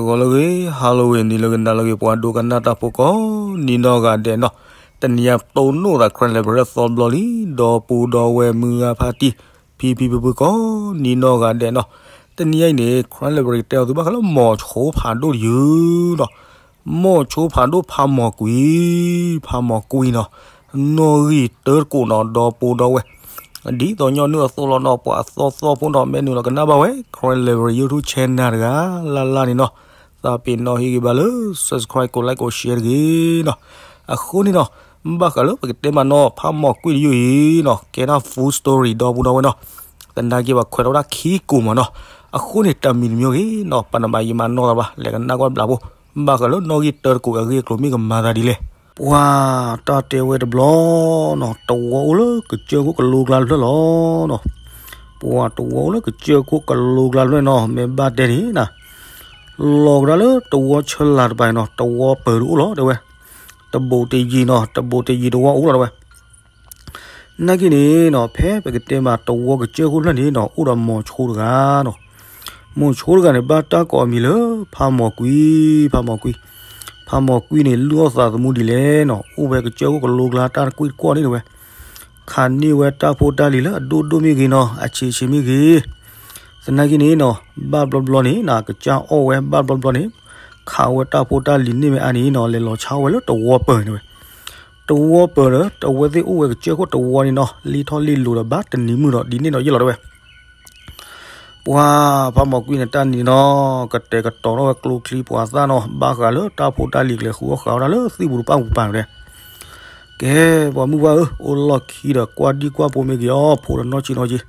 ဂီၤလၢအဂ့ၤ, Halloween နံၤလၢအဂ့ၤ, နၤလၢအဂ့ၤ, ပှၤဒိကနၣ်တၢ်ဖိကိးနံၤနီၢ်ဂၤဒဲးနီၤ, တနံၤအံၤပတိၢ်နီၣ်သး Crime Library သီတဘျီလံ, ဒီပုၢ်ဒီဝဲၢ်မုၢ်ဂၤဖါတံၢ်, ဖံဖံဖုဖုကိးနံၤနီၢ်ဂၤဒဲးနီၤ, တနံၤအံၤန့ၣ် Crime Library ကတဲအီၤသုဘၣ်ဃးလၢမိၤဆိဖးဒိၣ်တယုၢ်နီၤ, မိၤဆိဖးဒိၣ်ဖးမိၤကွံာ်, ဖးမိၤကွံာ်နီၤ, နီၣ်ဂံၢ်တၢတကိးနီၤ, ဒီပုၢ်ဒီဝဲၢ် ဒ်သိးညီနုၢ်အသိးလီၤနီၤ, ပှၤအသီသီဖိနီၤ, မ့ၢ်နုာ်လီၤကနၣ်ဘၣ်ဝဲ Crime Library YouTube channel တဂၤလၢ်လၢ်န့ၣ်နီၤ, သးပ့ၤနီၣ်ဟ့ၣ်ဂံၢ်ဘါလၢ subscribe ကိး like ကိး share တဂ့ၤနီၤ. အဃိန့ၣ်နီၤ, ဘၣ်ဃးလၢပကတဲမးနီၤ, ဖးမိၤကွံာ်တယုၢ်အံၤနီၤ, ကဲထီၣ် full story ဒီပုၢ်ဒီဝဲၢ်နီၤ, သနာ်က့ပှၤခွဲးထီၣ်ဝဲဒၣ်ခံကိးမးနီၤ. အဃိန့ၣ် တၢ်မံၤတမံၤဂ့ၤနီၤ, ပနမၤယံာ်မၤနီၢ်သးဘၣ်, လဲၤကနၣ်ကွၢ်ဘျးဖိ, ဘၣ်ဃးလၢနီၣ်ဂံၢ်တၢတကိးအဂ့ၢ်အကျိၤမ့ၢ်ကမၤသးဒ်လဲၣ်. ပှၤတၢ်တဲဝဲတဘျီနီၤ, တဝီအိၣ်လၢကစၢၢ်ခိၣ်ကလိကျါတဖျၢၣ်လီၤနီၤ. ပှၤတဝီအိၣ်လၢကစၢၢ်ခိၣ်ကလိကျါတဖျၢၣ်နီၤ, မ့ၢ်ဘၣ်တဲန့ၣ်နီၤ, လီၤကဒါလၢတဝီဆၢလာ်တပၤနီၤ, တဝီပၢၤတအိၣ်လီၤတဲဝဲ, တဘူးတယံၤနီၤ, တဘူးတယံၤတဝီအိၣ်လီၤတဲဝဲ. နာ်က့န့ၣ်နီၤ, ဖဲပကတဲမးတဝီကစၢၢ်ခိၣ်ဖျၢၣ်န့ၣ်နီၤ, အိၣ်ဒီးမိၤဆိတဂၤနီၤ. မိၤဆိတဂၤန့ၣ် ဘၣ်တၢ်ကိးအမံၤလၢ ဖးမိၤကွံာ်, ဖးမိၤကွံာ်. ဖးမိၤကွံာ်န့ၣ် လုၢ်အီၣ်သးသမူဒ်လဲၣ်နီၤ, အိၣ်ဖဲကစၢၢ်ခိၣ်ကလိကျါတၢ်တကွံၢ်တကွီၢ်န့ၣ်တဲဝဲ, ခးန့ၢ်ဝဲတၢ်ဖိတၢ်လံၤလၢအဒိၣ်ဒိၣ်မ့ၢ်ဂ့ၤနီၤ, အဆံးဆံးမ့ၢ်ဂ့ၤ. သနာ်က့န့ၣ်နီၤ, ဘၣ်ဘျီဘျီန့ၣ်နီၤ, ကစၢ်အီၣ်ဝဲ ဘၣ်ဘျီဘျီန့ၣ် ခးဝဲတၢ်ဖိတၢ်လံၤန့ၢ်မ့ၢ်အါန့ၣ်နီၤ, လဲၤလီၤဆါအီၣ်ဝဲလၢတဝီပၢၤန့ၣ်ဝဲ. တဝီပၢၤဒီး တဝဲသ့ၣ်အိၣ်ဝဲကစၢၢ်ခိၣ်တဝီန့ၣ်နီၤ, လ့ထီၣ်လ့လိၤဒီး ဘၣ်တနံၤမုၢ်ဒီးဒ်န့ၣ်ဒီးယဲၢ်လီၤတဲဝဲ. ပှၤဖးမိၤကွံာ်န့ၣ် တၢ်နံၤနီၤ, ကတဲာ်ကတီၤထီၣ်ဝဲကျိချံပှၤသၣ်နီၤ, ဘၣ်ဃးလၢတၢ်ဖိတၢ်လံၤကျဲၤဃုအီၣ်ဃုအီတၢ်လၢသံၣ်ပူၤတပၣ်ပူၤပၤန့ၣ်. ကဲ, ပှၤမုၢ်ပှၢ်ဧၢ, အိၣ်လီၢ်ခံဒီးကွၢ်ဒံၣ်ကွၢ်ဖိမ့ၢ်ဂ့ၤအီၤ, ဖိဒီးနီၢ်ဆံးနီၢ်ဆံး,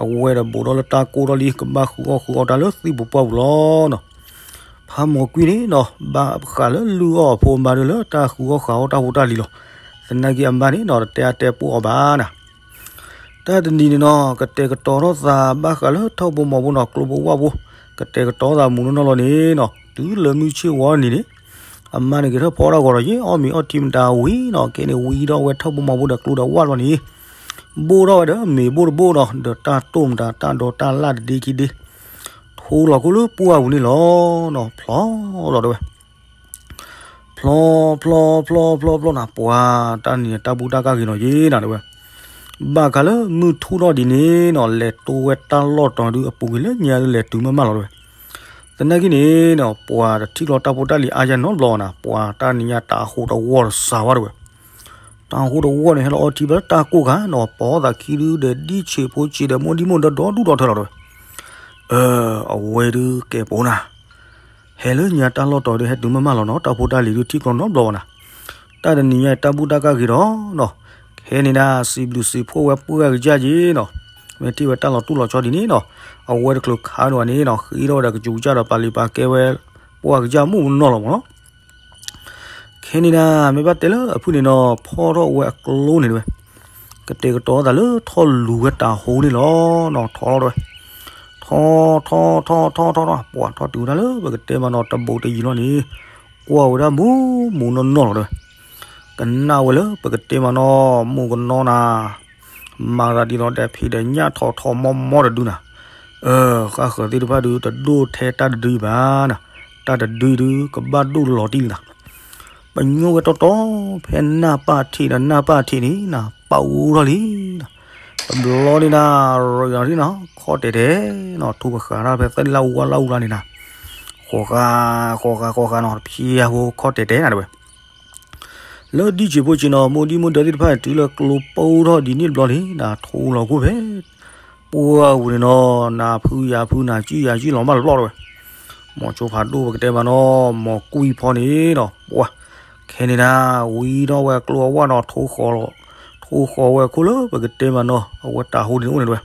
အဝဲဒီးဘူးထီၣ်လၢတၢ်ကိၢ်ထီၣ်လံ, ကဘၣ်ဃုအီၣ်ဃုအီတၢ်လၢသံၣ်ပူၤပှၢ်ပူၤလီၤနီၤ. ဖးမိၤကွံာ်န့ၣ်နီၤ, ဘၣ်ဃးလၢလုၢ်အီၣ်အဖိအမါဒီးလၢတၢ်ဃုအီၣ်ဃုအီတၢ်ဖိတၢ်လံၤလီၤ. သနာ်က့အမါန့ၣ်နီၤ, တတဲအါတဲပိၢ်အီၤဘၣ်နၤ. တၢ်တနံၤန့ၣ်နီၤ, ကတဲာ်ကတီၤထီၣ်သးဘၣ်ဃးလၢထီၣ်ဖိမီၤဖိနီၤ, ကျိဖိဝၣ်ဖိ, ကတဲာ်ကတီၤသးမူနီၢ်နီၢ်လီၤန့ၣ်နီၤ, တုၤလၢမုၢ်ဆ့ၣ်ဝီနံၤန့ၣ်, အမါန့ၣ်က့ၤထီၣ်ဖီတၢ်ဂီၤဒီး ယဲအီၣ်မ့ၤအီထံမတၤဝံၤနီၤ, ခဲန့ၣ်ဝံထီၣ်ဝဲထီၣ်ဖိမီၤဖိဒီးကျိဒီးဝၣ်လီၤန့ၣ်, ဘိၣ်ထီၣ်ဝဲဒီးမ့ၤဘိၣ်တဘိၣ်နီၤ, ဒီးတၢ်တိၢ်မတၤတၢ်ဒီးတၢ်လၣ်တဒ့ခံဒ့, ထိလီၤခိၣ်လၢပှၢ်ပူၤန့ၣ်လီၤနီၤ, ဖျီလီၤတဲဝဲ. ဖျီ ဖျီ ဖျီ ဖျီ ဖျီနၤ, ပှၤတၢ်နံၤန့ၣ် တၢ်ဘူၣ်တၢ်ကၢ်ဂ့ၤနီၤယ့နၤတဲဝဲ. ဘၣ်ဃးလၢမုၢ်ထူၣ်ထီၣ်ဒ်န့ၣ်နီၤ, လဲၤတိဝဲတၢ်လီၢ်တီၤဒုးအပူၤကွံာ်လၢညါဒုးလဲၤတုၤမးမးလီၤတဲဝဲ. သနာ်က့န့ၣ်နီၤ, ပှၤတထံၣ်ကျီတၢ်ဖိတၢ်လံၤအါယါနီတဘျီနၤ, ပှၤတၢ်နံၤညါတၢ်ဟူးတဝီဒီးစှၤဝဲတဲဝဲ. တၢ်ဟူးတဝီန့ၣ် ဟဲလီၤအီထံဘၣ်လၢတၢ်ကိၢ်ခါနီၤ, ပိာ်သးခံဒုဒီးဒ်ဆံးဖိဆံးဒီးမိၢ်ဒံမိၢ်ဒီဒီဒူၣ်ဒီထၢလီၤတဲဝဲ. အဝဲဒုးကဲပိနၤ ဟဲလၢညါတၢ်လီၢ်တီၤဒုးဟဲတုၤမးမးလီၤနီၤ, တၢ်ဖိတၢ်လံၤဒုးထံၣ်ကျီနီတဘျီဘၣ်နၤ. တၢ်တနံၤညါအံၤတၢ်ဘူၣ်တၢ်ကၢ်ဂ့ၤဒီးနီၤ, ခဲန့ၣ်ဒၣ်စံးဘျုးစံးဖှိၣ်ဝဲပှၢ်ကစၢ်က့နီၤ, မ့ၢ်ထံၣ်ဝဲတၢ်လီၤတူၢ်လီၤဆီဒ်န့ၣ်နီၤ, အဝဲတချုးခးဒံးဘၣ်န့ၣ်နီၤ, ဃ့ထီၣ်ဝဲဒီးကစူးကစၢ်ဒီးပာ်လုၢ်ပာ်ကဲဝဲ ပှၢ်ကစၢ်မုၢ်နီၢ်လီၤမးနီၤ. ခဲန့ၣ်ဒၣ် မ့ၢ်ဘၣ်တဲလၢအဖုၣ်န့ၣ်နီၤ, ဖီထီၣ်ဝဲအကျိန့ၣ်တဲဝဲ, ကတဲာ်ကတီၤသးလၢထီၣ်လူၤဝဲတၤဟူန့ၣ်လီၤနီၤ, ထီထီၣ်တဲဝဲ, ထီ ထီ ထီ ထီ ထီ ထီ ပှၤထီၣ်တုၤဝဲဒၣ်လၢ ပကတဲမးနီၤ တဘူးတယံၤလီၤန့ၣ်, ကွၢ်ဝဲဒၣ်မူးမူးနီၢ်နီၢ်လီၤတဲဝဲ. ကနၣ်ဝဲလၢပကတဲမးနီၤ မူးကနီၤနၤ, မၤသးဒ်သိးဒီးဖံးဒီးညၣ်ထီၣ်ထီၣ်မီၢ်မီၢ်တဒုနၤ, ဃၣ်ဃၢၤသ့ၣ်တဖၣ်ဒုး တဒိၣ်ထဲတၢ်တဒုဘၣ်နၤ, တၢ်တဒုဒုး ကဘၣ်ဒိၣ်လီၤတံၢ်လံနၤ. ပညိၣ်ဝဲတီတီ ဖဲနၢ်ပၢ်ထံးဒီးနၢ်ပၢ်ထံးန့ၣ်နၤ ပာ်အူထီၣ်လံနၤ. တဘျီန့ၣ်နၤ ရ့ဂၤထံၣ်နၤ ခီၣ်တဲာ်တဲာ်နီၤ, ထူပဃာ်တၢ်ဖဲသၢလံလၢအူဝါလၢအူလါန့ၣ်နၤ, ဃီၤဃာ် ဃီၤဃာ် ဃီၤဃာ်နီၤ, တဖျၢၣ်ဖိခီၣ်တဲာ်တဲာ်နၤတဲဝဲ. လၢဒ်ဆံးဖိဆံးနီၤ မိၢ်ဒံမိၢ်ဒၢသ့ၣ်တဖၣ်န့ၣ် တုၤလၢကျိပူထီၣ်ဒ်န့ၣ်တဘျီန့ၣ်နၤ ထူလီၤခိၣ်ဖဲ ပှၢ်ပူၤန့ၣ်နီၤ, နၤဖုယၤဖု နၤကံၣ်ယၤကံၣ်လီၤမၢ်လီၤပျီတဲဝဲ. မိၤဆိဖးဒိၣ်ပကတဲမးနီၤ မိၤကွံာ်ဖီန့ၣ်နီၤ ပှၢ်, ခဲန့ၣ်နၤ ဝံထီၣ်ဝဲအကျိအဝၣ်နီၤ, ထူဃီၤလီၤ, ထူဃီၤဝဲအခိၣ်လၢပကတဲမးနီၤ အဝဲတၤဟူန့ၣ်အိၣ်န့ၣ်တဲဝဲ.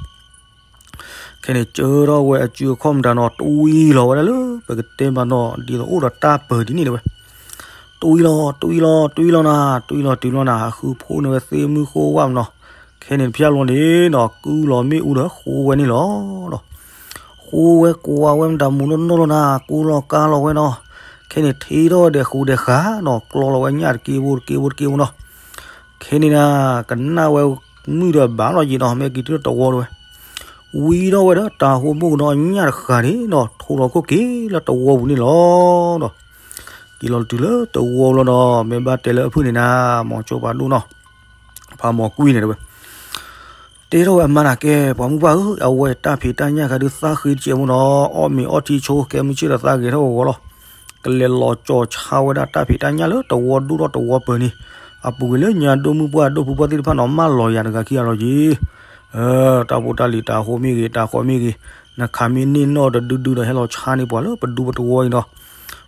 ခဲန့ၣ် ကၢထီၣ်ဝဲအစုအခီၣ်မတၤနီၤ တွံၢ်လီၤဝဲဒၣ်လၢပကတဲမးနီၤ ဒ်သိးအိၣ်ဒီးတၢ်ပၢၤဒ်န့ၣ်တဲဝဲ. တွံၢ်လီၤ တွံၢ်လီၤ တွံၢ်လီၤနၤ, တွံၢ်လီၤတုၤလီၤနၤ အဃုဖိန့ၢ်ဝဲသ့ၣ်မုၢ်ဃိဝၣ်မနီၤ. ခဲန့ၣ်တဖျၢၣ်လီၤန့ၣ်နီၤ ကုၢ်လီၤမ့ၣ်အူဒီးဃိဝဲန့ၣ်လီၤ. ဃိဝဲကွၢ်ဝဲမတၤမူးနီၢ်နီၢ်လီၤနၤ ကူလီၤကါလီၤဝဲနီၤ. ခဲန့ၣ်ထံထီၣ်ဝဲဒဲးဃူဒဲးဃာ်နီၤ ကျီလီၤဝဲညၣ်တက့ၢ်ဖိတက့ၢ်ဖိတက့ၢ်ဖိနီၤ. ခဲန့ၣ်နၤ ကနၣ်ဝဲမုၢ်ဒီးဘၣ်လီၤယံာ်နီၤ မ့ၢ်က့ၤတုၤလၢတဝီတဲဝဲ. ဝံထီၣ်ဝဲဒီးတၤဟိမိၢ်ကနီၤညၣ်တဃၣ်န့ၣ်ဒီး ထိလီၤခိၣ်က့ၤလၢတဝီပူၤန့ၣ်လီၤဒီး က့ၤလီၤတုၤလၢတဝီလီၤဒီး မ့ၢ်ဘၣ်တဲလၢအဖုၣ်န့ၣ်နၤ မိၤဆိဖးဒိၣ်နီၤ ဖးမိၤကွံန့ၣ်တဲဝဲ တဲထီၣ်ဝဲအမါနၤ ကဲ ပှၤမုၢ်ပှၢ်ဧၢ, အဝဲတၢ်ဖံးတၢ်ညၣ်ခါဒုးသးဃ့တကဲးမ့ၢ်နီၤ, အီၣ်မ့ၤအီထံဆိ ကဲမုၢ်ဆ့ၣ်ဒီးသးဂဲၤထီၣ်ဂီၤဂီၤလီၤ. ကလဲၤလီၤကၠီၤဆါဝဲဒၣ်တၢ်ဖံးတၢ်ညၣ်လၢတဝီဒိၣ်ထီၣ်တဝီပၢၤန့ၣ်, အပူၤကွံာ်လၢညါဒိၣ်မုၢ်ပှၢ်ဒိၣ်ဖုပှၢ်သ့ၣ်တဖၣ်နီၤ မၢလီၤယၤတဂၤခံဂၤလီၤက့ၤ တၢ်ဖိတၢ်လံၤတၤဟိမ့ၢ်ဂ့ၤ တၤဃီမ့ၢ်ဂ့ၤ, နခးမ့ၢ်န့ၢ်နီၣ်တဒုဒုဒီး ဟဲလီၤဆါန့ၢ်ပှၤလၢပဒူပတဝီအံၤနီၤ,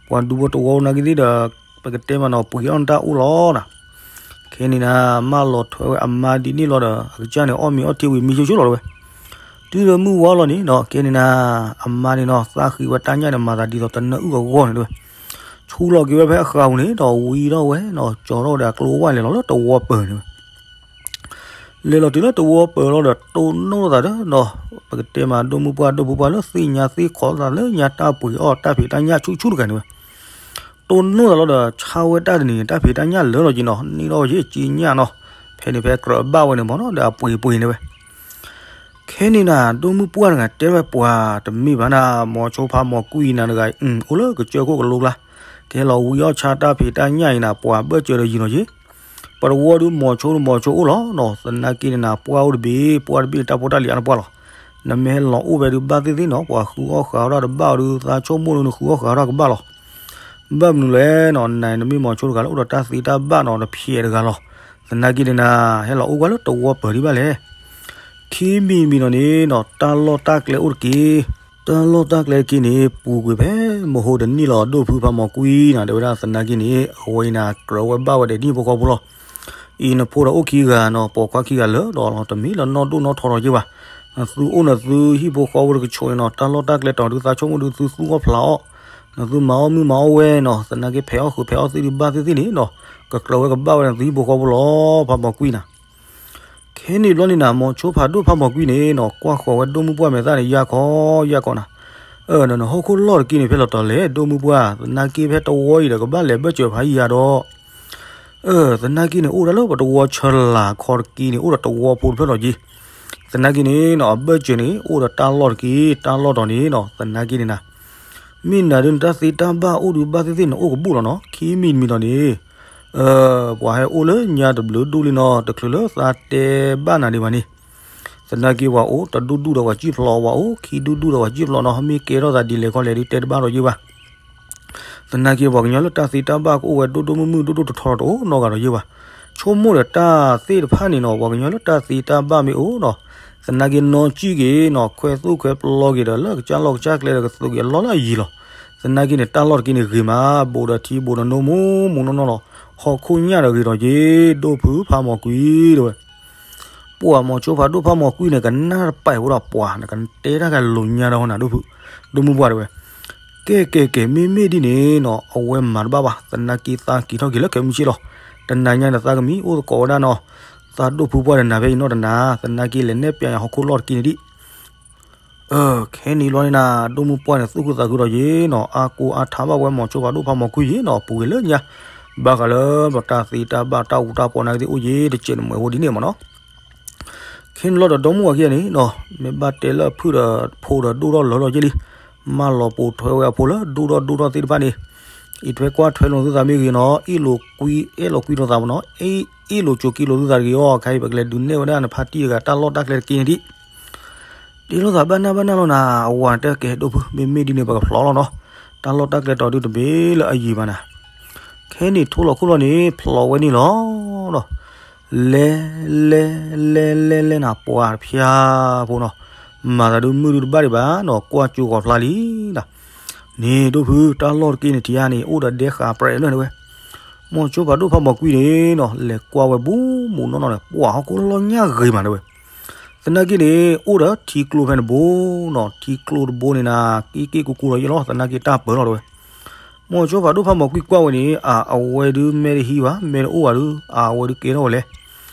ပှၤဒူပတဝီနာ်က့သ့ၣ်ဒီး ပကတဲမးနီၤ ပှ့ၤအီၣ်နတၢ်အိၣ်လီၤနၤ. ခဲန့ၣ်နၤ မၢလီၤထွဲဝဲအမါဒ်န့ၣ်လီၤဒီး အကစၢ်န့ၣ် အီၣ်မ့ၤအီထံဝံၤမံဆိဆိလီၤတဲဝဲ တုၤလၢမုၢ်ဝါလီၤန့ၣ်နီၤ ခဲန့ၣ်နၤ အမါန့ၣ်နီၤ သးဃ့ဝဲတၢ်ညၣ်န့ၣ် မၤသးဒ်သိးတနၢအုၣ်အဂီၢ်န့ၣ်တဲဝဲ, ဆူလီၤက့ၤဝဲဖဲအဃးပူၤန့ၣ်ဒီး ဝံထီၣ်ဝဲနီၤ ကၠီထီၣ်ဝဲဒီးအကျိဝဲလဲၤလီၤလၢတဝီပၢၤန့ၣ်ဝဲ လဲၤလီၤတုၤလၢတဝီပၢၤလီၤဒီး တိၢ်နီၣ်သးဒီးနီၤ ပကတဲမး ဒိၣ်မုၢ်ပှၢ်ဒိၣ်ဖုပှၢ်လၢသ့ၣ်ညါသ့ၣ်ခီသးလၢညါတၢ်ပှ့ၤအီၣ်တၢ်ဖံးတၢ်ညၣ်ဆူၣ်ဆူၣ်တဂၤန့ၣ်ဝဲ, တိၢ်နီၣ်သးလီၤဒီး ဆါဝဲတၢ်တနံၤန့ၣ် တၢ်ဖံးတၢ်ညၣ်လၢာ်လီၤက့ၤနီၤ န့ၢ်ထီၣ်ဝဲက့ၤက့ညၣ်နီၤ, ဖဲန့ၣ်ဖဲကြၢးဘၣ်ဝဲန့ၣ်မ့ၢ်နီၤ ဒီးအပှ့ၤပှ့ၤန့ၣ်ဝဲ ခဲန့ၣ်နၤ ဒိၣ်မုၢ်ပှၢ်တဂၤတဲဝဲပှၤ တမ့ၢ်ဘၣ်နၤ မိၤဆိဖးမိၤကွံနၤတဂၤ အိၣ်လၢကစၢၢ်ခိၣ်ကလိကျါ, ကဟဲလီၤဝံအီၣ်ဆါတၢ်ဖံးတၢ်ညၣ်အံၤနၤ ပှၤဘၢၣ်စၢၤဒီးယံၤနီၤက့ၤ, ပတဝီဒုးမိၤဆိဒုးမိၤဆိအိၣ်လီၤနီၤ သနာ်က့န့ၣ်နၤ ပှၢ်အိၣ်တဘ့ၣ် ပှၢ်တဘ့ၣ်န့ၣ် တၢ်ဖိတၢ်လံၤအါန့ၢ်ပှၢ်လီၤ, နမ့ၢ်ဟဲလီၤအိၣ်ဖဲဒုးဘၣ်သ့ၣ်သ့ၣ်နီၤ ပှၤဃုအီၣ်ဃုအီတၢ်တဘၣ်အီၤဒုး သးဆိကမိၣ်ဒုး နဃုအီၣ်ဃုအီတၢ်ကဘၣ်လီၤ ဘၣ်မနုၤလဲၣ်နီၤ နၤနမ့ၢ်မိၤဆိတဂၤလၢအိၣ်ဒီးတၢ်သ့တၢ်ဘၣ်နီၤ နဖျဲးတဂၤလီၤ, သနာ်က့န့ၣ်နၤ ဟဲလီၤအိၣ်ကွၢ်လၢတဝီပၢၤဒံးဘၣ်လဲၣ်, ခံမံၤမံၤနီၤန့ၣ်နီၤ တၢ်လီၢ်တၢ်ကျဲအိၣ်တက့ၢ်, တၢ်လီၢ်တၢ်ကျဲတက့ၢ်န့ၣ် ပူၤကွံာ်ဖဲမဟိတနံၣ်လီၤ ဒိၣ်ဖုဖးမိၤကွံနၤ တဲဝဲဒၣ်သနာ်က့န့ၣ် အဝဲအံၤနၤ ကြၢးဝဲဘၣ်ဝဲဒီးနဟံၣ်ဖိဃီဖိလီၤ အံၤနဖိဒီးအိၣ်ခံဂၤနီၤ ပိာ်ခွါခံဂၤလၢာ်ဒီး တမ့ၢ်လၢနီၢ်ဒိၣ်နီၢ်ထီထီက့ၤဘၣ်, နသုအိၣ်နသုဟံၣ်ဖိဃီဖိတကဆိးန့ၣ်နီၤ တၢ်လီၢ်တၢ်ကျဲတီၤဒုး သးဆိကမိၣ်ဒုး သုသူၣ်အီၣ်ဖျးအီၣ်, နသုမၤအီၣ်မုၢ်မၤအီၣ်ဝဲနီၤ သနာ်က့ဖဲးအီၣ်ဃုာ်ဖဲးအီၣ်သ့ၣ်ဒုးဘၣ်သ့ၣ်သ့ၣ်န့ၣ်နီၤ ကကြၢးဝဲကဘၣ်ဝဲနသုဟံၣ်ဖိဃီဖိလီၤ ဖးမိၤကွံနၤ ခဲန့ၣ်ဘျီန့ၣ်နၤ မိၤဆိဖးဒိၣ်ဖးမိၤကွံန့ၣ်နီၤ ကွၢ်ဃီၤဝဲဒိၣ်မုၢ်ပှၢ်မဲာ်သၣ်န့ၣ် ယၢ်ခီယၢ်ခီနၤ, အၢ နဟီၣ်ခိၣ်လီၢ်တက့ၢ်န့ၣ် ဖဲလဲၣ်တီၤလဲၣ် ဒိၣ်မုၢ်ပှၢ် သနာ်က့ဖဲတဝီအံၤဒီး ကဘၣ်လဲၤဘၢၣ်စၢၤဖးယံၤယၤဒီး အၢ သနာ်က့န့ၣ် အိၣ်ဒၣ်လၢပတဝီဆၢလာ်ခီတက့ၢ်န့ၣ် အိၣ်ဒီးတဝီဖိတဖျၢၣ်လီၤက့ၤ, သနာ်က့န့ၣ်နီၤ အဘၢၣ်စၢၤန့ၣ် အိၣ်ဒီးတၢ်လီၢ်တက့ၢ် တၢ်လီၢ်တီၤန့ၣ်နီၤ သနာ်က့န့ၣ်နၤ မ့ၢ်နၤဒုးနတၢ်သ့တၢ်ဘၣ်အိၣ်ဒုးဘၣ်သ့ၣ်သ့ၣ်န့ၣ် အိၣ်ကဘူၣ်လီၤနီၤ ခံမံၤတမံၤတီၤန့ၣ် ပှၤဟဲအိၣ်လၢညါတဘျုးဒူၣ်လံနီၤ တချုးလၢသးတဲဘၣ်နၤဒံးဘၣ်န့ၣ် သနာ်က့ပှၤအိၣ်တဒူၣ်ဒူၣ်ဒီးပှၤစံၣ်ဖျိး ပှၤအိၣ်ခံဒူၣ်ဒူၣ်ဒီးပှၤစံၣ်ဖျိးနီၤ မ့ၢ်ကဲထီၣ်သးဒ်လဲၣ်ခီလဲၣ်ဒုးတဲတဘၣ်ဒီးယ့ၢ်ဘၣ် သနာ်က့ပှၤကညီလၢတၢ်သ့တၢ်ဘၣ်ကအိၣ်ဝဲဒိၣ်ဒိၣ်မုၢ်မုၢ်ဒိၣ်ဒိၣ်ထီထီတအိၣ်နီတဂၤဒီးယ့ၢ်ဘၣ်, ဆိကမိၣ်ဒီးတၢ်သ့ၣ်တဖၣ်န့ၣ်နီၤ ပှၤကညီလၢတၢ်သ့တၢ်ဘၣ်မ့ၢ်အိၣ်နီၤ, သနာ်က့နီၢ်ကံၣ်က့ၤနီၤ ခွဲသူၣ်ခွဲပျီက့ၤဒီးလၢကစၢ်လီၢ်ကစၢ်ကျဲဒီးကသုးက့ၤအလီၢ်လၢအယံၤလီၤ, သနာ်က့န့ၣ် တၢ်လီၢ်တက့ၢ်န့ၣ်ဂ့ၤမး ဘူးဒီးထံဘူးဒီးနိမူမူနီၢ်နီၢ်လီၤ, ဟီၣ်ခိၣ်ညၣ်ဒီးဂ့ၤဒီးက့ၤ ဒိၣ်ဖုဖးမိၢ်ကွံတဲဝဲ ပှၤမိၤဆိဖးဒိၣ်ဖးမိၢ်ကွံန့ၣ် ကနၣ်တပာ်ဖိဒီးပှၤ နကတဲတၢ်ကလိၤညါဒီးနၤဒိၣ်ဖု, ဒိၣ်မုၢ်ပှၢ်တဲဝဲ, ကဲကဲကဲ မ့မ့ၢ်ဒ်န့ၣ်နီၤ အဝဲမၤတဘၣ်ဘၣ် သနာ်က့သးက့ၤထီၣ်က့ၤလၢခဲမုၢ်ဆ့ၣ်လီၤ, တနၤညါန့ၣ်သးကမံအိၣ်သကိးဝဲဒၣ်နီၤ, သးဒိၣ်ဖုပှၢ်ဒီးနၤဖဲအံၤနီတနၤ သနာ်က့လဲၤနဲၣ်ပျးယၤဟီၣ်ခိၣ်လီၢ်တက့ၢ်န့ၣ်ဒံး အၢ ခဲန့ၣ်ဘျီန့ၣ်နၤ ဒိၣ်မုၢ်ပှၢ်န့ၣ် သူၣ်ခုသးခုဒီးယ့ၢ်နီၤ အါကိးအါထါဘၣ်ဝဲမိၤဆိဖးဒိၣ်ဖးမိၢ်ကွံယ့ၢ်နီၤ ပူၤကွံာ်လၢညါ, ဘၣ်ဃးလၢပတၢ်သ့တၢ်ဘၣ်တၢ်အူတၢ်ပီနာ်က့သ့ၣ်အိၣ်ယ့ၢ်တစဲးန့ၣ်မ့ၢ်ဝဲဒ်န့ၣ်မ့ၢ်နီၤ, ခဲန့ၣ်ဘျီဒီးဒီမါဝၤခံဂၤန့ၣ်နီၤ မ့ၢ်ဘၣ်တဲလၢအဖုၣ်ဒီးဖိဒီးဒိၣ်ထီၣ်လၢာ်လီၤယ့ၢ်လံ, မၢလီၤပိာ်ထွဲဝဲအဖိလၢဒိၣ်ထီၣ်ဒိၣ်ထီၣ်သ့ၣ်တဖၣ်န့ၣ်, အံးထွဲကွၢ်ထွဲလိာ်သုသးမ့ၢ်ဂ့ၤနီၤ အ့ၣ်လိာ်ကွံ အဲၣ်လိာ်ကွံလိာ်သးမ့ၢ်နီၤ, အ့ၣ်လိာ်စိၤက့လိာ်သုသးတဂ့ၤအီၤ ခဲအံၤပကလဲၤဒုးနဲၣ်ဝဲဒၣ်နဖါတံၢ်တဂၤတၢ်လီၢ်တၢ်ကျဲတက့ၢ်န့ၣ်ဒံး တ့လိာ်သးဘၣ်နၢ်ဘၣ်နၢ်လီၤနၤ အဝၤတဲကဲဒိၣ်ဖု မ့မ့ၢ်ဒ်န့ၣ် ပကဖျိးလီၤနီၤ, တၢ်လီၢ်တၢ်ကျဲတီၤဒုတဘ့ၣ်လၢအယံၤဘၣ်နၤ, ခဲန့ၣ်ထိလီၤခိၣ်လီၤန့ၣ် ဖျိးဝဲန့ၣ်လီၤနီၤ, လဲၤ လဲၤ လဲၤ လဲၤ လဲၤနၤ ပှၤတဖျါဖိနီၤ, မၤသးဒုမုၢ်ဒုတဘၣ်ဒံးဘၣ်နီၤ ကွၢ်ကၠိဃီၤဖျါလံနၤ, န့ၣ်ဒိၣ်ဖု တၢ်လီၢ်တက့ၢ်န့ၣ်ထံၣ်ဧါန့ၣ် အိၣ်ဒီးဒဲဃာ်ပြဲးလၢန့ၣ်ဝဲ မိၤဆိဖးဒိၣ်ဖးမိၢ်ကွံန့ၣ်နီၤ လဲၤကွၢ်ဝဲဘူးမုၢ်နီၢ်နီၢ်န့ၣ် ပှၤဟီၣ်ခိၣ်လီၢ်ညၣ်ဂ့ၤမးတဲဝဲ, သနာ်က့န့ၣ် အိၣ်ဒီးထံကျိဖဲန့ၣ်တဘိနီၤ ထံကျိတဘိန့ၣ်နၤ က့ၣ်က့ၣ်ကူကူလီၤယ့ၢ်လီၤ သနာ်က့တၢ်ပၢၤလီၤတဲဝဲ, မိၤဆိဖးဒိၣ်ဖးမိၢ်ကွံကွၢ်ဝဲန့ၣ် အ အဝဲဒုးမဲတဟံးဘၣ် မဲတအိၣ်ဘၣ်ဒုး အဝဲဒုးကဲထီၣ်ဝဲလဲၣ်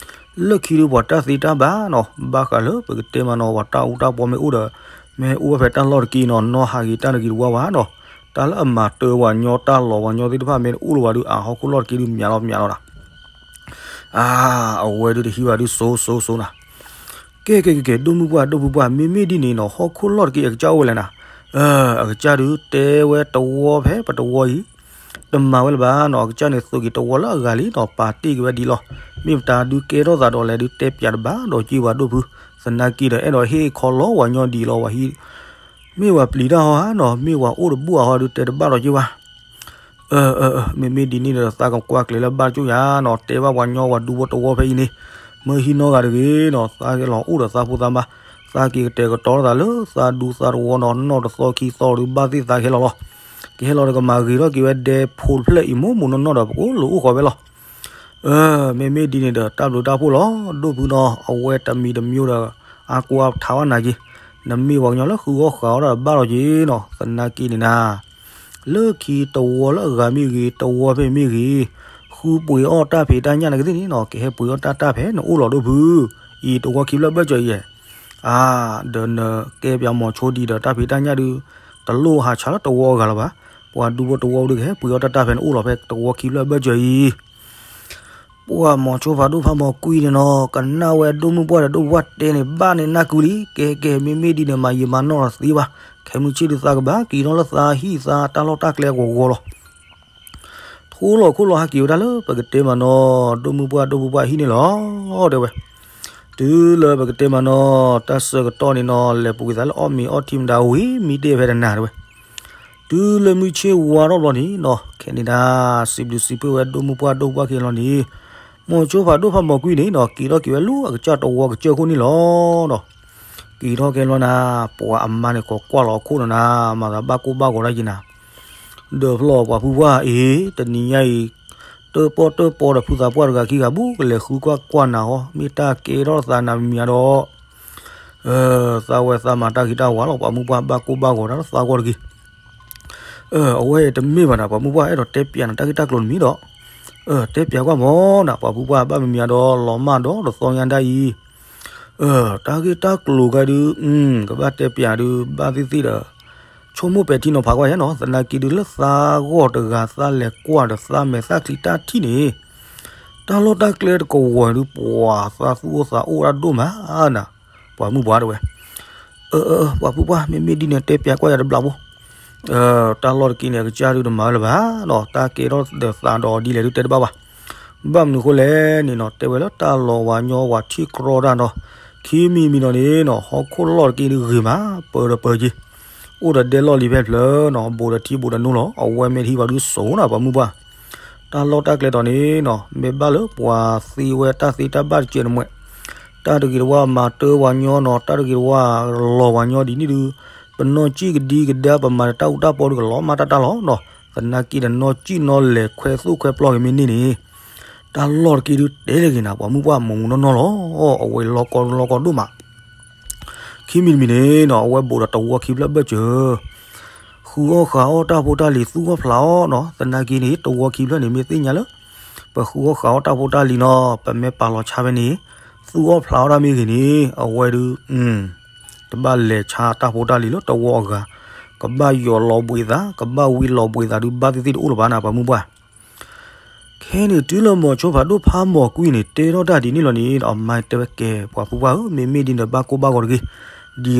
လၢခံဒုးပှၤတၢ်သ့တၢ်ဘၣ်နီၤ ဘၣ်ဃးလၢပကတဲမးနီၤ ပှၤတၢ်အူတၢ်ပီမ့ၢ်အိၣ်ဒီး မ့ၢ်အိၣ်ဝဲဖဲတၢ်လီၢ်တက့ၢ်နီၤ နီၢ်ဟးဂ့ၤတၢ်တဂ့ၤတဝါဘၣ်နီၤ, တၢ်လၢအမၤတၢ်ပှၤညီတၢ်လီၤပှၤညီသ့ၣ်တဖၣ်မ့ၢ်တအိၣ်လၢၤဘၣ်ဒုး အဟီၣ်ခိၣ်လီၢ်တက့ၢ်ဒုးမၠးလီၤမၠးလီၤနၤ, အ အဝဲဒုးတဟံးဘၣ်ဒုးစိၤစိၤစိၤနၤ, ကဲကဲကဲကဲ ဒိၣ်မုၢ်ပှၢ် ဒိၣ်မုၢ်ပှၢ် မ့မ့ၢ်ဒ်န့ၣ်နီၤ ဟီၣ်ခိၣ်လီၢ်တက့ၢ် အကစၢ်အိၣ်ဝဲလဲၣ်နၤ. အကစၢ်ဒုးတဲဝဲတဝီဖဲပတဝီအံၤ တမၤဝဲလၢၤဘၣ်နီၤ. အကစၢ်န့ၣ် သုးက့ၤတဝီလၢအဂၤလံနီၤ ပာ်တ့ၢ်က့ၤဝဲဒ်လီၤ. မ့ၢ်ပတၢ်ဒုးကဲထီၣ်သးဒီးလဲၤဒုးတဲပၠးတဘၣ်ဒီးက့ၤဝဲဒိၣ်ဖု သနာ်က့ဒီး အဲၣ်ဒိးဟ့ၣ်ခီလီၤဝဲညီဒ်လီၤဝဲဟံၣ် မ့ၢ်ဝဲပျံၤတၢ်ဟီဧါနီၤ မ့ၢ်ဝဲအိၣ်တဘူၣ်အဟီဒုးတဲတဘၣ်ဒီးက့ၤဝဲ မ့မ့ၢ်ဒ်န့ၣ်ဒီး သးကကွၢ်ကျဲၤလၢဘၣ်ကၠိၣ်ယၤနီၤ တဲဘၣ်ပှၤညီဝဲဒူဖိတဝီဖဲအံၤန့ၣ် မၢဟံးနီတဂၤတဂ့ၤနီၤ သးကဟဲလီၤအိၣ်ဒီးသးဖိသးမါ သးက့ၤကတဲာ်ကတီၤလိာ်သးလၢသးဒူသးတဝီနီၤ နီၢ်တသီခံသီဒီးဘၣ်သ့ၣ်သးကဟဲလီၤလီၤ. ကဟဲလီၤဒီးကမၤဂ့ၤထီၣ်က့ၤဝဲဒဲဖိတဖျၢၣ်အံၤ မိၢ်မိၢ်နီၢ်နီၢ်ဒီး ပကအိၣ်လူၤအိၣ်ဃီၤဝဲလီၤ. မ့မ့ၢ်ဒ်န့ၣ်ဒီး တၢ်ဘျုးတၢ်ဖှိၣ်လီၤ ဒိၣ်ဖုနီၤ အဝဲတမံၤတမံၤဒီး အါကွၢ်ထးဝဲနၤက့ၤ နမ့ၢ်ပှၤကညီလၢဃုအီၣ်ဃုအီတၢ်ဒီးဘၣ်လီၤက့ၤနီၤ သနာ်က့န့ၣ်နၤ လၢခံတဝီလၢအဂၤမ့ၢ်ဂ့ၤ တဝီဖဲမ့ၢ်ဂ့ၤ ဃုပှ့ၤအီၣ်တၢ်ဖံးတၢ်ညၣ်နကသ့ၣ်န့ၣ်နီၤ ကဟဲပှ့ၤအီၣ်တၢ်တၢ်ဖဲနအိၣ်လီၤဒိၣ်ဖု အံၤတဝီခံဖျၢၣ်ဘၢၣ်စၢၤအံၤ အါ ဒီးနကဲပၠးမီၤဆိဒံးဒီးတၢ်ဖံးတၢ်ညၣ်ဒုး တလိၣ်ဟးဆါလၢတဝီအဂၤလၢၤဘၣ်. ပှၤဒူဖိတဝီဒုးကဟဲပှ့ၤအီၣ်တၢ်တၢ်ဖဲနအိၣ်လီၤဖဲ တဝီခံဖျၢၣ်ဘၢၣ်စၢၤအံၤ ပှၤမီၤဆိဖးဒိၣ်ဖးမီၤကွံန့ၣ်နီၤ ကနၣ်ဝဲဒိၣ်မုၢ်ပှၢ်ဒီးဒိၣ်ပှၢ်တဲန့ၣ် ဘၣ်န့ၣ်နၢ်ကုလံ ကဲကဲ မ့မ့ၢ်ဒ်န့ၣ် မၤယံာ်မၤနီၢ်ဒီးသ့ဘၣ် ခဲမုၢ်ဆ့ၣ်ဒုးသးကဘၣ်က့ၤထီၣ်လၢသးဟံၣ်သးတၢ်လီၢ်တၢ်ကျဲအဂီၤဂီၤလီၤ. ထိလီၤခိၣ်လီၤဟးက့ၤဝဲဒၣ်လၢပကတဲမးနီၤ ဒိၣ်မုၢ်ပှၢ်ဒိၣ်မုၢ်ပှၢ်ဟံၣ်န့ၣ်လီၤ တဲဝဲ တုၤလၢပကတဲမးနီၤ တၢ်ဆၢကတီၢ်န့ၣ်နီၤ လဲၤပူၤကွံာ်သးလၢအီၣ်မ့ၤအီထံမတၤဝံၤ မံတ့ၢ်ဖဲတနၤတဲဝဲ တုၤလၢမုၢ်ဆ့ၣ်ဝါထီၣ်ဘျီန့ၣ်နီၤ ခဲန့ၣ်ဒၣ် စံးဘျုးစံးဖှိၣ်ဝဲဒိၣ်မုၢ်ပှၢ်ဒိၣ်ပှၢ်က့ၤလီၤန့ၣ် မီၤဆိဖးဒိၣ်ဖးမီၤကွံန့ၣ်နီၤ က့ၤထီၣ်က့ၤဝဲလၢအကစၢ်တဝီကစၢၢ်ခိၣ်န့ၣ်လီၤနီၤ က့ၤထီၣ်က့ၤလီၤနၤ ပှၤအမါန့ၣ် ကိးကွၢ်လီၤအခိၣ်နီၤနၤ မၤသးဘၣ်ကိၢ်ဘၣ်ဂီၤဒၣ်က့ၤနၤ ဒီးဖျီၣ်ပှၤဖုပှၢ်အံၤ တနံၤညါအံၤ တၢၣ်ပီၣ်တၢၣ်ပီဒီးဖုသးပှၢ်တဂၤခံဂၤဘူး ကလဲၤဃုကွၢ်ကွၢ်နၤဟီ မ့ၢ်တၢ်ကဲထီၣ်သးနၤမံၤမံၤဒီး သးဝဲသးမၤတၢ်ဂ့ၤတၢ်ဝါလီၤ ပှၤမုၢ်ပှၢ်ဘၣ်ကိၢ်ဘၣ်ဂီၤဒၣ်လၢသးဂီၢ်တဂ့ၤ အဝဲတမ့ၢ်ဘၣ်နၤ ပှၤမုၢ်ပှၢ်အဲၣ်ဒိးတဲပၠးနၤတၢ်ဂ့ၢ်တၢ်ကျိၤတမံၤဒီး တဲပၠးကွၢ်မးနၤ ပှၤမုၢ်ပှၢ်ဘၣ်မံၤမံၤဒီး လီၤမၢ်ဒီးတသီညါဒၣ်အံၤ တၢ်ဂ့ၢ်တၢ်ကျိၤဂၤဒုး ကဘၣ်တဲပၠးဒုး ဘၣ်သ့ၣ်သ့ၣ်ဒီး ဆိကမိၣ်ပဲာ်ထံနီၤဖးကွၢ်ယဲနီၤ သနာ်က့ဒုးလၢသးဂီၢ်တဂၤသးလဲၤကွၢ်ဒီးသးမဲာ်သၣ်ချံတၢ်ထံၣ်န့ၣ် တၢ်လီၢ်တၢ်ကျဲတကဝီၤဒုး ပှၤသးသူၣ်အိၣ်သးအိၣ်တၢ်ဒိၣ်မးနၤ ပှၤမုၢ်ပှၢ်တဲဝဲ အၢ ပှၤဖုပှၢ် မ့မ့ၢ်ဒ်န့ၣ်တဲပၠးကွၢ်ယၤတဘျီဖိ တၢ်လီၢ်တက့ၢ်န့ၣ် အကစၢ်ဒုးတမၤဝဲလၢၤဘၣ်နီၤ တၢ်ကဲထီၣ်ဒီးသးဒီးဒ်လဲၣ်ဒုးတဲတဘၣ်ဘၣ် ဘၣ်မနုၤအဃိလဲၣ်န့ၣ်နီၤ တဲဝဲလၢတၢ်လီၤဝၤညီဝၤထံၣ်ကြီတၢ်နီၤ ခံမံၤမံၤနီၤန့ၣ်နီၤ ဟီၣ်ခိၣ်လီၢ်တက့ၢ်ဒုးဂ့ၤမး ပၢၤဒီးပၢၤက့ၤ အိၣ်ဒီးဒဲလီၢ်လံၤဖဲဖျၢၣ်နီၤ ဘူးဒီးထံဘူးဒီးနိလီၤ အဝဲမ့ၢ်တဟံးဘၣ်ဒုးစိာ်နၤ ပှၤမုၢ်ပှၢ် တၢ်လီၢ်တၢ်ကျဲတီၤန့ၣ်နီၤ မ့ၢ်ဘၣ်လၢပှၤသ့ဝဲတၢ်သ့တၢ်ဘၣ်တစဲးတမှဲး တၢ်တဂ့ၤတဝါမၤတၢ်ဝၤညီနီၤ တၢ်တဂ့ၤတဝါလီၤဝၤညီဒ်န့ၣ်ဒုး ပနီၢ်ကံၣ်ကဒံကဒါ ပမၤတၢ်အူတၢ်ပီဒုးကလီၤမၢ်တၢ်တၢ်လီၤနီၤ သနာ်က့ဒီးနီၢ်ကံၣ်နီၢ်လဲၤခွဲသိၣ်ခွဲပျီက့ၤမ့ၢ်န့ၢ်န့ၣ် တၢ်လီၢ်တက့ၢ်ဒုးတဲလၢဂ့ၤနၤ ပှၤမုၢ်ပှၢ်မူးမူးနီၢ်နီၢ်လီၤ အဝဲလီၤကီလီၤကီဒိၣ်မး ခံမံၤတမံၤန့ၣ်နီၤ အဝဲဘူးဒီးတဝီခံဖျၢၣ်ဘၢၣ်စၢၤ ဃုအီၣ်ဃးအီၣ်တၢ်ဖိတၢ်လံၤ သူၣ်အီၣ်ဖျးအီၣ်နီၤ သနာ်က့န့ၣ် တဝီခံဖျၢၣ်န့ၣ် မ့ၢ်သ့ၣ်ညါလၢ ပဃုအီၣ်ဃးအီၣ်တၢ်ဖိတၢ်လံၤနီၤ ပမ့ၢ်ပာ်လီၤဆါဖဲန့ၣ် သူၣ်အီၣ်ဖျးအီၣ်တၢ်မ့ၢ်ဂ့ၤန့ၣ် အဝဲဒုး တဘၣ်လဲၤဆါတၢ်ဖိတၢ်လံၤလၢတဝီအဂၤ ကဘၣ်ယီၤလီၤဘှံးသး ကဘၣ်ဝံလီၤဘှံးသးဒုး ဘၣ်သ့ၣ်သ့ၣ်တအိၣ်လၢၤဘၣ်နၤ ပှၤမုၢ်ပှၢ် ခဲန့ၣ် တုၤလၢမီၤဆိဖးဒိၣ်ဖးမီၤကွံန့ၣ် တဲထီၣ်တၢ်ဒ်န့ၣ်လီၤန့ၣ် အမါတဲဝဲကဲ ပှၤဖုပှၢ်ဧၢ မ့မ့ၢ်ဒ်န့ၣ် ဘၣ်ကိၢ်ဘၣ်ဂီ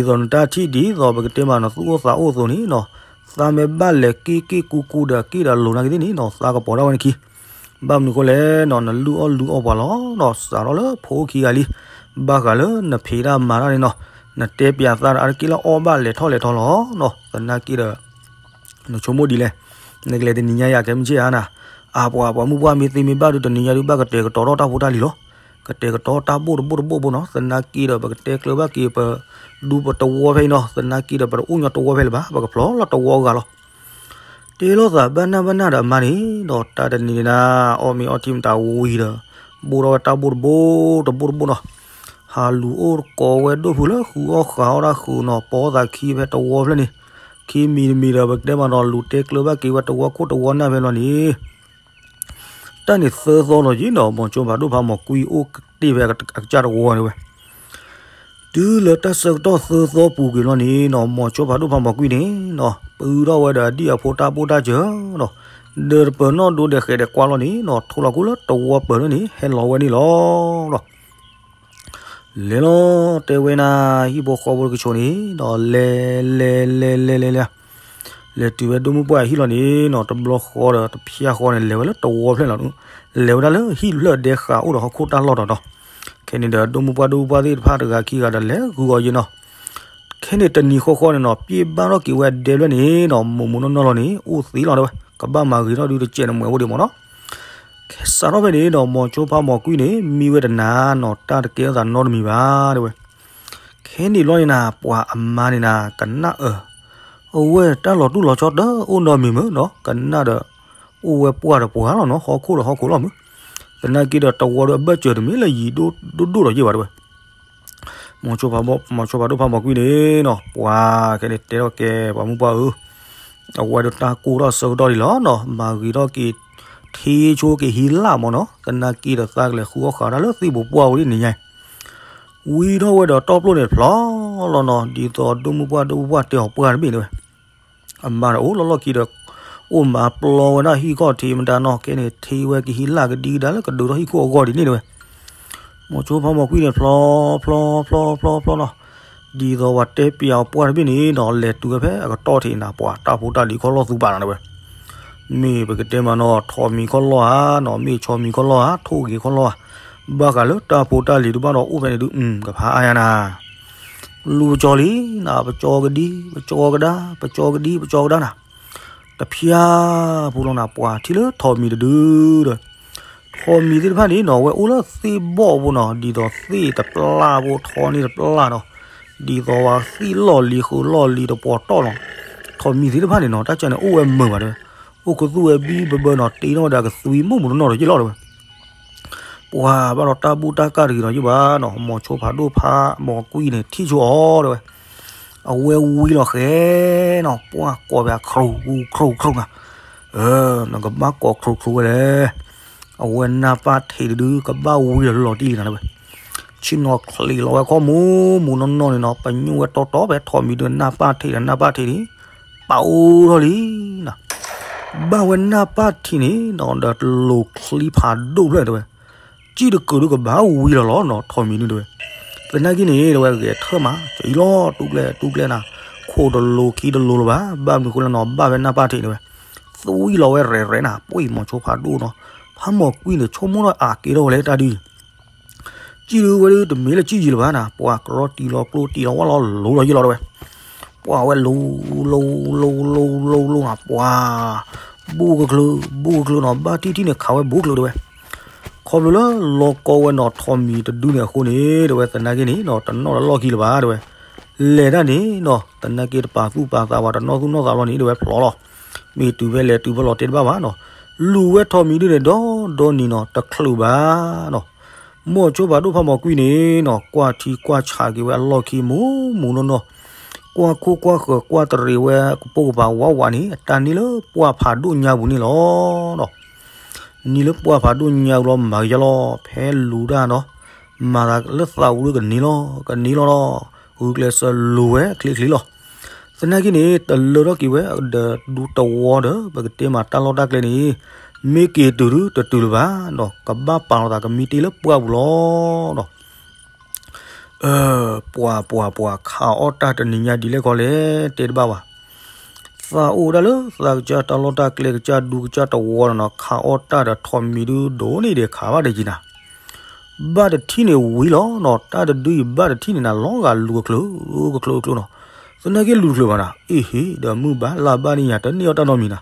ၤတဂ့ၤ ဒ်သိးနတၢ်ထံၣ်ဒ်သိးပကတဲမးနီၤ သူၣ်အိၣ်သးအိၣ်အသိးန့ၣ်နီၤ သးမ့ၢ်ဘၣ်လဲၤက့ၣ်က့ၣ်ကူကူဒီးက့ၣ်ဒီးလိၤနာ်က့ၤသ့ၣ်န့ၣ်နီၤ သးကပီၤဒၣ်ဝဲနခံ ဘၣ်မနုၤအဃိလဲၣ်နီၤ နလုၢ်အီၣ်လုၢ်အီပှၤလီၤနီၤ စးထီၣ်လၢဖိအိၣ်ခံဂၤလံ ဘၣ်ဃးလၢနဖံးတၢ်မၤတၢ်န့ၣ်နီၤ နတဲပၠးသးဒီးအါတက့ၢ်လၢအီၣ်ဘၣ်လဲၤထီၣ်လဲၤထီလီၤနီၤ သနာ်က့ဒီး နဆိကမိၣ်ဒ်လဲၣ် နကလဲၤတနံၤညါယၤကဲမုၢ်ဆ့ၣ်ဧါနၤ အါပှၤ ပှၤမုၢ်ပှၢ်မ့ၢ်သ့မ့ၢ်ဘၣ်ဒုးတနံၤညါဒုး ဘၣ်ကတဲာ်ကတီၤထီၣ်တၢ်ဖိတၢ်လံၤလီၤ ကတဲာ်ကတီၤတၢ်ဘိၣ်တဘိၣ်တဘိၣ်ဘိနီၤ သနာ်က့ဒီး ပကတဲကျၢၤဘၣ်က့ၤပ ဒူပတဝီဖဲအံၤနီၤ သနာ်က့ဒီး ပတအိၣ်ညီတဝီဖဲလၢၤဘၣ် ပကဖျီလီၤတဝီအဂၤလီၤ တဲလိာ်သးဘၣ်နၢ်ဘၣ်နၢ်ဒီးအမါန့ၣ်ဒီး တၢ်တနံၤန့ၣ်နၤ အီၣ်မ့ၤအီထံမတၤဝံၤဒီး ဘိၣ်ထီၣ်ဝဲတၢ်ဘိၣ်တဘိၣ်တဘိၣ်တဘိၣ်နီၤ ဟးလူၤအိၣ်ကိးဝဲဒိၣ်ဖုလၢဃုအီၣ်ဃးအီၣ်တၢ်ဃုာ်နီၤ ပိာ်သးခံဖဲတဝီဖျၢၣ်န့ၣ် ခံမံၤတမံၤဒီး ပကတဲမးနီၤ လူၤတဲကျၢၤဘၣ်က့ၤဝဲတဝီခိၣ်တဝီနၢ်ဖဲလီၤန့ၣ် တၢ်န့ၣ်သၢသီလီၤက့ၤနီၤ မီၤစိဖးဒိၣ်ဖးမီၤကွံအိၣ်တ့ၢ်ဖဲအကစၢ်တဝီန့ၣ်ဝဲ တုၤလၢတၢ်ဆၢကတီၢ်သၢသီပူၤကွံာ်လီၤန့ၣ်နီၤ မီၤစိဖးဒိၣ်ဖးမီၤကွံန့ၣ်နီၤ ပုထီၣ်ဝဲဒီးအဒံၣ်အဖိတၢ်ဘိၣ်တၢ်စၢၤနီၤ ဒီးတပၢၤနီၣ်ဒိဒဲးဃဲးဒဲးကွၢ်လီၤန့ၣ်နီၤ ထိလီၤခိၣ်လၢတဝီပၢၤန့ၣ် ဟဲလီၤဝဲန့ၣ်လီၤ. လဲၤလီၤ တဲဝဲနၤ ဟံၣ်ဖိဃီဖိတကဆိးန့ၣ်ဒီး လဲၤ လဲၤ လဲၤ လဲၤ လဲၤ လဲၤ လဲၤတုၤဝဲဒိၣ်မုၢ်ပှၢ်ဟံၣ်လီၤန့ၣ်နီၤ တဘျီဃီဒီးတဖၠၣ်ဃီန့ၣ် လဲၤဝဲလၢတဝီဖျၢၣ်လီၤ. လဲၤဝဲဒၣ်လၢဟံၣ်ဖျၢၣ်ဒဲဃာ်အိၣ်ဒီးဟီၣ်ခိၣ်တၢ်လီၢ်တီၤတီၤ. ခဲန့ၣ်ဒီးဒိၣ်မုၢ်ပှၢ်ဒိၣ်မုၢ်ပှၢ်သ့ၣ်တဖၣ်တဂၤခံဂၤဒီးလဲၤဂုာ်အီၤယဲနီၤ. ခဲန့ၣ်တနံၤဃီဃီန့ၣ်နီၤ ပျဲဘၣ်ထီၣ်က့ၤဝဲအဒဲဖျၢၣ်န့ၣ်နီၤ မိၢ်မိၢ်နီၢ်နီၢ်လီၤန့ၣ် အိၣ်သ့လီၤတဲဝဲ ကဘၣ်မၤဂ့ၤထီၣ်ဒုးတစဲးန့ၣ်မွဲၤအိၣ်ဒံးမ့ၢ်နီၤ. စးထီၣ်ဖဲန့ၣ်ဒီး မိၤဆိဖါမိၤကွံန့ၣ် မံဝဲတနၤနီၤ တၢ်တကဲထီၣ်သးနီတမံၤဘၣ်တဲဝဲ. ခဲန့ၣ်ဘျီန့ၣ်နၤ ပှၤအမါန့ၣ်နၤ ကနၣ်အၢ အဝဲတၢ်လီၤတူၢ်လီၤဆီတအိၣ်နီတမံၤမ့ၢ်နီၤ ကနၣ်ဒီး အိၣ်ဝဲပှၢ်ဒီးပှၢ်လီၤနီၤ ဟီၣ်ခိၣ်ဒီးဟီၣ်ခိၣ်လီၤမ့ၢ်. သနာ်က့ဒီးတဝီဒီးအဘၢၣ်စၢၤတမ့ၢ်လၢယံၤဒိၣ်ဒိၣ်ဒီးယ့ၢ်ဘၣ်တဲဝဲ. မိၤဆိဖါဒိၣ်ဖါမိၤကွံန့ၣ်နီၤ ပှၤခဲန့ၣ်တဲထီၣ်ကဲ ပှၤမုၢ်ပှၢ်ဧၢ, အဝဲဒၣ်တၢ်ကိၢ်ထီၣ်ဆၢကတီၢ်ဒံးလီၤနီၤ မၤဂ့ၤထီၣ်က့ၤ ထံဆိက့ၤဟံးလၢ်မ့ၢ်နီၤ သနာ်က့ဒီးသးကလဲၤဃုအီၣ်ဃာ်ဒၣ်လၢသ့ၣ်ပူၤပှၢ်ဝဲဒၣ်န့ၣ်ညါ ဝံထီၣ်ဝဲဒီးတီၢ်ပျိၢ်န့ၣ်ဖျီလီၤနီၤ ဒ်သိးဒိၣ်မုၢ်ပှၢ်ဒိၣ်မုၢ်ပှၢ်တဲအီၤပှၢ်တဘ့ၣ်တဲဝဲ. အမါဒီးအိၣ်လီၢ်လီၢ်ခံဒီး အိၣ်မၤပျီဝဲဒၣ်ဟံၣ်ခီၣ်ထံးမတၤနီၤ ခဲန့ၣ်ထံဝဲကဟံးလၢ်ကဒံကဒါလၢကဒုးထီၣ်ဟံၣ်ခိၣ်အဂီၢ်ဒ်န့ၣ်တဲဝဲ. မိၤဆိဖါမိၤကွံန့ၣ်ဖျီ ဖျီ ဖျီ ဖျီ ဖျီနီၤ ဒ်သိးပှၤတဲပျးအီၤပှၢ်တဘ့ၣ်န့ၣ်နီၤ လဲၤတုၤဝဲဖဲအကတီၢ်ထံးနၤ ပှၤတၢ်ဖိတၢ်လံၤခီၣ်လီၢ်သူပာ်နၤတဲဝဲ. မ့ၢ်ပကတဲမးနီၤ ထိးမံၤခီၣ်လီၢ်ဧါနီၤ မ့ၢ်ဆီမံၤခီၣ်လီၢ်ဧါ ထိၣ်ဂ့ၤခီၣ်လီၢ်ဧါ ဘၣ်ဃးလၢတၢ်ဖိတၢ်လံၤတဘၣ်ဒီး အိၣ်ဖဲန့ၣ်ဒုး ကဖးအါယၤနၤ လူၤပကၠီလံနၤ ပကၠီကဒံ ပကၠီကဒါ ပကၠီကဒံ ပကၠီကဒါနၤ တဖၠၣ်ဖိလီၤနၤ ပှၤထံၣ်လၢထိးမံၤတဒုဒီး ထိးမံၤသ့ၣ်တဖၣ်န့ၣ်နီၤ အဝဲအိၣ်လၢသ့ၣ်ဘီၣ်ဖိနီၤ ဒ်သိးသ့ၣ်တပျၢ်ဖိ ထီန့ၢ်တပျၢ်နီၤ ဒ်သိးဝဲသ့ၣ်လီၢ်လံၤဃုာ်လီၢ်လံၤတပှီၤတီၢ်လီၤ. ထိးမံၤသ့ၣ်တဖၣ်န့ၣ်နီၤ တၢ်ကၢန့ၣ်အိၣ်ဝဲမုာ်ဘၣ်တဲဝဲ အိၣ်ခူသူၣ်ဝဲဘံၣ်ဘၢဘၢနီၤ တ့ထီၣ်ဝဲဒီးကသွံမိၢ်မူးတနီၣ်ဒီးယ့ၢ်လီၤတဲဝဲ ပှၤဘၣ်ဒီးတၢ်ဘူၣ်တၢ်ကၢ်တဂ့ၤဒီးယ့ၢ်ဘၣ်နီၤ မိၤဆိဖးဒိၣ်ဖးမိၤကွံန့ၣ် ထံၣ်ဆိအီၤတဲဝဲ အဝဲဝံလီၤဃဲနီၤ ပှၢ်ကိးပှၤခရူၣ်ခရူၣ်ခရူၣ်နၤ နကဘၣ်ကိးခရူၣ်ခရူၣ်ဝဲလဲၣ် အဝဲနၢ်ပၢ်ထံးတဒု ကဘၣ်ဝံဒီးလီၤတံၢ်လံနၤတဲဝဲ ဆ့ၣ်နီၤချံးလီၤဝဲခီၣ်မူမူနီၢ်နီၢ်န့ၣ်နီၤ ပညိၣ်ဝဲတီတီဖဲထိးမံၤဒု နၢ်ပၢ်ထံးဒီးနၢ်ပၢ်ထံးန့ၣ် ပာ်အိၣ်ထီၣ်လံနၤ ဘၣ်ဝဲနၢ်ပၢ်ထံးန့ၣ်နီၤ ဒီးတလိၤချံဖးဒိၣ်ဖျၢၣ်တဲဝဲ စံၣ်တကုာ်ဒုကဘၣ်ဝံလီၤလီၤနီၤ ထိးမံၤဒုတဲဝဲ. သနာ်က့န့ၣ် တဲဝဲဂဲၤထၢၣ်မး ကအံၤလီၤ တူၢ်ကျဲ တူၢ်ကျဲနၤ ခိၣ်တလိၤခံတလိၤလၢၤဘၣ် ဘၣ်မနုၤဃိလဲၣ်နီၤ ဘၣ်ဖဲနၢ်ပၢ်ထံးတဲဝဲ သွံၣ်လီၤဝဲရဲၣ်ရဲၣ်နၤ ပှၤမိၤဆိဖးဒိၣ်နီၤ ဖးမိၤကွံန့ၣ် ဆိကမိၣ်ထီၣ်အကဲထီၣ်ဝဲလၢတၢ်ဒုး စံၣ်ဒုဝဲဒုတမ့ၢ်လၢစံၣ်ယံၤလၢၤဘၣ်နၤ ပှၤကရီတံၢ်လီၤကျိတံၢ်လီၤဝၣ်လီၤလိၤလီၤယ့ၢ်လီၤတဲဝဲ ပှၤဝဲလိၤ လိၤ လိၤ လိၤ လိၤ လိၤနၤ ပှၤ ဘူးကချုး ဘူးကချုးနီၤ ဘၣ်ထံၣ်ထံၣ်န့ၣ် ခးဝဲဘူးကချုးတဲဝဲ ခီဖျိလၢလီၤကီဝဲနီၤ ထိးမံၤတဒုန့ၣ်အဃိန့ၣ် တဲဝဲသနာ်က့န့ၣ်နီၤ တနီၣ်လၢလီၢ်ခံလၢၤဘၣ်တဲဝဲ လဲၤတၢ်န့ၣ်နီၤ သနာ်က့တပာ်သူၣ်ပာ်သးဝဲ တနီၣ်သူၣ်နီၣ်သးဘျီန့ၣ် တဲဝဲဖျိလီၤ မ့ၢ်တုၤဖဲလဲၤတုၤဖဲလီၤတဲတဘၣ်ဘၣ်နီၤ လူၤဝဲထိးမံၤဒုန့ၣ် ဒီဒီနံၤနီၤ တချုးဘၣ်နီၤ မိၤဆိဖးဒိၣ်ဖးမိၤကွံန့ၣ်နီၤ ကွၢ်ထံကွၢ်ဆးက့ၤဝဲအလီၢ်ခံမူမူနီၢ်နီၢ် ကွၢ်ခိၣ်ကွၢ်ဃၢၤကွၢ်တရံးဝဲကပိာ်ကပၤဝးဝးန့ၣ် အတၢ်န့ၢ်လၢပှၢ်ဖးဒိၣ်ညါပူၤန့ၣ်လီၤနီၤ န့ၢ်လၢပှၢ်ဖးဒိၣ်ညါပူၤလီၤ မၤကယါလီၤ ဖဲလူၤတၢ်နီၤ မၤသးလၢသးဝံၤကန့ၢ်လီၤ ကန့ၢ်လီၤနီၤ ဂုာ်ကျဲးစၢးလူၤဝဲချ့ချ့လီၤ သနာ်က့န့ၣ် တလၢထီၣ်က့ၤဝဲဒီးဒူတဝီဒီး ပကတဲမးတၢ်လီၢ်တၢ်ကျဲန့ၣ် မ့ၢ်က့ၤတုၤဒုတတုၤလၢၤဘၣ်နီၤ ကဘၣ်ပာ်လီၤသးကမံတ့ၢ်လၢပှၢ်ပူၤလီၤနီၤ ပှၤ ပှၤ ပှၤ ခးအီၣ်တၢ်တနံၤညါဒ်လဲၣ်ခီလဲၣ် တဲတဘၣ်ဘၣ်. သးအိၣ်ဒၣ်လၢသးကစၢ်တၢ်လီၢ်တၢ်ကျဲကစၢ်ဒူကစၢ်တဝီနီၤနီၤ ခးအီၣ်တၢ်ဒီးထိးမံၤဒုဒိၣ်န့ၣ်ဒီးခးဘၣ်တယံၤနၤ ဘၣ်တထံၣ်န့ၣ်ဝံၤလီၤနီၤ တၢ်တဒုအံၤဘၣ်တထံၣ်န့ၣ်နၤ လီၤဂာ်လူၤကချုး ကချုးကချုးနီၤ သနာ်က့လူၤတချုးဘၣ်နၤ အ့ဟ့ၣ် ဒီးမုၢ်ဘၣ်လါဘၣ်န့ၣ်ယၤ တန့ၢ်အီၣ်တၢ်နီတမံၤနၤ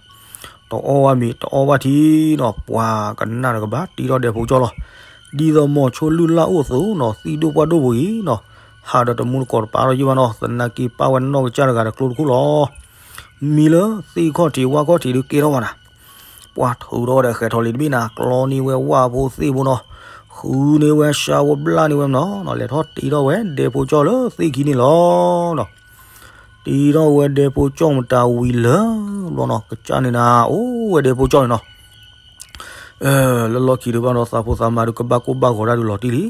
တအီၣ်ဘၣ်မ့ၤ တအီၣ်ဘၣ်ထံနီၤ ပှၤကနၣ်ဒီးကဘၣ်တ့ထီၣ်ဒဲဖိကၠီၣ်လီၤ. ဒ်သိးမိၤဆိလုၢ်လၢ်အိၣ်အသိးနီၤ သံၣ်ဒိၣ်ပှၢ်ဒိၣ်ပူၤအံၤနီၤ ဟးဒီးတမူတကိးတပၤထီၣ်ယံၢ်ဘၣ်နီၤ သနာ်က့ပၢ်ဝဲနီၢ်ကစၢ်တဂၤဒီးကျိတခိၣ်လီၤ. မံၤလၢသ့ၣ်ခီၣ်ထံးဝၣ်ခီၣ်ထံးဒုးကဲထီၣ်ဘၣ်နၤ ပှၤထုးထီၣ်ဝဲဒီးဃဲၤထီၣ်လံတဘ့ၣ်နၤ ကျီန့ၢ်ဝဲဝၣ်ဖိသ့ၣ်ဖိနီၤ ဃုန့ၢ်ဝဲရှါဖိဘျၣ်န့ၢ်ဝဲနီၤ လဲၤထီၣ်တ့ထီၣ်ဝဲဒဲဖိကၠီၣ်လၢသ့ၣ်ခံန့ၣ်လီၤနီၤ တ့ထီၣ်ဝဲဒဲဖိကၠီၣ်မတၤဝံၤလၢဘျီနီၤ ကစၢ်န့ၣ်နၤ အိၣ်ဝဲဒဲဖိကၠီၣ်န့ၣ်နီၤ လၢလီၢ်ခံဒုးဘၣ်ဒီးသးဖိသးမါဒုးကဘၣ်ကိၢ်ဘၣ်ဂီၤတၢ်ဒုးလီၤတံၢ်လံ.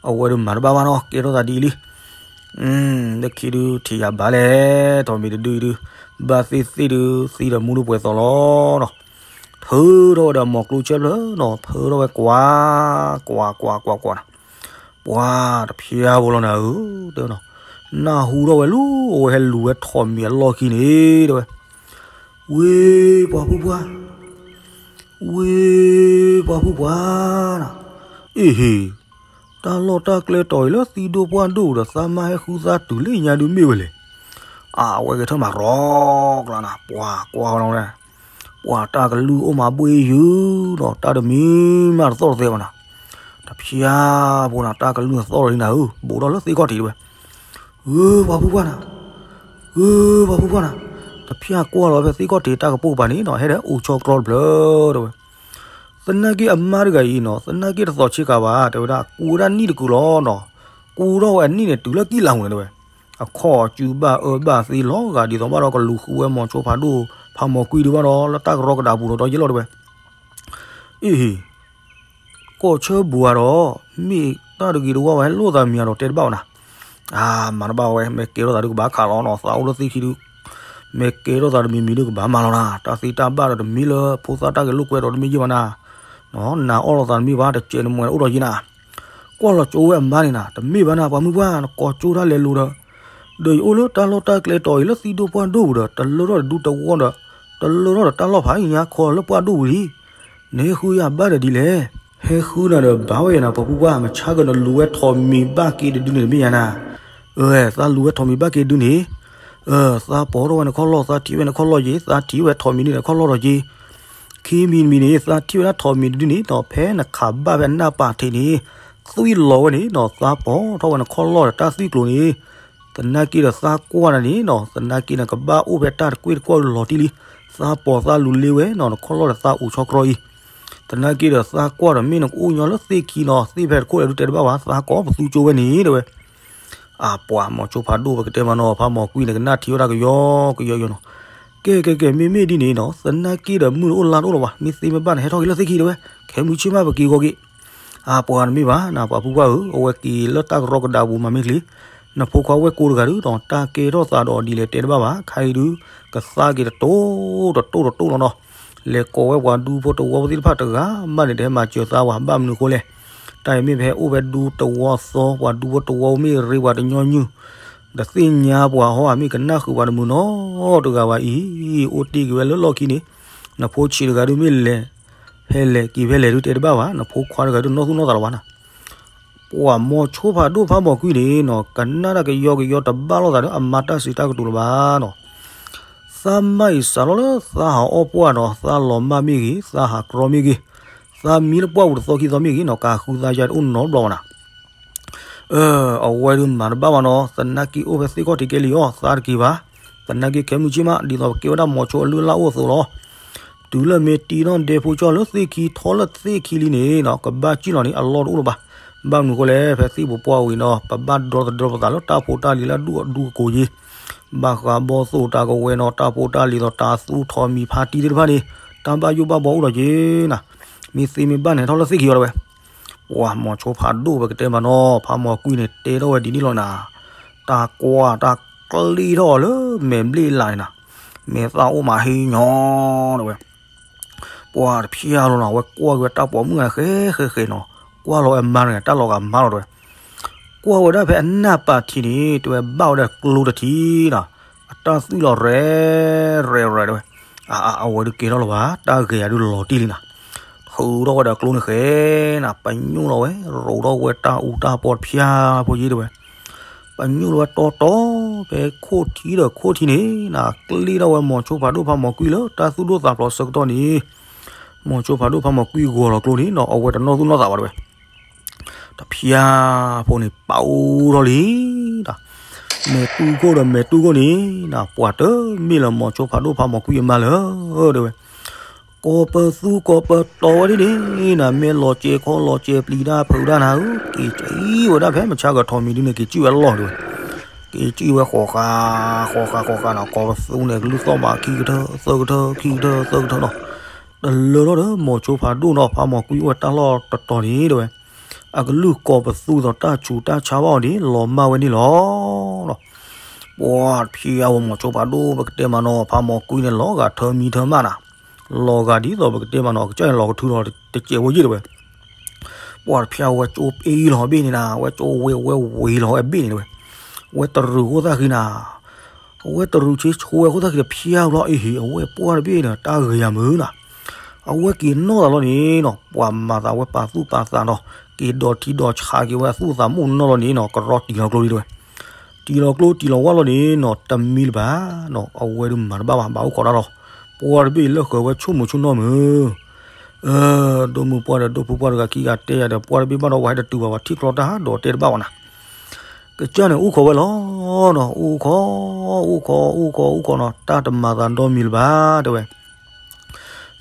အဝဲဒုးမၤတဘၣ်ဘၣ်နီၤ ကဲထီၣ်သးဒ်အံၤလံ. လၢခံဒုးထံၣ်ယၤဘၣ်လဲၣ် ထိးမံၤတဒုအံၤဒုး ဘၣ်သ့ၣ်သ့ၣ်ဒုး သံဒီးမူဒုးပှဲၤသီလီၤနီၤ. ထုးထီၣ်ဝဲဒီးမိၤကျိဆဲဖျၢၣ်နီၤ ဖၢထီၣ်ဝဲကွၢ် ကွၢ် ကွၢ် ကွၢ် ကွၢ်နီၤ. ပှၤတဖျါဖိလီၤနၤဧၢ, တဲဝဲနီၤ, နၢ်ဟူထီၣ်ဝဲလၢ အဝဲဟဲလူၤဝဲထိးမံၤအလီၢ်ခံန့ၣ် တဲဝဲ, ဝ့ၢ်ပှၤဖုပှၢ်, ဝ့ၢ်ပှၤဖုပှၢ်နီၤ, အ့ဟ့ၣ်, တၢ်လီၢ်တၢ်ကျဲတီၤအံၤလၢသံဒိၣ်ပှၢ်ဒိၣ်ဒီး သးမါဟဲဃုသးတုၤလၢညါဒုးမ့ၢ်ဝဲလဲၣ်. အဝဲကထၢၣ်မၤရီကျါနၤ, ပှၤကွၢ်ဝဲလီၤဝဲ, ပှၤတၢ်ကလုၢ်အိၣ်မးဘှ့ယုာ်နီၤ, တၢ်တမံၤမးတသီၣ်တသဲဘၣ်နၤ, တဖျါဖိနၤ တၢ်ကလုၢ်သီၣ်လီၤလံနၤဧၢ, ဘူးထီၣ်လၢသ့ၣ်ခီၣ်ထံးတဲဝဲ, ဧၢ ပှၤဖုပှၢ်နၤ, ဧၢ ပှၤဖုပှၢ်နၤ, တဖျါကွၢ်လီၤဝဲဖဲသ့ၣ်ခီၣ်ထံးတၢ်ကပိာ်ကပၤန့ၣ်နီၤ, ဟဲဒီးအိၣ်ဆီတြီတဖျၢၣ်တဲဝဲ, သနာ်က့အမါတဂၤအံၤနီၤ, သနာ်က့တသီၣ်ဆ့ကၤဘၣ် တဲဝဲဒၣ်, ကူးဝဲဒၣ်နံၣ်တကူးလီၤနီၤ, ကူးထီၣ်ဝဲအနံၣ်န့ၣ် တုၤလၢကံၣ်လါမူန့ၣ်တဲဝဲ, အခီၣ်အစုဘၣ်အၢဘၣ်သီလီၤဂာ်ဒ်သိးဘၣ်ဒီး ကလူၤဃုဝဲမိၤဆိဖးဒိၣ်ဖးမိၤကွံဒုးဘၣ်ဒီး လၢတၢ်ကရီကဒးပူၤဒီး ဒီးယ့ၢ်လီၤတဲဝဲ, အ့ဟ့ၣ် ကီၢ်ဆၢဘူးဧါဒီး မ့ၢ်တၢ်တဂ့ၤတဝါဘၣ် ဟဲလိၣ်သးမံၤဧါဒီး တဲတဘၣ်ဝဲနၤ, အါ မၤတဘၣ်ဝဲ, မ့ၢ်ကဲထီၣ်သးဒုးကဘၣ်ခးလီၤနီၤ, သးအိၣ်လၢသ့ၣ်ခံဒုး, မ့ၢ်ကဲထီၣ်သးတမံၤမံၤဒုးကဘၣ်မၤလီၤနၤ, တၢ်သ့တၢ်ဘၣ်ဒီးတမံၤလၢဖိသၣ်တၢ်ဂဲၤလိာ်ကွဲဒီးတမ့ၢ်ယဲၢ်ဘၣ်နၤ, နၤအီၣ်လီၤသးတမ့ၢ်ဘၣ် တစဲးနမှဲအိၣ်ဒီးယ့ၢ်နၤ, ကွၢ်လီၤကၠိဝဲအမါန့ၣ်နၤ, တမ့ၢ်ဘၣ်နၤ ပှၤမုၢ်ပှၢ် နကိးကၠိတၢ်လဲၤလိၤဒီး, ဒီးယအိၣ်လၢတၢ်လီၢ်တၢ်ကျဲတီၤအံၤလၢသံဒိၣ်ပှၢ်ဒိၣ်ပူၤဒီး တလၢထီၣ်ဒီးဒူတဝီဒီး, တလၢထီၣ်ဒီးတၢ်လီၢ်ဖးယါခီလၢပှၢ်ဒိၣ်ပူၤလံ, နဟဲဃုယၤဘၣ်ဒီးဒ်လဲၣ်, ဟဲဃုနၤဒီးဘၣ်ဝဲယၤနၤ ပှၤဖုပှၢ် မဆါကနလူၤဝဲထိးမံၤဘၣ်က့ၤတဒုန့ၣ်တမ့ၢ်ယၤနၤ, အၢ သးလူၤဝဲထိးမံၤဘၣ်က့ၤဒုန့ၣ်, အၢ သးပိာ်ထီၣ်ဝဲနခီၣ်လီၢ် သးထံၣ်ဝဲနခီၣ်လီၢ်က့ၤ သးထံၣ်ဝဲထိးမံၤဒုန့ၣ်နခီၣ်လီၢ်ဒီးက့ၤ ခံမံၤတမံၤန့ၣ် သးထံၣ်ဝဲဒၣ်ထိးမံၤတဒုန့ၣ်ဒီး ဖဲနခးဘၣ်ဖဲအနၢ်ပာ်ထံးန့ၣ် သွံၣ်လီၤဝဲန့ၣ်ဒီး သးပိာ်ထီၣ်ဝဲနခီၣ်လီၢ်ဒီးတၢ်သွံၣ်ကျိၤန့ၣ်, သနာ်က့ဒီးသးကွၢ်နၤန့ၣ်နီၤ သနာ်က့နကဘၣ်အိၣ်ဖဲတၢ်တကွ့ၢ်တကွီၢ်လီၤတံၢ်လံ, သးပိာ်သးလူၤလ့ဝဲနီၤ နခီၣ်လီၢ်ဒီးသးအိၣ်ဆီကြီအံၤ, သနာ်က့ဒီးသးကွၢ်ဒီးမ့ၢ်နကအိၣ်ညီလၢသ့ၣ်ခံနီၤ သ့ၣ်ဖဲတခိၣ်လၢဒုးတဲတဘၣ်ဘၣ် သးကိးပသူကၠိဝဲန့ၣ်တဲဝဲ အပှၤမိၤဆိဖးဒိၣ်ပကတဲမးနီၤ ဖးမိၤကွံန့ၣ် ကနၣ်ထံဝဲဒၣ်ကယီကယီကယီနီၤ, ကဲကဲကဲ မ့မ့ၢ်ဒ်န့ၣ်နီၤ သနာ်က့ဒီးမုၢ်တအိၣ်လါတအိၣ်လၢၤဘၣ် မ့ၢ်သ့မ့ၢ်ဘၣ်န့ၣ် ဟဲထီၣ်က့ၤလၢသ့ၣ်ခံတဲဝဲ, ခဲမုၢ်ဆ့ၣ်မးပက့ၤဂီၤက့ၤ, အပှၤတမ့ၢ်ဘၣ်နၤ ပှၤဖုပှၢ်ဧၢ, အဝဲက့ၤလၢတၢ်ကရီကဒးပူၤမၤမ့ၢ်ချ့, နဖိခွါဝဲၢ်ကိတဂၤဒုးနီၤ တၢ်ကဲထီၣ်သးဒီးဒ်လဲၣ်တဲတဘၣ်ဘၣ် ခဲအံၤဒုး, ကသါက့ၤတတိၢ်တတိၢ်တတိၢ်လီၤနီၤ, လဲၤကိးဝဲပှၤဒူဖိတဝီဖိသ့ၣ်တဖၣ်တဂၤမးန့ၣ် တဟဲမၤစၢၤသးဝဲ ဘၣ်မနုၤအဃိလဲၣ်, တၢ်အံၤမ့ၢ်ပဟဲအိၣ်ဖဲဒူတဝီသီ ပှၤဒူဖိတဝီမ့ၢ်ရ့ပှၤတညီနုၢ်, ဒီးသ့ၣ်ညါပှၤဟီဧါ မ့ၢ်ကနၣ်ဃုာ်ပှၤတမုာ်နီတဂၤဘၣ်အံၤ, အိၣ်တ့ၢ်က့ၤဝဲလၢလီၢ်ခံန့ၣ်, နဖိဆံးတဂၤဒုးမ့ၢ်လဲၤ, ဖဲလဲၤက့ၤဖဲလဲၣ်ဒုးတဲတဘၣ်ဘၣ် နဖိခွါတဂၤဒုးနီၢ်သူၣ်နီၢ်သးလီၤဘၣ်နၤ ပှၤမိၤဆိဖးဒိၣ်ဖးမိၤကွံန့ၣ်နီၤ ကနၣ်တၢ်ကယီကယီတဘၣ်လိာ်သးဒီးအမါတၢ်စံးတၢ်ကတိၤလၢၤဘၣ်နီၤ, သးမါအံၤစးထီၣ်လၢသးဟးအီၣ်ပှၢ်နီၤ သးလီၤမၢ်မ့ၢ်ဂ့ၤ သးဟးကြီမ့ၢ်ဂ့ၤ, သးမံလၢပှၢ်ပူၤတသီခံသီမ့ၢ်ဂ့ၤနီၤ ကးဃုသးယါတအိၣ်နီတဘျီဘၣ်နၤ အဝဲဒုးမၤတဘၣ်ဘၣ်နီၤ သနာ်က့အိၣ်ဖဲသ့ၣ်ခီၣ်ထံးကဲလံအီၤ သးတက့ၤဘၣ်, သနာ်က့ခဲမုၢ်ဆ့ၣ်မး ဒ်သိးပကဲဝဲဒၣ်မိၤဆိအလုၢ်အလၢ်အိၣ်အသိးလီၤ, တုၤလၢမ့ၢ်တ့ထီၣ်ဒဲဖိကၠီလၢသ့ၣ်ခံထီလၢသ့ၣ်ခံလံန့ၣ်နီၤ ကဘၣ်စံၣ်လီၤန့ၣ် အလီၢ်တအိၣ်လၢၤဘၣ်, ဘၣ်မနုၤဃိလဲၣ် ဖဲသ့ၣ်ပူၤပှၢ်ဝံၤနီၤ ပဘၣ်ဒီသဒၢပသးလၢတၢ်ဖိတၢ်လံၤလၢအဒူၣ်အဒူအကိာ်က့ၤ ဘၣ်ဃးဘီၣ်သိၣ်တၢ်ကဝဲၤနီၤ တၢ်ဖိတၢ်လံၤဒီးတၢ်သူၣ်ထီၣ်မံၤဖါတံၢ်သ့ၣ်တဖၣ်န့ၣ် တၢ်ဘၣ်ယိၣ်ဘၣ်ဘှီအိၣ်ဒီးက့ၤနၤ, မ့ၢ်သ့မ့ၢ်ဘၣ်န့ၣ် ဟဲထီၣ်လၢသ့ၣ်ခံအီၤတဲဝဲ, ပှၤမိၤဆိဖးဒိၣ်ပကတဲမးနီၤ ဖးမိၤကွံန့ၣ် တဲထီၣ်ဝဲဒ်န့ၣ်လီၤနၤ, တၢ်ကွၢ်တၢ်ကျ့ထီၣ်အီၤလၢမဲာ်ဘျ့လးန့ၣ်နၤ, မဲာ်သၣ်အိၣ်မးဟ့ညီတဲဝဲ ပှၤတဖျါလီၤနီၤ အဝဲကွၢ်က့ၤဝဲတၢ်ပိာ်မုၣ်ဂၤဃဲဃဲဃဲနီၤ, ကွၢ်လီၤဝဲအမါန့ၣ် တၢ်လီၤဂာ်မါလီၤတဲဝဲ, ကွၢ်ဝဲဒၣ်ဖဲအနၢ်ပာ်ထံးန့ၣ် တဲဝဲဘၣ်ဝဲဒၣ်ကျိတထံးနီၤ, အတၢ်သွံၣ်လီၤရဲၣ်ရဲၣ်ရဲၣ်တဲဝဲ, အဝဲဒုးကဲထီၣ်လီၤဘၣ် တၢ်ဂ့ၤယၤဒုးလီၤတံၢ်လံနၤ, ထုးထီၣ်ဝဲဒီးကျိန့ၣ်ဃဲနၤ ပညိၣ်လီၤဝဲ ရိးထီၣ်ဝဲတၢ်အူတၢ်ပီတဖျါဖိယ့ၣ်တဲဝဲ ပညိၣ်လီၤဝဲတီတီ ဖဲခိၣ်ထံဒီးခိၣ်ထံန့ၣ်နၤ ကျ့ထီၣ်ဝဲမိၤဆိဖးဒိၣ်ဖးမိၤကွံလၢတၢ်သူၣ်ဒိၣ်သးဖျိးဆၢကတီၢ်န့ၣ်, မိၤဆိဖးဒိၣ်ဖးမိၤကွံဂီၤလီၤကျိန့ၣ်နီၤ အဝဲတနီၢ်သူၣ်နီၢ်သးဘၣ်တဲဝဲ, တဖျါဖိန့ၣ် ပာ်အိၣ်ထီၣ်လံ မဲာ်တူၢ်ခိၣ်ဒီးမဲာ်တူၢ်ခိၣ်န့ၣ်နၤ ပှၤတမ့ၢ်လၢမိၤဆိဖးဒိၣ်ဖးမိၤကွံအမါလၢၤတဲဝဲ ကိးပသူကိးပတီၤဝဲဒ်န့ၣ်နၤ မ့ၢ်လီၤစဲၤခီလီၤစဲၤပျံၤတၢ်ဖုးတၢ်နၤဧၢ, က့ၤစံၣ်ဝဲဒၣ်ဖဲမုၢ်ဆါကထိးမံၤဒုန့ၣ် က့ၤစံၣ်ဝဲလီၢ်တဲဝဲ, က့ၤစံၣ်ဝဲဃီၤဃာ် ဃီၤဃာ်ဃီၤဃာ်နီၤ ကိးပသူန့ၣ် ကလုၢ်သီၣ်ဘၣ်ခံကထၢၣ်သၢကထၢၣ်ခံကထၢၣ်သၢကထၢၣ်နီၤ, တလၢထီၣ်ဒီးမိၤဆိဖးဒိၣ်နီၤ ဖးမိၤကွံအိၣ်ဝဲတၢ်လီၢ်တတီၤန့ၣ်တဲဝဲ, အကလုၢ်ကိးပသူဒီးတၢ်ဆူးတၢ်ဆါဘၣ်အီၤန့ၣ် လီၤမၢ်ဝဲန့ၣ်လီၤ. ပှၤတဖျါဝဲမိၤဆိဖးဒိၣ် ပကတဲမးနီၤ ဖးမိၤကွံန့ၣ် လီၤဂာ်ထၢမံထၢမးနၤ, လီၤဂာ်ဒ်သိးပကတဲမးနီၤ ကစၢ်န့ၣ်လီၤကထုးလီၤတစဲးဖိယ့ၣ်တဲဝဲ, ပ ပှၢ်တဖျါဝဲကၠိပ့လီၤဘ့ၣ်န့ၣ်နၤ, ဝဲကၠိဝ့ဝဲဝ့လီၤဝဲဘ့ၣ်န့ၣ်တဲဝဲ, ဝဲတရူးဃိသၣ်ဃံနၤ, အဝဲတရူးဆ့ဆိဝဲဃိသၣ်ဃံတဖျါလီၤအံၤ အဝဲပှၢ်တဘ့ၣ်န့ၣ် တၢ်ဂ့ၤယၤမုၢ်နၤ, အဝဲက့ၤနီၣ်သးလီၤန့ၣ်နီၤ, ပှၤမၤသးဝဲပာ်သူၣ်ပာ်သးနီၤ, က့ၤဒိးထံဒိးဆးက့ၤဝဲအသူၣ်အသးမုၢ်နီၢ်လီၤန့ၣ်နီၤ, ကရီတံၢ်လီၤကျိလံတဲဝဲ, တံၢ်လီၤကျိတံၢ်လီၤဝါလီၤန့ၣ်နီၤ, တမံလၢၤဘၣ်နီၤ, အဝဲဒုးမၤတဘၣ်ဘၣ် ဘၣ်အိၣ်ခိးတၢ်လီၤ, ပှၢ်တဘ့ၣ်လၢဃၢၤဝဲဆိကမိၣ်ဆိကနီၣ်မုၢ် အၢ ဒိၣ်မုၢ်ပှၢ်ဒီးဒိၣ်ဖုပှၢ်တဂၤခံဂၤတဲယၤဒီး ပှၢ်တဘ့ၣ်ဘၣ်ဒီး ပှၤဟဲတတုၤဘၣ် ပှၤထံၣ်ကျီတၢ်ဒီးတဲတဘၣ်ဘၣ်နၤ, ကစၢ်န့ၣ်အိၣ်ခိးဝဲလီၤနီၤ, အိၣ်ခိး အိၣ်ခိး အိၣ်ခိး အိၣ်ခိးနီၤ, တၢ်တမၤသးဒီမံၤလၢၤဘၣ် တဲဝဲ,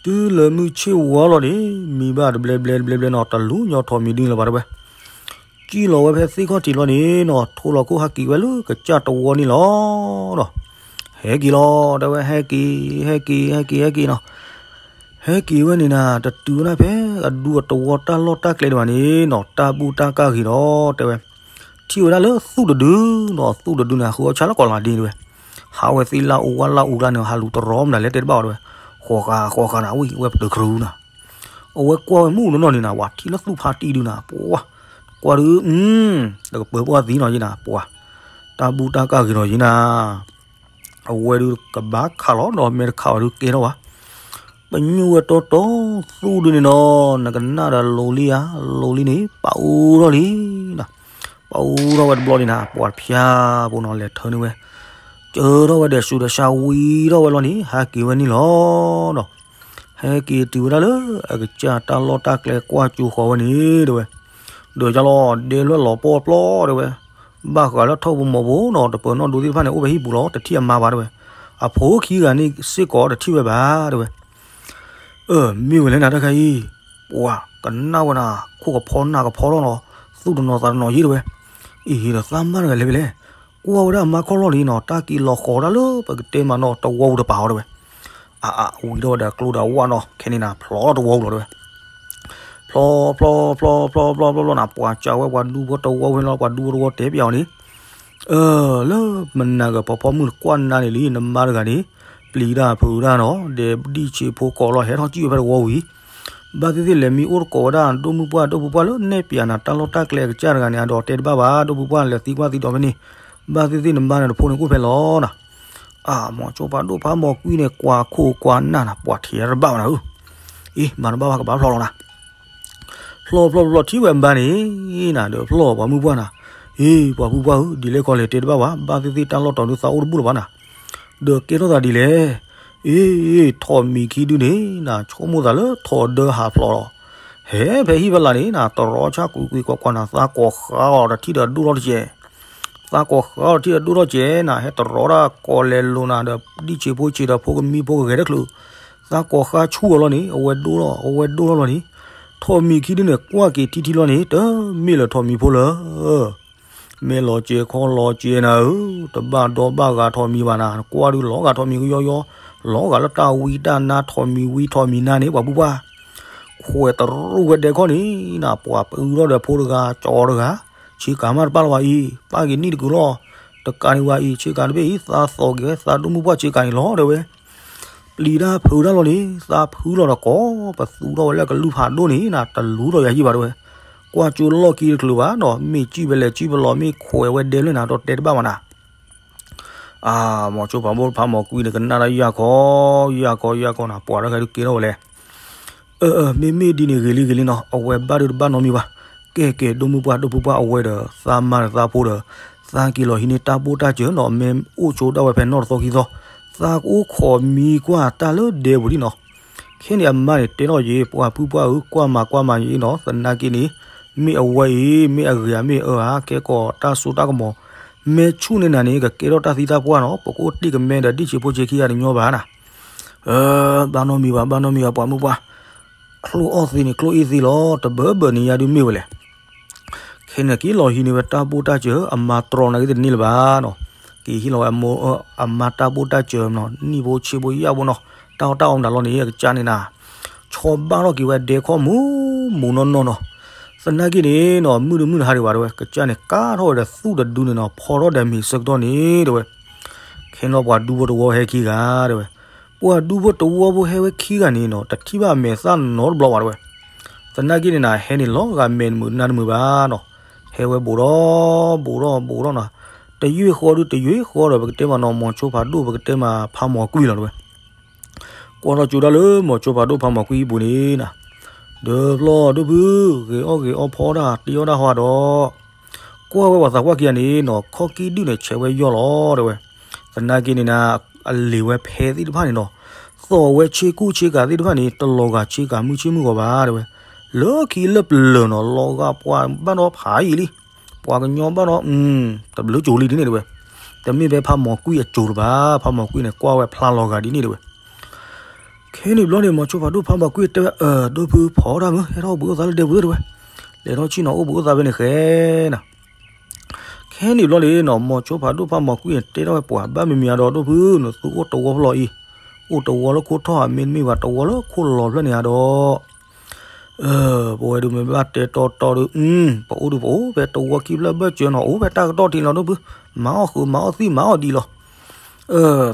တုၤလၢမုၢ်ဆ့ၣ်ဝါလီၤန့ၣ် မံဘၣ်တဘျဲဘျဲတဘျဲဘျဲနီၤ, တလူၤညီထိးမံၤဒုန့ၣ်လၢၤဘၣ်တဲဝဲ ကံၣ်လီၤဝဲဖဲသ့ၣ်ခီၣ်ထံးလီၤန့ၣ်နီၤ, ထိလီၤခိၣ်ဟးက့ၤဝဲလၢကစၢ်တဝီန့ၣ်လီၤနီၤ, ဟဲက့ၤလီၤ တဲဝဲ ဟဲက့ၤ ဟဲက့ၤ ဟဲက့ၤ ဟဲက့ၤနီၤ, ဟဲက့ၤဝဲန့ၣ်နၤ တတုၤဝဲဒၣ်ဖဲအဒူအတဝီတၢ်လီၢ်တၢ်ကျဲဒံးဘၣ်န့ၣ်နီၤ, တၢ်ဘူၣ်တၢ်ကၢ်ဂ့ၤဒီးတဲဝဲ, ထံၣ်ဝဲဒၣ်လၢသူၣ်တဒုနီၤ, သူၣ်တဒုန့ၣ် ဟးဃုအီၣ်ဆၣ်လၢကီးလၤဒ့တဲဝဲ, ဟးဝဲသ့ၣ်လၢအူဝါလၢအူကျါန့ၣ် ဟးလူၤတရီမနုၤလဲၣ် တဲတဘၣ်အီၤတဲဝဲ, ဃီဃာ်ဃီဃာ်နၤ ဝံၣ်ဝဲပတြၢၤခရူနၤ အဝဲကွၢ်ဝဲမုၢ်နီၢ်နီၢ်န့ၣ်နၤ, ပှၤထံၣ်လၢသူၣ်ဖးတံၢ်ဒုနၤ, ပှၤကွၢ်ဒု တကပၢၤပှၢ်သံနီၤယနၤ, ပှၤ တၢ်ဘူၣ်တၢ်ကၢ်ဂ့ၤဒီးယနၤ, အဝဲဒုကဘၣ်ခးလီၤဒီး မဲာ်တခးဘၣ်ဒုကဲထီၣ်ဘၣ်, ပညိၣ်ဝဲတီတီသူၣ်ဒုန့ၣ်နီၤ, နကနၣ်ဒီးလိၤလံဧါ, လိၤလံန့ၣ် ပာ်အူထီၣ်လံနၤ, ပာ်အူထီၣ်ဝဲတဘျီန့ၣ်နၤ, ပှၤတဖၠါဖိနီၤ လဲၤထၢန့ၢ်ဝဲ ကၢထီၣ်ဝဲဒီးဆူးဒီးဆါဝံၤထီၣ်ဝဲလီၤန့ၣ် ဟဲက့ၤဝဲန့ၣ်လီၤဒီး, ဟဲက့ၤတုၤဝဲဒၣ်လၢအကစၢ်တၢ်လီၢ်တၢ်ကျဲကွၢ်ကၠိဃီၤဝဲန့ၣ်တဲဝဲ, ဒီးယလီၤဒဲလွဲၢ်လီၤပီၣ်ပျီတဲဝဲ, ဘၣ်ဃးလၢထီၣ်ပူၤမီၤပူၤနီၤ, တပၢၤနီၣ်ဒိသ့ၣ်တဖၣ်န့ၣ် အိၣ်ဖဲဟံၣ်ပူၤလီၤ, တထံၣ်အမါဘၣ်တဲဝဲ, အဖိခံဂၤန့ၣ်စ့ၢ်ကီးတထံၣ်ဝဲဘၣ်တဲဝဲ အၢ မ့ၢ်ဝဲလဲၣ်နၤတၢ်ခါအံၤ, ပှၤကနၣ်ဝဲနၤ, ခိၣ်ကဖီနၢ်ကဖီထီၣ်နီၤ, သူၣ်တနီၤသးတနီၤယံၤတဲဝဲ, အံၤဒီးသးမါတဂၤလဲၣ်ဖဲလဲၣ်, ကွၢ်ဝဲဒၣ်အမါခီၣ်လီၢ်လံနီၤ, တၢ်က့ၤလီၤဃီၤဒၣ်လၢပကတဲမးနီၤ တဝီပူၤတပၤအီၤတဲဝဲ, အအဝံၤထီၣ်ဝဲဒီးကျိဒီးဝၣ်နီၤ, ခဲန့ၣ်နၤ ဖျီတဝီပူၤလီၤတဲဝဲ, ဖျီဖျီဖျီဖျီဖျီဖျီဖျီနၤ, ပှၤကးဝဲပှၤဒူဖိတဝီဖဲန့ၣ်လီၤ, ပှၤဒူဖိတဝီတဲပျးအီၤန့ၣ် လၢမနၤဂၤပီၤဖီမုၢ်တကွၢ်နၤန့ၣ်လံ, နမါတဂၤန့ၣ် ပျံၤတၢ်ဖုးတၢ်နီၤ, ဒီးဒံၣ်ဆံးဖိကိးလီၤ ဟဲထီၣ်ကံၣ်ဝဲဖဲတဝီဝံၤ, ဘၣ်သ့ၣ်သ့ၣ်လဲၤမံအိၣ်တကိးဝဲဒၣ် ဒိၣ်မုၢ်ပှၢ်ဒိၣ်ဖုပှၢ်လၢနဲၣ်ပၠးနၤတၢ်လီၢ်တၢ်ကျဲအကစၢ်တဂၤန့ၣ်, အဒီးတဲတဘၣ်ဘၣ် ဒိၣ်ဖုပှၢ်လဲၤသံကွၢ်သံဒီးဖဲန့ၣ်, ဘၣ်သ့ၣ်သ့ၣ်နမါန့ၣ်တဖိန့ၣ်အိၣ်ဖဲလီၤနၤ, အမိၤကၠိဖးဒိၣ်ဖးမိၤကွံန့ၣ် ကွၢ်ခိၣ်ကွၢ်နၢ်နၤ ပှၤထံၣ်တဘၣ်ဘၣ်နၤဧၢ, အ့ မၤတဘၣ်ဘၣ်ကဘၣ်ဖျီလီၤနၤ ဖျီဖျီဖျီထံၣ်ဝဲအမါန့ၣ်နၤ, ဒီးဖျီပှၤမုၢ်ပှၢ်နၤ, အ့ ပှၤဖုပှၢ်ဧၢ, ဒ်လဲၣ်ခီလဲၣ်တဲတဘၣ်ဘၣ်, ဘၣ်သ့ၣ်သ့ၣ်တၢ်လီၢ်တီၤဒုးသးအိၣ်တဘူၣ်လၢၤဘၣ်နၤ, ဒီးကဲထီၣ်သးဒ်လဲၣ်, အ့ ထိးမံၤခံဒုန့ၣ်နၤ ဆိကမိၣ်သးလၢထိးဒၢဟးဖျိးလီၤ, ဟဲဖဲဟံၣ်ဖဲလၢ်န့ၣ်နၤ တရီဆၣ်ကွံာ်ကွံာ်ကွၢ်ကွၢ်နၤ သးကိးဃါအီၤဒီးထံၣ်ဒီးဒိၣ်ထီၣ်တကဲး သးကိးဃါအီၤထံၣ်ဒီးဒိၣ်ထီၣ်ကဲးနၤ, ဟဲတရီတၢ်ကိးလဲၤလိၤနၤဒီး ဒံၣ်ဆံးဖိဆံးဒီးဖိကမံဖိကဂဲၤတချုး, သးကိးဃါဆူၣ်အီၤလီၤန့ၣ် အဝဲဒိၣ်ထီၣ် အဝဲဒိၣ်ထီၣ်လီၤန့ၣ်, ထိးမံၤခံဒုန့ၣ် ကွၢ်က့ၤထံထံလီၤန့ၣ် တမ့ၢ်လၢၤထိးမံၤဖိလၢၤ, မ့ၢ်လီၤစဲၤခီလီၤစဲၤနၤဧၢ, တဘၣ်ဒီဘၣ်ဂာ်ထိးမံၤဘၣ်နၤ, ကွၢ်ဒုးလီၤဂာ်ထိးမံၤကယီယီ, လီၤဂာ်လၢတၢ်ဝံတၢ်နါ ထိးမံၤဝံထိးမံၤနါန့ၣ် ပှၤဖုပှၢ် ခွဲးတရူၢ်ဝဲဒဲခီန့ၣ်နၤ, ပှၤပအုထီၣ်ဒီးဖိတဂၤ ကၠီတဂၤ, ဆ့ကၤမးတပာ်လီၤဝဲအံၤ, ပာ်က့ၤနံၣ်တကုာ်လီၤ, တကးန့ၣ်ဝဲအံၤ ဆ့ကၤတဘ့ၣ်အံၤ သးသီၣ်က့ၤဝဲ သးဒိၣ်မုၢ်ပှၢ်ဆ့ကၤန့ၣ်လီၤတဲဝဲ, ပျံၤတၢ်ဖုးတၢ်လီၤန့ၣ် သးဖုလီၤဒီးကိး ပသူထီၣ်ဝဲလၢကလုၢ်ဖးဒိၣ်န့ၣ်နၤ တလူၤထီၣ်ယၤဟံၣ်ဘၣ်တဲဝဲ, ကွၢ်ကၠိလီၢ်ခံတချုးဘၣ်နီၤ, မ့ၢ်စံၣ်ဖဲလဲၣ်စံၣ်ဖဲလီၤ မ့ၢ်ခွဲးဝဲဒဲလၢနၤ ဒီးတဲတဘၣ်ဘၣ်နၤ အမိၤကၠိဖးဒိၣ်ဖးမိၤကွံန့ၣ် ကနၣ်တၢ်ယၢ်ခီ ယၢ်ခီ ယၢ်ခီနၤ, ပှၤတၢ်ခဲဒုးကဲထီၣ်ဝဲလဲၣ်. အၢ အၢ မ့မ့ၢ်ဒ်န့ၣ်ဂ့ၤလံဂ့ၤလံနီၤ, အဝဲဘၣ်ဒုးတဘၣ်နီတမံၤဘၣ်. ကဲကဲ ဒိၣ်မုၢ်ပှၢ်ဒိၣ်ဖုပှၢ် အဝဲဒီးသးမါဒီးသးဖိဒီး သးက့ၤလီၤဟံးန့ၢ်တၢ်ဘိၣ်တၢ်စၢၤနီၤ, မ့ၢ်အိၣ်ဆိဒၣ်ဝဲဖဲနီၢ်တသီခံသီ, သးကအိၣ်ခိးမံကွၢ်တၢ်လၢဒဲပူၤဒံးနီၤ. ခဲန့ၣ်အမါန့ၣ်တဲထီၣ်ယဲ ပှၤဖုပှၢ်ဧၢ, ကွၢ်မၤကွၢ်မၤယဲနီၤ, သနာ်က့န့ၣ် မ့ၢ်အဝဲအံၤ မ့ၢ်အဂ့ၤဧါ မ့ၢ်အအၢဧါ, ကဲကီးတၢ်စိတၢ်ကမီၤ မ့ၢ်ဆူၣ်န့ၢ်နၤန့ၣ် ကကဲထီၣ်တၢ်သံတၢ်ပှၢ်နီၤ, ပကအိၣ်တ့ၢ်ကမဲဒီးဒံၣ်ဆံးဖိဆံးခံဂၤတညီဘၣ်နၤ. အၢ ဘၣ်နီတမံၤဘၣ် ဘၣ်နီတမံၤဘၣ် ပှၤမုၢ်ပှၢ်, ချိၣ်အီၣ်သ့န့ၣ် ချိၣ်အ့ၣ်သ့လီၤ, တဘၢဘၢန့ၣ်ယၤဒုးမ့ၢ်ဝဲလဲၣ်. ခဲန့ၣ်က့ၤလီၤဟံးန့ၢ်ဝဲတၢ်ဘိၣ်တၢ်စၢၤ အမါတြီနၤက့ၤတန့ၢ်လၢၤဘၣ်နီၤ, က့ၤဟံးလီၤဝဲအမါတၢ်ဘိၣ်တၢ်စၢၤနီၤ, နံၣ်ဖိဆံးဖိယၣ်ဖိနီၤ, တၢ်အီၣ်တၢ်အီမတၤလီၤန့ၣ် အကစၢ်န့ၣ်နၤ ဆီဘၣ်ထီၣ်က့ၤဝဲဒဲခီမူးမူးနီၢ်နီၢ်နီၤ. သနာ်က့န့ၣ်နီၤ မုၢ်တမုၢ်တဟါဒံးဘၣ်တဲဝဲ ကစၢ်န့ၣ်ကါထီၣ်ဝဲဒီးသူၣ်တဒုန့ၣ်နီၤ, ဖီထီၣ်ဒီးမ့ၤဆၢကတီၢ်န့ၣ်တဲဝဲ. ခဲန့ၣ်ပှၤဒူဖိတဝီဟဲခံဂၤတဲဝဲ, ပှၤဒူဖိတဝီဖိဟဲဝဲခံဂၤန့ၣ်နီၤ တထံၣ်ဘၣ်အမဲာ်သၣ်နီတဘျီဘၣ်တဲဝဲ. သ သနာ်က့န့ၣ်နၤ ဟဲန့ၣ်လီၤဂာ်မဲာ်တမုာ်နါတမုာ်ဘၣ်နီၤ. ဟဲဝဲဘူးဒီး ဘူးဒီး ဘူးဒီးနီၤ, တယုၢ်ဃီဒုတယုၢ်ဃီဒီး ပကတဲမးနီၤ မိၤဆိဖးဒိၣ် ပကတဲမးဖးမီၤကွံလီၤတဲဝဲ. ကွၢ်ထီၣ်ကၠိဒၣ်လၢမိၤဆိဖးဒိၣ်ဖးမီၤကွံအပူၤန့ၣ်နၤ, ဒီးဖျီၣ်ဒိၣ်ဖု ဂ့ၤအီၣ်ဂ့ၤအီဖီတၢ် တ့အီၣ်တၢ်ဟီဒီး ကွၢ်ဝဲပှၤသးပှၢ်ခံဂၤန့ၣ်နီၤ ခီၣ်ကံၢ်ဒုၣ်န့ၣ် ဆဲးဝဲယီၢ်လီၤတဲဝဲ. သနာ်က့န့ၣ်နၤ အလံၤဝဲဖဲသ့ၣ်တဖၣ်န့ၣ်နီၤ, သီၣ်ဝဲဆ့ကူဆ့ကၤသ့ၣ်တဖၣ်န့ၣ် တလီၤဂာ်ဆ့ကၤမုၢ်ဆ့မုၢ်ဂီၤဘၣ်တဲဝဲ. လၢခံလၢပျၢၤနီၤ လီၤဂာ်ပှၤဘၣ်ဒီးဖးယံာ်လံ, ပှၤကညီဘၣ်ဒီး တဘျုးကၠိၤလံဒ်န့ၣ်တဲဝဲ. တမ့ၢ်ဖဲဖးမီၤကွံအကၠိၤလၢၤဘၣ်, ဖးမီၤကွံန့ၣ်ကွၢ်ဝဲဖျါလီၤဂာ်ဒ်န့ၣ်တဲဝဲ. ခဲန့ၣ်ဘျီန့ၣ် မိၤဆိဖးဒိၣ်ဖးမီၤကွံတဲဝဲ, အၢ ဒိၣ်ဖုဖီတၢ်မုၢ် ဟဲထီၣ်အိၣ်ဘှံးအိၣ်သါလၢဒဲပူၤတဲဝဲ, လဲၤထီၣ်ဆ့ၣ်နီၤအိၣ်ဘှံးအိၣ်သါဖဲန့ၣ်ဃဲနၤ. ခဲန့ၣ်ဘျီန့ၣ်နီၤ မိၤဆိဖးဒိၣ်ဖးမီၤကွံန့ၣ် တဲထီၣ်ဝဲပှၤဘၣ်မံၤမံၤအဒီး ဒိၣ်ဖုန့ၣ် သုအိၣ်တဝီဖျီၣ်အံၤ, အိၣ်တဝီလၢခိၣ်ထီၣ်ဧါ မ့တမ့ၢ်ဘၣ်တဝီလၢခိၣ်လီၤဖျၢၣ်န့ၣ်ဧါဒီး ပဝဲဒုးမ့ၢ်ဘၣ်တဲတီတီဒီး ပအိၣ်ဒုးပအိၣ်ဖဲတဝီခံဖျၢၣ်ဘၢၣ်စၢၤနီၤ အိၣ်ဖဲတၢ်ကတီၢ်ထံးလီၤဒိၣ်ဖု, မၤအီၣ်ဃုာ်မၤအီၣ်သံမၤအီၣ်ဒံးလီၤ.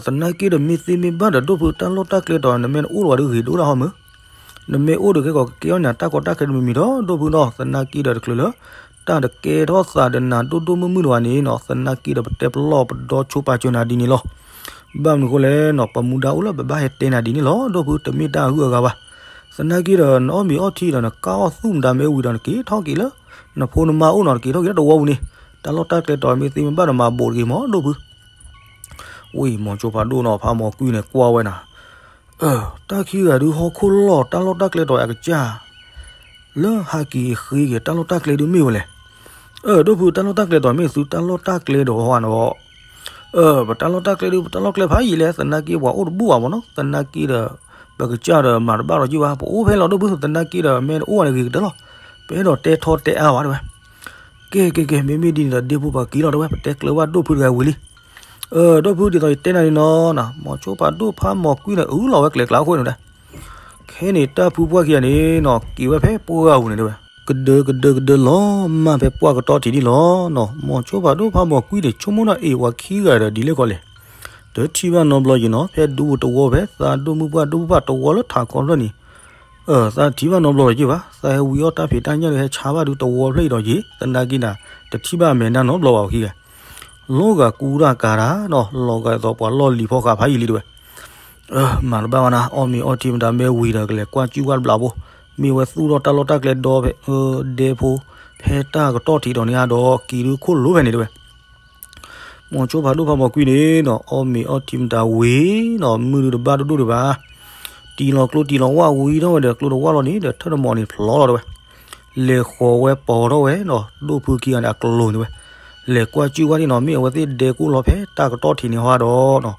သနာ်က့ဒီးမ့ၢ်သ့မ့ၢ်ဘၣ်ဒီး ဒိၣ်ဖုတၢ်လီၢ်တၢ်ကျဲတီၤ နမ့ၢ်တအိၣ်လၢၤဘၣ်ဒီးဂ့ၤဒိၣ်ဒၣ်ဟီမုၢ်, နမ့ၢ်အိၣ်ဒီးကဲကီးကကဲအီၣ်ညၣ်တၢ်ကီတၢ်ခဲတမံၤမံၤဒီး ဒိၣ်ဖုဒီး သနာ်က့ဒီးတချုးလၢ တၢ်တကဲထီၣ်သးဒီးနၤဒိၣ်ဒိၣ်မုၢ်မုၢ်ဒီးဘၣ်န့ၣ်နီၤ သနာ်က့ဒီးပတဲပလီၢ်ပဒီဆိပာ်စၢၤနၤဒ်န့ၣ်လီၤ. ဘၣ်မနုၤဃိလဲၣ်နီၤ ပမူဒါအိၣ်လၢပဘၣ်ဟဲတဲနၤဒ်န့ၣ်လီၤ ဒိၣ်ဖု တမ့ၢ်တၢ်အဂုၤအဂၤဘၣ်. သနာ်က့ဒီးနအီၣ်မ့ၤအီထံဒီးနကၢ်အီၣ်သူၣ်မတၤမ့ၢ်ဝံၤဒီးနက့ၤထီၣ်က့ၤလၢ နဖိနမါအိၣ်နီၤ နက့ၤထီၣ်က့ၤလၢတဝီပူၤန့ၣ်, တၢ်လီၢ်တၢ်ကျဲတီၤမ့ၢ်သ့မ့ၢ်ဘၣ်ဒီးမၤဘူးတဂ့ၤမးဒိၣ်ဖု. ဝံၤမိၤဆိဖးဒိၣ်နီၤ ဖးမီၤကွံန့ၣ်ကွၢ်ဝဲနၤ, တၢ်ခံဂၤဒုးဟီၣ်ခိၣ်လီၢ်တၢ်လီၢ်တၢ်ကျဲတီၤအကစၢ် လၢဟးက့ၤဃ့က့ၤတၢ်လီၢ်တၢ်ကျဲဒုးမ့ၢ်ဝဲလဲၣ်. အၢ ဒိၣ်ဖု တၢ်လီၢ်တၢ်ကျဲတီၤမ့ၢ်သုတၢ်လီၢ်တၢ်ကျဲဒီးဟီၣ်နီၤ, အၢ ပတၢ်လီၢ်တၢ်ကျဲဒုး ပတၢ်လီၢ်ကျဲဖးယံာ်လဲၣ် သနာ်က့ပှၤအိၣ်တဘူၣ်ဘၣ်မးနီၤ သနာ်က့ဒီး ပကစၢ်ဒီးမၤတဘၣ်လီၤက့ၤဘၣ် ပအိၣ်ဖဲလီၤဒိၣ်ဖု သနာ်က့ဒီးမ့ၢ်တအိၣ်ဘၣ်န့ၣ်ဂ့ၤကတၢၢ်လီၤ, ပအဲၣ်ဒိးတဲထီတဲအါဘၣ်တဲဝဲ. ကဲကဲကဲ မ့မ့ၢ်ဒ်န့ၣ်ဒီးဒ့ဖိပှၤက့ၤလီၤတဲဝဲ ပတဲကျၢၤဘၣ်ဒိၣ်ဖုတဂၤဝံၤလံ. အၢ ဒိၣ်ဖုဒ်သိးယတဲနၤန့ၣ်နီၤ, မိၤဆိဖးဒိၣ်ဖးမီၤကွံန့ၣ် အုၣ်လီၤဝဲကျဲကျါအဃိန့ၣ်ဒီး ခဲန့ၣ်တၢ်ဖုပှၢ်ခံဂၤန့ၣ်နီၤ က့ၤဝဲဖဲပှၢ်ပူၤန့ၣ်တဲဝဲ, ကဒၢကဒၢကဒၢလီၤမၢ်ဖဲပှၢ်ကတီၢ်ထံးန့ၣ်လီၤနီၤ, မိၤဆိဖးဒိၣ်ဖးမီၤကွံန့ၣ် ဆိကမိၣ်နီၤ အ့ၣ် ပှၤခံဂၤဒီးဒ်လဲၣ်ကီးလဲၣ်, တထံၣ်ဘၣ်နီတဘျီက့ၤနီၤ ဖဲဒူပူၤတဝီဖဲသးဒိၣ်မုၢ်ပှၢ်ဒိၣ်ပှၢ်တဝီလၢထးခီဖျၢၣ်န့ၣ်, အၢသးတထံၣ်ဘၣ်နီတဘျီလီၤက့ၤဘၣ်, သးဟဲဝံအီၣ်တၢ်ဖံးတၢ်ညၣ်ဒီးဟဲဆါဘၣ်ဒုးတဝီဖျၢၣ်အံၤဒီးက့ၤ သနာ်က့နၤ တထံၣ်ဘၣ်အမဲာ်နါနီတဘျီဘၣ်ပှၤခံဂၤ လီၤဂာ်ကူတၢ်ကၤတၢ်နီၤ လီၤဂာ်သိးပှၤလီၢ်လံၤဖီဃာ်ဖးယံာ်လံတဲဝဲ. မၤတဘၣ်ဘၣ်နၤ အီၣ်မ့ၤအီထံမတၤမ့ၢ်ဝံၤဒီးကလဲၤကွၢ်စုၣ်ဝဲတဘျီဖိ, မ့ၢ်ဝဲသူၣ်ထီၣ်တၢ်လီၢ်တၢ်ကျဲဒီဖဲ ဒဲဖိ ဖဲတၢ်ကတီၢ်ထံးဒီးန့ၣ်ဒီး က့ၤဒုးခိၣ်လိၤဖဲန့ၣ်တဲဝဲ. မိၤဆိဖးဒိၣ်ဖးမီၤကွံန့ၣ်နီၤ အီၣ်မ့ၤအီထံမတၤဝံၤနီၤ မုၢ်ဒုးတဘၣ်ဒိၣ်ဒိၣ်ဒံးဘၣ်, တံၤလီၤကျိတံၤလီၤဝၣ်ဝံၤထီၣ်ဝဲဒီးကျိတဝၣ်လီၤန့ၣ်ဒီး ထၢၣ်တမီၤန့ၣ်ဖျိလီၤတဲဝဲ. လဲၤဃီၤဝဲပိာ်ထီၣ်ဝဲနီၤ ဒိၣ်ဖုခံဂၤန့ၣ်အကျိၤန့ၣ်ဝဲ, လဲၤကွၢ်စုၣ်ဝဲဒၣ်နီၤ မ့ၢ်အဝဲသ့ၣ်ဒဲကိၣ်လီၤဖဲတၢ်ကတီၢ်ထံးန့ၣ်ဟီဒီးနီၤ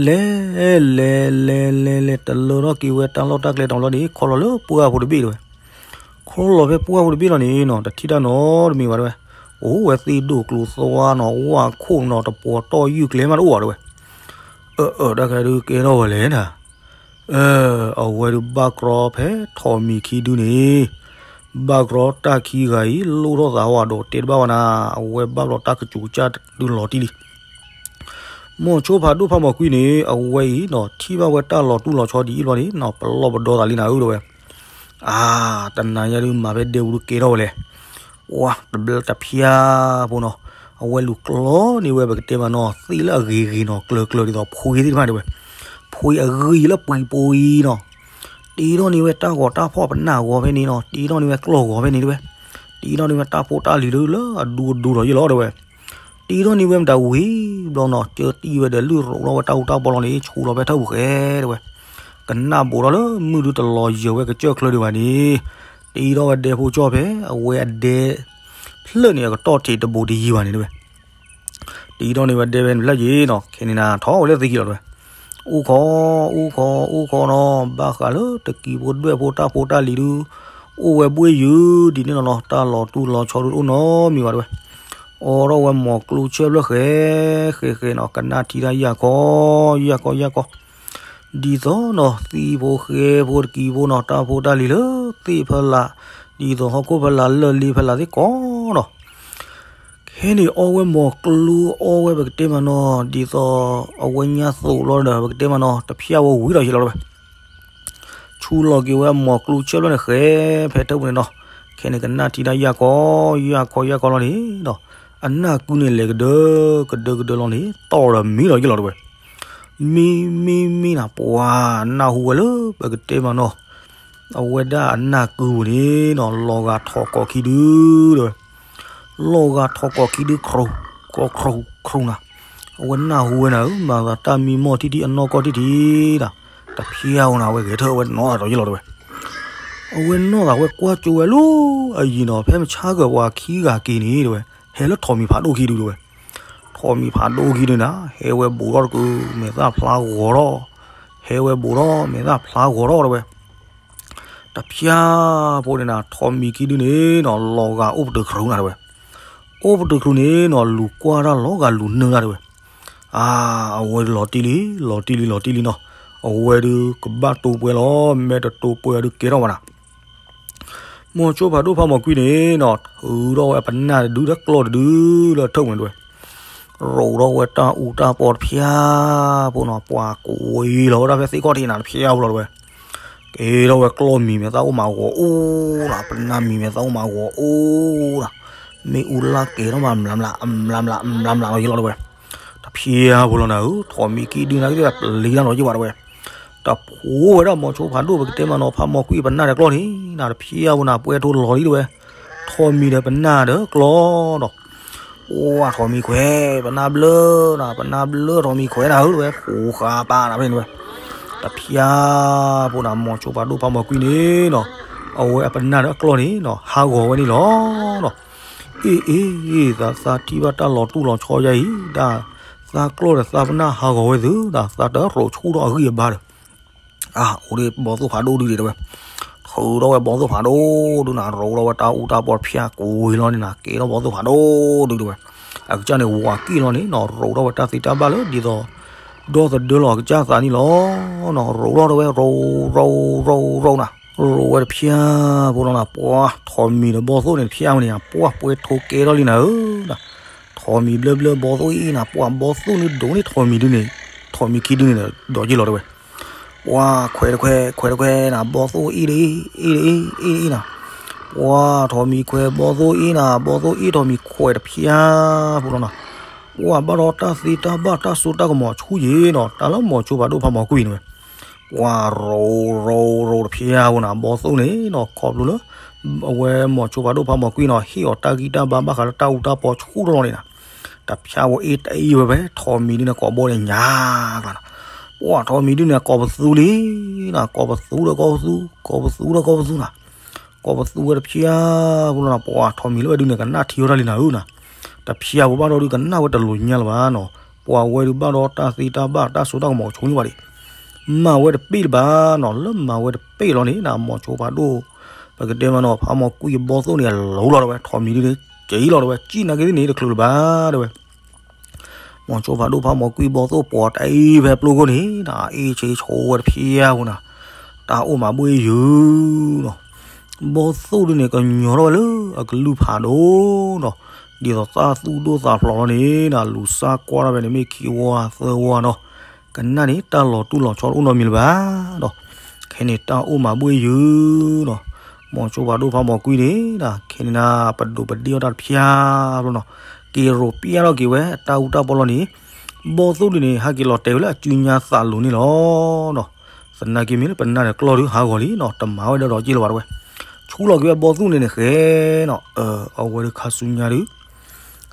လဲၤ လဲၤ လဲၤ လဲၤ လဲၤ တလၢထီၣ်က့ၤဝဲတၢ်လီၢ်တၢ်ကျဲတီၤလီၤန့ၣ် ခီလီၤလၢပှၢ်ဖိတဘ့ၣ်တဲဝဲ. ခီလီၤဖဲပှၢ်ဖိတဘ့ၣ်လီၤန့ၣ်နီၤ တထံၣ်တၢ်နီတမံၤဘၣ်တဲဝဲ. အိၣ်ဝဲသ့ၣ်ဒိၣ်ကျိၤသွါနီၤ ဝၣ်ခိၣ်နီၤ တပှီၤတီၢ်ယုၢ်ကျဲမးတအိၣ်ဘၣ်တဲဝဲ. အၢ အၢ တၢ်ခါဒုးကဲထီၣ်ဝဲလဲၣ်နၤ အၢ အဝဲဒုးဘၣ်ကြီဖဲထိးမံၤခံဒုန့ၣ်, ဘၣ်ကြီတၢ်ခံဂၤအံၤ လိၣ်ထီၣ်သးဝဲဒီးတဲတဘၣ်ဝဲနၤ, အဝဲဘၣ်ဘျီတၢ်ကစူၤကစၢ်ဒုးလီၤတံၢ်လံ. မိၤဆိဖးဒိၣ်ဖးမီၤကွံန့ၣ် အဝဲအံၤနီၤ ထံၣ်ဘၣ်ဝဲတၢ်လီၤတူၢ်လီၤဆီဒ်အံၤဘျီန့ၣ်နီၤ ပလီၢ်ပဒီသးလံနၤဧၢတဲဝဲ. အါ တနၤညါဒုးမၤဖဲဒဲပူၤဒုးကဲထီၣ်ဝဲလဲၣ်. ဝါ တဘျီတဖျါဖိနီၤ အဝဲလူၤကျီန့ၢ်ဝဲပကတဲမးနီၤ သ့ၣ်လၢအဂ့ၤဂ့ၤနီၤ ကျၢၤကျၢၤဒ်သိးဖှ့သ့ၣ်တဖၣ်တဲဝဲ. ဖှ့အဂ့ၤလၢပှံၤပူၤအံၤနီၤ တ့ထီၣ်န့ၢ်ဝဲတၢ်ဂီၤတၢ်ဖီၣ် ပနၢ်ဂီၤဖဲန့ၣ်နီၤ တ့ထီၣ်န့ၢ်ဝဲကျီၢ်ဂီၤဖဲန့ၣ်တဲဝဲ. တ့ထီၣ်န့ၢ်ဝဲတၢ်ဖိတၢ်လံၤလၢအဒူအဒူဒီးယ့ၢ်လီၤတဲဝဲ. တ့ထီၣ်န့ၢ်ဝဲမတၤဝံၤဘျီနီၤ ကၢတံၢ်ဝဲဒီးလုၢ်ရိးဝဲတၢ်အူတၢ်ပီလီၤန့ၣ် ဆူးလီၤဖဲထၢၣ်ပူၤဃဲတဲဝဲ. ကနၣ်ဘိးထီၣ်လၢမုၢ်ဒုးတလီၤယၢၤဝဲကစၢၢ်ချၢဒံးဘၣ်န့ၣ် တ့ထီၣ်ဝဲဒဲဖိကၠီၣ်ဖဲ အဝဲအဒဲ ဖျၢၣ်န့ၣ်အကတီၢ်ထံးတဘူးတယံၤဘၣ်န့ၣ်တဲဝဲ. တ့ထီၣ်န့ၢ်ဝဲဒဲဖဲန့ၣ်ဖျၢၣ်ယံၤနီၤ ခဲန့ၣ်နၤထီၣ်ဝဲလၢသ့ၣ်ခံလီၤတဲဝဲ. အိၣ်ခိး အိၣ်ခိး အိၣ်ခိးနီၤ ဘၣ်ဃးလၢတကံၤဖိဒွဲၣ်ဖိတၢ်ဖိတၢ်လံၤဒုး အိၣ်ဝဲဘှ့ၣ်ယုာ်ဒ်န့ၣ်လီၤနီၤ တၢ်လီၤတူၢ်လီၤဆီဒုးတအိၣ်နီတမံၤဘၣ်တဲဝဲ. အိးထီၣ်ဝဲမိၤကျိဆၢဖျၢၣ်ဃဲ ဃဲဃဲနီၤ ကနၣ်ထံတၢ်ယၢ်ခီ ယၢ်ခီ ယၢ်ခီ ဒ်သိးနီၤ သံၣ်ဖိဃဲဖိတကံၤဖိနီၤ တၢ်ဖိတၢ်လံၤလၢသ့ၣ်ဖဲလး ဒ်သိးဟီၣ်ခိၣ်ဖဲလးလၢၢ်လ့ဖဲလးသ့ၣ်ကိးနီၤ ခဲန့ၣ်အီဝဲမိၤကျိ အီဝဲပကတဲမးနီၤ ဒ်သိးအဝဲညါသိးလီၤဒီး ပကတဲမးနီၤ တဖျၢၣ်ဝဲဝံၤဒီးယ့ၢ်လီၤတဲဝဲ. ဆူ တူၢ်လီၤက့ၤဝဲမီၤကျိဆၢဘျီန့ၣ်ဃဲ ဖဲထၢၣ်ပူၤန့ၣ်နီၤ, ခဲန့ၣ်ကနၣ်ထံတၢ်ယၢ်ကီ ယၢ်ကီ ယၢ်ကီလီၤန့ၣ်ဒီး အနၢ်ကုန့ၣ်လဲၤကဒၢ ကဒၢကဒၢလီၤန့ၣ် တီၢ်ဒီးမံလီၤယ့ၢ်လီၤတဲဝဲ. မံ မံ မံနၤ ပှၤနၢ်ဟူဝဲလၢပကတဲမးနီၤ, အဝဲဒၣ်အနၢ်ကုပူၤန့ၣ်နီၤ လီၤဂာ်ထီၣ်ကိးခံဒုဒီးဝဲ လီၤဂာ်ထီၣ်ကိးခံဒု ခရူၣ် ကိးခရူၣ် ခရူၣ်နၤ, အဝဲနၢ်ဟူဝဲနၤဧၢ မၤသးတၢ်မံမီၢ်ထံထံ အနီၢ်ကီၢ်ထံထံနၤ, တဖျါဧိၤနၤ အဝဲဂဲၤထၢၣ်ဝဲနီၤဒီးယ့ၢ်လီၤတဲဝဲ. အဝဲနီၢ်သးဝဲကွၢ်ကၠိဝဲလၢအယံၤနီၤ ဖဲမုၢ်ဆါကၢၤပှၤခံဂၤက့ၤန့ၣ်တဲဝဲ, ဟဲလၢထိးမံၤဖးဒိၣ်ခံဒုတဲဝဲ. ထိးမံၤဖးဒိၣ်ခံဒုနၤ ဟဲဝဲဘူးထီၣ်တကု မဲာ်သၣ်ဖျါဂီၤထီၣ်, ဟဲဝဲဘူးထီၣ် မဲာ်သၣ်ဖျါဂီၤထီၣ်တဲဝဲ. တဖျါဖိန့ၣ်နၤ ထိးမံၤခံဒုန့ၣ်နီၤ လီၤဂာ်အိၣ်ပတုာ်ခရူၣ်နၤတဲဝဲ. အိၣ်ပတုာ်ခရူၣ်န့ၣ်နီၤ လူၤကွၢ်တၢ်လီၤဂာ်လူၤနၢတၢ်တဲဝဲ. အါ အဝဲလီၤတံၢ်လံ လီၤတံၢ်လံ လီၤတံၢ်လံနီၤ, အဝဲဒုးကဘၣ်တိၢ်ပှဲၤလီၤ မ့ၢ်တတိၢ်ပှဲၤဒုးကဲထီၣ်ဘၣ်နၤ. မိၤဆိဖးဒိၣ်ဖးမီၤကွံန့ၣ်နီၤ ထုးထီၣ်ဝဲအပနၢ်တဒုဒီးကျီၢ်တဒုလၢထၢၣ်ပူၤန့ၣ်တဲဝဲ. ရိးထီၣ်ဝဲတၢ်အူတၢ်ပီတဖျါဖိနီၤ ပှၤကွံာ်လီၤဝဲဒၣ်ဖဲသ့ၣ်ခီၣ်ထံးနၤတဖျါဖိလီၤတဲဝဲ. ကဲထီၣ်ဝဲကျီၢ်မံၤမဲာ်သၣ်အိၣ်မးဂီၤအိၣ်နၤ ပနၢ်မံၤမဲာ်သၣ်အိၣ်မးဂီၤအိၣ်နၤ, မ့ၣ်အူလၢ်ကဲထီၣ်မး မျးမျး အမျးမျး အမျးမျးလီၤယ့ၢ်လီၤတဲဝဲ. တဖျါဖိလီၤနၤဧၢ ထိးမံၤခံဒုနၤ ကသ့ၣ်ပျံၤတၢ်လီၤယ့ၢ်ဘၣ်တဲဝဲ. တဖိဝဲဒၣ်မိၤဆိဖးဒိၣ် ပကတဲမးနီၤ ဖးမီၤကွံပနၢ်ဒီးကျီၢ်န့ၣ်နၤ တဖျါဖိနၤ ပှဲၤထိလီၤလံတဲဝဲ. ထိးမံၤဒီးပနၢ်ဒီးကျီၢ်ဒီး ပှၤထိးမံၤခွဲး ပနၢ်ဘျၢနၤ ပနၢ်ဘျၢထိးမံၤခွဲးနၤဧၢတဲဝဲ ဃိဃာ်ပာ်နၤဖဲန့ၣ်တဲဝဲ. တဖျါဖိနၤ မိၤဆိဖးဒိၣ်ဖးမီၤကွံန့ၣ်နီၤ အဝဲအပနၢ်ဒီးအကျီၢ်န့ၣ်နီၤ ဟးဂီၤဝဲန့ၣ်လီၤနီၤ. အ့ၣ်အ့ၣ် သးသးထံၣ်ဘၣ်တၢ်လီၤတူၢ်လီၤဆီယါအံၤ ဒၣ်သးကျီၢ်ဒီးသးပနၢ်ဟးဂီၤဝဲသု ဒၣ်သးတရိးဆူၣ်ထီၣ်အဂံၢ်အဘါဒီး အါ အိၣ်ဒံးဘီသိၣ်ဖးဒိၣ်ဒုတဲဝဲ. ထုးထီၣ်ဝဲဘီသိၣ်ဖးဒိၣ်ဒုနၤ ရိးထီၣ်ဝဲတၢ်အူတၢ်ပီတဖျါကွံာ်လီၤန့ၣ်နၤ ကဲထီၣ်ဘီသိၣ်ဖးဒိၣ်ဒုတဲဝဲ. အကစၢ်န့ၣ်ဝၤကံၣ်လီၤန့ၣ်နီၤ ရိးထီၣ်ဝဲတၢ်သ့တၢ်ဘၣ်လၢဒ်သိး ဒီသဒၢလီၤအကစၢ်သးန့ၣ်လီၤနီၤ ရိးထီၣ်တဲဝဲ ရိး ရိး ရိး ရိးနၤ ရိးဝဲတဖျါဖိလီၤနၤ ပှၤထိးမံၤဒီးဘီသိၣ်န့ၣ် တဖျါဝဲန့ၣ် ပှၤပှဲၤထိကဲထီၣ်လံနၤဧၢ ထိးမံၤဘျၢဘျၢဘီသိၣ်အ့ၣ်နၤ ပှၤဘီသိၣ်န့ၣ်ဒိၣ်န့ၢ်ထိးမံၤဒုန့ၣ် ထိးမံၤခံဒုန့ၣ်ဒီးယ့ၢ်လီၤတဲဝဲ. ပှၤခွဲးတခွဲး ခွဲးတခွဲးနၤ ဘီသိၣ်အ့ၣ်ဒၣ်အ့ၣ် အ့ၣ်ဒၣ်အ့ၣ် အ့ၣ်ဒၣ်အ့ၣ်နၤ ပှၤထိးမံၤခွဲးဘီသိၣ်အ့ၣ်နၤ ဘီသိၣ်အ့ၣ်ထိးမံၤခွဲးတဖျါဖိလီၤနၤ ပှၤဘၣ်ဒီးတၢ်သ့တၢ်ဘၣ်တၢ်စိတၢ်ကမီၤဆူၣ်ယံၤနီၤ တၢ်လၢမိၤဆိဖးဒိၣ်ဖးမီၤကွံန့ၣ်ဝဲ ပှၤရိးရိးရိးတဖျါဖိနၤ ဘီသိၣ်န့ၣ်နီၤ ခီဖျိလၢ အဝဲမိၤဆိဖးဒိၣ်ဖးမီၤကွံနီၤ ဟ့ၣ်အီၤတၢ်ဂံၢ်တၢ်ဘါဘၣ်ဃးလၢတၢ်အူတၢ်ပီဆူၣ်ထီၣ်လီၤန့ၣ်နၤ တဖျါဝဲအ့ၣ်တအ့ၣ်ဝဲဖဲ ထိးမံၤဒုန့ၣ် ကိးဘီန့ၣ်ညါကျါနၤ ပှၤထိးမံၤဒုန့ၣ် ကိးပသူလံနၤ ကိးပသူဒီးကိးပသူ ကိးပသူဒီးကိးပသူနၤ ကိးပသူဝဲတဖျါဖိလီၤနၤ ပှၤထိးမံၤလၢဝဲဒုန့ၣ် ကနၣ်ထံဝဲဒၣ်လံနၤဧၢနၤ တဖျါဖိဘၣ်ဒီးဒုကနၣ်ဝဲတလိၤညါလၢၤဘၣ်နီၤ ပှၤဝဲဒုဘၣ်ဒီးတၢ်သ့တၢ်ဘၣ်တၢ်စိတၢ်ကမီၤဆိန့ၣ်ဘၣ်ဒံး မၤဝဲတပ့ၢ်လၢၤဘၣ်နီၤ လၢမၤဝဲတပ့ၢ်လီၤန့ၣ်နၤ မိၤဆိဖးဒိၣ် ပကတဲမးနီၤ ဖးမီၤကွံအဘီသိၣ်န့ၣ် အလိၤလီၤတဲဝဲ ထိးမံၤဒုန့ၣ် က့ၤလီၤတဲဝဲ ကံၣ်နာ်က့သ့ၣ်န့ၣ် တချုးလၢၤဘၣ်တဲဝဲ မိၤဆိဖးဒိၣ်ဖးမီၤကွံဘီသိၣ် ပှၤတအ့ၣ်ဖဲပျိခိၣ်န့ၣ်နၤ အ့ၣ်ဆ့ဆိဝဲတဖျါဖိနၤ တၢ်အိၣ်မးဘှ့ၣ်ယုၤနီၤ ဘီသိၣ်ဒုန့ၣ် ကညီၤထီၣ်ဝဲလၢအကလုၢ်ဖးဒိၣ်နီၤ ဒ်သိးသၣ်သူၣ်ဒိၣ်သးဖျိးလီၤန့ၣ်နၤ လူၤစၢ်ကွၢ်ထီၣ်ဖဲန့ၣ် မ့ၢ်ခံဝါသၢဝါနီၤ ကနၣ်န့ၣ် တၢ်လီၤတူၢ်လီၤဆီတအိၣ်နီတမံၤလၢၤဘၣ်ဒီး ခဲန့ၣ်တၢ်အိၣ်မးဘှ့ၣ်ယုၤနီၤ မိၤဆိဖးဒိၣ်ဖးမီၤကွံန့ၣ်နၤ ခဲန့ၣ်နၤ ပဒိးပဒ့ၣ်အီၣ်တၢ်တဖျါဖိနီၤ က့ၤရိးပျဲထီၣ်က့ၤဝဲအတၢ်အူတၢ်ပီလီၤန့ၣ် ဘီသိၣ်ဒုန့ၣ် ဟဲက့ၤလီၤတဲာ်ဝဲလၢအစုညါသးလိၤန့ၣ်လီၤနီၤ သနာ်က့မ့ၢ်လၢပနၢ်ဒီးကျီၢ်ဒု ဟးဂီၤလံနီၤ တမၤဝဲဒီးဒီးက့ၢ်လၢၤဘၣ်တဲဝဲ ဆူလီၤက့ၤဝဲဘီသိၣ်န့ၣ်န့ၣ်ဃဲနီၤ အဝဲဒုခါဆူညါဒု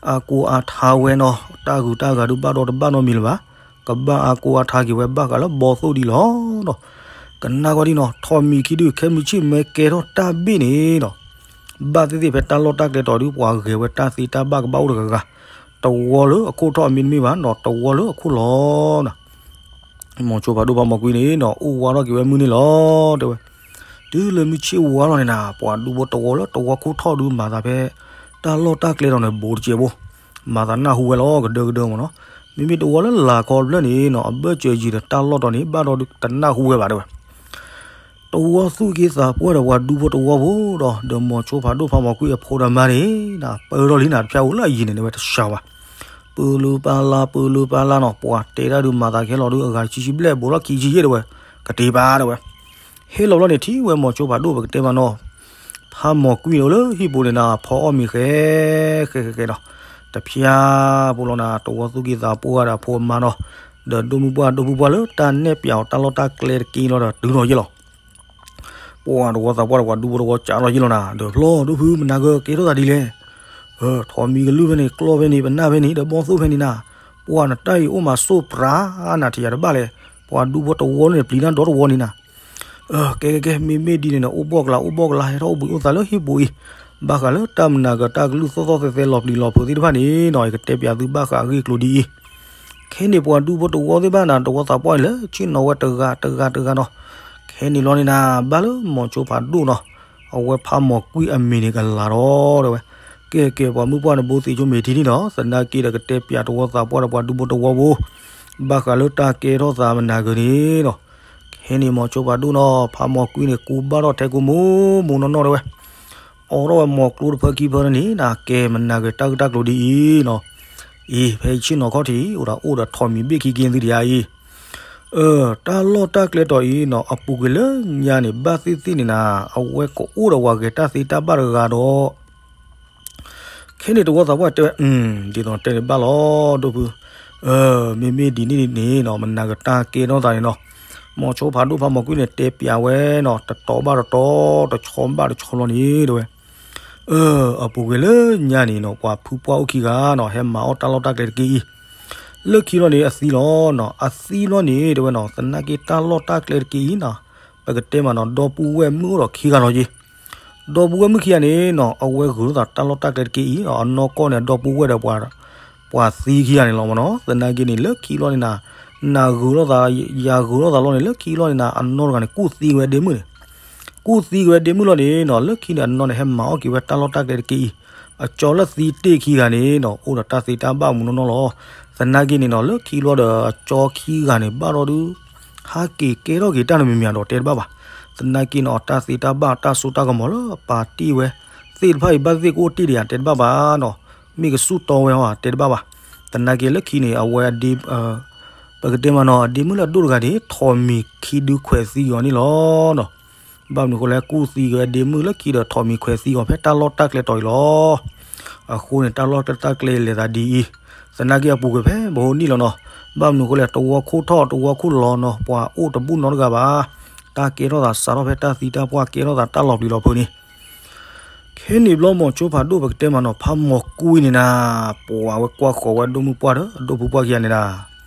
အါကိးအါထါဝဲနီၤ တၢ်ဂုၤတၢ်ဂၤဒုဘၣ်ဒီးတဘၣ်နီတမံၤလၢၤဘၣ် ကဘၣ်အါကိးအါထါက့ၤဝဲဘၣ်ဃးလၢဘီသိၣ်ဒ်လီၤနီၤ ကနၣ်ကွၢ်ဒ်နီၤ ထိးမံၤခံဒု ခဲမုၢ်ဆ့ၣ်မ့ၢ်ကဲထီၣ်တၢ်ဘ့ၣ်န့ၣ်နီၤ ဘၣ်သ့ၣ်သ့ၣ်ဖဲတၢ်လီၢ်တၢ်ကျဲတီၤဒု ပှၤဂဲၤဝဲတၢ်သ့တၢ်ဘၣ်ကဘၣ်အိၣ်တဂၤဂၤ တဝီလၢအခိၣ်ထီၣ်အမံၤတမ့ၢ်ဘၣ်နီၤ တဝီလၢအခိၣ်လီၤနီၤ မိၤဆိဖးဒိၣ်ဖးမီၤကွံန့ၣ်နီၤ အိၣ်ဝါထီၣ်က့ၤဝဲမုၢ်န့ၣ်လီၤ တဲဝဲ တုၤလၢမုၢ်ဆ့ၣ်ဝါလီၤန့ၣ်နၤ ပှၤဒူဖိတဝီလၢတဝီခိၣ်ထီၣ်ဒု မၤသးဖဲ တၢ်လီၢ်တၢ်ကျဲတီၤန့ၣ် ဘူးတစဲးဖိ မၤသးနၢ်ဟူဝဲလီၤ ကဒၢကဒၢမ့ၢ်နီၤ မ့မ့ၢ်တဝီလၢလာ်ခီဖျၢၣ်န့ၣ်နီၤ အဘၢၣ်စၢၤယံၤဒီးတၢ်လီၢ်တီၤန့ၣ် ဘၣ်ဒီးဒုတနၢ်ဟူဝဲဘၣ်တဲဝဲ တဝီသူၣ်က့သးပှၢ်ဒီးပှၤဒူဖိတဝီဖိဒီး ဒီးမိၤဆိဖးဒိၣ်ဖးမီၤကွံအဖိဒီးမါန့ၣ် ပၢထီၣ်လံနၤတဖျါဧိၤလၢအယံၤန့ၣ် တဲဝဲတစှၤဘၣ် ပၢလူပၢ်လါ ပၢလူပၢ်လါနီၤ ပှၤတဲတၢ်ဒုးမၤသးခဲလီၤဒု အဂၤတဆံဆံဘျဲၣ် ဘူးထီၣ်ခံဆံယဲၢ်တဲဝဲ ကတ့ၤပၢ်တဲဝဲ ဟ့ၣ်လီၤဘျီန့ၣ် ထံၣ်ဝဲမိၤဆိဖးဒိၣ် ပကတဲမးနီၤ, ဖးမိၤကွံန့ၣ်အိၣ်လၢဟံၣ်ပူၤန့ၣ်နၤ ဖီအီၣ်မ့ၤဃဲ ဃဲဃဲဃဲနီၤ, တဖျါဖိလီၤနၤ တဝီသူၣ်ကံၢ်သးပှၢ်ဒီးဖိမါနီၤ, ဒီးဒိၣ်မုၢ်ပှၢ်ဒိၣ်ဖုပှၢ်လၢတၢ်နဲၣ်ပၠးအီၤတၢ်လီၢ်တၢ်ကျဲတက့ၢ်လီၤဒီးတုၤလီၤယ့ၢ်လီၤ. ပှၤတဝီသးပှၢ်ဒီးပှၤဒူဖိတဝီကးလီၤယ့ၢ်လီၤနၤ, ဒီးဖျီဒိၣ်ဖု မနၤကကဲထီၣ်သးဒ်လဲၣ်, ထိးမံၤကလုၢ်ဖဲန့ၣ် ကျီၢ်ဖဲန့ၣ် ပနၢ်ဖဲန့ၣ် ဒီးဘီၣ်သိၣ်ဖဲန့ၣ်နၤ, ပှၤနတၢ်အံၤအိၣ်မးစိၢ်ပြးနၤထံၣ်ယၤတဘၣ်လဲၣ်, ပှၤဒူဖိတဝီန့ၣ် ပျံၤတၢ်ဒီတဝီန့ၣ်နၤ ကဲကဲကဲ မ့မ့ၢ်ဒ်န့ၣ်ဒီး အိၣ်ဘီၣ်ကလၤ အိၣ်ဘီၣ်ကလၤ ဟဲထီၣ်အိၣ်ဘှံးအိၣ်သါလၢဟံၣ်ပူၤအံၤ, ဘၣ်ဃးလၢတၢ်မနၤကတၢ်ကလုၢ်သီၣ်သီၣ်သဲသဲလီၤပျံၤလီၤဖုးသ့ၣ်တဖၣ်န့ၣ်နီၤ ယကတဲပၠးသုဘၣ်ဃးအဂ့ၢ်အကျိၤဒ်အံၤ, ခဲန့ၣ်ပှၤဒူဖိတဝီသ့ၣ်တဖၣ်နၤ တဝီသးပှၢ်န့ၣ်လၢဆ့ၣ်နီၤဝဲတဂၤတဂၤတဂၤနီၤ, ခဲန့ၣ်လီၤန့ၣ်နၤ ဘၣ်လၢမိၤဆိဖးဒိၣ်နီၤ, အဝဲဖးမိၤကွံအမံၤန့ၣ်ကလၤဒီးတဲဝဲ, ကဲကဲ ပှၤမုၢ်ပှၢ်နဘိသ့ၣ်ဆိမ့ၢ်ထံန့ၣ်နီၤ သနာ်က့ဒီးကတဲပၠးတဝီသးပှၢ်ဒီးပှၤဒူဖိတဝီဖိ ဘၣ်ဃးလၢတၢ်ကဲထီၣ်သးမနၤကန့ၣ်နီၤ, ခဲန့ၣ်မိၤဆိဖးဒိၣ်နီၤ ဖးမိၤကွံန့ၣ် ကူဘၣ်ထီၣ်ထဲကိးမူမူနီၢ်နီၢ်တဲဝဲ အိးထီၣ်ဝဲမိၤကျိတဖၢခံဖၢန့ၣ် နကဲမနၤက့ၤတၢ်ဂ့ၢ်တၢ်ကျိၤဒ်အံၤနီၤ, အံၤ ဖဲယဆ့ၣ်နီၤခီၣ်ထံး အိၣ်ဒီးအိၣ်ဒီးထိးမံၤဘ့ၣ်ခံက့ၤသုတယါအံၤ, တၢ်လီၢ်တၢ်ကျဲတီၤအံၤနီၤ အပူၤကွံာ်လၢညါန့ၣ် ဘၣ်သ့ၣ်သ့ၣ်န့ၣ်နၤ အဝဲကအိၣ်ဒီးပှၤဂဲၤတၢ်သ့တၢ်ဘၣ်တဂၤဒီး ခဲန့ၣ်တဝီသးပှၢ်တဲဝဲ, ဒ်သိးတဲန့ၣ်ဘၣ်လီၤ ဒိၣ်ဖု, မ့မ့ၢ်ဒ်န့ၣ်န့ၣ်နီၤ မနၤက့ၤတၢ်ကဲထီၣ်သးန့ၣ်နီၤ, မိၤဆိဖးဒိၣ်ဖးမိၤကွံန့ၣ် တဲပၠးဝဲနီၤ တတီၤဘၣ်တတီၤ တဆီဘၣ်တဆီလီၤန့ၣ်တဲဝဲ, အပူၤကွံာ်လၢညါန့ၣ်နီၤ ပှၤဖုပှၢ်အိၣ်ခံဂၤနီၤ ဟဲမၤအီၣ်တၢ်လီၢ်တၢ်ကျဲတက့ၢ်အံၤ, လၢခံလီၤန့ၣ် အသံလီၤနီၤ အသံလီၤန့ၣ်တဲဝဲနီၤ သနာ်က့တၢ်လီၢ်တၢ်ကျဲတက့ၢ်အံၤနီၤ, ပကတဲမးနီၤ ဒီပုၢ်ဝဲၢ်မုၣ်အိၣ်ဒီးခံဂၤလီၤက့ၤ ဒီပုၢ်ဝဲၢ်မုၣ်ခံဂၤန့ၣ်နီၤ အဝဲဂုာ်လိာ်သးတၢ်လီၢ်တၢ်ကျဲတက့ၢ်အံၤနီၤ အနီၢ်ကီၢ်န့ၣ် အဒီပုၢ်ဝဲၢ်ဒီးပှၤ ပှၤသံခံဂၤန့ၣ်လီၤမးနီၤ, သနာ်က့န့ၣ် လၢခံလီၤန့ၣ်နၤ, နဂုာ်လိာ်သး, ယၤဂုာ်လိာ်သးလီၤန့ၣ် လၢခံလီၤန့ၣ်နၤ အနီၢ်တဂၤန့ၣ် ကူၣ်သံက့ၤဝဲဒ့မုၣ်န့ၣ်, ကူၣ်သံက့ၤဝဲဒ့မုၣ်လီၤန့ၣ်နီၤ လၢခံန့ၣ် အနီၢ်န့ၣ် ဟဲမၤအီၣ်က့ၤဝဲတၢ်လီၢ်တၢ်ကျဲတက့ၢ်အံၤ, အကၠီလၢသံတ့ၢ်ခံဂၤန့ၣ်နီၤ အိၣ်ဒီးတၢ်သ့တၢ်ဘၣ်မူနီၢ်နီၢ်လီၤ, သနာ်က့န့ၣ်နီၤ လၢခံလီၤဒီး အကၠီခံဂၤန့ၣ် ဘၣ်ဒီဒု ဟးက့ၤကဲထီၣ်က့ၤတၢ်နီတမံၤမံၤဒီးတဲတဘၣ်ဘၣ်, သနာ်က့န့ၣ် အတၢ်သ့တၢ်ဘၣ်တၢ်စိတၢ်ကမီၤလၢအပာ်တ့ၢ်ဝဲ သ့ၣ်တဖၣ်အံၤ ဘၣ်သ့ၣ်သ့ၣ်ကအိၣ်တ့ၢ်ဒီးယၤတဲတဘၣ်ဘၣ်နီၤ, မ့ၢ်ကဆူၣ်တီဝဲဟီတဲတဘၣ်ဘၣ်, သနာ်က့လၢခံန့ၣ် အဝဲ ပကတဲမးနီၤ အဒ့မုၣ်လၢအဒိၣ်တဂၤန့ၣ် ထိးမံၤခံဒုခွဲးသံအီၤန့ၣ်လီၤနီၤ, ဘၣ်မနုၤအဃိလဲၣ် ကူၣ်သံက့ၤဝဲဒ့မုၣ်လၢခံဒီးထိးမံၤခွဲးသံအီၤဖဲတၢ်လီၢ်တၢ်ကျဲတီၤအံၤလီၤ, အဃိန့ၣ် တၢ်လီၢ်တၢ်ကျဲလဲၤသးဒ်အံၤ, သနာ်က့အပူၤကွံာ်ဖဲပဟိနံၣ်လီၤနီၤ, ဘၣ်မနုၤအဃိလဲၣ် တဝီခိၣ်ထီၣ်တဝီခိၣ်လီၤနီၤ ပှၤအိၣ်တဘူၣ်နီတဂၤဘၣ်, တၢ်ကဲထီၣ်သးစးထီၣ်ဖဲတၢ်သံတၢ်ပှၢ်ကဲထီၣ်သးတၢ်လီၤပျံၤလီၤဖုးန့ၣ် ခဲန့ၣ်ဘျီမိၤဆိဖးဒိၣ်ပကတဲမးနီၤ ဖးမိၤကွံန့ၣ်နၤ, ပှၤဝဲကွၢ်ဃီၤဝဲဒိၣ်မုၢ်ပှၢ်ဒီး အဒိၣ်ဖုပှၢ်ခံဂၤန့ၣ်နၤ,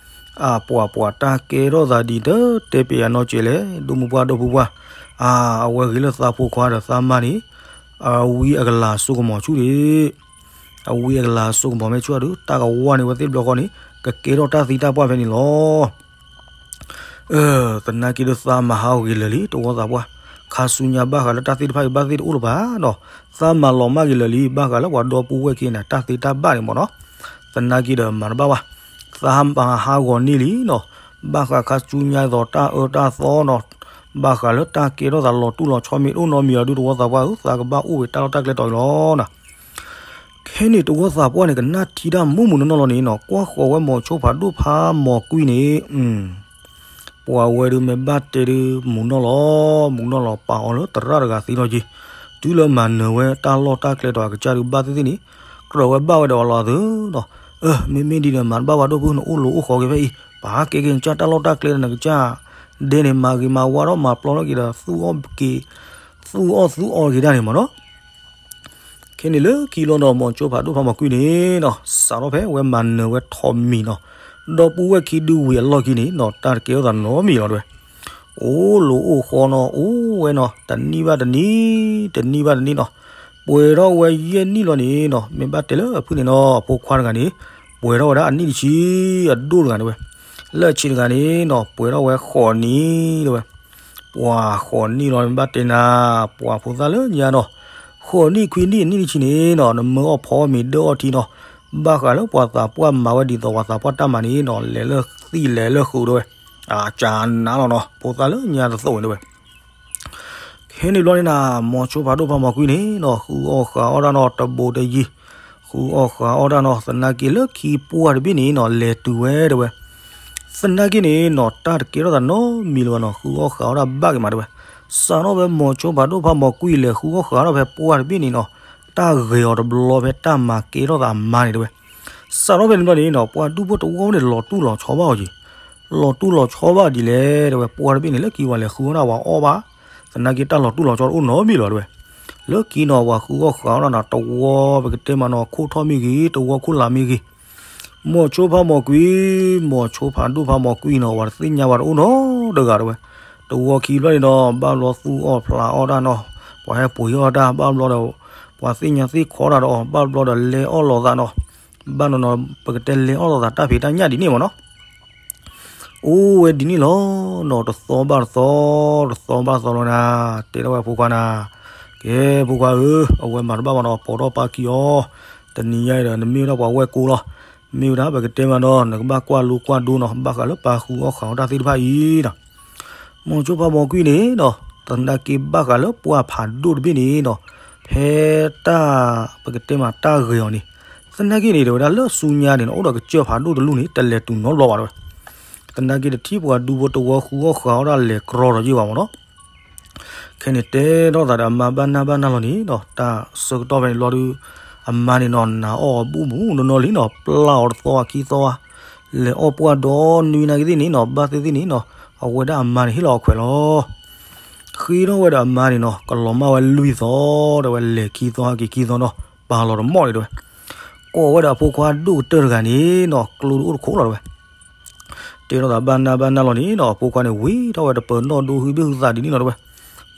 အပှၤပှၤတၢ်ကဲထီၣ်သးဒ်တတဲပျးနီၢ်ကဲလဲၣ် ဒိၣ်မုၢ်ပှၢ်ဒိၣ်ဖုပှၢ်, အဝဲဂ့ၤလၢသးဖိခွါဒီးသးမါန့ၣ်, အဝံအကလၤစိကမီၤဆူၣ်န့ၣ် အဝံအကလၤစိကမီၤမ့ၢ်ဆူၣ်ဒီး တၢ်ကဝီန့ၢ်ဝဲသ့ၣ်တဘျီဃီန့ၣ် ကကဲထီၣ်တၢ်သံတၢ်ပှၢ်ဖဲန့ၣ်လီၤ. သနာ်က့ဒီးသးမၤဟးဂီၤက့ၤလၢာ်လံ တဝီသးပှၢ်, ခါဆူညါဘၣ်ဃးလၢတၢ်သ့ၣ်တဖၣ်အံၤဘၣ်သ့ၣ်တအိၣ်လၢၤဘၣ်နီၤ, သးမၤလီၤမၢ်က့ၤလၢာ်လံ ဘၣ်ဃးလၢပှၤဒီပုၢ်ဝဲၢ်ခံန့ၣ် တၢ်သ့တၢ်ဘၣ်န့ၣ်မးနီၤ, သနာ်က့ဒီးမၤတဘၣ်ဘၣ်, သးမၤဟးဂီၤန့ၢ်လံနီၤ, ဘၣ်ဃးခါဆူညါသိးတၢ်အၢတၢ်သီနီၤ, ဘၣ်ဃးလၢတၢ်ကဲထီၣ်သးလီၤတူၢ်လီၤဆီမ့ၢ်တအိၣ်နီတမံၤအီၤဒုး တဝီသးပှၢ်ဧၢ သးကဘၣ်အိၣ်ဝဲတၢ်လီၢ်တၢ်ကျဲတီၤအံၤလီၤနီၤ. ခဲန့ၣ်တဝီသးပှၢ်န့ၣ် ကနၣ်ထံတၢ်မူးမူးနီၢ်နီၢ်လီၤန့ၣ်နီၤ ကွၢ်ဃီၤဝဲမိၤဆိဖးဒိၣ်ဖးမိၤကွံန့ၣ် ပှၤဝဲဒုးမ့ၢ်ဘၣ်တဲဒုး မူးနီၢ်လီၤ မူးနီၢ်လီၤ ပာ်အီၤလၢသရၣ်တဂၤသံလီၤက့ၤ, တုၤလၢမၤနၢၤဝဲတၢ်လီၢ်တၢ်ကျဲဒီးအကစၢ်ဒုးဘၣ်သ့ၣ်သ့ၣ်န့ၣ် ကြၢးဝဲဘၣ်ဝဲဒီးအီၤလီၤသုနီၤ, မ့မ့ၢ်ဒ်န့ၣ် မၤတဘၣ်ဘၣ်ဒိၣ်ဖု နအိၣ်လိၤအိၣ်ဃီက့ၤဖဲအံၤ ပဟးကဲက့ၤနကစၢ်တၢ်လီၢ်တၢ်ကျဲဒီးနကစၢ် ဒဲန့ၣ်မၤဂ့ၤမၤဝါထီၣ်မၤပျီထီၣ်က့ၤဒီး သူၣ်အီၣ်က့ၤ သူၣ်အီၣ်က့ၤတၢ်န့ၣ်မးနီၤ ခဲန့ၣ်လၢခံလီၤဒီး မိၤဆိဖးဒိၣ်ဖးမိၤကွံန့ၣ်နီၤ စးထီၣ်ဖဲဝဲမၤနၢၤဝဲထိးမံၤနီၤ, ဒီပုၢ်ဝဲၢ်ခံဒုဝံၤအလီၢ်ခံန့ၣ်နီၤ တၢ်တကဲထီၣ်သးနီတမံၤလီၤတဲဝဲ, အိၣ်လိၤအိၣ်ဃီနီၤ အိၣ်ဝဲနီၤ တနံၣ်ဘၣ်တနံၣ် တနံၣ်ဘၣ်တနံၣ်နီၤ, ပှဲၤထီၣ်ဝဲယဲၢ်နံၣ်လီၤန့ၣ်နီၤ မ့ၢ်ဘၣ်တဲလၢအဖုၣ်န့ၣ်နီၤ အဖိခွါတဂၤန့ၣ် ပှဲၤထီၣ်ဝဲဒၣ်အနံၣ်တဆံ အဒိၣ်တဂၤန့ၣ်ဝဲ, လၢအဆံးတဂၤန့ၣ်နီၤ ပှဲၤထီၣ်ဝဲဃိးနံၣ်တဲဝဲ ပှၤဃိးနံၣ်လီၤ မ့ၢ်ဘၣ်တဲနၤ ပှၤဖိသၣ်လၢညါနီၤ, ဃိးနံၣ်ခွံနံၣ်အနံၣ်တဆံန့ၣ်နီၤ နမၢအီၣ်ဖီမ့ၤဒၢအီၣ်ထံနီၤ, ဘၣ်ဃးလၢပှၤသးပှၢ်မၤဝဲဒ်သိးပှၤသးပှၢ်တၢ်မၤန့ၣ်နီၤ လဲၤလၢသံၣ်လဲၤလၢဃုာ်တဲဝဲ, အကနါလီၤနီၤ ဖိသၣ်လၢညါတသိးန့ၣ်တဲဝဲ ခဲန့ၣ်ဘျီန့ၣ်နၤ မိၤဆိဖးဒိၣ်ဖးမိၤကွံန့ၣ်နီၤ ဃုအီၣ်ဃုအီၣ်တၢ်နီၤ တဘိးတယံၤ, ဃုအီၣ်ဃုအီၣ်တၢ်နီၤ သနာ်က့လၢခံပှၢ်တဘ့ၣ်န့ၣ်နီၤ လဲၤတုၤဝဲတဲဝဲ, သနာ်က့န့ၣ်နီၤ တၢ်တကဲထီၣ်သးနီတမံၤလၢၤဘၣ်နီၤ ဃုအီၣ်ဃုအီၣ်တၢ်ဘၣ်က့ၤမးတဲဝဲ, စးထီၣ်ဖဲမိၤဆိဖးဒိၣ်ဖးမိၤကွံာ်လဲၤဃုအီၣ်ဃာ်ထီၣ်ဖဲပှၢ်တဘ့ၣ်န့ၣ်နီၤ, တၢ်ဂဲၤအီၤတဘျီဖဲတၢ်မၤကဲထီၣ်သးအမါန့ၣ်တဲဝဲ. စးထီၣ်ဖဲန့ၣ်ဘျီန့ၣ်နီၤ ပှၤဒူဖိတဝီန့ၣ်လီၤတူၢ်လီၤဆီဘၣ်အီၤက့ၤ, လီၤတူၢ်လီၤဆီဘၣ်ဒ်လဲၣ်တဲဝဲ. ပှၢ်တဘ့ၣ်န့ၣ် လၢခံပှၤလဲၤဃုအီၣ်ဒၣ်ပှၤအီၣ်ဘၣ်, သနာ်က့တၢ်လီၤတူၢ်လီၤဆီတအိၣ်နီတဘ့ၣ်လီၤတဲဝဲ. လၢခံနီၤ ပှၤဃုအီၣ်ဃာ်အီၣ်ဒၣ်နီၤ တဝီပကတဲမးနီၤ ခိၣ်ထီၣ်မ့ၢ်ဂ့ၤ တဝီခိၣ်လာ်မ့ၢ်ဂ့ၤ, မိၤဆိဖးမိၤကွံာ်, မိၤဆိဖးဒိၣ်ဖးမိၤကွံာ်နီၤ ပှၤတသ့ၣ်ညါပှၤတအိၣ်နီတဂၤတဲဝဲ. တဝီခံဘျီန့ၣ်နီၤ ဘၣ်ဘျီသူၣ်အီၣ်ဖျးအီၣ်တၢ်နီၤ, ပှၤဟဲပှ့ၤအီၣ်တၢ် ဘၣ်ဘျီဒီး ပှၤသ့ၣ်ညါသ့ၣ်ခီတၢ်ဒီးအီၤ ဘၣ်ဘျီဒီးလဲၤအီၣ်လိာ်သးနီၤ, ဘၣ်နီၤနီၤ ပကတဲလဲၤအီၣ်လိာ်သးတၢ်ဖံးတၢ်ညၣ်ဒ်န့ၣ်မးနီၤ. အိၣ်ဝဲဒ်န့ၣ်လီၤနီၤ တသီဘၣ်တသီ, တသီဘၣ်တသီလီၤနၤ, တဲထီၣ်ဝဲဖိခွါနၤ, ကဲဖိခွါဧၢ, အဝဲမၤတဘၣ်ဘၣ်နီၤ ပိာ်ထီၣ်ပာ်ကံအီၤ, တနံၤညါအံၤဒီး နမ့ၢ်ဝဲဒၣ်ပှၤဝဲၢ်ကိလီၤ, မ့ၢ်ဝဲဒၣ်ပကတဲမးနီၤ နကဘၣ်ကွၢ်လိကွၢ်ဒိနီၤ ဘၣ်ဃးလၢပၢ်ဃုအီၣ်ဃာ်အီၣ်တၢ်သ့ၣ်တဖၣ်အံၤနီၤ. မိၤဆိဖးမိၤကွံာ်န့ၣ်နီၤ သနာ်က့ဘၣ်ဃးလၢပှၢ်ဖးဒိၣ်တဘ့ၣ်န့ၣ်နီၤ, ဖဲတၢ် ပကတဲမးတၢ်ဂဲၤအီၤန့ၣ်, သနာ်က့န့ၣ် တဲဝဲဒၣ်လၢဆူညါန့ၣ်နီၤ အိၣ်ဒီးကစၢၢ်ဖးဒိၣ်တလူၢ်န့ၣ် တလဲၤတုၤနီတဘျီဘၣ်တဲဝဲ. သနာ်က့တထံၣ်ပှၤဒူဖိတဝီဃုအီၣ်ဃာ်အီၣ်ဒၣ်လဲၤကြီဒီးယ့ၢ်ဘၣ်မးနီၤ. ခဲန့ၣ်တဲထီၣ်သးဒီးအမါဘၣ်နၢ်ဘၣ်နၢ်လီၤန့ၣ်နီၤ တၢ်ဆၢကတီၢ်ဖဲန့ၣ်ဘျီဒုး အမါန့ၣ်နီၤ နာ်အီၣ်အီၤဘူၣ်မူးနီၢ်နီၢ်လံနီၤ ပျၢ်အီၤတသီခံသီဧါ, လဲၤအီၣ်ပှၢ်ဒီနွံနၤက့ၤသ့ၣ်န့ၣ်နီၤ ဘၣ်သ့ၣ်သ့ၣ်န့ၣ်နီၤ အဝဲဒၣ်အမါန့ၣ်ဟ့ၣ်လီၤအီၤခွဲးလီၤ. ဃ့ထီၣ်ဝဲဒီးအမါန့ၣ်နီၤ ကလီၤမၢ်ဝဲလွံၢ်သီ တဲဝဲ လဲၤခံသီဟဲက့ၤခံသီနီၤ ပာ်လီၤတမီၣ်န့ၣ်တဲဝဲ. ကိးဝဲဒီးအဖိခွါဒိၣ်ကတၢၢ်တဂၤန့ၣ်နီၤ ကျိတအိၣ်တခိၣ်လီၤတဲဝဲ. တဲထီၣ်သးဘၣ်နၢ်ဘၣ်နၢ်လီၤန့ၣ်နီၤ အဖိခွါန့ၣ် ဝံထီၣ်ဝဲတပၢၤနီၣ်ဒိဟုဘ့ၣ်ဟုသးဒ်န့ၣ်လီၤတဲဝဲ.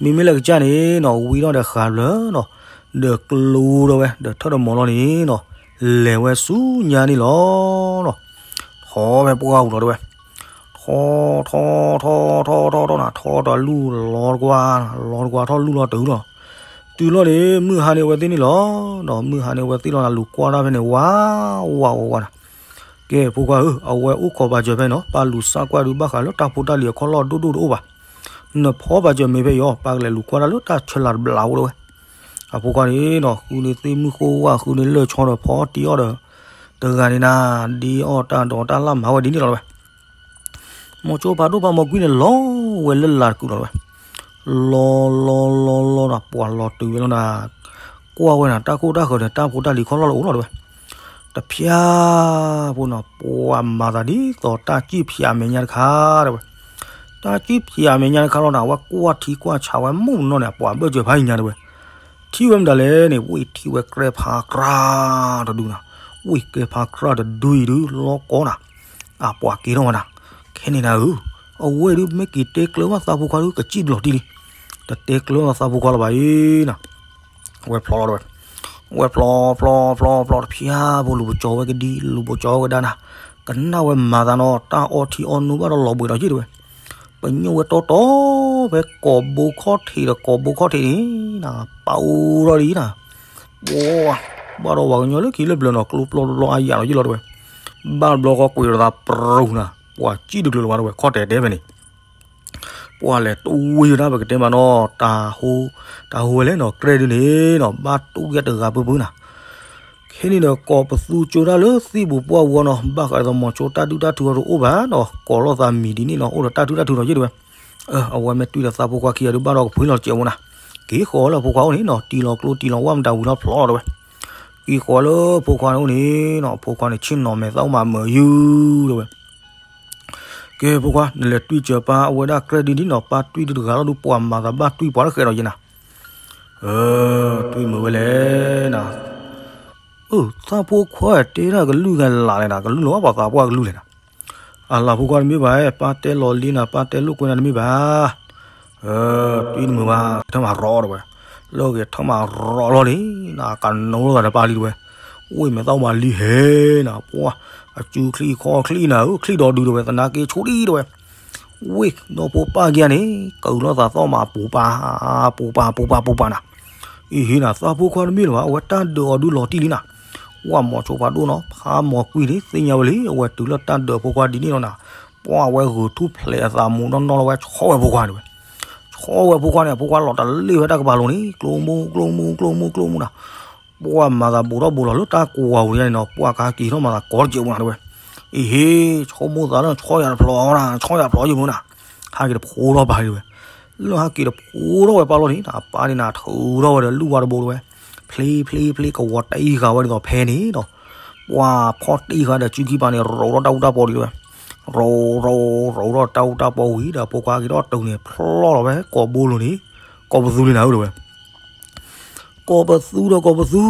မ့မ့ၢ်လၢကစၢ်န့ၣ်နီၤ ဝံထီၣ်ဒီးဃးဘျၢနီၤ ဒီးကျိတဲဝဲ ဒီးထၢၣ်ဒီးမီၤလီၤန့ၣ်နီၤ လဲၤဝဲဆူညါန့ၣ်လီၤနီၤ. ထီၣ်ဝဲပှၢ်ပူၤလီၤတဲဝဲ. ထီၣ်ထီၣ်ထီၣ်ထီၣ်ထီၣ်ထီၣ်နီၤ ထီၣ်ဒီးလူၢ်လီၤတကွၢ် လီၤတကွၢ်ထီၣ်လူၢ်လီၤတုၤလီၤ. တုၤလီၤန့ၣ် မုၢ်ဟါန့ၣ်အဝဲသ့ၣ်န့ၣ်လီၤနီၤ မုၢ်ဟါန့ၣ်အဝဲသ့ၣ်လီၤနၤ လူၤကွၢ်တၢ်ဖဲန့ၣ် ဝးဝးဝးဝးနၤ. ကဲဖိခွါဧၢ အဝဲအိၣ်ခိးပာ်စၢၤဖဲန့ၣ်နီၤ ပၢ်လူၤစၢ်ကွၢ်ဒုးဘၣ်ဃးလၢတၢ်ဖိတၢ်လံၤအခီၣ်လီၢ်ဒိၣ်ဒိၣ်တအိၣ်ဘၣ်. နဖီပာ်စၢၤမ့ၢ်ဖဲအံၤအီၤ ပၢ်ကလဲၤလူၤကွၢ်တၢ်လၢတၢ်ဆၢလၤတဘျီအိၣ်တဲဝဲ. အဖိခွါန့ၣ်နီၤ ဃုန့ၢ်သ့ၣ်မုၢ်ဃိဝၣ် ဃုန့ၢ်လၢၢ်ဆီဒီးဖီတံၢ်အီၣ်ဒီး တဂၤန့ၣ်နၤ ဒ့အီၣ်တၢ်ဒီးတၢ်လၢ်မၤဝဲဒ်န့ၣ်လီၤတဲဝဲ. မိၤဆိဖးဒိၣ်ဖးမိၤကွံာ်န့ၣ် လီၤဝဲလၢလာ်တကုာ်လီၤတဲဝဲ. လီၤလီၤလီၤလီၤဒီး ပှၤလီၤတုၤဝဲလီၤနၤ. ကွၢ်ဝဲနၤ တၢ်ခိၣ်တၢ်ဃၢၤန့ၣ် တၢ်ဖိတၢ်လံၤခီၣ်လီၢ်လၢအိၣ်လီၤတဲဝဲ. တဖၠါဖိနီၤ ပှၤမၤသးဒ်သိးတၢ်စံၣ်ဖၠးအမဲာ်ညါတခါတဲဝဲ. တၢ်စံၣ်ဖၠးအမဲာ်ညါတခါလီၤနၤ အဝဲကွၢ်ထံကွၢ်ဆးဝဲမုၢ်နီၢ်န့ၣ် ပှၤဘၢၣ်စၢၤဖးယံၤညါတဲဝဲ. ထံၣ်ဝဲမတၤလဲၣ်န့ၣ် ဝံထံၣ်ဝဲကြဲဖးကြၢ်တဒုနၤ. ဝံကဲဖးကြၢ်တဒုအံၤဒုး လီၤကီနၤ အပှၤက့ၤထီၣ်ဝဲနၤ. ခဲန့ၣ်နၤဧၢ, အဝဲဒုးမ့ၢ်က့ၤတဲကျၢၤဘၣ်သးဖိခွါဒုး ကစံၣ်တလီၤတံၢ်လံ. တတဲကျၢၤဘၣ်သးဖိခွါလၢၤဘၣ်အံၤနၤ. ဝဲဖျီလီၤတဲဝဲ. ဝဲဖျီဖျီဖျီဖျီတဖၠါဖိ လူၤပကၠီဝဲကဒံ လူၤပကၠီဝဲကဒါနၤ. ကနၣ်ဝဲမၤသးနီၤ တၢ်အီထံအီနိဘၣ်ဒီးလီၤဘှံးဒီးယ့ၢ်တဲဝဲ. ပညိၣ်ဝဲတီတီ ဖဲကိာ်ဘိခီၣ်ထံးဒီးကိာ်ဘိခီၣ်ထံးန့ၣ်နၤ ပာ်အိၣ်ထီၣ်လံနၤ. ပှၤ ဘၣ်ဒီးပှၤကညီလၢခံလၢပျၢၤနီၤ ကျိပျီပျီအယၣ်လီၤယ့ၢ်လီၤတဲဝဲ. ဘၣ်တဘျီဃီကွံာ်ဒီးသးပြူၤနၤ ပှၤစံၣ်တကျၢၤလၢၤဘၣ်တဲဝဲ ခီၣ်တဲာ်တဲဖဲန့ၣ် ပှၤလဲၤတူၢ်ဝဲဒၣ်ပကတဲမးနီၤ တၢ်ဟိ တၢ်ဟိဝဲလဲၣ်နီၤ ကြဲဒုန့ၣ်နီၤ ဘၣ်တူၢ်ဝဲတဂၤပၢပၢနၤ. ခဲန့ၣ်ဒီးကိးပသူကၠိတၢ်လၢသံၣ်ပူၤပှၢ်ဝီနီၤ ဘၣ်ဃးဒ်သိးမိၤဆိတၢ်ဒုၣ်တၢ်ထုအီၤတအိၣ်ဘၣ်နီၤ ကိးလိာ်သးမံၤဒ်န့ၣ်နီၤ အိၣ်ဒီးတၢ်ဒုၣ်တၢ်ထုဒီးယ့ၢ်တဲဝဲ. အဝဲမ့ၢ်တွံၢ်ဒီးသးဖိခွါခံဂၤဒုးဘၣ်ဒီးကဖှံလီၤစဲးဝဲနၤ. က့ၤဃီၤလၢဖိခွါအိၣ်န့ၣ်နီၤ တံၢ်လီၤကျိတံၢ်လီၤဝၣ်မတၤဝံၤလီၤဖျီလီၤတဲဝဲ. က့ၤဃီၤလၢဖိခွါန့ၣ်အိၣ်န့ၣ်နီၤ ဖိခွါန့ၣ်ဆ့ၣ်နီၤမဲာ်သၣ်အိၣ်မးမုာ်ယုၢ်တဲဝဲ. ကဲဖိခွါ နလဲၤတွံၢ်စၢၤပၢ်အဝဲဒၣ်ကြဲဒုဒ်နီၤ ပၢ်တွံၢ်ဒုတဂၤလီၤဒုး ပှၤမၤသးဘၣ်တွံၢ်ပှၤတဃဲးဒီးယ့ၢ်နၤ. တွံၢ်မုာ်ဝဲလဲၣ်နၤ. အၢ သးဖိခွါတဲဒၣ်ကလုၢ်ဂၤလၢ်လဲၣ်နၤ ကလုၢ်လီၤဘၣ်ပှၤသးပှၢ်ကလုၢ်လဲၣ်နၤ. အလၤဖိခွါတမ့ၢ်ဘၣ် ပၢ်တဲလီၤလံနၤ ပၢ်တဲလိာ်ကွဲနၤတမ့ၢ်ဘၣ်. တွံၢ်တမုာ်ဘၣ် ထၢမၤရီတဲဝဲ. လၢဂ့ၤထၢမၤရီလီၤန့ၣ် ကနိလိာ်သးဒီးပၢ်လံတဲဝဲ. ဝ့ၢ်မဲာ်သၣ်မၤလံဟဲနၤ ပှၤ အစုချံခီချံနၤဧၢ ချံဒီဒုတဲဝဲ သနာ်က့ဆိဒံတဲဝဲ. ဝ့ၢ်ဒီဖိပၢ်က့ၤန့ၣ် ကၢၤလိာ်သးသီၣ်မးပူၤပာ် ပူၤပာ်ပူၤပာ်ပူၤပာ်နၤ. အံၤဟ့နၤ သးဖိခွါတမ့ၢ်လၢၤဘၣ် အဝဲတၢ်ဒၢးအီၤဒုးလီၤတံၢ်လံနၤ. ဝဲမိၤဆိဖးဒိၣ်နီၤ ဖးမိၤကွံာ်န့ၣ် သ့ၣ်ညါဝဲလံ အဝဲတုၤလၢတၢ်ဒၢးဖိခွါဒ်န့ၣ်လီၤနၤ. ပှၤဝဲဂုာ်ထူၣ်ဖျဲးအသးမူနီၢ်နီၢ်လီၤဝဲ ဆီဝဲဖိခွါန့ၣ်ဝဲ. ဆီဝဲဖိခွါန့ၣ် အဖိခွါလီၤတလ့ၢ်ဖဲတၢ်ကပၤလိၤန့ၣ် ကျိမူကျိမူကျိမူကျိမူနၤ. ပှၤမၤသးဘူးထီၣ်ဘူးလီၤလၢတၢ်ကွၢ်ဝဲန့ၣ်နီၤ ပှၤကဟဲက့ၤထီၣ်မၤသးကိးတကဲးဝဲနၤတဲဝဲ. အံၤဟ့ ဆိကမိၣ်သးလၢဆီယၤတဖျီနၤ ဆီယၤဖျီယမုၢ်နၤ. ဟဲက့ၤတဖိထီၣ်ပာ်လံတဲဝဲ. လၢဟဲက့ၤတဖိထီၣ်ဝဲပၢ်လီၢ်န့ၣ် အပၢ်န့ၣ်နၤထုးထီၣ်ဝဲဒီးလုၢ်ဝါတဘိတဝဲ, ဖျ့ဖျ့ဖျ့ ကဝီၤတံၢ်ဃာ်ဝဲဒ်သိးဖဲန့ၣ်ဒီး, ပှၤဖီၣ်တံၢ်ဃာ်ဒီးစုခံပၤန့ၣ် ရိးထီၣ်တၢ်အူတၢ်ပီဒ်ဝဲ, ရိးရိးရိးထီၣ်တၢ်အူတၢ်ပီဝံၤဒီး ဖိခွါက့ၤထီၣ်တုၤန့ၣ် ဖျီၣ်လီၤဝဲ ကိာ်ဘိလိၤန့ၣ်, ကိာ်ပသူလံနၤဧၢတဝဲ ကိာ်ပသူဒီးကိာ်ပသူ,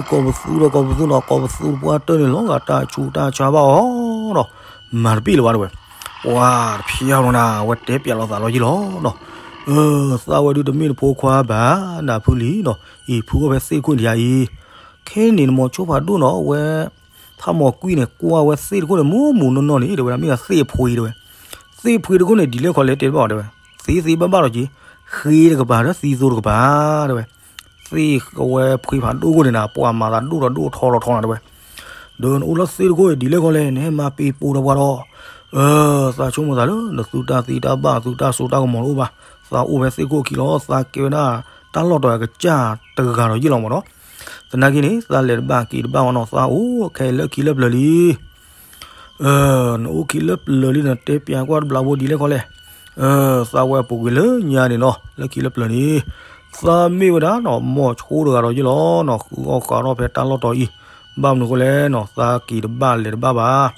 ကိာ်ပသူဒီးကိာ်ပသူနီၤ, ကိာ်ပသူတပှၢ်တၢၢ်န့ၣ် လီၤဂာ်တၢ်ဆူးတၢ်ဆါဘၣ်အီၤဒီး, မၤတပ့ၢ်လၢၤဘၣ်တဝဲ, ပှၤတဖျါလီၤနၤ အဝဲတဲပျးလီၤသးလီၤယံလီၤနီၤ, သးဝဲဒုးတမ့ၢ်နဖိခွါဘၣ် နဖုလံနီၤ, အံၤဖုအိၣ်ဖဲသ့ၣ်တခိၣ်ဒံးဧါအံၤ, ခဲန့ၣ်နမိၤဆိဖးဒိၣ်နီၤ အဝဲ ဖးမီၤကွံန့ၣ် ကွၢ်ဝဲသ့ၣ်တခိၣ်န့ၣ် မူမူနီၢ်နီၢ်န့ၣ် တဲဝဲဒၣ်မ့ၢ်ဒၣ်သ့ၣ်ဖှ့တဝဲ, သ့ၣ်ဖှ့တခိၣ်န့ၣ် ဒ်လဲၣ်ခီလဲၣ်တဲတဘၣ်အီၤတဲဝဲ, သ့သ့ဘၣ်ဘၣ်လီၤက့ၤ, ဃ့တကပၤဒီးသံသိတကပၤ တဲဝဲ, သ့ၣ်ကဝဲဖှ့ဖးဒိၣ်ခိၣ်န့ၣ်နၤ ပှၤမၤသးဒိၣ်ဒီးဒိၣ်ထီလီၤထီနၤတဲဝဲ, ဒီးနအိၣ်လၢသ့ၣ်တခိၣ်အံၤဒ်လဲၣ်ခီလဲၣ် နဟဲမၤပ့ၤပိာ်ဒီးပှၤဒီး, သးဆိကမိၣ်သးလၢ နသုတၢ်သံတၢ်ဘၣ် သုတၢ်စိတၢ်ကမီၤတအိၣ်ဘၣ်, သးအိၣ်ဖဲသ့ၣ်ခိၣ်အခံလီၤ, သးကဲဝဲဒၣ် တၢ်လီၢ်တီၤအကစၢ်တဂၤဒီးယ့ၢ်လီၤမးနီၤ, သနာ်က့န့ၣ် သးလဲၤတဘၣ်က့ၤတဘၣ်ဝဲနီၤ, သးအိၣ်ခဲအံၤလၢခံလၢပျၢၤလံ နအိၣ်ခံလၢပျၢၤလံ နတဲပျးကွၢ်တဘျီဖိဒ်လဲၣ်ခီလဲၣ်, သးဝဲအပူၤကွံာ်လၢညါန့ၣ်နီၤ လၢခံလၢပျၢၤန့ၣ်, သးမ့ၢ်ဝဲဒၣ်နီၤ မိၤဆိတဂၤဒီးယ့ၢ်လီၤနီၤ, ဃုအီၣ်ဃးထီၣ်ဖဲတၢ်လီၢ်တီၤအံၤ, ဘၣ်မနုၤဃိလဲၣ်နီၤ သးက့ၤတဘၣ်လဲၤတဘၣ်ဘၣ်,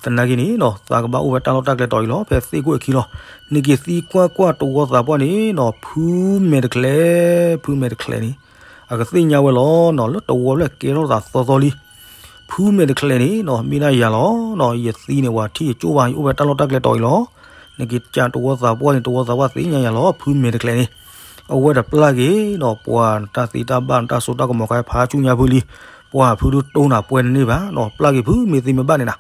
သနာ်က့န့ၣ်နီၤ သးကဘၣ်အိၣ်ဖဲတၢ်လီၢ်တၢ်ကျဲတီၤအံၤလီၤ ဖဲသ့ၣ်ခိၣ်အခံလီၤ, နက့ၤသံကွၢ်ကွၢ်တဝီသးပှၢ်န့ၣ်နီၤ ဖုမဲာ်တချဲး, ဖုမဲာ်တချဲးန့ၣ် အကသ့ၣ်ညါဝဲလီၤနီၤ လၢတဝီဖျၢၣ်ကဲထီၣ်သးသီသီလံ ဖုမဲာ်တချဲးန့ၣ်နီၤ မ့ၢ်ဒၣ်ယၤလီၤနီၤ, ယသံန့ၣ် ပှၤထံၣ်ယကၠိၣ်ဘၣ် ယအိၣ်ဖဲတၢ်လီၢ်တၢ်ကျဲတီၤအံၤလီၤ, နက့ၤကးတဝီသးပှၢ်န့ၣ် တဝီသးပှၢ်သ့ၣ်ညါယၤလီၤ ဖုမဲာ်တချဲးန့ၣ်, အဝဲတပျၢ်က့ၤနီၤ ပှၤနတၢ်သံတၢ်ဘၣ် နတၢ်စိတၢ်ကမီၤခါဖးဆူညါဖုလံ, ပှၤဖုဒုးတိၢ်နၤပှဲၤန့ၣ်န့ၣ်ဘၣ်နီၤ ပျၢ်က့ၤဖုမ့ၢ်သံမ့ၢ်ဘၣ်န့ၣ်နၤ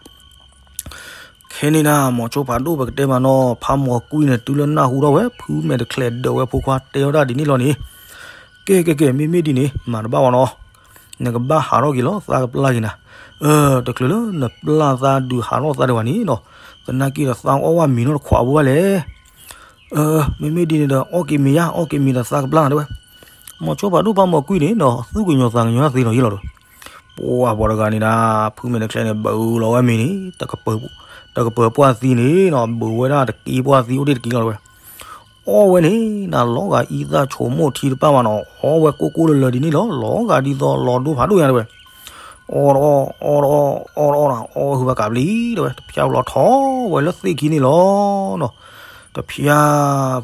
ခဲန့ၣ်နၤ မိၤဆိဖးဒိၣ်ပကတဲမးနီၤ ဖးမီၤကွံန့ၣ် တုၤလၢနၢ်ဟူထီၣ်ဝဲ ဖုမဲာ်တချဲးဒၢးဝဲဖိခွါတဲဝဲဒၣ်ဒ်န့ၣ်လီၤန့ၣ်, ကဲကဲကဲ မ့မ့ၢ်ဒ်န့ၣ် မၤတဘၣ်ဝဲနီၤ, နကဘၣ်ဟးထီၣ်က့ၤလီၤ သးကပျၢ်က့ၤနၤ, တချုးလၢနပျၢ်သးဒုးဟးထီၣ်သးဒံးဘၣ်န့ၣ်နီၤ, သနာ်က့ဒီးသးအီၣ်ဝဲမ့ၤနီတခွးဖိဘၣ်လဲၣ် မ့မ့ၢ်ဒ်န့ၣ်ဒီး အီၣ်က့ၤမ့ၤယါ အီၣ်က့ၤမ့ၤဒီးသးကပျၢ်နၤတဲဝဲ, မိၤဆိဖးဒိၣ်ဖးမီၤကွံန့ၣ်နီၤ သူၣ်ကညီၤသးကညီၤသ့နီၤယ့ၢ်လီၤဒီး, ပှၤပှၤတဂၤန့ၣ်ဒၣ် ဖုမဲာ်တချဲးန့ၣ် ဘုးလီၤဝဲမ့ၤန့ၣ် တကပၤပှၢ်သံန့ၣ်နီၤ ဘုးဝဲဒၣ်တက့ၢ်ပှၢ်သံအိၣ်တ့ၢ်တက့ၢ်လီၤတဲဝဲ, အီၣ်ဝဲန့ၣ်နၤ လီၤဂာ်အံသၣ်ဆိမိၣ်ထံတပၢ်မးနီၤ အီၣ်ဝဲကိၢ်ကိၢ်လၢလၢဒ်န့ၣ်လီၤ လီၤဂာ်ဒ်သိးလီၤဒိၣ်ဖးဒိၣ်ညါတဲဝဲ, အီၣ်တအီၣ် အီၣ်တအီၣ် အီၣ်တအီၣ်နၤ အီၣ်ဝဲဟုဘၣ်ကးဘျံးတဲဝဲ တဖျါဝဲလီၤထီၣ်ဝဲလၢသ့ၣ်ခံန့ၣ်လီၤနီၤ, တဖျါ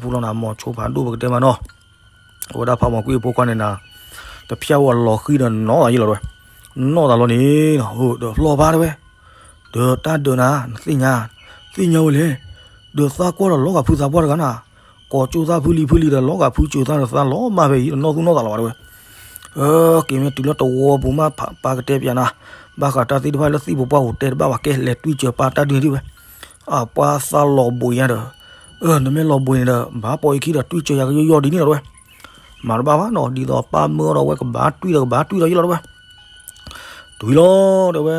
ဖုလီၤနၤ မိၤဆိဖးဒိၣ်ပကတဲမးနီၤ အဝဲဒၣ်ဖးမီၤကွံအဖိခွါန့ၣ်နၤ, တဖျါဝဲအလီၤဃံဒီးနီၢ်သးယ့ၢ်လီၤတဲဝဲ, နီၢ်သးလီၤန့ၣ်, ဒီးဖျီၣ်ဖါတဲဝဲ, ဒီးတၢ်ဒုးနၤ နသ့ၣ်ညါ, သ့ၣ်ညါဝဲလဲၣ်, ဒီးသးကွၢ်ဒီးလီၤဂာ်ဖုသးပှၢ်တဂၤနၤ, ကိးကၠိသးဖုလံဖုလံဒီးလီၤဂာ်ဖုစၢၤသးဒီးသးလီၤမၢ်ဖဲအံၤ တနီၢ်သူၣ်နီၢ်သးလီၤဘၣ်တဲဝဲ က့ၤမ့ၢ်တုၤလၢတဝီပူၤမး ပၢ်ကတဲပျးနၤ, ဘၣ်ဃးတၢ်သ့ၣ်တဖၣ်လၢသ့ၣ်ပပှၢ်ပူၤတဲတဘၣ်ဘၣ် ကဲလဲၤတွံၢ်စၢၤပၢ်တၢ်ဒုးန့ၣ်ဒံးဝဲ, အပှၤသးလီၤဘှံးညါဒီး, နမ့ၢ်လီၤဘှံးန့ၣ်ဒီး ဘၣ်ပိာ်ယခံဒီးတွံၢ်စၢၤယၤကယီယီဒ်န့ၣ်လီၤတဲဝဲ, မၤတဘၣ်ဘၣ်နီၤ ဒ်သိးပၢ်မၢအီၤဒီးအဝဲကဘၣ်တွံၢ်ဒီးကဘၣ်တွံၢ်ဒီးယ့ၢ်လီၤတဲဝဲ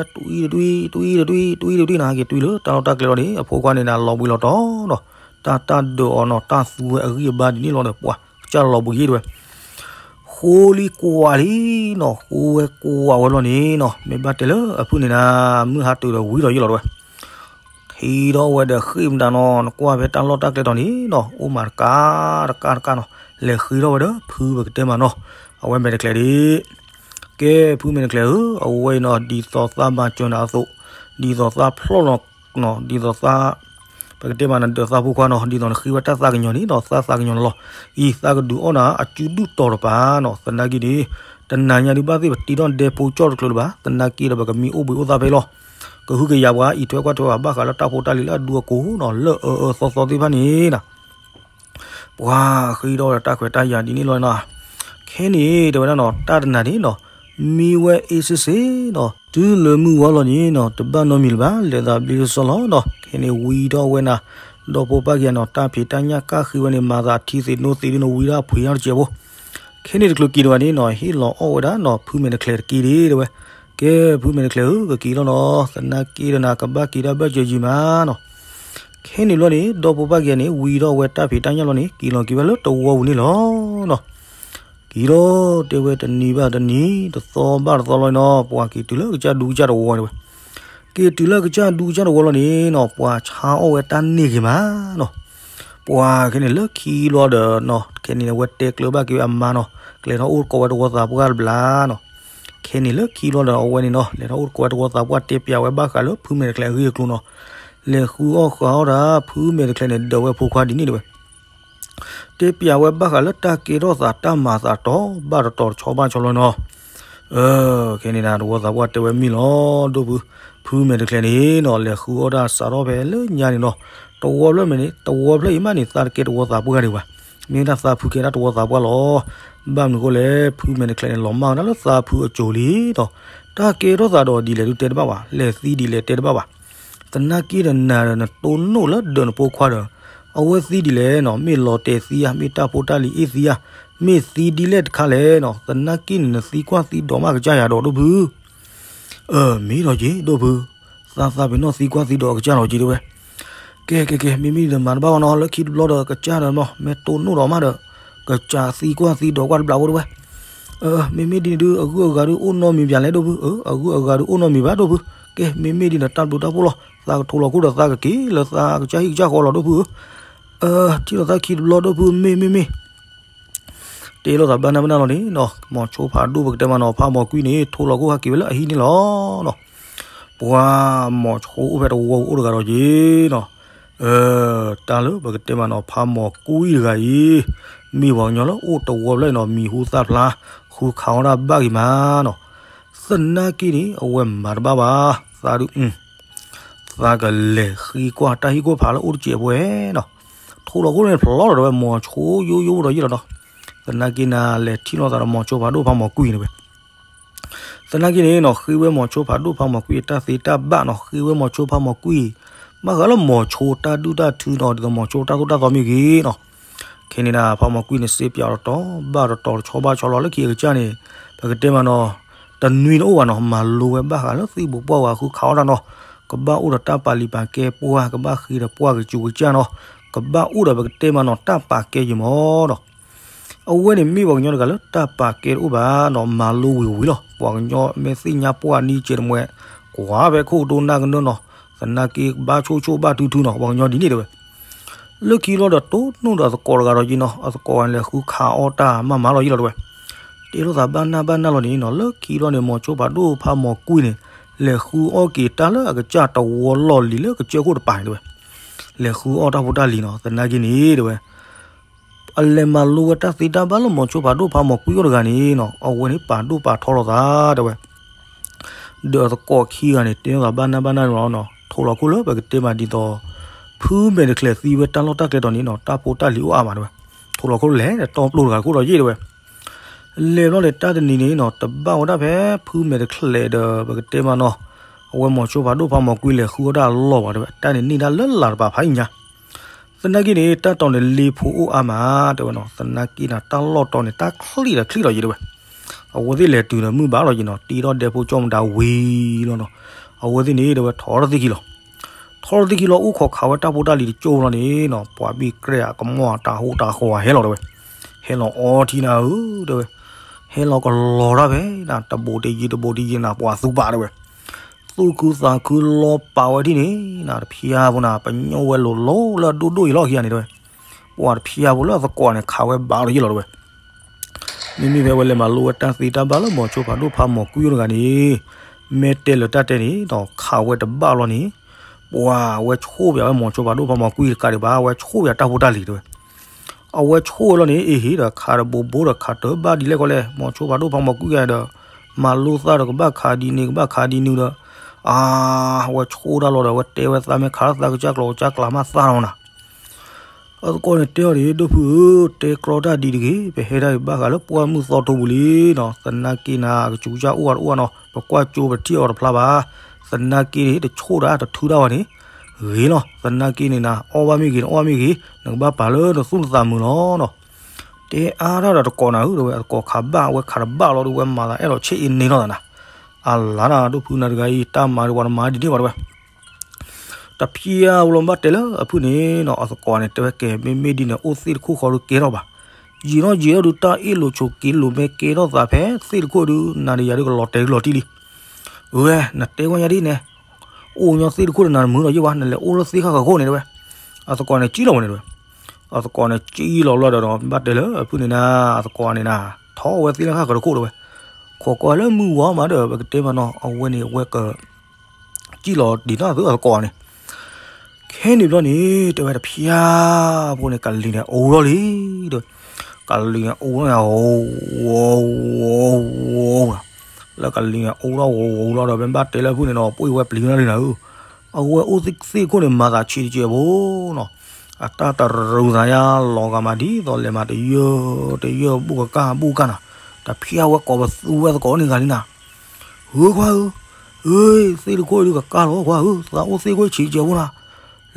တွံၢ်လီၤတဲဝဲ, တွံၢ်တတွံၢ် တွံၢ်တတွံၢ် တွံၢ်တတွံၢ်နၤ က့ၤတွံၢ်လၢတၢ်လီၢ်တၢ်ကျဲလီၤန့ၣ် အဖိခွါန့ၣ်နၤလီၤဘှံးလီၤတီၤဒီး, တၢ်တၢ်ဒုးအီၤနီၤ တၢ်သူဝဲအဂံၢ်အဘါဒ်န့ၣ်လီၤဒီး ပှၤကစၢ်လီၤဘှံးယ့ၢ်တဲဝဲ, ဃိလံကွၢ်လံနီၤ ဃိဝဲကွၢ်ဝဲလီၤန့ၣ်နီၤ မ့ၢ်ဘၣ်တဲလၢအဖုၣ်န့ၣ်နၤ မုၢ်ဟါတုၤဒီးဝံၤဒီးယ့ၢ်လီၤတဲဝဲ ထံထီၣ်ဝဲဒီးဃ့ၢ်မတၤနီၤ နကွၢ်ဖဲတၢ်လီၢ်တၢ်ကျဲတီၤန့ၣ်နီၤ အိၣ်မးတကးတကးတကးနီၤ လဲၤဃ့ထီၣ်ဝဲဒီးဖုပကတဲမးနီၤ အဝဲမဲာ်တချဲးဒံး, ကဲဖုမဲာ်တချဲးဧၢ အဝဲအံၤနီၤ ဒ်သိးသးမၤစၢၤနၤအသိး, ဒ်သိးသးဖျီၣ်လီၤနီၤ ဒ်သိးသး ပကတဲမးနဒၢးသးဖိခွါနီၤ ဒ်သိးနဃ့ဝဲတၢ်သးကညီၤန့ၣ်နီၤ သးသးကညီၤလီၤလီၤ, အံၤသးကဒုးအီၣ်နၤ အစုဒုၣ်တီၤတပၤနီၤ သနာ်က့န့ၣ် တနၤညါဒုးဘၣ်သ့ၣ်ပတံထီၣ်ဒဲဖိကၠီၣ်တချုးလၢၤဘၣ် သနာ်က့ဒီးပကမံအိၣ်ဘှံးအိၣ်သါဖဲအံၤလီၤ ကဟုကယာ်ပှၤ အံးထွဲကွၢ်ထွဲပှၤ ဘၣ်ဃးလၢတၢ်ဖိတၢ်လံၤလၢအဒူအကိာ်နီၤ လၢအအၢအၢသီသီသ့ၣ်တဖၣ်န့ၣ်နီၤ ပှၤဃ့ထီၣ်ဝဲဒီးတၢ်ခွဲးတၢ်ယာ်ဒ်န့ၣ်လီၤနီၤ, ခဲန့ၣ်တဲဝဲဒၣ်နီၤ တၢ်တနၤန့ၣ်နီၤ မံဝဲအ့စ့ၣ်စ့ၣ်နီၤ တုၤလၢမုၢ်ဝါလီၤန့ၣ်နီၤ တဘၣ်နီတမံၤလၢၤဘၣ် လဲၤသးဘျ့လၢစီလီၤနီၤ ခဲန့ၣ်ဝံထီၣ်ဝဲနၤ ဒီဖိပၢ်က့ၤနီၤ တၢ်ဖံးတၢ်ညၣ်ကၢ်ဃ့ဝဲန့ၣ် မၤသးထံသ့ၣ်နိသ့ၣ်ဒ်နီၤ ဝံဒၣ်ဖှံထီၣ်တစဲးဖိ ခဲန့ၣ်တချုးက့ၤဒံးဘၣ်န့ၣ်နီၤ ဟ့ၣ်လီၤအီၣ်ဝဲဒၣ်နီၤ ဖုမဲာ်တချဲးတက့ၢ်ဒံးတဲဝဲ, ကဲဖုမဲာ်တချဲးဧၢ ကက့ၤလီၤနီၤ သနာ်က့ဒီးနၤကဘၣ်က့ၤတၢ်ဘၣ်စၢၤယံၤမးနီၤ ခဲန့ၣ်ဘျီန့ၣ် ဒီဖိပၢ်က့ၤန့ၣ် ဝံထီၣ်ဝဲတၢ်ဖံးတၢ်ညၣ်လီၤန့ၣ် က့ၤလီၤက့ၤဝဲလၢတဝီပူၤန့ၣ်လီၤနီၤ က့ၤလီၤတဲဝဲတနံၤဘၣ်တနံၤ တသီဘၣ်တသီလီၤနီၤ ပှၤက့ၤတုၤလၢကစၢ်ဒူကစၢ်တဝီတဲဝဲ, က့ၤတုၤလၢကစၢ်ဒူကစၢ်တဝီလီၤန့ၣ်နီၤ ပှၤဆါအီၣ်ဝဲတၢ်န့ၢ်ဂ့ၤမးနီၤ ပှၤခဲန့ၣ်လၢခံဘျီဒီးနီၤ ခဲန့ၣ် အဝဲတဲကျၢၤဘၣ်က့ၤဝဲအမါနီၤ, ကလဲၤထီၣ်အိၣ်သကိးဝဲတဝီသးပှၢ်တဘျီနီၤ. ခဲန့ၣ်လၢခံဘျီဒီးအဝဲန့ၣ်နီၤ လဲၤထီၣ်အိၣ်သကိးဝဲတဝီသးပှၢ် တဲပျးဝဲဘၣ်ဃးလၢဖုမဲာ်တချဲအဂ့ၢ်အကျိၤနီၤ. လဲၤဃုအီၣ်ဃုအီၣ်တၢ် ဖုမဲာ်တချဲန့ၣ် ဒုးဝဲဖိခွါဒ်န့ၣ်တဲဝဲ တဲပျးဝဲဘၣ်ဃးလၢတၢ်ကဲထီၣ်သး တၢ်မၤသးတီဘၣ်တတီၤတဆီဘၣ်ဆီလီၤနီၤ. ခဲန့ၣ်ဒၣ် တဝီသးပှၢ်တဲဝဲမ့ၢ်လီၤ ဒိၣ်ဖု, ဖုမဲာ်တချဲန့ၣ်နီၤ လဲၤဃုအီၣ်တၢ်စးထီၣ်ဖဲလၢညါန့ၣ်နီၤ, တဝီဖျၢၣ်မ့ၢ်န့ၣ် တဝီဖျၢၣ်အံၤမးန့ၣ် သးတကဲတဝီသးပှၢ်ဒံးဘၣ်, မ့ၢ်ဝဲဒၣ်သးဖုကဲဒၣ်တဝီသးပှၢ်လီၤ. ဘၣ်မနုၤအဃိလဲၣ် ဖုမဲာ်တချဲန့ၣ် လီၤမၢ်ဝဲဒၣ်လၢသးဖုအစိၤလံနီၤ. တၢ်ကဲထီၣ်သးဒီးဒ်လဲၣ်ဒုးတဲတဘၣ်ဘၣ်, လဲၤသံဒ်လဲၣ်တဲတဘၣ်ဘၣ်. သနာ်က့ဒီးနၤဒီးနတိၢ်နီၣ်လၢဒၢးနဖိခွါဒီး အဝဲသံဒ်လဲၣ်နီၤ, မ့ၢ်လီၤတဲာ်သံဧါ, မ့ၢ်တၢ်ဖိတၢ်လံၤအ့ၣ်သံဧါ, မ့ၢ်သံဒ်လဲၣ်တခါလဲၣ်နီၤ. သနာ်က့န့ၣ် နသံကွၢ်သံဒိးမးကစၢ်ယၤဒီး ဒိၣ်ဖု, အၢ မ့ၢ်ဒီးက့ၤ ဒိၣ်ဖု, သးသးပ့ၤနီၣ်သံကွၢ်သံဒိးအကစၢ်လီၤက့ၤတဲဝဲ. ကဲ ကဲ ကဲ မ့မ့ၢ်ဒ်န့ၣ်မၤတဘၣ်ဘၣ်နီၤ, လၢခံတဘျီဒီးကစၢ်ဒီးမ့ၢ်တိၢ်နီၣ်ဒီးမးဒီး ကစၢ်သံကွၢ်သံဒိးကွၢ်တဘျီဖိတဲဝဲ. မ့မ့ၢ်ဒ်န့ၣ်ဒုး အဂုၤအဂၤဒုးအိၣ်နီတမံၤဘၣ်လဲၣ် ဒိၣ်ဖု, အဂုၤအဂၤဒုးအိၣ်နီတမံၤဘၣ် ဒိၣ်ဖု. ကဲ မ့မ့ၢ်ဒ်န့ၣ် တၢ်ဘျုးတၢ်ဖှိၣ်လီၤ, သးကထိးလီၤခိၣ်ဒီးသးကက့ၤလၢသးကစၢ်ဟံၣ်ကစၢ်ဃီလီၤ ဒိၣ်ဖုဧၢ. ထံၣ်လိာ်သးခံတဘျီ ဒိၣ်ဖု, မ့ၢ် မ့ၢ် မ့ၢ် တဲလိာ်သးဘၣ်နၢ်ဘၣ်နၢ်လီၤန့ၣ်နီၤ, မိၤဆိဖးဒိၣ် ပကတဲမးနီၤ ဖးမီၤကွံန့ၣ် ထိးလီၤခိၣ်ဟဲက့ၤဝဲလၢအဟံၣ်န့ၣ်လီၤနီၤ. ပှၤမိၤဆိအိၣ်ဖဲတဝီအိၣ်တဂၤဒီးက့ၤနီၤ. တၢ်လၢပကတဲမးနီၤ ဖးမီၤကွံတဂၤအံၤ မ့ၢ်ပှၤကညီလၢအိၣ်တဝီဖျၢၣ်နီၤ, မံၤဟူသၣ်ဖျါ ဃုခးအီၣ်တၢ်ဘၣ်ဂ့ၤမးနီၤ. သနာ်က့န့ၣ် အဝဲမၤတဘၣ်ဘၣ်, သးဒုး သးကလဲၤဃ့ကွၢ်တၢ်ဟံၣ်ခိၣ်ဖးလၢအိၣ်တစဲးဖိနီၤ. ထိးလီၤခိၣ်န့ၣ်ဖျီလီၤဒီးဝဲ မိၤဆိယိယိဒီးယ့ၢ်လီၤနီၤ. သနာ်က့နၤ လဲၤထံၣ်လိာ်သးဒီးမိၤဆိဖးဒိၣ်ဖးမီၤကွံန့ၣ်ဝဲ. သနာ်က့န့ၣ်နီၤ ဃ့ဝဲမိၤဆိဖးဒိၣ်ဖးမီၤကွံအတၢ်သ့တၢ်ဘၣ်နီၤ, ဃ့ဝဲမိၤဆိဖးမီၤကွံ ဘၣ်ဃးလၢမိၤဆိတၢ်ဒုၣ်တၢ်ထုနီၤ, ဒ်သိးမိၤဆိတၢ်သိၣ်တၢ်သီမ့ၢ်ဂ့ၤနီၤ. ခဲန့ၣ်ဒၣ် ဖးမီၤကွံန့ၣ် စ့ပၠးတတီၤဘၣ်တတီၤ တဆီဘၣ်ဆီလီၤ လၢခံအကစၢ်န့ၣ် ပကတဲမးနီၤ တနွံတအိၣ်ဘၣ်နီၤ, မၤလိဝဲဘၣ်ဃးလၢသံၣ်ဘိးပှၢ်ဝဲ ဃုခးအီၣ်တၢ်နီၤ, ကဘၣ်အိၣ်ဒီးတၢ်ပာ်လံာ်ပာ်ကဲပှၢ်, ကဘၣ်ဃ့ဒီးပှၢ်ကစူၤကစၢ်နီၤ, ကဘၣ်အိၣ်ဒီးပကတဲမးနီၤ တၢ်ပာ်ကဲယံၤမးနီၤ. အဝဲန့ၣ်မ့ၢ်ပှၤကညီတဂၤလၢတၢ်ပာ်ကဲတအိၣ်ဘၣ်နီၤ, မၤလိဝံၤဝံၤလီၤ. ပှၤကညီမ့ၢ်သ့ၣ်ညါပှၢ်နံၣ်ကဲတမှဲ ကွၢ်ဖဲခိၣ်ကဒိနၢ်ကနၢနီၤ, သနာ်က့ဘၣ်ဆိၣ်ဆိၣ်ဘၣ်ထုထုနီၤ, ပှၤကညီဒ်န့ၣ်တဲဝဲ. လၢခံလီၤဒီးတိၢ်နီၣ်ဒီးအသကိးတဂၤဒီးက့ၤနီၤ, အသကိးန့ၣ် လဲၤဃုခးအီၣ်တၢ်မးမးလီၤယ့ၢ်လီၤတဲဝဲ. တဲလိာ်သးဘၣ်နၢ်ဘၣ်နၢ်လီၤန့ၣ်နီၤ, လၢခံလီၤန့ၣ် မိၤဆိဖးဒိၣ်ဖးမီၤကွံန့ၣ် လဲၤဃုအီၣ်က့ၤတၢ်လၢအကစၢ်တဝီလီၢ်လံၤလၢကစၢၢ်ခိၣ်တပၤန့ၣ်တဲဝဲ. လဲၤဃုအီၣ်တၢ်ဖိတၢ်လံၤနီၤ, သနာ်က့န့ၣ်တဲဝဲ အလဲၤမၤလိဝဲတၢ်သ့တၢ်ဘၣ်လၢမိၤဆိဖးဒိၣ်ဖးမီၤကွံအိၣ်တဂၤန့ၣ်နီၤ, အဝဲန့ၣ်ပာ်ဒိၣ်ပာ်ထီလီၤသးတဲဝဲ. ဒီးအသကိးခံဂၤန့ၣ် တဲလိာ်သးဘၣ်နၢ်ဘၣ်နၢ်လီၤနီၤ, ထိးလီၤခိၣ်လၢပကတဲမးဒ်သိး ဖုမဲာ်တချဲသံဝဲတၢ်လီၢ်တၢ်ကျဲတီၤန့ၣ်နီၤ, တၢ်ဖိတၢ်လံၤအိၣ်အါမးတဲဝဲ. ထိးလီၤခိၣ်လဲၤဒီးတီပျိတဂၤခိၣ်ဒီးယ့ၢ်တဲဝဲ. လဲၤဘျီန့ၣ် တၢ်တနံၤန့ၣ်နီၤ, တဘၣ်ဝဲဒၣ်ဖဲဖုမဲာ်တချဲဒီး ပကတဲမးနီၤ, အဝဲမိၤဆိဖးဒိၣ်ဖးမီၤကွံလဲၤဃုအီၣ်တၢ်အလီၢ်ဘၣ်တဲဝဲ, တၢ်န့ၣ်န့ၢ်ဒၣ်လၢလၢ်တပၤဖးယံာ်ညါ. သနာ်က့န့ၣ် တၢ်တီၤန့ၣ်လ့ဖိအိၣ်အါမးတဲဝဲနီၤ, သနာ်က့န့ၣ် တၢ်လီၢ်တီၤန့ၣ် တၢ်ချံၣ်ဒီးချံၣ်ဒီးယ့ၢ်တဲဝဲ. အဝဲသ့ၣ်လဲၤတုၤဒီးမုၢ်ဘၣ်လီၤယ့ၢ်နီၤ, တ့ထီၣ်ဒဲဖိကၠီမတၤဝံၤလီၤနီၤ, အဝဲသ့ၣ်န့ၣ်တဲဝဲ ထီၣ်ထီၣ်သ့ၣ်ခံလီၤ. ထီၣ်ထီၣ်သ့ၣ်ခံလီၤ အိၣ်ခိးခးဝဲတၢ်ဖိတၢ်လံၤတကၠိလီၤန့ၣ်နီၤ, ပှၤဘံၣ်ကြဲၢ်အကမီၣ်တၢ်ဟူးတၢ်ဃီၤဟဲလီၤတဲဝဲ. ဟဲလီၤအီထံနၤဧၢတဲဝဲ, ဟဲလီၤကလီၤတၢ်ဖဲနၤ တဘိးတယံၤတဘိးတယံၤနၤ ပှၤသူပာ်တဲဝဲ. သူၣ်ခုသးခုလီၤပာ်ဝဲထံၣ်န့ၣ်နၤ တဖျါဖိနၤ ပညိၣ်ဝဲလိၤလိၤလၢအဒိၣ်ဒိၣ်အံၤလီၢ်ခံဂၤန့ၣ်တဲဝဲ. ပှၤတဖျါဖိလၢအသကိးန့ၣ် ခးဝဲဘၣ်လီၤယ့ၢ်လီၤတဲဝဲ. မ့မ့ၢ်ဖဲဝဲလဲၤမၤလိဝဲတၢ်သ့တၢ်ဘၣ်လၢမိၤဆိဖးဒိၣ်ဖးမီၤကွံအိၣ်တဂၤန့ၣ်, မ့ၢ်တဲလၢတၢ်တဲန့ၣ်ဒီး ခးဝဲတဘၣ်လီၤန့ၣ်, ပှၤဝဲဆိၣ်ပၠးဝဲမိၤဆိဖးဒိၣ်ဖးမီၤကွံတကးဒံးဘၣ်, ဝဲဆိၣ်ပၠးတၢ်ဖိတၢ်လံၤတဲဝဲ. အဝဲဆိၣ်ဝဲလီၤန့ၣ် အ့ဟ့ၣ်ဒီးခးတဘိဘိဒီးခးတဘၣ်ဒ်လဲၣ်ကီလဲၣ်, မိၤဆိဖးဒိၣ်ဖးမီၤကွံဂၤဒီး မၤလိသၣ်ဒီးကဘၣ်ခးဒ်န့ၣ် ကဘၣ်ခးဒ်နုၤဒီး, အါ, ဝဲဆိၣ်တၢ်လီၤဒီး ဝဲတဲဝဲသးမ့ၢ်ခးလၢသးကစၢ်ကျိၤကစၢ်ကျါမးသၣ်လီၤနၤ. အသကိးန့ၣ်တဲအီၤဒ် ဒိၣ်ဖုဧၢ, တဲကြီတၢ်ဒ်တဂ့ၤ, ပဟဲဒၣ်အံၤဘၣ်ဃးလၢပှၢ်မုၢ်သီထိပူၤလံနီၤ, သနာ်က့နၤ ကစူးကစၢ်အိၣ်ဝဲတအိၣ်နီၤ, ပကွၢ်ကၠိပထံၣ်အီၤတဖျါဘၣ်, သနာ်က့န့ၣ် တဆိၣ်တၢ်တထုးတၢ်ဝဲန့ၣ် ဂ့ၤလီၤ, သနာ်က့န့ၣ်နၤ အီၣ်ဘၣ်မ့ၢ်ဂ့ၤ နအီၣ်ဘၣ်မ့ၢ်ဂ့ၤ နကဘၣ်ပာ်လၢနသူၣ်နသးမုာ်လီၤနီၤ. တဲအါတၢ်ဒီးတကိးနၤဧၢ, ဒီးဝဲအသကိးခးဘၣ် အဝဲခးတဘၣ်လီၤဒီး ဝဲမၤသးအဲၣ်လီၤဆ့အ့န့ၣ်လီၤသးနၤ, အလါနၤ ဒိၣ်ဖုနၤတဂၤအံၤ တၢ်မၤဒီးပှၤတမၤဒ်န့ၣ်ဘၣ်တဲဝဲ. တဖျါဝဲလီၤဘၣ်တဲလၢအဖုၣ်န့ၣ်နီၤ, အသကိးန့ၣ်တဲဝဲကဲ မ့မ့ၢ်ဒ်န့ၣ် အိၣ်သ့ၣ်တခိၣ်ဃီဒုးကဲထီၣ်ဘၣ်, ယံာ်ထီၣ်ယံာ်ထီၣ်ဒုး တၢ်အ့ၣ်လိာ်ဆိးက့လိာ်မ့ၢ်ကဲထီၣ်သးဖဲသ့ၣ်တခိၣ်ဒုး နၤဒီးယၤဒုးကလီၤတဲာ်ကလီၤတံၢ်လံ. ဝဲ နတဲဝဲညါဒ်န့ၣ်, အိၣ်ညီသ့ၣ်တခိၣ်ဒီးနၤတမုာ်လီၤယ့ၢ်ဝဲ, နလဲၤအိၣ်လၢသ့ၣ်ဃၣ်ဃၢၤခိၣ်န့ၣ်တဲဝဲ. အသကိးန့ၣ် ကံၣ်လီၤဝဲန့ၣ်တဲဝဲ. အသကိးန့ၣ် ကၠံလီၤလီၤဒီး ဘၣ်တဲလၢအဖုၣ်န့ၣ်နၤ, အသကိးန့ၣ်နၤ, ထီၣ်ဝဲသ့ၣ်လၢဃၣ်ကတခိၣ်တဲဝဲ, ခိးကွၢ်လၢမုၢ်ဝါမးဒီး ပကတဲမးနီၤ အဝဲန့ၣ်ဝဲက ကၠံလီၤဒံးနီၢ်သုအသကိးန့ၣ်, ခဲန့ၣ်ဘျီန့ၣ် တဲဝဲတဖျၢၣ်ဖိန့ၣ် ကလံၤန့ၣ်အိၣ်ထီၣ်လံ, တဲဝဲ, ကလံၤန့ၣ်အိၣ်ထီၣ်န့ၣ် ဝီၤဝီၤဝီၤဝီၤ, လၢကလံၤန့ၣ်အိၣ်ထီၣ်ဝီၤဝီၤလီၤဒီး မ့ၢ်ဘၣ်တဲလၢအဖုၣ်န့ၣ်နီၤ ပှ့ၢ်ဝဲပျံၤနီၢ်လံနၤဧၢ, အဝဲအိၣ်သ့ၣ်ခိၣ်န့ၣ် မၤသးဆံးတကဲးဖိနီၤ, အတၢ်တရူးသးယါလီၤဂာ်မးဒ်သိးလဲၤမးတယၢၢ်တယၢၢ် ဘူၣ်ကကၢ်ဘူၣ်ကၢ်နၤ, တဖျၢၣ်ဝဲကိးပသူဝဲသကိးန့ၣ်ဂၤလံနၤ, ဧၢခွါဧၢ, ဧၢ, သ့ၣ်တခိၣ်အံၤဒုးကကၢ်လီၤခွါဧၢ, သးအိၣ်သ့ၣ်ခိၣ်ဆံးတကဲးဖိနၤ,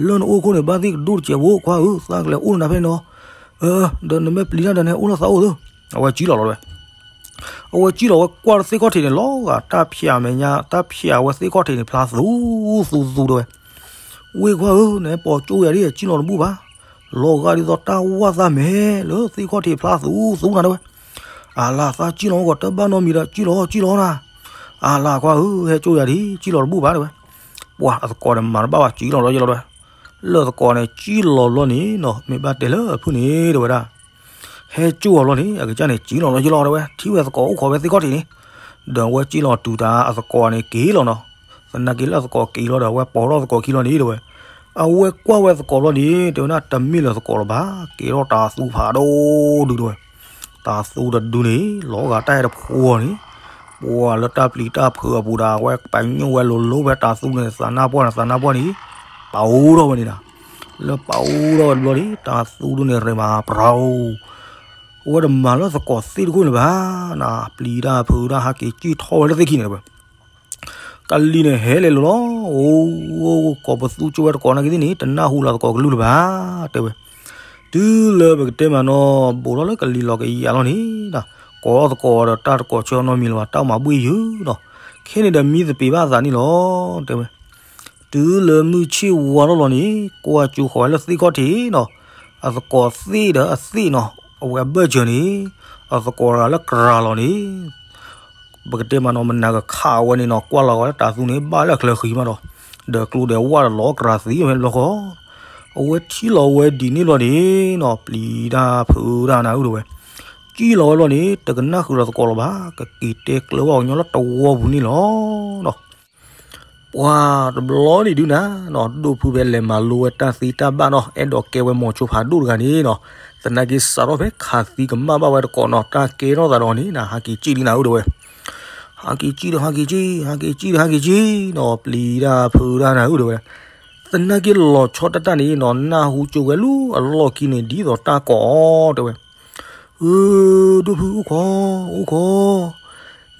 လၢနအိၣ်ခိၣ်န့ၣ် ဘၣ်သ့ၣ်ကဒိၣ်တကဲးဖိခွါဧၢ, သးကလဲၤအိၣ်နၤဖဲန့ၣ်နီၤ, ဒီးနမ့ၢ်ပျံၤတၢ်ဒီးန့ၣ် အိၣ်လၢသးအိၣ်သၢ, အဝဲကၠံလီၤလီၤတဲဝဲ အဝဲကၠံလီၤဝဲကွၢ်လၢသ့ၣ်ခီၣ်ထံးန့ၣ် လီၤဂာ်တၢ်ဖၠးမဲာ်ညါ တၢ်ဖၠးဝဲသ့ၣ်ခီၣ်ထံးန့ၣ် ဖျါသူသူသူတဲဝဲ, ဝ့ၢ်ခွါဧၢ, နပိာ်ကၠိယၤဒ် ကၠံလီၤတဘူၣ်ဘၣ်, လီၤဂာ်ဒ်သိးတၢ်ဝၢ်သးမဲာ်လၢသ့ၣ်ခီၣ်ထံးဖျါသူသူနၤတဲဝဲ, အလၤသးကၠံလီၤမ့ၢ်ကီး တဘၣ်နီတမံၤဒီး ကၠံလီၤကၠံလီၤနၤ, အလၤခွါဧၢ, ဟဲကၠိယၤဒ် ကၠံလီၤတဘူၣ်ဘၣ်တဲဝဲ, ပှၤအသကိးန့ၣ်မၤတဘၣ်ဘၣ် ကၠံလီၤလီၤယလီၤတဲဝဲ, လၢသကိးန့ၣ် ကၠံလီၤလီၤန့ၣ်နီၤ မ့ၢ်ဘၣ်တဲလၢအဖုၣ်န့ၣ်တဲဝဲဒၣ် ဟဲကၠိအီၤလီၤန့ၣ် အကစၢ်န့ၣ် ကၠံလီၤလီၤယလီၤတဲဝဲ, ထံၣ်ဝဲသကိးအိၣ်ခိးဝဲသ့ၣ်ခီၣ်ထံးန့ၣ်, ဒီးအဝဲကၠံလီၤတုၤတၢ်အသကိးန့ၣ်က့ၤလီၤနီၤ, သနာ်က့လၢအသကိးက့ၤလီၤဒီး အဝဲပိာ်ထီၣ်သကိးခံလီၤန့ၣ်တဲဝဲ, အဝဲကွၢ်ဝဲသကိးလီၤန့ၣ် တဲဝဲဒၣ်တမ့ၢ်လၢသကိးလၢၤဘၣ်, ကဲထီၣ်တၤသူဖးဒိၣ်ဒုးတဲဝဲ, တၤသူတဒုန့ၣ် လီၤဂာ်တၢ်အဲၣ်တဖိန့ၣ်, ပှၤလၢတၢ်ပျံၤတၢ်ဖုးအပူၤဒီး အဝဲပညိၣ်ဝဲလိၤလိၤဖဲတၤသူန့ၣ် သးနါပှၢ်န့ၣ် သးနါပှၢ်န့ၣ် ပာ်အိၣ်ထီၣ်ဝဲန့ၣ်နၤ, လၢပာ်အိၣ်ထီၣ်ဝဲတဘျီန့ၣ် တၤသူဒုန့ၣ်ရ့မၤပြၤအိၣ်, အဝဲတမၤလၢသကိးသ့ၣ်တခိၣ်န့ၣ်ဘၣ်နၤ, ပျံၤတၢ်ဖုးတၢ်ဟးက့ၤကၠံထီၣ်ဝဲလၢသ့ၣ်ခံန့ၣ်တဲဝဲ ကလံၤန့ၣ်ဟဲလဲၤလိၤလီၤ, အိၣ် ကိးပသူကၠိဝဲသကိးနာ်က့သ့ၣ်န့ၣ် တနၢ်ဟူလၢသကိးကလုၢ်လၢၤဘၣ်, တဲဝဲ, တုၤလၢပကတဲမးနီၤ ဘူးထီၣ်လၢကလံၤလီၤကယၤလီၤန့ၣ်, ကိးသကိးဒီးတၢ်တကိးဆၢနီတမံၤလၢၤဘၣ်, တၢ်မၤဘှ့ၣ်ယုာ်နီၤ, ခဲန့ၣ်ဒီးမံသပ့ၤဘၣ်အသးန့ၣ်လီၤ, တဲဝဲ, တုၤလၢမုၢ်ဆ့ၣ်ဝါထီၣ်လီၤန့ၣ် ကွၢ်ကၠိဃီၤဝဲလၢသ့ၣ်ခီၣ်ထံးနီၤ, အသကိးသ့ၣ်ဒီးအသ့ၣ်နီၤ, အဝဲအဘၢၣ်စၢၤန့ၣ်, အသကိးတဂၤလၢကြၤလီၤန့ၣ် ပကတဲမးနီၤ မနၤကခးဝဲန့ၣ်နီၤ, ကွၢ်လီၤဝဲလၢတၤသူန့ၣ် ဘၣ်လၢအချၢဃံမးဒီး, ဒီးကျိဒီးဝၣ်ဒီးလီၤကြၤသံဖဲန့ၣ်ဘျီဃီ, အဝဲထံၣ်လီၤဝဲဒ်န့ၣ်ဘျီန့ၣ်နီၤ ပျံၤတၢ်ဖုးတၢ်နၤဧၢတဲဝဲ, ကၠံလီၤဝဲဘျီန့ၣ် တကနၣ်ဃုာ်လီၤသကိးလၢၤဘၣ်, ကက့ၤတဲကျၢၤဘၣ်ကညီလၢတဝီပူၤန့ၣ်လီၤနီၤ. ပှၤတဘျီန့ၣ်ဒုးနၤနီၤ ဒိၣ်ဖုဖဲလဲၤမၤလိဝဲတၢ်သ့တၢ်ဘၣ်နီၤ အဲၣ်ဒိးကဲဝဲမိၤဆိဖးဒိၣ်တဂၤန့ၣ်နီၤ, သနာ်က့စးထီၣ်ဖဲခးသံကမၣ်ဘၣ်ဝဲတကိးနီၤ တၢ်ကဲထီၣ်သးဒီးန့ၣ်နၤ ဟးက့ၤကၠံလံနၤဧၢတဲဝဲ, ဟးက့ၤကၠံဒီးဟးက့ၤကၠံ, ဟးက့ၤကၠံဒီးဟးက့ၤကၠံနီၤ ပျံၤတၢ်ဖုးတၢ်နၤဧၢတဲဝဲ, သနာ်က့လီၤဆီတၢ်တၢ်န့ၣ်နီၤ နၢ်ဟူကၠိဝဲလၢအလီၢ်ခံန့ၣ် ဒ်သိးတၢ်ကိးအီၤတဲဝဲ ဧၢ, ဒိၣ်ဖုအိၣ်ခိး, အိၣ်ခိး,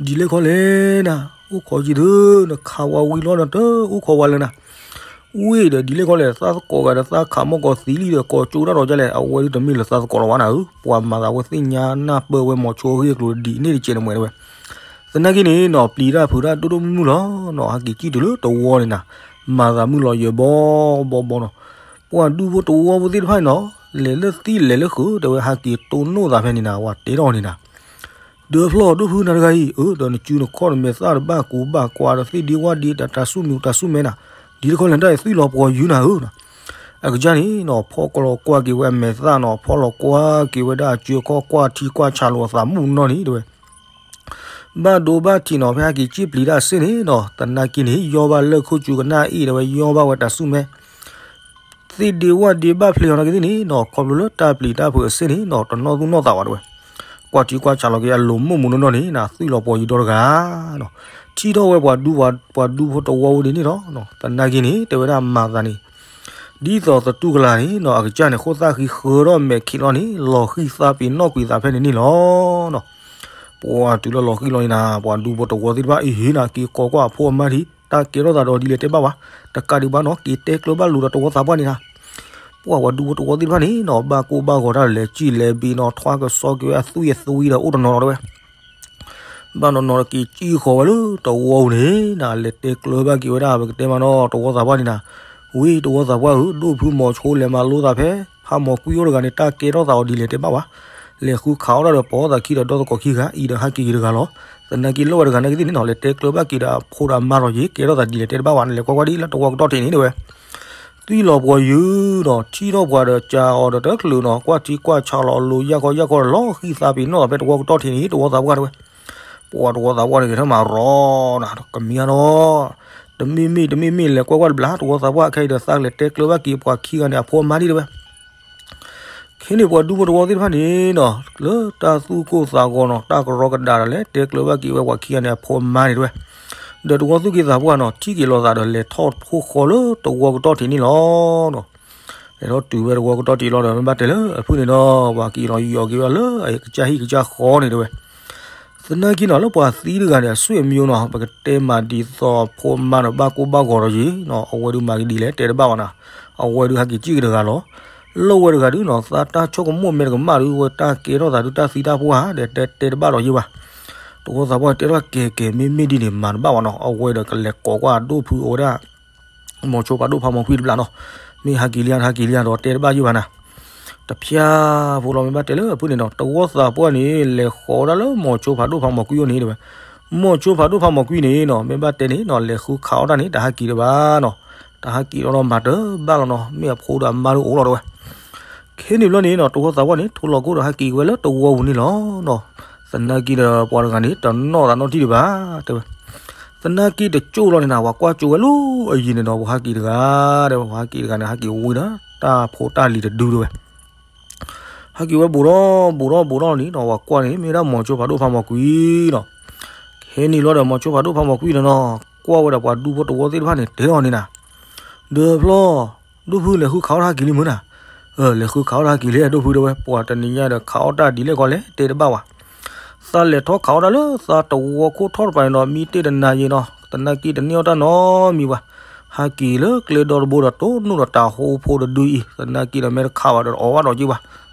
ဒ်လဲၣ်ခီလဲၣ်နၤ, အိၣ်ခိးက့ၤသု, နခးဝဲဝံၤလီၤ နတအိၣ်ခိးဝဲလၢနၤ, ဝ့ၢ်ဒီးဒ်လဲၣ်ခီလဲၣ် သးသကိးဂၤဒီးသးခးမီၢ်ကီးသံလံဒီး ကိးကၠိတၢ်ဒီးဒ်လဲၣ် အဝဲဒုးတမ့ၢ်လၢသးသကိးလီၤဘၣ်နၤဧၢ, ပှၤမၤသးဝဲသ့ၣ်ညါနၢ်ပၢၢ်ဝဲမိၤဆိအဂ့ၢ်အကျိၤဒ်န့ၣ်တကဲးန့ၣ်မ့ၢ်တဲဝဲ, သနာ်က့န့ၣ်နီၤ ပျံၤတၢ်ဖုးတၢ်ဒိၣ်ဒိၣ်မုၢ်မုၢ်လီၤနီၤ ဟးက့ၤကၠံတုၤလၢတဝီန့ၣ်နၤ, မၤသးမုၢ်လီၤယၢၤဘီဘီဘီနီၤ, ပှၤဒူဖိတဝီဖိသ့ၣ်တဖၣ်န့ၣ်နီၤ လဲၤလၢသံလဲၤလၢဃုာ် တဲဝဲဟးက့ၤတိၢ်နီၣ်သးဖဲန့ၣ်နၤ ပှၤတဲထီၣ်န့ၣ်နၤ ဒၢဖျီၣ်ဒိၣ်ဖုနၤတဂၤအံၤ အၢ ဒီးနစုနခီၣ်နမဲာ်သၣ်တဘၣ်ကူဘၣ်ကွၢ်ဒီးသ့ၣ်ဒ့ဝၣ်ဒ့ တၢ်တၢ်ဆူၣ်မံၤတၢ်ဆူၣ်မဲနၤ, ဒ်တခီလဲၣ်တၢ်အံၤသွံၣ်လီၤပှီၤယုၤနၤဧၢ, အကစၢ်န့ၣ်နီၤ ဖီကလီၤကွၢ်က့ၤဝဲအမဲာ်သၣ်နီၤ ဖီလီၤကွၢ်က့ၤဝဲဒၣ်အစၢခီၣ်ကွၢ်ထံကွၢ်ဆးလိာ်အသးမုၢ်နီၢ်န့ၣ်တဲဝဲ ဘၣ်ဒိဘၣ်ထံးနီၤ ဖဲဟဲက့ၤကၠံၣ်ပျံၤတၢ်အစ့ၢ်န့ၣ်နီၤ သနာ်က့န့ၣ် ယီၢ်ဘၣ်လၢၢ်ခိၣ်စူၤကနၣ်အ့ၣ်ဒီးဝဲ ယီၢ်ဘၣ်ဝဲတၢ်ဆူၣ်မဲ သ့ၣ်ဒ့ဝၣ်ဒ့ဘၣ်ဖျ့အီၤနာ်က့သ့ၣ်န့ၣ်နီၤ ခီဖျိလၢတၢ်ပျံၤတၢ်ဖုးအစ့ၢ်န့ၣ်နီၤ တနီၣ်သူၣ်နီၣ်သးဝဲတဲဝဲ ကွၢ်ထံကွၢ်ဆးလီၤက့ၤအလိၤမိၢ်မူနီၢ်နီၢ်န့ၣ်နၤ သွံၣ်လီၤပှီၤယုၤဒီတဂၤနီၤ ထံၣ်ထီၣ်ဝဲပှၤဒူ ပှၤဒူဖိတဝီဖိဒ်န့ၣ်လီၤ. သနာ်က့န့ၣ် တဲဝဲဒၣ်မၤသးန့ၣ် ဒ်သိးသတူၢ်ကလာ်န့ၣ်နီၤ အကစၢ်န့ၣ် ဃိၣ်သၣ်ဃံဃၢထီၣ်မဲာ်ခံးလီၤန့ၣ် လီၤဃံၢ်သးပ့ၤနီၣ်ကွံာ်သးဖဲန့ၣ်န့ၣ်လီၤ. ပှၤတုၤလၢလီၤဃံၢ်လီၤန့ၣ်နၤ ပှၤဒူဖိတဝီသ့ၣ်တဖၣ်အံၤဟ့ၣ်နၤ က့ၤကိးကွၢ်အဖိအမါထံး တၢ်ကဲထီၣ်သးဒီးဒ်လဲၣ်တဲဘၣ်ဝဲ တကးဒံးဘၣ်နီၤ က့ၤတဲကျၢၤဘၣ်လိာ်ဒီးတဝီသးပှၢ်န့ၣ်နၤ ပှၤပှၤဒူဖိတဝီသ့ၣ်တဖၣ်န့ၣ်နီၤ ဘၣ်ကိၢ်ဘၣ်ဂီၤတၢ်လဲၤစံၣ်လဲၤဘံနီၤ ထွါကစီက့ၤဝဲအသွံၣ်အသွံဒီးအိၣ်တနီၤနီၤတဲဝဲ ဘၣ်နီၤနီၤတက့ၤစံၣ်ဃီၤဝဲလၢတဝီပူၤန့ၣ်နၤ လဲၤတဲကျၢၤဘၣ်က့ၤဝဲဒၣ် ပကတဲမးနီၤ တဝီသးပှၢ်န့ၣ်နၤ ဝံၤတဝီသးပှၢ်ဧၢ ဒိၣ်ဖုမိၤဆိလဲၤမၤလိသးဖဲ ဖးမီၤကွံအိၣ်တဂၤန့ၣ် တၢ်ကဲထီၣ်သးအီၤဒ်လဲၣ်တဲဘၣ်ဝဲ လဲၤဃုခးအီၣ်ဒၣ်ဒီးပိာ်သးခံဒီးဒီသကိးခံဂၤ အံၤဒီးဟးက့ၤက့ၤတဂၤလီၤ. သနာ်က့လၢဝဲတဂၤနာ်က့သ့ၣ်န့ၣ်နီၤ လဲၤတဲကျၢၤဘၣ်က့ၤဒီးအဖိဒီးအမါလီၤ ယကဲထီၣ်သးဒ်လဲၣ်တဲတဘၣ်ဝဲ လဲၤကွၢ်ကွၢ်ဒ်လၢတဝီကတီၢ်ထံးန့ၣ်တဲဝဲ သံလီၤပှၤယုာ်နီၤ, ထံၣ်ထီၣ်ပှၤဒီးကးအီၤဒီးတချုးနီၤ, ကွၢ်ထံကွၢ်ဆးလီၤအလိၤ ယၢ်ခီယၢ်ခီဒီးလီၤဃံသးပ့ၤနီၣ်ဖဲတဝီကတီၢ်ထံးန့ၣ် တဝီသးပှၢ်တဲဝဲ, ပှၤတဝီသးပှၢ်န့ၣ်ဂဲၤထၢၣ်မၤရီနီၤ, ကမ့ၢ်မ့ၢ်တမ့ၢ်မ့ၢ်လဲၤကွၢ်ကွၢ်တဘျီ တဝီသးပှၢ်ခဲအံၤဒီးသးကလဲၤတဲကျၢၤဘၣ်က့ၤပှၤခံဂၤန့ၣ်အဖိအမါဒံးတဲဝဲ ခဲန့ၣ်ပှၤဒူဖိတဝီသ့ၣ်တဖၣ်န့ၣ်နီၤ လၢတၢ်သူၣ်ကိၢ်သးဂီၤနီၤ တၢ်ကရီကဒါဒီးလဲၤတဲကျၢၤဘၣ်က့ၤဝဲပှၤခံဂၤန့ၣ်အဖိအမါန့ၣ်တဲဝဲ, ဒီးတဝီသူၣ်က့သးပှၢ်နီၤ ထံၣ်က့ၤလိာ်သးဒီးလဲၤထီၣ်ဖိဃီလၢတဝီကတီၢ်ထံးန့ၣ်လီၤ. လဲၤထီၣ်တုၤဝဲတဝီကတီၢ်ထံးလီၤဒီး မ့ၢ်ဘၣ်တဲလၢအဖုၣ်န့ၣ်ဒီး ပှၤက့ၤလီၤယီၤက့ၤဝဲလၢအကစၢ်ဟံၣ်ကစၢ်ဃီန့ၣ်တဲဝဲ သနာ်က့နီၤ လၢပှၤသံတဂၤန့ၣ် အဆွေမျိုးနီၤ ပကတဲမၤဒ်သိးဖိမါဒီးဘၣ်ကိၢ်ဘၣ်ဂီၤဒီးယံၤနီၤ အဝဲဒုးမၤက့ၤဒ်လဲၣ်တဲတဘၣ်ဘၣ်နီၤ, အဝဲဒုးဟဲက့ၤစံၣ်က့ၤတဂၤလီၤ. လၢဝဲတဂၤဒုးနီၤ သးတၢ်ဆိကမိၣ်မဲာ်တကမၣ်ဒုး ဝဲတၢ်ကဲထီၣ်သးဒုးတၢ်သံတၢ်ပှၢ်ဒီး တဲတဲတဘၣ်ဒီးယံၤဘၣ်. တဝီသးပှၢ်တဲထီၣ်ကဲကဲ မ့မ့ၢ်ဒ်န့ၣ် မၤတဘၣ်ဘၣ်နီၤ အဝဲဒီးကလဲၤကိးကွၢ်ဒိၣ်ဖုအဝဲဒၣ် မိၤဆိဖးဒိၣ်ဖးမီၤကွံတဘျီနီၤ, မ့ၢ်ဟဲက့ၤလံ ဟဲက့ၤလံဒီးတဲတဘၣ်ယံၤဘၣ်နၤ, တဖျါဖိလီၤ မ့ၢ်ဘၣ်တဲလၢအဖုၣ်န့ၣ်ဒီး တဝီသးပှၢ်န့ၣ် လဲၤဃီၤဒၣ်လၢမိၤဆိဖးဒိၣ်ဖးမီၤကွံအိၣ်န့ၣ်တဲဝဲ, မိၤဆိဖးဒိၣ်ဖးမီၤကွံန့ၣ်နီၤ မ့ၢ်ဘၣ်တဲန့ၣ်နီၤ လဲၤဃုခးအီၣ်တၢ်န့ၣ် တဟဲက့ၤတဘၣ်နီၤ, တဟဲက့ၤဒီးမၤတဘၣ်လီၤနီၤ မ့ၢ်အဖိဒီးအမါဒုးအိၣ်လီၤတဲဝဲ ခဲန့ၣ်ဘျီန့ၣ်နီၤ တဝီသးပှၢ်န့ၣ် ထိၣ်လီၤကိၣ်ဒီးဟဲက့ၤဝဲလၢတဝီပူၤန့ၣ်လီၤနီၤ, သနာ်က့ဒီးပှၤတဂၤန့ၣ် တနီၣ်သးနီတထံၣ်ဒံးဘၣ်တဲဝဲ သနာ်က့တကၠိၣ်လီၤန့ၣ်နၤ ပှၤကွၢ်ကၠိၣ်ဝဲလၢအယံၤန့ၣ်ဒီး ပှၤဟဲက့ၤတဂၤတဲဝဲ ပှၤဟဲက့ၤတဂၤန့ၣ် ဟဲက့ၤဝံၤဒီး တၢ်ဖိတၢ်လံၤတဒုတဲဝဲ ဟဲက့ၤဝဲဘူးဒီးဘူးဒီးဘူးဒီးန့ၣ်နီၤ ပှၤကွၢ်န့ၣ် မ့ၢ်ဒၣ်မိၤဆိဖးဒိၣ်ဖးမီၤကွံနီၤ, ခဲန့ၣ်လီၤဒီးမိၤဆိဖးဒိၣ်ဖးမီၤကွံန့ၣ်နီၤ ကွၢ်ဝဲဒီးပှၤဒူဖိတဝီသ့ၣ်တဖၣ်န့ၣ် တဲအီၤန့ၣ်နၤ ဒီးဖျီ ဒိၣ်ဖုလဲၤဃုခးအီၣ်တၢ်ဟဲက့ၤလံမုၢ်နၤ, လဲၤဃုခးအီၣ်တၢ်ဟဲက့ၤလံ ဒိၣ်ဖုတဲဝဲ ပှၤတနံၤညါဒီးခးအီၣ်တၢ်ဒ်လဲၣ်ကီးလဲၣ် တဲတဘၣ်ဘၣ် သးလဲၤထီၣ်ခးအီၣ်တၢ်လၢသးတဝီခိၣ်ထီၣ်တပၤန့ၣ်ဒီး မံတ့ၢ်တနၤယံၤနီၤ သနာ်က့တန့ၢ်အီၣ်တၢ်နီတမံၤဘၣ်, ဟဲက့ၤလၢကျဲဒီတဘိဒီးတိၢ်နီၣ်ဒီးတၤဟိဖိတဒုအံၤ သနာ်က့ဒီးမ့ၢ်တခးဘၣ်ဒီးအီၣ်ဘၣ်ဒီးက့ၤဘၣ်,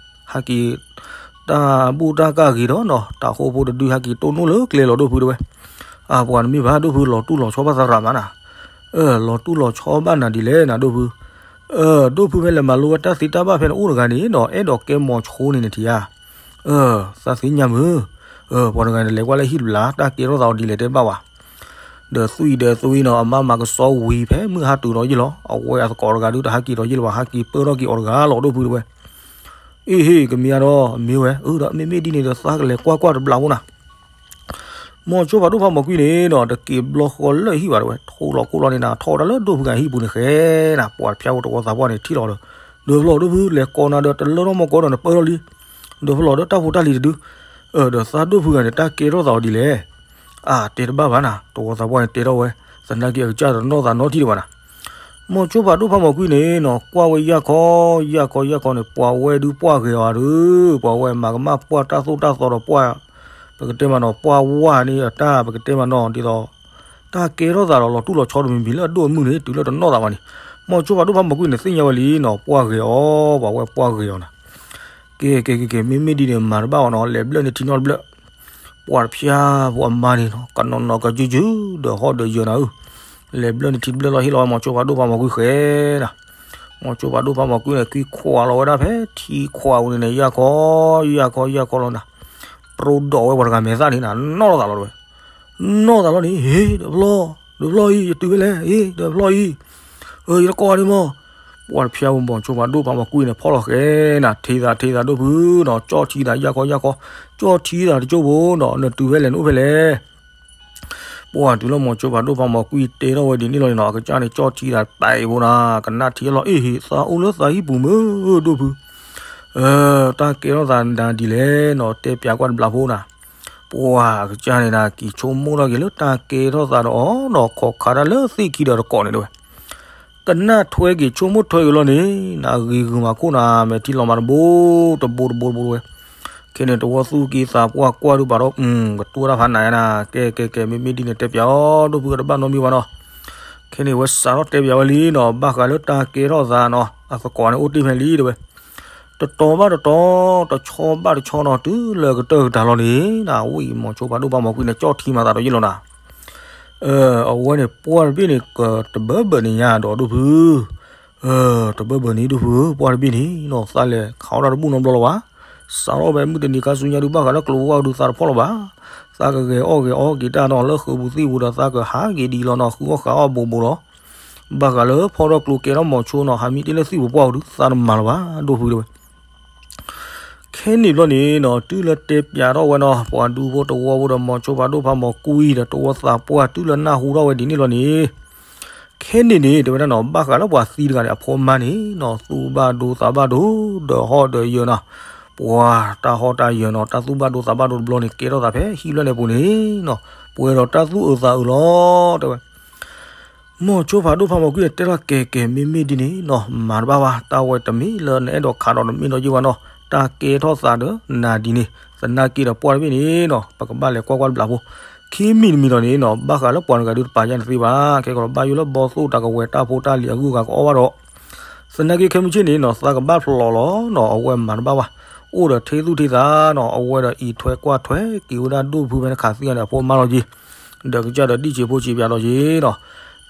ဟဲက့ၤ တၢ်ဘူၣ်တၢ်ကၢ်ဂ့ၤဒီးနီၤ တၤဟိဖိတဒုဟဲက့ၤတိၢ်နီၣ်လၢကျဲလီၤဒိၣ်ဖုတဲဝဲ, အပှၤတမ့ၢ်ဘၣ်ဒိၣ်ဖုလီၤတူၢ်လီၤဆီဘၣ်သရၣ်မးနၤ လီၤတူၢ်လီၤဆီဘၣ်နၤဒ်လဲၣ်နၤဒိၣ်ဖု, ဒိၣ်ဖုဖဲလဲၣ်မၤလိဝဲတၢ်သံတၢ်ဘၣ်ဖဲန့ၣ်အိၣ်တဂၤန့ၣ်နီၤ အဲၣ်ဒိးကဲမိၤဆိန့ၣ်နထံၣ်ဧါ, သးသ့ၣ်ညါမုၢ်, ပှၤတဂၤန့ၣ်လဲၤကွၢ်လၢဟံၣ်တဘျီ တၢ်ကဲထီၣ်သးအီၤဒ်လဲၣ်တဲဘၣ်ဝဲ, ဒီးသွံၣ်ဒီးသွံၣ်နီၤ အမါမၤကဆှီဝံၤဖဲမုၢ်ဟါတုၤဒီးယံၤလီၤ အဝဲအသကိးတဂၤဒုးတဟဲက့ၤဒီးယံၤလၢၤဘၣ် ဟဲက့ၤပၢထီၣ်က့ၤအီၤတဂၤလီၤဒိၣ်ဖုတဲဝဲ, အ့ဟ့ၣ် ကမ့ၢ်အါဒီး မ့ၢ်ဝဲ အၢ ဒီးမ့မ့ၢ်ဒ်န့ၣ်ဒီးသးကလဲၤကွၢ်ကွၢ်တဘျီဖိနၤ မိၤဆိဖးဒိၣ်ဖးမီၤကွံန့ၣ်နီၤ တက့ၤဘျီဃီလၢဟံၣ်ဘၣ်တဲဝဲ ထိၣ်လီၤကိၣ်လီၤန့ၣ်နၤ ထီၣ်ဝဲဒၣ်လၢဒိၣ်ဖုဂၤဟံၣ်ပူၤန့ၣ်ဃဲနၤ ပှၤတဖျါဖိတဝီသးပှၢ်န့ၣ်ထံၣ်လီၤဒီး, ဒီးဖျီဒိၣ်ဖုလဲၤကိးနၤဒီးတလၢထီၣ်မီၤကိးဒီးနပၢထီၣ်လံ, ဒီးဖျီဒီးတၢ်ဖိတၢ်လံၤတဒု, ဒီးသးဒိၣ်ဖုဂၤန့ၣ် တၢ်ကဲထီၣ်သးအီၤဒ်လဲၣ်, အတဲတဘၣ်ဘၣ်နၤ တဝီသးပှၢ်န့ၣ်တဲထီၣ်ဝဲ, သနာ်က့အကစၢ်တနီၣ်သးနီတထံၣ်ဒံးဘၣ်နၤ မိၤဆိဖးဒိၣ်ဖးမီၤကွံန့ၣ်နီၤ ကွၢ်ဝဲယၢ်ခီ ယၢ်ခီ ယၢ်ခီန့ၣ် ပှၤဝဲဒုးပှၢ်ဂ့ၤအီၤဒီး ပှၤဝဲမၤကမၣ်ပှၢ်တၢ်သိၣ်တၢ်သီဒီးပှၢ်, ပကတဲမးနီၤ ပှၢ်ဝါန့ၣ်အတၢ် ပကတဲမးနီၤ ဒ်သိး တၢ်ကဲထီၣ်သးဒီးလီၤတူၢ်လီၤဆီတမံၤမံၤလၢအဒိၣ်အမုၢ်န့ၣ် တုၤလၢတနီၣ်သးဘၣ်န့ၣ်, မိၤဆိဖးဒိၣ်ဖးမီၤကွံန့ၣ် သ့ၣ်ညါဝဲလံနီၤ ပှၢ်ဂ့ၤအီၤ ပှၤဝဲပှၢ်ဂ့ၤအီၤနၤ ကဲ ကဲ ကဲ ကဲ မ့မ့ၢ်ဒ်န့ၣ် မၤတဘၣ်အီၤနီၤ လဲၤဘျၢၣ်န့ၢ်ထံနီတဘျၢၣ်, ပှၤတဖျါဖိအမါန့ၣ်နီၤ ကနီၤနီၤကယုၢ်ယုၢ် ဒီးဟီၣ်ဒီးယၢၤနၤဧၢ, လဲၤဘျၢၣ်န့ၢ်ထံတဘျၢၣ်လီၤ ဟ့ၣ်လီၤဝဲမိၤဆိဖးဒိၣ်ဖးမီၤကွံဃဲနၤ, မိၤဆိဖးဒိၣ်ဖးမီၤကွံန့ၣ် ကွံခွးလီၤဝဲဒၣ်ဖဲထံခွးပူၤန့ၣ်န့ၣ် ယၢ်ခီ ယၢ်ခီ ယၢ်ခီလီၤနၤ, တြီဒီးဝဲပှၤတဂၤမဲာ်သၣ်န့ၣ်နၤ နီၣ်လီၤသးလီၤတဝဲ နီၣ်သးလီၤန့ၣ် ဟ့ၣ် ဒီးဖျီ ဒီးဖျီအံၤ ယတုၤဖဲလဲၣ် ဟ့ၣ် ဒီးဖျီအံၤ, အၢ ယတကိးအီၤန့ၣ်မး, ပှၤတဖျါမိၤဆိဖးဒိၣ်ဖးမီၤကွံန့ၣ် ဖီၣ်လီၤဃဲနၤ ထံသးထံသးဒိၣ်ဖုနီၤ ကၠီၣ်ထံသး ယၢ်ခီ ယၢ်ခီ, ကၠီၣ်ထံသးတကၠိဖိနီၤ နတုၤဖဲလဲၣ် နအိၣ်ဖဲလဲၣ် ပှၤတုၤလၢမိၤဆိဖးဒိၣ်ဖးမီၤကွံတဲထီၣ်ဝဲဒ်န့ၣ်လီၤန့ၣ်နီၤ အကစၢ်န့ၣ် ကၠီၣ်ထံသးတပာ်အံၤဖိနၤ ကနၣ်ထံလီၤ အ့ၣ်ဟ့ၣ် သးအိၣ်လၢသးဟံၣ်ပူၤမုၢ် ဒိၣ်ဖု တၢ်ကဲထီၣ်သးနၤဒ်လဲၣ်နီၤ တဲပျးကွၢ်တဘျီဖိနၤ, ပှၤအကစၢ်န့ၣ်နၤ က့ၤဆိကမိၣ်ထီၣ်က့ၤလၢ တၢ်ကဲထီၣ်သးဒီးအီၤနီၤ ခိးခးတၢ်လၢသ့ၣ်ခံဒီးတကိးန့ၣ်တဲဝဲ ကနၣ်ထွဲက့ၤ ဆိကမိၣ်ထွဲက့ၤလီၤန့ၣ် နဂ့ၤဂုာ်မၤခိၣ်နၤ မဲာ်ထံလီၤမၤတဘိ တဘိတဘိတဘိတဝဲ, ခဲန့ၣ် တဝီသူၣ်က့သးပှၢ်ကွၢ်ဒုးဘၣ်ဒီး ကတူၢ်တၢ်ဖးနးနၤ ကဲ ကဲ ကဲ မ့မ့ၢ်ဒ်န့ၣ် တဲပျးအီၤ ဒိၣ်ဖုကတဘၣ်နီတမံၤဘၣ်နီၤ, ခဲန့ၣ် ဝဲစးထီၣ်တဲပျးဝဲလံနီၤ ဘၣ်ဃးလၢတၢ်ကဲထီၣ်သးနီၤ အသကိးန့ၣ်အိၣ်တ့ၢ်ဖဲလံတဲဝဲ တတီၤဘၣ်တတီၤ တဆီဘၣ်တဆီနီၤ တုၤလၢကတၢၢ်ကတၢၢ်လီၤန့ၣ် နဝံၣ်မိၤဆိဖးဒိၣ်ဖးမီၤကွံန့ၣ် ကၠီၣ်ထံမၤသးဒီးယ့ၢ်လီၤနၤ အဝဲန့ၣ် ပှၢ်တဘ့ၣ်န့ၣ် ကတဘၢဘၢန့ၣ်ညါဒီးဒိၣ်ဖု, တဘၢဘၢန့ၣ်ဒိၣ်ဖုဧၢ ပှၢ်တဘ့ၣ်န့ၣ်နီၤ သးလဲၤခးအီၣ်တၢ်တဘူၣ်နီတဘျီလီၤဘၣ်, စးထီၣ်ဖဲမုၢ်တနံၤခါဆူညါဒုး ဘၣ်ဃးလၢကျိၤဝါဒုးသးတဖီၣ်လီၤဘၣ်, သးကဂဲၤအီၣ်ဂဲၤအီက့ၤတၢ်နီၤ လၢဃုာ်ပူၤသံၣ်ပူၤဒီး သးကဟးက့ၤဒ်အံၤလီၤနီၤ ဃုအီၣ်ဃးအီၣ်ဘိးဘိးလီၤ. ဘၣ်ဃးလၢဖီထီၣ်ကျိကဲထီၣ်မိၤဆိနီၤ ဟးမံတ့ၢ်လၢသံၣ်ပူၤပှၢ်ပူၤဒုး သးတမၤလၢၤဘၣ် ဒိၣ်ဖုတဲဝဲ. ခဲန့ၣ်ဘျီန့ၣ်နီၤ တုၤလၢတဲပၠးထီၣ်ဝဲနီၤ ပှၤဒူဖိတဝီဖိဒီးမိၤဆိဖးဒိၣ်ဖးမိၤကွံဒီးတဝီသးပှၢ် တုၤလၢနၢ်ဟူထီၣ်ဝဲဒ်န့ၣ်ဘျီန့ၣ် ခဲန့ၣ်န့ၣ် တဲဝဲဒၣ်နီၤ ဘၣ်ဃးလၢပှၤသံတဂၤန့ၣ် အဖိမါန့ၣ်နီၤ သူၣ်ဘၣ်ဒိသးဘၣ်ဒိ ဒီးဟီၣ်ဒီးယၢၤနီၤ ပှၤတၢ်ဟီၣ်တၢ်ယၢၤနီၤ တၢ်သူၣ်ဘၣ်ဒိသးဘၣ်ဒိတဘျီန့ၣ် ကဲထီၣ်သးဖဲဟံၣ်လၢန့ၣ်ပူၤန့ၣ်နီၤ ပှဲၤဒီးတၢ်သူၣ်အုးသးအုးလီၤ တဲဝဲ. မိၤဆိဖးဒိၣ်ဖးမိၤကွံန့ၣ် တဲထီၣ်ကဲကဲ မ့မ့ၢ်ဒ်န့ၣ်နီၤ မၤတဘၣ်ဘၣ် တၢ်ဝဲတမ့ၢ်လၢနအဲၣ်ဒိးခးဒီးနမ့ၢ်ဒီးယ့ၢ်ဝဲနီၤ တၢ်ကဲထီၣ်သးဒီးနၤဒ်န့ၣ် သနာ်က့ဒီးပှၢ်တဘ့ၣ်န့ၣ်နီၤ ပကဘၣ်လဲၤကွၢ်ကွၢ်တဘျီဖိ ခံမံၤတမံၤဒီးန့ၣ်နီၤ ဘၣ်ဃးလၢပှၤတဂၤဒုးတပာ်ယါနသ့ဘၣ် ခဲကီးဒီးဘၣ်ယိၣ်လၢဘီသိၣ်တၢ်ကဝဲၤတၢ်ဖိတၢ်လံၤအဂုၤအဂၤကအီၣ်ဘၣ်ဒီး သနာ်က့ခဲမုၢ်ဆ့ၣ်န့ၣ်နီၤ သးကဘၣ်ဖျိးလီၤနီၤ အဝဲမၤတဘၣ်ဘၣ် အိၣ်ဒီးထ့သူၣ်ထ့သးနီၤ အဝဲဒီးအံးထွဲကွၢ်ထွဲက့ၤဝဲဒၣ်ဒိၣ်ဖုဖဲနခးသံဂၤန့ၣ် အဖိမါလီၤက့ၤ ဒီးကစၢ်ဒီးဒံၣ်ဆံးဖိဆံးပၠးလီၤက့ၤနီၤ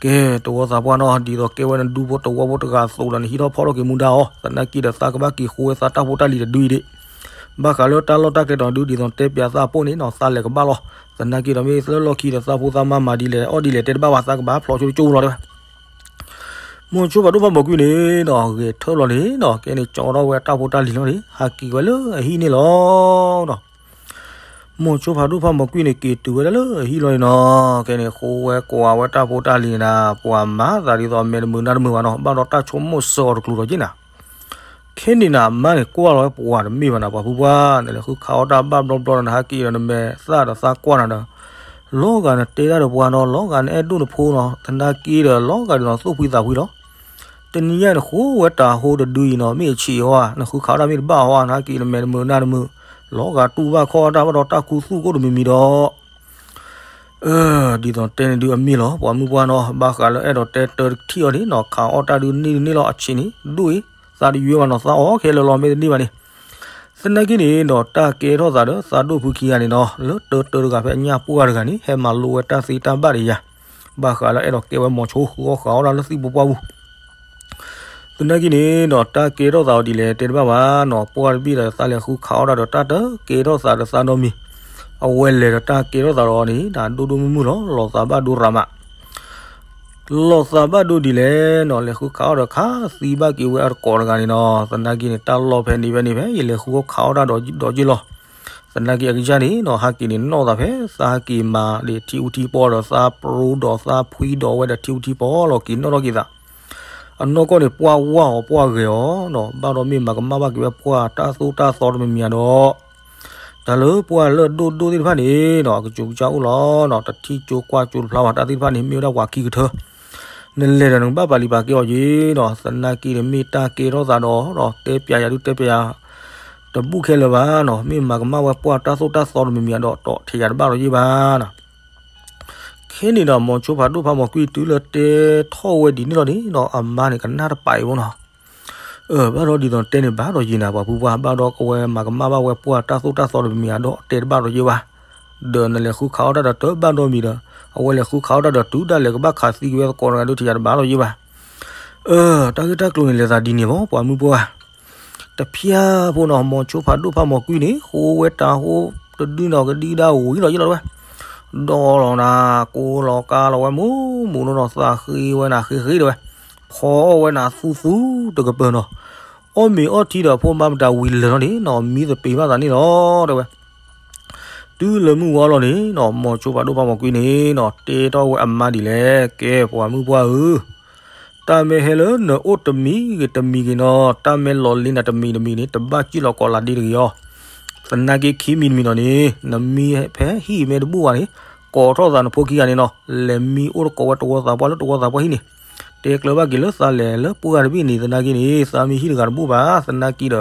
ကဲ တဝီသးပှၢ်နီၤ ဒ်သိးကဲဝဲနဒူဖိတဝီဖိတဂၤအသိးဒီး နဟံးထီၣ်ဖီၣ်ထီၣ်က့ၤမူဒါအီၤ သနာ်က့ဒီးသးကဘၣ်က့ၤဃုဝဲသးတၢ်ဖိတၢ်လံၤတဒုအံၤဒၣ် ဘၣ်ဃးလၢတၢ်လီၢ်တၢ်ကျဲတီၤဒု ဒ်သိးတဲပၠးသးအပိၢ်န့ၣ်နီၤ သးလဲၤကဘၣ်လီၤ သနာ်က့ဒီးမ့ၢ်လၢလီၢ်ခံဒီးသးဖိသးမါမၤဒ်လဲၣ်အီၣ်ဒ်လဲၣ်တဲတဘၣ်ဘၣ် သးကဘၣ်ဖျိးဆိတကၠိလီၤတဲဝဲ မိၤဆိဖးဒိၣ်ဖးမိၤကွံန့ၣ်နီၤ ဂဲၤထၢၣ်ဘျီန့ၣ်နီၤ ကဲန့ၣ် ကၠီထီၣ်ဝဲတၢ်ဖိတၢ်လံၤလီၤန့ၣ် ဟးက့ၤဝဲလၢအဟံၣ်န့ၣ်လီၤနီၤ မိၤဆိဖးဒိၣ်ဖးမိၤကွံန့ၣ် က့ၤတုၤဝဲဒၣ်လၢအဟံၣ်လီၤန့ၣ်နီၤ ကဲန့ၣ် ဃုဝဲကွၢ်ဝဲတၢ်ဖိတၢ်လံၤန့ၣ်ဒၣ် ပှၤမၤသးဒ်သိးအမဲာ်တမုာ်နါတမုာ်ဘၣ်နီၤ ဘၣ်ဒီးတၢ်ဆိကမိၣ်စၢၤအီၤတကျိၤဒီးက့ၤနၤ ခဲန့ၣ်နၤ အမါန့ၣ် ကွၢ်လီၤဝဲပှၤတမ့ၢ်ဘၣ်နၤ ပှၤဖုပှၢ် နလဲၤဃုခးအီၣ်တၢ်ဘၣ်ဘျီဘျီဒီး နဟးက့ၤဒီးနမဲာ်သၣ်ဒီးသးကွၢ်နၤဒီး လီၤဂာ်နတဲတၢ်ဒီးပှၤနီၤ လီၤဂာ်နအဲၣ်ဒိၣ်နဖိနီၤ သနာ်က့ဒီး လီၤဂာ်ဒ်သိးသူၣ်ဖှံသးဖှံလီၤ တနံၤညါနဃုဝဲတၤဟိတဒုအံၤနီၤ မ့ၢ်အဆံးအီၤဧါ နဃုခးအီၣ်တၢ်မ့ၢ်တဘၣ်အီၤဧါ နဟးက့ၤနမဲာ်တမုာ်နါတမုာ် လီၤဂာ်တူၢ်ဘၣ်ခီၣ်တၢ်ဘၣ်ဒီးတၢ်ခူသူၣ်ကိၣ်တမံၤမံၤဒီး ဒ်သိးတဲန့ၣ်ဒုအမ့ၢ်လီၤ ပှၤမုၢ်ပှၢ်နီၤ ဘၣ်ဃးလၢအဲၣ်ဒိးတဲတၢ်တထံၣ်အီၤန့ၣ်နီၤ ခးအီၣ်တၢ်ဒုန့ၢ်တန့ၢ်လီၤ အဆံးန့ၣ် ဒိၣ်အံၤ သးတယွဲဘၣ်နီၤ သးအီၣ်ခဲလၢာ်လီၤ မ့ၢ်တန့ၢ်ဘၣ်န့ၣ် သနာ်က့န့ၣ်နီၤ တၢ်ကဲထီၣ်သးဒီးသးဒိၣ်ဖုခံဂၤန့ၣ်နီၤ လၢတၢတၢတဂၤဖဲအညၣ်ပှၢ်တဂၤန့ၣ် ဟဲမၤလိဝဲတၢ်သ့တၢ်ဘၣ်ဒီးယၤ ဘၣ်ဃးလၢအဲၣ်ဒိးကဲဝဲမိၤဆိဃုအီၣ်ဃးအီၣ်တၢ်လၢသံၣ်ပူၤပှၢ်ပူၤ သနာ်က့န့ၣ်နီၤ တၢ်ကဲထီၣ်သးအီၤဒ်လဲၣ်တဲတဘၣ်ဘၣ်နီၤ ပှၢ်တဘ့ၣ်ဒီးသးလဲၤဃုခးအီၣ်တၢ်ဒီးတၢ်တကဲထီၣ်သးဒီးသးနီတမံၤ အဝဲလဲၤဒီးတၢ်ကဲထီၣ်သးဒီးအီၤန့ၣ် ဒိၣ်ဒိၣ်မုၢ်မုၢ်လီၤ လီၤသးဘၣ်ဒိရၤမး လီၤသးဘၣ်ဒိဒ်လဲၣ်နီၤ လဲၤဃုခးအီၣ်ဒီးခးသံဘၣ်က့ၤဝဲအတကိးတဂၤန့ၣ်နီၤ သနာ်က့န့ၣ် တၢ်လီၢ်ဖဲန့ၣ်ဖဲန့ၣ်ဖဲ ယလဲၤဃုအီၣ်ခးအီၣ်တၢ်ဒီးဒီးက့ၤလီၤ သနာ်က့အကစၢ်န့ၣ်နီၤ ဟးက့ၤန့ၣ်နီၣ်သးဖဲ သးဟးက့ၤမၤဒံးထံအူထံပီဒီးသးပြိဒီးသးဖှံဒီးဝဲဒီးထံအူထံပီလီၤ က့ၤနီၣ်ထီၣ်က့ၤသး အနီၢ်ကီၢ်န့ၣ် ပှၢ်ဝၢ်အီၤပှၢ်ဂဲၤအီၤနီၤ ဘၣ်ဒီးမ့ၢ်မၤကမၣ်ဘၣ်က့ၤဝဲပှၢ်တၢ်သိၣ်တၢ်သီတမံၤမံၤဒီး တၢ်လၢပှၢ်လၢအဒိၣ်ဒိၣ်သ့ၣ်တဖၣ်န့ၣ်နီၤ အကစူးကစၢ်အိၣ်လီၤနီၤ တထံၣ်ကၠိကွၢ်ကၠိတဖျါဘၣ် တၢ်သ့ၣ်တဖၣ်န့ၣ် မ့ၢ်ဝဲဒၣ်ပှၤခံကထၢ နလဲၤဒီးနကဘၣ်ပာ်လံၤပာ်ကဲအီၤက့ၤနီၤ သနာ်က့န့ၣ် မ့ၢ်တၢ်ကဲထီၣ်သးဒီး တဲပျးယၤဒုးတဲပျးယၤ တဘူၣ်ခဲလၢာ်ဘၣ်နီၤ မ့ၢ်မၤကမၣ်ဝဲပှၢ်တၢ်သိၣ်တၢ်သီတမံၤမံၤဒီး ဒီးထဲယၤတဘၣ်ဒီးယ့ၢ်ဘၣ်နီၤ ခဲန့ၣ်ဒီး မိၤဆိဖးဒိၣ်ဖးမိၤကွံတုၤလၢတဲထီၣ်ဝဲဒ်န့ၣ်လီၤန့ၣ်နီၤ အမါန့ၣ်ကနၣ်တပာ်အံၤဘၣ်နီၤ ဘၣ်ဒီးဒ်သိးတဲန့ၣ်ဘၣ်ဒီးယံၤနၤ ပှၤဖုပှၢ် ဘၣ်ဒီးအဝဲမၤကမၣ်ဘၣ်ဝဲပှၢ်တၢ်သိၣ်တၢ်သီတမံၤမံၤဒီး တဲတဘၣ်ဒီးယ့ၢ်ဘၣ် ဒီးနလဲၤဃုခးအီၣ်တၢ်ဒီးတဘၣ်နီတမံၤဒီး အဝဲလဲၤဃုခးအီၣ်တၢ်ဒီးတုၤဒၣ်လဲာ်ကဘၣ်ခးသံက့ၤဝဲသကိးတဂၤဒုး ထဲယၤတဘၣ်ဒီးယ့ၢ်ဘၣ် တၢ်ဂ့ၢ်တၢ်ကျိၤန့ၣ်လဲၤသးဒ်န့ၣ်မး ပှၤမုၢ်ပှၢ် တဖျၢၣ်ဖိနီၤ မိၤဆိဖးဒိၣ်ဖးမိၤကွံန့ၣ် ဃိဝဲတၤဟိတဒုနီၤကဒံကဒါဝံၤလီၤယ့ၢ်လီၤတဲဝဲ ဒီးလီၤနၤ ကိးလီၤကါလီၤဝဲမူမူနီၤနီၤ သးဃ့ဝဲနၤဃ့ဃ့တဲဝဲ ဖီအီၣ်ဝဲနၤသူသူတကပၤနီၤ အီၣ်မ့ၤအီထံဒီးအဖိမါမတၤဝံၤလၢာ်လီၤန့ၣ်နီၤ မံသပ့ၤဘၣ်သးန့ၣ်လီၤတဲဝဲ တုၤလၢမုၢ်ဝါလီၤန့ၣ်နီၤ မိၤဆိဖးဒိၣ်ဖးမိၤကွံန့ၣ်နီၤ တဲထီၣ်ဝဲအမါဒ်လဲၣ် ကဲပှၤမုၢ်ပှၢ်ဧၢ တၢ်မ့ၢ်ဟဲလၢနအိၣ်တမံၤဂ့ၤတမံၤဂ့ၤနီၤ တၢ်မ့ၢ်လီၤလံနၤတမံၤတမံၤန့ၣ် တဘၣ်စံၣ်လီၤကိးလးဒ့တဂ့ၤအီၤ သနာ်က့ခံမံၤတမံၤနီၤန့ၣ် နမံဟဲဖဲဟံၣ်မဲတဘူၣ်ဘၣ်န့ၣ် ကိးထီၣ်သးနဖိခံဂၤန့ၣ်နီၤ လဲၤမံအိၣ်တကိးဝဲတဝီသးပှၢ်လၢတဝီသးပှၢ်ဟံၣ်န့ၣ် တဲကျၢၤဘၣ်က့ၤလၢသးလဲၤလၢပှၢ်တဘ့ၣ်န့ၣ် သနာ်က့န့ၣ် သးမံဟံၣ်တဂၤတဘူၣ်ဘၣ် သနာ်က့ဒီး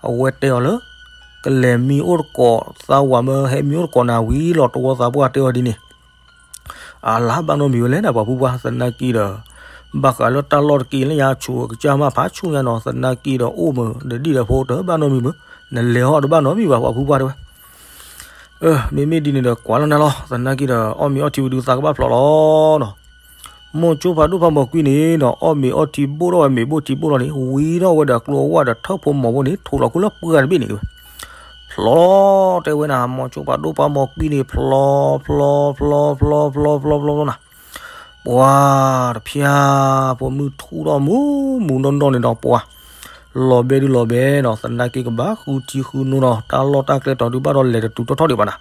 အဝဲတဲအီၤလၢ ကလဲၤမံအိၣ်တကိး သးဝၤမၢဟဲမံအိၣ်တကိးနၤဝံၤလီၤ တဝီသးပှၢ်တဲအီၤဒ်န့ၣ် အလါဘၣ်နီတမံၤဝဲလဲၣ်နၤ ပှၤဖုပှၢ် သနာ်က့ဒီး ဘၣ်ဃးလၢတၢ်လီၢ်တက့ၢ်လၢညါဆူၣ်ကစၢ်မးဖးဆူၣ်ညါနီၤ သနာ်က့ဒီးအိၣ်မုာ်ဒီးဒံၣ်ဒီးဖိတဘၣ်နီတမံၤမုာ် နလဲၤဟီၣ်တဘၣ်နီတမံၤဘၣ် ပှၤဖုပှၢ်တဲဝဲ မ့မ့ၢ်ဒ်န့ၣ်ဒီးကွၢ်လီၤနၤလီၤ သနာ်က့ဒီး အီၣ်မ့ၤအီထံဝံၤဒုးသးကဘၣ်ဖျိးလီၤနီၤ မိၤဆိဖးဒိၣ်ဖးမိၤကွံန့ၣ်နီၤ အီၣ်မ့ၤအီထံဘိၣ်ထီၣ်ဝဲမ့ၤဘိၣ်ထံဘိၣ်လီၤန့ၣ် ဝံၤထီၣ်ဝဲဒီးကျိအဝၢ်ဒီးထၢၣ်ဖိမီၤဖိန့ၣ် ထိးလီၤခူလၢပှၢ်တဘ့ၣ်န့ၣ်တဲဝဲ ဖျိးတဲဝဲနၤ မိၤဆိဖးဒိၣ်ဖးမိၤကွံန့ၣ် ဖျိးဖျိးဖျိးဖျိးဖျိးဖျိးဖျိးနၤ ပှၤတဖၠၣ်ဖိမုၣ်ထူထီၣ်မူမူနီၢ်နီၢ်န့ၣ်ဒီး ပှၤလီၤဘဲဒုလီၤဘဲနီၤ, သနာ်က့ကဘၣ်ဃုထံဃုနိနီၤ, တၢ်လီၢ်တၢ်ကျဲတီၤဒုးဘၣ်ဒီးလဲၤတတုၤထီၣ်ထီၣ်ဒံးဘၣ်နၤ.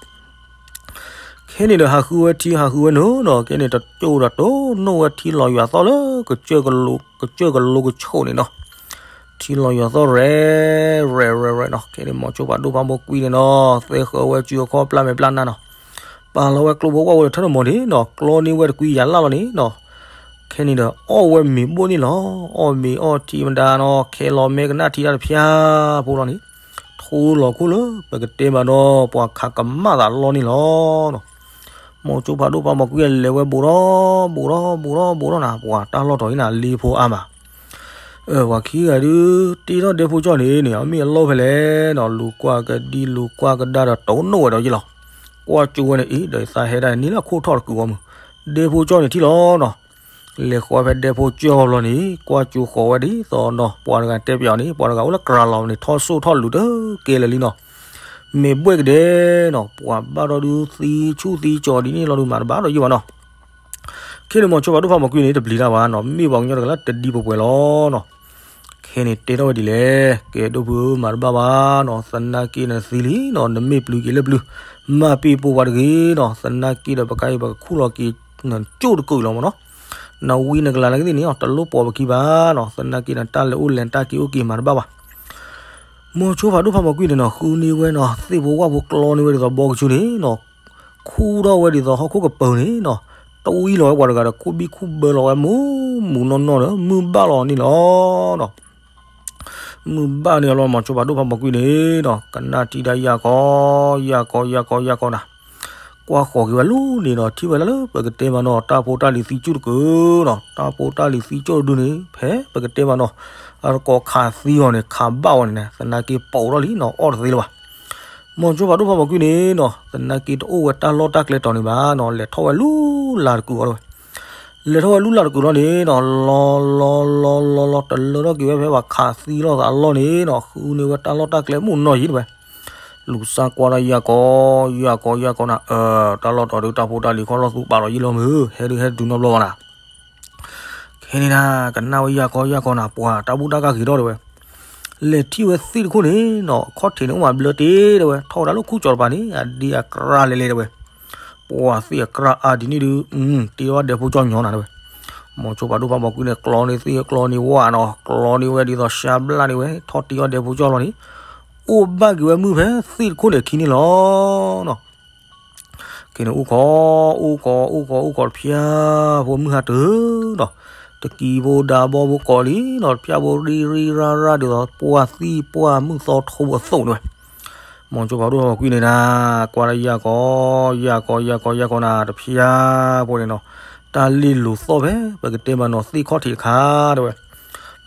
ခဲန့ၣ်ဒီးဟးဃုဝဲထံဟးဃုဝဲနိနီၤ, ခဲန့ၣ်တကၠိဒီးတိၢ်နီၣ်ဝဲထံလီၤယွၤသီၣ်လၢ ကစၢၢ်ကလိကဆိးန့ၣ်နီၤ. ထံလီၤယွၤသီၣ်ရဲၣ် ရဲၣ်ရဲၣ်ရဲၣ်နီၤ, ခဲန့ၣ်မိၤဆိဖးဒိၣ်ဖးမိၢ်ကွံန့ၣ်နီၤ, သဲဃၢၤဝဲစုအခီၣ်ပျၢ်မဲာ်ပျၢ်နါနီၤ, ပာ်လီၤဝဲကျိဖိဝၣ်ဖိဒီးထၢၣ်တမီၤန့ၣ်နီၤ, ကျီန့ၢ်ဝဲတကွံယၤလၢ်လီၤန့ၣ်နီၤ. ခဲန့ၣ်ဒီးအီၣ်ဝဲမ့ၤဘိၣ်န့ၣ်လီၤ, အီၣ်မ့ၤအီၣ်ထံမတၤနီၤ, ခဲလီၤမဲာ်ကနၣ်ထံတၢ်တဖၠၣ်ဖိလီၤန့ၣ်, ထူလီၤခိၣ်လၢပကတဲမးနီၤ, ပှၤခးကမၣ်သးလီၤန့ၣ်လီၤ. မိၤဆိဖးဒိၣ်ဖးမိၢ်ကွံလဲၤဝဲဘူးထီၣ် ဘူးထီၣ် ဘူးထီၣ် ဘူးထီၣ်နၤ, ပှၤတၢ်လီၢ်တီၤအံၤနၤ လ့ဖိအါမး ပှၤခံဂၤဒုး တ့ထီၣ်ဒဲဖိကၠီၣ်န့ၣ်န့ၣ် အမ့ၢ်အလီၢ်ဖဲလဲၣ်နီၤ, လူၤကွၢ်ကဒံလူၤကွၢ်ကဒါဒီးတိၢ်နီၣ်ဝဲဒီးယ့ၢ်လီၤ. ကွၢ်ကၠိဝဲန့ၣ်အံၤ ဒီးယသးဟဲဒၣ်န့ၣ်လၢခိၣ်ထီၣ်တကုာ်အီၤမုၢ်, ဒဲဖိကၠီၣ်န့ၣ်ထံၣ်လီၤနီၤ. လဲၤဃီၤဝဲဖဲဒဲဖိကၠီၣ်ဘျီန့ၣ် ကွၢ်ကၠိဃီၤဝဲဒ်သိးနီၤ, ပှၤတဂၤတဲပၠးအီၤန့ၣ် ပှၤတဂၤအိၣ်လၢကြၤလီၤန့ၣ် ထီၣ်စိၣ်ထီၣ်လူၤတကဲလၢာ်လံနီၤ. မ့ၢ်ဘှဲၣ်ကဒဲနီၤ, ပှၤဘၣ်ဒီးဒုးသံဆူၣ်သံကၠီၤဒ်န့ၣ်လီၤဒုးမၤတဘၣ်ဒီးယ့ၢ်ဘၣ်နီၤ. ခဲန့ၣ်မိၤဆိဖးဒိၣ်ဖးမိၢ်ကွံန့ၣ် တပျံၤတၢ်ဘၣ်နီၤ, မ့ၢ်ပှၤကညီတဂၤလၢတဒံပှဲၤပှဲၤလီၤနီၤ. ခဲန့ၣ်တဲထီၣ်ဝဲဒ်လဲၣ်, ကဲဒိၣ်ဖုဧၢ မၤတဘၣ်ဘၣ်နီၤ, သနာ်က့နသံလံနီၤ, နမ့ၢ်ပျုၤက့ၤလၢပျုၤ, မၤပ့ၤပိာ်ပှၤတဂ့ၤနီၤ, သနာ်က့ဒီးပကါအံၤပကခူၣ်လီၤက့ၤ နကၠိၣ်တကုာ်လီၤမးနီၤ. နဝံနကလၤနာ်က့သ့ၣ်န့ၣ် တလိၣ်ပိာ်ပခံဘၣ်နီၤ, သနာ်က့နတၢ်လဲၤအိၣ်လဲၤတၢ်က့ၤအိၣ်က့ၤမၤတဘၣ်ဘၣ်. မိၤဆိဖးဒိၣ်ဖးမိၢ်ကွံန့ၣ်နီၤ ဃုန့ၢ်ဝဲနီၤ သ့ၣ်ဖိဝၣ်ဖိကျီန့ၢ်ဝဲဒ်သိးဘီကဆူန့ၣ်နီၤ, ခူၣ်ထီၣ်ဝဲဒ်သိးဟီၣ်ခိၣ်ကပၤန့ၣ်နီၤ, တဝံလီၤဝဲပှၤတဂၤဒီး ခူၣ်ဘံၣ်ခူၣ်ဘၢလီၤဝဲမူမူနီၢ်နီၢ်ဒီး မုၢ်ဘၣ်လီၤန့ၣ်လီၤနီၤ. မုၢ်ဘၣ်န့ၣ်လီၤ မိၤဆိဖးဒိၣ်ဖးမိၢ်ကွံန့ၣ်နီၤ, ကနၣ်ထံတၢ်ယၢ်ကီ ယၢ်ကီ ယၢ်ကီ ယၢ်ကီနၤ, ကွၢ်ဃီၤက့ၤဝဲလူၤန့ၣ်ဒီး ထံၣ်ဝဲလၢလၢပကတဲမးနီၤ တၢ်ဖိတၢ်လံၤသံကၠိၣ်တကုာ်နီၤ, တၢ်ဖိတၢ်လံၤသံကၠိၣ်တဒုန့ၣ် ဖဲပကတဲမးနီၤ အတကိးခးသံအီၤန့ၣ် ခးဘၣ်ဝဲန့ၣ် သနာ်က့ပိာ်ထီၣ်လံနီၤ အီၣ်တသ့လၢၤဘၣ်. မိၤဆိဖးဒိၣ်ဖးမိၢ်ကွံန့ၣ်နီၤ သနာ်က့တအိၣ်ဝဲတၢ်လီၢ်တၢ်ကျဲတီၤန့ၣ်ဘၣ်နီၤ, လဲၤထီၣ်ဝဲလူလၢ်တကုာ်အီၤဝဲ လဲၤထီၣ်ဝဲလူလၢ်တကုာ်လီၤန့ၣ်နီၤ, လီၤလီၤလီၤလီၤလီၤ တလၢထီၣ်က့ၤဝဲဖဲပှၤခးသံလိာ်သးအလီၢ်န့ၣ်နီၤ, ဃုန့ၢ်ဝဲတၢ်လီၢ်တၢ်ကျဲမုၢ်နီၢ်ယံၤတဝဲ, လူၤစၢ်ကွၢ်တၢ်ယၢ်ကီ ယၢ်ကီ ယၢ်ကီနၤ, တၢ်လီၢ်တီၤဒုးတၢ်ဖိတၢ်လံၤခီၣ်လီၢ်သူပာ်လီၤယံၤလီၤမုၢ်, ဟဲဒုးဟဲဒုးနီတဘျီဘၣ်နၤ ခဲန့ၣ်နၤ ကနၣ်ဝဲယၢ်ကီယၢ်ကီနၤ ပှၤတၢ်ဘူၣ်တၢ်ကၢ်ဂ့ၤထီၣ်တဲဝဲ, လဲၤထံၣ်ဝဲသ့ၣ်တခိၣ်န့ၣ်နီၤ, ခီၣ်ထံးန့ၣ်အိၣ်မးဘျၢတ့ၢ်တဲဝဲ, ထီၣ်ဝဲဒၣ်လၢခူၣ်ကၠီၤတပၤန့ၣ် အဒ့အကြၢးလဲၤလဲၤတဲဝဲ, ပှၤသ့ၣ်အကြၢးအါဒ်န့ၣ်ဒုး တ့ဝဲဒဲဖိကၠီၣ်ညီနၤတဲဝဲ, မိၤဆိဖးဒိၣ်ဖးမိၢ်ကွံန့ၣ် ကျီန့ၢ်သ့ၣ်ကျီန့ၢ်ဝၣ်နီၤ, ကျီန့ၢ်ဝဲဒ်သိးရှါဘျၣ်န့ၢ်ဝဲ ထီၣ်တ့အီၣ်ဒဲဖိကၠီၣ်လီၤန့ၣ်, အိၣ်ဘၣ်က့ၤဝဲမုၢ်ဖဲသ့ၣ်တခိၣ်န့ၣ်အခံန့ၣ်လီၤနီၤ. ခဲန့ၣ်အိၣ်ခိး အိၣ်ခိး အိၣ်ခိး အိၣ်ခိးတဖၠၣ် ဖိမုၢ်ဟါတၢ်ဒီး တကံဖိဒါဘီဖိကိးလံနီၤ, တဖၠၣ်ဖိရံၣ်ရံၣ်ရၣ်ရၣ်ဒ်သိး ပှၢ်သံၣ်ပှၢ်မုၢ်သီထိအသိးန့ၣ်ဝဲ, မိၤဆိဖးဒိၣ်ဖးမိၢ်ကွံန့ၣ်နၤ ကွၢ်လၢယၢ်ကီ ယၢ်ကီ ယၢ်ကီ ယၢ်ကီနၤ တဖၠၣ်ဖိန့ၣ်နီၤ, တၢ်လ့ၣ်လိၤသီၣ်ဖဲ ပကတဲမးနီၤ သ့ၣ်ခီၣ်ထံးတခါတဲဝဲ,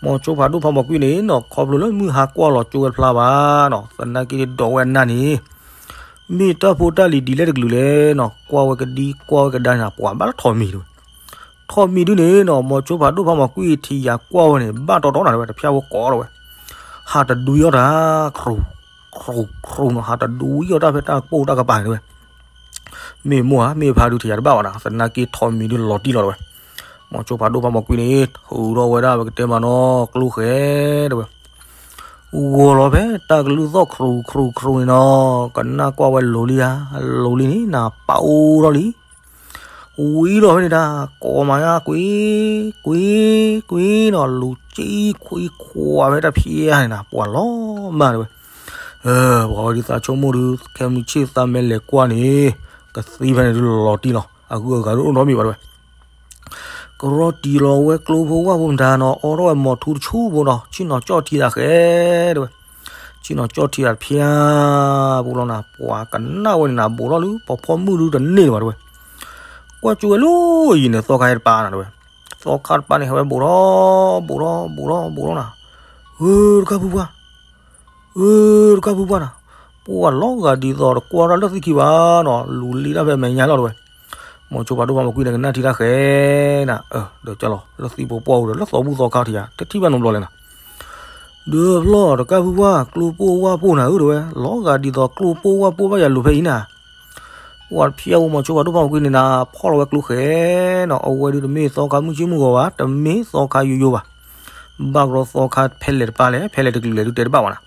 မိၤဆိဖးဒိၣ်ဖးမိၢ်ကွံန့ၣ်နီၤ ခီဖျိလၢမုၢ်ဟါကွၢ်လီၤကၠိဝဲတဖျါဘၣ်နီၤ, သနာ်က့ဒိးဝဲအနၢ်န့ၣ် မ့ၢ်တၢ်ဖိတၢ်လံၤဒ်လဲၣ်တကလုာ်လဲၣ်နီၤ, ကွၢ်ဝဲကဒံကွၢ်ဝဲကဒါန့ၣ် ပှၤဘၣ်လၢထိးမံၤတဲဝဲ, ထိးမံၤဒုန့ၣ်နီၤ မိၤဆိဖးဒိၣ်ဖးမိၢ်ကွံထံၣ်ယၤကွၢ်ဝဲန့ၣ် ဘၣ်တီတီနၤတဲဝဲ တဖၠၣ်ဖိကိးတဲဝဲ, ဟးတဒွံအီၣ်တၢ် ခရူၣ် ခရူၣ် ခရူၣ်နီၤ, ဟးတဒွံအီၣ်တၢ်ဖဲတၢ်ပိၢ်တၢ်ကပၤန့ၣ်တဲဝဲ, မ့ၢ်မိၢ်ဧါ မ့ၢ်ဖါဒုးထံၣ်ယၤတဘၣ်ဘၣ်နၤ, သနာ်က့ထိးမံၤဒုလီၤတံၢ်လီၤတဲဝဲ, မိၤဆိဖးဒိၣ်ဖးမိၢ်ကွံန့ၣ် ထုးထီၣ်ဝဲဒၣ်ပကတဲမးနီၤ ကျိဃဲၤတဲဝဲ ဂီၤလီၤဖဲတၢ်ကလုၢ်သီၣ်ခရူၣ်ခရူၣ်ခရူၣ်န့ၣ်နီၤ, ကနၣ်ကွၢ်ဝဲလိၤလံဧါ, လိၤလံန့ၣ် နပာ်အိၣ်ထီၣ်လံ, ဝံၤလီၤဖဲန့ၣ်ဒၣ် ကိးမၤယါကွံာ် ကွံာ် ကွံာ်နီၤ, လူၤကံခွံခွါဖဲတၢ်ဖၠၣ်န့ၣ်နၤ ပှၤလီၤမၢ်တဲဝဲ, ပှၤဝဲဒုးသးဆိကမိၣ်ဒုး ခဲမုၢ်ဆ့ၣ်သးမဲလဲၤကွၢ်န့ၣ် ကသံဖဲန့ၣ်ဒုးလီၤတံၢ်လီၤ, အဂုၤအဂၤဒုးအိၣ်နီတမံၤဘၣ်တဲဝဲ ကရီတံၢ်လီၤဝဲကျိဖိဝၣ်ဖိမတၤနီၤ, အိးထီၣ်ဝဲမီၤထူတဆူဖိနီၤ, ဆ့ၣ်နီၤကၠီၣ်ထံသးဃဲတဲဝဲ, ဆ့ၣ်နီၤကၠီၣ်ထံသးတဖၠၣ်ဖိလီၤနၤ, ပှၤကနၣ်ဝဲန့ၣ်နၤ ဘူးထီၣ်လၢပီၤဖီမုၢ်ဒုတန့ၢ်ဘၣ်တဲဝဲ, ကွၢ်ကၠိဝဲလၢယံၤန့ၣ် သီခါဟဲတပၤနၤတဲဝဲ, သီခါတပၤန့ၣ် ဟဲဝဲဘူးထီၣ် ဘူးထီၣ် ဘူးထီၣ် ဘူးထီၣ်နၤ, ဧၢ တကၢ်ဖုပှၢ် ဧၢ တကၢ်ဖုပှၢ်နၤ, ပှၢ်လီၤဂာ်ဒ်သိးတကွၢ်တၢ်လၢသံခံဘၣ်နီၤ, လူၤလံတၢ်ဖဲမဲာ်ညါလီၤတဲဝဲ, မိၤဆိဖးဒိၣ်ဖးမိၢ်ကွံန့ၣ် ကနၣ်ထံတၢ်ဃဲၤနၤ, ဒီးကၢ်လီၤ လၢသံပိပိၢ်အိၣ်ဒီး လၢသီဘူၣ်သီခါထံၣ်ယၤ တထံၣ်ဘၣ်နီတဘျီလဲၣ်နၤ, ဒုးဖျီၣ်တကၢ်ဖုပှၢ် ကျိပိၢ်ဝၣ်ပိၢ်နၤဧၢတဲဝဲ, လီၤဂာ်ဒ်သိးကျိပိၢ်ဝၣ်ပိၢ်ဘၣ်ယၤလိၤဖဲအံၤနၤ တ ပှၤတဖျဲအဝဲ မိၤဆိဖးဒိၣ်ဖးမီၤကွံန့ၣ်နၤ ဖီၣ်လီၤဝဲကျိဃဲနီၤ, အဝဲဒုးတမ့ၢ်သီခါမုၢ်ဆ့ၣ်မုၢ်ဂီၤဘၣ်, တမ့ၢ်သီခါယိယိဘၣ်. ဘၣ်ကဒီးသီခါဖဲလဲၣ်တပၤလဲၣ်, ဖဲလဲၣ်တကလုာ်လဲၣ်ဒုးတဲတဘၣ်ဘၣ်နၤ.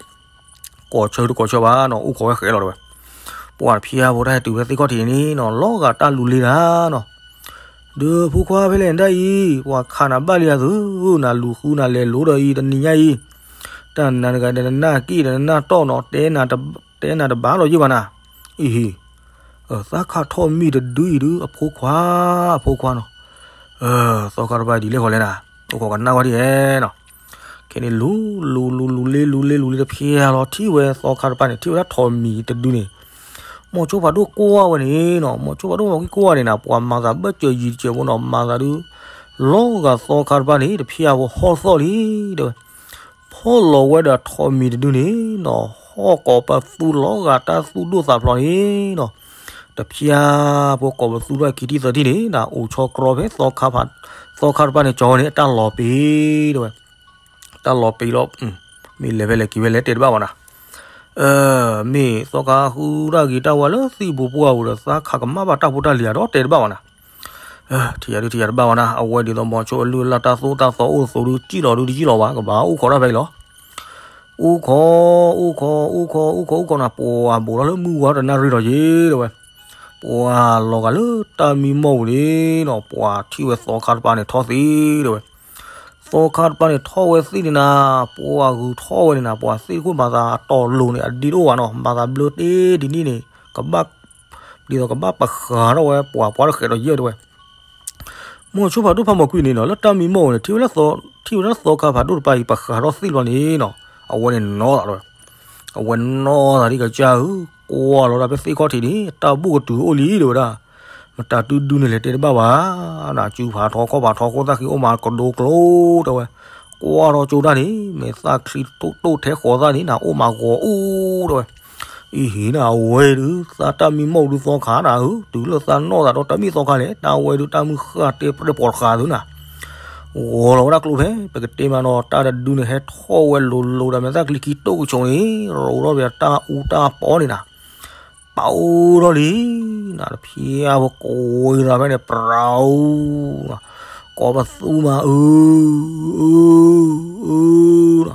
ကိးဆၢတကိးဆၢဘၣ်နီၤ, အိၣ်ခိးဝဲဃဲလီၤတဲဝဲ. ပှၤတဖျဲဖိတၢ်ဟဲတုၤဖဲသ့ၣ်ခီၣ်ထံးန့ၣ်နီၤ, လီၤဂာ်တၢ်လူၤလ့တၢ်နီၤ. ဒီးဖိခွါဖဲလဲၣ်နဒၣ်အံၤ, ပှၤခးနၤဘၣ်လံဧါသု, နလူၤဃုနၤလဲၤလိၤဒီးအံၤတနံၤညါအံၤ, တၢ်နၤတဂၤဒီးနနၢ်က့ၣ်ဒီးနနၢ်တီၢ်နီၤ, တဲနၤတဘၣ်လီၤယ့ၢ်ဘၣ်နၤ. အံၤဟံၣ်, သးခးထီၣ်မံၤတဒုအံၤဒုး အဖိခွါ, အဖိခွါနီၤ. သီခါတပၤဒ်လဲၣ်ဃီလဲၣ်နၤ, အိၣ်ခိးကနၣ်ဝဲဒ်လဲၣ်နီၤ. ခဲန့ၣ်လူၤ, လူၤ, လူၤ, လူၤလ့, လူၤလ့, လူၤလ့တဖျဲလီၤ, ထံၣ်ဝဲသီခါတပၤန့ၣ်, ထံၣ်ဝဲဒၣ်ထိးမံၤတဒုန့ၣ်. မိၤဆိဖးဒိၣ်ကွၢ်ဝဲန့ၣ်နီၤ, မိၤဆိဖးဒိၣ်မီၤကွံကွၢ်ဝဲန့ၣ်နၤ, ပှၤမၤသးဘၣ်စၢၤယံၤတစဲးဖိနီၤ, မၤသးဒုး လီၤဂာ်သီခါတပၤန့ၣ် တဖျဲဖိဟီၣ်သီၣ်လံ တဲဝဲ. ဖီၣ်လီၤဝဲဒီးထိးမံၤတဒုန့ၣ်နီၤ, ဟီၣ်ကိးပသူလီၤဂာ်တၢ်သူၣ်ဒိၣ်သးဖျိးန့ၣ်နီၤ. တဖျဲဖိကိးပသူထီၣ်ခံထံၣ်သၢထံၣ်န့ၣ်နၤ, အိၣ်ဆီကြီဖဲ သီခါတပၤန့ၣ် ကၠီဝဲန့ၣ် အတၢ်လီၤပံၤ တဲဝဲ. တၢ်လီၤပံၤလီၤ, မ့ၢ်လဲၤဖဲလဲၣ်က့ၤဖဲလဲၣ်တဲတဘၣ်ဘၣ်နၤ. မ့ၢ်သီခါဃုတၢ်ဂ့ၤတၢ်ဝါလၢသံၣ်ဘိပှၢ်ပူၤဒီး သးခးကမၣ်ဘၣ်တၢ်ဖိတၢ်လံၤဧါဒီးတဲတဘၣ်ဘၣ်နၤ. ထံၣ်ယၤဒုးထံၣ်ယၤတဘၣ်ဘၣ်နၤ, အဝဲဒ်သိးမိၤဆိအလုၢ်အလၢ်တၢ်သိၣ်တၢ်သီအိၣ်အသိးဒုး ကံၣ်လီၤဒုးတကံၣ်လီၤဘၣ်, ကဘၣ်အိၣ်ခိးတၢ်ဖဲအံၤလီၤ. အိၣ်ခိး, အိၣ်ခိး, အိၣ်ခိး, အိၣ်ခိး, အိၣ်ခိးနၤ, ပှၤဘိးထီၣ်လၢမုၢ်ဝါတနၣ်ရံၣ်ဒီးယ့ၢ်တဲဝဲ. ပှၤလီၤဂာ်လၢတၢ်မံမီၢ်ပူၤန့ၣ်နီၤ, ပှၤထံၣ်ဝဲသီခါတပၤန့ၣ်ထီၣ်သ့တဲဝဲ. သီခါတပၤန့ၣ်ထီၣ်ဝဲသ့ၣ်န့ၣ်နၤ, ပှၤဂုၤထီၣ်ဝဲန့ၣ်နၤ, ပှၤသ့ၣ်တခိၣ်မၤသးတီၤလိၤန့ၣ် အဒ့တအိၣ်ဘၣ်နီၤ, မၤသးဘျၢတ့ၢ်ဒ်န့ၣ်န့ၣ်, ကဘၣ်, ဒ်သိးကဘၣ်ပဃးထီၣ်ဝဲပှၤပှၤတဃဲးဒီးယဲၢ်တဲဝဲ. မိၤဆိဖးဒိၣ်ဖးမီၤကွံန့ၣ်နီၤ, လၢတၢ်မံမီၢ်ပူၤန့ၣ် ထံၣ်ဝဲဒၣ်သီခါဖးဒိၣ်တပၤအံၤ ပဃးထီၣ်သ့ၣ်လီၤန့ၣ်နီၤ, အဝဲန့ၣ်နီၢ်သးတဲဝဲ. အဝဲနီၢ်သးဒ်ကစၢ်ဧၢ, ကွၢ်လီၤဒၣ်ဖဲသ့ၣ်ခီၣ်ထံးန့ၣ် တၢ်ဘူၣ်ကတုၤအိၣ်လံတဲဝဲဒၣ်. မတၤဒုဒုန့ၣ်လဲၤတဲတဘၣ်ဘၣ်, နစုဖးထီခီၣ်ဖးထီခိၣ်သၣ်ဃံအိၣ်မးကဒိကျိတဲဝဲ. ကွၢ်ထီၣ်ကၠိတၢ်န့ၣ် မ့ၢ်သၣ်ချံတိၣ်တိၣ်ထဲဃီၤသၣ်န့ၣ်နၤ အိၣ်မးဂီၤအိၣ်တဲဝဲ. အံၤဟ့ၣ်နၤ အဝဲဒုး သးတၢ်မံမီၢ်ဒုးသီခါနၤဧၢ, တုၤလၢသးနီၢ်သးဒီးတၢ်မံသီခါလဲၣ်, တၢ်ဝဲဒုးတၢ်မုၢ်ဃၢ်တဲပြဲၢ်ပိာ်တဃာ်သုနၤ. ဂီၤလီၤဝဲဒၣ်ကျိဖဲ ပကတဲမးနီၤ, တၢ်တဒုန့ၣ် ဟဲထီၣ်ဝဲလိၤလိၤဒီး မဲာ်သၣ်ချံခံတိၣ်ကဆိးန့ၣ် ရိးထီၣ်ဝဲတၢ်အူတၢ်ပီန့ၣ်နၤ, ပာ်အိၣ်ထီၣ်လံ နတဖျဲဖိကိးဝဲဒၣ်ဖဲန့ၣ် ပြၤအူ, ကိးပသူမးအၢ, အၢ, အၢ,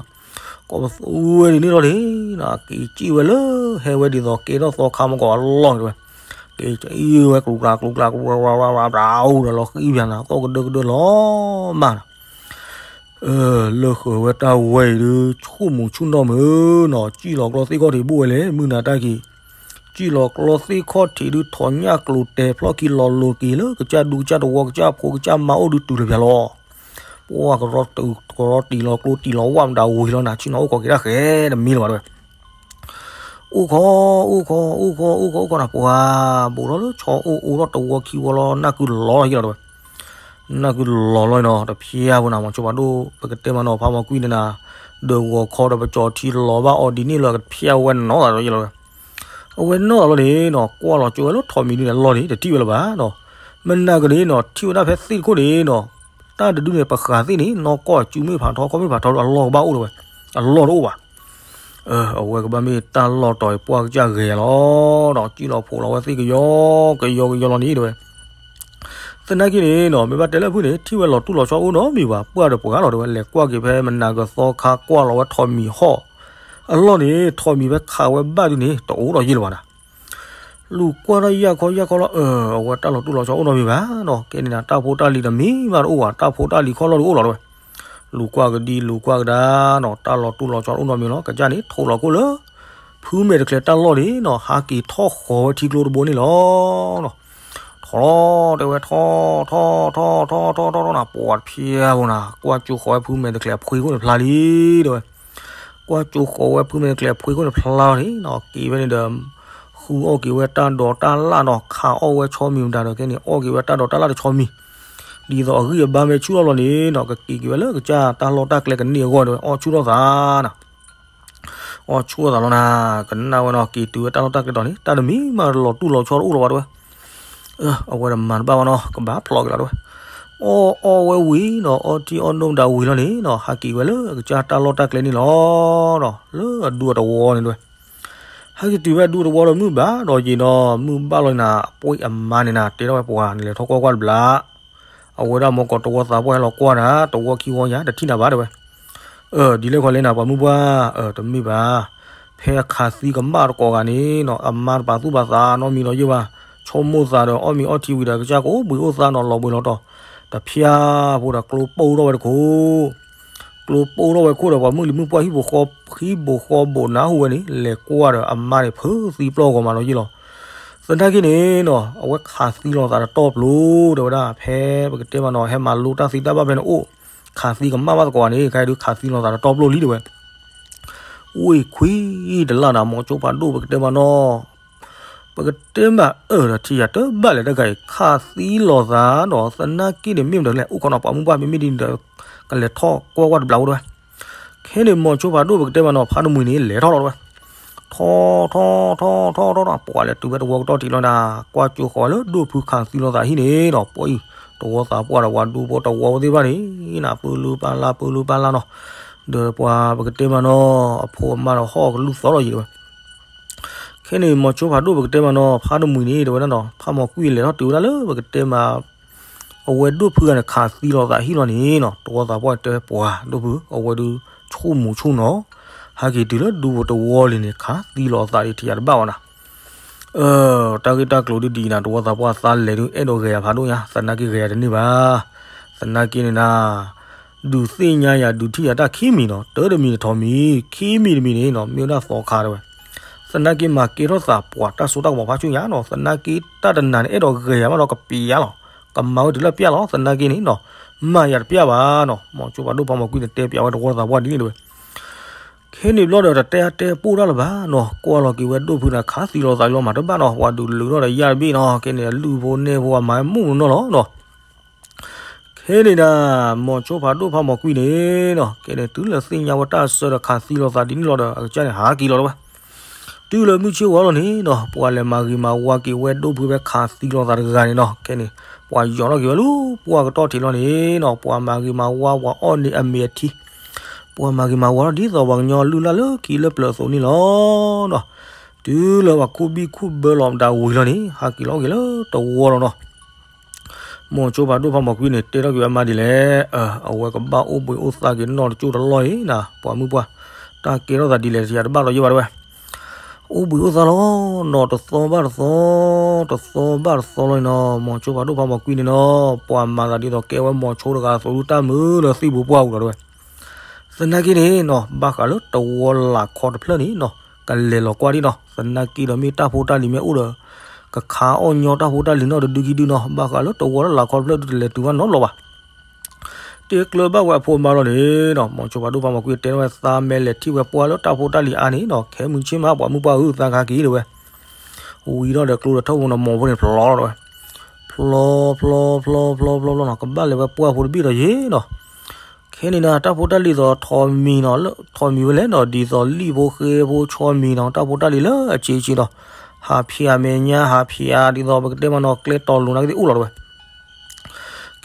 ကိးပသူဝဲဒ်န့ၣ်လီၤန့ၣ်, က့ၤစံၣ်ဝဲလၢ ဟဲဝဲဒ်သိးကဲထီၣ်သီခါမီၢ်ကီးအလီၢ်န့ၣ်တဲဝဲ, က့ၤစံၣ်ဝဲကျူကျါကျူကျါကျူကျါ ပြၤအူဒီးလီၤဃံၣ်ပၠးနၤ ကိးကဒၢကဒၢလီၤမၢ်နၤ လၢဃုာ်ဝဲတၢ်ဝဲအံၤဒုး ဆူၣ်မူၤဆူၣ်နီၢ်မုာ်နီၤ, စံၣ်လီၤကျီသ့ၣ်ခီၣ်ထံးဘိၣ်ဝဲလဲၣ် မုၢ်နၤတၢ်က့ၤ, စံၣ်လီၤကျီသ့ၣ်ခီၣ်ထံးဒုး ထိးညၣ်ကျိၤတဲာ်ဖျီၣ်ခံလီၤလိၤက့ၤလၢကစၢ်ဒူကစၢ်တဝီကစၢ်ဖိကစၢ်မါအိၣ်ဒုးတုၤလၢပျၢၤလီၤ. ပှၤကရီတံၢ်လီၤကျိတံၢ်လီၤဝၣ်မတၤဝံၤလီၤနၤ ဆ့ၣ်နီၤအိၣ်ခိးက့ၤတၢ်ဃဲတမံၤလၢၤဘၣ်တဲဝဲ. အိၣ်ခိး, အိၣ်ခိး, အိၣ်ခိး, အိၣ်ခိး, အိၣ်ခိးနၤ ပှၤဘိးထီၣ်လၢဆီအိၣ်အိၣ်ထီၣ်တဝီခံဝီလီၤ နၢ်ကုလီၤလီၤယ့ၢ်လီၤတဲဝဲ. နၢ်ကုလီၤလီၤနီၤ တဖျဲဖိနၤ မိၤဆိဖးဒိၣ် ပကတဲမးနီၤ ဖးမီၤကွံန့ၣ်နၤ, ဒီးဂီၤခီဒီးပကၠီၤထံလီၤဘၣ်အီၤဒ်န့ၣ်လီၤ ကတဖျဲဝဲနီၢ်သးဒီးယ့ၢ်လီၤတဲဝဲ. အဝဲနီၢ်သးလီၤန့ၣ်နီၤ ကွၢ်လီၤကၠိဝဲလၢထိးမံၤဒုန့ၣ်အလီၢ်န့ၣ် တထံၣ်ဝဲလၢၤဘၣ်နီၤ. မနၤကန့ၣ်နီၤ ထံၣ်ဝဲဒၣ်ဖဲသ့ၣ်တခိၣ်န့ၣ်နီၤ, တၢ်တဒုန့ၣ် ပဃးသ့ၣ်န့ၣ် နီၢ်ကီၢ်စုမ့ၢ်ဖးထီ ခီၣ်မ့ၢ်ဖးထီဒီးအလီၢ်ကဘၣ်အိၣ်တဲဝဲ, အလီၢ်တအိၣ်ဘၣ်. အဝဲကဘၣ်မ့ၢ်တၢ်လီၢ်တီၤအံၤပှၢ်ကစၢ်ဂဲၤလီၤဒီး စံၣ်လီၤဖှိးလီၤဝဲသ့ၣ်ကယီကယီကယီလီၤန့ၣ်တဲဝဲ. သနာ်က့န့ၣ်နီၤ မ့ၢ်ဘၣ်တဲလၢဖုၣ်န့ၣ် ထံၣ်ဝဲလီၤတူၢ်လီၤဆီအိၣ်နီတမံၤဘၣ်, ပှၢ်ဒီးပှၢ်လီၤတဲဝဲ, လဲၤကွၢ်က့ၤဖဲမနၤကသီခါကွၢ်လီၤဝဲထိးမံၤဟီၣ်အလီၢ်န့ၣ် ထိးမံၤဖဲခးဝဲဘၣ်ဒုန့ၣ် တအိၣ်ဒီးယ့ၢ်လၢၤဘၣ်နၤ. လူၤကွၢ်ထီၣ်ယၢ်ခီယၢ်ခီလီၤ, အဝဲတၢ်လီၤတူၢ်လီၤဆီအိၣ်နီတမံၤဘၣ်နီၤ, ကဲန့ၣ်နၤ တၢ်ဖိတၢ်လံၤတမံၤဘၣ်တအိၣ်ဘၣ်, တၢ်ဖိတၢ်လံၤခီလီၢ်ဒုးအိၣ်လီၤတဲဝဲ. လူၤကွၢ်ကဒံလူၤကွၢ်ကဒါနီၤ တၢ်လီၤတူၢ်လီၤဆီအိၣ်နီတမံၤလီၤ, ကစၢ်န့ၣ် ထိးလီၤခိၣ်လၢ ဖုမဲာ်တချဲတၢ်လီၢ်န့ၣ်နီၤ ဟးက့ၤထီၣ်ဃီၤဝဲထံကျိတဘိန့ၣ်လီၤ. ထီၣ်လီၤတဲဝဲ ထီၣ် ထီၣ် ထီၣ် ထီၣ် ထီၣ် ထီၣ် ထီၣ် ထီၣ် ထီၣ်နၤ ပှၤတဖျဲဖိနၤ ကွၢ်ကၠိဃီၤဝဲဖုမဲာ်တချဲအဖှ့ခိၣ်န့ၣ်ဖျါလံ တဲဝဲ. ကွၢ်ကၠိဃီၤဝဲဖုမဲာ်တချဲအဖှ့ခိၣ်န့ၣ်ဖျါလီၤန့ၣ်နီၤ က့ၤဝဲန့ၣ်ဒီး ဃုအီၣ်က့ၤဝဲတၢ်ဒိးတၢ်လၣ်နီၤ ခးအီၣ်ဝဲဆီမံၤမတၤဒီး ကဲန့ၣ် အီၣ်က့ၤဝဲတၢ်ဒိးတၢ်လၣ်တဆီမံၤ ဒ်သိးအဂံၢ်အဘါမ့ၢ်ဆူၣ်ထီၣ်လီၤန့ၣ်နီၤ ကက့ၤက့ၤဝဲလၢကစၢ်တၢ်လီၢ်တၢ်ကျဲကန့ၢ်အဂီၢ်န့ၣ် အီၣ်ဆူၣ်ထီၣ်သးနၤ အီၣ်ဆူၣ်ထီၣ်သးလီၤနၤ ကနၣ်ဝဲနီၤ က့ၤတုၤဝဲတၢ်လီၢ်တၢ်ကျဲတီၤန့ၣ် တၢ်တမံၤမးလီၤတူၢ်လီၤဆီတအိၣ်လၢၤဘၣ်တဲဝဲ. အဝဲတမၤတဘၣ်ဘၣ်နီၤ ကဘၣ်ဖျိးက့ၤလီၤတဲဝဲ. အီၣ်အီၣ်ဝဲဝံၤနီၤ အီထံအီနိမတၤဝံၤလီၤန့ၣ်နီၤ ဟးက့ၤဝဲလၢကစၢ်တၢ်လီၢ်တၢ်ကျဲန့ၣ်လီၤနီၤ လၢအဒူအတဝီန့ၣ်တဲဝဲ. ဟဲက့ၤတုၤဝဲဒူသဝီဒီးမုၢ်ဘၣ်ဒီးက့ၤဒီး မုၢ်ဘၣ်လီၤနၤ အပှဲၢ်အမါန့ၣ်နၤ တဲထီၣ်ဝဲပှၤန့ၣ် လဲၤထီၣ်ကွၢ်ကွၢ်တဘျီ အဝဲဒၣ်မ့ၢ်ကီးသဝီသးပှၢ်ဟဲလီၤကွၢ်နၤ သဝီခံဝီညါ တထံၣ်နၤဘၣ်တဲဝဲ. ဒ်လဲၣ်ခီလဲၣ်နၤ ပှၤမုၢ်ပှၢ်, တမ့ၢ်ဘၣ်, ဖဲအခးသံကမၣ်တကိးဂၤန့ၣ်နီၤ အမါတပာ်သူၣ်ပာ်သးနီတမံၤလီၤယဲၢ်ဘၣ်, ဆိကမိၣ်သးဒီးအီၣ်မ့ၤအီထံဝံၤဒီး ကစၢ်ကအိၣ်ဘှံးအိၣ်သါနီၤ လီၤဘှံးလီၤတီၤ, တဖျါဖိဒီးကျိပိၢ်ထီၣ်ဝဲတခိၣ် ကျိပိၢ်ထီၣ်ဝဲခိၣ်ဒီး ပှၤမုၢ်လံၤမုၢ်ပှၢ်ဟံၣ်ဖိဃီဖိ ဟံၣ်ဖိဃီဖိနၢ်ဟူဝဲန့ၣ် လဲၤကွၢ်ဒီးအမါန့ၣ် ဖုးသံပျီၢ်ဂီၤမးလီၤယဲၢ်လီၤ. သနာ်က့န့ၣ်နီၤ အဝဲခးသံလိာ်သးတတီၢ်ပျိ တဲဝဲဒၣ် ဖဲပကတဲမးနီၤ ဟဲမၤလိတၢ်သ့တၢ်ဘၣ်ဖဲန့ၣ်အိၣ် ခးသံကမၣ်ဘၣ်သကိးန့ၣ် ခဲအံၤဒုးခးသံလိာ်သးတတီၢ်ပျိလံတဲဝဲ. ဝ့ၢ်ခွံတလၢ်နၤ မိၤဆိဖးဒိၣ် ပကတဲမးနီၤ ပကတဲမးအၢၣ်ဒီးထံၣ်ယၤတဘၣ်လဲၣ်တဂၤအံၤ ခးသံလိာ်သးဒီး သနာ်က့န့ၣ် မ့ၢ်မတၤလဲၣ် အိၣ်ခိးနီၤ ပှၤမုၢ်ပှၢ် မ့မ့ၢ်ဒ်န့ၣ်ဒီး ကလဲၤထီၣ်ကွၢ်ကွၢ်တဘျီအိၣ်တဲဝဲ. ခဲန့ၣ် မိၤဆိဖးဒိၣ် ပကတဲမးနီၤ ဖးတမှံၤန့ၣ် လဲၤထီၣ်လီၤတဲဝဲ. ထီၣ်ထီၣ်ထီၣ်ထီၣ်ထီၣ်ထီၣ် ပှၤလဲၤတုၤဝဲသဝီကတီၢ်ထံးလီၤနၤ ကွၢ်ကၠိဃီၤဝဲလၢဒိၣ်ဖုခးသံလိာ်သးဟံၣ်န့ၣ်ဒီး ပှၤအံၤ သဝီသးပှၢ်ဒီးပှၤဒူဖိသဝီဖိသ့ၣ်တဖၣ်န့ၣ် နၤပၢလူပၢ်လၢ် ပၢလူပၢ်လၢ်နီၤ ဒီးပှၤပကတဲမးနီၤ အဖိအမါဒီးဟီၣ်ကလူၢ်သီလီၤယံၤတဲဝဲ. ခဲန့ၣ် မိၤဆိဖးဒိၣ် ပကတဲမးနီၤ ဖးတမှံၤန့ၣ် တဲဝဲဒၣ်နီၤ ဖးမီၤကွံာ်လဲၤထီၣ်တုၤဝဲဒၣ်လၢ ပကတဲမး အဝဲဒိၣ်ဖုဂၤန့ၣ် ခးသံလိာ်သးဟံၣ်လီၤန့ၣ်နီၤ သဝီသးပှၢ်တဲပှၤဒိၣ်ဖု အဝဲဒုးဆိကမိၣ်ဆိနီၤ ဟဲက့ၤတုၤလၢဒူဖိသဝီလံန့ၣ် ခးသံလိာ်သးဒ်ထံၣ်ယၤတဘၣ်ဘၣ်နၤ တၢ်ဂ့ၢ်တၢ်ကျိၤဒ်ဒ်အံၤနၤ သဝီသးပှၢ်သးလဲၤဒုးအဲၣ်ဒိးဂဲၤယၤဖးဒိၣ်ညါ သနာ်က့ဂဲၤယၤတန့ၢ်ဘၣ်. သနာ်က့န့ၣ်နၤ ဒုးသ့ၣ်ညါယၤ ဒုးထံၣ်ယၤတၢ်ခံမံၤနီၤ တၢ်တမံၤတထီၣ်မံၤ ခံမံၤတမံၤန့ၣ်နီၤ မ့ၢ်ဝဲဒၣ်သီခါတဲဝဲ. သနာ်က့မၤကဲထီၣ်သးပှၤတၢ်စိတၢ်ကမီၤဖးဆူညါနီၤ သနာ်က့တၢ်တနၤန့ၣ် အဲၣ်ဒိးဂဲၤယၤမးနီၤ ကပျဲယၤလီၤ ကမၤဝဲတုၤလၢပျဲလီၤ သနာ်က့န့ၣ်နီၤ မၤယၤတပျဲဘၣ်နီၤ မိၤဆိဖးဒိၣ်ဖးမီၤကွံာ်န့ၣ် တဲပျဲဝဲသဝီသးပှၢ်ဒ်န့ၣ်တဲဝဲ. ခဲန့ၣ်ဘျီဒီး တတဲအါတဲပိၢ်တၢ်လၢၤဘၣ်နီၤ ကွၢ်လီၤက့ၤဝဲဒိၣ်ဖုန့ၣ် ခးသံလိာ်သးလီၤမၤတဘၣ်နီၤ ပှၤဒုးလုၢ်ထီၣ်ဒီးယၢ်တဘ့ၣ်နီၤ ခဲန့ၣ် လုၢ်ဖိနဲၣ်ဖိအမၤမုၢ်မနီၤလီၤနီၤ ခဲန့ၣ်ဒၣ် မိၤဆိဖးဒိၣ်ဖးမီၤကွံာ်န့ၣ်နီၤ ခဲန့ၣ် တုၤလၢသ့ၣ်ညါဝဲတၢ်ဆၢဒီးခးသံလိာ်သးဒ်န့ၣ်လီၤဒီး အကစၢ်န့ၣ် ဟးက့ၤလီၤတဲဝဲ. တုၤလၢမုၢ်ဆ့ၣ်ဝါလီၤန့ၣ်နီၤ ပှၤလဲၤမၤဂ့ၤမၤဝါက့ၤဝဲဒိၣ်ဖုဖဲခးသံလိာ်သးတဂၤန့ၣ်နီၤ ခဲန့ၣ် ပှၤယီၤထီၣ်က့ၤဝဲလၢပှၢ်ကတီၢ်ထံးလီၤန့ၣ်နီၤ ပှၤမၤဂ့ၤမၤဝါ ပှၤအီၣ်န့ၢ်အမ့ၤအထံ ပှၤမၤဂ့ၤမၤဝါထီၣ်ဒ်သိးပှၤကညီလုၢ်လၢ်လၢခံလၢပျၢၤအသိးန့ၣ်လီၤ. တုၤလၢပှၤခူၣ်ဘံၣ်ခူၣ်ဘၢလီၤမတၤဝံၤလီၤန့ၣ် ဟးက့ၤလီၤက့ၤလၢသဝီလီၤနီၤ မိၤဆိဖးဒိၣ်ဖးမီၤကွံာ်န့ၣ် တဲထီၣ်က့ၤဝဲအမါဒ်လဲၣ်, အဝဲကဘၣ်အိၣ်ဘှံးအိၣ်သါက့ၤနီၢ်တကၠိၢ်တလီၢ်အံၤနၤ ပှၤမုၢ်ပှၢ်, တၢ်ကဲထီၣ်သးဒ်လဲၣ်တယၤတဘၣ်လီၤယဲၢ်ဘၣ်တဲဝဲ, အိၣ်ဘှံးအိၣ်သါလီၤနီၤ တသီဘၣ်တသီ, တသီဘၣ်တသီလီၤနီၤ မိၤဆိဖးဒိၣ်ဖးမီၤကွံာ်န့ၣ်နီၤ ပှၤမၤသးဒ်သိးကဲဝဲမိၤဆိတဂၤအသိးဒုးတၢ်မုာ်လၢသံၣ်ပူၤပှၢ်ပူၤလီၤတဲဝဲ သနာ်က့န့ၣ်နီၤ ဘၣ်ဃးလၢသဝီလၢ်ခီတဖျၢၣ်န့ၣ်နီၤ ကလဲၤလီၤကွၢ်ဒံးနီၤ သနာ်က့ဒီးမ့ၢ်တၢ်ဖိတၢ်လံၤမ့ၢ်အိၣ်ဒီး ကခးအီၣ်ညီတၢ်ဖိတၢ်လံၤနီၣ်တဒုခံဒုနီၤ ဘၣ်ဃးလၢသဝီလၢ်လၢ်ခီတဖျၢၣ်ဒုးတလဲၤတုၤဘၣ်နီတဘျီဘၣ်. တဲကျၢၤဘၣ်ဝဲအဖိအမါလီၤန့ၣ်နီၤ မိၤဆိဖးဒိၣ်ဖးမီၤကွံာ်တဲထီၣ်ဝဲသးမဲာ်လဲၤထံၣ်ဝဲပှၢ်လၢတၢ်ဖိတၢ်လံၤအါန့ၣ်နီၤ ခဲမုၢ်ဆ့ၣ်မး ပှၤမုၢ်ပှၢ်ဧၢ သးခါက့ၤတဲဝဲ ဝံၤဒီးကျိဒီးထီၣ်ပူၤနီၤ မိၤဖိန့ၣ်ဖျီလီၤတဲဝဲ, ဖျီဖျီဖျီဖျီဖျီဖျီနီၤ ကဘၣ်လဲၤဝဲပှၢ်ဖိတဘ့ၣ်ဒီးယ့ၣ်နီၤ ခဲန့ၣ်နၤ တၢ်ဖိတၢ်လံၤသိးထီၣ်မံၤနီၤ လၢထီၣ်မံၤဝဲလဲၣ်နီၤ ဒ်သိးလံၣ်ဖိဃဲဖိဆီမံၤနီၤ တၢ်ဖိတၢ်လံၤလၢအဆံးဆံးဒီး ဟးဖျိးမဲာ်ညါ ဟးဖျိးဒ်သိးပကတဲမးနီၤ ကျဲတီၤလိၤနာ်က့သ့ၣ်အိၣ်လီၤတဲဝဲ.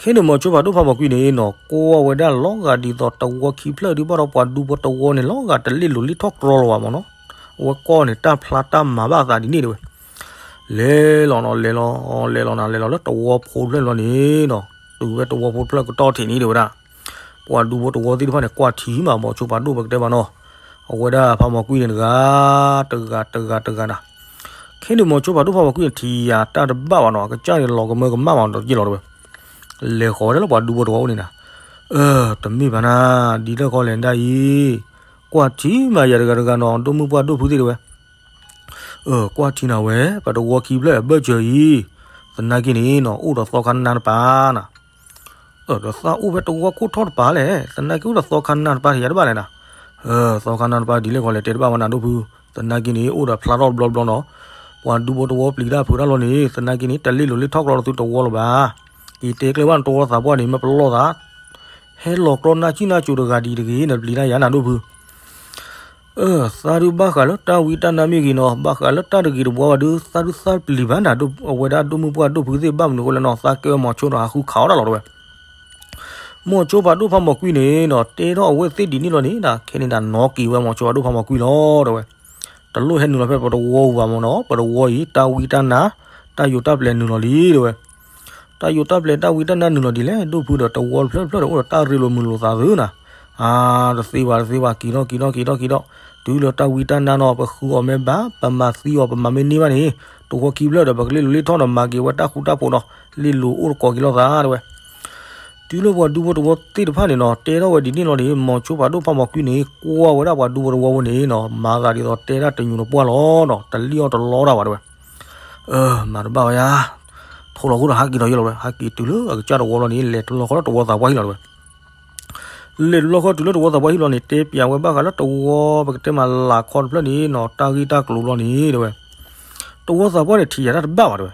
ခဲန့ၣ် မိၤဆိဖးဒိၣ်ဖးမီၤကွံာ်န့ၣ်နီၤ ကွၢ်ဝဲဒၣ်လီၤဂာ်ဒ်သိးသဝီခံဖျၢၣ်ဒုးဘၣ်ဒီးပှၤဒူဖိသဝီန့ၣ် လီၤဂာ်တလ့ၣ်လိၤလ့ၣ်ထီၣ်ကြီလီၤဘၣ်မးနီၤ အဝဲကွၢ်န့ၣ် တၢ်ဖျါတၢ်မၤဘၣ်အသးဒ်န့ၣ်တဲဝဲ လဲၤလီၤနီၤ လဲၤလီၤ လဲၤလီၤနၤလဲၤလီၤလၢသဝီဖိတဖျၢၣ်န့ၣ်လီၤန့ၣ်နီၤ တုၤဝဲသဝီဖိတဖျၢၣ်ကတီၢ်ထံးန့ၣ်တဲဝဲဒၣ် ပှၤဒူဖိသဝီသ့ၣ်တဖၣ်န့ၣ် ကွၢ်ထံမး မိၤဆိဖးဒိၣ်ပကတဲဘၣ်နီၤ အဝဲဒၣ်ဖးမီၤကွံာ်န့ၣ်တဂၤ တဂၤတဂၤတဂၤနၤ ခဲန့ၣ် မိၤဆိဖးဒိၣ်ဖးမီၤကွံာ်န့ၣ် ထံၣ်ယၤတၢ်တဘၣ်ဘၣ်နီၤ အကစၢ်န့ၣ်လီၤကမၢကမၣ်မးဒီးယ့ၢ်လီၤတဲဝဲ လဲၤဃီၤဝဲဒၣ်လၢပှၤဒူဖိသဝီအိၣ်န့ၣ်နၤ အၢ တမ့ၢ်ဘၣ်နၤ ဒ်လဲၣ်ဃီလဲၣ်ဒၣ်အံၤ ကွၢ်ထံမးယၤတဂၤတဂၤနီၤ ဒိၣ်မုၢ်ပှၢ်ဒိၣ်ဖုသ့ၣ်တဲဝဲ အၢ ကွၢ်ထံနၤဝဲ ပတဝီခံဖျၢၣ်အဘၢၣ်စၢၤအံၤ သနာ်က့န့ၣ်နီၤ အိၣ်ဒီးသီခါနါတပၤနၤ အၢ ဒီးသးအိၣ်ဖဲတဝီခိၣ်ထီၣ်တပၤလဲၣ် သနာ်က့အိၣ်ဒီးသီခါနါတပၤယၤတဘၣ်လဲၣ်နၤ အၢ သီခါနါတပၤဒ်လဲၣ်ဃီလဲၣ်တဲတဘၣ်ဝဲနၤဒိၣ်ဖု သနာ်က့န့ၣ် အိၣ်ဒီးဖျါထီၣ်ဘျီဘျီနီၤ ပှၤဒူဖိသဝီပျံၤတၢ်ဖုးတၢ်လီၤန့ၣ် သနာ်က့န့ၣ် တလ့ၣ်လိၤလ့ၣ်ထီၣ်ကြီလီၤသုတဝီလီၤဘၣ် က့ၤတဲကျဲဘၣ်နတဝီသးပှၢ်န့ၣ် မ့ၢ်ပလီၢ်သး ဟဲလီၤကြီနၢ်စံၣ်နၢ်စိၤတဂၤဒ်တဂ့ၤ နပျံၤတၢ်ယၤနၤဒိၣ်ဖု အၢ သးဒုးဘၣ်ဃးလၢတၢ်ဝံတၢ်နါမ့ၢ်ဂ့ၤနီၤ ဘၣ်ဃးလၢတၢ်တဂ့ၤတဝါဘၣ်ဒုး သးဒုးသးပျံၤဘၣ်နၤ အဝဲဒၣ်ဒိၣ်မုၢ်ပှၢ်ဒိၣ်ဖုသ့ၣ်ဘၣ်မနုၤအဃိလဲၣ်နီၤ သးကဲဝဲမိၤဆိဒီးဟးဃုခးအီၣ်တၢ်လီၤတဲဝဲ မိၤဆိဖးဒိၣ်ဖးမီၤကွံာ်န့ၣ်နီၤ တဲထီၣ်အဝဲသ့ၣ်ဒ်န့ၣ်လီၤန့ၣ် ခဲန့ၣ်ဒၣ်နီၣ်က့ၤဝဲမိၤဆိဖးဒိၣ်ဖးမီၤကွံာ်လီၤတဲဝဲ တလိၣ်ဟဲနုာ်လီၤဖဲပတဝီပူၤဘၣ်မ့ၢ်နီၤ, ပတဝီအံၤ တၢ်ဝံတၢ်နါ တၢ်ယိးတၢ်ပျဲၤနုာ်လီၤလံ တဲဝဲ. တၢ်ယိးတၢ်ပျဲၤတၢ်ဝံတၢ်နါနုာ်လီၤဒ်လဲၣ်, ဒိၣ်ဖုဒီးတဝီတဖျၢၣ်တဖျၢၣ်ဒီး အိၣ်ဒီးတၢ်ရ့လိာ်မုာ်လိာ်သးသုနီၤ. အါ, တသ့ဘၣ်တသ့ဘၣ်, က့ၤထီၣ်က့ၤထီၣ်က့ၤထီၣ်က့ၤထီၣ်, တုၤလၢတၢ်ဝံတၢ်နါနီၤ ပဃုအီၤမ့ၢ်ဘၣ်, ပမၤသံအီၤ ပမၤမ့ၢ်န့ၢ်ဘၣ်န့ၣ်, တဝီခံဖျၢၣ်ဒီး ပကလ့ၣ်လိၤလ့ၣ်ထီၣ်ဒီး မၤက့ၤဝဲတၢ်ဃူတၢ်ဖိးနီၤ, လ့ၣ်လိၤအိၣ်တကိးက့ၤလိာ်သး တဲဝဲ. တုၤလၢပှၤဒူဖိတဝီသ့ၣ်တဖၣ်န့ၣ်နီၤ တဲထီၣ်ဝဲဒ်န့ၣ်လီၤန့ၣ်, မိၤဆိဖးဒိၣ်ဖးမီၤကွံန့ၣ် ကွၢ်ဝဲဒၣ်ပှၤဒူဖိတဝီဖိန့ၣ်နီၤ, မၤသးဒ်သိးတဲတၢ်တညိးတပှၢ်လီၤနီၤ, တလံၣ်အီၣ်တလီတၢ်ဘၣ် တဲဝဲ. အၢ, မၤတဘၣ်ဝဲယါ, ထိၣ်လီၤဃိဒီးဟးက့ၤဒီးယဲလီၤဝဲ, ဟးက့ၤတုၤလၢအကစၢ်တဝီလီၤန့ၣ် လဲၤတလီၢ်ဃီလၢတဝီသးပှၢ်ဟံၣ်လီၤ တဲဝဲ. လဲၤတလီၢ်ဃီတုၤလၢတဝီသးပှၢ်ဟံၣ်လီၤန့ၣ် တဲပျးဝဲဘၣ်ဃးလၢတဝီပကတဲမးလၢ်ခီတဖျၢၣ်န့ၣ်နီၤ, တၢ်ဂ့ၢ်တၢ်ကျိၤလီၤန့ၣ် တဲဝဲ. တဝီသးပှၢ်န့ၣ် ထံၣ်ယၤတၢ်တဘၣ်ဘၣ် တဲဝဲ.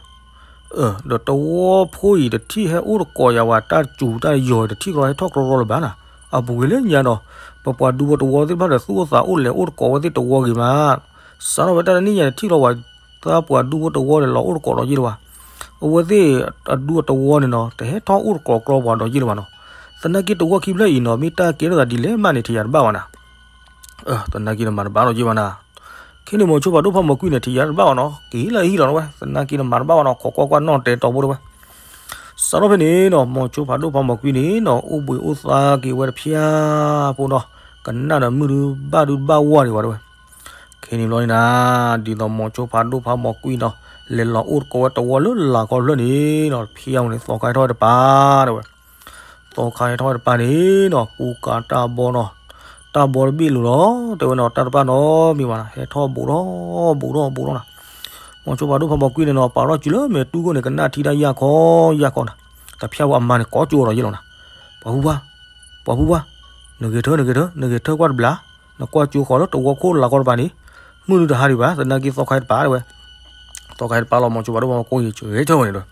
အၢ, ဒီးတဝီဖိအံၤတထံၣ်ဟဲအိၣ်တကိးယၤဝဲ, တၢ်စူၤတၢ်ယီၤတထံၣ်ကျီဟဲထီၣ်ကြီကြီလၢၤဘၣ်နီၤ, အပူၤကွံာ်လၢညါဒီး ပပှၤဒူဖိတဝီသ့ၣ်တဖၣ်ဒီး သူၣ်အိၣ်သးအိၣ်လဲၤအိၣ်တကိးဝဲသ့ၣ်တဝီဂ့ၤမး, စးထီၣ်ဝဲတၢ်တနံၣ်ညါန့ၣ် ထံၣ်လီၤဝဲ သးပှၤဒူဖိတဝီန့ၣ် လီၤအိၣ်တကိးဒီးယ့ၢ်လၢၤဘၣ်. အဝဲသ့ၣ်အဒူအတဝီန့ၣ်နီၤ တဟဲထီၣ်အိၣ်တကိးကြီပှၤဒီးယ့ၢ်လၢၤဘၣ်နီၤ. သနာ်က့တဝီခံဖျၢၣ်အံၤနီၤ မ့ၢ်တၢ်ကဲထီၣ်သးဒ်လဲၣ်မးန့ၣ် ထံၣ်ယၤတဘၣ်ဘၣ်နီၤ. သနာ်က့န့ၣ်မၤတဘၣ်ဒီးယ့ၢ်ဘၣ်နီၤ. ခဲန့ၣ်မိၤဆိဖးဒိၣ်ဖးမီၤကွံန့ၣ် ထံၣ်ယၤတဘၣ်ဘၣ်နီၤ, က့ၤလၢဟံၣ်လီၤဝဲ, သနာ်က့န့ၣ်မၤတဘၣ်ဘၣ်နီၤ, ခိးကွၢ်ကွၢ်နီၣ်တဲာ်တီၤဘိတဲဝဲ. စးထီၣ်ဖဲန့ၣ်နီၤ မိၤဆိဖးဒိၣ်ဖးမီၤကွံန့ၣ်နီၤ အိၣ်ဘှံးအိၣ်သါက့ၤဝဲတဖျၢၣ်ဖိနီၤ, ကနၣ်ဒီးမုၢ်ဒုဘၣ်ဒုတဘၣ်ဝါဒံးဘၣ်တဲဝဲ. ခဲန့ၣ်ဘျီန့ၣ်နီၤ ဒ်သိးမိၤဆိဖးဒိၣ်ဖးမီၤကွံနီၤ လဲၤလီၤအိၣ်တကိးဝဲတဝီလၢလၢ်ခီတဖျၢၣ်န့ၣ်နီၤ တဖျၢၣ်န့ၣ် သီခါဟဲထီၣ်ဝဲတပၤတဲဝဲ. သီခါဟဲထီၣ်ဝဲတပၤန့ၣ်နီၤ ကူကၤတၢ်ဘီနီၤ, တၢ်ဘီတဘ့ၣ်လိၤလီၤ တဲဝဲနီၤ, တၢ်တပၣ်နီတမံၤဘၣ်နီၤ, ဟဲထီၣ်ဘူးထီၣ်ဘူးထီၣ်ဘူးထီၣ်နီၤ. မိၤဆိဖးဒိၣ်ဖးမီၤကွံန့ၣ်နီၤ ပာ်ထီၣ်စုၤလၢမဲာ်တူၢ်ခိၣ်န့ၣ် ကနၣ်ထံတၢ်ယၢ်ခီယၢ်ခီနီၤ, တဖျၢၣ်ဖိအမါန့ၣ် ကိးကၠိဒီးယ့ၢ်လီၤနီၤ. ပှၤဖုပှၢ်, ပှၤဖုပှၢ်, နဂဲၤထၢ နဂဲၤထၢ နဂဲၤထၢကွၢ်တဘျီ, နကွၢ်ကၠိဃီၤလၢတဝီခိၣ်လၢ်ခီတပၤန့ၣ် မုၢ်နုာ်တဟါဒံးဘၣ်, သနာ်က့သီခါတပၤတဲဝဲ. သီခါတပၤလီၤ မိၤဆိဖးဒိၣ်ဖးမီၤကွံ ဂဲၤထၢဝဲန့ၣ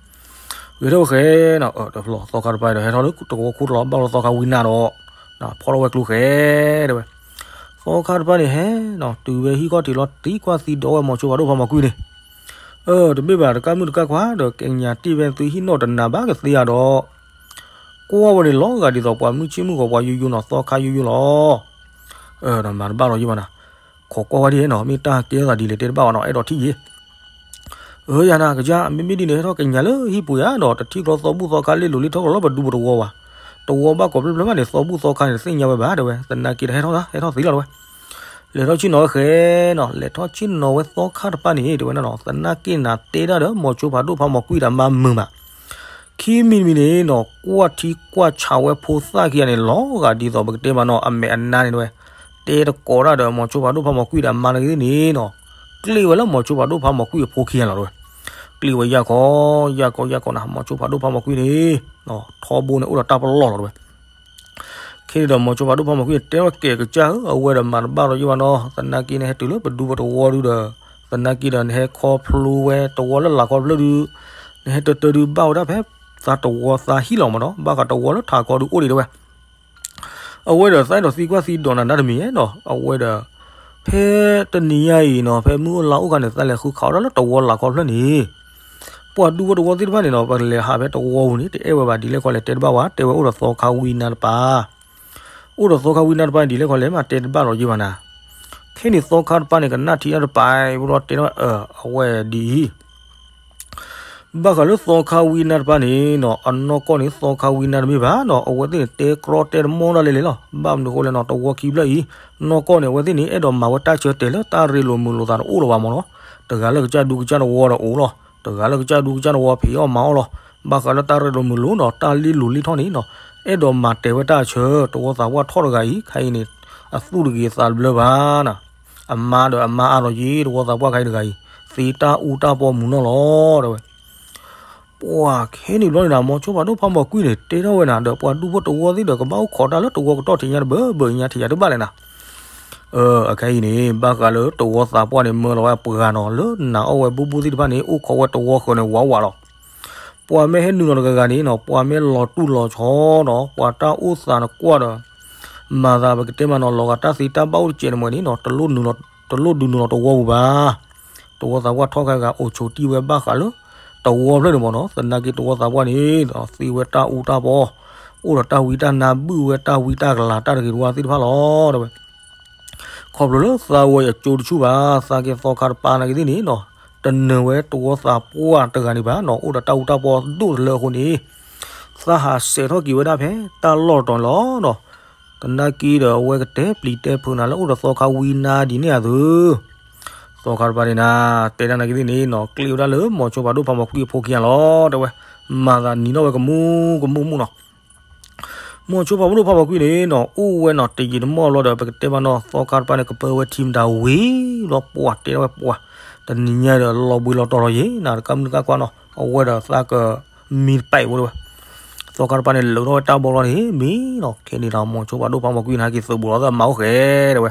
်ဒီး ဂဲၤထၢဝဲဃဲနီၤ, တဘျီသီခါတပၤဒီး ဟဲထီၣ်လၢတဝီခိၣ်တလီၤ ဘၣ်လီၤသီခါဝံနါဒီး ဖီၣ်ထီၣ်ဝဲကျိဃဲတဲဝဲ. သီခါတပၤန့ၣ်ဟဲနီၤ တုၤဝဲဟံၣ်ခီၣ်ထံးလီၤ သံကွၢ်သံဒိးဝဲမိၤဆိဖးဒိၣ်ဖးမီၤကွံန့ၣ်, အၢ တဘ့ၣ်ဘၣ် တကၣ်မုၣ်တကၣ်ခွါဒီး ကညးတ့ၢ်ဖဲသုဟံၣ်နီၣ်တနၤဘၣ်ကသ့ဧါဒီး ကွၢ်ဝဲန့ၣ်လီၤဂာ်ဒ်သိးပှၤမုၢ်ဆ့ၣ်မုၢ်ဂီၤပှၤယိယိနီၤ သီခါယိယိလီၤ. ဒီးမၤတဘၣ်လီၤယ့ၢ်ဘၣ်နီၤ, ခိးကွၢ်ဝဲဒ်နီၤ မ့ၢ်တၢ်ကဲထီၣ်သးဒ်လဲၣ်တဲတဘၣ်ဘၣ်နီၤ အဲၣ်ဒိးထံၣ်ယ့ၢ် အၢ ယၤနၤကစၢ် မ့မ့ၢ်ဒ်န့ၣ် ဟဲထီၣ်ကညးလၢဟံၣ်ပူၤယၤဒီး တထံၣ်ကျီသီဘူၣ်သီခါလ့ၣ်လိၤလ့ၣ်ထီၣ်ကလီလၢပဒူပတဝီဘၣ်. တဝီဘၣ်ကိးဖျၢၣ်ဖျၢၣ်ဘၣ်န့ၣ် သီဘူၣ်သီခါန့ၣ် တသ့ၣ်ညါဝဲဘၣ်တဲဝဲ, သနာ်က့ဒီးဟဲထီၣ်သး ဟဲထီၣ်သ့လီၤတဲဝဲ. လဲၤထီၣ်ဆ့ၣ်နီၤဝဲဃဲနီၤ လဲၤထီၣ်ဆ့ၣ်နီၤဝဲသီခါတပၤန့ၣ် တဲဝဲနီၤနီၤ သနာ်က့နၤတဲဒၣ်ဒီး မိၤဆိဖးဒိၣ်ဖးမီၤကွံဒီးမါမုာ်မး ခံမံၤတမံၤန့ၣ်နီၤ ကွၢ်ထံကွၢ်ဆးဝဲဖိသၣ်ခံဂၤန့ၣ် လီၤဂာ်ဒ်သိးပကတဲမးနီၤ အမဲာ်အနါန့ၣ်တဲဝဲ, တဲတကိးတၢ်ဒီး မိၤဆိဖးဒိၣ်ဖးမီၤကွံဒီးအမါတဂၤန့ၣ်နီၤ ကျ့ၣ်ဝဲလၢမိၤဆိဖးဒိၣ်ဖးမီၤကွံအဖိခံဂၤလီၤတဲဝဲ. ကျ့ၣ်ဝဲယၢ်ခီ ယၢ်ခီ ယၢ်ခီနီၤ မိၤဆိဖးဒိၣ်ဖးမီၤကွံန့ၣ် ထီဘိန့ၣ်အိၣ်ဒီးတၢ်ပလီၢ်လီၤတဲဝဲ. ခဲန့ၣ်ဒီး မိၤဆိဖးဒိၣ်ဖးမီၤကွံန့ၣ် တဲဝဲကဲကစၢ်ဧၢ အဝဲဒီးမၤတဘၣ်လီၤယ့ၢ်ဘၣ်နီၤ သနာ်က့နဟဲတုၤလၢပဒူပတဝီဒုဒီး သနာ်က့ဒီးနဟဲခီဖျိဝဲတဝီလၢလၢ်ခီဖျၢၣ်ဒု နဟဲတတၢဒုဘၣ်ဝဲဒၣ်ဖဲသးတဝီသးဟံၣ်လီၤမးနီၤ ဘၣ်ဃးတဝီလၢထးခီဒုအိၣ်ဒံးတဲဝဲ. အဝဲဒီးသးအဲၣ်ဒိးသံကွၢ်သံဒိးနၤနီတမံၤနီၤ အဝဲဒီး ဖဲတနံၤညါအံၤနီၤ ဖဲမုၢ်အိၣ်လါအိၣ်ခါန့ၣ် သးလဲၤဃုခးအီၣ်ဒၣ်လၢတဝီလၢ်ခီဖျၢၣ်န့ၣ် ပှၤဒူဖိတဝီသ့ၣ်တဖၣ်န့ၣ်နီၤ ပလဲၤဟးဖဲတဝီပူၤန့ၣ် တအဲၣ်ဝဲဘၣ်ဒ်လဲၣ်ခီလဲၣ်တဲတဘၣ်ဝဲ တဲဝဲအိၣ်ဒီးသီခါဝံနါတပၤ အိၣ်ဒီးသီခါဝံနါတပၤန့ၣ် ဒ်လဲၣ်ခီလဲၣ်မး တဲတဘၣ်လီၤယ့ၢ်ဘၣ်နၤ. ခဲန့ၣ်သီခါတပၤန့ၣ် ကနၣ်ထံအါတပၤ ဘိလီၤတဲဝဲ အဝဲဒ်အံၤ ဘၣ်ဃးလၢသီခါဝံနါတပၤန့ၣ်နီၤ အနီၢ်ကီၢ်န့ၣ် သီခါဝံနါတမ့ၢ်ဘၣ်နီၤ အဝဲသ့ၣ်န့ၣ် တဲကြီတဲတမီၢ်ဒၣ်လဲာ်လဲာ်လီၤ. ဘၣ်မနုၤဃိလဲၣ်နီၤ တဝီခံဖျၢၣ်အံၤ နီၢ်ကီၢ်န့ၣ် အဝဲသ့ၣ်န့ၣ် အဲၣ်ဒိးမၤဝဲတၢ်ဆၢတဲာ်လၢတၢ်ရ့လိာ်မုာ်လိာ်သးတအိၣ်လၢၤဘၣ်မးနီၤ. တဂၤလၢကစၢ်ဒူကစၢ်တဝီဒီးအိၣ်လီၤ. တဂၤလၢကစၢ်ဒူကစၢ်တဝီဖံးအီၣ်မၤအီၣ်လီၤ. ဘၣ်ဃးလၢတၢ်ရ့လိာ်မုာ်လိာ်နီၤ တၢ်လ့ၣ်လိၤလ့ၣ်ထီၣ်န့ၣ်နီၤ အဲၣ်ဒိးမၤတဲာ်ဝဲတၢ်ဆၢ တဝီသးပှၢ်ထီၣ်တဂၤအံၤ ခဲအံၤန့ၣ် အသူၣ်တဂ့ၤသးတဘျၢဘၣ်နီၤ. အမါဒီးအမါအါထီၣ်ယ့ၢ် တဝီသးပှၢ်ခဲအံၤတဂၤအံၤ သ့တၢ်အူတၢ်ပီမုာ်နီၢ်လီၤ တဲဝဲ. ပှၤခဲန့ၣ်ဘျီန့ၣ်နီၤ မိၤဆိဖးဒိၣ်ဖးမီၤကွံန့ၣ် တဲထီၣ်ဝဲနၤဒီး ပှၤဒူဖိတဝီသ့ၣ်ဒီး ကဘၣ်အိၣ်ခိးတၢ်လၢတဝီကတီၢ်ထံးညါတဘၢဘၢညါထံးညါတဘၣ်လဲၣ်နၤ. အခဲအံၤန့ၣ် ဘၣ်ဃးလၢတဝီသးပှၢ်န့ၣ် မၢလီၤဝဲအပှၤနီၤ လၢနာ်အီၣ်ဝဲဘူၣ်ဘူၣ်သ့ၣ်တဖၣ်န့ၣ် အိၣ်ခိးဝဲတဝီဃၢၤန့ၣ် ဝးဝးလီၤ. ပှၤမ့ၢ်ဟဲနုာ်လီၤတဂၤဂၤန့ၣ်နီၤ ပှၤမ့ၢ်လီၤတူၢ်လီၤဆီနီၤ ပှၤတၢ်အိၣ်သးနကွၢ်ဒီး မၤသးပကတဲမးနီၤ လီၤဂာ်တၢ်သ့တၢ်ဘၣ်အိၣ်တစဲးန့ၣ်မ့ၢ်န့ၣ်နီၤ တလိၣ်ဒုးနုာ်လီၤတဝီပူၤဘၣ်. တဝီသးပှၢ်ထီၣ်ခဲဂၤ အိၣ်ဆိးတံၢ်ဝဲဘၣ်ဃးလၢ တဝီဖျၢၣ်န့ၣ်မ့ၢ်နီၤ သနာ်က့တဝီသးပှၢ်န့ၣ် သ့ဝဲတၢ်အူတၢ်ပီ အိၣ်ဒီးတၢ်ဝံတၢ်နါ ဘုၣ်ဝဲတၢ်ဝံတၢ်ကလၤ တၢ်တဂ့ၤတဝါသ့ၣ်တဖၣ်လီၤ တဲဝဲ. ခီဖျိလၢသးဝဲအကၠိတဆူၣ်ဘၣ်, သးကဲသီခါတပၤနာ်က့သ့ၣ်န့ၣ်နီၤ, တနၢၤဝဲတဝီသးပှၢ်တဂၤန့ၣ်ဘၣ်နီၤ, အိၣ်ဒီးတၢ်အူတၢ်ပီဒိၣ်တလၢအဃိန့ၣ်, သးဟးစဲးထီၣ်က့ၤဝဲဒၣ်ဖဲတၢ်လီၢ်တတီၤန့ၣ်လီၤနီၤ. သနာ်က့ဒီးအဝဲကတဲပျံၤတဲဖုးနၤလၢအိၣ်ဒီးသီခါဝံနါဒ်န့ၣ်အသိး, သီခါတပၤန့ၣ်နၤ, တဲဒၣ်နာ်က့သ့ၣ်န့ၣ်နီၤ, ကျ့ဝဲဒၣ်လၢမိၤဆိဖးဒိၣ်ဖးမီၤကွံအဖိခံဂၤလီၤ, တဲဝဲ, မၤသးနံၤထီၣ်ဝဲကမူကမူမူနီၤ. မိၤဆိဖးဒိၣ်ဖးမီၤကွံန့ၣ်နီၤ, အိၣ်ဝဲနီၤတယံာ်တမီၢ်ဘျီဒီး ပကတဲမးနီၤ, သီခါတပၤန့ၣ် ကပၢဝဲထံမတၤဝံၤလီၤ, ပှၤတဲဒၣ်ဝဲပှၤ, တနံၤညါဒီးလီၤဘှံးလီၤတီၤလီၤယံၤ, နၤတကးမုၢ်တကးခွါနီၤ, အဝဲဒီးသးကမံတပာ်အံၤဖိတဲဝဲ. သီခါတပၤန့ၣ် လၢာ်ထီၣ်ဝဲတၢ်ဘီလီၤန့ၣ် မံနီၤ, ခဲန့ၣ်ဒီးမိၤဆိဖးဒိၣ်ဖးမီၤကွံန့ၣ် ဟဲက့ၤသုးဘူးလီၤသးမၤအိၣ်ဃဲတဲဝဲ.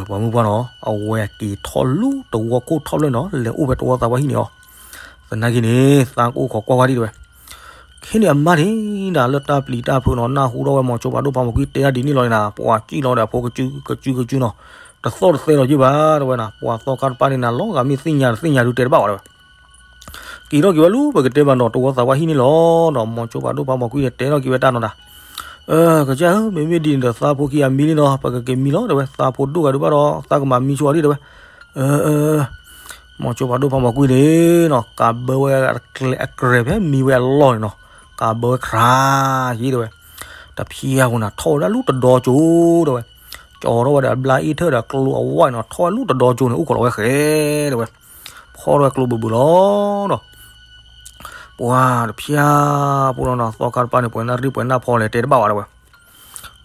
ပှၤမုၣ်ပှၢ်နီၤ, အဝဲက့ၤထီၣ်လူတဝီခိၣ်ထီၣ်ဖျၢၣ်နီၤ, လဲၤအိၣ်ဖဲတဝီသးပှၢ်ဟံၣ်န့ၣ်အီၤ, သနာ်က့န့ၣ် သးကအိၣ်ခိးကွၢ်ဝဲဒံးတဲဝဲ. ခဲန့ၣ်အမါန့ၣ်နၤ လၢတၢ်ပျံၤတၢ်ဖုးနီၤ, နၢ်ဟူထီၣ်ဝဲမိၤဆိဖးဒိၣ်ဖးမီၤကွံတဲဒၣ်ဒ်န့ၣ်လီၤန့ၣ်နၤ, ပှၤစံၣ်လီၤဒီးအဖိကစုကစုကစုနီၤ, တသီၣ်တသဲလီၤယ့ၢ်ဘၣ်တဲဝဲနၤ, ပှၤသီခါတပၤန့ၣ်နၤ လီၤဂာ်မ့ၢ်သ့ၣ်ညါတသ့ၣ်ညါဒုးတဲတဘၣ်ဘၣ်တဲဝဲ. က့ၤထီၣ်က့ၤဝဲလူၤ ပကတဲမးနီၤ တဝီသးပှၢ်ဟံၣ်န့ၣ်လီၤနီၤ, မိၤဆိဖးဒိၣ်ဖးမီၤကွံန့ၣ် တဲထီၣ်က့ၤဝဲတၢ်နီၤတၢ်, ကစၢ်ဧၢ, မ့မ့ၢ်ဒ်န့ၣ်ဒီးသးဖိခံဂၤမံလံနီၤ, ပကက့ၤမံလီၤတဲဝဲ, သးဖိဒိၣ်ဂၤဒုးဘၣ်ဒီး သးကမၤမံဆိအီၤဒံးတဲဝဲ. မိၤဆိဖးဒိၣ်ဖးမီၤကွံန့ၣ်နီၤ, ကးဘၢဝဲအကြဲးဖဲမံဝဲအလီၢ်န့ၣ်နီၤ, ကးဘၢဝဲခြးယ့ၢ်တဲဝဲ. တဖျါဃိန့ၣ် ထီၣ်ဝဲဒၣ်လူတဒီကိၤတဲဝဲ, ကၠီထီၣ်ဝဲဒီးအဘျါအ့ၣ်ထၢၣ်ဒီးကျိအဝဲန့ၣ်နီၤ, ထီၣ်ဝဲလူတဒီကိၤန့ၣ် အိၣ်ခိးလီၤဝဲဃဲတဲဝဲ, ဖီၣ်ထီၣ်ဝဲကျိဘုးဘုးလီၤနီၤ. ပှၤတဖျါဖိလီၤနီၤ, သီခါတပၤန့ၣ် ပှဲၤနၢ်ရံၣ်ပှဲၤနၢ်ဖီလဲၣ်တဲတဘၣ်ဝဲတဲဝဲ.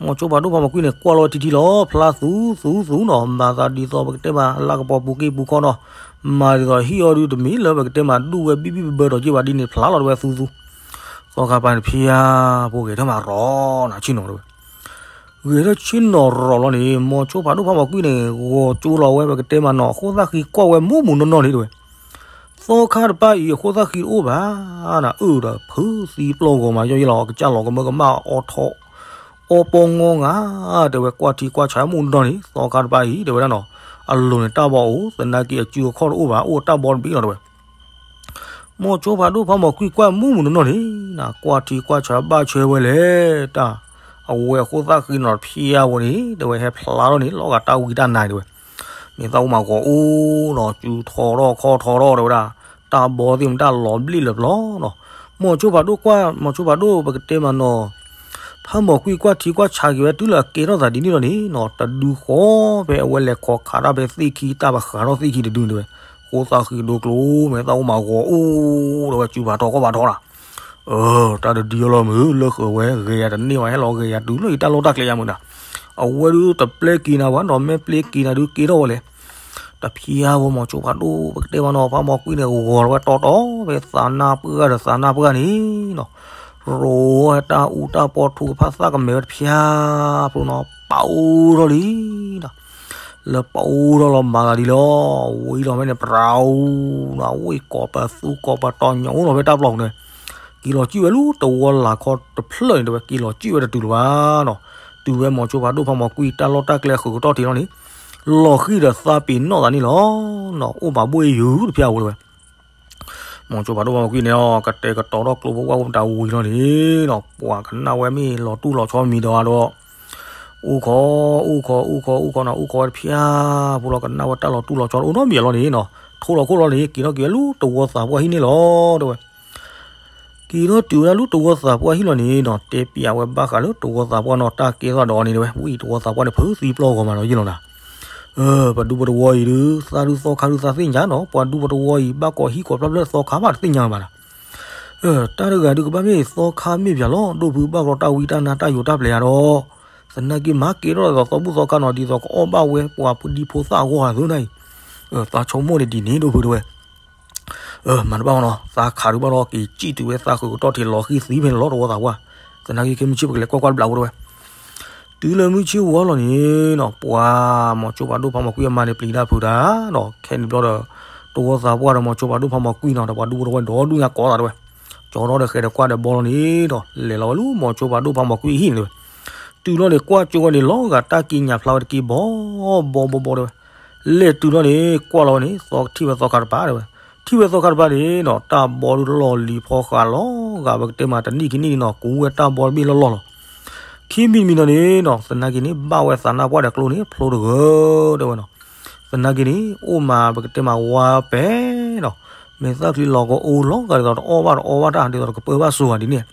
မိၤဆိဖးဒိၣ်ဖးမီၤကွံန့ၣ် ကွၢ်လီၤဝဲထံထံလီၤ, ဖျါသူသူနီၤ, မၤသးဒ်သိးပကတဲမး လၢကပီၤပူၤက့ၢ်ပူၤခီနီၤ, မၤဒ်သိးဟံၣ်အီၤဒုးတမ့ၢ်လၢပကတဲမး ဒူၣ်ဝဲဘံၣ်ဘံၣ်ဘၢဘၢဒီးက့ၢ်ဘၣ်ဒ်န့ၣ် ဖျါလီၤတဲဝဲသူသူ. သီခါတပၤန့ၣ် တဖျါဖိဂဲၤထၢၣ်မးရီၤနီၤ ဆ့ၣ်နီၤတဲဝဲ. ဂဲၤထၢၣ်ဆ့ၣ်နီၤရီၤလီၤန့ၣ် မိၤဆိဖးဒိၣ်ဖးမီၤကွံန့ၣ် ဂီၤကၠိလီၤဝဲ ပကတဲမးနီၤ, အဃိသတးဃံကွၢ်ဝဲမူးမူးနီၢ်နီၢ်န့ၣ်တဲဝဲ. သီခါတပၤအံၤ အဃိသတးဃံတအိၣ်ဘၣ်နၤ, အၢၣ်ဒီးဖုးသံပျီၢ်ဂီၤမးယီၢ်ယဲလီၤ, ကစၢ်လီၤကမၢကမၣ်အီထီၣ် အီပီငီငါတဲဝဲ, ကွၢ်ထံကွၢ်ဆးမူးနီၢ်နီၢ်န့ၣ် သီခါတပၤအံၤတဲဝဲဒၣ်နီၤ, အလိၤန့ၣ်တၢ်ဘီအိၣ်, သနာ်က့အစုအခီၣ်တအိၣ်ဘၣ်, အိၣ်တၢ်ဘီတဘ့ၣ်လီၤတဲဝဲ. မိၤဆိဖးဒိၣ်ဖးမီၤကွံကွၢ်မူးမူးနီၢ်နီၢ်န့ၣ်နၤ, ကွၢ်ထံကွၢ်ဆးဘၣ်ဆၢဝဲလဲၣ်တၢ်, အဝဲအဃိသတးဃံနီၤ တဖျါဖိန့ၣ် တဲဝဲဟဲဖျါထီၣ်န့ၣ် လီၤဂာ်တၢ်ဝံတၢ်နါတဲဝဲ. မ့ၢ်သးအိၣ်မးဂီၤအိၣ်နီၤ, စုထီထီၣ်ခီၣ်ထီထီၣ်တဲဝဲဒၣ်, တၢ်ဘီသ့ၣ်မတၢ်လီၤဘျ့ၣ်လၢပျီနီၤ. မိၤဆိဖးဒိၣ်ကွၢ်, မိၤဆိဖးဒိၣ်ပကတဲမးနီၤ, ဖးမီၤကွံကွၢ်ထံကွၢ်ဆးက့ၤဝဲတုၤလၢအကဲထီၣ်သးဒ်န့ၣ်လီၤန့ၣ်နီၤ, တဒုဃီဖဲအဝဲလဲၤခိးခးတၢ်ဖဲသ့ၣ်ခံ တၢ်ပဃးထီၣ်သ့ၣ်ခံတဒုန့ၣ်တဲဝဲ, ဃိသးဃံဒိကျိ, မ့ၢ်သးအိၣ်မးဂီၤအိၣ်တဲဝဲ, စုဖးထီၣ်ခီၣ်ဖးထီၣ်နၤ. တၢ်တဒုအလီၢ်မုၢ် လၢဃၢၤဝဲ ဂဲၤယၤတန့ၢ်ဝဲ ဟဲလီၤဂဲၤယၤတုၤလၢယတၢ်လီၢ်တၢ်ကျဲယါမုၢ်နၤ, အဝဲဒုးတပျဲက့ၤနၤဘၣ်နီၤ, မ့ၢ်ပျဲက့ၤနၤဒုးကဲထီၣ်ဝဲလဲၣ်. တဖျါဖိမိၤဆိဖးဒိၣ်ပကတဲမးနီၤ, ဖးမီၤကွံန့ၣ် ဂီၤလီၤဝဲတီတီဖဲသးနါပှၢ်ဒီးသးနါပှၢ်န့ၣ်နီၤ, ရိဝဲတၢ်အူတၢ်ပီထူကဖၣ်သၣ်ကမဲာ်ဝဲတဖျါဖိနီၤ, ပအိၣ်ထီၣ်လံနီၤ. လၢပအိၣ်ထီၣ်လီၤမၤသးဒ်လီၤ, ဝံလီၤမ့ၢ်န့ၣ် ပရၤအူနီၤ, ဝံကိးပသူကိးပတီၤညီအိၣ်လီၤဖဲတၢ်ပျီပူၤန့ၣ်, က့ၤလီၤစံၣ်ဝဲလူၤတဝီလၤခီတဖျၢၣ်န့ၣ်တဲဝဲ, က့ၤလီၤစံၣ်ဝဲတတုၤလၢၤဘၣ်နီၤ. တုၤဝဲမိၤဆိဖးဒိၣ်ဖးမီၤကွံတၢ်လီၢ်တၢ်ကျဲအဃုာ်ကတီၢ်ထံးလီၤန့ၣ်, လီၤဃံၤဒီးသးပ့ၤနီၣ်သးန့ၣ်လီၤနီၤ, အိၣ်မးဘှ့ၣ်ယုာ်တဖျါဖိတဲဝဲ. မိၤဆိဖးဒိၣ်ဖးမီၤကွံန့ၣ်အီၤ ကတဲာ်ကတီၤထီၣ်ကျိဖိဝဲတၢ်ဝံၤလီၤန့ၣ်နီၤ, ပှၤကနၣ်ဝဲမ့ၢ်လီၤတူၢ်လီၤဆီမံၤဒီးဒီး အိၣ်ခိး, အိၣ်ခိး, အိၣ်ခိး, အိၣ်ခိးနီၤ, အိၣ်ခိးဝဲတဖျါဖိလီၤ, ကနၣ်ဝဲတၢ်လီၤတူၢ်လီၤဆီအိၣ်နီတမံၤအလီၢ်န့ၣ်နီၤ, ထိၣ်လီၤခိၣ်လီၤန့ၣ် က့ၤထီၣ်က့ၤဝဲလူၤတဝီသးပှၢ်ဟံၣ်န့ၣ်လီၤတဲဝဲ. က့ၤထီၣ်တုၤဝဲဒၣ်လူၤတဝီသးပှၢ်ဟံၣ်လီၤန့ၣ်နီၤ, တဲပျးဝဲဘၣ်ဃးလၢတဝီသးပှၢ်နီၤ, တၢ်ကဲထီၣ်ဒီးအီၤန့ၣ်တဲဝဲ, ဝံတဝီသးပှၢ်န့ၣ် ဖုးသံပျီၢ်ဂီၤမးဒီးယ့ၢ်လီၤနၤ. ပှၤဒူဖိတဝီအံၤဒုး သးဒုးသီခါဒုးသးသ့ၣ်ညါနီၤ, ပှၤဒူဖိတဝီအံၤ ဘၣ်ကိးဟံၣ်ကိးဖျါဖျၢၣ်သီခါဘၣ်တသ့ၣ်ညါဘၣ်နၤ. တၢ်တဂၤဒုးကဘၣ်မ့ၢ်သီခါမ့ၢ်ပၠးလီၤ, ဒိၣ်ဖုဘၣ်ကီတၢ်ဝံတၢ်နါတၢ်ယိာ်တၢ်ပျဲၤယါဒီး, သနာ်က့မၤကဲထီၣ်ဒီးသီဘူၣ်သီခါနီၤ, ဒ်သိးကအီၣ်ဘၣ်ဝဲပှၤဒံဖိသၣ်အဂီၢ်သ့ၣ်နၤအံၤ, သးဆိကမိၣ်န့ၣ်ဒ်န့ၣ်ဒိၣ်ဖုတဲဝဲ. မၤတဘၣ်နီၤ, သးခးဒုးဘၣ်ဒီးက့ၤစံၣ်တုၤဝဲသးဃုာ်ကတီၢ်ထံးလီၤဃံၤသံဖဲန့ၣ်လီၤတဝီသးပှၢ်, သနာ်က့ခဲမုၢ်ဆ့ၣ်ပကလဲၤကွၢ်ကွၢ်တဘျီဖိတဲဝဲ. တုၤလၢမုၢ်ဆ့ၣ်ဝီလီၤန့ၣ်နီၤ, ပှၤမိၤဆိဖးဒိၣ်ဖးမီၤကွံအမါန့ၣ်ပျံၤတၢ်ဖုးတၢ်နီၤ, ခဲန့ၣ်ဘျီဒီး တဝီသးပှၢ်ဒီးမိၤဆိဖးဒိၣ်ဖးမီၤကွံနီၤ, ဒီးပှၤဒူဖိတဝီဒီဒူၣ်ညါကိးသးတဲဝဲ. ကၠီထီၣ်ဒီးဃဲၤဒီးကွၢ်ဒီးဘီလီၤန့ၣ်ဒီး လဲၤလီၤဝဲလူၤမိၤဆိဖးဒိၣ်ဖးမီၤကွံအဟံၣ်န့ၣ်တဲဝဲ. တုၤလီၤန့ၣ် ကွၢ်ကၠိဝဲန့ၣ် လီၤဂာ်တၢ်က့ညၣ်ဖျါဝဲတက့ၢ်ဘီဘီဘီဘီတဲဝဲ. လဲၤတုၤလီၤန့ၣ် ကွၢ်လီၤဝဲန့ၣ် သီထံၣ်ဝဲသီခါတပၤတဲဝဲ. ထံၣ်ဝဲသီခါတပၤန့ၣ်နီၤ, တၢ်ဘီဒုးလီၢ်လံၤဖီဃာ်လီၤဂာ် ပကတဲမးတနံၣ်ခံနံၣ်န့ၣ်နီၤ, ကူဝဲတၢ်ဘီတဘ့ၣ်လီၢ်လီၢ်လီၤ. ခံမံၤတမံၤနီၤန့ၣ်နီၤ သနာ်က့န့ၣ် ဘၣ်ဝဲသးနါပှၢ်ဒီးကျိန့ၣ် ဖျိတဂၢၢ် တဲဝဲနီၤ. သနာ်က့န့ၣ် အိၣ်မးပကတဲမးဝါပဲနီၤ, မ့ၢ်သၣ်ချံလီၤကအိၣ်လီၤဂာ်ဒ်သိးတအီၣ်ဘၣ်တအီဘၣ်တၢ် ဒ်သိးတကပၢဘၣ်စိၤဧါဒ်န့ၣ်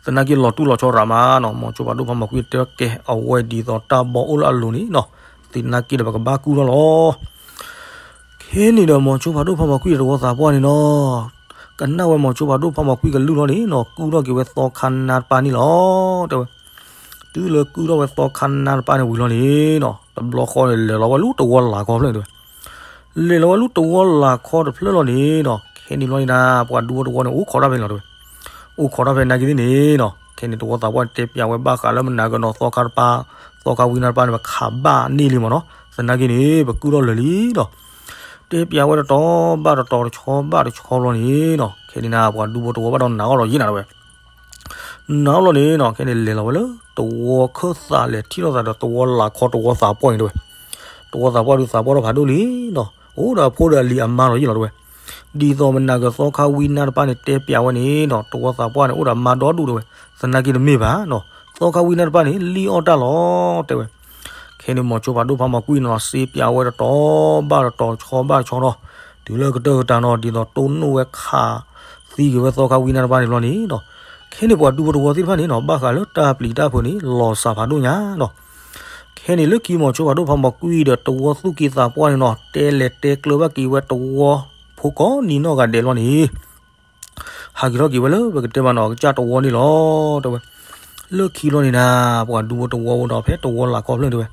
သနာ်က့လီၤတူၢ်လီၤဆီရးမးနီၤ, မိၤဆိဖးဒိၣ်ဖးမီၤကွံာ်တဲကဲ အဝဲဒ်သိးတၢ်ဘီအိၣ်လၢအလိၤန့ၣ်နီၤ, သနာ်က့ဒီးပကဘၣ်ကူၣ်ထီၣ်လီၤ. ခဲန့ၣ်ဒီးမိၤဆိဖးဒိၣ်ဖးမီၤကွံာ်ဒီးတဝီသးပှၢ်န့ၣ်နီၤ, ကနၣ်ဝဲမိၤဆိဖးဒိၣ်ဖးမီၤကွံာ်ကလုၢ်လီၤန့ၣ်နီၤ, ကူၣ်ထီၣ်က့ၤဝဲသီခါနါတပၢ်န့ၣ်လီၤ တဲဝဲ. တုၤလၢကူၣ်ထီၣ်ဝဲသီခါနါတပၢ်န့ၣ်ဝံၤလီၤန့ၣ်နီၤ, တဘျီဃီန့ၣ် လဲၤလီၤဝဲလၢတဝီလၢ်ခီဖျၢၣ်တဲဝဲ. လဲၤလီၤဝဲလၢတဝီလၢ်ခီတဖျၢၣ်လီၤန့ၣ်နီၤ, ခဲန့ၣ်ဘျီန့ၣ်ဒၣ် ပှၤဒူဖိတဝီန့ၣ် အိၣ်ခိးတၢ်ဖဲန့ၣ်လီၤတဲဝဲ. အိၣ်ခိးတၢ်ဖဲသနာ်က့သ့ၣ်န့ၣ်နီၤ, ခဲန့ၣ်တဝီသးပှၢ်တဲပျးဝဲဘၣ်ဃးလၢမနၤကနီၤ သီခါတပၢ် သီခါဝံနါတပၢ်န့ၣ် ပခးဘၣ်န့ၢ်လံမးနီၤ, သနာ်က့န့ၣ် ပကူၣ်ထီၣ်လၢာ်လံနီၤ. တဲပျးဝဲတတီၤဘၣ်တတီၤ တဆီဘၣ်တဆီလီၤန့ၣ်နီၤ, ခဲန့ၣ်နၤ ပှၤဒူဖိတဝီဘၣ်ဒီးနာ်အီၤလီၤယံၤနၤတဲဝဲ. နာ်အီၤလီၤန့ၣ်နီၤ, ခဲန့ၣ်လဲၤလီၤဝဲလၢတဝီခၢၣ်သး လဲၤထံၣ်လိာ်သးဒီးတဝီလၢ်ခီတဝီသးပှၢ်န့ၣ်တဲဝဲ. တဝီသးပှၢ်ဒုးသးပှၢ်ထီၣ်ဖးဒိၣ်လံနီၤ, အိၣ်ဒီးအဖိဒီးအလံၤအမါလီၤယံၤလီၤတဲဝဲ. ဒ်သိးမနၤကသီခါဝံနါတပၢ်န့ၣ် တဲပျးဝဲန့ၣ်နီၤ, တဝီသးပှၢ်န့ၣ် အိၣ်ဒီးအမါဒီဒူၣ်တဲဝဲ. သနာ်က့တမ့ၢ်ဘၣ်နီၤ, သီခါဝံနါတပၢ်န့ၣ် လံၣ်အီၣ်တၢ်လီၤတဲဝဲ. ခဲန့ၣ်မိၤဆိဖးဒိၣ်ဖးမီၤကွံာ်နီၤ စ့ပျးဝဲတတီၤဘၣ်တတီၤ တဆီဘၣ်တဆီနီၤ, တုၤလၢကတၢၢ်ကတၢၢ်နီၤ ဒ်သိးတိၢ်နီၣ်ဝဲခးသံက့ၤဝဲသီခါဝံနါတပၢ်န့ၣ်လီၤန့ၣ်နီၤ, ခဲန့ၣ်ပှၤဒူဖိတဝီသ့ၣ်တဖၣ်န့ၣ်နီၤ ဘၣ်ဃးလၢတၢ်ပျံၤတၢ်ဖုးန့ၣ် လီၤစှၤဖးဒိၣ်ညါနီၤ. ခဲန့ၣ်လၢခံမိၤဆိဖးဒိၣ်ဖးမီၤကွံာ်ဒီးတဝီသူၣ်က့သးပှၢ်န့ၣ်နီၤ တဲလဲၤတဲကျၢၤဘၣ်က့ၤဝဲတဝီဖိကိးနံၤနီၢ်ဂၤဒဲးလီၤန့ၣ် ဟးက့ၤထီၣ်က့ၤဝဲလၢပကတဲမးနီၤ အကစၢ်တဝီန့ၣ်လီၤတဲဝဲ. လၢခံလီၤန့ၣ်နၤ ပှၤဒူဖိတဝီဖိဒီးဖဲတဝီလၢ်ခီဖျၢၣ်တဲဝဲ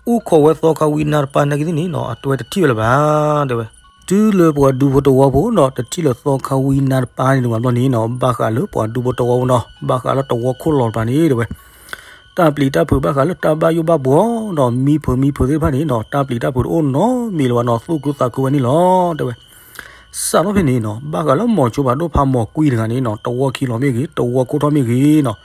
အိၣ်ခိးဝဲသီခါဝံနါတပၢ်သနာ်က့သ့ၣ်န့ၣ်နီၤ အတဲဝဲတထံၣ်ဝဲလၢၤဘၣ်တဲဝဲ. တုၤလၢပှၤဒူဖိတဝီဖိနီၤ တထံၣ်လၢသီခါဝံနါတပၢ်န့ၣ်တဘျီန့ၣ်နီၤ ဘၣ်ဃးလၢပှၤဒူဖိတဝီဖိနီၤ ဘၣ်ဃးလၢတဝီခိၣ်လီၤတပၢ်န့ၣ်တဲဝဲ တၢ်ပျံၤတၢ်ဖုးဘၣ်ဃးလၢတၢ်ဘၣ်ယိၣ်ဘၣ်ဘှီနီၤ မံဖုးမံဖုးသ့ၣ်တဖၣ်န့ၣ်နီၤ တၢ်ပျံၤတၢ်ဖုးတအိၣ်နီတမံၤလၢၤဘၣ်နီၤ သူၣ်ခုသးခုဝဲန့ၣ်လီၤတဲဝဲ. စးထီၣ်ဖဲန့ၣ်နီၤ ဘၣ်ဃးလၢမိၤဆိဖးဒိၣ်ဖးမီၤကွံာ်တဂၤန့ၣ်နီၤ တဝီခံလီၤမ့ၢ်ဂ့ၤ တဝီခိၣ်ထီၣ်မ့ၢ်ဂ့ၤနီၤ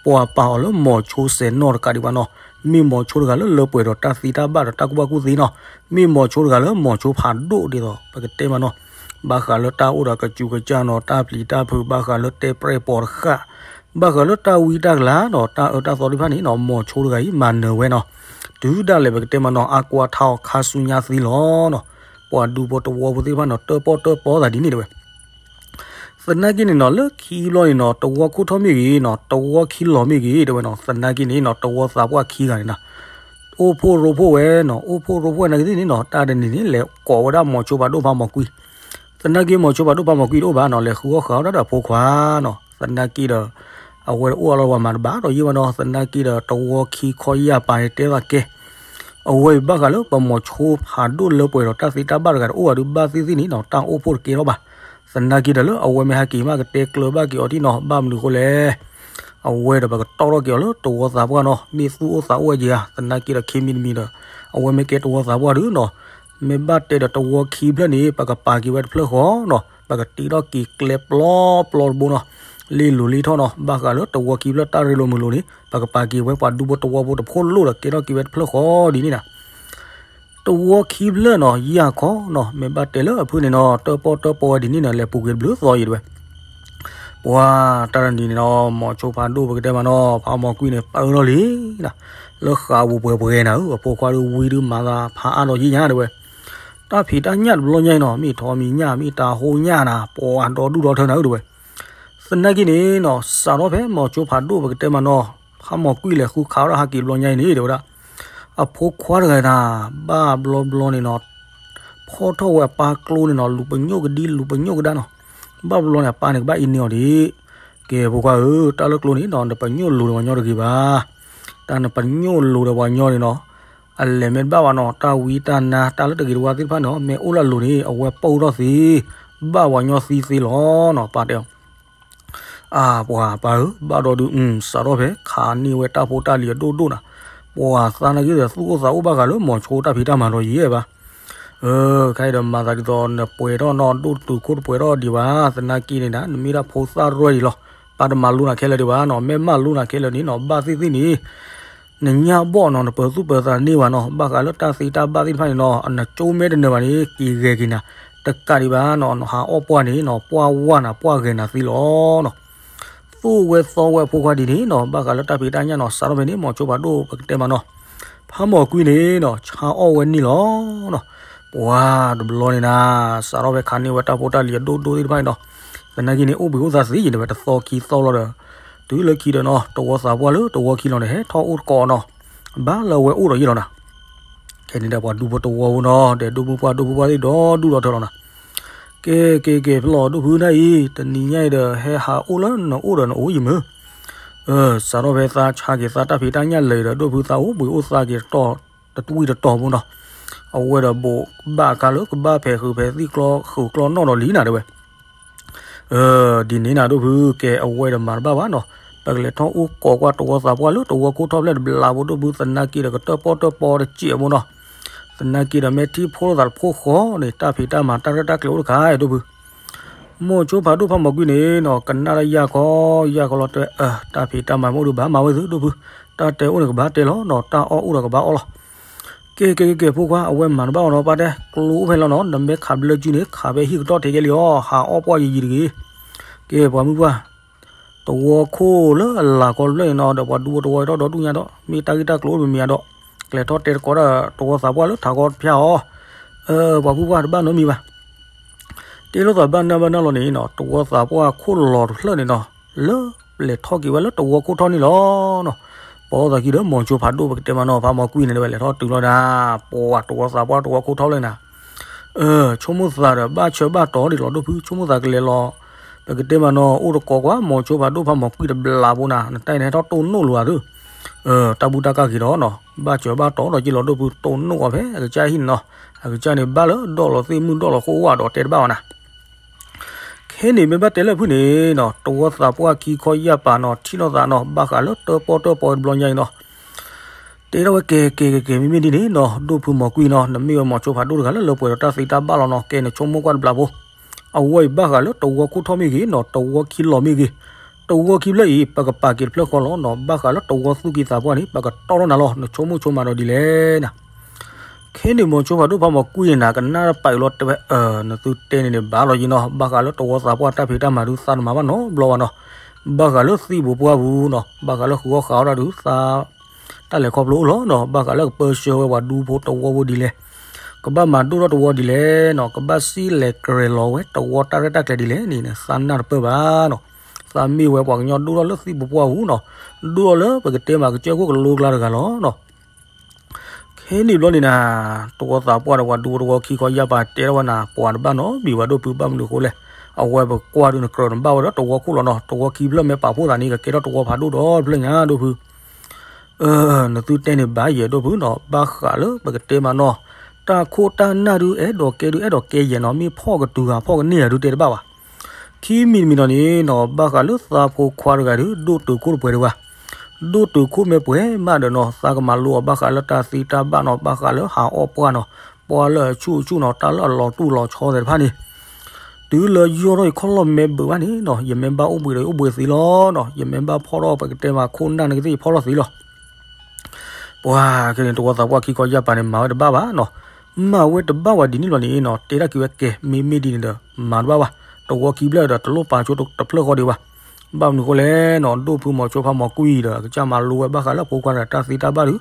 ပှၤပာ်အီၤလၢမိၤဆိစဲးနီၣ်တကးဒံးဘၣ်နီၤ မ့ၢ်မိၤဆိတဂၤလၢလၢပှဲၤဒီးတၢ်သံတၢ်ဘၣ်ဒီးတၢ်ကူၣ်ဘၣ်ကူၣ်သ့နီၤ မ့ၢ်မိၤဆိတဂၤလၢမိၤဆိဖးဒိၣ်ဒ်သိး ပကတဲမးနီၤ ဘၣ်ဃးလၢတၢ်အိၣ်ဒီးကစူးကစၢ်နီၤ တၢ်ပျံၤတၢ်ဖုး ဘၣ်ဃးလၢတဲပြဲၣ်ပိာ်တဃၣ် ဘၣ်ဃးလၢတၢ်ဝံတၢ်ကလၤနီၤ တၢ်အၢတၢ်သီသ့ၣ်တဖၣ်န့ၣ်နီၤ မိၤဆိတဂၤအံၤမၤနၢၤဝဲနီၤ တုၤဒၣ်လဲာ်ပကတဲမးနီၤ အကွၢ်ထါအီၤခါဆူညါသ့လီၤနီၤ ပှၤဒူဖိတဝီဖိသ့ၣ်တဖၣ်နီၤ တၢၣ်ပီၣ်တၢၣ်ပီသးဒ်န့ၣ်တဲဝဲ သနာ်က့န့ၣ်နီၤ လၢခံဘျီန့ၣ်နီၤ တဝီခိၣ်ထီၣ်မ့ၢ်ဂ့ၤနီၤ တဝီခံလီၤမ့ၢ်ဂ့ၤ တဲဝဲနီၤ သနာ်က့န့ၣ်နီၤ တဝီသးပှၢ်ခံဂၤန့ၣ်နီၤ အိၣ်ဖှိၣ်ရိဖှိၣ်ဝဲနီၤ အိၣ်ဖှိၣ်ရိဖှိၣ်ဝဲသနာ်က့သ့ၣ်န့ၣ်နီၤ တၢ်တနံၤန့ၣ် လဲၤကိးဝဲဒၣ်မိၤဆိဖးဒိၣ်ဖးမီၤကွံာ် သနာ်က့မိၤဆိဖးဒိၣ်ဖးမီၤကွံာ်တအိၣ်ဘၣ်နီၤ လဲၤဃုအီၣ်ဃုအီဒီးအဖိခွါနီၤ သနာ်က့ဒီး အဝဲတအိၣ်အလီၢ်ပှၤမၤတဘၣ်ဒီးယဲၢ်ဘၣ်နီၤ သနာ်က့ဒီး တဝီခံခီယၢ်ပၤန့ၣ်တဲသးကဲ အဝဲအံၤဘၣ်ဃးလၢပမိၤဆိဖးဒိၣ်လၢပှဲၤဒီးတၢ်သံတၢ်ဘၣ်တဂၤဒီး အိၣ်ဝဲဒုးဘၣ်သ့ၣ်သ့ၣ်န့ၣ်နီၤ တၢ်အိၣ်ဖှိၣ်တကဲထီၣ်ဘၣ် သနာ်က့ဒီးလၢအဝဲမ့ၢ်ဟဲက့ၤမးကတဲကျၢၤဘၣ်က့ၤအီၤဒ်နီၤ ဘၣ်မနုၤအဃိလဲၣ် အဝဲဒီးပကတီၢ်ထီၣ်က့ၤအီၤလၢတဝီသးပှၢ်နီၤ မ့ၢ်သူၣ်အိၣ်သးအိၣ်ဝဲက့ၤဧါ သနာ်က့ဒီးခံမံၤတမံၤဒီး အဝဲမ့ၢ်ကဲတဝီသးပှၢ်ဒုးနီၤ မ့ၢ်ဘၣ်တဲဒီးတဝီခံဖျၢၣ်န့ၣ် ပကပာ်က့ၤဝဲတဖျၢၣ်ဃီနီၤ ပကတ့ထီၣ်က့ၤကျဲပျီပျီတဘိနီၤ လ့လိၤလ့ထီၣ်နီၤ ဘၣ်ဃးလၢတဝီခံဖျၢၣ် တၢ်ရ့လိာ်မုာ်လိာ်န့ၣ် ပကပာ်က့ၤဝဲပှၤဒူဖိတဝီဖိတဖိလိၣ်ဒီးကဲထီၣ်က့ၤဝဲတဖျၢၣ်ဃီဒ်န့ၣ်နီၤ တဝီခံဖျၢၣ်နီၤ ယၢ်ခီနီၤ မ့ၢ်ဘၣ်တဲလၢအဖုၣ်န့ၣ်နီၤ တၢၣ်ပီၣ်တၢၣ်ပီဝဲဒ်န့ၣ်နီၤ လဲၤပူၤက့ၤတဘျုးသီအံၤတဲဝဲ ပှၤတၢ်တနံၤန့ၣ်နီၤ မိၤဆိဖးဒိၣ်ပကတဲမးနီၤ ဖးမီၤကွံာ်န့ၣ် ပာ်အၢထီၣ်လံနီၤ လၢဃးပူၤပှဲၤပှဲၤနၤဧၢ အဖိခွါဒုးဝံဒုးမၤသး ဖးအါဒီးယံာ်ညါတဲဝဲ တၢ်ဖံးတၢ်ညၣ်တဘျီညါအံၤနီၤ မ့ၢ်ထီမံၤညၣ် မ့ၢ်တၢ်ဟိညၣ်နၤ ပှၤဒီဒူၣ်ဒီထၢနၤဧၢတဲဝဲ သနာ်က့န့ၣ်နီၤ စးထီၣ်ဖဲမိၤဆိဖးဒိၣ်ပကတဲမးနီၤ ဖးမီၤကွံာ်လဲၤဃုခးအီၣ်ဒီးဟးက့ၤတဘျီညါအံၤန့ၣ်တဲဝဲဒၣ် အဖိခွါတဂၤနၤ ဘၣ်ဘျီဘျီန့ၣ်နီၤ ဖီၣ်ထီၣ်ဝဲအပၢ်ကျိန့ၣ်နီၤ လူၤပညိၣ်ကဒံ လူၤပညိၣ်ကဒါနီၤ ဘၣ်ဘျီန့ၣ် အပၢ်န့ၣ်ကဘၣ်အံၤန့ၢ်အီၤဒံး ကဲဖိခွါဧၢ တၢ်လၢကျိန့ၣ်နီၤ နပညိၣ်လူၤဒီးပှၤညီတဂ့ၤဘၣ် တၢ်နပညိၣ်လူၤဒီးပှၤညီန့ၣ်နီၤ အလဲၤမ့ၢ်တဘၣ်ဘၣ်နီၤ တၢ်ဝံတၢ်နါ တၢ်လၢတဂ့ၤတဝါသ့ၣ်တဖၣ်န့ၣ်နီၤ မ့ၢ်အိၣ်လၢအလိၤန့ၣ် အဝဲပိၢ်ထီၣ်သ့ ဘၣ်ပှၤညီသံသ့လီၤနီၤ ပၢ်တဲအီၤ အၢ ပှၤပၢ်ဧၢ ဘၣ်ဒီးဒုး စးထီၣ်ဖဲခးန့ၢ်ဝဲတၢ်ဖိတၢ်လံၤအဒိၣ်ဒိၣ်နၤ ပှၤသးနာ်က့ဒီးသူၣ်အိၣ်သးအိၣ်ဘၣ်ဃးလၢမိၤဆိတၢ်ဖံးတၢ်မၤဒီးယံာ်ဘၣ် အၢ ခဲအံၤဒီးမၤသးဒ်သိးနပှဲၤထီၣ်နီၢ်ဒိၣ်တတုၤခိၣ် တပှဲၤထီၣ်ဒံးဘၣ် သနာ်က့န့ၣ်ဒၣ် နမ့ၢ်ဒၣ်ဖိသၣ်ရွဲၣ်ဒံးလီၤ ပၢ်တမၤလိနၤခဲလၢာ်ဒံးဘၣ်နီၤ မ့ၢ်မၤလိနၤခဲလၢာ်န့ၣ်နီၤ ဘၣ်သ့ၣ်သ့ၣ်န့ၣ် နညၣ်ဘီၣ်နီၤ နပၢၤသူၣ်ပၢၤသးန့ၢ်ဘၣ်နီၤ ဘၣ်ဃးလၢတၢ်သံတၢ်ဘၣ်သ့ၣ်တဖၣ်န့ၣ်နီၤ နကၠိမဲတနၢၤဘၣ်န့ၣ် က့ၤဂဲၤက့ၤနၤ တကးဒံးဘၣ်နီၤ နဟးအီၣ်ပှၢ်န့ၣ်နီၤ ပှၢ်ဝါနၤ ပှၢ်ဂဲၤနၤသ့လီၤနီၤ သိၣ်ဝဲသီဝဲအဖိခွါဒ်န့ၣ်နီၤ, ဘၣ်ဃးလၢတၢ်ဖံးတၢ်ညၣ်နီၤ, စးထီၣ်ဖဲန့ၣ် မိၤဆိဖးဒိၣ်ပကတဲမးနီၤ, ဖးမီၤကွံန့ၣ်နီၤ ဆါအီၣ်ဝဲန့ၣ်လီၤနီၤ. ပှၤတဘျီန့ၣ်နၤ, စးထီၣ်ဖဲခးန့ၢ်ဝဲတၢ်ဖိတၢ်လံၤအဒိၣ်ဒိၣ်သ့ၣ်တဖၣ်န့ၣ်နီၤ, သနာ်က့န့ၣ် အိၣ်ဘှံးအိၣ်သါသ့ယံၤန့ၣ်ဝဲ တသီခံသီလီၤဒီး, တုၤလၢခံဒီးနီၤ တဝီသးပှၢ်လၢတဝီခံလီၤန့ၣ် ဟဲထီၣ်အိၣ်တကိးနီၤ, ဘၣ်လၢအဝဲအိၣ်ဒီးယံာ်လီၤနၤ. ခဲန့ၣ်ဒီးပှၤဒူဖိတဝီဖိနီၤ, ဒီးဒိၣ်မုၢ်ပှၢ်ဒိၣ်ဖိပှၢ်သ့ၣ်ဒီဒူၣ်ဒီထၢလီၤနၤ. ကဲ ကဲ ကဲ ဖျီၣ်ဒိၣ်ဖုနၢ်အံၤ, တနံၤညါအံၤဒီး ဟဲဟးအိၣ်လၢနအိၣ်ဒီးနအိၣ်ယံၤမုၢ်. စးထီၣ်ဖဲသးဆါက့ၤသးတၢ်ဖံးတၢ်ညၣ်လၢာ်ဒီး ဒိၣ်ဖုသးအိၣ်ဘှံးအိၣ်သါက့ၤတတီၢ်တဝံၢ်တတီၢ်ဖိနီၤ, အဝဲဒီးဘိးဘၣ်အခါလၢကဘၣ်ဖဲးဃုာ်ဖဲးသံၣ်ကျီဃုာ်ကျီနီၣ်ဒီးလံနၤတဲဝဲ ဒ်န့ၣ်နၤဒိၣ်ဖု, ကဲအဝဲဒီးမၤတဘၣ်ဘၣ်နီၤ, ပကလဲၤထီၣ်အိၣ်ကိးကွၢ်တဝီသးပှၢ်လၢတဝီခိၣ်ထီၣ်ဖျဲၣ်တဘျီဖိ ဒိၣ်ဖုသနာ်က့ဒီးကတၢၣ်ပီၣ်တၢၣ်ပီတစဲးဖိနီၤ, သနာ်က့ဒီးမ့ၢ်ထံၣ်ဖိလိာ်သးတဖိဃီန့ၣ် တၢ်ဖံးတၢ်မၤတၢ်ရဲၣ်တၢ်ကျဲၤအိၣ်တခါဒိၣ်ဖု. မိၤဆိဖးဒိၣ်ဖးမီၤကွံန့ၣ်နီၤ ကနၣ်လၢယၢ်ခီယၢ်ခီလီၤတဲဝဲ အၢ တၢ်ဖံးတၢ်မၤမ့ၢ်အိၣ်ဒုးဘၣ်မၤဝဲသုဒိၣ်ဖု, တၢ်တဲအိၣ်န့ၣ်ကဘၣ်တဲလီၤနီၤ, တၢ်အီၣ်အိၣ်ဒီးကဘၣ်အီၣ်လီၤ. ကဲ ကဲ ကဲ ကဲ ဖိခွါ အဝဲမၤတဘၣ်အီၤနီၤ, ပၢ်တဲကျိအိၣ်ဖဲလီၤနီၤ, နမ့ၢ်ခးဘျၢကုန့ၣ် ခးဖဲဟံၣ်ကတီၢ်ထဲကဲလံအီၤ, ဟးအီၣ်ပှၢ်ယံၤယံၤတဂ့ၤ. ကဲ ပှၤမုၢ်ပှၢ် တဝီခိၣ်လၢအလၤကီဖျၢၣ်န့ၣ်နီၤ ဒီးပှၤဒူဖိတဝီအံၤထီၣ်ဒီဒူၣ်ညါဒီး မ့ၢ်တၢ်ဂ့ၢ်တၢ်ကျိၤအိၣ်တမံၤမံၤဒီး ကလဲၤထီၣ်တဲတကိးဒီးတဝီသးပှၢ်လၢထးခီတဖျၢၣ်အီၤ, ပှၤမုၢ်ပှၢ်တဘၣ်နီတမံၤဘၣ်. တဲလိာ်သးဘၣ်နၢ်ဘၣ်နၢ်လီၤန့ၣ်နီၤ တဝီသးပှၢ်ခိၣ်လီၤတဖျၢၣ်န့ၣ်နီၤ လၢလဲၤထီၣ်က့ၤဝဲလၢတဝီခိၣ်ထီၣ်န့ၣ်လီၤနီၤ. ပအီၣ်သးခံဒီးမိၤဆိဖးဒိၣ်ပကတဲမးနီၤ ဖးမီၤကွံန့ၣ်တဲဝဲ လဲၤထီၣ်တုၤလီၤဒၣ် ပှၤတဝီသးပှၢ်တဝီခိၣ်ထီၣ်ဖျၢၣ်နၤ ဆိကမိၣ်သးဒီးဘၣ်ဆၢဘၣ်တီၤဒ်လီၤဒိၣ်ဖု ဆိကမိၣ်သးကလဲၤလီၤ, ပကတဲမးနီၤ အိၣ်တကိးကွၢ် မိၤဆိဖးဒိၣ်ဖးမီၤကွံတဘျီဖိနၤ နတၢ်အံၤန့ၣ်ဟဲထီၣ်တိၢ်နီၣ်လိာ်ဧါသု, တၢ်ဘူၣ်တၢ်ကၢ်ဂ့ၤဒီးနီၤ ဘၣ်ဆၢဘၣ်တီၤဒီးက့လီၤဒိၣ်ဖု တိၢ်နီၣ်အီၤဖဲအကစၢ်ဟံၣ်န့ၣ်နီၤ, အကစၢ်န့ၣ်ဘၣ်လၢဒီၣ်လီၤသ့ၣ်မုၢ်ဒီၣ်လီၤဃိဝၣ်ဒီးတဲတဘၣ်ဘၣ်နၤ ခဲန့ၣ်မ့ၢ်ဘၣ်တဲလၢဖုန့ၣ်နီၤ တဝီသးပှၢ်ခံခီယၢ်ပၤနီၤ ထံၣ်လိာ်သးနီၤ ဘၣ်ဃးလၢတၢၣ်ပီၣ်တၢၣ်ပီတဘျီညါအံၤနီၤ တဲထီၣ်ဝဲကဲ ကဲ ကဲ ကဲ မ့မ့ၢ်ဒ်န့ၣ်နီၤ ဒိၣ်ဖုမီၤကွံနီၤ နမ့ၢ်ဝဲမိၤဆိဖးဒိၣ်တဂၤလၢလၢပှဲၤဒီးတၢ်သံတၢ်ဘၣ်လီၤနီၤ ကဲနဆိကမိၣ်ကွၢ်တဘျီဖိ အဝဲအံၤဘၣ်ဃးလၢတဝီခိၣ်ထီၣ်မ့ၢ်ဂ့ၤနီၤ တဝီခံလီၤမ့ၢ်ဂ့ၤ, တဝီခံဖျၢၣ်အံၤ ပကပာ်က့ၤတဖျၢၣ်ဃီလီၤနီၤ ဘၣ်ဃးလၢတဝီသူၣ်ကံၢ်သးပှၢ်န့ၣ် ပကတီၢ်ထီၣ်နၤလီၤ နဆိကမိၣ်ဆိကမးဒီးဒ်လဲၣ်နၤ ခဲန့ၣ်မိၤဆိဖးဒိၣ်ဖးမီၤကွံန့ၣ်နၤ ကနၣ်ပာ်အလီၤတဲဝဲ အၢ နသုတဲန့ၣ်န့ၣ် ဘၣ်လီၤယံၤနီၤ ဘၣ်ဃးလၢတဝီသးပှၢ်တၢ်ဖံးတၢ်မၤဒုးသးတမၤဘၣ်နီတဘျီဘၣ်နီၤ, ဘၣ်ဃးလၢသံၣ်ဘိပှၢ်ပူၤနီၤ ဘၣ်ဃးလၢဃုအီၣ်ဃုအီဒၣ်ဒုးသး တၢ်လဲၤခီဖျိအိၣ်လီၤနီၤ ဘၣ်ဃးလၢကပၢဆှၢဝဲပှၤဒူဖိတဝီဖိဒ်လဲၣ်, ကဘၣ်မၤဒိၣ်ထီၣ်တဝီဒ်လဲၣ်နီၤ ကဘၣ်စံၣ်လဲၤကြဲၤလီၤဝဲတဝီတၢ်ရဲၣ်တၢ်ကျဲၤဒ်လဲၣ်န့ၣ် သးနၢ်တပၢၢ်ဘၣ်နီၤ, သးမ့ၢ်ဝဲပှၤကညီဒိၣ်ထီၣ်လၢသံၣ်ဘိပှၢ်ပူၤနီၤ, ဒိၣ်ထီၣ်လၢပကတဲမးကစၢၢ်ခိၣ်ကလိကျါတဂၤလီၤနီၤ ခဲန့ၣ်ဘျီန့ၣ်နၤ, တဝီသးပှၢ်ဒီးပှၤဒူဖိတဝီခံခီယၢ်ပၤတဲထီၣ်ဝဲနၤ ပှၤတဘၣ်နီတမံၤဘၣ်ဒိၣ်ဖုဘၣ်မနုၤအဃိလဲၣ်, အဝဲပကွၢ်ဒုးနကြၢးနဘၣ်ဝဲဒီးတဝီခိၣ်လီၤနီၤ တဝီခံဖျၢၣ်မ့ၢ်ပာ်ဖှိၣ်သးန့ၣ် ကကဲထီၣ်တဝီဖးဒိၣ်ဒီဖျၢၣ်ညါဒိၣ်ဖု နသုတဲန့ၣ်ဘၣ်ယဲၢ်ဒိၣ်ဖုနီၤ ဘၣ်ဃးလၢပကတဲမးနီၤ, တၢ်ခိၣ်တၢ်နၢ်ဒုးအဲၣ်ဒိးကဲဒုးအဲၣ်ဒိးကဲယဲၢ်နီၤ မ့ၢ်ဖီၣ်ကတုၤဂၤဖီၣ်ကန့ၢ်ဂၤဒုးတဲတဘၣ်ဘၣ် ခံမံၤတမံၤနီၤန့ၣ်နီၤ ဘၣ်ဃးလၢသးဖိခွါတဂၤဒုး ဒိၣ်တုာ်ခိၣ်တပှဲၤဒံးဘၣ်, ဒိၣ်တုာ်ခိၣ်မ့ၢ်ပှဲၤမးဒီးနီၤ သးကမၤလိအီၤဘၣ်ဃးလၢတၢ်သံတၢ်ဘၣ်နီၤ ဘၣ်ဃးလၢဟးအီၣ်ပှၢ်နီၤ, ပှၢ်လၢအဆူၣ်အဆူၣ်နီၤ တၢ်လၢအလီၤတူၢ်လီၤဆီသ့ၣ်တဖၣ်န့ၣ်, တုၤလၢယီၢ်ထီၣ်ယခီၣ်လီၢ်မဲဘုးဘၣ်န့ၣ်နီၤ ယမ့ၢ်ဘၣ်အိၣ်ဘှံးဒီးယအိၣ်ဘှံးသ့လီၤနီၤ ယမ့ၢ်ဘၣ်ဖီၣ်ထီၣ်ပကတဲမးခိၣ်နၢ်န့ၣ်ကသ့ၣ်ယဖီၣ်ထီၣ်သ့လီၤ ပှၤခဲန့ၣ် တဝီသးပှၢ်ခံခီယၢ်ပၤန့ၣ် မၤဝဲတဘၣ်ဘၣ်နီၤ, မၤဝဲတဘၣ်ဝဲဒ်န့ၣ်လီၤန့ၣ်နီၤ တဲတၢ်က့ၤဝဲကဲ မ့မ့ၢ်ဒ်န့ၣ်ဒီး မၤတဘၣ်ဘၣ်, တဝီခံဖျၢၣ်ဒီးတလိၣ်ပာ်ဆိတဖျၢၣ်ဃီဒံးဘၣ်, ဘၣ်မနုၤဃိလဲၣ်နီၤ ဒိၣ်ဖုမိၤဆိဖးမီၤကွံဒီး အကစၢ်မၤလိဝဲဘၣ်ဃးလၢဖိခွါတဂၤတၢ်သံတၢ်ဘၣ်ဒုး,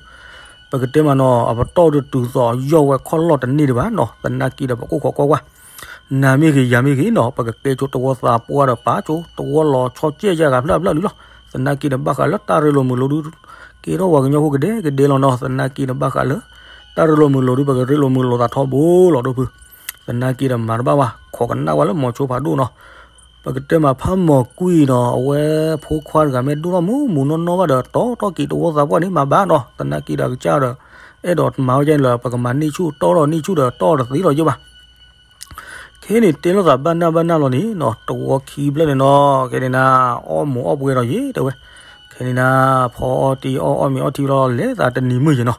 ပကတဲမးနီၤ အပတီၢ်ဒုးတုၤသိးယီၢ်ဝဲခီၣ်လီၢ်တန့ၢ်ဒံးဘၣ်နီၤ သနာ်က့ဒီးပကအိၣ်ခိးကွၢ်ကွၢ် နၤမ့ၢ်ဂ့ၤ ယၤမ့ၢ်ဂ့ၤနီၤ ပကကဲဆိတဝီသးပှၢ်ဒီးပာ်ဆိ တဝီလီၤဆီကဲယၤဂၤဖျၢၣ်ဖျၢၣ်ဒုးလီၤ. သနာ်က့ဒီးဘၣ်ဃးလၢတၢ်ရ့လိာ်မုာ်လိာ်ဒုး ကဲထီၣ်ပှၤကညီဖိကဒဲကဒဲလီၤနီၤ. သနာ်က့ဒီးဘၣ်ဃးလၢ တၢ်ရ့လိာ်မုာ်လိာ်ဒုး ပကရ့လိာ်မုာ်လိာ်သးထီဘိလီၤဒိၣ်ဖု. သနာ်က့ဒီးမၤတဘၣ်ဘၣ် ခိးကနၣ်ဝဲလၢမိၤဆိဖးဒိၣ်နီၤ. ပကတဲမးဖးမီၤကွံနီၤ အဝဲဖိခွါတဂၤမ့ၢ်ဒိၣ်ထီၣ်မူးမူးနီၢ်နီၢ်ဘၣ်ဒီး တီထီၣ်က့ၤတဝီသးပှၢ်န့ၣ် မၤဘၣ်နီၤ. သနာ်က့ဒီးအကစၢ်ဒီး အဲၣ်ဒိးမၤဝဲဒ်န့ၣ်လၢ ပကမၤန့ၢ်ဆူၣ်တီထီၣ်န့ၢ်ဆူၣ်ဒီးတီတသ့လီၤယဲၢ်ဘၣ်. ခဲန့ၣ်တဲလိာ်သးဘၣ်နၢ်ဘၣ်နၢ်လီၤန့ၣ်နီၤ တဝီခံဖျၢၣ်န့ၣ်နီၤ ခဲန့ၣ်နၤ အီၣ်မူးအီၣ်ပှဲၤဒီးယဲၢ်တဲဝဲ. ခဲန့ၣ်နၤ ဖီအီၣ်တံၢ်အီၣ်အီၣ်မ့ၤအီၣ်ထံလီၤလဲၤသးတနံၤမုၢ်ယဲၢ်နီၤ.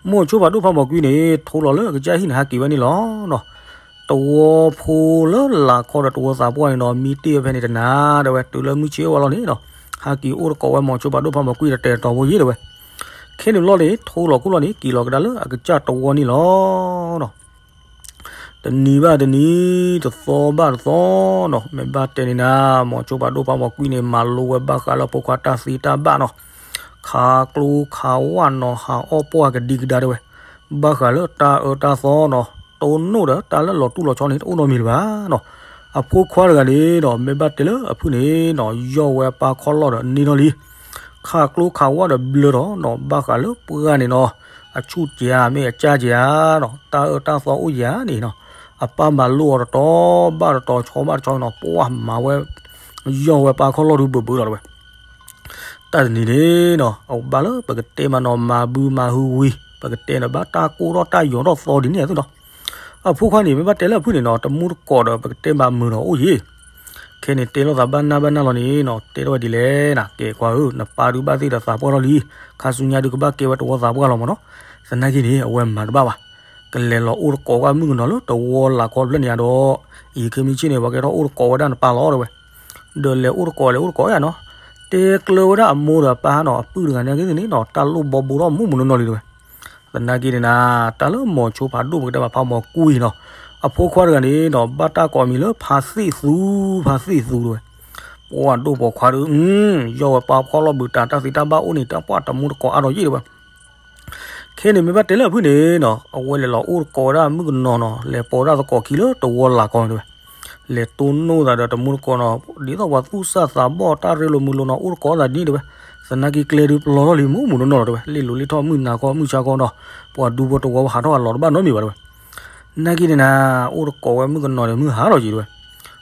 မိၤဆိဖးဒိၣ်ဖးမီၤကွံန့ၣ် ထိလီၤလၢအကစၢ်ဟံၣ်န့ၣ် ဟးက့ၤဝဲန့ၣ်လီၤနီၤ. တဝီဖိလၢလာ်ခီဒီးတဝီသးပှၢ်န့ၣ်နီၤ မံတ့ၢ်ဝဲဖဲန့ၣ်တနၤတဲဝဲ တုၤလၢမုၢ်ဆ့ၣ်အိၣ်ဝဲလီၤန့ၣ်နီၤ ဟးက့ၤအိၣ်တကိးဝဲမိၤဆိဖးဒိၣ်ဖးမီၤကွံဒီးတဲာ်တီၤဖိယဲၢ်တဲဝဲ. ခဲန့ၣ်လီၤန့ၣ် ထိလီၤခိၣ်လီၤန့ၣ် က့ၤလီၤကဒါလၢအကစၢ်တဝီန့ၣ်လီၤနီၤ. တနံၤဘၣ်တနံၤ, တသီဘၣ်တသီနီၤ, မ့ၢ်ဘၣ်တဲန့ၣ်နၤ, မိၤဆိဖးဒိၣ်ဖးမိၤကွံန့ၣ် မၤလိဝဲဘၣ်ဃးလၢဖိခွါတၢ်သ့တၢ်ဘၣ်နီၤ, ခးကျိခးဝၣ်နီၤ, ဟးအီၣ်ပှၢ်ကဒံကဒါတဲဝဲ, ဘၣ်ဃးလၢတၢ်အၢတၢ်သီနီၤ, တိၢ်နီၣ်ဒီးတၢ်လၢလီၤတူၢ်လီၤဆီန့ၣ် တအိၣ်နီတမံၤလၢၤဘၣ်နီၤ. အဖိခွါတဂၤန့ၣ်ဒီး မ့ၢ်ဘၣ်တဲလၢအဖုၣ်န့ၣ်နီၤ, ယီၢ်ဝဲပၢ်ခီၣ်လီၢ်ဒီးန့ၢ်ထီၣ်လံ ခးကျိခးဝၣ်ဒီးဘျၢထီၣ်နီၤ, ဘၣ်ဃးလၢပှၢ်န့ၣ်နီၤ, အဆူၣ်ကၠးမ့ၢ်အကၢ်ကၠးနီၤ, တၢ်အၢတၢ်သီအိၣ်ယၤန့ၣ်နီၤ, အပၢ်မၤလိအီၤတတီၤဘၣ်တတီၤ ဆီဘၣ်တဆီနီၤ, ပှၢ်မၤဝဲ ယီၢ်ဝဲပၢ်ခီၣ်လီၢ်ဒုးဘၢၣ်ဘၢၣ်လီၤတဲဝဲ. တၢ်တနံၤန့ၣ်နီၤ, အဘၣ်လၢပကတဲမးနီၤ, မၤဘုမၤဟုဝံၤ ပကတဲန့ၣ် ဘၣ်တၢ်ကိၢ်ထီၣ်တၢ်ယီၤထီၣ်သီဒ်န့ၣ်အသိးနီၤ. အဖိခွါန့ၣ် မ့ၢ်ဘၣ်တဲလၢအဖုၣ်န့ၣ်နီၤ, တမူတကိးဒီး ပကတဲမးမုာ်ဒီးအိၣ်ယံၤ ခဲန့ၣ်တဲလိာ်သးဘၣ်နၢ်ဘၣ်နၢ်လီၤန့ၣ်နီၤ, တဲထီၣ်ဝဲဒ်လဲၣ်နၤ, ကဲကွၢ်ဧၢ, နပၢ်ဒုးဘၣ်သ့ၣ်ဒီးသးပှၢ်ထီၣ်လံ, ခါဆူညါဒုးကဘၣ်ကဲဝဲတဝီသးပှၢ်လီၤမးနီၤ. သနာ်က့န့ၣ် အဝဲမၤတဘၣ်ဘၣ်, ကလဲၤလီၤအိၣ်တကိးကွၢ်မုၣ်ကနီၤလၢတဝီလၢ်ကီၢ်ဖျၢၣ်န့ၣ်ဒီး, အံၤခဲမုၢ်ဆ့ၣ်န့ၣ် ပှၤကဲထီၣ်အိၣ်တကိးဝဲဒၣ်နပၢ်လီၤတဲဝဲ. ဒီးလဲၤအိၣ်တကိးလဲၤအိၣ်တကိးယၤနီၤ, တဲကျၢၤဝဲဒၣ်အမိၢ်ဒီးအပၢ်နီၤ, အပုၢ်တဂၤန့ၣ်က့န့ၣ်နီၤ, တၢ်လိၣ်ဘီဘိထီၣ်မူးမူးနီၢ်နီၢ်လံတဲဝဲ. သနာ်က့န့ၣ်နၤ, တၢ်လၢမိၤဆိဖးဒိၣ်ပကတဲဘၣ်ဖးမိၤကွံနီၤ, အဖိခွါတဂၤန့ၣ်ဒီး ဘၣ်တၢ်ကိးမံၤလၢဖးသ့ၣ်သူ, ဖးသ့ၣ်သူတဲဝဲ. ပှၢ်ဒိၣ်ပိာ်ခွါဒီး, ယီၢ်ဝဲပၢ်ခီၣ်လီၢ်ဘုးတၢ် တၢ်သ့တၢ်ဘၣ်အိၣ်န့ၣ် တၢ်ပှၢ်တမူတကိးအါထီၣ်ယံာ်တဲဝဲ. ခဲန့ၣ်မ့ၢ်ဘၣ်တဲလၢအဖုၣ်န့ၣ်နီၤ, အဝဲလဲၤလီၤအိၣ်တကိးဝဲဒၣ်မုၣ်ကနီၤနီၤ, လဲၤပိာ်ဝဲဒၣ်သကိးခံလၢတဝီလၢ်ကီၢ်တဲဝဲ. လဲၤတိၢ်နီၣ်သးဒီးတမူတကိးနီၤ, ဒ်သိးပှၤသူၣ်စၢ်သးဘီၣ်တၢ်ရ့လိာ်မုာ်လိာ်နီၤ, အိၣ်တကိးသးဒ်န့ၣ်တဲဝဲ. သနာ်က့ကျဲဒုးပျီထီၣ်လံမူးမူးနီၢ်နီၢ်လီၤတဲဝဲ, လ့ၣ်လိၤလ့ၣ်ထီၣ်မုၢ်နၤခီမုၢ်ဆါခီနီၤ, ပှၤဒူဖိတဝီဟးထီၣ်ဟးလီၤတဘၣ်နီတမံၤဘၣ်တဲဝဲ. သနာ်က့န့ၣ်နၤ, အိၣ်တကိးဝဲမုၣ်ကနီၤဒီးမုၢ်ဟါလီၤယံၤတဲဝဲ.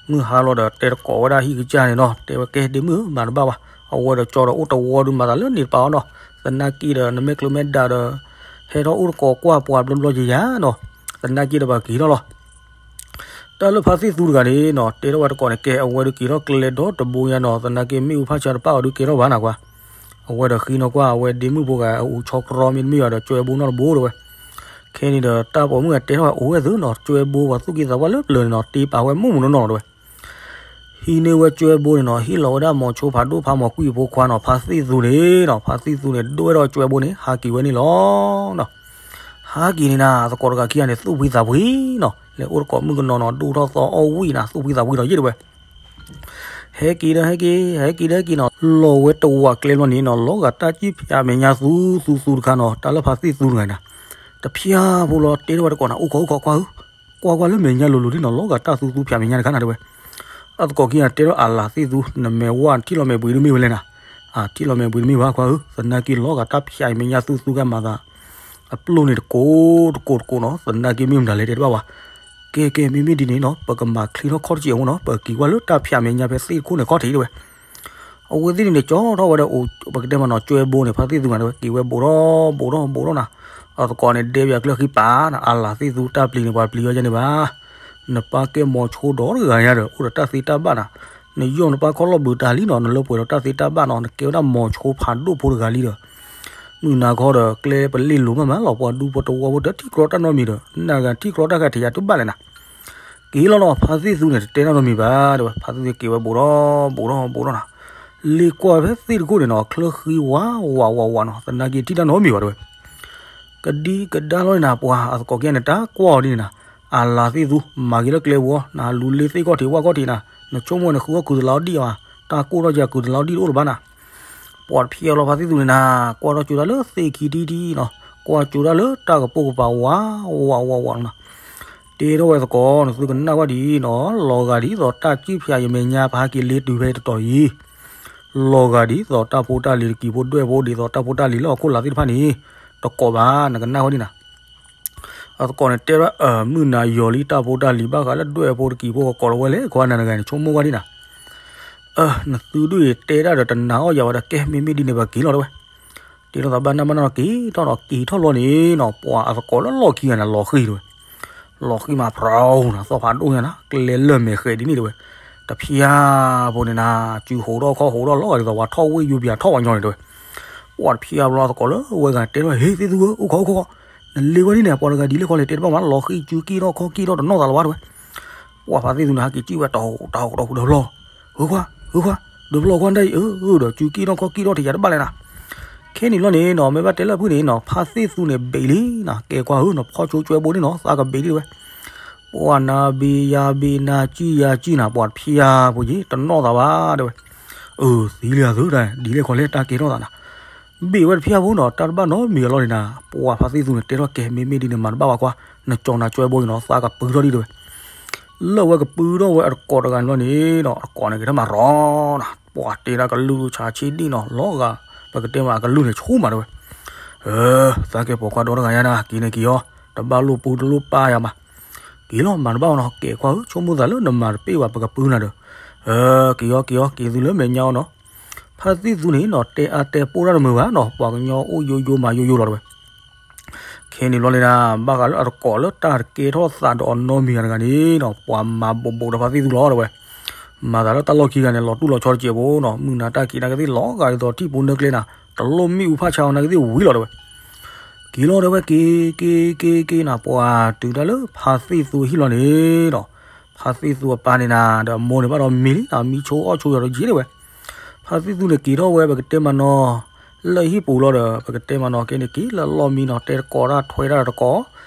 မုၢ်ဟါလီၤဒီးတဲတကိးဝဲဒၣ်ဟံၣ်ကစၢ်န့ၣ်နီၤ, တဲဝဲကဲဒ့မုၣ်ဧၢ, မၤတဘၣ်ဘၣ်, အဝဲဒီးကၠီဒီးအိၣ်တဝီဒုးမၤသးလၢန့ၣ်တပၤအီၤနီၤ. သနာ်က့ဒီးနမဲာ်ကျိၤမဲာ်ဒၣ်ဒီး ဟဲထီၣ်အိၣ်တကိးကွၢ်ပှၤဘျီဘျီယံၤယၤနီၤ, သနာ်က့ဒီးပှၤက့ၤထီၣ်လီၤ. တၢ်လၢဖးသ့ၣ်သူတဂၤန့ၣ်နီၤ, တဲထီၣ်ဝဲတကိးန့ၣ် ကဲအဝဲဒုးက့ၤထီၣ်ကျဲဒီတဘိညါနီၤ, သနာ်က့မ့ၣ်အူဖးဆါတပၣ်အီၤဒုးကဲထီၣ်ဘၣ်နၤကွၢ်. အဝဲဒီးဃံနီၤကွၢ် အဝဲဒ့မုၣ်ဖိဂၤအအိၣ်ဆီတြီမ့တမ့ၢ်ဘၣ်ဒီး ကၠွဲဘိနီတဘိတဲဝဲ. ခဲန့ၣ်ဒီးတၢ်ပိာ်မုၣ်ဂၤတဲထီၣ်ဝဲအိၣ်ဝဲသုနီၤ, ကၠွဲဘိပှၤသူၣ်က့သးပှၢ်လၢပျၢၤန့ၣ်နီၤ, တ့ပာ်ဝဲမူးမူးနီၢ်နီၢ်တဲဝဲ. ဟံးန့ၢ်ဝဲကၠွဲဘိန့ၣ်နီၤ, ဟ့ၣ်လီၤဝဲဒၣ်မိၤဆိဖးဒိၣ်ဖးမိၤကွံအဖိခွါနီၤ, ဖးသ့ၣ်သူန့ၣ်နီၤ, ဖးသ့ၣ်သူန့ၣ် ဒိၣ်ဝဲဒီးကၠွဲဘိန့ၣ် ဟးက့ၤဝဲန့ၣ်လီၤ. ဟးက့ၤန့ၣ်နၤ, သကိးတဂၤခံဂၤန့ၣ် သူၣ်ဖှံသးဖှံနီၤ, လဲၤအိၣ်တကိးမုၣ်ကနီၤနီၤ, ဒိၣ်ထီၣ်သီအီၣ်ဝံၣ်နၤ, သူၣ်ဖှံသးဖှံဒီးယံာ်တဲဝဲ. ဟဲက့ၤဒီးဟဲက့ၤ, ဟဲက့ၤဒီးဟဲက့ၤနီၤ, လီၤဝဲတဝးကျဲဘျီန့ၣ်နီၤ, လီၤဂာ်တၢ်ကံၣ်ဖၠးမဲာ်ညါသူသူတခါနီၤ, တၢ်လၢဖးသ့ၣ်သူတဂၤန့ၣ်, တဖျၢၣ်ဖိလီၤ, တဲထီၣ်ဝဲတကိးန့ၣ် အိၣ်ခိးအိၣ်ခိးကွၢ်ဧၢ, ကွၢ်ကွၢ်လၢမဲာ်ညါလိၤလိၤဒ်နီၤ, လီၤဂာ်တၢ်သူသူဖၠးမဲာ်ညါတခါနၤတဲဝဲ. အသကိးခံဂၤတဲထီၣ်အလၤသ့ၣ်သူ, နမဲာ်ဝါထံၣ်လီၤမဲာ်ဘှံးတမ့ၢ်ဝဲလဲၣ်နၤ, အထံၣ်လီၤမဲာ်ဘှံးတမ့ၢ်ဘၣ်ကွၢ်ဧၢ, သနာ်က့လီၤဂာ်တၢ်ဖၠးမဲာ်ညါသူသူကဲမၤသး အပျိၢ်န့ၣ်တကိးတကိးတကိးနီၤ, သနာ်က့မ့ၢ်မတၤလဲၣ်တဲတဘၣ်ဝဲ, ကဲကဲမ့မ့ၢ်ဒ်န့ၣ်နီၤ, ပကမၤချ့ထီၣ်ခီၣ်တစဲးအဃိနီၤ, ပက့ၤကွၢ်လၢတၢ်ဖၠးမဲာ်ညါဖဲသ့ၣ်တခိၣ်န့ၣ်ခီၣ်ထံးတဲဝဲ. အဝဲသ့ၣ်န့ၣ်န့ၣ် ကၠီထီၣ်ဝဲဒီးအိၣ် ပကတဲမးနီၤ ကၠွဲဘိန့ၣ် ဖါသ့ၣ်သူမးတဲဝဲ က့ၤဝဲဘိးထီၣ်ဘိးထီၣ်ဘိးထီၣ်နၤ, အသကိးန့ၣ်ဒဲဘၣ်ကျၢၢ်ဃံပာ်နၤ, အလၤသ့ၣ်သူတၢ်ပျံၤန့ၣ် ပှၤပျံၤဝဲယဲန့ၣ်ဘၣ်, နပၢ်ကဲမိၤဆိဒီတဂၤညါဒီး အိၣ်ဒီးတၢ်သ့တၢ်ဘၣ်နၤ, နယီၢ်နပၢ်ခီၣ်လီၢ်ဘုးတၢ်လံနီၤ, နလၢပှဲၤဒီးတၢ်သ့တၢ်ဘၣ်နီၤ, နကဲဝဲဒၣ်မိၤဆိဖးဒိၣ်ဖိတဂၤလံဒီး မုၢ်နၤခီဒီး ကျဲပလ့ၢ်လိၤမးမးလီၤ, ပှၤဒူဖိတဝီဖိတထံၣ်ကြီတၢ်နီတမံၤဒီး နဂၤထံၣ်ကြီတၢ်ဂၤထံးယၤတဘၣ်လဲၣ်နၤ. က့ၤလီၤနီၤ, ဖါသ့ၣ်သူန့ၣ် တတဲတၢ်နီတမံၤဘၣ်တဲဝဲ, ဖါသ့ၣ်သူက့ၤဝဲဘိးထီၣ်ဘိးထီၣ်ဘိးထီၣ်နၤ, လ့ၣ်ကွၢ်ဖဲသ့ၣ်တခိၣ်န့ၣ်နီၤ, ချၢဃံဝးဝးဝးဝးနီၤ, သနာ်က့ထံၣ်တၢ်နီတမံၤဘၣ်တဲဝဲ. ကဒံကဒါလီၤန့ၣ်နၤ, ပှၤအသကိးကဲန့ၣ် တၢ်ကွၢ်အီၤဒ်န့ၣ်နၤ, အလၤသ့ၣ်သူ မၤက့ၤလၢကျဲပူၤအီၤ, နလူၤလ့သ့ၣ်ခီၣ်ထံးဝၣ်ခီၣ်ထံးနၤ, နဆိကမိၣ်နဃုအီၣ်ကုၤတလးအီၣ်ဒံၣ်အီၤ, တၢ်ကိၢ်ထီၣ်ယၤကုၤတလးအီၣ်ဒံၣ်တအိၣ်လၢၤဘၣ်နၤ. ပှၤတဖျဲးလီၤဖါသ့ၣ်သူန့ၣ်နၤ, ကွၢ်ထီၣ်ကၠိတၢ်လၢသ့ၣ်ခံထံထံနီၤ, ကွၢ်ကၠိတၢ်လၢတၢ်ကပိာ်ကပၤဝးဝးဝးဝးနီၤ, တဲထီၣ်ဝဲသကိး နသုကနၣ်ဝဲဒ်အံၤနီၤ, လီၤဂာ်ဒ်သိးတၢ်ကံၣ်ဖၠးယမဲာ်ညါ ပဟဲက့ၤလ့တုၤဖဲတတီၤအံၤ, လီၤဂာ်ဒ်သိးတၢ်ဖိတၢ်လံၤတကံၤဖိဒွဲၣ်ဖိဒ်သိးတၢ်ဖိတၢ်လံၤလၢဟီၣ်ခိၣ်လာ်သ့ၣ်တဖၣ်န့ၣ်, တကိးဘၣ် နကနၣ်ဝဲဒ်နၤ. အသကိးန့ၣ်တဲဝဲ အၢ မုၢ်နၤယီၤလံတၢ်ဖိတၢ်လံၤဘၣ်ဃးလၢဒွဲၣ်ဖိတကံၤဖိကကိးလီၤဝဲလဲၣ် ကွၢ်နၤတဂၤန့ၣ် ဆိကမိၣ်ဝဲဒ်နၤ. အၢ နသုဒုးအံၤတဲဒၣ်ဒီးတနာ်အီၣ်ယၤဝဲဒီး ကဲမ့မ့ၢ်ဒ်န့ၣ် ပက့ၤလီၤတဲဝဲ. တဲလိာ်သးဘၣ်နၢ်ဘၣ်နၢ်နီၤ က့ၤထီၣ်ဒီးက့ၤထီၣ်လီၤန့ၣ်နီၤ ပှၤအသကိးလၢလီၢ်ခံဂၤန့ၣ် လီၤဃံၤတဲဝဲ. လီၤဃံၤမးဖြီနၤ သီၣ်ဖးဒိၣ်ညါနၤ ကျဲလၢာ်မဲာ်ဃဲးဒ်န့ၣ်တဲဝဲ. တဖျၢၣ်ဖိန့ၣ်နၤ စုဟိးထီၣ်ခီၣ်ဟိးထီၣ်လီၤဂာ်ဒ်သိးပှၤထီၣ်ဝ့ၢ်ယူပၠးထီၣ်ပှၤညီန့ၣ်တဲဝဲ. ပှၤတဖျၢၣ်ဘျီအသကိးလၢဝဲဂၤတဲဝဲ ဟ့ၣ်သ့ၣ်သူဧၢ အိၣ်ခိးအိၣ်ခိး နလ့ဝဲဒ်န့ၣ် ပှၤတဂၤဒ်လဲၣ်ခီလဲၣ်တဲတဘၣ်မး လီၤဃံၤစုက့ၣ်ထီၣ်ခီၣ်က့ၣ်ထီၣ်တနီၣ်သးလီၤဘၣ်တဲဝဲ. ပှၤဖါသ့ၣ်သူန့ၣ် ဟဲက့ၤစံၣ်ဝဲတၢ်ဟူးတၢ်ဟူးတၢ်ဟူးဒီးဘျီ ဟုခွါ ဟုခွါ ဒီးဘျီခွါဒၣ်အံၤ အၢ ဒီးစုက့ၣ်ထီၣ်ခီၣ်က့ၣ်ထီၣ်ထံးယၤတဘၣ်လဲၣ်နၤ. ခဲန့ၣ်ဘျီန့ၣ်နီၤ မ့ၢ်ဘၣ်တဲလၢအဖုၣ်န့ၣ်နီၤ ဖါသ့ၣ်သူန့ၣ်ဘ့းလံနၤ ကဲကွၢ်ဧၢ နဖီၣ်ဆိကၠွဲဘိန့ၣ်နီၤ သးကဘ့းဒ်တဲဝဲ. ပှၤနၤဘ့ၣ်ယၤဘ့ၣ်နၤကံၣ်ယၤကံၣ်နၤ ပှၤတဖျါဖိက့ၤ တနီၣ်သးဘၣ်တဲဝဲ. အၢ သံလံအသုတၢ် ဒ်လဲၣ်ခီလဲၣ် တၢ်ကဲထီၣ်သးနၤ ဘ့ၣ်ဝဲတဖျါဖိနီၤ တၢ်တဘၣ်နီတမံၤအလီၢ်န့ၣ်နၤ ပှၤဖါသ့ၣ်သူန့ၣ် တဲထီၣ်ကဲ မ့မ့ၢ်ဒ်န့ၣ် မၤတဘၣ်ဘၣ်ကွၢ် နကၠီနၤကၠွဲဘိအံၤနီၤ သးကပုထီၣ်ဒံးတဲဝဲ. လၢဝဲကပုထီၣ်ဝဲအတကိးတဂၤန့ၣ်လီၤန့ၣ်ဒီး အတကိးန့ၣ်က့ၤထီၣ်မၤရီၤ ပှၤတဲဒၣ်ကလုၢ်ဆးဆ့ဒံၣ်နီၤ လီၤဂာ် ပကတဲမးကလုၢ်န့ၣ်ဆူၣ်မးတဲဝဲ. အၢ သးကဲပိာ်ခွါဒီတဂၤညါနၤ က့ၤန့ၣ်က့ၤအီၤ တဘၣ်လိၣ်ပူတလိၣ်ပၢ်ယၤမး က့ၤလီၤမၤတဘၣ်အီၤနီၤ ကဲခွါဧၢ ဆိကမိၣ်သးလၢနမၤတပ့ၢ်ဘၣ် ပကပုနၤဒီး အၢ က့ၤအီၤက့ၤအီၤ က့ၤသုလၢမဲာ်ညါအီၤနီၤ. ဖါသ့ၣ်သူန့ၣ်နီၤ တဲအါတဲပိၢ်တၢ်တမုာ်ဘၣ်နီၤ ပှၤကညီအိၣ်ယိယိမၤယိယိလီၤတဲဝဲ. ခဲန့ၣ်ဘျီန့ၣ်နၤ ဘၣ်ဃးလၢအတကိးလၢတၢ်တကဲထီၣ်သးဒီးအနီတမံၤဂၤတဂၤန့ၣ်နီၤ ပှၤမၤဘိးဘိးဒီးဖါသ့ၣ်သူလီၤတဲဝဲ. မၤသးလၢတၢ်လီၢ်ခံဂၤန့ၣ် လီၤတူၢ်လီၤဆီတစဲးဖိနီၤ မုၢ်နၤတၢ်က့ၤနၤကသ့ၣ်လီၤဂာ်ဒ်သိးထံၣ်ဖိနၢကျဲနၤ တလိၣ်မ့ၣ်အူဖးဆါအီၤနၤကသ့ၣ်ဝံၤလီၤတဲဝဲ. က့ၤလီၤတဲဝဲ က့ၤက့ၤက့ၤက့ၤနၤ ပှၤတုၤတၢ်လၢဖါသ့ၣ်သူဟံၣ်လီၤန့ၣ်ဒီး ဖါသ့ၣ်သူအပၢ်န့ၣ်နၤ ဒီးအမိၢ်န့ၣ်ဘၣ်ဒီးမံလံနၤ မံဆိအီၣ်ဆိယီၤဒီးယ့ၢ်တဲဝဲ. ဖါသ့ၣ်သူန့ၣ်က့ၤထီၣ်ဝဲ ပကတဲမးနီၤ လၢဟံၣ်ပူၤလီၤဒီး ပကတဲမးနီၤ ကဲန့ၣ်က့ၤလၢလီၢ်မံနီၤ တဲတကိးတၢ်ထွဲတၢ်တကိး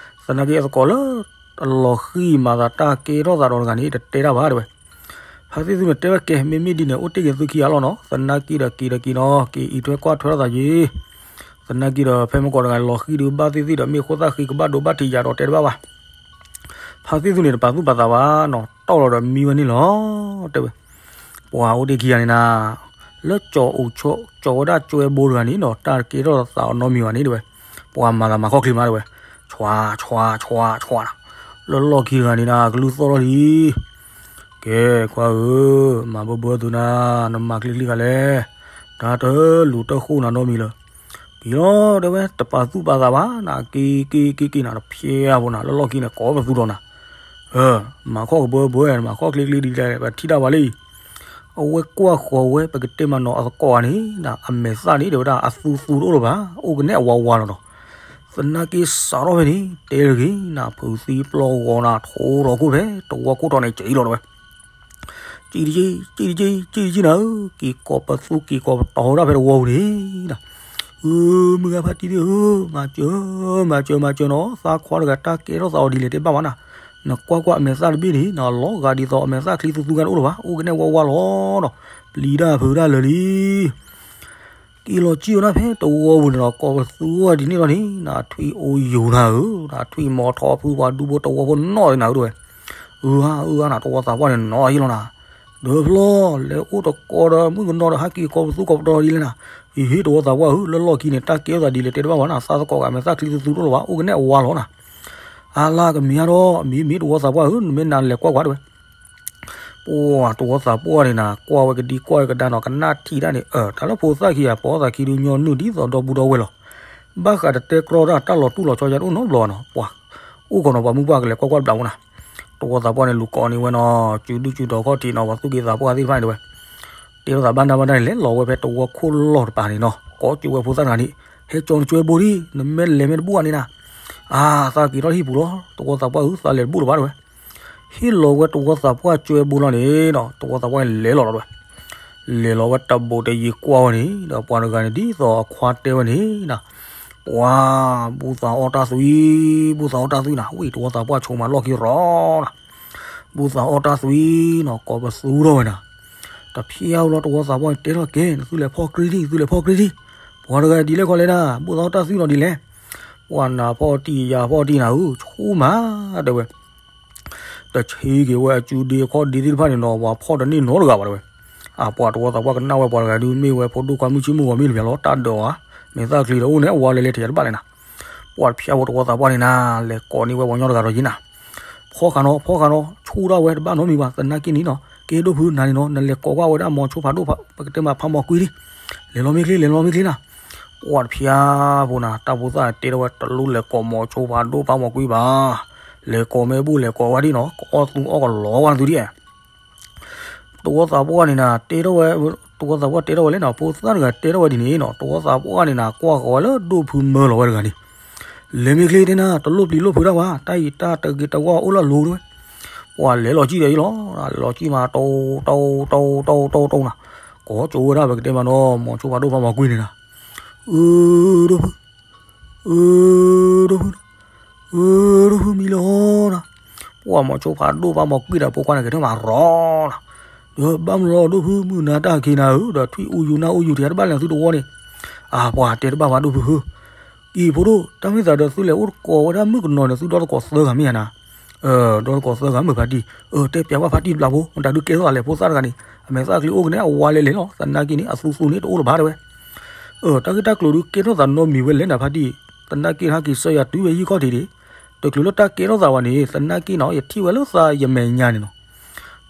သနာ်က့အသကိးလၢ အလီၤဃံၤမၤသးတၢ်ကဲထီၣ်သးဒီးတဂၤန့ၣ် တတဲတၢ်ဘၣ်တဲဝဲ. ဖါသ့ၣ်သူန့ၣ်တဲဝဲ ကဲ မ့မ့ၢ်ဒ်န့ၣ် အိၣ်တ့ၢ်က့ၤသုခံဂၤလီၤနီၤ သနာ်က့ဒီးက့ၤဒီးက့ၤနီၤ က့ၤအံးထွဲကွၢ်ထွဲထီၣ်သးယ့ၢ် သနာ်က့ဒီး ဖဲမ့ၢ်ကီးတဂၤလီၤဃံၤဒုးဘၣ်သ့ၣ်သ့ၣ်ဒီး မ့ၢ်ဃိသၣ်ဃံကဘၣ်ဒိဘၣ်ထံးယၤဒီးတဲတဘၣ်ဘၣ်. ဖါသ့ၣ်သူန့ၣ်တပာ်သူၣ်ပာ်သးဘၣ်နီၤ တီၢ်လီၤဒီးမံဝဲန့ၣ်လီၤ တဲဝဲ. ပှၤအိၣ်တ့ၢ်ခံဂၤန့ၣ်နၤ လၢကၠီအိၣ်ဆိ ကၠီဝဲဒၣ်ကၠွဲဘိတဂၤန့ၣ်နီၤ တၢ်တကဲထီၣ်သးအီၤနီတမံၤဘၣ်န့ၣ်တဲဝဲ. ပှၤမၤသးမၤခီၣ်ချ့မးတဲဝဲ ဆွါဆွါဆွါဆွါနၤ လၢလီၢ်ခံတဂၤန့ၣ်နၤ ကလုၢ်သီၣ်ထီၣ်လံ ကဲ ခွါဧၢ, မၤဘၢဘၢသုနၤ, နမၤချ့ချ့ဂၤလဲၣ်, တၢ်တလူၤတၢ်ဃိၣ်နၤနီတမံၤလၢၤ. က့ၤလီၤတဲဝဲ, တပာ်သူၣ်ပာ်သးဘၣ်နၤ, က့ၤက့ၤက့ၤက့ၤနၤ, တဖျဲဘၣ်ဖိနၤ, လၢလီၢ်ခံန့ၣ် ကိးပသူဒီးနၤ, မၤခီၣ်ကဘၢဘၢ, မၤခီၣ်ချ့ချ့ဒ်လဲၣ်, ပထံၣ်တၢ်ဘၣ်လံ. အဝဲကွၢ်ဃီၤဝဲ ပကတဲမးနီၤ အသကိးဂၤန့ၣ် အမဲာ်သၣ်န့ၣ် တဲဝဲဒၣ် အသူသူတအိၣ်လၢၤဘၣ်, အိၣ်ကနဲၣ်အဝါဝါလီၤနီၤ. သနာ်က့စးထီၣ်ဖဲန့ၣ် တဲတဂ့ၤနၤ, ဖုးသံပျီၢ်ဂီၤနၤ, ထိဒီးခိၣ်ဖဲ တဝီခိၣ်တီန့ၣ် က့ၤလီၤတဲဝဲ. ကံတက့, ကံတက့, ကံတက့နၤဧၢ, က့ၤကိးပသူက့ၤကိးပတီၤဝဲဒၣ်ဖဲတဝီပူၤန့ၣ်နၤ. အၢ မုၢ်ဂၤဖါတံၢ်သ့ၣ်ဧၢ, မၤစၢၤ, မၤစၢၤ, မၤစၢၤနီၤ, သးခွါတဂၤတၢ်ကဲထီၣ်သးအီၤဒ်လဲၣ်တဲဘၣ်ဝဲနၤ. နကွၢ်ကွၢ်အမဲာ်သၣ်တဘ့ၣ်န့ၣ်နၤ, လီၤဂာ်ဒ်သိးအမဲာ်သၣ်ချံသူသူဂၤတအိၣ်လၢၤဘၣ်, အိၣ်ကနဲၣ်ဝါဝါလီၤနီၤ, ပျံၤတၢ်ဖုးတၢ်လၢာ်လံ. က့ၤလီၤစံၣ်ဝဲဒၣ်ဖဲတဝီပူၤန့ၣ်ဒီး ကိးပသူအီၤဒ်န့ၣ်လီၤန့ၣ်နၤ, ထွံၣ်အိၣ်ယိာ်နၤဧၢ, ထွံၣ်မီၤထီၣ်ဖုပှၤဒူဖိတဝီဖိနီၣ်သ့နၤဧၢတဲဝဲ. အၢ အၢ နၤ တဝီသးပှၢ်န့ၣ်နီၤဟ့ၣ်လီၤနၤ, ဒီးဖျီ လဲၤအိၣ်တကိးဒီးမုၣ်ကနီၤဒီး ဟဲက့ၤကိးပသူကိးပတီၤဒ်လဲၣ်နၤ. အ့ တဝီသးပှၢ်ဧၢ, လၢလီၢ်ခံန့ၣ် တၢ်ကဲထီၣ်သးဒ်လဲၣ်တဲတဘၣ်ဝဲနၤ, သးသကိးဂၤမဲာ်သၣ်ချံသူသူတအိၣ်လၢၤဘၣ်, အိၣ်ကနဲၣ်အဝါလီၤနၤ. အလၢကမ့ၢ်အါထီၣ် မ့ၢ်မ့ၢ်တဝီသးပှၢ်ဧၢ, နမ့ၢ်နၤလဲၤကွၢ်ကွၢ်တဲဝဲ. ပှၤတဝီသးပှၢ်န့ၣ်နၤ ကွၢ်ဝဲကဒံကွၢ်ဝဲကဒါနီၤ, ကနၣ်ထံၣ်တၢ်န့ၣ် အၢ တၢ်လၢဖိသၣ်ခံဂၤ ပိာ်သးခံဒုးညီနုၢ်ဒ်သိးဒီပုၢ်ဒီဝဲၢ်လီၤ. ဘၣ်ဃးတတဲကြီတၢ် တၢ်လီၤတူၢ်လီၤဆီယါတအိၣ်နီတဘျီနီၤ, ပှၤအိၣ်ကီးနီၤ ပှၤမုၢ်ပှၢ်ကလဲၤကွၢ်ကွၢ်တဘျီဖိနၤ. တဝီသးပှၢ်န့ၣ် လူၤကိးန့ၢ်ဝဲနီၤ, စုဒုၣ်စုတီၤခီၣ်ထံးနီၤ, ပှၤသူၣ်က့သးပှၢ်သ့ၣ်တဖၣ်န့ၣ်တဲဝဲ. တဲလိာ်သးဘၣ်နၢ်ဘၣ်နၢ်န့ၣ် လဲၤလီၤဝဲဖဲတဝီခိၣ်လီၢ်တပၤန့ၣ်နီၤ, ကိးကၠိဝဲဖိသၣ်တဂၤန့ၣ်, ဟဲကၠီနကၠွဲဘိဒံး, နမ့ၢ်လဲၤမ့ၢ်တဘူၣ်ဘၣ်န့ၣ်နၤ. အါ သးက့ၤထီၣ်ဟံၣ်ပူၤလီၤ, တဝီသးပှၢ်ဧၢ, သးလဲၤတဘူၣ်လၢၤဘၣ်တဲဝဲ. ဟ့ၣ်လီၤဝဲတဝီသးပှၢ်ကၠွဲဘိလီၤန့ၣ်ဒီး တဝီသးပှၢ်န့ၣ်လဲၤလီၤလီၤတဲဝဲ. လဲၤလီၤဝဲတဘိးတယံၤကွၢ်ဝဲန့ၣ်ဒီး ပှၤတဂၤန့ၣ် ဒ်သိးအခွါတဲဝဲန့ၣ်နၤ, ပှၤ ဘူၣ်သးအီၣ်တၢ်သွံ, ဘူၣ်သးအီၣ်တၢ်သွံနၤ, ဝံၤတဝီသးပှၢ်ဆိးမးလီၢ်ခံရီနၤ, ဘူၣ်သးအီၣ်တၢ်သွံနီၤ, ကိးပသူထီၣ်ဝဲနၤ. တဖျါဝဲလီၤ တဝီသးပှၢ်တဲထီၣ်ကဲ, နသုလဲၤဖီၣ်ကြံဒံး, သုလဲၤဖီၣ်ကြံဒံး, ပှၤတဂၤဒ်လဲၣ်ခီလဲၣ်နၤ, ဘူၣ်သးအီၣ်တၢ်သွံနီၤဒ်လဲၣ်. ပှၤနၤဖီၣ်တံၢ်ယၤဖီၣ်တံၢ်နၤဧၢ, ဆိမးတဲဝဲ. တဆံက့ၤဝဲအစုဒ့အခီၣ်ဒ့သ့ၣ်တဖၣ်န့ၣ်နီၤ, ပှၤဖီၣ်တန့ၢ်နီတဂၤဘၣ်တဲဝဲ. အပှၤတဝီသးပှၢ်ကနၣ်ဝဲပှၤတဂၤဒုး မ့ၢ်ဝဲဖိဒိၣ်ခွါမုၢ်ဆ့ၣ်မုၢ်ဂီၤမ့ၢ်တမံၤလီၤ, တၢ်ဒၢးအီၤ, မဲာ်သၣ်ချံဒီးအိၣ်န့ၣ် အဝါလဲၤလဲၤထဲတဘၣ်လဲၣ်နၤ. ပှၤတဖျါဖိတဝီသးပှၢ်န့ၣ်နၤ, လဲၤကိးန့ၢ်ဝဲပှၤကညီတဂၤဒီးယံၤနၤ. ဖီၣ်ဃာ်နီၤ, ဖီၣ်ဃာ်နီၤ, ဆိၣ်ဒၣ်ဝဲတဘၣ်နီတမံၤဘၣ်, သနာ်က့န့ၣ်နီၤ, ကဲဒိၣ်ဖုနၤန့ၣ်နီၤ, နလဲၤကိးကွၢ်ဝဲဒၣ်မိၤဆိဖးဒိၣ် ပကတဲမးဖးမီၤကွံဒံး, လဲၤလီၤမ့ၢ်ချ့, လဲၤလီၤမ့ၢ်ချ့နၤ. ပှၤတဖျါဖိနၤ, တၢ်ဖိသၣ်တဲထီၣ်ဝဲ တလိၣ်လဲၤကိးမိၤဆိဖးဒိၣ်ဖးမီၤကွံဘၣ်, လဲၤကိးမ့ၢ်ဘူၣ်လဲၤကိးဝဲဒၣ်နီၤ, ကအီၣ်သူအီၣ်ကလီဝဲနသုဒ် တဝီသးပှၢ်န့ၣ်နၤ, တဲထီၣ်ဝဲ, တဝီသးပှၢ်တဲထီၣ်ဝဲလဲၣ်နီၤ, ဖိသၣ်တဂၤတဲထီၣ်ဝဲဒ်န့ၣ်နီၤ, တဝီသးပှၢ်န့ၣ်နၤ, ကွၢ်ဃီၤဝဲလၢဒိၣ်ဖုမၢလီၤဝဲတဂၤန့ၣ်, လဲၤမ့ၢ်ချ့တဲနၤ, တလိၣ်ပျံၤလိၣ်ဖုးတၢ်ဘၣ်, တၢ်အံၤတၢ်တဂ့ၤတဝါအိ၁လၢအလိၤတဲဝဲ. ပှၤလဲၤလီၤစံၣ်ဒီးယံၤလီၤ, လဲၤလီၤစံၣ်မး တိ တိ တိ တိ တိ တိနၤ, ကိးကၠိဝဲဒၣ်ပကတဲမးနီၤ, မိၤဆိဖးဒိၣ်ဖးမီၤကွံန့ၣ်နၤ, အၢ ဒိၣ်ဖု အၢ ဒိၣ်ဖု, အၢ ဒိၣ်ဖုမံလီၤနၤ. ပှၢ်မိၤဆိဖးဒိၣ်ဖးမိၤကွံဒီးဖိခွါန့ၣ်က့ၤထီၣ်မၤရီၤလီၤ. ဒီးဘၣ်မနုၤလီၤဒိၣ်ဖု မုၢ်နၤတၢ်ခံနၤဧၢ, ဒီးထွံၣ်အူယူၤနၢ်အူယူၤ တယၤတဘၣ်လဲၣ်သုတဝီန့ၣ်. အၢ ပှၢ်တဲတဘၣ်ဝဲဒိၣ်ဖုဧၢ. အံၤဖိဒိၣ် တၢ်မ့ၢ်သးဒီးသုလဲၤအိၣ်တကိးဝဲဒၣ်မုၣ်ကနီၤန့ၣ် သုဒီသကိးသၢဂၤမ့ၢ်ဧါနၤ. ဒီသကိးသၢဂၤမုၣ်ဖါတံၢ်, တဲပၠးဝဲဖါတံၢ်တဘျီဖိ မတၤဒုးကဲထီၣ်သးလဲၣ်ဖိသၣ်တဂၤန့ၣ် အမဲာ်သၣ်ချံအိၣ်ကနဲအဝါလဲၤလဲၤလီၤ. သနာ်က့န့ၣ် အသူသူန့ၣ်တအိၣ်လၢၤဘၣ်တဲဝဲ. တၢ်ဂ့ၢ်တၢ်ကျိၤဒုးကဲထီၣ်သးနီတမံၤဝဲလဲၣ်နၤဖါတံၢ်, သနာ်က့ဟဲက့ၤဆှၢယၤတုၤဝဲဟံၣ်ခီၣ်ထံးဒံး, တချုးလၢတၢ်ကဲထီၣ်သးဘၣ်န့ၣ် သနာ်က့နီၤ ယထံၣ်ဝဲလၢသးယမဲာ်ညါန့ၣ်နီၤ.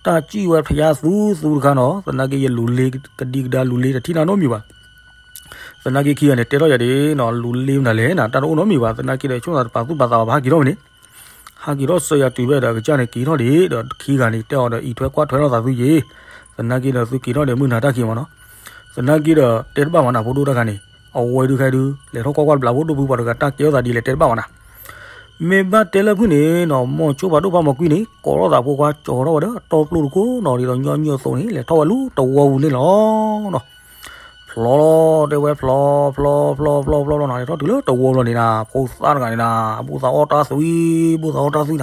တၢ်စံၣ်ဝဲဖျါသူသူတခါနီၤ, သနာ်က့ယလူၤလ့ကဒံကဒါလူၤလ့တထံၣ်နၤနီတမံၤဘၣ်. သနာ်က့ခံဂၤန့ၣ် တဲထီၣ်ယၤဒ်နီၤ လူၤလ့မနုၤလဲၣ်နၤ တၢ်တအိၣ်နီတမံၤဘၣ်. သနာ်က့ဒီးဆိကမိၣ်သးတပာ်သူၣ်ပာ်သးဘၣ် ဟးက့ၤထီၣ်ဝဲန့ၣ်, ဟးက့ၤထီၣ်ဆှၢယၤတုၤဝဲဒီးကစၢ်န့ၣ်က့ၤထီၣ်ဒံး ဒီးခံဂၤန့ၣ် တဲအီၤဒီးအံးထွဲကွၢ်ထွဲထီၣ်သးသုယ့ၤ, သနာ်က့ဒီးသုက့ၤထီၣ်ဒီးမုၢ်နၤတၢ်ခံမးနီၤ. သနာ်က့ဒီးတဲတဘၣ်မးနၤ ဖိဒိၣ်တၢ်ခါန့ၣ် အဝဲဒုးခဲဒုး လဲၤထီၣ်ကွၢ်ကွၢ်တဘျီဖိဒိၣ်ဖုပှၤတဂၤတၢ်ကဲထီၣ်သးဒ်လဲၣ်တဲတဘၣ်မးနၤ. မ့ၢ်ဘၣ်တဲလၢဖုၣ်န့ၣ်နီၤ မိၤဆိဖးဒိၣ်ဖးမိၤကွံန့ၣ် ကိးထီၣ်သးဖိခွါကၠီၤထီၣ်ဝဲဒီးတီပျိတခိၣ်နီၤ ဒ်သိးညီနုၢ်အသိးန့ၣ် လဲၤထီၣ်ဝဲလူၤတဝီပူၤန့ၣ်လီၤနီၤ. ဖျီလီၤ တဲဝဲဖျီ ဖျီ ဖျီ ဖျီ ဖျီနီၤ လဲၤထီၣ်တုၤလၢတဝီလီၤန့ၣ်နၤ ဖိသၣ်တဂၤန့ၣ်နၤ ဘူၣ်သးအီၣ်တၢ်သွံၣ် ဘူၣ်သးအီၣ်တၢ်သွံၣ်နၤ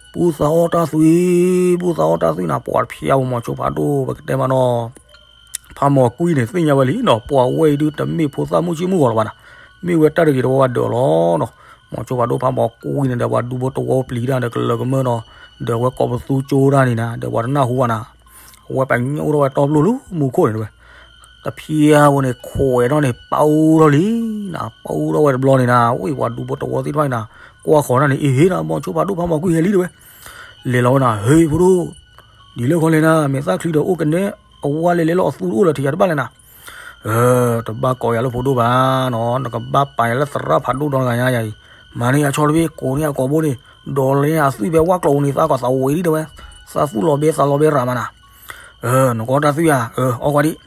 ဘူၣ်သးအီၣ်တၢ်သွံၣ် ဘူၣ်သးအီၣ်တၢ်သွံၣ်နၤ ပှၤတဖျါဝဲ မိၤဆိဖးဒိၣ် ပကတဲမးနီၤ ဖးမိၤကွံန့ၣ် သ့ၣ်ညါဝဲလံနီၤ ပှၤဝဲအံၤဒုးတမ့ၢ်ဖိသၣ်မုၣ်ဆ့ၣ်မုၣ်ဂီၤလၢၤဘၣ်နၤ မ့ၢ်ဝဲတၢ်တဂ့ၤတဝါဝဲဒၢးလီၤနီၤ. မိၤဆိဖးဒိၣ်ဖးမိၤကွံန့ၣ်ဒီး ပှၤဒူဖိတဝီပျံၤတၢ်ဒီးကလၢၤကမၢနီၤ ဒီးအဝဲကိးပသူကၠိတၢ်န့ၣ်နၤ ဒီးပှၤတနၢ်ဟူဘၣ်နၤ အဝဲပှၤညိၣ်ထီၣ်ဝဲတီပျိလၢမူခိၣ်န့ၣ်ဝဲ တဖျါဝဲန့ၣ် ခွဲးထီၣ်န့ၣ် ပာ်အူထီၣ်လံနၤ ပာ်အူထီၣ်ဝဲတဘျီန့ၣ်နၤ ဝဲပှၤဒူဖိတဝီသ့ၣ်တဖၣ်န့ၣ်နၤ ကွၢ်ဃီၤတၢ်န့ၣ် အ့ဟ့နၤ မိၤဆိဖးဒိၣ်ဖးမိၤကွံဟဲလံတဲဝဲ လဲၤလီၤဝဲနၤ ဟ့ ဖိဒိၣ် ဒ်လဲၣ်ခီလဲၣ်နၤ မဲာ်သၣ်ချံဒီးအိၣ်ကနဲ အဝါလဲၤလဲၤလီၤအသူတအိၣ်လၢၤ ထံၣ်ယၤတဘၣ်လဲၣ်နၤ တဘၣ်ကိးယၤလၢဖိဒိၣ်ဘၣ်နီၤ နကဘၣ်ပာ်ယၤလၢသရၣ်ဖးဒိၣ်ဒီတဂၤညါယၤအံၤ မၤန့ၢ်ယၤဆီတဘ့ၣ် ကိးန့ၢ်အကိာ်ဘိန့ၣ် ဒီးလဲၤအသွံၣ်ဖဲဝၣ်ကျိၤန့ၣ် သးကီၢ်သးဝံၤဒံးတဲဝဲ သးသူၣ်လီၤဘဲသးလီၤဘဲရၤမးနၤ နကအီၣ်တၢ်သွံၣ်ဧါ အီၣ်ကွၢ်ဒံး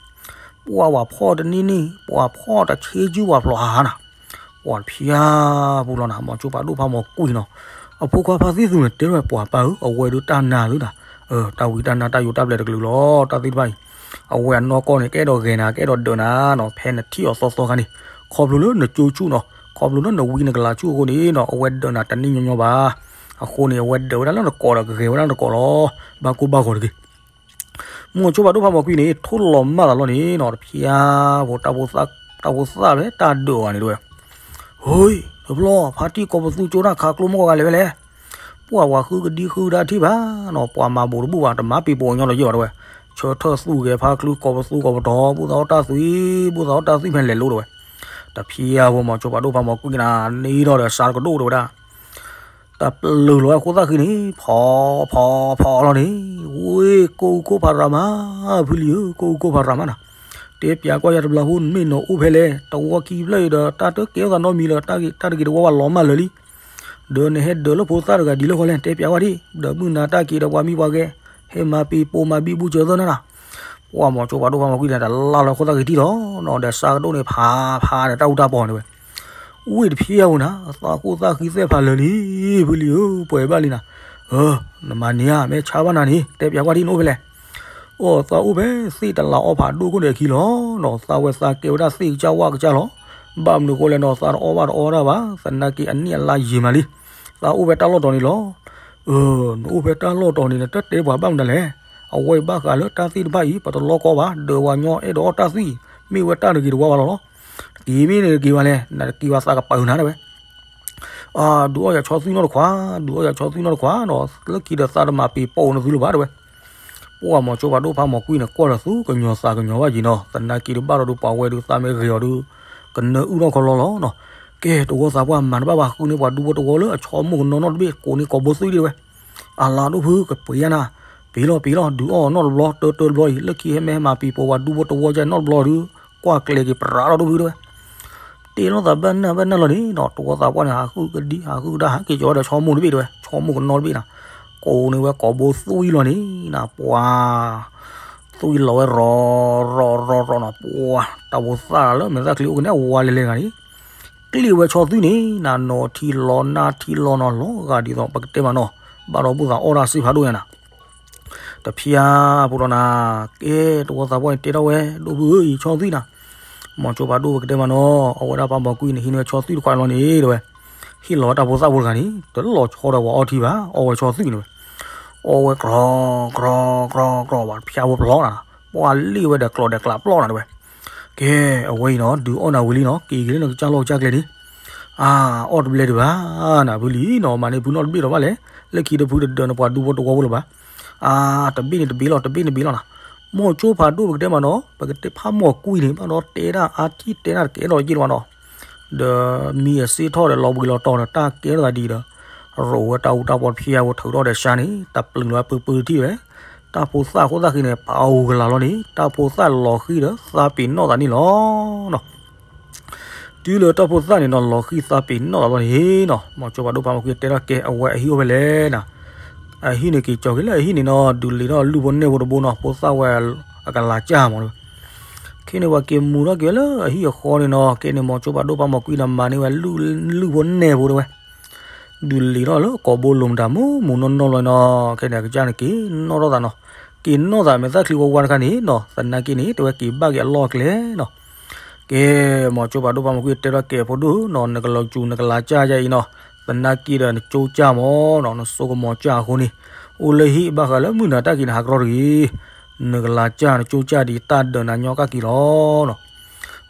ပှၢ်ဝဲဖီၣ်တနံၤနံၤ ပှၢ်ဖီၣ်တဆ့ကၠူပှၢ်ဖျိးဟးဟးနၤ ပှၢ်တဖျါပူၤလီၤနၤ မိၤဆိဖးဒိၣ်ဖးမိၤကွံနီၤ အဖိခွါဖါသံၣ်သူန့ၣ် တဲထီၣ်ဝဲပှၤပၢ်ဧၢ အဝဲဒုးတၢ်နါသုတၢ် တၢ်ဝံတၢ်နါတၢ်ယိးတၢ်ပျဲတကလုာ်လီၤ တၢ်သ့ၣ်တဖၣ်အံၤ အဝဲအနီၢ်ကီၢ်န့ၣ် ကအဲၣ်ဒိးဂဲၤနၤ ကအဲၣ်ဒိးဒၢးနၤနီၤ ဖဲနထံၣ်အီၤသီသီခါန့ၣ် ခီဖျိလၢနကၠိဆူၣ်နီၤ ခီဖျိလၢနဝံနကလၤဆူၣ်အဃိန့ၣ်နီၤ အဝဲဒၢးနၤတန့ၢ်ညီညီဘၣ် အဃိန့ၣ် အဝဲဒၢးဝဲဒၣ်လၢနကိးဒီးကဂဲၤဝဲဒၣ်နကိးလီၤ ဘၣ်ကိၢ်ဘၣ်ဂီၤတဂ့ၤ မိၤဆိဖးဒိၣ်ဖးမိၤကွံန့ၣ် ထိၣ်လီၤမၢ်သးလီၤန့ၣ်နီၤ တဖျါဖိ တၢ်ဖိသၣ်ဖဲတၢ်ဒၢးအီၤန့ၣ်တဲဝဲ ဟ့ တဘျီ ဖါတံၢ်ကိးပသူကၠိတၢ်ခးကျိမုၢ်ကီၢ်ဂၤလဲၤဝဲလဲၣ် ပှၢ်ပှၤဃုကဒံဃုကဒါထံၣ်ဘၣ်နီၤ ပှၤမၤဘိးတဘူၣ်ဘၣ် တမၤပံၤပိာ်ညီလီၤယဲၢ်ဘၣ်တဲဝဲ ဆၢထၢၣ်သူၣ်ဂဲၤဖါချုးကိးပသူကိးပတီၤ ဘူၣ်သးအီၣ်တၢ်သွံၣ် ဘူၣ်သးအီၣ်တၢ်သွံၣ်ဖဲလဲၤလိၤတဲဝဲ တဖျါဖိမိၤဆိဖးဒိၣ်ဖးမိၤကွံနၤ န့ၢ်ထီၣ်ဒီးစးတကဒိၣ်တဲဝဲဒၣ် တၢ်ပျုၢ်လီၤဝဲအဃိသၣ်ဃံန့ၣ် ဖီဖီဖီလီၤန့ၣ် ဝ့ၢ်ကိၢ်အူကိၢ်ဖးရၤမး ဖုလံဧၢ ကိၢ်အူကိၢ်ဖးရၤမးနၤ တဲပၠးကွၢ်ယၤတဘျီဖိ မ့ၢ်နအိၣ်ဖဲလဲၣ် တဝီခံဖျၢၣ်အံၤဒီး တၢ်တကဲထီၣ်သးနီတမံၤလၢၤ တၢ်တဂ့ၤတဝါဝဲလီၤမၢ်လၢာ်လံ ဒီးနဟဲဒၢးလၢဖိသၣ်တဂၤဒ်လဲၣ်ဃီလဲၣ် တဲပၠးဝဲဒၣ် ဒီးမုၢ်နၤတၢ်က့ၤဒီးပှၤမံပှၤဂဲၤ ဟဲမၤပံၤပိာ်မၤဘံဘူစၢၤသၢနၤနၤ ပှၢ်မိၤဆိဖးဒိၣ်ဖးမိၤကွံန့ၣ် တလၢ်လီၤခိၣ်သၣ်ဃံထံၣ်လီၤနီၤ ဒီးစးကဒိၣ်န့ၣ်ဖးဖးန့ၣ် တၢ်အူတၢ်ပီၢ်န့ၣ်ဝဲ ဝ့ၢ်တဖျါဧိၤနၤ သးခိၣ်သၣ်ဃံသဲၣ်ဖးလၢာ်လံ ဖုလံဧၢ ပှဲၤဘၣ်လံနၤ နမၤန့ၢ်ဧါ မ့ၢ်ဆါဘၣ်နၤန့ၣ် တဲပၠးကွၢ်ထံၣ်နအိၣ်ဖဲလဲၣ် အိၣ်သးအိၣ်ဖဲသ့ၣ်တလးအီဖးဒိၣ်ခိၣ်န့ၣ်အခံလီၤနီၤ သးဝဲသးကဲဝဲဒၣ်သ့ၣ်ကစၢ်ဝၣ်ကစၢ်လီၤ ဘၣ်မနုၤဃိလဲၣ်နီၤ သးတအီဘၣ်တအီဒၣ်ဘၣ် သနာ်က့အနံၣ်အလါယံာ်မးလံ သးအိၣ်ဖဲတၢ်လီၢ်တီၤန့ၣ်လီၤ နအိၣ်ဖဲတၢ်လီၢ်တီၤန့ၣ် နတတဲပှၤဘၣ်မနုၤလဲၣ် အဝဲအံၤဘၣ်ဃးလၢတၢ်သ့ၣ်တဖၣ်အံၤ ပတလီကီဘၣ် ဒၢးဝၤညီအဲၣ်ဒိးအီၣ်တၢ်သွံၣ် မ့ၢ်ဝဲတၢ်တဂ့ၤတဝါဝဲလီၤလီၤ က့ၤမ့ၢ်န့ၣ်တက့ၤဝဲလဲၣ် နတက့ၤဝဲသးကပာ်နၤတဲဝဲ ဒုးအီၣ်ယၤဆီသွံၣ်နီတခွါ ဒုးအီၣ်ယၤဆီသွံၣ်နီတခွါနီၤ လၢခံဒီးသးတမၤပံၤပိာ်နသုလၢၤဘၣ်တဲဝဲ ပှၢ်မိၤဆိဖးဒိၣ်ဖးမိၤကွံန့ၣ် ကွၢ်ဒီးသူကညီၤသးကညီၤဘၣ်က့ၤနီၤ သနာ်က့ဒုးဘၣ်ဒီးဒုးပှၤဝဲဒုးသးမ့ၢ်ဂ့ၤအီၤဒုး ကနၢအုၣ်ထီၣ်ခီလီလီၤနီၤ ကဲတဝီသးပှၢ်မၤတဘၣ်ဘၣ်ဃုန့ၢ်ပှၤဒူဖိတဝီလၢအဆီမိၢ်ကနီၤနီတဘ့ၣ် ကိးန့ၢ်ကိးဘိသွံၣ်ဒံးဝဲ အလါဒိၣ်ဖုကပှ့ၤယါနၤ ပ့ၤလီၤပ့ၤလီၤ ဒုးအီၣ်နီတဘျီတၢတၢတဘျီအံၤ လၢခံဟဲမ့ၢ်ဟဲမၤပံၤပိာ်ပှၤဒူဖိတဝီယါနီတဘျီဒုး ကွၢ်ကျဲၤက့ၤပြးလီၤဒိၣ်ဖုတဲဝဲ တ့လီၤသးဘၣ်နၢ်ဘၣ်နၢ်လီၤန့ၣ်နီၤ တဝီသးပှၢ်န့ၣ် ဟးဃုကဒံ ဟးဃုကဒါ ဟးက့ၤကီၤဒီးဆီမိၢ်တဘ့ၣ်တဲဝဲ ဆီမိၢ်ကနီတဘ့ၣ်နၤ ကိးန့ၢ်ဝဲကိးဘိသွံၣ်လီၤန့ၣ်နၤ ပှၤ သွံၣ်လီၤဝဲရီၤ ရီၤ ရီၤ ရီၤနီၤ ပှၤ တၢ်ဖိသၣ်လၢမဲာ်သၣ်ချံအိၣ်ကနဲအဝါလဲၤလဲၤတဂၤန့ၣ် ကျ့ၣ်ဝဲဆီသွံၣ်န့ၣ်နၤ နီၢ်ထံလီၤနၢ်ထံလီၤနီၤ လီၤဂာ်ဒ်သိးပကတဲမးနီၤ ဘၣ်ဒီးဘူၣ်သးအီၣ်တၢ်စံးဖးဒိၣ်ညါနၤ တဖျါဖိလီၤနၤ ကဲ တဝီသးပှၢ်န့ၣ်တဲထီၣ်ဝဲ ဒိၣ်ဖုဧၢ အံၤဆီသွံၣ်နၤ မိၤဆိဖးဒိၣ်ပကတဲမးနီၤ အဝဲဒၣ်ဖးမိၤကွံန့ၣ် ဟံးန့ၢ်ဝဲဆီသွံၣ်တခွးလီၤန့ၣ်တဲဝဲ ဟ့ၣ်လီၤတၢ်ဖိသၣ်ဖိတဂၤန့ၣ် တလီၤဆီဒီးပှၤအီထံဘၣ်, အီဝဲဆီသွံၣ်န့ၣ်ဝဲ, အီဝဲကြီကြီကြီ ပှၤဖၠါဖိပျီနၤ, ပှၤလ့ၣ်ဝဲဒီးကျိးဒီးကျးပျီနၤတဲဝဲ. ကဲ, အဝဲအံၤနီၤ ဒုးအီၣ်နၤဝံၤလံနီၤ, က့ၤက့ၤလၢနကစၢ်လီၢ်ကစၢ်ကျဲန့ၣ်, အါ, အီၣ်တဘျဲဒံးဘၣ်နၤ, ဖုလံနီၤ, မၤန့ၢ်ဖုနီတဘ့ၣ်လီၤဘၣ်လဲၣ်, လၢခံတဖုတဒၢးနပှၤဒူဖိတဝီဖိလၢၤဘၣ်. အါ, တဘ့ၣ်န့ၣ်တဘ့ၣ်လီၤ, တဘ့ၣ်န့ၣ်တဘ့ၣ်လီၤနၤ. မိၤစိဖးဒိၣ်ပကတဲမးနီၤ, ပကတဲဖးမိၤကွံန့ၣ် ဘၣ်ဒီးတဲဒၣ်အါထံၣ်တဲဒၣ်တကဲထီၣ်တယ့ၢ်လၢၤဘၣ်နီၤ, ဒီးမံအစ့ၣ်ထီၣ်ဒီးလီၤဘှံးလီၤတီၤဒီးတၢ်ကဲထီၣ်သးဒ်ဒီး ရိးဝဲတၢ်အူတၢ်ပီတဖၠါဖိထုးထီၣ်ဒီးစါန့ၣ် တၢ်ပျုၤလီၤပုၢ်ပုၢ်တထံၣ်ဝဲ, တၢ်ဖိသၣ်အဃိသတးဃံန့ၣ် ပာ်အီၤဂၤလီၤန့ၣ် တၢ်ဖိသၣ်လီၤဃံၤဒီးသးပ့ၤနီၣ်သးန့ၣ်လီၤနီၤ. တုၤလၢတၢ်ဖိသၣ်န့ၣ်နီၤ လီၤဃံၤသးပ့ၤနီၣ်သးလီၤန့ၣ်နီၤ, မိၤစိဖးဒိၣ်ဖးမိၤကွံတဲထီၣ်ကဲ အဝဲအဟံၣ်အိၣ်ဖဲလဲၣ်နၤ, အဟံၣ်န့ၣ်က့ၤကၠီၤက့ၤလၢအဟံၣ်န့ၣ်နီၤ ဒုးလ့ၤထီၣ်လုၢ်ဖိနဲၣ်ဖိတဘိနီၤ, ဖိသၣ်ဝဲအကလၤစၢ်မးတဲဝဲ. ခဲန့ၣ်ပှၤက့ၤမူထီၣ်က့ၤဝဲလၢအဟံၣ်အဃီန့ၣ်နီၤ, ကဲန့ၣ်မိၤစိဖးဒိၣ်ဖးမိၤကွံဒီးမၤန့ၢ်ဝဲ လုၢ်ဖိနဲၣ်ဖိတဲဝဲ ဒုးလ့ၤထီၣ်လၢကိာ်ဘိလိၤမတၤ မူမူနီၢ်နီၢ်လီၤနီၤ, ခဲန့ၣ်အကစၢ်န့ၣ်က့ၤနီၣ်ထီၣ်သးနီၤ, က့ၤနီၣ်သးမဲာ်သၣ်ချံဝါဝါတခါန့ၣ်နီၤ, သနာ်က့န့ၣ် တဲဝဲက့ၤဘၣ်က့ၤအလီၢ်အကျဲနီၤ. ကဲ, မိၤစိဖးဒိၣ်ဖးမိၤကွံတဲထီၣ်ကဲ ဖိဒိၣ်နီၤ, နကလီၤစူၤနကလၤစၢ်ယါအံၤနီၤ, သနာ်က့ဒီးနကၠိစၢ်မးနီၤ, နစိကမီၤစၢ်အဃိန့ၣ်, အိၣ်လၢဟံၣ်ဘၣ်ဃးလၢမုၢ်နၤတၢ်က့ၤနဟးကရီတဂ့ၤ, နကလၤစၢ်နကၠိစၢ်ဒ်တၢ်ဒၢးနၤညီကၣ်က့ၤလီၤနီၤ.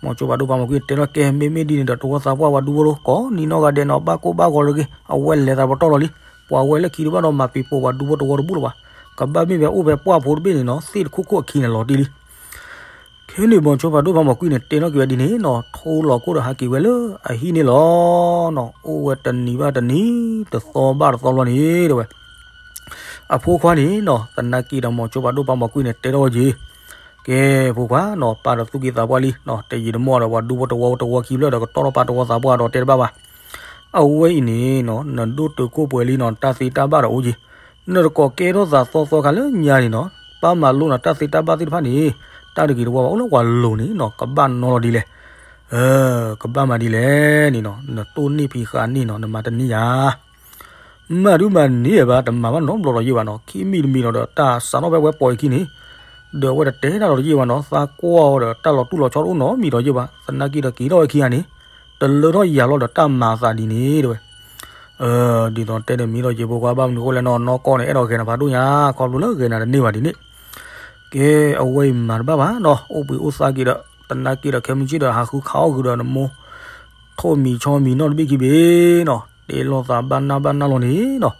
မိၤစိဖးဒိၣ်ဖးမိၤကွံတဲထီၣ်ကဲ မ့မ့ၢ်ဒ်န့ၣ်ဒီး တဝီသးပှၢ်ပှၤဒူဖိတဝီ ကိးနံၤနီၢ်ဂၤဒဲးနီၤ ဘၣ်ကိၢ်ဘၣ်ဂီၤတဂ့ၤ, အဝဲလဲၤသးပတီၢ်လီၤလံ, ပှၤဝဲလၢခံတဘၣ်ဒီးမၤပံၤပိာ်ပှၤဒူဖိတဝီတဘူၣ်လၢၤဘၣ်, ကဘၣ်မ့ၢ်ဝဲအိၣ်ဖဲပှၢ်ဖိတဘ့ၣ်န့ၣ်နီၤ သ့ၣ်တခိၣ်ခိၣ်အခံန့ၣ်လီၤတံၢ်လံ. ခဲန့ၣ်မိၤစိဖးဒိၣ်ဖးမိၤကွံန့ၣ် တဲထီၣ်က့ၤဝဲဒ်န့ၣ်နီၤ, ထိလီၤခိၣ်ဒီးဟးက့ၤဝဲလၢအဟံၣ်န့ၣ်လီၤနီၤ, အိၣ်ဝဲတနံၤဘၣ်တနံၤ တသီဘၣ်တသီလီၤန့ၣ်တဲဝဲ အဖိခွါန့ၣ်နီၤ သနာ်က့ဒီးမိၤစိဖးဒိၣ်ဖးမိၤကွံန့ၣ် တဲထီၣ်ဝဲက့ၤ, ကဲ ဖိခွါနီၤ ပၢ်ဒီးသူၣ်က့သးပှၢ်လံနီၤ, တယံာ်တမီၢ်ဒီးပှၤဒူဖိတဝီတဝီခံဖျၢၣ်ဒီးကတီၢ်ထီၣ်ပၢ်တဝီသးပှၢ်ဒီးတဲတဘၣ်ဘၣ်. အဝဲအံၤန့ၣ်နီၤ နဒိၣ်တုာ်ခိၣ်ပှဲၤလံနီၤ တၢ်သ့တၢ်ဘၣ်ဒီးအိၣ်က့ၤ, နတကိးကဲထီၣ်သးသီသီခါလၢညါန့ၣ်နီၤ, ပၢ်မၤလိနၤတၢ်သ့တၢ်ဘၣ်သ့ၣ်တဖၣ်န့ၣ်, တၢ်တဂ့ၤတဝါဘၣ်အိၣ်လၢပှၤလိၤန့ၣ်နီၤ ကဘၣ်နီလီၤဒ်လဲၣ် ကဘၣ်မၤဒ်လဲၣ်န့ၣ်နီၤ, နတိၢ်နီၣ်ဖံးဃာ်န့ၣ်နီၤ နမၤတန့ၢ်ယၤ မၤဒုမၤန့ၢ်ဘၣ် တမၤဘၣ်နီတဘျီဒီးယဲၢ်ဘၣ်နီၤ, ခံမံၤတမံၤဒီး တၢ်စးထီၣ်ဖဲဝဲပိာ်အခံန့ၣ်, ဒီးအဝဲတတဲတၢ်ဒီးယဲၢ်ဘၣ်နီၤ, သးကွၢ်အီၤဒီးတၢ်လီၤတူၢ်လီၤဆီတအိၣ်နီတမံၤဒီးယဲၢ်ဘၣ်, သနာ်က့ဒီးက့ၤထီၣ်ဝဲခံဂၤန့ၣ်, တလၢထီၣ်ယၤလီၤဒီးတၢ်မၤအသးဒ်န့ၣ်တဲဝဲ. ဒီးတဲန့ၣ်မ့ၢ်ဒီးယဲၢ်ဖိခွါ ဘၣ်မနုၤအဃိလဲၣ်နီၤ, နီၢ်ကီၢ်န့ၣ် အဲၣ်ဒိးဂဲၤနၤဖးဒိၣ်ညါ ခီဖျိလၢဂဲၤနၤတန့ၢ်ဘၣ်ဒ်န့ၣ် ကဲ, အဝဲအံၤမၤတဘၣ်ဘၣ်နီၤ, အိၣ်ဘှံးအိၣ်သါက့ၤဒီး သနာ်က့ဒီးခဲမုၢ်ဆ့ၣ်ဒီးဟးဃုခးအီၣ်ဃုာ်ဒီးနမိၢ် ထိၣ်မံၤဆီမံၤနီတဘ့ၣ်ခံဘ့ၣ်နီၤ, တဲလိာ်သးဘၣ်နၢ်ဘၣ်နၢ်လီၤန့ၣ်နီၤ,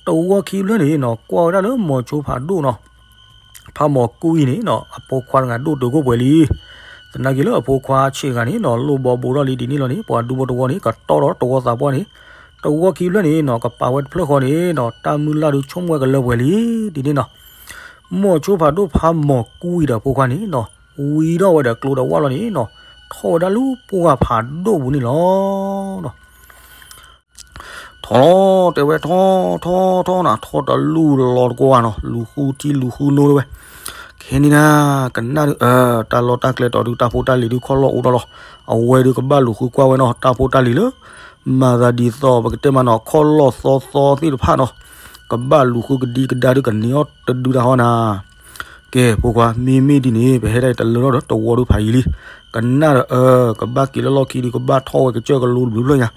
တဝီခံဖျၢၣ်န့ၣ်နီၤ ကွၢ်ဝဲဒၣ်လၢမိၤစိဖးဒိၣ်နီၤ ဖးမိၤကွံန့ၣ်နီၤ အဖိခွါတဂၤဒိၣ်တုာ်ခိၣ်ပှဲၤလံ. သနာ်က့လၢအဖိခွါဆံးတဂၤန့ၣ်နီၤ လိၣ်ဘီဘိထီၣ်လံဒ်န့ၣ်လီၤန့ၣ် ပှၤဒူဖိတဝီန့ၣ် ကတီၢ်ဒီးတဝီသးပှၢ်န့ၣ်, တဝီခံဖျၢၣ်န့ၣ်နီၤ ကပာ်ဝဲတဖျၢၣ်ဃီန့ၣ်နီၤ တၢ်မုၢ်လၢ်ဒုးဆိကမိၣ်ဝဲကလၢပှဲၤလံဒ်န့ၣ်နီၤ. မိၤစိဖးဒိၣ်ဖးမိၤကွံဒီးအဖိခွါန့ၣ်နီၤ ဝံထီၣ်ဝဲဒီးကျိဒီးဝၣ်လီၤန့ၣ်နီၤ ထီၣ်ဝဲဒၣ်လၢပှၢ်ဖးဒိၣ်ပူၤန့ၣ်လီၤ. ထီၣ်တဲဝဲထီၣ်ထီၣ်ထီၣ်နၤ ထီၣ်တလူၢ်လီၤတကွၢ်နီၤ လူၤဃုထံလူၤဃုနိတဲဝဲ. ခဲန့ၣ်နၤ ကနၣ်ဒုး တၢ်လီၢ်တၢ်ကျဲတီၤဒုး တၢ်ဖိတၢ်လံၤဒုးခီၣ်လီၢ်အိၣ်ထီၣ်လီၤ. အဝဲဒုးကဘၣ်လူၤဃုကွၢ်ဝဲနီၤ တၢ်ဖိတၢ်လံၤလၢ မၤသးဒ်သိးပကတဲမးနီၤ ခီၣ်လီၢ်သီသီသ့ၣ်တဖၣ်နီၤ ကဘၣ်လူၤဃုကဒံကဒါဒုးကန့ၢ်အီၣ်တဒုတဟီနၤ ကဲ ဖိခွါ မ့မ့ၢ်ဒ်န့ၣ် ပဟဲဒၣ်တလၢထီၣ်ဒီးတဝီဒုးဖးယံၤလံ. ကနၣ်ဒီးအၢ ကဘၣ်က့ၤလၢလီၢ်ခံဒုး ကဘၣ်ထီၣ်ဝဲကစၢၢ်ကလိတဘျုးဖျၢၣ်ညါ.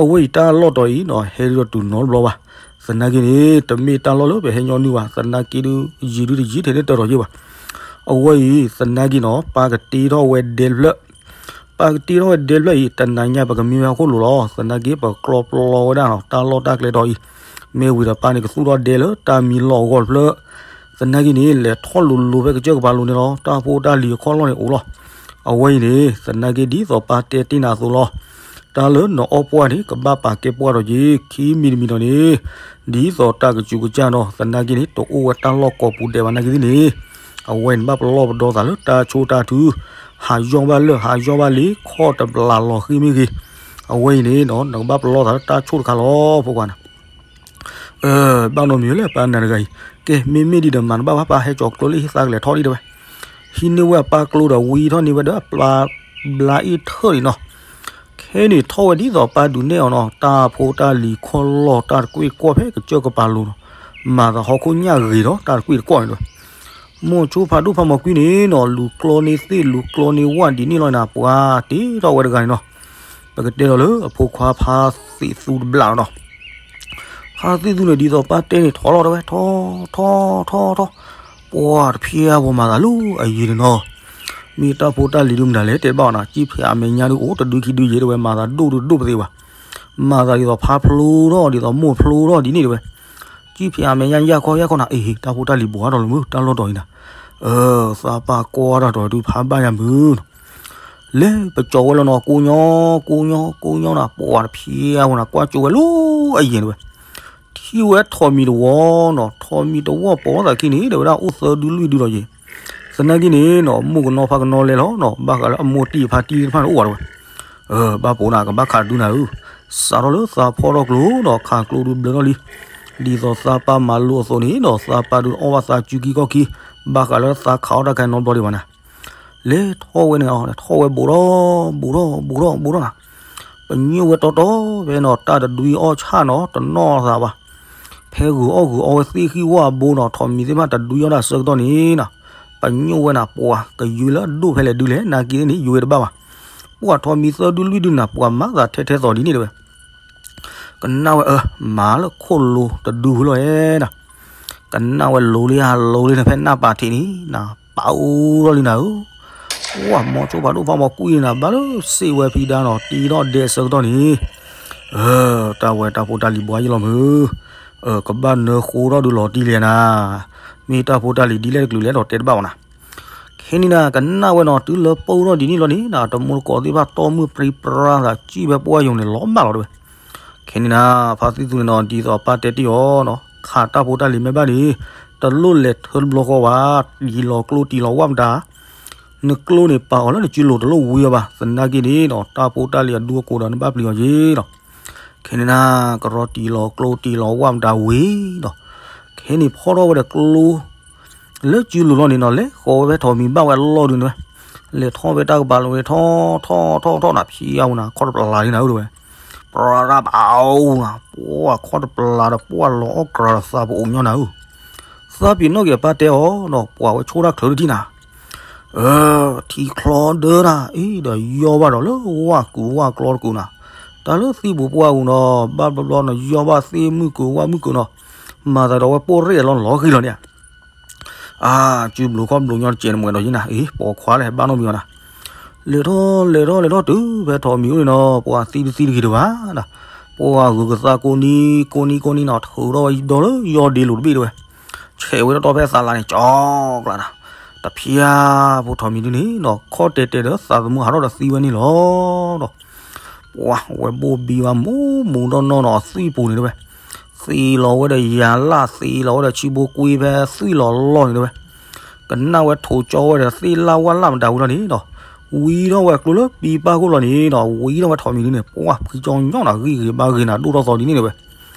အဝဲအံၤတၢ်လီၢ်တီၤအံၤနီၤ ဟဲဒုးဒီးတုၤနီတဘျီဘၣ်. သနာ်က့န့ၣ် တမ့ၢ်တၢ်လီၢ်လၢပဟဲညီနုၢ်ဘၣ်. သနာ်က့ဒုး ယံာ်ဒုးတယံာ်ထဲန့ၣ်တၢ်ဒီးယဲၢ်ဘၣ်. အဝဲအံၤ သနာ်က့နီၤ ပၢ်ကတ့ထီၣ်ဝဲဒဲတဖျၢၣ် ပၢ်ကတ့ထီၣ်ဝဲဒဲတဖျၢၣ်အံၤ တနၤညါပကမံဝဲဟီၣ်ခိၣ်လိၤလီၤ. သနာ်က့ပကျီပျီဝဲဒၣ်နီၤ တၢ်လီၢ်တၢ်ကျဲတီၤအံၤ. မ့ၢ်ဝံၤဒီးပၢ်န့ၣ်ကသူၣ်ထီၣ်ဒဲလၢတၢ်မံလီၢ်အဂီၢ်တဖျၢၣ်. သနာ်က့န့ၣ် လဲၤထီၣ်လိၤလိၤဖဲကစၢၢ်ကပၤလိၤန့ၣ်လီၤ. တၢ်ဖိတၢ်လံၤအခီၣ်လီၢ်န့ၣ်အိၣ်လီၤ. အဝဲအံၤန့ၣ် သနာ်က့ဒ်သိးပၢ်တဲတ့ၢ်နၤအသိးလီၤ. တၢ်လၢနအီၣ်ပှၢ်န့ၣ် ကဘၣ်ပာ်ကဲပှၢ်ဒီးက့ၤ ခံမံၤတမံၤဒီးန့ၣ် ဒ်သိးတၢ်ကစူးကစၢ်နီၤ သနာ်က့န့ၣ် တအိၣ်ဝဲတၢ်လီၢ်ကိးပူၤဒဲးဘၣ်နာ်က့သ့ၣ်န့ၣ် အဝဲန့ၣ်ဘၣ်ပလီၢ်ပဒီသးလၢတၢ်ဆိၣ်တၢ်ထု ဟးယီၢ်ဘၣ်လၢၢ် ဟးယီၢ်ဘၣ်လံ ခီၣ်တပျးလီၤဃံမ့ၢ်ဂ့ၤ အဝဲအံၤန့ၣ်နီၤ နကဘၣ်ပလီၢ်သးလၢတၢ်ဆိၣ်တခါလီၤ ဖိခွါန့ၣ် ဘၣ်နီတမံၤလၢပၢ်နၤတဂၤအံၤ ကဲ မ့မ့ၢ်ဒ်ဒီးမၤတဘၣ်ဘၣ် ပၢ်ဟဲကၠီၤကျိလၢဟံၣ်သးကလဲၤထီၣ်ဒံးတဲဝဲ ဟံးန့ၢ်ဝဲအပၢ်ကျိဒီးဝံထီၣ်န့ၢ်ဝဲဒီးပျၢ်ဘျါအ့ၣ်ထၢၣ်န့ၣ်နီၤ ခဲန့ၣ်ထီၣ်ဝဲဒ်သိးပၢ်ဒုးနဲၣ်အီၤနီၤ တၢ်ဖိတၢ်လံၤခီၣ်လီၢ်တၢ်တကွ့ၢ်ကွီၢ်ဖဲကစၢၢ်ကပၤလိၤနီၤ မၤသးဟီၣ်ခိၣ်ညၣ်ဂ့ၤဒီးတၢ်တကွ့ၢ်တကွီၢ်န့ၣ်တဲဝဲ မိၤဆိဖးဒိၣ်ဖးမိၤကွံန့ၣ်နီၤ လူၤကျီန့ၢ်သ့ၣ်လူၤကျီန့ၢ်ဝၣ်ဒ်န့ၣ်လီၤနၤ ပှၤတ့ထီၣ်ဝဲတဂၤန့ၣ်နီၤ ပကတဲဒီးလၢအဖိခွါဖါသံးသူတဘျီလီၤနီၤ. ဖါသံးသူန့ၣ် ဒ်သိးပၢ်တဲန့ၣ် ထီၣ်လီၤတဲဝဲ ထီၣ် ထီၣ် ထီၣ် ထီၣ်, ပှၢ်တဖျဲအဝဲမၤသးလၢအယံၤန့ၣ်နီၤ. မ့ၢ်တၢ်ဖိတၢ်လံၤဒုမတၤလဲၣ် တဲဘၣ်အီၤနၤ, ကံၣ်ဖံးအမဲာ်ညါဒုအိၣ်တဒုခံဒုယဲၢ်တဲဝဲ, မၤသးဒိၣ်ဒုဒိၣ်ပသ့ဘၣ်. မၤသးဒ်သိးဖါဖျိထီၣ် ဒ်သိးမိၢ်ဖျိထီၣ်ဒ်န့ၣ်တဲဝဲ. ကံၣ်ဖံးအမဲာ်ညါယၢ်ခီယၢ်ခီနၤ, အ့ တၢ်ဖိတၢ်လံၤဘှီထီၣ်လၢမုၢ် တၢ်လီၢ်တီၤအံၤနၤ. သးပၢ်ကွၢ်တၢ်တီၤဒုဖးဘၣ်ယၤမုၢ်နီၤ. လဲၤပကၠီၤဝဲလီၤနီၤ, ကိးညီ ကိးညီ ကိးညီနၤ, ပှၢ်တဖျဲအဝဲနၤ ကွၢ်ကၠိဝဲလၢအယံၤတဲဝဲ. ထံၣ်ဝဲထိးမံၤတဝီနီၤ, ထိးမံၤတဝီပိာ်သးခံန့ၣ် တဲဝဲဒၣ်အိၣ်သၢဒုလွံၢ်ဒုလီၤယံၤ. သနာ်က့န့ၣ်နီၤ မိၢ်ကနီၤဖါကနီၤလဲၤလီၤနီၤ, ဘၣ်ဃးလၢအမိၢ်တံၢ်ဖါတံၢ်သ့ၣ်တဖၣ်န့ၣ်အိၣ်ဝဲတဲဝဲ. ဘၣ်ပိာ်နၤ ကဘၣ်ခးဒုနၤဧၢ. စးထီၣ်လၢသးဖီၣ်ထီၣ်ကျိနီၤ, ခးကျိဒုဘျၢထီၣ်လံ. ဒ်သိးသးပၢ်မၤလိအသိးန့ၣ်နီၤ, သးပၢ်ဒုအီၣ်ဘၣ်သးစုခံခီၣ်ခံ, ဘၣ်ဃးလၢသးခးအီၣ်တၢ်ခါနီတဘျီဒံးဘၣ်နၤ. လဲၤထီၣ်ဝဲန့ၣ်, လဲၤထီၣ်ဝဲဘူးထီၣ် ဘူးထီၣ် ဘူးထီၣ် ဘူးထီၣ်နၤ. ပညိၣ်ဝဲတီတီဖဲနီၤ, တၢ်တဒွံအီၣ်ဆၣ်နီၤ တနီၣ်သးဘၣ်. ဖဲဂုာ်အီၣ်ဂုာ်အီဝဲသ့ၣ်ဃံဝၣ်အဘိနီၤ, ထိးမံၤသ့ၣ်တဖၣ်တဒွံအီၣ်ဒၣ်ဆၢကတီၢ်န့ၣ်နီၤ, ပညိၣ်ဝဲနၤ ပှၢ်ကယုၢ်လၢအဒိၣ်ဖဲလဲၣ်ဒုလဲၣ်, နာ်က့န့ၣ် ယုၢ်ဝဲတဘၣ်ဘၣ်. ပှၢ်ထိးမံၤသၢဒုလွံၢ်ဒုနၤ, ပှၢ်မၤသးထဲထဲသိးဒ်န့ၣ်တဲဝဲ. ကနၣ်ဝဲအၢ, မၤလၢခိၣ်လိၤတဒုဝဲလီၤဧါနၤ. ကနၣ်ဝဲလိၤလံဧါ လိၤလံန့ၣ် ဖဲနၢ်ပာ်ထံးန့ၣ်နၤ, ပာ်အိၣ်ထီၣ်လံနၤဧၢ. ဝဲမိၤဆိဖးဒိၣ်ဖးမီၤကွံာ်န့ၣ်နၤ, ဘၣ်လၢစ့ၣ်ဝဲဖံဒါနီၤ, တံထီၣ်ဒဲးအဆၢကတီၢ်န့ၣ်, တၢ်ဝဲတၢ်ဖိတၢ်လံၤဘှါယလီၤမုၢ်, ကဘၣ်နၢဃိထီၣ်ဒုလီၤတံၢ်လံနၤ. မ့ၢ်တၢ်ဖိတၢ်လံၤဒ်လဲၣ်တကလုာ်လဲၣ်ဒီးတဲတဘၣ်ဘၣ်နၤ. ခဲန့ၣ်နၤ ကနၣ်ဝဲနီၤ, တုၤလၢပအိၣ်ထီၣ်ဒ်န့ၣ်လီၤန့ၣ်နၤ, တမူတကိးသ့ၣ်တဖၣ်တီၢ်မုၢ်ပြံပြါသး စံၣ်ဝဲပှၢ်ယိာ်န့ၣ် လီၤဘၣ်လီၤတဲဝဲ. ခဲန့ၣ်နၤ ဖါသံၣ်သူန့ၣ်နီၤ, ဒ်သိးပၢ်တဲတ့ၢ်အီၤနီၤ, ခးတၢ်ဖိတၢ်လံၤမ့ၢ်ဘၣ်န့ၣ်, တလိၣ်လဲၤထၢတဘျီဃီဘၣ်, တံၢ်လီၤကျိတံၢ်လီၤဝၣ်မတၤ, နကျိန့ၣ်ပာ်အီၤလၢနစုလိၤတလိၣ်ဝံၤအီၤဘၣ်. သနာ်က့န့ၣ်နီၤ, တၢ်ဖိတၢ်လံၤအဒူအကိးဒီးနဘၣ်ပျံၤအီၤယ့ၣ်နီၤ. ခဲန့ၣ်နၤ ကရီတံၢ်လီၤကျိတံၢ်လီၤဝၣ်မတၤဝံၤနီၤ, ခဲန့ၣ်ဖီၣ်ထီၣ်ဝဲဒီးကျိ လၢစုလိၤလီၤန့ၣ်နီၤ, လဲၤဃီၤဝဲဖဲထိးမံၤဘၣ်ဝဲအလီၢ်ဒုန့ၣ်ဝဲ, လဲၤထီၣ်ဖဲတၢ်ကပၤလီၤဝဲ ထီၣ်ထီၣ်ထီၣ်ထီၣ်နၤ, ဖံအဝဲနၤ ခီၣ်တပျၢ်လံနၤဧၢတဲဝဲ. ပြၤရၣ်ဘၣ်အိၣ်နၤ, ပှၢ်ခီၣ်တပျၢ်ဒီးပှၢ်လီၤအီၣ်ကြၤဒီးသးပအိၣ်ညီနၤဧၢ. သးပ့ၤနီၣ်က့ၤပၢ်တဲအီၤနီၤ, ပှၢ်ဝဲဆိၣ်တၢ်ချၢတထံၣ်နၤ, ထံချီဒၢနၤ, အ့ ဒီးယီၢ်ဘၣ်ဒီးလၢဝၣ်ကုာ်ဝၣ်ကျီတကုာ်နၤ, တၢ်လၢသံၣ်ပူၤပှၢ်ပူၤနီၤ, ဘၣ်ဘျီဘျီနီၤ ယီၢ်ဘၣ်သ့ၣ်မုၢ်ကုာ်ဝၣ်မုၢ်ကုာ်နီၤ, မၤသးဒီးဝဲပိၢ်ရ့ၣ်အလီၢ်လီၤဃံလီၤန့ၣ် အါ, စုဘျိးခီၣ်ဘျိးညီတစဲးနမဲာ်ဒီးယ့ၣ်နၤ, အ့ ပိာ်ခွါလဲၣ် ဘၣ်နီတမံၤအီၤနၤ. လဲၤထီၣ်လဲၤထီၣ်လဲၤထီၣ်တုၤဖဲထိးမံၤအိၣ်န့ၣ်နီၤ, ပှၤသံတသံတဂ့ၤတဘၣ်နၤ, ပှၤဂုၤကသးကိးနံၤကိးနံၤကိးနံၤနီၤ, ထုးထီၣ်ဝဲဒီလၢယီၢ်ဒ့လိၤတဘ့ၣ်တဲဝဲ, ဆဲးဝဲတီတီဖဲသးလၤန့ၣ် ကၠီကျးနၤ, တဖျါဖိထိးမံၤဒုန့ၣ်နီၤ, ခီၣ်တဲာ်တဲာ်ဒီးသးသမူဟးထီၣ်ဒီးသံဝဲန့ၣ်လီၤ. ပှၤဝဲဘိၣ်ဘံဝဲမူးမူးနီၢ်နီၢ်နီၤ, အသွံၣ်ပူၤန့ၣ်တဲဝဲ, သံလီၤဝဲဒီးယၤလၢ် သံလီၤဝဲဒီးဆံဘိကွံဖဲသွံၣ်လီၤလီၢ်န့ၣ်တဲဝဲ, ကနၣ်ဝဲထိးကၠီဝဲဒီးသ့ၣ်လၢ်ဝၣ်လၢ်မတၤဝံၤလီၤန့ၣ်နီၤ, ဝံထီၣ်ဝဲကျိလၢပံပၢ်ခိၣ်လီၤန့ၣ်နီၤ, ဝံထီၣ်ဝဲထိးမံၤဒုန့ၣ် ပှၤဖှံကၠီညီနၤ, ဂံၢ်ဂ့ၤဘါဂ့ၤနၤ ဒိၣ်ထီၣ်သီဒ်န့ၣ်တဲဝဲ.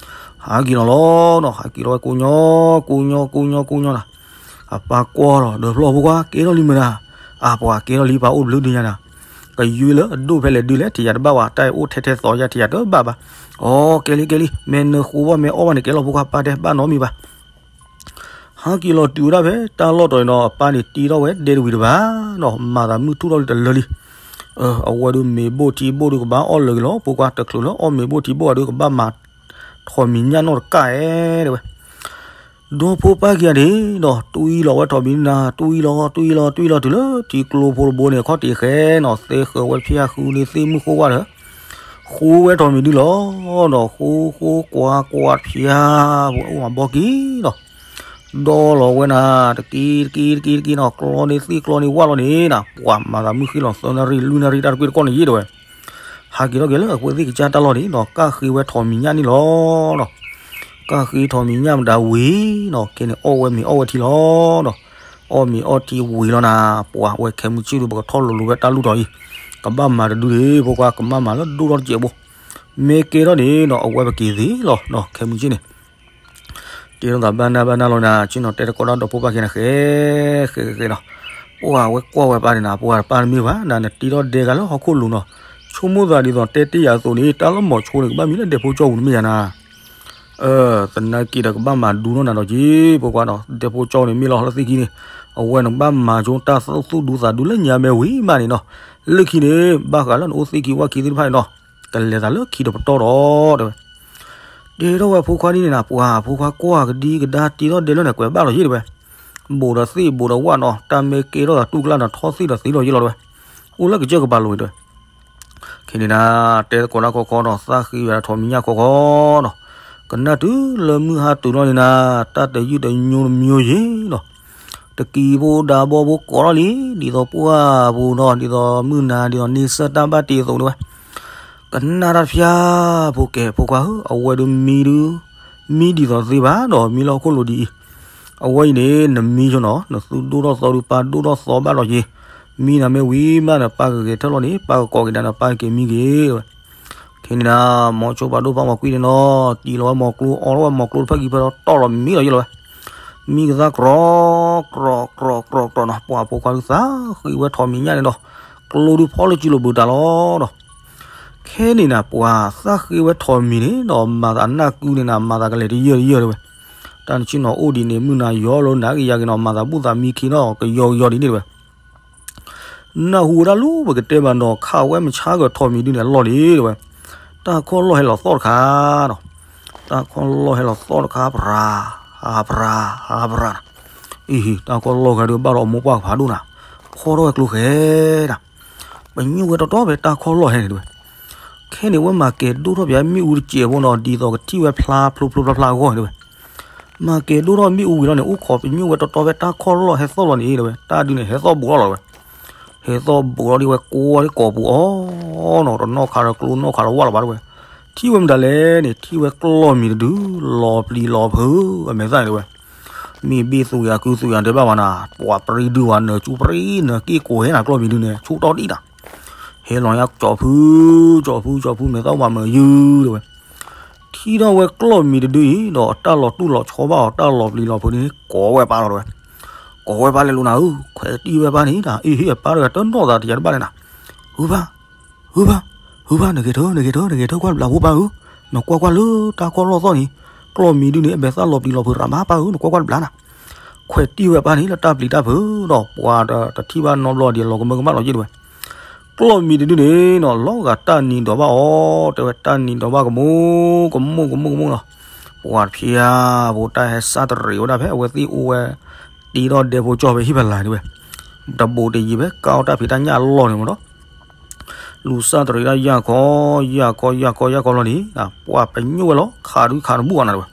ဟးက့ၤလီၤလီၤနီၤ, ဟးက့ၤလီၤဝဲကိးညီ ကိးညီ ကိးညီ ကိးညီနၤ, အပၢ်ကွၢ်လီၤ ဒီးဖျီၣ်ဖိခွါ ကဲထီၣ်လံမုၢ်နၤ, အပှၤကဲထီၣ်လံ ပၢ်အိၣ်တဘျုးဒုညါနၤ, ကယုၢ်လၢအဒိၣ်ဖဲလဲၣ်ဒုလဲၣ် ထံၣ်ယၤတဘၣ်ဘၣ်, တၢ်အံၤအိၣ်ထဲထဲသိးယၤ ထံၣ်ယၤတဘၣ်ဘၣ်. အိ ကဲလံ ကဲလံ, မ့ၢ်နၢဃိဘၣ် မ့ၢ်အီၣ်ဘၣ်န့ၣ် ကဲလီၤဖိခွါ ပၢ်တဲ ဘၣ်နီတမံၤဘၣ်. ဟးက့ၤလီၤတုၤဝဲဒၣ်ဖဲတၢ်လီၢ်တီၤန့ၣ်နီၤ, အပၢ်န့ၣ် တ့ထီၣ်ဝဲဒဲတဝံၤတဘၣ်နီၤ, မၤသးမုၢ်ထူၣ်ထီၣ်လံတလၢလံ. အဝဲဒုးမ့ၤဘိၣ်ထံဘိၣ်ဒုးကဘၣ်အီၣ်လၢာ်က့ၤလီၤ, ဖိခွါတချုးလၢအီၣ်မ့ၤဘိၣ်ထံဘိၣ်ဘၣ်ဒုး ကဘၣ်မၤထိးမံၤညၣ်နီၢ်တကၣ်ဧဲ တဲဝဲ. ဒီဖိပၢ်ခံဂၤန့ၣ်နီၤ, တွံၢ်လီၤဝဲထိးမံၤနၤ, တွံၢ်လီၤ တွံၢ်လီၤ တွံၢ်လီၤတုၤလၢထံကျိဖိတဘိန့ၣ် ခီၣ်တံၢ်ဃဲနီၤ, သ့ဃၢၤဝဲဖၠၣ်ဃုန့ၢ်သ့ၣ်မုၢ်ဃိဝၣ်ဒီး ဃိဝဲထိးမံၤဒုလီၤနီၤ, ဃိဃိကွၢ်ကွၢ်ဖၠၣ် ပအိၣ်မးဘီက့ၤနီၤ, ဒီလီၤဝဲနၤ တက့တက့တက့တက့နီၤ, ကျီန့ၢ်သ့ၣ်ကျီန့ၢ်ဝၣ်လီၤန့ၣ်နၤ, ပှၤမၤသးမုၢ်ဃ့လီၤ သၢနၣ်ရံၣ်လွံၢ်နၣ်ရံၣ် တၢ်တကွ့ၢ်တကီၢ်န့ၣ်ယ့ၢ်တဲဝဲ. ဟးက့ၤထီၣ်က့ၤလၢအဝဲသ့ၣ်ကစၢ်တၢ်လီၢ်န့ၣ်နီၤ, ကၣ်ဃ့ဝဲထိးမံၤညၣ်န့ၣ်လီၤနီၤ. ကၣ်ဃ့ထိးမံၤညၣ်မတၤဝံၤနီၤ, ခဲန့ၣ်အီၣ်ဝဲမ့ၤအီၣ်ဝဲထံလီၤနီၤ. အီၣ်မ့ၤအီၣ်ထံဝံၤလီၤနၤ, ပှၤဝဲခဲမုၢ်ဆ့ၣ်ဒုး ပကထီၣ်လိၤလိၤဝဲတၢ်လူၢ်ထီၣ်အံၤ, ကဘၣ်မၤတဒုဒံး ဖိခွါ ကမၣ်မၤလၢဒိၣ်ထီၣ်တစဲးဘိ, မ့ၢ်ကဲထီၣ်န့ၣ်နီၤ အဝဲပက့ၤသ့လီၤနီၤ, ခဲမုၢ်ဆ့ၣ်န့ၣ် တဲထီၣ်သးဘၣ်နၢ်ဘၣ်နၢ်လီၤနၤ, ဆ့ၣ်နီၤတဲတကိးဒီးဒီဖိပၢ်ခံဂၤန့ၣ် ဃဲ ဃဲ ဃဲ ဃဲနီၤ. ပှၤဝဲကွၢ်ဝဲပၢ်န့ၣ်နၤ, ပှၤပၢ်တမ့ၢ်ဘၣ်နၤ, နတ့ထီၣ်ဒဲဂၤလၢဟီၣ်ခိၣ်လိၤနီၤ. ဆိကမိၣ်သးဒ်သိးတဲတ့ၢ်ယၤအသိးန့ၣ် တၢ်လၢမိၤဆိန့ၣ် ကဘၣ်မ့ၢ်လၢဒဲဖိကၠီပူၤန့ၣ်မ့ၢ်ယၤနၤ. သနာ်က့ဒီးကဘၣ်မၤဒူနီၢ်နၤဒီးက့ၤ ဖိခွါနီၤ, ဒဲဖိကၠီန့ၣ်မ့ၢ်လီၤလၢသ့ၣ်ခံန့ၣ်, အဝဲနကဘၣ်မၤဆိတၢ်သူၣ်ဒူသးဒူလၢညါမ့ၢ်ဝံၤမးန့ၣ်နီၤ. လၢခံန့ၣ် ဘၣ်ဃးလၢနအိၣ်သ့ၣ်ခံဝၣ်ခံသ့ၣ်တဖၣ်န့ၣ်နီၤ. ကလဲၤသးလၢခံတပတီၢ်ဒီး တဲဝဲ. တဲထီၣ်ဝဲအဖိခွါဒ်န့ၣ်နၤ ပှၤအဖိခွါကွၢ်ကဒံကဒါတ့ထီၣ်ဒဲလၢန့ၣ် ကွဲးဘၣ်လီၤယ့ၣ်တဲဝဲ. ဘူးဒီးသ့ၣ်ဘူးဒီးဝၣ်နီၤ တၢ်မ့ၢ်ကဲထီၣ်သးတူၢ်ကျါဒီးထီၣ်သ့ၣ်ဒီးသ့လီၤယ့ၣ်လီၤတဲဝဲ. အိၣ်လၢကစၢၢ်ကပၤလိၤတဲဝဲ. ခဲန့ၣ်နၤ တဲသကိးတၢ်ခီခီဒီး သးဃ့ဝဲဒၣ်ထိးမံၤညၣ်ခီခီနီၤ. ကနၣ်တုၤလၢမုၢ်ဟါတုၤလီၤန့ၣ်နၤ တၢ်တယုၢ်တညိတမံၤယ့ၣ်နီၤ. တကံဖိဒါဘီဖိကိးထီၣ်လံ ဒ်သိးပှၢ်ပူၤနီၤ ဒ်သိးမုၢ်နၤ ဒ်သိးန့ဆၢၣ်တၢ်ဘၣ်တ့အသိးတဲဝဲ. ကနၣ်တၢ်တဖျၢၣ် ဖိကဲ ဖိခွါဧၢ အဝဲဒုးမံဒုး မံဒ်သိးသ့ဘၣ်ဒီးမံလၢဟီၣ်ခိၣ်လိၤဒ်အံၤ. အဝဲအံၤန့ၣ် နမံဆိနီၤ နသုဒိၣ်ထီၣ်သီဒုး ပၢ်ဒိၣ်ထီၣ်သီဘၣ်လီၤက့ၤ. မံနၤမ့ၢ်ဝံၤမးဒီး ပၢ်ကဂဲၤထၢၣ်လီၤန့ၣ် ပၢ်ကကိးက့ၤနၤဒီး ပၢ်က့ၤမံက့ၤတဲဝဲ. ခဲန့ၣ်နၤ မိၤဆိဖးဒိၣ်ဖးမီၤကွံန့ၣ်နီၤ တံၢ်လီၤဝဲမီၤကျိ အီထီၣ်ဝဲမီၤကျိတဖျၢၣ်ကံၤဖဲဒီးတီၢ်လီၤမံလီၤယ့ၣ်လီၤဝဲ. မံကသါကြီ ကြီ ကြီ ကြီ ကြီနီၤ ပှၤဖိခွါဒုးသးဃ့ဝဲထိးမံၤညၣ်န့ၣ်ဒီး ကျိဒုးဖီၣ်လၢစုလိာ်ဘုးတၢ်လီၤဒီး ခဲန့ၣ်နၤ ပှၤသးဃ့ဝဲထိးမံၤန့ၣ်ဒီး မၤသးနၢ်ကုန့ၣ်နၤ မၤသးကလဲၤတယၢၢ်တယၢၢ်တဲဝဲ. တၢ်နဆ့ၣ်နီၤအိၣ်ဒ်န့ၣ် မုၢ်နၤယီၤလီၤနၤက့ၤယၤက့ၤနီၤ မၤသးဘူၣ်သးမံခံနီၤ ကယီကယီဒ်န့ၣ်တဲဝဲ. နၢ်ဟူဝဲဒၣ်လၢပကတဲဘၣ်နီၤ ခးဝဲမုၢ်ဆါကထိးမံၤဒုန့ၣ် အလီၢ်န့ၣ်တဲဝဲ. တၢ်ခီၣ်လီၢ်ဟဲလီၤသီၣ်တခါနီၤ. တၢ်ခီၣ်လီၢ်ဟဲလီၤသီၣ်တခါ ပြၤ ပြၤ ပြၤ အံၤ တၢ်ခီၣ်လီၢ်ဂၤဒုးဘၣ်ဒီးအမိၢ်ပှၢ်ဖးဒိၣ်နၤ ဖီထီၣ်ဝဲကျိဃဲဒၣ် ပညိၣ်ဝဲတီတီဖဲတၢ်ခီၣ်လီၢ်ဟဲန့ၣ်တဲဝဲ. ခဲန့ၣ်ဝဲမၤကဲၤဒိၣ်ထီၣ်ပၠးမ့ၣ်အူတစဲးဖိနီၤ ဒ်သိးကထံၣ်ဝဲဖျါဖျိဖျိဖျါဖျါအဂီၢ်န့ၣ်တဲဝဲ. မၤကဲၤဒိၣ်ထီၣ်မ့ၣ်အူဝံၤလီၤန့ၣ် အိၣ်ခိးပညိၣ်ဝဲတီတီဖဲတၢ်ခီၣ်လီၢ်ဟဲသီၣ်လီၤန့ၣ်တဲဝဲ. တၢ်ဒုန့ၣ်ဟဲသီၣ်ဘူးထီၣ်လီၤတဲဝဲ. ဟဲသီၣ်ဘူးထီၣ်ဒ်ဝဲကိးဝဲဒ်ကိာ်ပူၤအီၤနီၤ တနီၣ်ခးဒီးကျိနီၣ်ခးဒီးဝၣ်လီၤဘၣ်တဲဝဲ. ထံၣ်ဝဲမတၤလဲၣ်န့ၣ် ထံၣ်ဝဲကျီၢ်မံၤတဒု လီၤပျံၤလီၤဖုး အမဲာ်သၣ်န့ၣ်တဲဝဲ. မ့ၢ်ဘ့ၣ်သူယၤကုသူယၤတဲဘၣ်ဝဲနၤ ပှၤပြံဒုဝဲနၢၤကၠူပြံနၢၤက့ၣ်ကိးဟဲနၤကျီၢ်မံၤဒုန့ၣ် ဆူၣ်တီၢ်ဒံးနၤ. ဟဲလီၤညါကၠီဖု ကၠီဖု ကၠီဖု မဲာ်သၣ်ဝးမၢၤယုၢ်တဲဝဲ. ထံၣ်ထီၣ်ဝဲကျီၢ်မံၤတဒုအံၤဒီး တၢ်လီၤတူၢ်လီၤဆီဘၣ်အီၤ တၢ်လီၤပျံၤလီၤဖုးန့ၣ် ကိးဝဲပၢ်လီၤတဲဝဲ. ကိးဝဲပၢ်လဲၤလိာ်နၤဧၢ ခွဲးတံၢ်ဝဲပၢ်န့ၣ် အ့ၣ်ဟ့ၣ်အပၢ်တဂၤတနီၣ်သးတယၤတဘၣ်လဲၣ်နၤ. ဟုဘၣ် ဟုဘၣ် ဟုဘၣ် နဂဲၤထၢၣ် နဂဲၤထၢၣ် နဂဲၤထၢၣ်ကွၢ်တဘျီဖိပၢ်ဧၢ, နကွၢ်ကွၢ်လၢတၢ်ခီၣ်လီၢ်သီၣ်န့ၣ်, ကျီၢ်မံၤဒုန့ၣ် အဘဲသၣ်လီၤပျံၤလီၤဖုးရၤမးပၢ်ဧၢ, နကွၢ်ကွၢ်တဘျီနၤ. ခွဲးတံၢ်ဝဲပၢ်န့ၣ် လၢတၢ်ပျံၤတၢ်ဖုးဒီး ပှၤတထံၣ်ဘၣ်နီတဘျီဒီး လီၤကမၢကမၣ်လီၤယ့ၢ်တဲဝဲ. ကျီၢ်မံၤတဒုန့ၣ်နီၤ လီၤဂာ်တၢ်နံၤဒီးဘၣ်အီၤ တဲဝဲ, တၢ်နံၤဒီးဘၣ်ကမူကမူၣ်ကမူၣ်ကမူၣ်နီၤ. ပှၤတဖၣ်ဖိတၢ်ဟဲစၢ်တရံးဝဲဒၣ်ဖဲအဝဲသ့ၣ်အိၣ်ဝဲ တ့ထီၣ်ဒဲဖိကၠီၣ်ဖဲဟံၣ်ဖဲလၢ်န့ၣ်ဝဲ, တဘူးတယံၤဖဲကါအီၣ်တၢ်ဖံးတၢ်ညၣ်အလီၢ်န့ၣ်မးနီၤ. လူၤစၢ်တရံးဒၣ်ယၢ်ခီ ယၢ်ခီ ယၢ်ခီ ယၢ်ခီလီၤန့ၣ် ပှၤပညိၣ်ဝဲလီၤ ခးဒုခးတဘူၣ်အီၤနၤတဲဝဲ.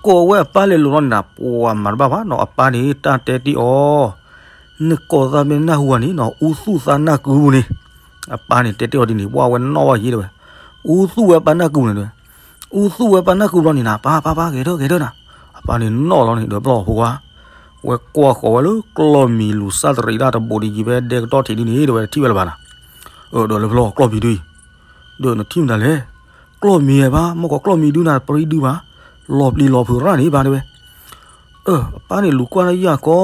ကိးဝဲအပၢ်လဲၤလိာ်လီၤန့ၣ်နၤ ပှၤမၤတဘၣ်ဘၣ်နီၤ, အပၢ်န့ၣ် တၢ်တဲတ့ၢ်အီၤ နကိးသးမ့ၢ်နၢ်ဟူဘၣ်န့ၣ်နီၤ အူသူၣ်သးနၢ်ကုပူၤန့ၣ်, အပၢ်န့ၣ် တဲတ့ၢ်အီၤဒ်န့ၣ် ပှၤဝဲနီၣ်ဘၣ်ယ့ၢ်တဲဝဲ, အူသူၣ်ဝဲပၢ်နၢ်ကုပူၤန့ၣ်တဲဝဲ, အူသူၣ်ဝဲပၢ်နၢ်ကုပူၤလီၤန့ၣ်နၤ ပၢ် ပၢ် ပၢ် ဂဲၤထၢၣ် ဂဲၤထၢၣ်နၤ, အပၢ်န့ၣ်နီၣ်လီၤန့ၣ် ဒီးပျီၢ်ဖိခွါ, ဝဲကွၢ်ဃီၤဝဲလၢကျီၢ်မံၤလူၤစၢ်တရံးဒၣ်တဘူးတယံၤဖဲဒဲကတီၢ်ထံးဒုန့ၣ် တဲဝဲတထံၣ်ဝဲလၢၤဘၣ်နၤ, ဒီးလၢပျီၢ်ကျီၢ်မံၤဒုအံၤ, ဒီးနထံၣ်မတၤလဲၣ်, ကျီၢ်မံၤဘၣ် မ့ၢ်ကီးကျီၢ်မံၤဒုနၤ ပရံဒုဘၣ်, လီၤပျံၤလီၤဖုးရၣ်န့ၣ်ဘၣ်တဲဝဲ. အပၢ်န့ၣ်လူၤကွၢ်လၢယၢ်ကီ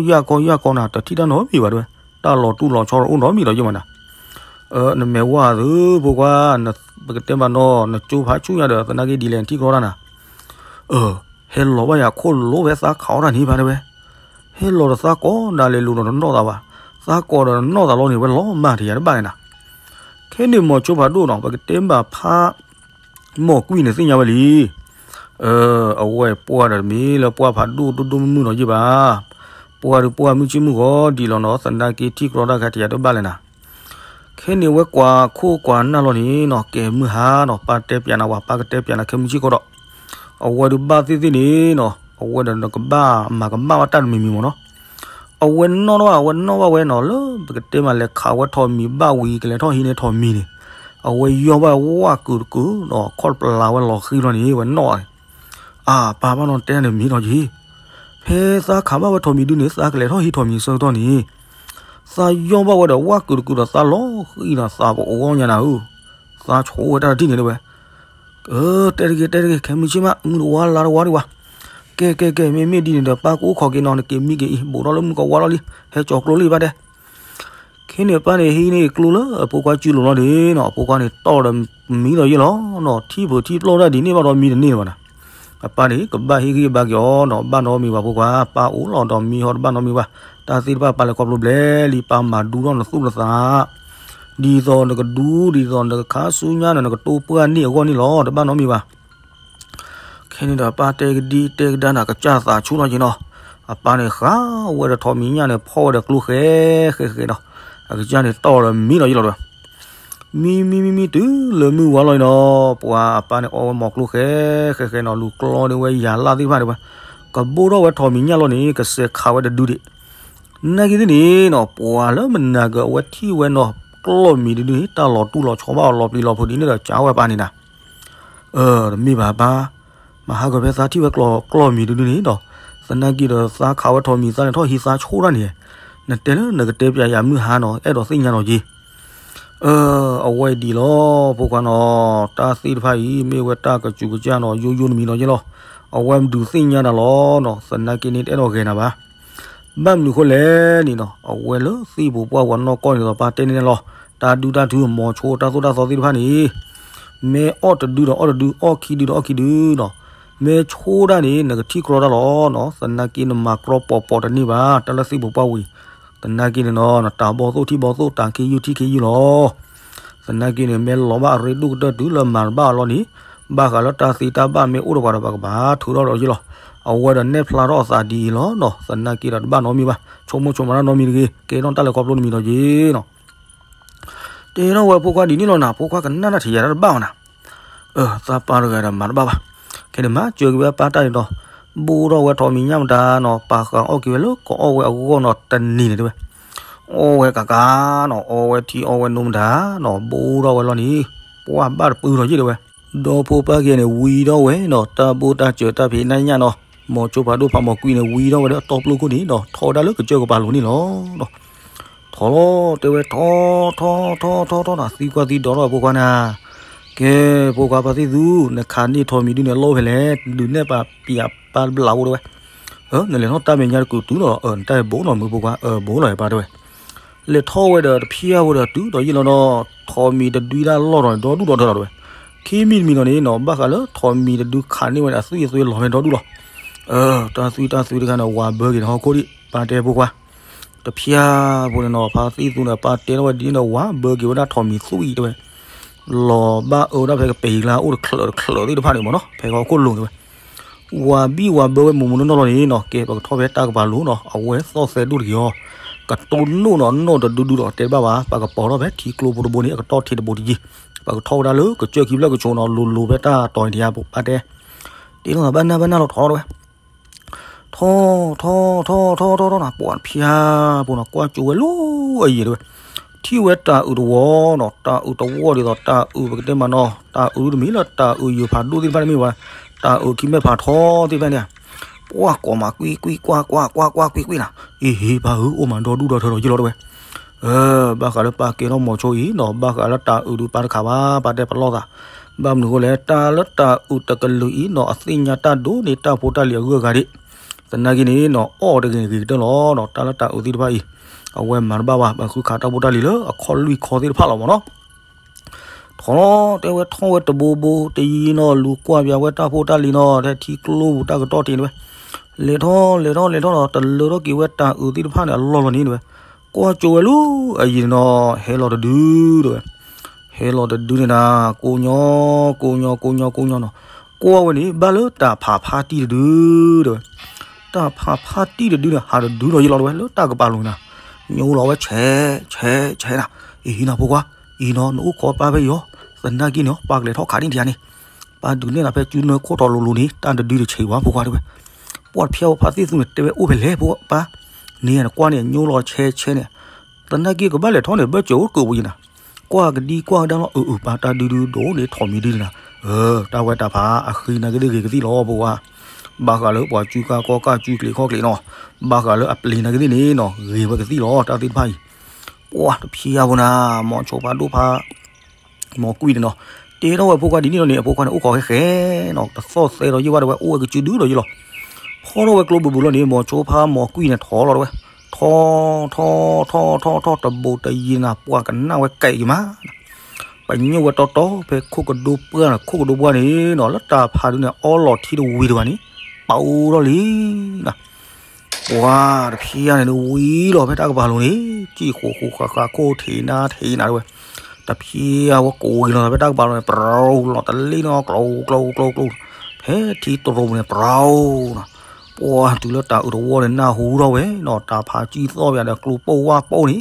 ယၢ်ကီ ယၢ်ကီနၤ တထံၣ်တၢ်နီတမံၤဘၣ်တဲဝဲ, တၢ်လီၤတူၢ်လီၤဆီအိၣ်နီတမံၤဒီးယ့ၢ်မးနၤ. နမဲာ်ဝၣ်သုဖိခွါ, ပကတဲမးနီၤ နကၠိဖးဆူၣ်ညါဒီးသနာ်က့ဒ်လဲၣ်နထံၣ်ကီတၢ်နၤ. ဟဲလီၤဘၣ်ယၤခိၣ်လိၤဖဲသးခးအီၣ်တၢ်န့ၣ်ဘၣ်တဲဝဲ, ဟဲလီၤဒီးသးကိးဒၣ်လဲာ်လိၤဒီးတနီၣ်သးဘၣ်, သးကိးဒီးတနီၣ်သးလီၤန့ၣ် ဝဲလီၤမၢ်တယၤတဘၣ်န့ၣ်နၤ. ခဲန့ၣ်မိၤဆိဖးဒိၣ်နီၤ ပကတဲဘၣ်ဖး မီၢ်ကွံန့ၣ်သ့ၣ်ညါဝဲလံ. အဝဲပှၢ်ဒီးမ့ၢ်လၢပှၢ်ဖးဒိၣ်ဒိၣ်ဒိၣ်မုၢ်မုၢ်နီၤယ့ၢ်ဘၣ်, ပှၢ်ဒုးပှၢ်မုၢ်ဆ့ၣ်မုၢ်ဂီၤဒံးလီၤနီၤ သနာ်က့ထံၣ်ကီတၢ်ခါတယၤတဘၣ်လဲၣ်နၤ. ခဲန့ၣ်ဝဲကွၢ်ခိၣ်ကွၢ်နၢ်လီၤန့ၣ်နီၤ ကဲမုၢ်ဟါနီၤ ပၢ်တဲပၠးနၤဝဲ ပၢ်ကတဲပၠးနၤခဲမုၢ်ဆ့ၣ်ကီးဒီး အဝဲဒုးဘၣ်သ့ၣ်သ့ၣ်န့ၣ်နီၤ အဝဲဒီးနကဘၣ်မၤကမၣ်ဘၣ်တၢ်တမံၤမံၤမးနီၤ. အဝဲနီၣ်ထီၣ်ဘၣ် အဝဲနီၣ်ဘၣ်ဝဲနီၤ လၢပကတဲမးလဲၤခးဝဲထိးမံၤဘၣ်ဝံၤ ကလဲၤထီၣ်ဟံးန့ၢ်ထိးမံၤန့ၣ်, အဝဲယီၢ်ဘၣ်ဝၣ်ကုာ်တကုာ်ဒီးခီၣ်တပျၢ်ဝဲလီၤဃံလီၤန့ၣ် ဝဲနီၣ်ဘၣ်န့ၣ်. အါ ပၢ်ဘၣ်နီၣ်တဲန့ၣ်မံနီၤက့ၤ, ဖဲသးခးဘၣ်ဝဲထိးမံၤဒုန့ၣ် သးကလဲၤထီၣ်ဟံးထိးမံၤဆၢကတီၢ်န့ၣ် သးယီၢ်ဘၣ်ဝဲဒီးဝၣ်ကုာ်တကုာ်ဒီးသးလီၤဃံဒီးသးပအိၣ်အီၣ်ညါနၤဧၢ, သးဆိဝဲတၢ်တထံၣ်န့ၣ်တဲဝဲ. တဲတဂ့ၤ တဲတဂ့ၤ ခဲမုၢ်ဆ့ၣ်မး မုၢ်တဝါလါတဝါဒံးဝဲ. ကဲ ကဲ ကဲ မ့မ့ၢ်ဒ်န့ၣ်ဒီး ပၢ်ကအိၣ်ခိးက့ၤနီၤ နက့ၤမံက့ၤအံၤ ဘူးထီၣ်လၢမုၢ်ကဝါလီၤလံ ဟဲကၠီၤကျိလံဘၣ်တဲ. ခဲန့ၣ်ပၢ်န့ၣ်ဟံးန့ၢ်ကျိလၢအဖိခွါစုလိၤလီၤန့ၣ်နီၤ အဖိခွါန့ၣ်တီၢ်ဒီးမံလီၤယ့ၢ်လီၤနီၤ ထံၣ်ဖိထံၣ်ပျီၢ်တၢ်ဒ်န့ၣ်ဘၣ်ဒီးမံတန့ၢ်ဘၣ်နၤ. အပၢ်န့ၣ် ကဘၣ်ဟ့ၣ်ဂံၢ်ဘါက့ၤအီၤနီၤ ဘၣ်နီတမံၤဘၣ်ဖိခွါ ပၢ်အိၣ်လီၤဒီးမံဟီတဘၣ်နီတမံၤဘၣ်. တၢ်သ့ၣ်တဖၣ်ပာ်လဲၤခီဖျိဘျဲၣ်လံ ပၢ်မၤဒူထီၣ်နသူၣ်နသး ဒ်သိးနကဒူ ဒ်သိးနကခါဆူညါန့ၣ် နကတိၢ်ပှၢ်န့ၢ်အဂီၢ်န့ၣ်လီၤ, တဘၣ်နီတမံၤဘၣ်. ခဲန့ၣ်ဒီး ပၢ်တဲကဒံတဲကဒါန့ၣ် ကစၢ်သးဆူၣ်ထီၣ်က့ၤနီၤ. အပၢ်န့ၣ်ဃးဝဲဒီးထိးမံၤညၣ်န့ၣ် ဖီၣ်ဝဲဒီးကျိဃဲဃဲဃဲနီၤ. အကစၢ်န့ၣ်တီၢ်လီၤမံနီၤယ့လီၤဒီး မံမံမံမံတုၤလၢမုၢ်ဝါလီၤအံၤနီၤ, ပှၤအပၢ်န့ၣ်အီဝဲမီၤကျိဃဲဃဲဃဲနီၤ, လူၤကျီန့ၢ်ဝဲယၤလၢ်သ့ၣ်တဖၣ်ဒံးဝဲ, ကဘိၣ်ထီၣ်ဝဲထိးမံၤညၣ်လီၤန့ၣ် ကစဲးခးဝဲတဒုဒံး. နာ်က့သ့ၣ်န့ၣ်နီၤ, ပှၤလၢမနၤကၢၤအဝဲထံၣ်ဝဲနီၤ, ကျီၢ်မံၤတဒုန့ၣ် တၢ်လီၤတူၢ်လီၤဆီဘၣ်အီၤလီၤပျံၤလီၤဖုးဒ်န့ၣ်ဒီး ကးဝဲပၢ်န့ၣ်နၤ အၢ တမ့ၢ်ဘၣ်ပၢ်, မဟါကၢၤဖဲသးထံၣ်ဝဲကျီၢ်မံၤတဒုန့ၣ်ဒီး သနာ်က့ဒီး သးခးဝဲထိးမံၤသးန့ၣ် ထီၣ်ဟံးသးဆိၣ်တၢ်န့ၣ်, နတဲလၢနကတဲပၠးယၤမုၢ်ဟါနီၤ အဲၣ်ဒိးသ့ၣ်ညါနီၤက့ အၢ အဝဲဒ်လီၤ ဖိခွါနီၤ, တၢ်သ့ၣ်တဖၣ်အံၤ မ့ၢ်ဝဲတၢ်ကစူးကစၢ်နီၤ, ယိယိနမံၤနီၤက့လီၤ. အဝဲမဒုးသ့ၣ်ညါနၤလီၤနီၤ, သနာ်က့န့ၣ် တအဲၣ်ဒိးဂဲၤနၤဘၣ်. ဘၣ်မနုၤဃိလဲၣ်န့ၣ်နီၤ, အဝဲလၢသ့ၣ်ပူၤပှၢ်ဝဲနီၢ်ကီၢ်န့ၣ်ဒီး ပၢ်တဲန့ၣ်လီၤ, တၢ်ဒုၣ်တၢ်ထု မီၤဆိတၢ်သိၣ်တၢ်သီသ့ၣ်တဖၣ်န့ၣ် မ့ၢ်အီၣ်တဒုဒီးအီၣ်တဒု, အီၣ်ခံဒုဒီးအီၣ်ခံဒုနီၤ, မ့ၢ်ဆိၣ်တၢ်န့ၣ် နကထံၣ်ကြီတၢ်လီၤနီၤ, သနာ်က့နမၤကြီပိာ်ပိာ်တန့ၢ်ဘၣ်, တၢ်လၢသ့ၣ်ပူၤပှၢ်ဝံၤ သနာ်က့န့ၣ်နီၤ, နတၢ်ဘီၣ်သိၣ်ထံၣ်ဘီၣ်သိၣ်, တၢ်ခ့ယုၢ်ထံၣ်ခ့ယုၢ်လီၤ. သနာ်က့န့ၣ် မ့ၢ်လီၤဘၣ်အရ့ဒိၣ်ကတၢၢ်တုၤလၢမၤတဘၣ်အီၤလီၤန့ၣ်, ဘၣ်ဃးလၢတၢ်သ့တၢ်ဘၣ်မ့ၢ်အိၣ်ဒီးပှၤဒီး ပကဘၣ်ထုးထီၣ်ဒီးယ့ၢ်လီၤ. အဝဲဒီးနဲၣ်ဖျါထီၣ်အသးဒ်အံၤလီၤနီၤ, သနာ်က့ဒီးတဘၣ်နီတမံၤဘၣ်, ဆိကမိၣ်ဆိကမးတၢ်နီတမံၤတဂ့ၤ, ကဲထီၣ်တၢ်လဲၤခီဖျိတမံၤဒီးယ့ၢ်နီၤ. တဲထီၣ်ဝဲဖိခွါဒ်န့ၣ်လီၤနၤ, ဖိခွါကနၣ်တၢ်ထံးယၤတၢ်တဘၣ်အီၤနၤ အၢ သးပၢ်တဂၤဒီးမၤတဘၣ်ဘၣ်. ခဲန့ၣ်မၤစၢၤက့ၤဝဲပၢ်တၢ်န့ၣ်ဒီး ဘိၣ်ထီၣ်ဝဲထိးမံၤညၣ်မတၤနီၤ, ပာ်ဃာ်အီၣ်က့ၤဝဲလၢကအီၣ်ဝဲအဂီၢ်နီၤ, တနံၤန့ၣ်တဲဝဲ အီၣ်ဝဲကးကးနီၤ, အီဝဲထံအီဝဲနိမတၤနီၤ, ဘိၣ်ထီၣ်ဝဲလီၤန့ၣ်, ပှၢ်ဘၣ်တပုၢ်ထီၣ်ယ့ၢ်တဲဝဲ. ဒီဖိပၢ်က့ၤန့ၣ် ဝံထီၣ်ဝဲနီၤ, တၢ်ဘိၣ်တၢ်စၢၤတၢ်ဖံးနါညၣ်နီၤ, မီၤစိဖးဒိၣ်ဖးမီၤကွံန့ၣ် ဝံထီၣ်ဝဲဒီးတီပျိခိၣ်န့ၣ်နီၤ, ထီၣ်ဝဲဒၣ်လၢကစၢၢ်ကပၤလိၤန့ၣ်လီၤ. ထီၣ်လီၤတဲဝဲ ထီၣ် ထီၣ် ထီၣ် ထီၣ် ထီၣ်နီၤ, သံကွၢ်သံဒိးထီၣ်ဖိခွါနၤ, ကဲ ဖိခွါပၢ်သ့ၣ်သူ, နခးန့ၢ်ထိးမံၤဒုန့ၣ် အလီၢ်ဖဲလဲၣ်, ဒုးနဲၣ်ပာ်ပၠးပၢ်တဘျီအိၣ်တဲဝဲ. အၢ နလဲၤထီၣ်တၢ်မဲာ်ညါတကုာ်တုၤလီၤ, အၢ နတၢ်ဘိးနီၤမုၢ်ဖိခွါ, အၢ ဘိးလီၤယပၢ်တဲဝဲ. လဲၤထီၣ်ဝဲဒီးတဖျၢၣ်ဝဲဒီးတုၤဒီးယ့ၢ်လီၤနီၤ, ထိးမံၤတဒုဒၣ်လီၢ်ဒီးန့ၣ် ဒီဒူၣ်ဒီထၢလီၤတဲဝဲ. ခံမံၤတမံၤလီၤန့ၣ်နီၤ, ဘၣ်ဃးလၢထိးမံၤတဒုခးန့ၢ်ဝဲန့ၣ် အသွံၣ်အသွဲလီၤဖဲဒီဒူၣ်လီၤ. အၢ တၢ်သွံၣ်တၢ်သွံတခါန့ၣ် ဝၤဘၢက့ၤန့ၣ်ဟီၣ်ခိၣ်ဒံး, ပၢ်တဲဖိခွါ တဖျၢၣ်ဖိန့ၣ်နီၤ, ပၢ်သ့ၣ်သူန့ၣ် ပၢ်တဲထီၣ်ဝဲဒ်န့ၣ်ဒီး ဝၤဘၢက့ၤဝဲဒၣ်ထိးမံၤသွံၣ်တဲဝဲ. လီၤဘၣ်အၢဝဲဒၣ်ဖဲကပၤကျါအိၣ်တချၢးတချၢးသ့ၣ်တဖၣ်န့ၣ်မ့ၢ်နီၤ, ဖဲဟီၣ်ခိၣ်လိၤတဲဝဲ. ဝၤဘံၣ်ဝၤဘၢဝဲမိၢ်မိၢ်နီၢ်နီၢ်လီၤန့ၣ်နီၤ, ကဲပကထီၣ်ဖဲတၢ်ကပၤလိၤနီၤ, အဝဲသီၣ်သဲဒိၣ်တဂ့ၤအီၤ, ကတိၢ်နိၣ်နီၤ, နိၣ်တဒုဒုဒီးတဲတဘၣ်ဘၣ်, ပကပိာ်ထီၣ်ဖဲထံကျိဖိတဘိန့ၣ် အကတီၢ်ထံးတဘိတယံၤ, ပကထီၣ်ဝဲဒၣ်လၢကစၢၢ်ခံဖျၢၣ်ကဆိးနီၤ, လိၤလိၤဖဲတၢ်တီၤအံၤတယါ, ပၢ်တဲ တ့လီၤဘၣ်နၢ်ဘၣ်နၢ်လီၤထီၣ်တဲဝဲ. ထီၣ် ထီၣ် ထီၣ် ထီၣ် ထီၣ် ထီၣ်နီၤ, ပှၤတဖျၢၣ်ဖိနီၤ, ကွၢ်ကၠိဝဲလၢအယံၤတဲဝဲ. ထံၣ်ဝဲတၤအုးတဝီနီၤ, တၤအုးတဝီဒ်သိး တၤအုးပကတဲမးနီၤ, တၤအုးတမံၤလၢတၤအုးယိၤဖးဒိၣ်သ့ၣ်တဖၣ်တမ့ၢ်ဘၣ်, တၤအုးခံမဲာ်ဖးထီသ့ၣ်တဖၣ်န့ၣ်, ပှၢ်ကိးမးကွံကွံ ကွၢ်ကွၢ်ကွၢ်ကွၢ်ကွံကွံနီၤ, အ့ဟ့ ပၢ်ဧၢ အိၣ်မးဒီဒူၣ်ဒီထၢဒီးယ့ၢ်လီၤတဲဝဲ. အၢ ဘၣ်ဃးလၢပၢ်ကဲထီၣ်မိၤဆိအံၤနီၤ, ဘၣ်ဃးလၢတၤအုးဒုးပၢ်တခးဘၣ်, ပၢ်တဲပလီၢ်သး, ဘၣ်မနုၤအဃိလဲၣ်, တၢ်လၢတၤအုးတကလုာ်အံၤနီၤ, အသ့ၣ်ညါတၢ်ဒိၣ်န့ၢ်တၢ်ဖိတၢ်လံၤအဂုၤအဂၤဒံး, သနာ်က့န့ၣ်နီၤ, အီၣ်တဂ့ၤဂ့ၤကတၢၢ်လီၤနီၤ, တၢ်လၢတၤအုးသ့ၣ်တဖၣ်အံၤ, အဝဲမၤတဘၣ်ဘၣ်, ပဃုခးတၢ်ဖိတၢ်လံၤလၢအခီၣ်လွံၢ်ခီသ့ၣ်တဖၣ်လီၤမ့ၢ်နီၤ. ထီၣ်လီၤတဲဝဲ, ထီၣ်ဝဲတဘိဘိတယံၤနီၤ, လူၤကွၢ်ပၠးဝဲတၢ်ဖိတၢ်လံၤနီၤ, ထဲထံကျိပူၤတၢ်ကတီၢ်ထံးတဲဝဲ. လဲၤထီၣ်လဲၤထီၣ်လဲၤထီၣ်ဒီး တလၢထီၣ်က့ၤဝဲတၤအုးသ့ၣ်တဖၣ်န့ၣ် အလီၢ်လီၤန့ၣ်တဲဝဲ. ကွၢ်ကၠိဝဲလၢအယံၤနီၤ, ဟဲလီၤတဒုတဲဝဲ. ဟဲလီၤတဒုန့ၣ်နၤ, ကိးညီ ကိးညီ ကိးညီ ကိးညီနီၤ, ကွၢ်ဝဲန့ၣ် ဘၣ်လၢတၢ်ဖးဖါတံၢ်တဒုတဲဝဲ. တၢ်ဖးဖါတံၢ်တဒုန့ၣ် ဟးတဒုလီၤယ့ၢ်လီၤတဲဝဲ, လၢတၢ်ကပၤလိၤနၤ, ညိလီၤဝဲဆဲးဆဲးဆဲးနၤ, အံၤနၤဖိခွါ, အံၤနီၤ နအိၣ်ခိးပၢ်ဖဲအံၤအီၤ, သနာ်က့န့ၣ် ပၢ်ကလဲၤထီၣ်ခးန့ၢ်တယၤန့ၣ်, ပၢ်ဒုးနဲၣ်နၤဖဲကၠူနၢခိၣ်ထီၣ်လိၤလိၤန့ၣ် တၢ်တဒုတဆံးဝဲဖိခွါတဲဝဲ. ပှၢ်တဖျၢၣ်ဖိပၢ်သ့ၣ်သူန့ၣ် တဲဝဲအိၣ်ဖဲလဲၣ်ဖိပၢ်, န့ၣ်နကွၢ်န့ၣ် ညိလီၤဆဲးဆဲးန့ၣ်, သနာ်က့ကဘၣ်လဲၤထီၣ်န့ၣ် ဘၢၣ်စၢၤအိၣ်တကိးပူၤယံၤနၤ, ကွၢ်ကဒံကွၢ်ကဒါလီၤ, အၢ အၢ ပၢ်တၢ်ဒုဒုဒိၣ်န့ၣ် ထိးမံၤဒုန့ၣ်နၤ, အၢ တၢ်ဝဲတၢ်ဖးအဃံနၤက့သ့ၣ်ဂ့ၤကသံၣ်လီၤဖိခွါ, ဘၣ်ဃးလၢပှၤကူကါကီကါကူကျံးခီၣ်ကျံးနီၤ, ဘၣ်ဃးလၢအပျ့ၤနၤက့သ့ၣ်န့ၣ်နီၤ ဂ့ၤဝဲကသံၣ်လီၤ တၢ်သ့ၣ်တဖၣ်အံၤ. ပှၢ်တဖျၢၣ်ဖိနၤ, မိၤဆိဖးဒိၣ်ဖး မီၤကွံန့ၣ်နီၤ, တဲထီၣ်ဝဲဖိခွါဒ်န့ၣ်လီၤန့ၣ် အဖိခွါန့ၣ် အိၣ်ခိးဃဲဃဲနီၤ, တသီၣ်သဲဒီးယ့ၢ်ဝဲတဲဝဲ အိၣ်ဝဲကစုဒုဒီးယ့ၢ်လီၤ. ဖီထီၣ်ဝဲကျိဘုးဘုးလီၤန့ၣ် မိၤဆိဖးမီၤကွံန့ၣ်ထီၣ်လီၤတဲဝဲ, ထီၣ် ထီၣ် ထီၣ် ထီၣ် ထီၣ် တဘိးတယံၤနၤ ပှၢ်ကနၣ်ဝဲကဲက့ၤမး, ပညိၣ်ဝဲတီတီဖဲခိၣ်ကဒိပှၢ်န့ၣ် ခိၣ်ကဒိပှၢ်န့ၣ်နီၤ လၢတၢ်ဖးဒုန့ၣ် အီလီၤထံတဝံၤတဘၣ်န့ၣ် ပာ်အိၣ်ထီၣ်လံနၤ. ပှၢ်တဖျၢၣ်န့ၣ် ဝံလီၤဖဲတၢ်ကပၤလိၤန့ၣ် စံၣ်ဃိးဃိးဃာ်ဃာ်ခိၣ်ထံးနါထံးနၤတဲဝဲ, တဖျဲအဝဲကိးက့ၤလီၤသးဖဲတၢ်ကပၤလီၤန့ၣ် ပရိလီၤတလ့ၣ်နီၤ ကျိကျိကျိကျိ ဖဲထံတရိပူၤန့ၣ် ပရိနီၤ, ပှၤတုၤလၢတၢ်အုးတဝီန့ၣ်နၢ်ဟူထီၣ်ဝဲနီၤ တၢ်ဖးကံၣ်သီၣ်ဘၣ်ဒီးကျိပိၢ်ဝၣ်ပိၢ်န့ၣ်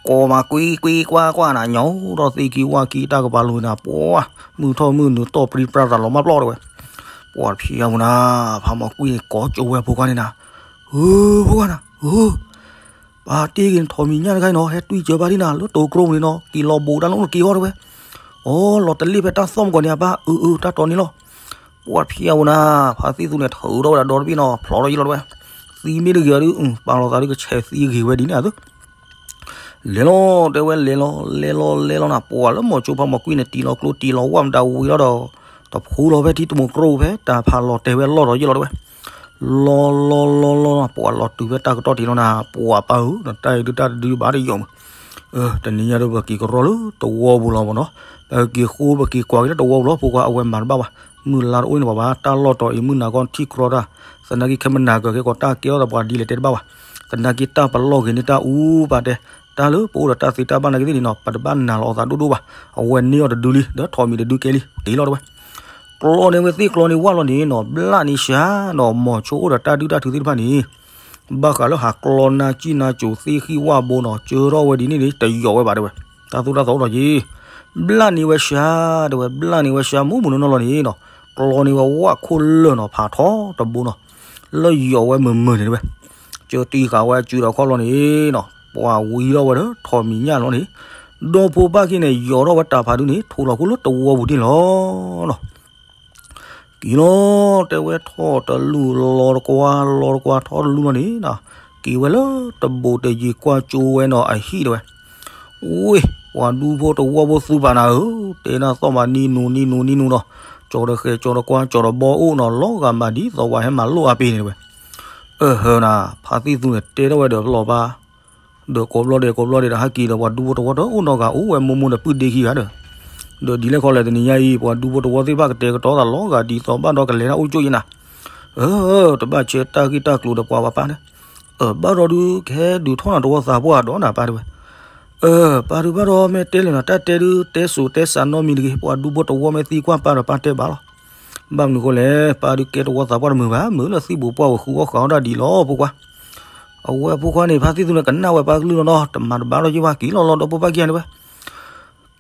ကိးမးကွံကွံကွၢ်ကွၢ်နၤ ညီဒီးသ့ၣ်ခံဝၣ်ခံတၢ်ကပၤလီၤန့ၣ် ပှၤမုၢ်ထီၣ်မုၢ်နုာ်တီၢ်ပြံပြါသးလီၤမၢ်ပျီၢ်တဲဝဲ, ပှၤတဖျဲအပူၤနၤ ဖးမီၢ်ကွံန့ၣ် ကိးကၠိဝဲဖိခွါန့ၣ်နၤ, ဧၢ ဖိခွါနၤ ဧၢ ပာ်တ့ၢ်က့ၤနထိးမံၤညၣ်တခါအံၤနီၤ ဟဲတွံၢ်စၢၤဘၣ်ဒံးနၤ လၢတိၤကျိပူၤန့ၣ်နီၤ က့ၤလီၤဘိးတၢ်လၢနက့ၤအီၤတဲဝဲ, အိ လီၤတလ့ၣ်ဖဲတၢ်သီၣ်မကီးန့ၣ်အပၢ် အၢ အၢ တၢ်တီန့ၣ်လီၤ, ပှၤတဖျဲအပူၤနၤ ဖါသံၣ်သူန့ၣ် ထုးထီၣ်ဝဲဒၣ်ဒီတဘ့ၣ်နီၤ ဖျိးထီၣ်ယံာ်လီၤတဲဝဲ, သံမ့ၢ်တဂ့ၤအီၤဒုး ပာ်လီၤသးဒုးကဆဲးသံဂ့ၤဝဲဒ်န့ၣ်အသိး လဲၤလီၤတဲဝဲ လဲၤလီၤ လဲၤလီၤ လဲၤလီၤနၤ ပှၤလၢမီၢ်ဆိဖးမီၢ်ကွံန့ၣ် တံၢ်လီၤကျိတံၢ်လီၤဝၣ်မတၤဝံၤလီၤဒီး တဖှူလီၤဖဲထံတမိၢ်ကျိဖဲတၢ်ဖးလီၤတဲာ်ဝဲလီၢ်ဒီးယံာ်လီၤတဲဝဲ, လီၤလီၤလီၤလီၤလီၤ ပှၤလီၤတုၤဖဲတၢ်ကတီၢ်ထံးလီၤနၤ ပှၤပၢ်ဧၢ နတၢ်အံၤဒုးတၢ်တဒုဘၣ်တယီၢ်မုၢ်, တနံၤညါဒီးပက့ၤကရီလၢတဝီပူၤလီၤမ့ၢ်နီၤ, ပက့ၤဃိပက့ၤကွၢ်က့ၤလၢတဝီပူၤလီၤ ဖိခွါအဝဲမၤတဘၣ်ဘၣ်, မုၢ်လါတအိၣ်န့ၣ်ဘၣ်ဘၣ် တၢ်လီၢ်တီၤအံၤမုၢ်နၤကီၢ်ထံၣ်ကြီတၢ်, သနာ်က့ခဲမနၤကၢၤကဲကီးတၢ်ကဲထီၣ်သပှၢ်ဒ်လဲၣ်တဲတဘၣ်ဘၣ်, သနာ်က့တၢ်ပလီၢ်ဂ့ၤန့ၢ်တၢ်အူပာ်တဲ, တၢ်လၢပအိၣ်ဒီးတၢ်သ့တၢ်ဘၣ်နာ်က့သ့ၣ်န့ၣ်နီၤ ပတဘၣ်နာ်လီၤအသးဒိၣ်ဒိၣ်ဘၣ်, အဝဲန့ၢ်အီၤတဒုလံ ဒီးထိးမံၤတဒုကဲလံ က့ၤလီၤတဲဝဲ ကျီန့ၢ်ဝဲသ့ၣ်ကျီန့ၢ်ဝၣ်လီၤန့ၣ်နီၤ ဘျၣ်န့ၢ်စှၤနီၤ မီၢ်ဆိအိၣ်ဒီးတၢ်ဒုၣ်တၢ်ထုးသ့ၣ်တဖၣ်န့ၣ်, ဘၣ်ဃးလၢဟးကျီနါကံၣ်နါကိၤသ့ၣ်ဃံၣ်ဝၣ်ဘိနီၤ ကၢထီၣ်ဝဲဒ်န့ၣ်န့ၣ် တယီၢ်ဝဲဘၣ်တဲဝဲ, တၢ်သိၣ်တၢ်သီအိၣ်ထီၣ်က့ၤ, ဘျၣ်န့ၢ်ဝဲစှၤတဲဝဲ ဘျၣ်န့ၢ်ဝဲစှၤ မူးမူးနီၢ်နီၢ်လီၤန့ၣ်နီၤ, ကျီန့ၢ်ဝဲဝၣ်ခိၣ်လၢာ်နီၤ ဖးထီတဘိနီၤ, လၢယီၢ်ဝဲမုာ်မုာ်န့ၣ်တဲဝဲ, ကၢတံၢ်ဃာ်ဝဲအစုဒီးခီၣ်လီၤန့ၣ်နီၤ ပှၤဝံထီၣ်ဝဲဒီးထိးမံၤညၣ်လီၤန့ၣ်, ဒီဖိပၢ်ခံန့ၣ် ယီၢ်ထီၣ်ဝဲတၢ်ဖးဒုန့ၣ် ထိးလီၤခိၣ်လၢတဝီပူၤန့ၣ်လီၤနီၤ က့ၤလီၤတဲဝဲထီၣ်တလူၢ်လီၤတကွၢ်လီၤတကွၢ်ထီၣ်တလူၢ်လီၤန့ၣ်, က့ၤဝဲလၢတဘိးတယံၤကွၢ်ကၠိဝဲနီၤအဟံၣ်တဲဝဲ, ဝ့ၢ် ပှၤဒူဖိတဝီဖိသူပာ်နၤဧၢ, တဲနၢ်သီၣ်မးနံၤနူၤနံၤနူၤနံၤနူၤနီၤ, ကၠီၤတဃဲၤကၠီၤတကွၢ်ကၠီၤတဘီအိၣ်နီၤ လီၤဂာ်မးဒ်သိးပှၤဟဲမၤလိအပ့ၤန့ၣ်တဲဝဲ, အၢၣ်ဟၢနၤ ဖါသံၣ်သူန့ၣ်တဲထီၣ်ဝဲဒီးပလီၢ်ပၢ် ဒီးကိးဘျီဒဲးကိးဘျီဒဲးဒီးဟဲက့ၤဒီးပှၤဒူဖိတဝီတအိၣ်နီတဂၤအိၣ်ဝဲမိၢ်မိၢ်ဒီးပုၢ်ဒ့ခံဂၤဒီး, ဒီးဒ်လဲၣ်ခီလဲၣ်တနံၤညါအံၤ ပှၤဒူဖိတဝီသ့ၣ်တဖၣ်ကတဲာ်ကတီၤသးလီၤဂာ်ဒ်သိးဘၣ်ဒီးကလဲၤတၢ်အိၣ်ကၠိယနၤ, အၢ တဘၣ်ဆဲးတၢ်ဂ့ၢ်တၢ်ကျိၤဒီးပှၤဘၣ်ပၢ်န့ၣ်, အၢ ဘၣ်ဒီးဒုးကဟဲဒုးထီၣ်နၤတဝီသးပှၢ်ဒီးနၤပၢ်တဲဝဲ, အၢ ပၢ်ဒုးဘၣ်ဒီးမ့ၢ်တဲလဲၣ်နၤ တၢ်တဲဒုးတဲစိၤတဲစးနီတမံၤတဂ့ၤ ပှၤဒူဖိတဝီမ့ၢ်သံကွၢ်ပၢ်ဒီးပၢ်တဲဘၣ်လီၤ, ဘၣ်မနုၤဃိလဲၣ် ပၢ်ဒုးကဲတဝီသးပှၢ်တမုာ်ဘၣ် မုာ်လၢသံၣ်ဘိးပှၢ်ဝဲဃုအီၣ်ဃုအီတၢ်ဒ်လီၤဖိခွါ အဝဲအဖိခွါန့ၣ် ဖါသံၣ်သူန့ၣ် ကနၣ်ဝဲပၢ်ကလုၢ်လီၤနီၤ တမၤတဘၣ်လီၤယ့ၢ်ဘၣ် က့ၤလီၤလီၤဒီဖိပၢ်ခံဂၤန့ၣ်ဝဲ,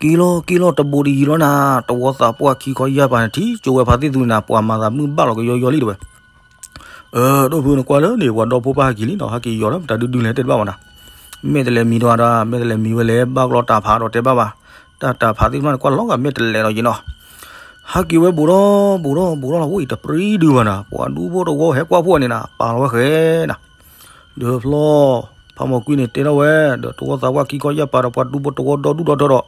က့ၤလီၤက့ၤလီၤတဘိးတယံၤလီၤနၤ တဝီသးပှၢ်ခံခီယၢ်ပၤန့ၣ် ထံၣ်ကၠိဝဲဖါသံၣ်သူန့ၣ်နၤ ပှၤမၤသးမုၢ်ဘၣ်လီၤကယီယီလံတဲဝဲ, အၢ ဒိၣ်ဖုနကွၢ်လၢန့ၣ် ပှၤဒီဖိပၢ်ဟဲက့ၤလံနီၤ ဟဲက့ၤယီၤလၢမတၤဒုဒုလဲၣ်တဲတဘၣ်ဘၣ်နၤ, မ့ၢ်တလဲၤမံၤတဂၤဒီး မ့ၢ်တလဲၤမံၤဝဲလဲၣ် ဘၣ်ကလီတၢ်ဖးဒီးတဲဘၣ်ဘၣ်, တၢ်တၢ်ဖးသ့ၣ်တဖၣ်န့ၣ် ကွၢ်လီၤဂာ်မ့ၢ်တလဲၤလီၤယ့ၢ်နီၤ ဟဲက့ၤဝဲဘူးဒီးဘူးဒီးဘူးဒီးလီၤ ဝဲအံၤတပြံဒုဘၣ်နၤ ပှၤဒူဖိတဝီဟဲကွၢ်ဖှိၣ်န့ၣ်နၤ ပာ်လီၤဝဲဃဲနၤ, ဒီးဖျီ ဖးမီၢ်ကွံန့ၣ်တဲထီၣ်ဝဲ ဒီးတဝီသးပှၢ်ခံခီယၢ်ပၤဒီးပှၤဒူဖိတဝီဒီဒူၣ်ဒီထၢဒီး,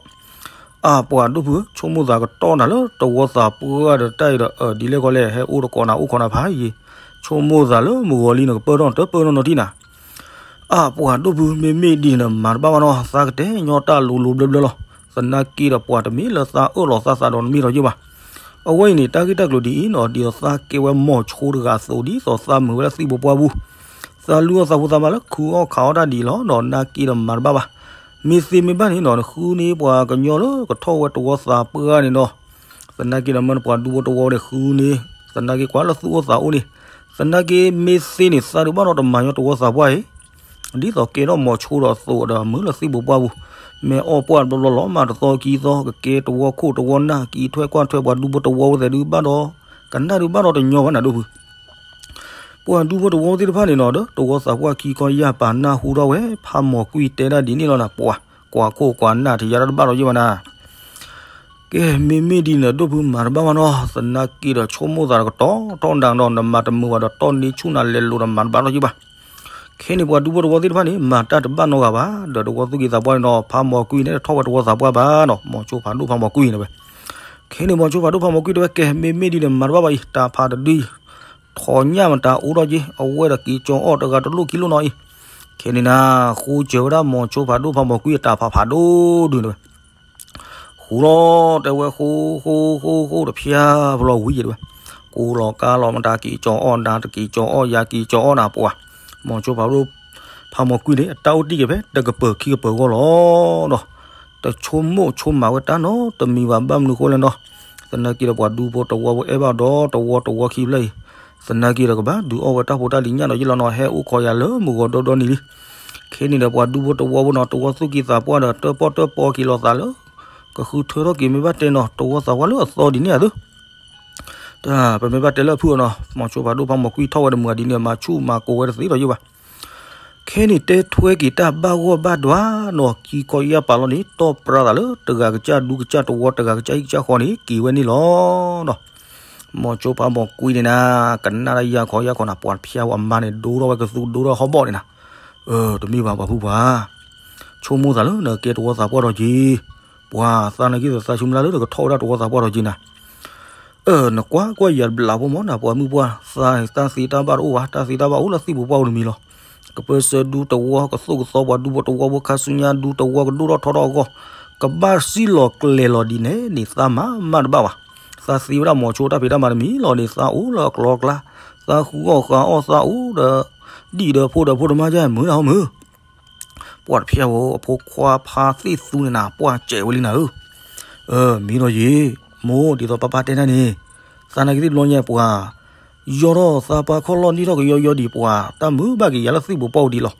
အါ ပှၤဒိၣ်ဖု ဆိကမိၣ်သးကတီၢ်နၤလၢတဝီသးပှၢ်ဒီးတၢ်အံၤဒီး အၢ ဒ်လဲၣ်ခီလဲၣ် ဟဲအိၣ်တကိးနၤအိၣ်ခိးနၤဖးယံၤ, ဆိကမိၣ်သးလၢမုၢ်ဂီၤလံနကပၢၢ်ထီၣ်နတပၢၢ်ထီၣ်နီတထံၣ်နၤ အါ ပှၤဒိၣ်ဖု မ့မ့ၢ်ဒ်န့ၣ်ဒီးမၤတဘၣ်ဘၣ်နီၤ သးကတဲာ်ညီတၢ်လိၤလိၤဘျၢဘျၢလီၤ, သနာ်က့ဒီးပှၤတမ့ၢ်လၢသးအၢၣ်လီၤသးသးဒီးတမ့ၢ်ဒီးယ့ၢ်ဘၣ်, အဝဲအံၤန့ၣ် တၢ်ဂ့ၢ်တၢ်ကျိၤဒ်အံၤနီၤ ဒ်သိးသးကဲဝဲမီၢ်ဆိတဂၤအသိး ဒ်သိးသးမုာ်ဝဲလၢသံၣ်ဘိးပှၢ်ပူၤ, သးလုၢ်အီၣ်သးဖိသးမါလၢခုအီၣ်ခးအီၣ်တၢ်ဒ်အံၤလီၤနီၤ နာ်က့ဒီးမၤတဘၣ်ဘၣ်, မ့ၢ်သ့မ့ၢ်ဘၣ်န့ၣ်နီၤ နဃုန့ၢ်ပှၤကညီလၢကထီၣ်ဝဲတဝီသးပှၢ်န့ၣ်နီၤ သနာ်က့ဒီးမၢနပှၤဒူဖိတဝီန့ၣ်ဃုန့ၢ်, သနာ်က့ကွၢ်လၢသူၣ်အိၣ်သးအိၣ်န့ၣ်, သနာ်က့မ့ၢ်သ့န့ၣ် သးဒုးဘၣ်ဒီးတမၤညီတဝီသးပှၢ်အံၤ, ဒ်သိးကဲထီၣ်မီၢ်ဆိဒီးအသိးဒီးမုာ်လၢသံၣ်ဘိးပှၢ်ပူၤ, မ့ၢ်အီၣ်ပှၢ်တဘျီဘျီလီၤမးတသီခံသီ ကကဲတဝီခိၣ်တဝီနၢ် ကံးထွဲကွၢ်ထွဲပှၤဒူဖိတဝီဝဲသဲးဒုးဘၣ်ဒီး, ကနၣ်ဒုးဘၣ်ဒီးတညီဘၣ်နၤဒိၣ်ဖု ပှၤဒူဖိတဝီသ့ၣ်တဖၣ်န့ၣ်နီၤ ဒီးတဝီသးပှၢ်ခံခီယၢ်ပၤနၢ်ဟူထီၣ်ဝဲ ဖးမီၢ်ကွံတဲဒၣ်ဒ်န့ၣ်လီၤနၤ ပှၤကွၢ်ခိၣ်ကွၢ်နၢ်တယါတၢ်တဘၣ်ဒီးယ့ၢ်ဘၣ်နၤ ကဲ မ့မ့ၢ်ဒ်န့ၣ် ဒိၣ်ဖုမၤတဘၣ်ဘၣ်နီၤ သနာ်က့ဒီးဆိကမိၣ်သးတကတီၢ်ထီၣ်နၤဒီး နမၤတမုာ်ဘၣ်ဒီးတီၢ်န့ၢ်ဆူၣ်နၤလဲၤလိာ်ဒီးမၤတဘၣ်ဒီးယ့ၢ်ဘၣ် ခဲန့ၣ်ပှၤဒူဖိတဝီသ့ၣ်တဖၣ်န့ၣ် မၤတၢ်တဘၣ်နီတဂၤဘၣ် ဒီးတဝီသူၣ်က့သးပှၢ်န့ၣ်ဒီး ဖးမီၢ်ကွံန့ၣ် တထီၣ်ဝဲတဝီသးပှၢ်ဘၣ်နီၤ မီၢ်ဆိဖးဒိၣ်ဖးမီၢ်ကွံန့ၣ်ဝဲ ခဲန့ၣ်မီၢ်ဆိဖးဒိၣ်ဖးမီၢ်ကွံတဲဝဲ ကဲ မ့မ့ၢ်ဒ်န့ၣ် မၤတဘၣ်ဘၣ်အံၤ တၢ်ဖးတဒုအံၤ ထီၣ်ညၣ်မတၤအိၣ်ထီၣ်က့ အဝဲဒီးက့ၤကၠီၤအီၣ်တဂၤတလိၣ်ခံလိၣ်နီၤအံၤ ခဲန့ၣ်နၤ ဃိစၢၤဝဲဒၣ်မီၢ်ဆိဖးဒိၣ်ဖးမီၢ်ကွံအတၢ်ဖးဖးဒိၣ်ဒုန့ၣ်ဝဲ ဃိလီၤတဲဝဲ ဃိ ဃိ ဃိ ဃိ တဖျါဖျီဝံၤယဲၢ်တဲဝဲ ကိးလီၤကါလီၤမတၤက့ၤကၠီၤအီၣ်နၤ တက့ၤကၠီၤအီၣ်ယၤက့ၤကၠီၤအီၣ်နၤပှၤ မီၢ်ဆိဖးဒိၣ်ဖးမီၢ်ကွံန့ၣ် အတၢ်အိၣ်တံၢ်က့ၤဖဲတကပၤခံကပၤဂီၢ်လီၤဒီး တဆိကမိၣ်ဆိကမးဝဲတၢ်နီတမံၤဘၣ် ဘၣ်မနုၤဃိလဲၣ်နီၤ. သနာ်က့ဒီးပှၤဒူဖိတဝီဖိအဲၣ်ဘၣ်ဒီးတဝီတဝီခံဖျၢၣ်အံၤ, သနာ်က့ဒီးကဘၣ်ဒုးအီၣ်ဝဲတၢ်ဖိတၢ်လံၤညၣ်ဒီးယ့ၢ်လီၤနီၤ, ဟဲအိၣ်ခိးယၤလၢမုၢ်ဂီၤဒီဒီနံၤလံ. ခဲန့ၣ်ဒီးပှၤဒူဖိတဝီဖိနီၤ တဝီသူၣ်ကံၢ်သးပှၢ်ဒီး တၢၣ်ပီၣ်တၢၣ်ပီက့ၤလီၤသးလၢ ကဃုထၢထီၣ်က့ၤ မ့ၢ်ဘၣ်တဲနီၤ တဝီသးပှၢ်လၢအသီဒ်န့ၣ်ဧါသၢ တၢ် ပမ့ၢ်ဘၣ်တဲလၢအဖုၣ်အီၤနီၤ, မိၤဆိဖးဒိၣ်ဖးမိၤကွံထီၣ်ဝဲတမုာ်ဒ်န့ၣ် မၤဆူၣ်မၤကိးဝဲတသ့ဒီးယ့ၢ်ဘၣ်. ခဲန့ၣ်တဲထွဲက့ၤတၢ်ဘၣ်ဂီၢ်ဘၣ်ဒွါနီၤ, ခံခီယၢ်ပာ်လီၤန့ၣ် တီၢ်ပြါသးလၢတဂၤကစၢ်ဒူကစၢ်တဝီ တဂၤကစၢ်ဟံၣ်ကစၢ်ဃီန့ၣ် က့ၤဝဲန့ၣ်လီၤနီၤ. မိၤဆိဖးမိၤကွံန့ၣ်နၤ ကနၣ်တၢ်ယၢ်ခီယၢ်ခီနၤ ပှၤတဖျၢၣ်အမါန့ၣ် ဒိထီၣ်ဝဲကသူဒိထီၣ်ဟီၣ်ဘီၣ်န့ၣ်နၤ, တမ့ၢ်ဘၣ်ပှၤဖုၣ်ပှၤ ဆိကမိၣ်သးလၢနကဲတဝီသးပှၢ်ထီၣ်က့ၤ, ပှၤသးနာ်က့သးဆူမဲာ်လၢတကထီၣ်ဝဲဒၣ်တဝီသးပှၢ်ထီၣ်က့ၤနၤ နကွၢ်ကွၢ်ယၤတဘျီဖိမ့ၢ်နၤ ပှၤမုၣ်ပှၢ်သး တၢ်သ့တၢ်ဘၣ်တအိၣ်ဘၣ်, တၢ်သ့တၢ်ဘၣ်အိၣ်လၢသံၣ်ပူၤပှၢ်ပူၤတမံၤလီၤ. ကပၢၢ်ဆၢဒူတဝီ ကသိၣ်ကသီပှၤဒူဖိတဝီဖိ ခါဆူညါဒူတဝီကဒိၣ်ထီၣ်ထီထီၣ်အဂီၢ်, ကဘၣ်စံၣ်လီၤကျဲၤလီၤဒ်န့ၣ်န့ၣ် သးမၤမၤတဘၣ်ဘၣ်. သးသ့ဝဲဒၣ်မိၤဆိတၢ်ဖံးတၢ်မၤတမံၤလီၤန့ၣ် သးအိၣ်လၢအကျီကျါ, သးဃုအီၣ်ဃုအီၣ်သးအိၣ်ဒီး ဒံၣ်ဒီးဖိဒီးဖိတမါယါမုာ်နၤဟီမုာ် ပှၤတဖျၢၣ်ဧိၤ အဖိခွါဖါသ့ၣ်သူန့ၣ်နၤ ပှၤစဲးဝဲလံနၤဧၢ, မ့ၢ်ဒီးယ့ၢ်, မိၢ်ဒ်သိးပၢ်ပၢ်တဲနၤန့ၣ်, သးနာ်က့သ့ၣ်တဘျီညါပှၤ, ယီၤထီၣ်သးပှၢ်ခီၣ်လီၢ်န့ၣ်ထီၣ်ကယီယီဒံးပှၤ တၢ်မုာ်ဘၣ်က့ၤယၤလၢသံၣ်ပူၤပှၢ်ပူၤဒံးလီၤ.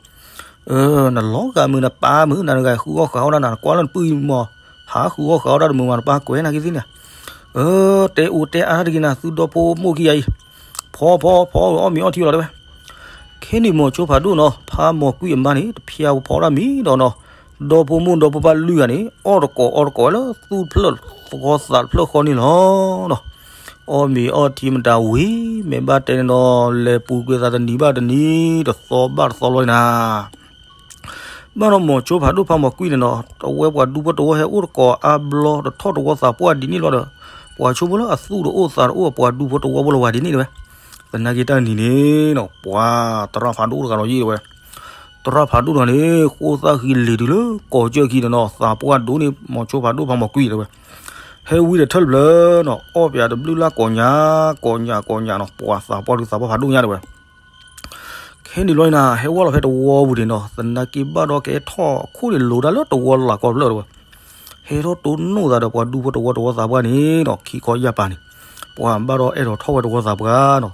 နလီၤဂာ်မုာ်နပၢ်မုာ် နတဂၤဃုအီၣ်ဃုအီၣ်ဒၣ်နၤ နကွၢ်လၢနပုၢ်မီၤ, ဟးဃုအီၣ်ဃုအီၣ်ဒၣ်တမုာ်မးနပၢ်ကွဲးနာ်က့သ့ၣ်န့ၣ်, တဲအိၣ်တဲအါတဂ့ၤနၤ သုဒီဖိမိၢ်ခံဂၤအံၤ, ဖီဖီဖီအီၣ်မ့ၤအီထံလီၤတဲဝဲ ခဲန့ၣ်မိၤဆိဖးဒိၣ်နီၤ ဖးမိၤကွံအမါန့ၣ် တဖျါဖီဒၣ်မံၤဒီးနီၤ, ဒီဖိမိၢ်ဒီဖိပၢ်လွံၢ်ဂၤန့ၣ် အီၣ်တကိးအီတကိးဝဲလၢသူၣ်တဖျၢၣ်ဃီသးတဖျၢၣ်ဃီန့ၣ်လီၤ. အီၣ်မ့ၤအီထံမတၤဝံၤ မ့ၢ်ဘၣ်တဲန့ၣ်ဒီး လဲၤပူၤကွံာ်သးတနံၤဘၣ်တနံၤ တသီဘၣ်တသီလီၤန့ၣ်နၤ ဘၣ်ဒီးမိၤဆိဖးဒိၣ်ဖးမိၤကွံန့ၣ်နီၤ အဝဲပှၤဒူဖိတဝီဟဲအိၣ်တကိးအါဘျီ တထီၣ်တဝီသးပှၢ်ဒ်န့ၣ်လီၤဒီး ပှၤဆိဖိလၢအသူၣ်တအိၣ်သးတအိၣ် ပှၤဒူဖိတဝီဖိလၢၤဝဲဒ်န့ၣ်ဝဲ, သနာ်က့တၢ်တနံၤန့ၣ်နီၤ ပှၤသရၣ်ဖးဒိၣ်တဂၤဒီးယ့ၢ်ဝဲ, သရၣ်ဖးဒိၣ်ဒီးန့ၣ် ဃိသၣ်ဃံလံၤတုၤလၢကိးကၢၢ်ခံန့ၣ်နီၤ သးပှၢ်ဒိၣ်န့ၢ်မိၤဆိဖးဒိၣ်ဖးမိၤကွံတဲဝဲ, ဟဲဝံၤဒီးထၢၣ်တဖျၢၣ်နီၤ အီၣ်ပၠးတဘျုးလၢကိးညါ ကိးညါကိးညါနီၤ ပှၤသးပှၢ်ဒုးသးပှၢ်ဖးဒိၣ်ညါတဲဝဲ ခဲန့ၣ်လီၤနၤ ဟဲဝဲလီၤဖဲတဝီပူၤန့ၣ်နီၤ သနာ်က့ဘၣ်ဒီးကဲထီၣ်ခိၣ်န့ၣ် လိၤတၢ်လၢတဝီလၢ်ကီဖျၢၣ်တဲဝဲ, ဟဲထီၣ်တိၢ်နီၣ်သးဒီးပှၤဒူဖိတဝီတဝီသးပှၢ်န့ၣ်နီၤ ခံခီယၢ်ပၤန့ၣ်, ပှၤဘၣ်ဒီးအဲၣ်ဒိးထီၣ်ဝဲတဝီသးပှၢ်နီၤ,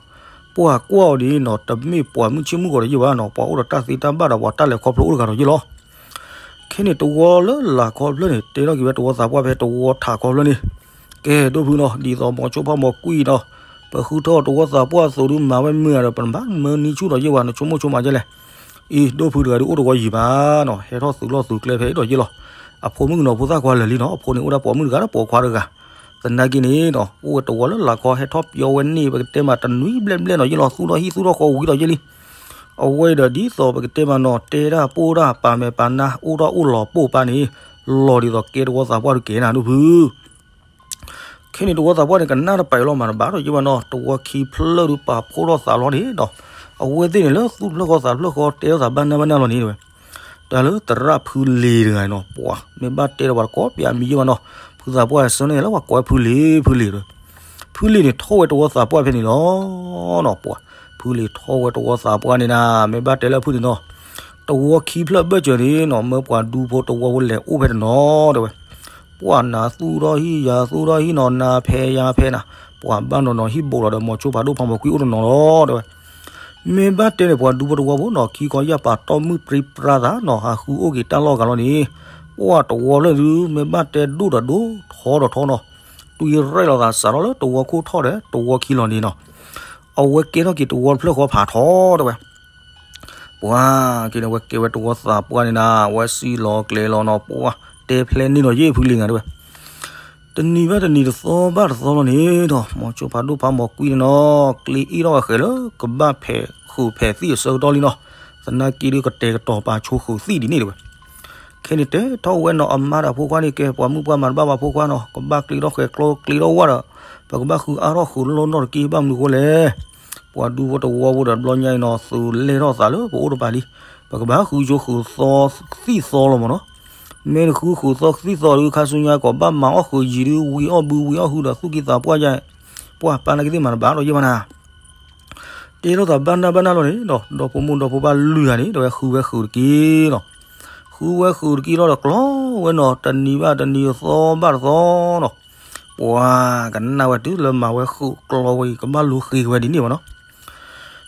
ပှၤကွၢ်အီၤဒ်နီၤ တမ့ၢ်ပှၤမုၢ်ဆ့ၣ်မုၢ်ဂီၤဒီးယ့ၢ်ဘၣ်နီၤ ပှၤအိၣ်ဒီးတၢ်သ့တၢ်ဘၣ်ဒီးပှၤတၢ်လဲၤခီဖျိအိၣ်တဂၤဒီးယ့ၢ်လီၤ ခဲန့ၣ်တဝီလၢ်လၢ်ခီဖျၢၣ်န့ၣ် တဲထီၣ်က့ၤဝဲတဝီသးပှၢ်ဖဲတဝီထးခီဖျၢၣ်န့ၣ်, ကဲဒိၣ်ဖုနီၤ ဒ်သိးမိၤဆိဖးမိၤကွံနီၤ, ပဃုထၢထီၣ်တဝီသးပှၢ်အသိးဒုးမၤဝဲမုာ်ဒီး ပနဘၣ်မၢနံၤဆူၣ်ဒီးယ့ၢ်ဝဲ နဆိကမိၣ်ဆိကမးကဲလဲၣ်, အံၤဒိၣ်ဖုတဂၤဒုးအိၣ်တဝီယံၤဘၣ်နီၤ ဟဲထီၣ်သုးလီၢ်သုးကျဲဖဲအံၤဒီးယ့ၢ်လီၤ, အဖိမုၣ်ကနီၤဖိသၣ်ခွါလၢာ်လံနီၤ အဖိန့ၣ်အိၣ်ဒၣ်ပိာ်မုၣ်တဂၤဒီးပိာ်ခွါတဂၤ, သနာ်က့န့ၣ်နီၤ အိၣ်ဝဲတဝီလၢ်လၢ်ခီ ဟဲထီၣ်ပျီဝဲန့ၣ် ပကတဲမးတနွံဘျဲၣ်ဘျဲၣ်နီၤယ့ၢ်လီၤ သူၣ်ထီၣ်ဟံၣ်သူၣ်ထီၣ်ဃီဝံၤဒီးယ့ၢ်လံ အဝဲဒီးဒ်သိးပကတဲမးနီၤ တဲတၢ်ပိၢ်တၢ်ပာ်မဲာ်ပာ်နါ အိၣ်ထီၣ်အိၣ်လီၤပိၢ်ပၢ်န့ၣ် လီၤဒ်သိးကဲတဝီသးပှၢ်ဒုးကဲနၤဒိၣ်ဖု, ခဲန့ၣ်တဝီသးပှၢ်န့ၣ် ကနၣ်တပာ်အလီၤမၤတဘၣ်ဒီးယ့ၢ်ဘၣ်နီၤ တဝီခံဖျၢၣ်ဒုးပာ်ဖှိၣ်ထီၣ်သးလီၤန့ၣ်ဒီး အဝဲသ့ၣ်န့ၣ်လၢသူၣ်တဖျၢၣ်ဃီသးတဖျၢၣ်ဃီ တဲထီၣ်သးဘၣ်နၢ်ဘၣ်နၢ်လီၤန့ၣ်ဝဲ တၢ်လၢသရၣ်ဖုလ့ၤတဂၤနီၤ ပှၤမ့ၢ်ဘၣ်တဲဒီးပှၤတကိးပျးမံၤယ့ၢ်ဘၣ်နီၤ ဖုသးပှၢ်အဆၢန့ၣ်လၢပှၤကိးဖုလ့ၤ ဖုလ့ၤဒီး ဖုလ့ၤန့ၣ်ထီၣ်ဝဲတဝီသးပှၢ်ဖဲန့ၣ်လီၤနီၤ ပှၤ ဖုလ့ၤထီၣ်ဝဲတဝီသးပှၢ်န့ၣ်နၤ မ့ၢ်ဘၣ်တဲလၢအဖုန့ၣ်နီၤ တဝီခံဖျၢၣ်ဘၢၣ်စၢၤန့ၣ်နီၤ မၢပှၤဒူဖိတဝီဖိလဲၤအိၣ်ဖဲတနီၤတဲဝဲ ပှၤနၤသူၣ်ထီၣ်ဟံၣ်ယၤသူၣ်ထီၣ်ဟံၣ်နီၤ နၤဖဲယၤဖဲနၤ ပှၤဘၣ်နီၤနီၤဟံၣ်ဘိးလီၤဒီး မိၤဆိဖးဒိၣ်ဖးမိၤကွံအိၣ်တနီၤလီၤတဲဝဲ မ့ၢ်ဘၣ်တဲန့ၣ် ပှၤဒူဖိတဝီဖိနီၤ ခံခီယၢ်ပၤတီၢ်မုၢ်ပြံပြါသးနီၤ ဟးဃုအိၣ်က့ၤတၢ်လီၢ်ဂၤလီၤန့ၣ် ပှၤတဝီဖျၢၣ်ဒုး မ့ၢ်ဘၣ်တဲဒိၣ်ဒီးဒိၣ်ထီဒီးထီနီၤ တွံရဲၣ်လီၤသးစးထီၣ်လၢတဝီခိၣ်ထီၣ်ဒီးတဝီခံလီၤန့ၣ်နီၤ အဝဲကဲထီၣ်က့ၤတဝီတဖျၢၣ်ဃီဖးထီတဲဝဲ ပှၤက့ၤန့ၣ် ဝဲကဲဝဲတဝီသးပှၢ်န့ၣ်နၤ ဝဲစံၣ်လီၤကျဲၤလီၤနီၤ ပှၤတဲဖျဲးန့ၢ်နီၤယ့ၢ်ဖုလ့ၤနၤတဲဝဲ တနံၤဘၣ်တနံၤတသီဘၣ်တသီလီၤန့ၣ်ဒီး မိၤဆိဖးဒိၣ်ဖးမိၤကွံန့ၣ်နီၤ ကျ့အ့ၣ်ထီၣ်ဝဲဃဲၤလၢကဘၣ်ဖဲးဃုာ်ဖဲးသံၣ်အဆၢကတီၢ်လံနီၤ သနာ်က့ဒုးကတဲာ်ကတီၤပာ်ဆိဃုာ်သံၣ်ဒ်န့ၣ်တဲဝဲ ခဲန့ၣ်တဲထီၣ်ဝဲနီၤ အမါဒီးဖိခွါန့ၣ် ကဲပှၤမုၣ်ပှၢ်မၤတဘၣ်ဘၣ်ဖိခွါနီၤ ကဘၣ်ကျ့ထီၣ်ဃဲၤကျိကျ့ထီၣ်ဝၣ်ဒီး ပကဘၣ်ဃုအါထီၣ်ဃုာ်လီၢ်နီၢ်တက့ၢ် ဘၣ်မနုၤဃိလဲၣ် ပှၤဒူဖိတဝီဖိဒီးတဘျီညါအံၤနီၤ သုးလဲၢ်ထီၣ်သးလၢပအိၣ်တပၤလံ ပကဘၣ်ဃုဆိဃုာ်သီသံၣ်သီလီၤမးနီၤ မ့ၢ်နဃုဃုာ်သီသံၣ်သီဒီး ခါဆူညါကီးဘၣ်မၤအီၣ်ဃုာ်ယံၤဒုး ဝံၤအီၣ်ဘုဝံၤအီၣ်ဟုဒီး သူၣ်ကံၢ်သးပှၢ်ယါ ပှၤပၢ်နာ်က့သ့ၣ်မၤတဘၣ်ဒီးယ့ၢ်ဘၣ်နၤ တဲထီၣ်သးဘၣ်နၢ်ဘၣ်နၢ်လီၤန့ၣ်ဒီး ဒီဖိမိၢ်ဒီဖိပၢ်လွံၢ်ဂၤန့ၣ် ဒီးဝဲဃုဝဲဃုာ်တက့ၢ်နီၤ ဃုဝဲဃုာ်တကံၢ်လီၤဒီးကျီဝဲနီၤ, တနံၤဘၣ်တနံၤ သီဘၣ်တသီနီၤ. ပှၤကနၣ်ဝဲတုၤလၢမၤဝဲဃုာ်ကျီဝဲအံၤ ကဘၣ်လူၤဃ့က့ၤဝဲဒ်န့ၣ်ဘၣ်နီၤ.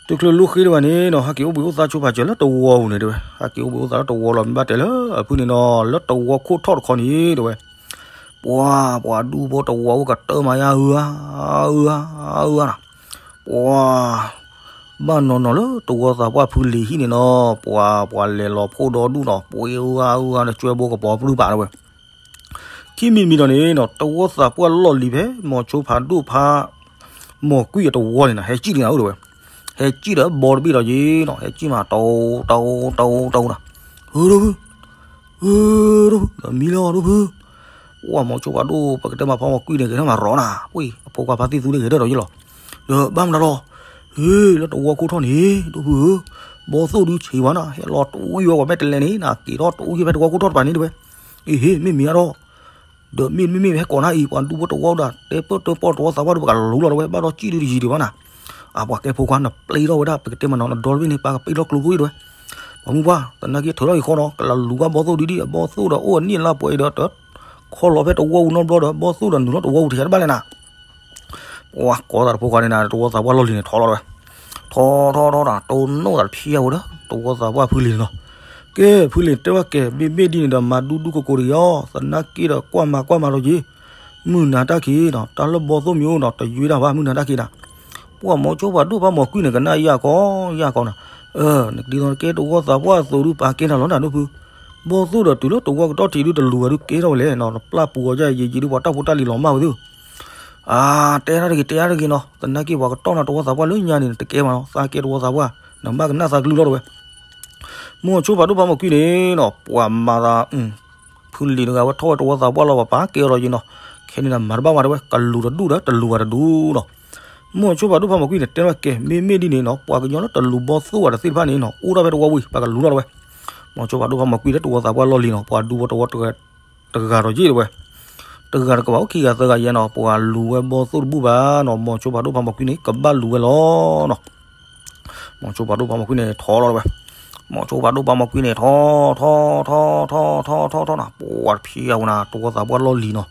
တချုးလူၤဃ့တဘၣ်န့ၣ်နီၤ, ဟဲက့ၤအိၣ်ဘှံးအိၣ်သါဆိဖးစၢၤလၢတဝီပူၤန့ၣ်တဲဝဲ, ဟဲက့ၤအိၣ်ဘှံးအိၣ်သါလၢတဝီလီၤ. မ့ၢ်ဘၣ်တဲလၢအဖုန့ၣ်နီၤ, လၢတဝီခိၣ်ထီၣ်တခီန့ၣ်တဲဝဲ, ပှၤ ပှၤဒူဖိတဝီအိၣ်ကတၢၢ်မးယါ အုအါ အုအါ အုအါနီၤ. ပှၤ ဘၣ်နီၤနီၤလၢတဝီသးပှၢ်ဖုလံၤဟံၣ်န့ၣ်နီၤ, ပှၤ ပှၤလဲၤလီၤဖှိၣ်ဒီဒူၣ်နီၤ, ပှ့ၤအုအါ အုအါဒီး ကၠွဲဘိကပီၤပြုပာ်တဲဝဲ. ခံမံၤမံၤဒီးန့ၣ်နီၤ, တဝီသးပှၢ်လီၢ်လံၤဖဲ မိၤဆိဖးဒိၣ်ဖး မိၤကွံာ်အတဝီန့ၣ်နီၤ, ဟဲစံၣ်လံနၤအိၣ်တဲဝဲ, ဟဲစံၣ်ဒီးဘီတဘ့ၣ်ဒီးယ့ၣ်နီၤ, ဟဲစံၣ်မး တအိ တအိ တအိ တအိနီၤ, ဟၢဒိၣ်ဖု ဟၢဒိၣ်ဖု ဒီးမံလီၤဒိၣ်ဖု. ပှၤမိၤဆိဖးဒိၣ် ပကတဲမးဖးမိၤကွံာ်န့ၣ် ဂဲၤထီၣ်မးရီနၤ, ပှ့ၤ အဖိခွါဖါသံၣ်သူန့ၣ် ဂဲၤထီၣ်ဒီးယ့ၣ်လီၤ. ဒီးဘၣ်မနုၤလီၤ, ဟ့ၣ် လၢတဝီခိၣ်ထီၣ်န့ၣ် ဒိၣ်ဖုဧၢ, ဘီသိၣ်ဒုဆံးဝဲနီၤ, ဟဲလီၤတအိယွဲပှၤမဲာ်တဲးလဲးန့ၣ်နီၤ, က့ၤထီၣ်တအိယွဲဖဲတဝီခိၣ်ထီၣ်တပၤန့ၣ်တဲဝဲ. အ့ဟ့ၣ် မ့ၢ်မံၤအါထီၣ် ဒီးမ့ၢ်မ့မ့ၢ်ဟဲကိးနၤအံၤ ပှၤဒူဖိတဝီဒီး တဲပၢၢ်တၢၢ်ပီၢ်တဝီသးပှၢ်ဒီး ပကလူၤလီၤတဲဝဲ, ဘၣ်ဒီးစံၣ်ဒုတယံၤဒံးဘၣ်နၤ. အပှၤကဲဖိခွါ နပျဲထီၣ်ဝဲဒၣ် ပကတဲမးနီၤ နဒီတဘ့ၣ်န့ၣ် ပၢ်ကပျဲထီၣ်ကျိဖိအံၤတဲဝဲ. ပှၤမုၢ်ပှၢ် သနာ်က့ထုးထီၣ်အံၤဃီနီၤ, ကလၤလူၤဘၣ်ဘီသိၣ်ဒ်ဒ် အဘီသိၣ်ဒီးအိၣ်အနံၣ်အလါပှဲၤအံၤဒီး တခီလီၤဖဲတဝီပူၤနီတဘျီဒီး ဘီသိၣ်ဒီးနုာ်လီၤတဝီပူၤတခါတဘၣ်လဲၣ်နၤ. ပှၤကိးသးတဖိခွါန့ၣ်နၤ တဝီသးပှၢ်လီၢ်လံၤန့ၣ် ထီလီၤတဲဝဲ. ထီထီထီတၢ် တိၢ်နီၣ်သးတဖျဲဝဲဒီး တဝီသးပှၢ်ဖုလံၤန့ၣ်နီၤ. ကဲ ဖုလံၤတဲဝဲကဲ မ့မ့ၢ်ဒ်န့ၣ်ဒီး မၤဒူဒူကိကိတဂ့ၤအီၤ, သနာ်က့ဒီးကွၢ်မၤကွၢ်မၤဒီးယ့ၣ်, မုၢ်နၤတၢ်ခံးနီၤ, တၢ်လၢဘီသိၣ်မ့ၢ်အိၣ်နီၤ တယွဲဒၣ်ဘၣ် မုၢ်နၤတၢ်ခံးနၤ. ပှၤမိၤဆိဖးဒိၣ်ဖးမိၤကွံာ်န့ၣ် ကနၣ်ယၢ်ကီယၢ်ကီနၤ. အၢ နကဒ်သိးနကဲတဝီသးပှၢ်အသိးဒုး ပာ်ကဲနၤလီၤနၤဒိၣ်ဖု. ဘီသိၣ်ဒီးတုၤလၢတဝီကတီၢ်ထံးဒုး တလူၤဝဲဒုးကဲထီၣ်ဝဲလဲၣ်နီၤ, နပျၢ်ပူၤအီၤယဲယံာ်ဒုး ပှၤတၢ်ဖိတၢ်လံၤလီၤမၢ်ဝဲသု. အါ တဲတၢ်တဂ့ၤ တဲတၢ်တဂ့ၤနီၤ, သနာ်က့ပှၤကတီၢ်နၤတဝီသးပှၢ်လၢညါန့ၣ် နတကဲမးနီၤ, သးကဲတဝီသးပှၢ် နဘၣ်ကနၣ်သးကလုၢ်လီၤတဲဝဲ. မိၤဆိဖးဒိၣ်ဖးမိၤကွံာ်န့ၣ်နီၤ ပှၤမၤသး ဖုလံၤတဂၤဝဲထီၣ်ဝဲတဝီသးပှၢ်လီၤ ပှၤပာ်ကဲအီၤဒီးယ့ၣ်နီၤ, ခဲန့ၣ်နၤမၤတဘၣ်မၤတဲဝဲ ကလူၤတဒူၣ်ဒီးတလူၤဝဲတဒူၣ်နီၤ. မိၤဆိဖးဒိၣ်ဖးမိၤကွံာ်န့ၣ် တဲဝဲကဲ မ့မ့ၢ်ဒ်န့ၣ်နီၤ ပှၤကညီလၢတလူၤဘီသိၣ်ဝဲတသ့ၣ်တဖၣ်န့ၣ်နီၤ အိၣ်ဒၣ်ဖဲတဝီဝံၤ ပှၤကလူၤလီၤတဲဝဲ. မိၤဆိဖးဒိၣ်ဖးမိၤကွံာ်လၢတဝီသးပှၢ်လီၢ်လံၤနီၤ ပှၤဒူဖိတဝီ တဂၤဒီးယ့ၣ်တဲဝဲ, တဂၤတကဘၣ်အိၣ်ခံဂၤသၢဂၤယဲနီၤ ပှၤလူၤဝဲဘီသိၣ်တဘူၣ်ဘၣ်နီၤ, မိၤဆိဖးဒိၣ်ဖးမိၤကွံာ်န့ၣ် ကဘၣ်လူၤဝဲလီၤနီၤ. မိၤဆိဖးဒိၣ်ဖးမိၤကွံာ်န့ၣ် ထီလီၤတဲဝဲ. မိၤဆိဖးဒိၣ်ဖးမိၤကွံာ်န့ၣ် ထီ ထီ ထီ ထီ ထီ ထီ ထီနီၤ ပှၤတဖျဲဝဲနၤ တဝီသးပှၢ်လီၢ်လံၤနီၤ,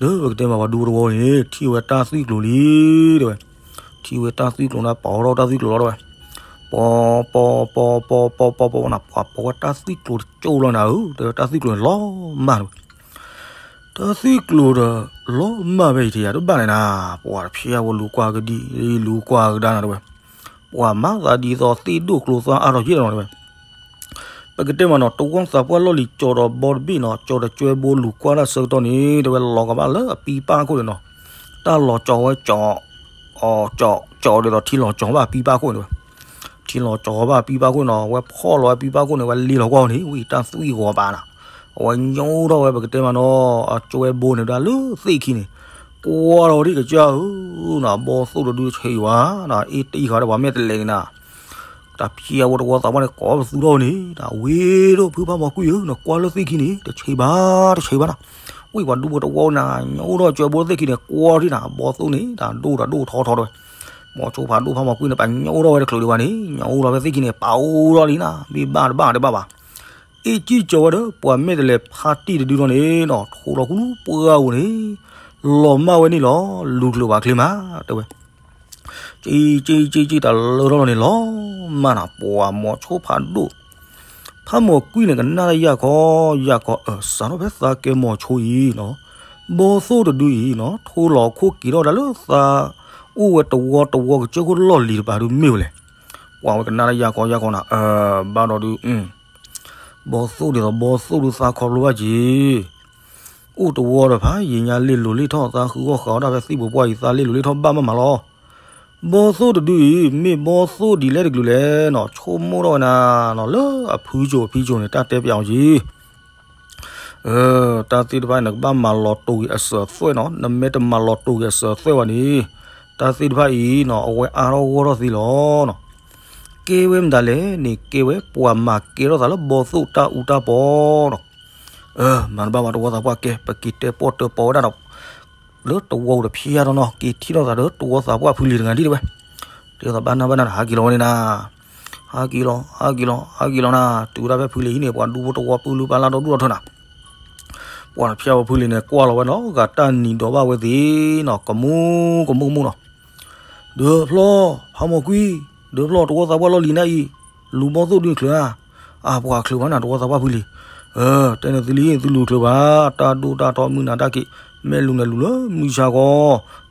လၢပကတဲမးပှၤဒူဖိတဝီန့ၣ် ထံၣ်ဝဲတၢ်သွံၣ်ကျိၤလံတဲဝဲ. ထံၣ်ဝဲတၢ်သွံၣ်ကျိၤန့ၣ် ပီထီၣ်တၢ်သွံၣ်ကျိၤလီၤတဲဝဲ. ပီ ပီ ပီ ပီ ပီ ပီ ပီ ပီ ပီနီၤ ပှၤပီဝဲတၢ်သွံၣ်ကျိၤတကၠိလီၤနၤဧၢ တဲဝဲ တၢ်သွံၣ်ကျိၤန့ၣ်လီၤမၢ်တဲဝဲ. တၢ်သွံၣ်ကျိၤဒီး လီၤမၢ်ဖဲအံၤထံယၤတဘၣ်လဲၣ်နၤ, ပှၤတဖျဲဝဲလူၤကွၢ်ကဒံ လူၤကွၢ်ကဒါနၤတဲဝဲ. ပှၤမၤသးဒ်သိးသ့ၣ်ဒိၣ်ကျိၤသွါအါထီၣ်ယ့ၣ်လီၤတဲဝဲ. ပကတဲမးနီၤ တဝီသးပှၢ်လီၢ်လံၤကၠီၤဒီးဘီတဘ့ၣ်နီၤ ကၠီၤဒီးကၠွဲဘိလူၤကွၢ်တၢ်ဆၢကတီၢ်န့ၣ် တဲဝဲလီၤကဘၣ်လၢအပံပၢ်ခိၣ်န့ၣ်နီၤ, တၢ်လီၤကၠီၤဝဲကၠီၤ အီၤကၠီၤ ကၠီၤဒ်သိးထံလီၤကၠီၤဘၣ်အပံပၢ်ခိၣ်န့ၣ်ဝဲ, ထံလီၤကၠီၤဘၣ်အပံပၢ်ခိၣ်နီၤ ဝဲဖီၣ်လီၤဝဲပံပၢ်ခိၣ်န့ၣ် ဝဲလ့လီၤကွၢ်အီၤန့ၣ် ဝံၤတၢ်သွံၣ်ဂီၤပာ်နၤ, အဝဲညိထီၣ်ဝဲပကတဲမးနီၤ အကၠွဲဘိန့ၣ်ဒၣ်လၢသ့ၣ်ခံန့ၣ်, ကွၢ်လီၤဝဲဒ်ကစၢ်ဧၢ, နဘီသိၣ်တဒုဆံးဝဲနၤ အ့ၣ်တအံၣ်ဃီဒီးပှၤမဲာ်တဲးလဲးန့ၣ်နၤ တၢ်ဖျဲဝဲတဝီသးပှၢ်န့ၣ် ကိးပသူထီၣ်ဝဲန့ၣ် တၢ်ဝ့ၢ်ဒိၣ်ဖုဖးမိၤကွံာ်ဧၢ နကွၢ်လၢသ့ၣ်ခံန့ၣ် တဆံးဘၣ် တဆံးဘၣ်နၤ, ဝံၤပှၤဒူဖိတဝီနၤ ညိထီၣ်ကၠွဲဘိလၢသ့ၣ်ခံန့ၣ် ကွၢ်ထံၣ်နၤ ဘီသိၣ်န့ၣ် တၢ်ဒိၣ်တၢ်ဒိၣ်ထီထီတဲဝဲ, မိၤဆိဖးဒိၣ်ဖးမိၤကွံာ်န့ၣ် ပညိထီၣ်ဝဲတချုးဒံးဘၣ်န့ၣ် ညိထီၣ်ဝဲသ့ၣ်ခံန့ၣ် ပာ်အိၣ်ထီၣ်လံနၤ မ့ၢ်ဘၣ်တဘၣ်တဘၣ်ဘၣ် အ့ၣ်ကံၣ်ကၠီၤဝဲဒီး ပှၤမဲာ်တဲးလဲးဖါတံၢ်တဒုထီၣ်န့ၣ်နီၤ ထိလီၤကလူပှၢ်ဧိၤန့ၣ် လီၤမၢ်ဝဲန့ၣ်လီၤ လူၤကျိၤဘၣ်ချ့မး တဲဝဲ, ကံၣ်ကံၣ်ကံၣ်ကံၣ် တၢ်လၢထီၣ်လီၤန့ၣ်လီၤမၢ်နၤ ပှၤမိၤဆိဖးဒိၣ် ဖးမိၤကွံာ်န့ၣ် ကနၣ်တၢ်ယၢ်ခီ ယၢ်ခီ အၢ စးထီၣ်ဖဲသးကဲမိၤဆိအံၤနီၤ ဘီသိၣ်တဒုအံၤနီၤ ထိလီၤခိၣ်က့ၤထီၣ်ဒၣ်လၢသး အိၣ်ဝဲတဝီတဝီကစၢၢ်ခိၣ်လီၢ်လံၤတပၤဒုမ့ၢ်ဝဲလဲၣ်, ပှၤဝဲကနၣ်တၢ်ယၢ်ခီ ယၢ်ခီနၤ အၢ ဘၣ်ဒီးဒု ဘီသိၣ်ဒ်သိး ဘီသိၣ်ဒုသးခီဖျိဘၣ်က့ၤ အိၣ်တဝီဒီးဖးယံာ်ညါလ့ၣ်လိၤလ့ၣ်ထီၣ် သးဃုဂီၢ်ဃးအီၣ်ဒၣ်ဖဲသံၣ်ပူၤပှၢ်အံၤ သးလ့ၣ်လိၤလ့ၣ်ထီၣ်ဘၣ်မးမးလီၤ. ဘီသိၣ်တဒုအံၤ မ့ၢ်ဘီသိၣ်ဒ်လဲၣ်တကလုာ်လဲၣ်နီၤ ဆိကမိၣ်ထီၣ်ဝဲနၤနီၤ လၢအဖုကၠိၤအဖံကၠိၤန့ၣ် တၢ်တဲပျးအီၤက့ၤ တၢ်သ့ၣ်တဖၣ်အံၤ နကဘၣ်မၤလီၤတိာ်က့ၤအစၢၤအသွဲၣ်နီၤ နမ့ၢ်တမၤလီၤတိာ်က့ၤအစၢၤအသွဲၣ်ဘၣ်န့ၣ် တၢ်သ့ၣ်တဖၣ်အံၤနီၤ အဝဲအါထီၣ်ဂီၢ်ထီၣ်သ့လီၤနီၤ. ကဲဝဲမတၤလဲၣ်န့ၣ် ကဲဝဲပှၤမၤကဲထီၣ်သးလၢဘီသိၣ်တၢ်အူတၢ်ပီနီၤ. မၤတဘၣ်ဘၣ်တဝီသးပှၢ်ကဲ ပက့ၤတဲပီၣ်တၢၢ်ပီၣ်ဝဲဒၣ်ဒီး လၢတဝီတဖျဲထီၣ်နီၤ က့ၤထံၣ်ထီၣ်သးဒီးတဝီသးပှၢ်ဖုလံၤတဂၤဒ်တဲဝဲ တဲသးဘၣ်နၢ်ဘၣ်နၢ် ဟးက့ၤလီၤဝဲန့ၣ်နၤ ဟးက့ၤလီၤ ဟးက့ၤလီၤ ဟးက့ၤလီၤနၤ, တုၤဝဲဒၣ်ဖဲဖုလံၤဟံၣ်န့ၣ် ပှၤဒူဖိတဝီပူၤလူၤပာ်လၢဒီဒူၣ်ဒီထၢနၤ, ပှၤတဖျဲၣ်ဝဲဖုလံၤန့ၣ် ကွၢ်လီၤဝဲနီၤ ဂၤတၢ်နံၤဒီးဘၣ်ဝဲသ့ၣ်နီၤ ကမူကမူကမူနီၤ, ဒုးဖျီၣ် ဖးမီၤကွံ, ဒုးဖျီၣ် တဝီသးပှၢ်လီၢ်လံၤနၤအံၤ, လူၤဘီၣ်သိၣ်ဒုးချုးဧါ, အပှၤချုးဘၣ်နၤ တဝီသးပှၢ်ဖုလံၤ, တဲန့ၣ်သုလံၤ သုလူၤချုးဘၣ်, တၢ်ဒိၣ်တၢ်ထီမုၢ်နၤတၢ်က့ၤ, မ့ၢ်လူၤန့ၣ်လူၤလၢမုၢ်ဆါဃီ,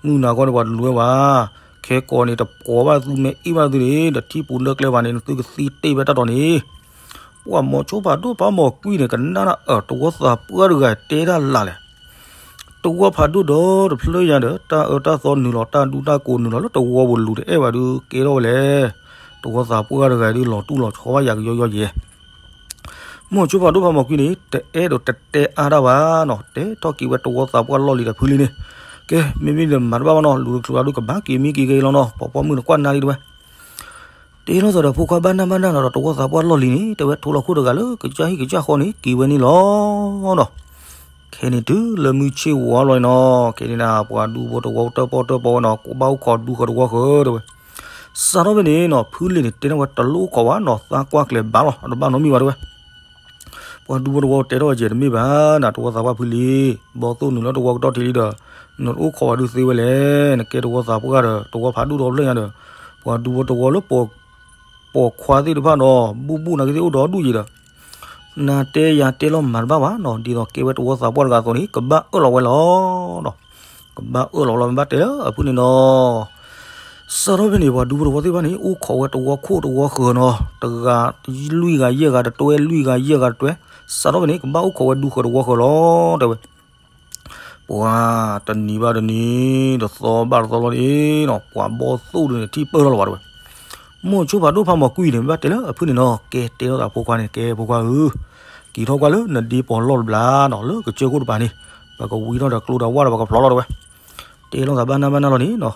မုၢ်နၤဃီန့ၣ်ပှၤတလူၤဝဲဘၣ်, ခဲကိးန့ၣ်တပိာ်ဘၣ်သုမ့ၢ်အ့ၣ်ဘၣ်သုန့ၣ် တထံၣ်ပူၤလၢကျဲဘၣ်န့ၣ် သုကသံတ့ၢ်ဝဲတၢ်တီၤန့ၣ်, ပှၤမိၤဆိဖးဒိၣ်ဖးမီၤကွံန့ၣ် ကနၣ်ဒၣ်အၢ တဝီသးပှၢ်တဂၤတဲတၢ်လၢ်လဲၣ် တဝီဖးဒိၣ်ဒီးတဖျၢၣ်ညါဒီး တၢ်အၢတၢ်သီနုာ်လီၤ တၢ်ဒူတၢ်ကိးနုာ်လီၤလၢတဝီပူၤလူၤတအဲၣ်ဘၣ်ဒုးကဲထီၣ်ဝဲလဲၣ်, တဝီသးပှၢ်တဂၤဒုးလီၤတူၢ်လီၤဆီဘၣ်ယၤကယီယီယဲ, မိၤဆိဖးဒိၣ်ဖးမီၤကွံန့ၣ် တအဲၣ်ဒိးတတဲအါတၢ်ဘၣ်နီၤ တဲထီၣ်က့ၤဝဲတဝီသးပှၢ်လီၢ်လံၤဒီးဖုလံၤန့ၣ်, ကဲ မ့မ့ၢ်ဒီးမၤတဘၣ်ဘၣ်နီၤ လူၤတချုးဘၣ်ဒုးကဘၣ်က့ၤမံက့ၤဂ့ၤလီၤနီၤ ပှၤပိာ်မုၣ်န့ၣ်ကွၢ်နၢ်လံတဲဝဲ တဲလီၤသးဒီးဖိခွါဘၣ်နၢ်ဘၣ်နၢ်လီၤဒီးတဝီသးပှၢ်လီၢ်လံၤန့ၣ် တဲဝဲထိလီၤခိၣ်တဂၤလၢကစၢ်ဟံၣ်ကစၢ်ဃီန့ၣ် က့ၤဝဲန့ၣ်လီၤနီၤ, ခဲန့ၣ်တုၤလၢမုၢ်ဆ့ၣ်ဝါလီၤနီၤ ခဲန့ၣ်နၤ ပှၤဒူဖိတဝီတၢၣ်ပီၣ်တၢၣ်ပီဝဲနီၤ ကဘၣ်အိၣ်ခိးဒူဃၢၤတဝီဃၢၤတဲဝဲ, စးထီၣ်ဖဲန့ၣ်နီၤ ဖုလံၤန့ၣ်တဲန့ၢ်ဝဲတလိၣ်အိၣ်ခိးဘၣ်နီၤ သးကွၢ်ကျဲၤဘၣ်လီၤ တဘၣ်နီတမံၤဘၣ်တဲဝဲ ပှၤဒူဖိတဝီတဲထီၣ်ဝဲကဲတမ့ၢ်ဘၣ်နၤ တဝီသးပှၢ်ဖုလံၤ, ဘီၣ်သိၣ်နုာ်လၢတဝီကတီၢ်ထံးလံဒီး နတအိၣ်ခိးဘၣ်ဒုးသ့ဝဲလဲၣ်, နကဲတဝီသးပှၢ်ဒီး တဝီဖးဒိၣ်ဒီဖျၢၣ်ညါဒီး ပှၤဒူဖိတဝီလၢ ပိာ်ခွါသ့ၣ်တဖၣ်ဒီး ဘူၣ်ဘူၣ်နၤက့သ့ၣ်အိၣ်ဒီဒူၣ်ယံၤဒီး နၤတဲယၤတဲလီၤမၤတဘၣ်ဘၣ်နီၤ ဒ်သိးကဲဝဲတဝီသးပှၢ်တဂၤအသိးန့ၣ် ကဘၣ်အၢၣ်လီၤဝဲလီၤနီၤ, ကဘၣ်အၢၣ်လီၤလီၤ မ့ၢ်ဘၣ်တဲလၢအဖုန့ၣ်နီၤ စးထီၣ်ဖဲန့ၣ် ပှၤဒူဖိတဝီသ့ၣ်တဖၣ်န့ၣ် အိၣ်ခိးဝဲတဝီခိၣ်တဝီဃၢၤနီၤ, တဂၤလွံၢ်ဂၤယဲၢ်ဂၤတတွဲ လွံၢ်ဂၤယဲၢ်ဂၤတတွဲ, စးထီၣ်ဖဲန့ၣ် ကဘၣ်အိၣ်ခိးဝဲဒူဃၢၤတဝီဃၢၤလီၤတဲဝဲ, ပှၤတနံၤဘၣ်တနံၤ တသီဘၣ်တသီလီၤန့ၣ်နီၤ ပှၤဘီၣ်သိၣ်ဒုးန့ၣ် ထံၣ်ပၢၢ်ထီၣ်လီၤဘၣ်တဲဝဲ, မိၤဆိဖးဒိၣ်ဖးမီၤကွံန့ၣ် မ့ၢ်ဘၣ်တဲလၢအဖုန့ၣ်နီၤ ကဲတဲလီၤသးဖိခွါန့ၣ် ကဲဖိခွါဧၢ က့ၤထီၣ်ကွၢ်လၢနဒ့ပီၤလီၢ်တဘျီနီၤ လၢကစၢၢ်ခိၣ်တပၤန့ၣ် ပကဝံထီၣ်ဒီးကျိဒီးဝၣ်ဒီးပကဖျိးလီၤတဲဝဲ, တဲလီၤသးဘၣ်နၢ်ဘၣ်နၢ်လီၤန့ၣ်နီၤ,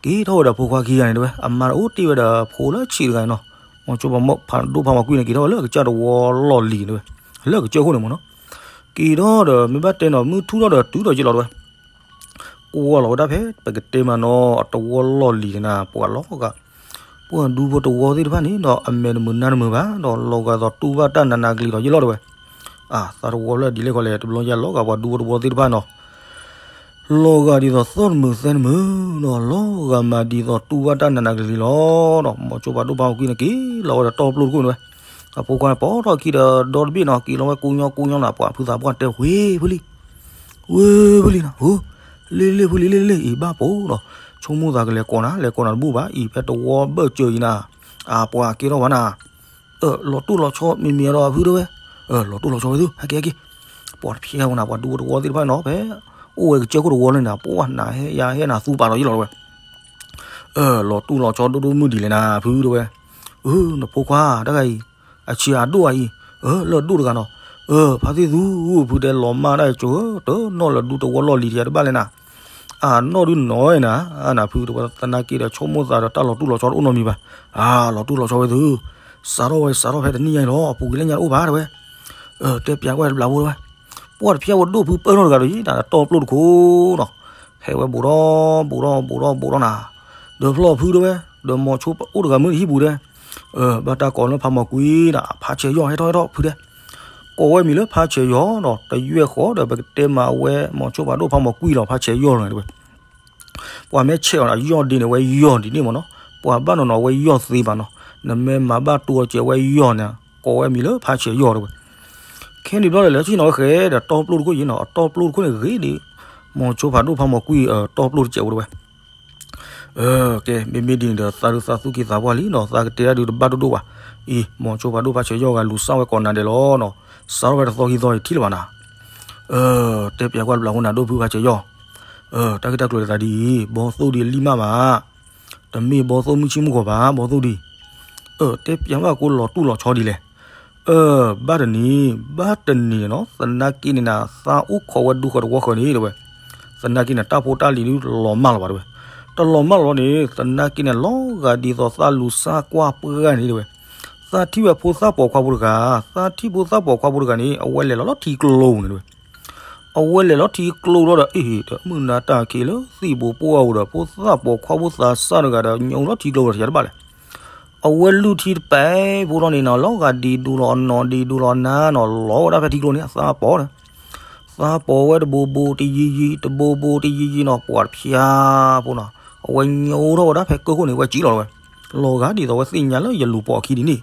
က့ၤထီၣ်ဝဲဒီးဖိခွါခံဂၤန့ၣ်တဲဝဲ အမါတအိၣ်တ့ၢ်ဝဲဒီးဖိလၢဆံးတဂၤန့ၣ်နီၤ, မိၤဆိဖးဒိၣ်ဖးမီၤကွံန့ၣ် က့ၤထီၣ်ဝဲလၢကစၢၢ်တဝီလီၢ်လံၤတဲဝဲ, လၢကစၢၢ်ခိၣ်န့ၣ်မ့ၢ်နီၤ, က့ၤထီၣ်ဒီးမ့ၢ်ဘၣ်တဲနီၤ မုၢ်ထူၣ်ထီၣ်ဒီးတုၤဒီးယ့ၢ်လီၤတဲဝဲ ကွၢ်လီၤဝဲဒၣ်ဖဲ ပကတဲမးနီၤ အတဝီလီၢ်လံၤန့ၣ်နၤ ပှၤလီၤဂာ် ပှၤဒူဖိတဝီသ့ၣ်တဖၣ်န့ၣ်ဒီး အမဲာ်တမုာ်နါတမုာ်ဘၣ်ဒီး လီၤဂာ်သိးတူၢ်ဘၣ်တၢ်နးနးကလံၤဒီးယ့ၢ်လီၤတဲဝဲ, အသးတဝီဖျၢၣ်ဒ်လဲၣ်ခီလဲၣ် တဘျီညါလီၤဂာ်ပှၤဒူဖိတဝီသ့ၣ်တဖၣ်နီၤ လီၤဂာ်ဒ်သိးသီၣ်တမုာ်သဲတမုာ်နီၤ လီၤဂာ်မးဒ်သိးတူၢ်ဘၣ်တၢ်နးနးကလံၤလီၤနီၤ မိၤဆိဖးဒိၣ်ဖးမီၤကွံန့ၣ် က့ၤလီၤဝဲဒီးတီၢ်ပျိၢ်တခိၣ်န့ၣ်ဝဲ, အဖိခွါန့ၣ် ပိာ်ထီၣ်ခံဒီးဒီတဘ့ၣ်နီၤ က့ၤလီၤဝဲကူညီကူညီနီၤ ပှၤဖုသးပှၢ်တဲဝဲဖုလံၤ ဝ့ၢ်ဖုလံၤနၤ လ့လ့ၣ်ဖုလံၤလ့လ့ၣ်အံၤဘၣ်ပိာ်နီၤ, ဆိကမိၣ်သးကလဲၤကိးနၤ လဲၤကိးနၤတဘူၣ်ဘၣ်အံၤ ဖဲတဝီဘၢၣ်စၢၤအံၤနၤ, အပှၤကဲထီၣ်ဘၣ်နၤ, လီၤတိၢ်လီၤဆီမံၤမံၤဒီးဖုတဲဝဲ, လီၤတိၢ်လီၤဆီဝဲသု ဟဲက့ၤဟဲက့ၤ, ပှၤတဖျဲၣ်ဝဲနၤ ပှၤဒူဖိတဝီသ့ၣ်တဖၣ်န့ၣ်နီၤ ဖဲအိၣ်ဝဲကစၢၢ်ခိၣ်တဝီလၢန့ၣ် ပှၤနၤဟဲယၤဟဲနၤသူပာ်လီၤယ့ၢ်လီၤတဲဝဲ လီၤတိၢ်လီၤဆီဒိၣ်ဒိၣ်မုၢ်ဒံးလဲၣ်နၤ ဖုတဲဝဲ, နဖိခွါတဂၤအံၤ အဆံးအဒိၣ်အံၤ, လၢအဒိၣ်တဂၤနီၤ, ဖါသ့ၣ်သူ ဖုတဲလီၤမၢ်ဒၣ်အံၤကၠိဧၢ တနီၣ်လၢဒူတဝီလီၢ်လံၤတယၤတဘၣ်လဲၣ်နၤ, အနီၣ်ဒုးနီၢ်နၤ, နဖုတဲဝဲသနာ်က့ဒီးဆိကမိၣ်သးဒီးတၢ်လီၤတိၢ်လီၤဆီတအိၣ်နီတမံၤဘၣ်, လီၤတိၢ်လီၤဆီဝဲသု, စးထီၣ်ဝဲစးထီၣ်ဖဲတနံၣ်ညါအံၤလီၤ အပူၤကွံာ်လၢညါတအိၣ်ဘၣ်တဲဝဲ တဲပၠးကွၢ်တဘျီဖိတဲဝဲ, ပှၤတဖျဲၣ်ဝဲဒိၣ်ဖုပၢၢ်ထီၣ်တဂၤဒီးယံၤ တီၢ်ပျိၢ်တခိၣ်နီၤ, ဟဲဝဲဘူးထီၣ် ဘူးထီၣ် ဘူးထီၣ် ဘူးထီၣ်နၤ, ဒီးဖျီၣ်ဖုတဲဝဲ, ဒီးမိၤဆိအိၣ်တဂၤမုၢ်ဟံၣ်ပူၤတဲ, ဘၣ်တၢ်ကိးလၢဖးမီၤကွံဒီး ဖါဆဲးယီၢ် ဟဲထီၣ်ဟဲထီၣ်ဖုတဲ, ကိးဝဲမံၤလၢဖါဆဲးယီၢ်နီၤ တယွဲၢ်ဃီဒီး ပကတဲမးဝဲမိၤဆိဖးဒိၣ်ဖးမီၤကွံလီၤ ဖါဆဲးယီၢ်လီၤတဲဝဲ ပှၤမ့ၢ်ဆဲးအီၤန့ၣ် ယီၢ်ဒ့န့ၣ် အဝဲယီၢ်ဒ်န့ၣ်မ့ၢ်နီၤ, ပှၤဘၣ်နီၢ်နီၢ် အဝဲယီၢ်သ့ဘၣ်နီၤ, နမ့ၢ်မၤဘၣ်တူၢ်အီၤစဲး အဝဲယီၢ်န့ၣ် ကိးဝဲမံၤလၢဖါဆဲးယီၢ်တဲဝဲ, ခဲန့ၣ်ဘျီလၢ်လၢဆ့ၣ်နီၤဝဲဃဲဒီးတီၢ်ပျိၢ်တခိၣ်ယံၤနီၤ အတီၢ်ပျိၢ်တခိၣ်န့ၣ်ဂ့ၤဒ် မိၤဆိဖးဒိၣ်ဖးမီၤကွံ တီၢ်ပျိၢ်တစဲးအိၣ်တဲဝဲ ကဲ မ့မ့ၢ်ဒ်န့ၣ်ဒီး သးဒုးသးသူၣ်က့သးပှၢ်လံနီၤ သးကတဲဒၣ်ဒုးတဘၣ်ဒိၣ်ဒိၣ်ဘၣ်, အံၤ မိၤဆိဖးဒိၣ်ဖါဆဲးယီၢ်ဂၤလူၤစၢ်ဝဲကိးနၤဒဲးလီၤနီၤ, စးထီၣ်ဝဲတသီခံသီအံၤထံၣ်လၢၤဘၣ်နၤ, တဲပၠးကွၢ်တဘျီဖိနၤဒိၣ်ဖုဖါဆဲးယီၢ်, တၢ်ဂ့ၢ်တၢ်ကျိၤဒ်သးဒ်အံၤ ဘီသိၣ်ဒ်လံၣ်မၢ်ဘၣ်, တမ့ၢ်ဘီသိၣ်မုၢ်ဆ့ၣ်မုၢ်ဂီၤဘၣ် ဘီသိၣ်ဒ် တဲပၠးဘၣ်ကိးလီၤတူၢ်လီၤဆီဒ်လဲၣ်, ဘၣ်တနံၤ ဘၣ်တနံၤနီၤ သနာ်က့န့ၣ်နၤ သးအိၣ်ခိးဝဲဒူဃၢၤတဝီဃၢၤန့ၣ်တဲဝဲ, သနာ်က့န့ၣ် တၢ်ဖိတၢ်လံၤဒုးလီၤမၢ်လီၤဘၣ်တဲဝဲ, တလီၤမၢ်လီၤန့ၣ် သနာ်က့န့ၣ် လီၤဂာ်ဒ်သိးသးလူၤစၢ်ကွၢ်ပှၢ်န့ၣ်တဲဝဲ, သးထံၣ်ဝဲဖိသၣ်ပိာ်ခွါဖိတဂၤ, သးထံၣ်ဖိသၣ်ပိာ်ခွါဖိတဂၤန့ၣ် အဝဲလဲၤလီၤလၢထံကျိပူၤန့ၣ်တဲဝဲ အဝဲလဲၤလီၤထံကျိလီၤဒီး အ့ၣ် ဒီးမုၢ်နၤတၢ်က့ၤလၢသံၣ်ဘိပှၢ်အူဒီး ဖိသၣ်ပိာ်ခွါဖိသးစၢ်တဂၤဒီး ညိလီၤထံကျိဒီး တယၤတဘၣ်လဲၣ်. အဝဲလုၢ်ထံတပၤဖိလီၤန့ၣ်နီၤ လီၤဂာ်ဒံးဒူလီၤအနီၢ်ဒံးဒူလီၤအနါနီၤ လီၤဝဲဒၣ်ဖဲထံကျိန့ၣ် အသးပီၤဒီး သးပီၤဝဲတဘိဘိတယံၤယံၤ တဘိဘိတယံၤယံၤနီၤ ပှၤတဖျါဖိနီၤ အဝဲညိထီၣ်ဝဲဒၣ်ဖဲကၢၢ်ခိၣ်န့ၣ် ဝဲစံၣ်လီၤဝဲ လီၤဂာ်ဒ်သိးဝဲသ့ၣ်ညါလၢယလူၤပိာ်အခံဒ်န့ၣ် စံၣ်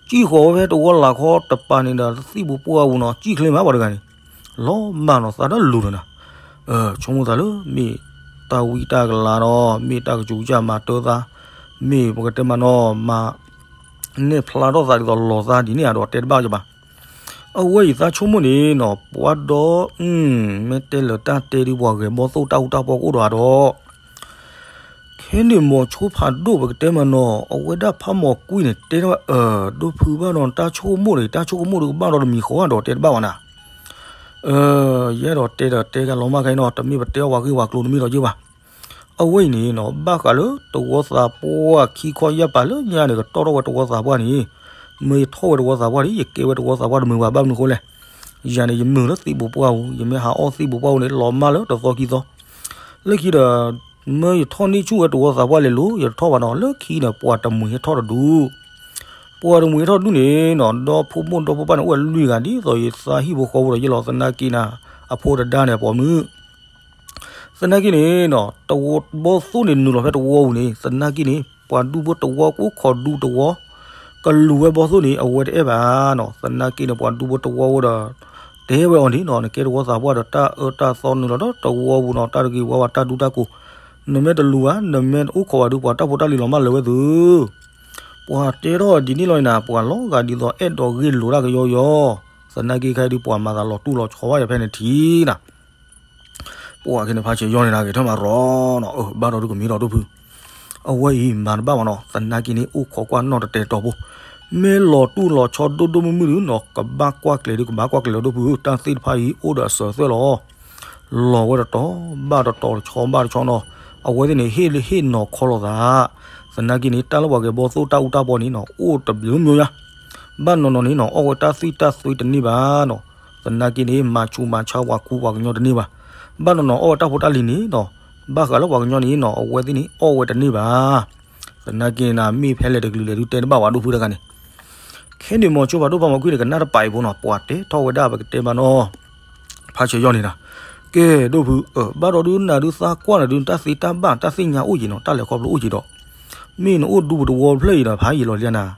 ဃီၤဝဲဖဲတဝီလၢ်ခီတပၤန့ၣ်ဒီး သံၣ်ပူၤပှၢ်ပူၤနီၤ စံၣ်ချ့မးပှၤတဂၤန့ၣ် လီၤမၢ်နီၤ သးတလူၤဒီးနၤ ဆိကမိၣ်သးလၢ မ့ၢ်တၢ်ဝံတၢ်ကလၤဒီး မ့ၢ်တၢ်ကစူၤကစၢ်မၤတၢ်သး မ့ၢ်ပကတဲမးနီၤ မၤ နဲၣ်ဖျါထီၣ်သးဒ်သိးလီၤသးဒ်န့ၣ် အဒိးတဲတဘၣ်ကဘၣ် အဝဲအံၤသးဆိကမိၣ်န့ၣ်နီၤ ပှၤဒီး မ့ၢ်တဲလၢတၢ်တဲဒုး ပှၤဂဲၤဘီသိၣ်တၢ်အူတၢ်ပီၢ်ကအိၣ်ဒီးအဒီး ခဲန့ၣ်မိၤဆိဖးဒိၣ်ပကတဲမးနီၤ အဝဲဒၣ်ဖးမိၤကွံာ်န့ၣ် တဲထီၣ်ဝဲ အၢ ဒိၣ်ဖုဘၣ်ဒီးတၢ်ဆိကမိၣ်န့ၣ် တၢ်ဆိကမိၣ်ဒုးကဘၣ်ဒီးတမံၤဃီဘၣ်ဒီးတဲတဘၣ်ဝဲနၤ ယအဲၣ်ဒိးတဲဒီးတဲကလီၤမၢ်ခဲအံၤနီၤ တမ့ၢ်ပတဲအီၣ်ပှၤဂ့ၢ်ပှၤကျိၤတမ့ၢ်ဒီးယ့ၢ်ဘၣ် အဝဲအံၤန့ၣ်နီၤ ဘၣ်ဃးလၢတဝီသးပှၢ်ခံခီယၢ်ပၤလၢညါန့ၣ် ကတီၢ်ထီၣ်ဝဲတဝီသးပှၢ်န့ၣ် မ့ၢ်ယထီၣ်ဝဲတဝီသးပှၢ်န့ၣ် ယကဲဝဲတဝီသးပှၢ်တမုာ်ဘၣ် ဘၣ်မနုၤဃိလဲၣ် ယၤန့ၣ် ယမုာ်လၢသံၣ်ပူၤပှၢ်ပူၤ ယမ့ၢ်ဟးအီၣ်သံၣ်ပူၤပှၢ်ပူၤန့ၣ် လီၤမၢ်လၢတသီခံသီ လၢခံဒီး မ့ၢ်ယထီၣ်န့ၢ်ဆူၣ်ဝဲတဝီသးပှၢ်လဲၤလိၤ ယတထီၣ်ဘၣ်နီၤ လၢခံန့ၣ် ပှၤတမှံၤဟဲထီၣ်တဒူၣ် ပှၤတမှံၤဟဲထီၣ်တဒူၣ်န့ၣ်နီၤ ဒီဖိမိၢ်ဒီဖိပၢ်န့ၣ် အိၣ်ဝဲလွံၢ်ဂၤဒ်သိးယသးဟံၣ်ဖိဃီဖိဒီးယလီၤ သနာ်က့န့ၣ် အဖိတဒါန့ၣ်အပိာ်မုၣ် သနာ်က့န့ၣ်နီၤ တဝီဘီသိၣ်န့ၣ်နုာ်လီၤဖဲတဝီပူၤန့ၣ် သနာ်က့န့ၣ် ပှၤဒူဖိတဝီကအိၣ်ခိးဒူတဝီ ကလူၤဝဲဘီသိၣ်န့ၣ် အဝဲတအဲၣ်ဘၣ်နီၤ သနာ်က့န့ၣ် ပှၤဒူဖိတဝီဝဲဒီး တဲဝဲအီၤန့ၣ်နီၤ နကဲတဝီသးပှၢ်ဒီးတၢ်အၢတၢ်သီနုာ်လီၤဒီးတဝီပူၤနီၤ တၢ်တဂ့ၤဝဲဝဲတၢ်ဒူတၢ်ကိၢ် နမ့ၢ်တလူၤဘၣ် နမ့ၢ်တအိၣ်ခိးဘၣ်ဒုး ပှၤတၢ်ဖိတၢ်လံၤလီၤမၢ်လၢာ်ဝဲသု ပှၤတဲထီၣ်ဒ်န့ၣ်လီၤန့ၣ် ပှၤလီၤဂာ်ဒ်သိးအဲၣ်ဒိးဂ့ၢ်လိာ်တၢ်ကယီယီ သနာ်က့ခဲအံၤဒုး ပှၤမၤသးလီၤတူၢ်လီၤဆီဘၣ်ယၤဖဲန့ၣ်ထံၣ်နီၤ ပှၤက့န့ၣ် ဖါဆဲးယီၢ်န့ၣ် ဂဲၤထၢၣ်မးရီနီၤ အၢ ဘၣ်ဒီးဒုးကမ့ၢ်ဒီးဒိၣ်ဖု အဝဲအံၤမၤတဘၣ်မးနီၤ သနာ်က့န့ၣ် အိၣ်ခိးကွၢ်နီၣ်တတဲာ်တီၤဖိ မ့ၢ်လီၤတူၢ်လီၤဆီဒိၣ်ဒိၣ်မုၢ်မုၢ်ဒုးနီၤ ကဘၣ်ကွၢ်ကျဲၤဒုး ကဘၣ်ကွၢ်ကျဲၤလီၤဒိၣ်ဖု တၢ်သ့ၣ်တဖၣ်အံၤအိၣ်ဒီးအစၢၤအသွဲၣ်လီၤ လီၤဝဲတတီၤဘၣ်တတီၤတဆီဘၣ်တဆီနီၤ အဝဲသ့ၣ်န့ၣ် ဟ့ၣ်လၢဟ့ၣ်နီၤခီလိာ်သး သနာ်က့န့ၣ် တၢ်လၢပှၤဂဲၤဘီသိၣ်တၢ်အူတၢ်ပီန့ၣ်နီၤ အိၣ်တဘျုးမ့ၢ်ယါ ဘၣ်နီၤနီၤန့ၣ်နီၤ အီၣ်ဝဲတၢ်သွံၣ်တၢ်သွံတန့ၢ်ဘၣ်နီၤ သနာ်က့န့ၣ် မၤဆူးမၤဆါပှၤခူပှၤကညီတန့ၢ်ဘၣ် ဘၣ်နီၤနီၤအီၣ်ဝဲတၢ်ဖိတၢ်လံၤန့ၣ်နီၤ ဘၣ်ဃးလၢပှၤကညီန့ၣ်နီၤ အဝဲသ့ၣ်န့ၣ် အီၣ်ဝဲတန့ၢ်ဘၣ် သနာ်က့န့ၣ် မ့ၢ်ဖဲလဲၣ်တကလုာ်လဲၣ်ဒုးတဲတဘၣ်ဝဲဒိၣ်ဖုတဂၤန့ၣ် ခဲန့ၣ်မိၤဆိဖးဒိၣ်ဖးမိၤကွံာ်န့ၣ် ကနၣ်တပာ်အံၤဖိနီၤ ပှၤတဲထီၣ်ဝဲဒၣ်ပကတဲမးနီၤ ဖါဆဲးယီၢ်န့ၣ်နီၤ ကဲ ဒိၣ်ဖု ဘၣ်ဒီးဒုးနၤဒုးသးကွၢ်နၤဒုး တၢ်သ့တၢ်ဘၣ်တၢ်သ့ၣ်ညါအိၣ်က့ၤနီၤ တၢ်လဲၤခီဖျိအိၣ်က့ၤဒီး မ့ၢ်နအိၣ်ဒူပတဝီဖျၢၣ်အံၤဒီး ဖးယံာ်လီၤလံနၤ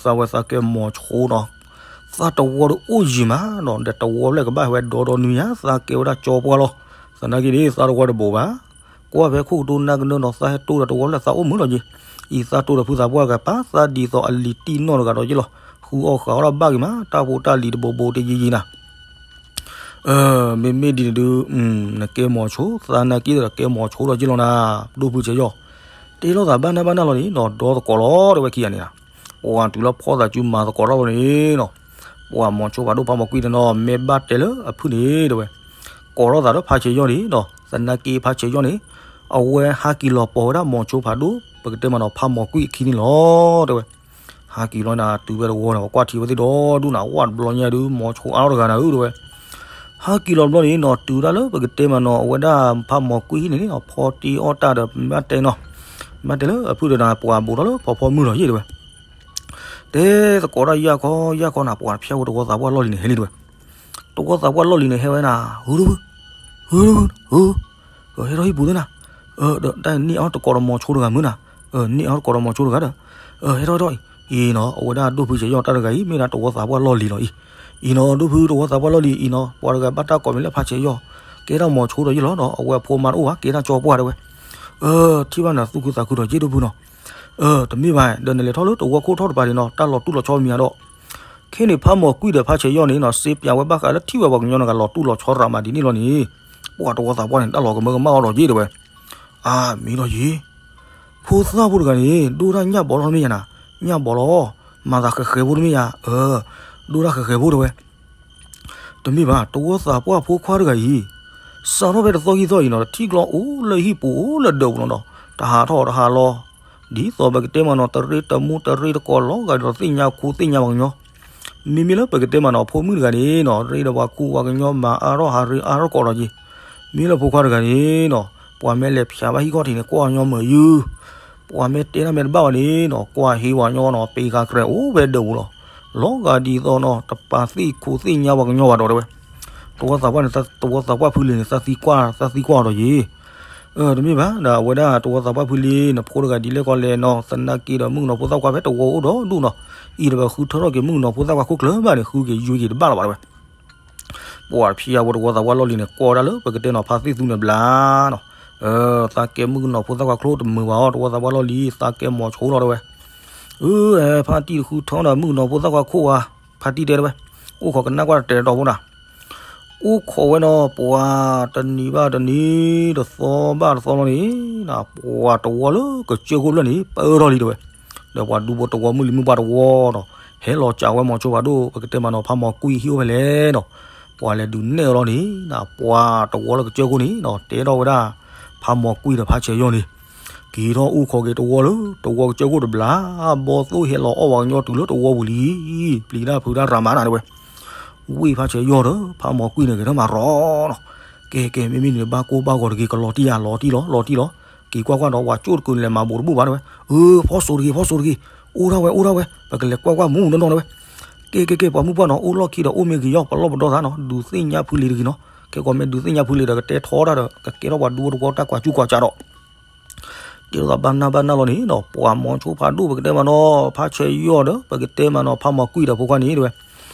သးဝဲသးကဲမိၤဆိနီၤ သးတဝီဒီးအိၣ်ယံၤမးနီၤ ဒီးတဝီဖျၢၣ်ကဘၣ်ဟဲဝဲဒီဒီနွံညါ သးကဲဝဲဒၣ်ကၠီပှၢ်လီၤ သနာ်က့န့ၣ် သးတဝီတဘိးဘၣ် ကွၢ်ဖဲခိၣ်ကတိၤနၢ်ကနၢနီၤ သးဟဲတိၢ်ဒီးတဝီဖျၢၣ်သးအိၣ်မုာ်လီၤက့ၤ အံၤသးတိၢ်ဒီးဖုသးပှၢ်တဂၤ ပာ်သးဒ်သိးအလံၤတံၢ်နီၢ်တဂၤဒီးယ့ၢ်လီၤ ဃုအီၣ်ဃုအီဒီးဘၣ်က့ၤမး တၢ်ဖိတၢ်လံၤတဘိးဘိးတယံၤယံၤနၤ မ့မ့ၢ်ဒ်န့ၣ်ဒုး နကဲမိၤဆိ သးနာ်က့ဒီးကဲမိၤဆိဒီးယ့ၢ်လီၤနၤ ဒိၣ်ဖုဆဲးယီၢ် တဲလိာ်သးဘၣ်နၢ်ဘၣ်နၢ်လီၤန့ၣ်နီၤ ဒီသကိးလီၤတဲဝဲခံဂၤန့ၣ်နီၤ ပှၤတုၤလၢဖီၣ်သးစုမၤသကိးထီၣ်လီၤန့ၣ်နီၤ ပှၤမိၤဆိဖးဒိၣ်ဖးမိၤကွံာ်န့ၣ်နီၤ မ့ၢ်ဘၣ်တဲလၢအဖုၣ်န့ၣ်တဲဝဲ ကိးထီၣ်သးဒီးဖါဆဲးယီၢ်န့ၣ်နီၤ သနာ်က့ဖါဆဲးယီၢ်န့ၣ် အဝဲဟးက့ၤလီၤပိာ်ဝဲဒၣ်မိၤဆိဖးဒိၣ် ပကတဲမးနီၤ ဖးမိၤကွံာ်အခံန့ၣ်လီၤတဲဝဲ ဟးက့ၤလီၤနၤ တုၤဖဲတဝီန့ၣ် ပကွၢ်ထံဝဲသ့ၣ်ဒီဒူၣ်နၤ ဝၣ်တဘျီညါဒုး မိၤဆိအါထီၣ်တဂၤနၤဧၢတဲဝဲ ဟးက့ၤလီၤတဘျီန့ၣ်နီၤ တုၤဒၣ်လၢပကတဲမးနီၤ အဝဲဒၣ်ဖးမိၤကွံာ်ဟံၣ်န့ၣ်နီၤ ဖီတံၢ်အီၣ်တၢ်ဒီး မ့ၢ်တဲနီၤ မ့ၢ်တဲလၢအဖုၣ်ဒီးနၤ ပှၤဘူးထီၣ်လၢဖီဖီမုၢ်လီၤယ့ၢ်တဲဝဲ တဲသကိးတၢ်ယၢ်ခီယၢ်ခီနၤ ပှၤတဖျဲၣ်ဝဲတဝီသးပှၢ်လီၢ်လံၤန့ၣ်ဟဲလံတဲဝဲ တဝီသးပှၢ်လီၢ်လံၤန့ၣ်ဟဲဝဲနၤ ဟုဒု ဟုဒု ဟဲထီၣ်ဟံၣ်ပူၤသ့ၣ်နၤ ဒီးတၢ်န့ၢ်အီၣ်တကိးဒီးမိၤဆိတဂၤမုၢ်နၤ န့ၢ်အီၣ်တကိးဒီးမိၤဆိတဂၤဒီး ဟဲထီၣ်ဟဲထီၣ်အံၤ အံၤနီၤ အဝဲဒၣ်ဒိၣ်ဖုဆဲးယီၢ်တၢ်တဂၤအံၤ မ့ၢ်ဒၣ်တဝီသးပှၢ်လီၢ်လံၤလီၤအံၤ အံၤနီၤ ဒိၣ်ဖုတဝီသးပှၢ်လီၢ်လံၤအံၤနီၤ ပှၤတဂၤဘၣ်တၢ်ကိးမံၤလၢဖါဆဲးယီၢ် ကဲထီၣ်မိၤဆိဒီးယ့ၢ်လီၤနီၤ အဝဲအဖိမါတအိၣ်ဘၣ် ကဲထီၣ်ကၠီပှၢ်တဲဝဲ ထံၣ်ဘၣ်နၤသူၣ်ခုသးခုဒီးယ့ၢ်ဒိၣ်ဖုနီၤ တမ့ၢ်ဘၣ် ဒီးနလဲၤထီၣ်လၢတဝီခိၣ်ထီၣ်တပၤန့ၣ်နီၤ တၢ်လီၤတူၢ်လီၤဆီမံၤဒီး ခဲန့ၣ်ဖးမိၤကွံာ်ဒီးဖါဆဲးယီၢ်န့ၣ်နီၤ စ့ပၠးဝဲဘၣ်ဃးလၢထံၣ်ဝဲပှၤကညီနဂၤလီၤတူၢ်လီၤဆီရးမးဒ်န့ၣ်လီၤန့ၣ် ပှၤတဝီသးပှၢ်န့ၣ် တၢ်လီၤကမၢကမၣ်အီၤဒီးယ့ၢ်တဲဝဲ အါမံၤလီၤယ့ၢ် ဖိသၣ်ဖိတဂၤန့ၣ် ဒိၣ်တၢ်ညၣ်ဘီလီၤတမ့ၢ်ယါနၤ ညၣ်ဘီလီၤ မၤသးဃဲးဃဲးဖိတမ့ၢ်ယါ အၢ ဒိၣ်တၢ်ဃဲးဃဲးဖိတဲဝဲ တမ့ၢ်ဘၣ် တဝီသးပှၢ်ဖိခွါတဂၤအံၤ စးထီၣ်ဖဲတသီခံသီအံၤနီၤ ထံကျိအိၣ်လၢဟံၣ်ပူၤအိၣ်လၢဒၢးပူၤလီၤဒီး တဟးထီၣ်တဟးလီၤ ဒ်သိးပကတဲမးနီၤ တရ့တမူတရ့တကိးလီၤဂာ်ဒီးသ့ၣ်ညါခူသ့ၣ်ညါပှၤကညီ မ့မ့ၢ်လၢပကတဲမးနီၤ ဖိမုၣ်တဂၤန့ၣ်နီၤ ရ့ဒီးပှၤခူပှၤကညီမၤအါထီၣ်ဟးရ့အါထီၣ်ကိးလီၤက့ၤ မ့ၢ်လၢဖိခွါတဂၤန့ၣ်နီၤ ပှၤမ့ၢ်လဲၤဖျါဘၣ်ဟံၣ်ခီၣ်ထံးန့ၣ် ကွၢ်ညီမုာ်ယုၢ် ပှၤမ့ၢ်တဲတၢ်မ့ၢ်တဘၣ်ဘၣ်န့ၣ်နီၤ ကွၢ်ဟ့ဝဲညီနီၤ ပ့ၤဃာ်ကြဲးအိၣ်ဖဲဒၢးပူၤလီၤ. လီၤဂာ်ဒ်သိးနီၤ တပာ်သ့ၣ်ခိးသ့ၣ်ညါပှၤကညီဘၣ်ဒီးတဲဝဲ, သဝီသးပှၢ်န့ၣ် သဝီသးပှၢ်ဖုလ့ၤန့ၣ် သးသံကွၢ် သးသံကွၢ်အီၤဒီးယ့ၣ် တမ့ၢ်ဘၣ် ဒီးအဝဲဒၣ်သဝီသးပှၢ်ဖုလ့ၤ နဖိတဂၤဒ်လဲၣ်ကီးလဲၣ်နီၤ သနာ်က့ဒီးမုၣ်ကနီၤဖိသၣ်ခွါဖဲသဝီအိၣ်ဒီးဒူၣ်နီၤ, အံၤဒီးပဃုထၢထီၣ်က့ၤမုၣ်ကနီၤဖိသၣ်ခွါခိၣ်ကျၢၢ်ဘၣ်န့ၣ် ဃုက့ၤယုက့ၤတဘၣ်လၢၤဘၣ်တဲဝဲ. ပှၤတဖံးအါဖိသဝီသးပှၢ်လီၢ်လံၤန့ၣ် ကွၢ်ဝဲဒၣ်လၢပကတဲနီၤ ဖါသ့ၣ်သူန့ၣ်ဘျါနီၤ, သးကဲမုၣ်ကနီၤဖိသၣ်ခွါချိၣ်တမုာ်ဘၣ်အီၤ သဝီသးပှၢ်လီၢ်လံၤ သးကဲမိၤဆိလီၤတဲဝဲ. အၢ ဖါတံၢ်တဃုထၢဒီးမုၣ်ကနီၤဖိသၣ်ခွါခိၣ်ဧါ, ဖါတံၢ်တဲတဲဝဲ, အိၣ်ခိးကနၣ်ကွၢ်တတဲာ်တီဖိနၤ အိၣ်ခိးဝဲနီၤ ပှၤတနံၤဘၣ်တနံၤ တသီဘၣ်တသီလီၤန့ၣ်, ပှၤသဝီလၢကစၢၢ်ခိၣ်ဖျၢၣ်န့ၣ် ပၢထီၣ်လံတဲဝဲ. ဒီးပှၤဒူဖိသဝီ မုၢ်လံၤမုၢ်ပှၢ်သဝီနီၤ ဟဲလီၤစးဝဲမိၤဆိဖးဒိၣ် ပကတဲမးနီၤ ဖါမိၤကွံၢ်ဟံၣ်အိၣ်ဖဲလဲၣ်နီၤ, ပှၤလဲၤဒုးနဲၣ်အီၤလီၤန့ၣ်, ပှၤသဝီလၢကစၢၢ်ခိၣ်န့ၣ်နီၤ တဲထီၣ်ဝဲဒၣ် ဖါမိၤကွံၢ်ဒီးဖါဆဲးယီၢ်န့ၣ် က့ၤထီၣ်အိၣ်ခိးက့ၤသဝီလၢ သဝီကစၢၢ်ခိၣ်တဘျီ, ဘီသိၣ်ဟဲလီၤအီၣ်ပှၤကညီတုၤလၢသဝီပူၤလံ, ပျံၤတၢ်ဖုးတၢ်ရၤမးနၤတဲဝဲ. ဝ့ၢ်ဖါဆဲးယီၢ်ဒီး ဖါမိၤကွံၢ်န့ၣ် က့ၤထီၣ်မၤရီၤနီၤ, ကဲကဲ မ့မ့ၢ်န့ၣ် ဘၣ်ကိၢ်ဘၣ်ဂီၤတဂ့ၤ ကလီၤတံၢ်ယၤ လီၤတံၢ်လီၤ လီၤတံၢ်လီၤ, က့ၤကွၢ်ကွၢ်ဒီး ပှၤကၠိၣ်တကုာ်န့ၣ် လဲၤမၤဘူးတဘူၣ်ဘၣ်တဲဝဲ. အၢ ဖီၣ်စိတဂ့ၤ ဖီၣ်စိတဂ့ၤ, အိၣ်ဒၣ်ဝဲ အိၣ်ဒၣ်ဝဲ ပကလဲၤကွၢ်ကွၢ်မူနီၢ်နီၢ်တဲဝဲ. ကဲကဲကဲ ပှၤမုၢ်ပှၢ်နီၤ အိၣ်လီၢ်ခံဒီးအိၣ်မ့ၢ်ဂ့ၤယီၢ် ပလီၢ်ပဒီသးနီၤ ဒုးသ့ၣ်ညါဖုလ့ၤတဂ့ၤနီၤ, ခဲကိးမ့ၢ်ဒုးသ့ၣ်ညါဖုလ့ၤဒီး ကတဲထီဒၣ်ဒီး ကကဲထီၣ်ပှၤဒူဖိသဝီတၢ်ကွၢ်ကၠူကွၢ်ကၠးဒီး တဲသးဘၣ်နၢ်ဘၣ်နၢ်လီၤန့ၣ်နီၤ, ပှၤမိၤဆိဖးဒိၣ် ပကတဲမးနီၤ ဖါဆဲးယီၢ်ဒီး ပကတဲမးနီၤ ဖါမိၤကွံၢ်ဒီးဖိခွါန့ၣ်တဲဝဲ,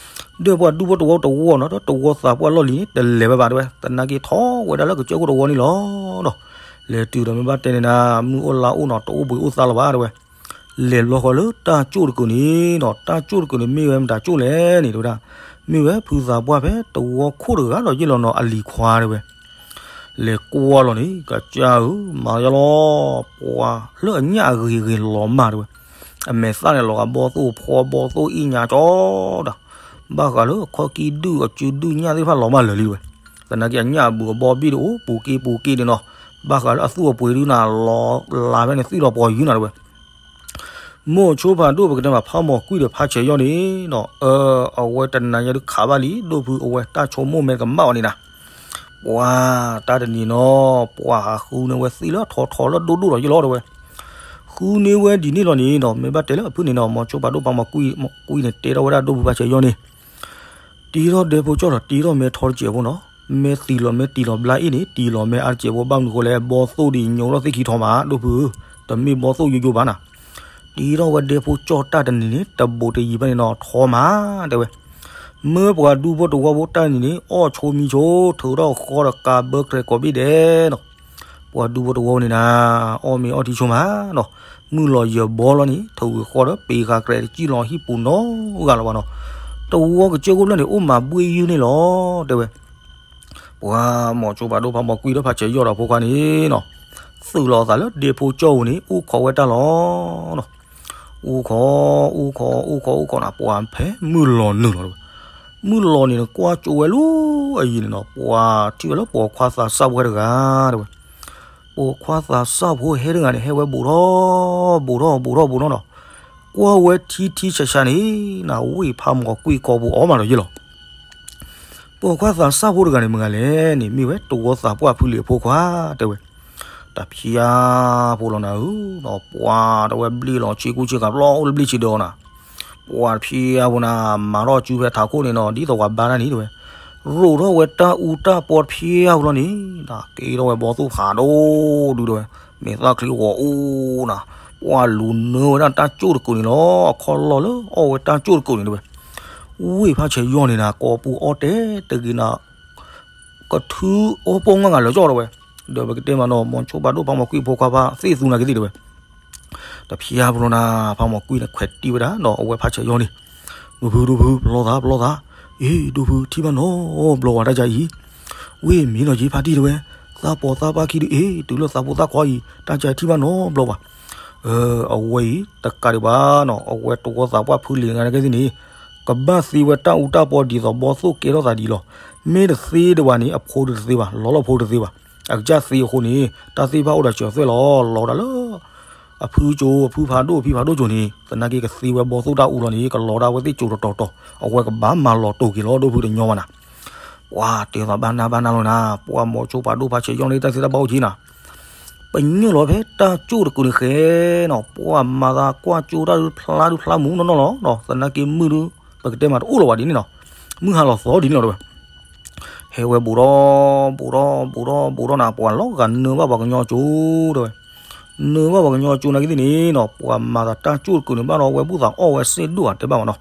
ဒီးပှၤဒူဖိသဝီတဝီနီၤ ဒီးသဝီသးပှၢ်လီၢ်လံၤန့ၣ် တလဲၤဝဲဘၣ်တဲဝဲ, သနာ်က့ထီၣ်ဝဲဒၣ်လၢကစၢၢ်ခိၣ်တဝီန့ၣ်လီၤ. လဲၤတုၤဒီးမ့ၢ်ဘၣ်တဲန့ၣ်နၤ မုၢ်အိၣ်လါအိၣ်နီၤ တအိၣ်ဘှံးအိၣ်သါလၢၤဘၣ်တဲဝဲ. လဲၤဘျီဃီလၢတၢ်ကၠိၣ်တကုာ်န့ၣ်နီၤ, တၢ်ကၠိၣ်တကုာ်န့ၣ်မ့ၢ်ဝဲမတၤကၠိၣ်လဲၣ်န့ၣ်တဲဝဲဒၣ်, မ့ၢ်ဝဲဖုသးပှၢ်ဖဲသဝီခိၣ်တဂၤလီၤယ့ၢ်လီၤနီၤ အလံၤခွါတဲဝဲ. လဲၤကွၢ်လီၤန့ၣ် ကစၢ်ဧၢ မၤယါလီၤ, ပှၤလၢအညၣ်အဂ့ၤဂ့ၤလီၤမၢ်တဲဝဲ, အမဲာ်သၣ်န့ၣ်လီၤဂာ်ဘီသိၣ်ဖီဘီသိၣ်အ့ၣ်ညါကၠီဒီး, ဘၣ်ဃးလၢအခီၣ်ကံၢ်ဒုၣ်အစုဒုၣ်ညၣ်သ့ၣ်တဖၣ်လီၤမၢ်လၢာ်လံတဲဝဲ, သနာ်က့အညၣ်အဘုးအဘီဘ့ၣ်ဒုးအိၣ်ပူၤက့ၤပူၤက့ၤန့ၣ်နီၤ, ဘၣ်ဃးလၢအသူၣ်အပှ့ၤဒုးနၤလီၤလးဖဲန့ၣ် သံၣ်လီၤပှီၤယုၢ်နၤတဲဝဲ. မိၤဆိဖးဒိၣ် ပကတဲမး ဖါမိၤကွံၢ်ဒီးဖါဆဲးယီၢ်န့ၣ်နီၤ, အဝဲတနၤညါဒုးခးဘၣ်လံ ဒိၣ်ဖုအဝဲတၢ်ဆိကမိၣ်မ့ၢ်ကမၣ်အီၤန့ၣ်နၤ, ပှၤတၢ်တနံၤနီၤ ပှၤဟးဃုန့ၢ်ဝဲသံၣ်လၢထီထီလၢဒိၣ်ဒိၣ်ဒီးယ့ၢ်လီၤတဲဝဲ, ဃုန့ၢ်ဝဲဒ်န့ၣ်လီၤန့ၣ်နီၤ, မ့ၢ်ဘၣ်တဲလၢအဖုၣ်န့ၣ်နီၤ မိၤဆိဖးဒိၣ် ဖါမိၤကွံၢ် မိၤကွံၢ်န့ၣ် တဲထီၣ်ဝဲဒၣ်ဒိၣ်ဖုဖါဆဲးယီၢ်န့ၣ် တ့ထီၣ်ဒဲဖိကၠီၣ်ဒီး တ့ထီၣ်မဲထီတစဲးဖိနီၤ, မဲသံလီၤမဲတံၢ်လီၤဘျါအ့ၣ်န့ၣ် တံၢ်လီၤမဲအါတစဲးဖိ ဘၣ်မနုၤဃိလဲၣ် ဘီသိၣ်ဒ်ညိးထီၣ်သ့ၣ်ခံထီမး ဒိၣ်ဖု, တမ့ၢ်ဘီသိၣ်ယိယိဘၣ်နၤ, တ့ထီၣ်ဝဲဒဲဖိကၠီၣ်တၢ်တနံၤန့ၣ် တဘူးတယံၤဖဲန့ၣ်နီၤ ထီမးတဲဝဲ, မၢပှၤဒူဖိတဝီဖိတၢ်တနံၤန့ၣ် အီၣ်ဆိမံဆိ ထုးထီၣ်ဃီဒီးကးဘၢတြဲၤကိးဘ့ၣ်ဒဲးနီၤ ပှၤဒူဖိတဝီန့ၣ်နၤ, အီၣ်မ့ၤအီထံဆိမးနီၤ, မုၢ်လီၤယၢၤဘီလီၤန့ၣ် ထုးဂ့ၤဃီဒီး ပ့ၤဃာ်ကြဲးတစံၣ်လီၤဟံၣ်ပူၤနီတဂၤလၢၤဘၣ်နီၤ, တဝီကစၢၢ်ခိၣ်ဖျၢၣ်န့ၣ် အိၣ်မးဘှ့ၣ်ယုၢ်န့ၣ်လီၤ တဲဝဲ. ပှၤမိၤဆိဖးဒိၣ် ဖါမိၤကွံၢ်ဒီးဖါဆဲးယီၢ်ဒီးဖိခွါန့ၣ်နီၤ, သုးလီၤအသးလၢဒဲဖိကၠီၣ်ပူၤန့ၣ် အိၣ်ခိးဝဲတၢ်လီၤ အိၣ်ခိး အိၣ်ခိး အိၣ်ခိး အိၣ်ခိးနၤ ပှၤဖဲမုၢ်လီၤနုာ်လီၤတဲဝဲ, မုၢ်လီၤန့ၣ် ကွၢ်ကၠိဝဲလၢအယံၤန့ၣ်နီၤ ပှၤထံၣ်ဝဲလၢပိာ်ခွါသးစၢ်ဖိဟဲတဂၤတဲဝဲ, ပိာ်ခွါသးစၢ်ဖိဟဲတဂၤန့ၣ် ဟဲဝဲဘူးထီၣ် ဘူးထီၣ် ဘူးထီၣ် ဘူးထီၣ်နီၤ, ကွၢ်ဝဲထံထံဆးဆးန့ၣ် နဝ့ၢ်ဖးမိၢ်ကွံာ်ကိာ်ပူၤအီၤမးဒီးယ့ၢ်လီၤ ပိာ်ခွါသးစၢ်ဖိတဂၤန့ၣ်မတၤဂၤလဲၣ်န့ၣ် မ့ၢ်ဝဲတဝီသးပှၢ်ဖုလ့ၤအဖိခွါတဲဝဲ, တဖျါဖိလီၤနၤဧၢ, ပှၤတဲဝဲဘျ့ၣ်လီၤဆ့ကူဆ့ကၤဘျီအိၣ်လၢဘျ့ၣ်ဆ့ဒၢးအီၤနၤ, ပှၤတဖျါဖိနၤ မၤထီၣ်စုဖဲထးခိၣ်န့ၣ်နီၤ ဒ်သိးပှၤဘါတၢ်န့ၣ်တဲဝဲ, ရိးထီၣ်ဝဲတၢ်အူတၢ်ပီတဖျါဖိလီၤန့ၣ်, က့ၤထီၣ်ဝဲဘီသိၣ်ဖးဒိၣ်ဒုးတဲဝဲ, မဲာ်သၣ်ချံဂီၤအူနၤ, ပှၤလူၤနၢဝဲဒၣ်တၢ်ကၠိၣ်တကုာ်န့ၣ်လီၤ အခီၣ်လီၢ်လၢအီၣ်ဝဲတၢ်ကၠိၣ်တကုာ်န့ၣ်တဲဝဲ, ဝ့ၢ်ဖးဆဲးယီၢ်န့ၣ်နၤ ကိာ်ပူၤအီၣ်တဲတဂ့ၤနၤ ကထုအီၣ်ပိာ်ငါဂၤလၢာ်ကၠီတဲဝဲ, ဒီးပကတဲမးနီၤ မိၤဆိဖးဒိၣ် ဖါမိၤကွံာ်ဖိခွါဖါသ့ၣ်သူနၤက့ၤသ့ၣ်တဲဝဲ, တဖျါဖိလီၤနၤ ဖါမိၤကွံာ်န့ၣ် ခွဲးတံၢ်ဝဲဒၣ်ဒီးအဝဲဖးဆဲးယီၢ်န့ၣ်, ဒိၣ်ဖု ဒိၣ်ဖု ပလီၢ်သး ပလီၢ်သး, အ့ ဒိၣ်ဖု ထံၣ်ဘၣ်နီတဘျီဝဲတၢ်ကါအံၤ, ဝ့ၢ်မံနီၤက့ၤဖါတံၢ်တဲဝဲ, သးပိာ်သးပၢ်ခံဒုးအ့ တုၤလၢသးဖိသၣ်ခွါအံၤ တၢ်ကါထံၣ်ဘၣ်နီတဘျီဘၣ် အဝဲအံၤ တကးဒံးဘၣ်နီၤ အဝဲတဝီသးပှၢ်ဖုလ့ၤတဂၤန့ၣ်ကသ့ၣ်န့ၣ် ကဘၣ်သ့ဝဲတၢ်အူတၢ်ပီဒ်သိးဘီသိၣ်ကဲထီၣ်သးဒ်အံၤလီၤ. မ့ၢ်တသ့ဒံးဘၣ်န့ၣ် အဖိတသ့ဘၣ် လီၤလီၢ်ဖိတသ့ဘၣ်. အကစၢ်သ့အဃိန့ၣ် တၢ်သ့ၣ်တဖၣ်အိၣ်ဒီးစၢၤသွဲၣ်လီၤ. လီၤဝဲဒၣ်လၢ အဖုကၠိ အဖုဖးဒိၣ် အဖံဖးဒိၣ်ကၠိန့ၣ် သနာ်က့ကသ့ဝဲဘီသိၣ်တၢ်အူလီၤန့ၣ် ကလီၤဒၣ်ဝဲသ့ၣ်ကၠိတီၤတီၤတီၤ အဝဲကဘၣ်မၤလီၤတိာ်က့ၤလီၤ ဒိၣ်ဖုတညီဘၣ်နၤ. ပှၤတဲသးဘၣ်နၢ်ဘၣ်နၢ်လီၤနၤ ပှၤမိၤဆိဖးဒိၣ်ဖးဆဲးယီၢ်န့ၣ် တၢ်သ့တၢ်ဘၣ်အိၣ်က့ၤနၤ. ပ ပညိၣ်လီၤဖဲတၢ်ကၠိၣ်တကုာ်န့ၣ်ဃဲနီၤ, ပှၤမၤသးကွၢ်ကၠိတၢ်ဒုးဖျါဒုးဖျါမူနီၢ်နီၢ်လီၤနီၤ, သနာ်က့မုၢ်ဒုး ပကတဲမးတအိၣ်လီၤဘၣ်ဒ်န့ၣ်နီၤ, မုၢ်ဟါလီၤသီဒ်န့ၣ်လီၤတဲဝဲ. ဟဲဝဲဘူးထီၣ် ဘူးထီၣ် ဘူးထီၣ် ဘူးထီၣ်နၤ ပှၤလီၤဂာ်နၢဘၣ်ပှၤကညီကၠိတဲဝဲ, နၢဘၣ်ပှၤကညီကၠိနာ်က့သ့ၣ်န့ၣ်နီၤ, ပှၤမၤသးတၢ်ကၠိၣ်တကုာ်န့ၣ် ဘၣ်ဒီးဝဲဘူၣ်သးအီၣ်ဝဲစ့ၢ်ဒိၣ်ဧါတဲဘၣ်မးနီၤ,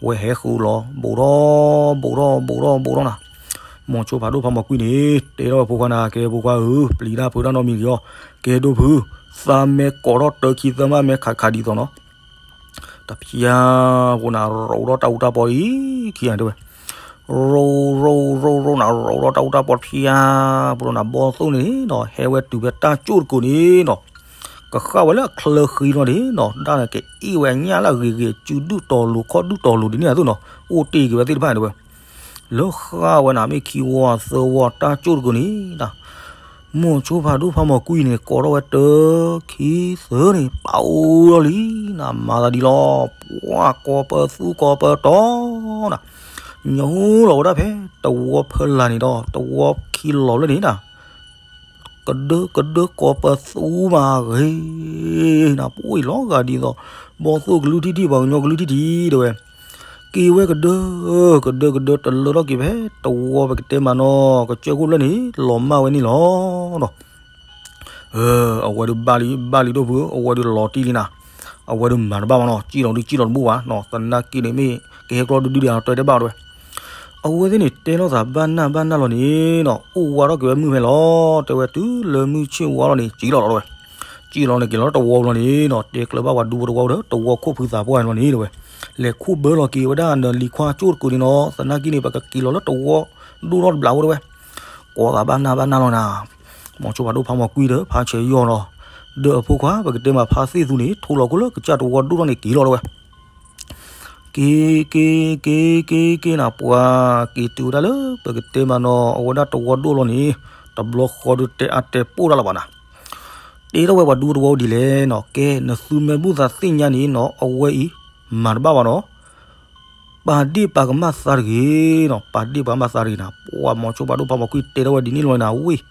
ဝဲဟဲဃုလီၤ ဘူးထီၣ် ဘူးထီၣ် ဘူးထီၣ် ဘူးထီၣ်နၤ, မိၤဆိဖးဒိၣ်ဖးမီၤကွံန့ၣ် တဲထီၣ်ဝဲဖိခွါနၤ ကဲဖိခွါဧၢ, ပျံၤတၢ်ဖုးတၢ်နီတမံၤလီၤ, ကဲဒိၣ်ဖု, သးမဲကိးထီၣ်တၢခံသၢမး မဲခးခးဒ်သိးနီၤ တဖျါဖိနၤ ရိးထီၣ်တၢ်အူတၢ်ပီအံၤခံဂၤတဲဝဲ, ရိးရိးရိးရိးနၤ ရိးထီၣ်တၢ်အူတၢ်ပီတဖျါဖိနၤ ဘီၣ်သိၣ်န့ၣ်နီၤ ဟဲဝဲတုၤဖဲတၢ်ကၠိၣ်တကုာ်န့ၣ်နီၤ, ကဃၣ်ဝဲလၢအချၢဃံလီၤန့ၣ်နီၤ ဒၣ်န့ၣ်ကအ့ၣ်ဝဲအညၣ်လၢအဂ့ၤဂ့ၤ စုဒုၣ်တီၤလိၤခီၣ်ဒုၣ်တီၤလိၤဒ်န့ၣ်အသိးနီၤ အိၣ်တ့ၢ်က့ၤဝဲသ့ၣ်တဖၣ်န့ၣ်တဲဝဲ လၢဃၣ်ဝဲနၤ မ့ၢ်ခံဝီသၢဝီတၢ်ကၠိၣ်တကုာ်န့ၣ်နၤ, မိၤဆိဖးဒိၣ်ဖးမီၤကွံန့ၣ် ကိးထီၣ်ဝဲတၢခံသၢန့ၣ် ပာ်အိၣ်လီၤလံနၤ မၤသးဒ်လီၤ, ပှၤကိးပသူကိးပတီၤနၤ, ညိလီၤဝဲဒၣ်ဖဲတဝီဖီလာ်န့ၣ်ဒီး တဝီခံလီၤလၢန့ၣ်နၤ ကဒၢကဒၢကိးပသူမးဂ့ၤနၤ ပအိၣ်အံၤလီၤဂာ်ဒ်သိး ဘီၣ်သိၣ်ကလုၢ်ထံၣ်ထံၣ် ပှၤကညီကလုၢ်ထံၣ်ထံၣ်တဲဝဲ, က့ၤဝဲကဒၢ ကဒၢကဒၢတလၢထီၣ်က့ၤဖဲတဝီပကတဲမးနီၤ ကစၢၢ်ခိၣ်ဖျၢၣ်န့ၣ် လီၤမၢ်ဝဲန့ၣ်လီၤနီၤ. အဝဲဒုးဘၣ်လံ ဘၣ်လံဒိၣ်ဖု အဝဲဒုးလီၤတံၢ်လံနၤ, အဝဲဒုးမၤတဘၣ်မးနီၤ စံၣ်လီၤဒုးစံၣ်လီၤတဘူၣ်ဘၣ်နီၤ သနာ်က့န့ၣ်မ့ၢ် ကဟဲကျီဒုဒုဒံး တဲတဘၣ်တဲဝဲ အဝဲသ့ၣ်န့ၣ် တဲလိာ်သးဘၣ်နၢ်ဘၣ်နၢ်လီၤန့ၣ်နီၤ အိၣ်ဝါထီၣ်က့ၤဝဲမုၢ်ဖဲလီၤ တဲဝဲတုၤလၢမုၢ်ဆ့ၣ်ဝါလီၤန့ၣ် စံၣ်လီၤလီၤတဲဝဲ, စံၣ်လီၤန့ၣ်က့ၤလီၤလၢတဝီပူၤလီၤန့ၣ်နီၤ တဲကျၢၤဘၣ်ပှၤဒူဖိတဝီဒီးတဝီခိၣ်ဖုသးပှၢ်န့ၣ်လီၤန့ၣ်တဲဝဲ, လဲၤခူၣ်ဘၢလီၤက့ၤဝဲဒၣ်နလံၤခွါကၠိၣ်တကုာ်န့ၣ်နီၤ သနာ်က့န့ၣ် ပကက့ၤလီၤလၢတဝီဒိၣ်ထီၣ်တဘျးဖိတဲဝဲ, ကိးသးဘၣ်နၢ်ဘၣ်နၢ်လီၤနၤ မိၤဆိဖးဒိၣ်ဖးမီၤကွံဒီး ဖးဆဲးယီၤနီၤ, ဒီးအဖိခွါ ပကတဲမးဖါသ့ၣ်သူန့ၣ် ထိလီၤခိၣ်လၢကစၢ်တဝီဒိၣ်ထီၣ်န့ၣ်က့ၤလီၤတဲဝဲ, က့ၤ က့ၤ က့ၤ က့ၤ က့ၤနၤ ပှၤက့ၤတုၤဝဲဒၣ်လၢ ပကတဲမးနီၤ အဝဲဒၣ်တဝီဒိၣ်လီၤန့ၣ် တဘျီဃီဒုးတဲအါတဲပိၢ်တၢ်လၢၤဘၣ်နၤ, တဲထီၣ်ဝဲပှၤဒူဖိတဝီဒ်လဲၣ်နီၤ ကဲ နသုမ့ၢ်ဘူၣ်သးသ့ၣ်ညါန့ၣ်နီၤ အဝဲအံၤ မၤတဘၣ်ဘၣ်နီၤ ပာ်ဒ့ၣ်ပာ်ကမၣ်သးတဂ့ၤနီၤ ပာ်ဒ့ၣ်ပာ်ကမၣ်သးတဂ့ၤနၤ ပှၤမိၤဆိဖးဒိၣ်ဖးမီၤကွံတဲထီၣ်ဝဲဒ်န့ၣ်လီၤနၤ ဝ့ၢ်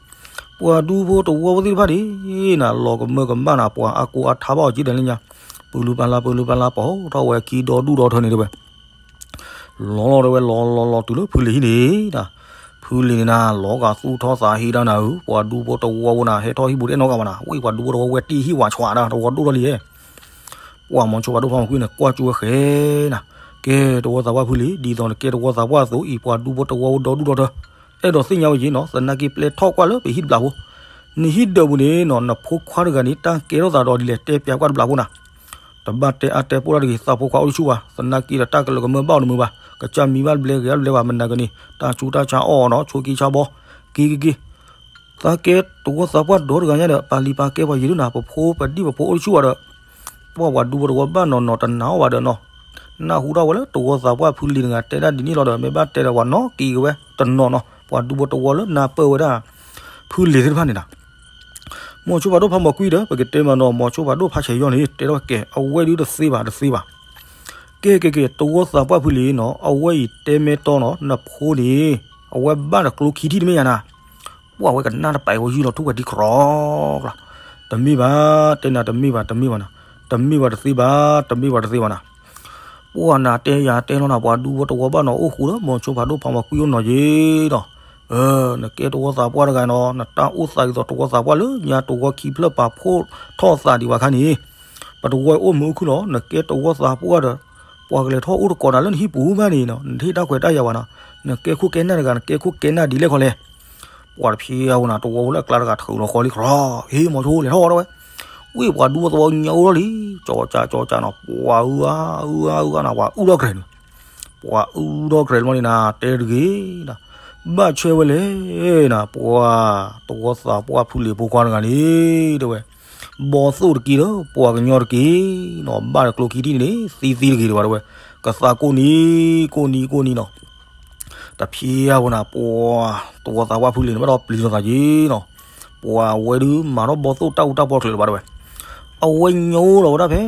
ပှၤဒူဖိတဝီဖိသ့ၣ်တဖၣ်န့ၣ်နၤ လီၤကမၢကမၣ်နၤ ပှၤအါကိးအါထါဘၣ်အီၤက့ဒီးလၢညါ ပူၤလူၤပၢ်လၢ် ပူၤလူၤပၢ်လၢ် ပာ်ထီၣ်ဝဲခံဒီဒူၣ်ဒီထၢန့ၣ်တဲဝဲ လီၤလီၤတဲဝဲ လီၤလီၤလီၤတုၤလၢဖုလံၤဟံၣ်န့ၣ်နၤ ဖုလံၤန့ၣ်နၤ လီၤဂာ်သူၣ်ထီၣ်သးဟ့တၢ်နၤဧၢ ပှၤဒူဖိတဝီဖိနၤ ဟဲထီၣ်ဟံၣ်ပူၤတအဲၣ်နီတဂၤဘၣ်နၤ ဝ့ၢ်ပှၤဒူဖိတဝီဝဲတ့ၢ်ဟံၣ်ဝးဆှးဒၣ် တဝီဒိၣ်ထီၣ်လံဧဲ ပှၤမိၤဆိဖးဒိၣ်ဖးမီၤကွံန့ၣ် ကွၢ်ကၠိဝဲဃဲနၤ ကဲတဝီသးပှၢ်ဖုလံၤ ဒ်သိးနကဲတဝီသးပှၢ်အသိးအံၤ ပှၤဒူဖိတဝီဖိဒီဒူၣ်ဒီထၢ အဲၣ်ဒိးသ့ၣ်ညါဝဲက့ၤနီၤ သနာ်က့ပျဲထီၣ်ကွၢ်လၢပဟံၣ်တဘျးဖိ နဟံၣ်ဒၢးပူၤန့ၣ်နီၤ နဖိခွါတဂၤန့ၣ် တၢ်ကဲထီၣ်သးဒီးဒ်လဲၣ် တဲပျးကွၢ်တဘျးဖိနၤ တဘၣ်တဲအါတဲပိၢ်တၢ်တဂ့ၤ သးဖိခွါအိၣ်တဆူၣ်ဘၣ် သနာ်က့ဒီးတၢ်ကလၢၤကမၢဘၣ်အိၣ်တမုာ်ဘၣ် ကစၢ်မံၤဘၣ်တဘျဲဂ့ၤဘၣ်တဘျဲဘၣ် မနၤကန့ၣ် တၢ်ဆူးတၢ်ဆါအီၣ်အီၤနီၤ ဆိးက့ဆါဘီ က့ၤက့ၤက့ၤ သးကဲတဝီသးပှၢ်ဒီတဂၤညါဒီး ပာ်လံၤပာ်ကဲပှၤယံၤဒုနၤ ပဖိပဒံၣ်ပဖိအိၣ်တဆူၣ်ဘၣ်ဒီး ပှၤပှၤဒူဖိတဝီဘၣ်နီၢ်နီၢ်တနာ်အီၤဘၣ်ဒီးနီၤ နၢ်ဟူထီၣ်ဝဲလၢတဝီသးပှၢ်ဖုလံၤတဂၤတဲဒၣ်ဒ်န့ၣ်လီၤဒီး မ့ၢ်ဘၣ်တဲဒီးပှၤနီၢ်က့ၤက့ၤဝဲတနီၤနီၤ ပှၤဒူဖိတဝီလၢနၢ်ပၢၢ်ဝဲဒၣ် ဖုလံၤသ့ၣ်တဖၣ်န့ၣ်နၤ မိၤဆိဖးဒိၣ်ဖးမီၤကွံဒီး ပကတဲမးနီၤ မိၤဆိဖးဒိၣ်ဖးဆဲးယီၤန့ၣ် တဲထီၣ်ကဲ အဝဲဒုတသ့ဘၣ်တသ့ဘၣ် ကဲကဲကဲ တဝီသးပှၢ်ဖုလံၤနီၤ အဝဲအံၤတဲမ့ၢ်တီနီၤ နဖိန့ၣ် အဝဲဘၣ်ဒီးကျိခံထံၣ်တမ့ၢ်ယါနၤ ပှၤဝဲကနၣ်တပာ်အံၤဝဲယုၢ်လီၤထူၣ်ဝဲဒံးခရီကျါ တမ့ၢ်ဘၣ် တဲနၤတမ့ၢ်ဘၣ် တမ့ၢ်ဘၣ်နၤ တမ့ၢ်ဘၣ်တသ့ဘၣ် တမ့ၢ်ဘၣ်တသ့ဘၣ်နၤ ပှၤနၤတဲယၤတဲလီၤနၤ ပှၤဒူဖိတဝီဘၣ်နီၤ အိၣ်ဃူဒီး မိၤဆိဖးဒိၣ်ဖးမီၤကွံအိၣ်နီၤယ့ၤဒီး နကဲတဝီသးပှၢ်တဂၤနီၤ နတၢ်အိၣ်သးဒ်သိးတဝီသးပှၢ်လၢညါတဝီခံဖျၢၣ်ပာ်ဖှိၣ်ထီၣ်သးဒံးဘၣ်ခါန့ၣ် ပတဝီအိၣ်မုာ်အိၣ်ခုၣ်လီၤ နကဲတဝီသးပှၢ်ဒီး ပှၤကလဲၤထီၣ်အိၣ်တကိးနၤလၢနဟံၣ်ပူၤမးန့ၣ်နီၤ နတဟ့ၣ်တၢ်ခွဲးတၢ်ယာ်ဘၣ်နီၤ နကဲခိၣ်ကဲနၢ်တဂၤ နကဲခိၣ်ကဲနၢ်ဒ်လဲၣ်ခီလဲၣ် ပှၤတဖျါဝဲနၤ တဝီဖိလၢအကျါတဂၤထုးလီၤဃီလံခရီ ဟ့ၣ်မီၤဆိလဲၤထီၣ်ဝဲ ဝ့ၢ်ပှၤဒူဖိတဝီညါအိၣ်ထီၣ်လံ ကၠီကၠးကၠီကၠးနီၤ ပှၤအုအါအုအါအုအါနၤ ပှၤအုထီၣ်ကြဲးန့ၣ် ပှၤအုထီၣ်ကြဲးလီၤန့ၣ်နၤ တဲတဂ့ၤနၤ ဘၣ်ဆွဲဝဲလဲၣ်နၤ ပှၤတဝီသးပှၢ်ဖုလံၤဖိခွါတဂၤန့ၣ် တဲဝဲ ဘီသိၣ်တက့ၢ်ဒီး ပှၤကညီတက့ၢ်နီၤ ဘၣ်ဒီးကျိခံထံၣ်န့ၣ် သံသံတဂ့ၤဒံးဘၣ်တဲဝဲ ကသးကိးနံၤ ကိးနံၤ ကိးနံၤနီၤ တဖျါဝဲနၤ ပှၤတဝီသးပှၢ်ဖုလံၤန့ၣ် ဘၣ်ဒီးပျံၤလိာ်သးက့ၤနီၤ ပှၤဝဲဒုးမၤထီၣ်ဘီသိၣ်တၢ်အူတၢ်ပီတချုးလၢၤဘၣ်တဲဝဲ အဝဲညိလီၤဝဲဒၣ်ဖဲ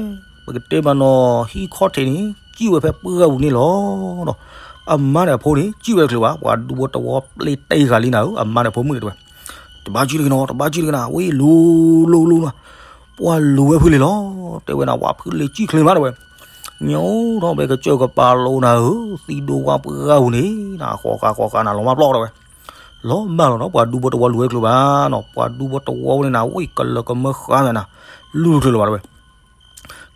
ပကတဲမးနီၤ ဟံၣ်ခီၣ်ထံးန့ၣ် စံၣ်ဝဲဖဲပှၢ်ပူၤန့ၣ်လီၤနီၤ အမါန့ၣ်အဖိန့ၣ် စံၣ်ဝဲတချုးဘၣ် ပှၤဒူဖိတဝီပျဲတ့ၢ်ဃာ်လံနၤဧၢ အမါန့ၣ်အဖိမုၣ်န့ၣ်တဲဝဲ တဘၣ်ကံၣ်တဂ့ၤနီၤ, တဘၣ်ကံၣ်တဂ့ၤနၤ, ဝံလူၤလူၤလူၤနၤ. ပှၤလူၤဝဲဖုလံၤလီၤ, တဲဝဲနၤ ဝဲဖုလံၤကံၣ်ချ့မး တဲဝဲ. ညီထီၣ်ဖဲကစၢၢ်ကပၤလိၤနၤဧၢ, သံဒိၣ်ဝၣ်ပှၢ်ပူၤန့ၣ် နဃီဃါဃီဃါနၤ လီၤမၢ်ပျီၢ် တဲဝဲ. လီၤမၢ်လီၤနီၤ, ပှၤဒူဖိတဝီလူၤဝဲချုးဘၣ်နီၤ, ပှၤဒူဖိတဝီဝဲန့ၣ်နၤ ဝံကလၢာ်ကမၢဃါနၤ, လူၤချုးလၢၤဘၣ် တဲဝဲ.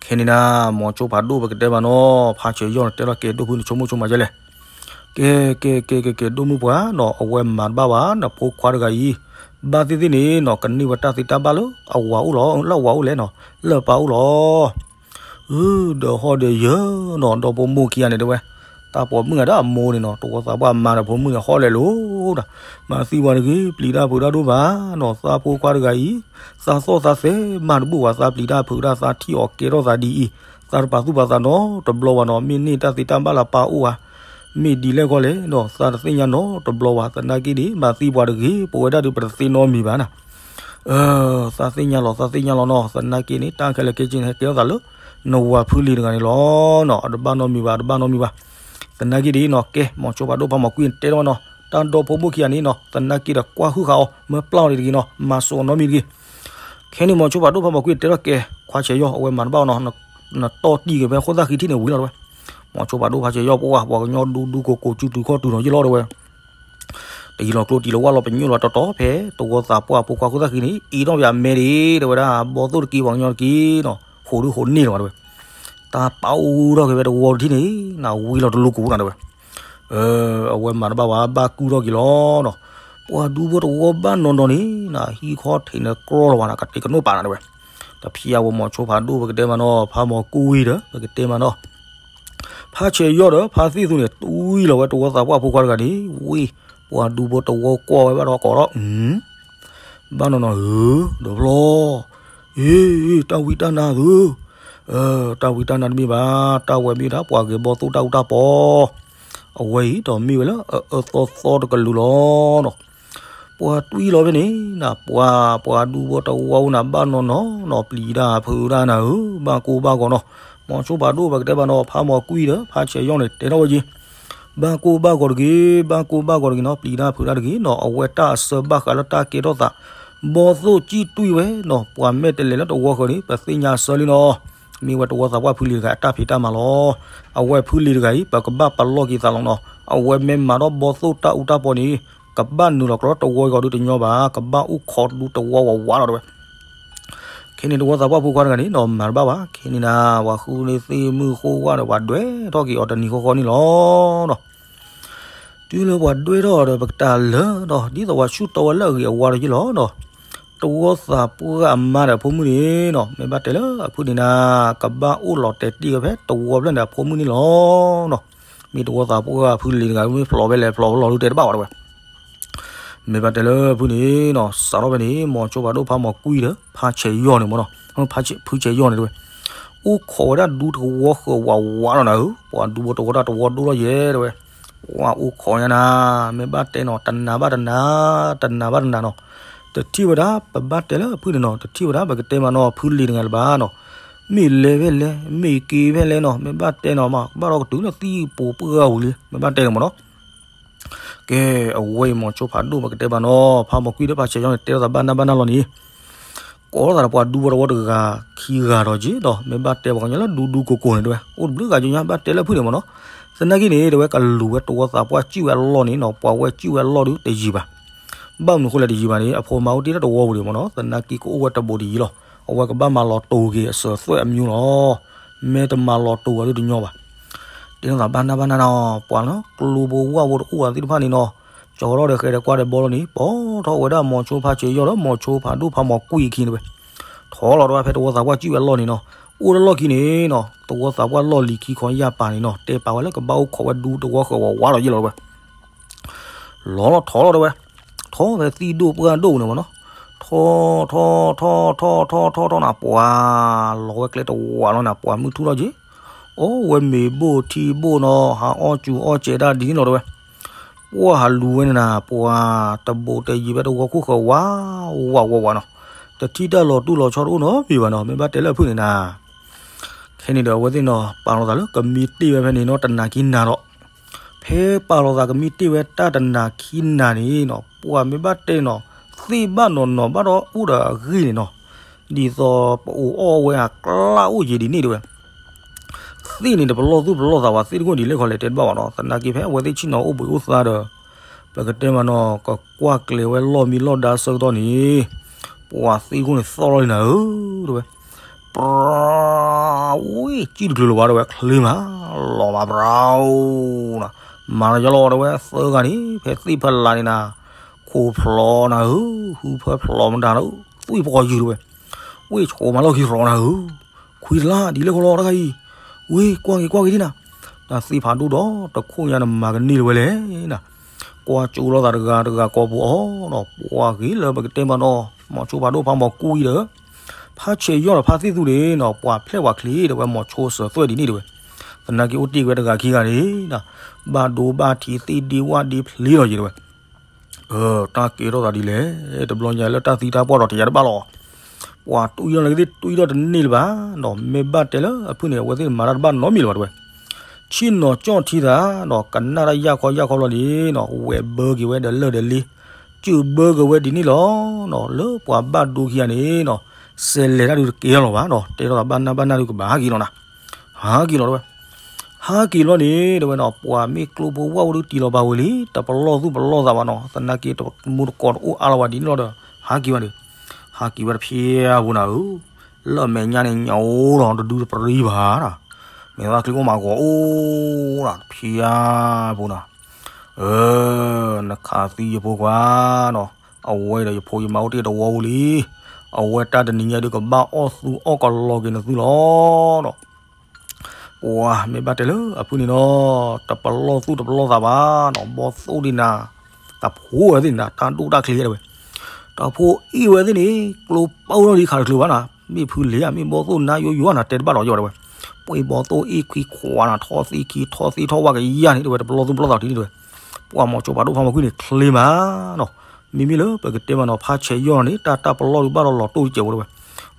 ခဲန့ၣ်နၤ မိၤဆိဖးဒိၣ် ပကတဲဘၣ်နီၤ, ဖါဆဲးယီၢ်န့ၣ် တဲထီၣ်ကဲ ဒိၣ်ဖုန့ၣ် ဆိကမိၣ်ဆိကမးကဲလဲၣ်. ကဲ ကဲ ကဲ ကဲ ကဲ ဒိၣ်မုၣ်ပှၢ်နီၤ, အဝဲမၤတဘၣ်ဘၣ် နဖိခွါတဂၤအံၤ, ဘၣ်သ့ၣ်သ့ၣ်န့ၣ်နီၤ ကန့ၢ်ဝဲတၢ်သ့တၢ်ဘၣ်လၢအဝၤအိၣ်လီၤ, လၢအဝၤအိၣ်လဲၣ်နီၤ, လၢအပၢ်အိၣ်လီၤ. အၢ ဒီးဟီၣ်ဒီးယၢၤနီၤ, ဒီဖိမိၢ်ခံဂၤန့ၣ် တဲဝဲ, တၢ်ပိာ်မုၣ်ဂၤဒီးအမိၢ်န့ၣ်နီၤ, တဝီသးပှၢ်မါဒီးဖိမုၣ်န့ၣ် ဟီၣ်လဲၤလိၤဒီး, မၤသံပှၤတဂ့ၤ, ပျံၤတၢ်ဖုးတၢ်ဒိၣ်ဘၣ်နီၤ, သးဖိခွါတဂၤအံၤ, သးသီၣ်သးသဲမၤတဘူၣ်ဝဲ, သးပျံၤတၢ်ဖုးတၢ် သးထံၣ်အီၤကဲထီၣ်သးဒ်အံၤ, သးတပာ်သူၣ်ပာ်သးနီတဘျီဘၣ်နီၤ, မ့ၢ်န့ၢ်တၢ်သ့တၢ်ဘၣ်လၢအပၢ်အိၣ်ဧါ, မ့ၢ်ဒ်လဲၣ်ခီလဲၣ်နီၤ, သးတသ့ၣ်ညါနီတဘျီဘၣ်, သနာ်က့န့ၣ် မၤသံပှၤတဂ့ၤ, ပဝဲဒၣ်ဒီး ပတသ့နီတမံၤဘၣ်နၤ. သးသ့ၣ်ညါလီၤ သးသ့ၣ်ညါလီၤနီၤ, သနာ်က့န့ၣ် တၢ်ခဲလၢာ်ခဲဆ့န့ၣ် ဟဲကဲထီၣ်သးလၢ နဝၤဖုလံၤတဂၤန့ၣ်လီၤနီၤ, အတဘၣ်နီတမံၤဘၣ် အတဘၣ်နီတမံၤဘၣ်. သနာ်က့ဒ်အံၤနီၤ, ကဲ မိၤဆိဖးဒိၣ်ဖါမီၤကွံန့ၣ် တဲထီၣ်ဝဲနီၤ, တၢ်ဒီဖိမိၢ်ခံဂၤန့ၣ်နီၤ, သနာ်က့ဒီးကွၢ်ဟုၣ်ဃာ်အီၤ, မၢပျၢ်အီၤန့ၣ်တဂ့ၤနီၤ, မၤစိာ်အီၤနီတမံၤတဂ့ၤ. ခဲန့ၣ် မိၤဆိဖးဒိၣ်ဖါမီၤကွံတဲထီၣ်ကဲ, ခွါဆဲးယီၢ် အဝဲမၤတဘၣ်အီၤနီၤ, နတီၢ်တံၢ်က့ၤဖဲဃိၣ်သၣ်ဃံထံၣ်န့ၣ်ဝံၤလီၤ တဲဝဲ. မိၤဆိဖးဒိၣ်ဖါဆဲးယီၢ် ပှၤ ပှၤကညီဒူဒူကိးကိးစုတုၤခီၣ်တုၤနီၤယ့ၢ်လီၤ တဲဝဲ. တယံၤလီၤကျိတံၢ်လီၤဝါလီၤ ပညိၣ်လီၤတီတီဖဲ တဝီသးပှၢ်ဖိခွါဃိၣ်သၣ်ဃံန့ၣ် အ့ၣ်ထီၣ်ပယၤမဲဒၣ် တဲဝဲဒၣ်, ဘီသိၣ်တက့ ပှၤကညီတက့နီၤ, ဟိးဒုးဟိးန့ၢ်လီၤဘၣ် တဲဝဲ. တၢ်ပာ်အိၣ်ထီၣ်က့ၤဖဲတဝီတထံၣ်န့ၣ် နဝံၤလီၤတလိၤကိးပူၤနၤ တဲဝဲ. အဝဲမၤတဘၣ်ဝဲ ဘၣ်ကုၢ်ထီၣ်က့ၤလီၤနီၤ. ပှၤဒူဖိတဝီဘၣ်နီၤနီၤန့ၣ် နဟံၣ်ခီၣ်ထံးန့ၣ်ကြီလီၤဝဲ နကတ့ၤကနိးပာ်နၤ တဲဝဲ. တဖံးအဝဲမိၤဆိဖးဒိၣ် ပကတဲမးနီၤ, ဖါမီၤကွံဒီး ပကတဲမးနီၤ, ဖါဆဲးယီၢ်ဒီး ဖါသ့ၣ်သူန့ၣ် တွံၢ်လီၤဝဲတဝီသးပှၢ်ဖိခွါတဂၤန့ၣ် ဝံၤ ပှၤဒူဖိတဝီကွၢ်ဝဲဘၣ်ဒီးကိးဒီး ဘၣ်နီၤနီၤဧၢ, ဒီးဖျီ, အ့ တၢ်ဝံတၢ်နါသု, တၢ်ဝံတၢ်နါတမ့ၢ်ဘၣ်, တၢ်ဝဲမ့ၢ်ဒၣ်ပှၤဂဲၤဘီသိၣ်တၢ်အူတၢ်ပီ, အဝဲအံၤဒီးမ့ၢ်ဝဲလၢအအၢသီသီတကလုာ်လီၤနီၤ. ပှၤတွံၢ်လီၤဖဲန့ၣ် နပှၤ ပှၤဒူဖိတဝီအိၣ်နၤ ဘၣ်နီၤနီၤနီၤ ပျံၤတၢ်ဖုးတၢ်နၤဧၢ, ဘၣ်ကိၢ်ဘၣ်ဂီၤနီၤ. မိၤဆိဖးဒိၣ် ပကတဲဘၣ်နီၤ, ဖါမီၤကွံဒီး ဖါဆဲးယီၢ်န့ၣ် တဲထီၣ်ဝဲက့ၤ ဘၣ်ကိၢ်ဘၣ်ဂီၤတဂ့ၤ, ဘၣ်ကိၢ်ဘၣ်ဂီၤတဂ့ၤနီၤ, ပျံၤတၢ်ဖုးတၢ်တဂ့ၤနီၤ, အဝဲတၢ်အဆၢဘၣ်ဃးလၢတၢ်ကဲထီၣ်သး, ဘီသိၣ်ကံၣ်တွံၢ်ဝဲနီၤ, ပှၤမ့ၢ်တလဲၤလၢတဝီဃၢၤန့ၣ် ပသ့ၣ်ညါအဆၢလံနီၤ. မ့ၢ်ဝဲတဝီသးပှၢ်ဖုလံၤတဂၤအတၢ်ဖံးတၢ်မၤလီၤ. အဝဲဖုလံၤတဂၤအံၤ ပကဘၣ်ပလီၢ်က့ၤသးလီၤနီၤ. အဝဲမ့ၢ်မၤထီၣ်ဘီသိၣ်တၢ်အူတၢ်ပီန့ၣ် ကဘၣ်နုာ်လီၤကဒီးတဝီဂီၤဒုတညီဘၣ်, ကဘၣ်အိၣ်ခိးဒုတဝီဝးဝးလီၤ တဲဝဲ. ခဲန့ၣ်တဝီသးပှၢ်ဖိခွါတဂၤန့ၣ်နီၤ မၤတဘၣ်ဘၣ်. ခဲန့ၣ်နၤ ပှၤဃုန့ၢ်သ့ၣ်မုၢ်ဃိဝဲဒီး ပှၤဒွဲထီၣ်က့ၤအီၤတနံၤဃီဃီန့ၣ်လီၤနီၤ. တုၤလၢပှၤဒွဲထီၣ်အီၤဒီး ပကတၢၢ်လၢဒီး ဒ်သိးပှၤဆူၣ်တီဝဲလၢအဂ့ၤအဝါဒီးယ့ၢ်လီၤနီၤ. တဝီသးပှၢ်အမါဒီးအဖိမုၣ်န့ၣ်နီၤ မ့ၢ်ဘၣ်တဲလၢအဖုန့ၣ်နၤ ကဘၣ်အိၣ်လီၤတဲာ်တံၢ်ဝဲဖဲတဝီဖျၢၣ်န့ၣ်အဖိမုၣ်န့ၣ်လီၤနီၤ. မ့ၢ်တဝီသးပှၢ်ဖုလံၤတဂၤ မ့ၢ်ဖျိးဖဲလဲၣ်ဖျိးဖဲလဲၣ်ဒုတဲတဘၣ်ဘၣ် တဲဝဲ. မ့ၢ်ဘၣ်တဲလၢဖုန့ၣ်နီၤ စးထီၣ်ဖဲန့ၣ် မိၤဆိဖးဒိၣ်ဖါမီၤကွံဒီး ဖါဆဲးယီၢ်န့ၣ်မ့ၢ်နီၤ, ဖုဆဲးယီၢ်န့ၣ်တဲဝဲ, အိၣ်ခိးဝဲဒၣ်ဒူတဝီဃၢၤဝးဝးလီၤနၤဧၢ, ပှၤဒူဖိတဝီတၢ်တဝီဒိၣ်ထီၣ်ယဲတဲဝဲ, ပှၤအိၣ်ခိးညါနၤ, မ့ၢ်ဘၣ်တဲနီၤ တနၤဘၣ်တနၤ, တနၤဘၣ်တနၤနီၤ, တထံၣ်ဝဲဒၣ် ပဘၣ်တဲလၢအဖုန့ၣ်နီၤ, တထံၣ်ဝဲဒၣ် ပကတဲမးနီၤ ဖုလံၤတဂၤလၢၤဘၣ်နီၤ, မ့ၢ်လဲၤဖဲလဲၣ် မ့ၢ်က့ၤဖဲလဲၣ်နီၤ, မ့ၢ်ဘၣ်တဲနီၤမး ကဘၣ်ဒီးကတုၤလၢသံပူၤပှၢ်ပူၤလံ မ့ၢ်ဘၣ်တဲန့ၣ်မ့ၢ်နီၤ. ကဲ အဝဲအံၤမိၤဆိဖးဒိၣ် ပကတဲဘၣ်နီၤ ဖါမီၤကွံဒီးဖါဆဲးယီၢ်န့ၣ် တဲလိာ်သးဘၣ်နၢ်ဘၣ်နၢ်လီၤန့ၣ်, ကိးလိာ်သးဒီးပှၤဒူဖိတဝီတဂၤခံဂၤဒီးက့ၤဒီး မ့ၢ်ဘၣ်တဲပှၤကညီလၢဒူဒူကိးကိးန့ၣ်တဲဝဲ, အိၣ်တဘျုးဂၤကညီဘၣ်တဲလၢဖုန့ၣ်မ့ၢ်နီၤ. သနာ်က့န့ၣ် တဲဝဲကလူၤဝဲတဝီသးပှၢ်စံၣ်ဝဲအလီၢ်န့ၣ်နီၤ ပှၤဝဲစံၣ်ဝဲအလီၢ်ဒုတယံၤဘၣ်. ဘၣ်မနုၤအဃိလဲၣ်တယံၤဘၣ်န့ၣ် အဖိမါအိၣ်တ့ၢ်လၢတဝီပူၤန့ၣ်မ့ၢ်နီၤ သနာ်က့ကအိၣ်ဝဲတဘူးတယံၤလီၤ. အဝဲကဘၣ်မၤလီၤတိာ်က့ၤအစၢၤသွဲၣ်အမံၤလီၤ. မ့ၢ်တမၤလီၤတိာ်ဝဲဒုတညီဘၣ်. တဲလိာ်သးဘၣ်နၢ်ဘၣ်နၢ်နီၤ ပှၤလၢကျိဖိဝၣ်ဖိတအိၣ်ဘၣ်သ့ၣ်တဖၣ်န့ၣ်နီၤ ကၠီထီၣ်ဒီးဃဲၤဒီးကွၢ်ဒီးဘီလီၤန့ၣ် ပိာ်ထီၣ်ဝဲဒၣ်မိၤဆိဖါဆဲးယီၢ်ဒီးမိၤဆိဖးဒိၣ်ဖါမီၤကွံအခံန့ၣ်ဝဲ, ထီၣ်လီၤတဝဲဖဲတဝီသးပှၢ်စံၣ်ဝဲအလီၢ်န့ၣ်နီၤ. အိၣ်တလီၢ်ခံန့ၣ်နီၤ တဝီသးပှၢ်လီၢ်လံၤခံခီယၢ်ပၤန့ၣ်နီၤ တဲပာ်ဝဲလၢကဘၣ်အိၣ်ခိးဝဲဒူတဝီဃၢၤဝးဝးလီၤယ့ၢ်လီၤတဝဲ လီၤလီၤထီၣ်လီၤတဝဲ, ထီၣ်ဖဲသံၣ်ဒိၣ်ပှၢ်ဒိၣ်န့ၣ်မ့ၢ်နီၤ, ထီၣ်ထီၣ်ထီၣ်ထီၣ်ထီၣ်ထီၣ်ထီၣ်နၤ ပှၤလီၤဝဲကျဲတဝးလီၤနၤ ပှၤမုၢ်ထူၣ်လီၤက့ၤ, အိၣ်ဝဲမ့ၤဘိၣ်ထံဘိၣ်နီၤ ဟးအီၣ်စူၤအီၣ်စဲးဒၣ်ဒ်န့ၣ်လီၤတဝဲ, ပှၤဟးလူၤဝဲန့ၣ်နၤ ပှၤတဘူးတယံၤဖဲတဝီခိၣ်ဃၢၤဝးဝးဝးဝးနီၤ, တထံၣ်တၢ်လီၤတူၢ်လီၤဆီတအိၣ်နီတမံၤဘၣ်နီၤ မ့ၢ်ဘၣ်တဲလၢအဖုၣ်န့ၣ်နၤ ခဲန့ၣ်ဒီးအဝဲသ့ၣ်နီၤ ပာ်လီၤသးလၢကမံတ့ၢ်ဝဲဖဲန့ၣ်နီၤ တနၤခံနၤဒီး, ဖဲပာ်လီၤသးကမံတ့ၢ်ဝဲတၢ်တနၤခံနၤန့ၣ်နီၤ ပှၤမ့ၢ်ဘၣ်တဲနီၤ သ့ၣ်ဘၣ်နီၤနီၤဘၣ်ဒီးအိၣ်ဒီးအဂ့ၢ်န့ၣ်နီၤ, ဒ်သိးပအိၣ်အီၣ်ဝဲအကျၣ်အိၣ်ယံၤဒ်န့ၣ်တဲဝဲ, သ့ၣ်န့ၣ်တပလီၢ်သူၣ်ပလီၢ်သးဘၣ်, သ့ၣ်တခိၣ်ဒ်လဲၣ်ခီလဲၣ်တဲတဘၣ်ဘၣ်နီၤ, သနာ်က့ဖဲအဝဲသ့ၣ်ဆ့ၣ်နီၤအိၣ်ဘှံးအိၣ်သါဒီး ပကတဲမးနီၤ ကကွၢ်ကျဲၤဝဲလီၢ်မံလီၢ်ဒါဆၢကတီၢ်န့ၣ်, ပှၤသ့ၣ်ခိၣ်န့ၣ်သီၣ်လီၤလံနၤဧၢ, တဲဝဲ ပြၤ, ဝ့ၢ် ကံၣ်တချုးလၢၤဘၣ် တဲဝဲ ချ့မး, လီၤမးပြၤဧိၤနၤ, မၤလီၤယီလီၤ တဲဝဲ သၢဂၤန့ၣ် ဖဲသ့ၣ်ဖီလာ်န့ၣ်နၤ, ခိၣ်ဖျီနၤဧၢ, ဟုဖၢဖျီမတၤနၤ, သွံၣ်ဖီယုၢ် တဲဝဲ, ဝ့ၢ် ဆိးမၤလီၢ်ခံရီနၤဧၢ, ခွံတလါ ဒ်လဲၣ်ခီလီၤတၢ်ခါအံၤ, ဝ့ၢ် ကွၢ်က့ၤကွၢ်က့ၤဒ်နၤ, တၢ်သ့ၣ်ဖးဒိၣ်ဒီးတခိၣ်ညါနမၤကန့ၢ်လၢၤဝဲလဲၣ်နၤ, ကွၢ်ကၠိလိာ်သးတဂၤတဂၤကိးပူၤအီၤနီၤ, ပှၤဂ့ၤလၢပကတဲမးနီၤ မီၤဆိဖးဒိၣ်ဖးမီၤကွံဒီး ဖးဆဲးယီၢ်ဒီးဖးသ့ၣ်သူန့ၣ်နီၤ ပှၤဖျဲၣ်ပှၤချ့ တဲဝဲ မီၤဆိစၢၤသွဲၣ်ဒ်န့ၣ် တဲဝဲ, သနာ်က့အိၣ်တ့ၢ်ဝဲတဂၤခံဂၤန့ၣ်, ဘၣ်ဒိဘၣ်ထံးသ့ၣ်ဒ့ဝၣ်ဒ့ဖျ့လီၤယံၤ တဲဝဲ, တၢ်ကဲထီၣ်သးဒ်လဲၣ်, တဘျီညါလၢတၢ်သံတၢ်ပှၢ်ဒီးတယၤတဘၣ်လီၤ, ပှၤတွံၣ်ထီၣ်လၢကသ့ၣ်တွံၣ်ထီၣ်တန့ၢ်လၢၤဘၣ်နီၤ, မ့ၢ်ဘၣ်တဲလၢအဖုၣ်န့ၣ် အဝဲသ့ၣ်မၤတၢ်တဘၣ်နီတမံၤလၢၤဘၣ် တဲဝဲ, ဆ့ၣ်နီၤကၠီၣ်ထံသးဒီး ကနၣ်တၢ်ယၢ်ခီယၢ်ခီဘျီန့ၣ်နီၤ ဝဲဘၢက့ၤဝဲဒီးလၢၢ်ဒီးလ့, စုးဘၢက့ၤဝဲဒ်န့ၣ်လီၤနီၤ, လၢပှၤဘၣ်ဒိခံဂၤန့ၣ်နီၤ, စဲးလဲၤတၢ်ဒုးတကဲလီၤဘၣ်နီၤ, တဲထီၣ်သးဘၣ်နၢ်ဘၣ်နၢ်ဒုးကဘၣ်ဟးက့ၤလီၤနၤ, ဟးက့ၤလီၤ တဲဝဲ ဟးက့ၤလီၤန့ၣ် တဲဝဲနီၤ ပှၤမ့ၢ်ကျိဖိဝၣ်အိၣ်ဒုးတံၤလီၤပာ်ဝဲလံ, တပလီၢ်သူၣ်ပလီၢ်သးဘၣ်နီၤ, သနာ်က့တမူတကိးတအိၣ်အါလီၤဘၣ်ဒ်န့ၣ်လီၤဒီး ဟးက့ၤဘၣ်န့ၣ်, ဟးက့ၤဝဲတဖျဲးဖိနၤဧၢ, လၢအမဲာ်ညါန့ၣ် ညၣ်အိၣ်လီၤတဒုတပရံဘၣ်နၤ, မ့ၢ်ဝဲချံအိၣ်မးဂီၤအိၣ်နၤ တဖျဲးဖိနၤ, နခးသံယဖိခွါနီၤ, အဝဲဒီးယဖိယမါအိၣ်တ့ၢ်တဝီပူၤလံ, အဝဲတၢ်တနံၤညါဒုးကဘၣ်အီၣ်သူအီၣ်ကလီၤက့ၤနသုလီၤနီၤ ပှၤမ့ၢ်ဘၣ်တဲလၢအဖုၣ်န့ၣ်နီၤ, တပလီၢ်သူၣ်တပလီၢ်သးဘၣ်နီၤ, ဘီသိၣ်ဒ်နၤ, တၢ်ဖိဝဲသ့ၣ်နၤ တၢ်ဒိၣ်တၢ်ချ့တဲဝဲ, တၢ်ဖိအ့ၣ်ဝဲသ့ၣ်န့ၣ် ကျိပာ်အိၣ်ထီၣ်လံခးတချုးဘၣ်နၤ, မ့ၢ်ဖုလ့ဧါ မ့ၢ်ဘီသိၣ်နါယိယိနၤ တဲတဘၣ်ဒီးယီၤတဲဝဲ, ပှ့ၤဘီသိၣ်အ့ၣ်ခွံခွါနၤ ထီၣ်သ့ခံထီၣ်သ့ထီၣ်ဝၣ်ကယၢ်န့ၣ် တဲဝဲတပလီၢ်သူၣ်ပလီၢ်သးတံၢ်န့ၣ်တဲဝဲ, ပှၤမီၤဆိဖးဒိၣ်ဖးမီၤကွံန့ၣ် ချ့မးနီၤ, မ့မ့ၢ်လၢပကတဲမးနီၤ ဖးဆဲးယီၢ်န့ၣ် တၢ်တၢ်ပလီၢ်ဒုးဘၣ်ဒီးလီၤတိၢ်ကဲးဝဲတဲဝဲ,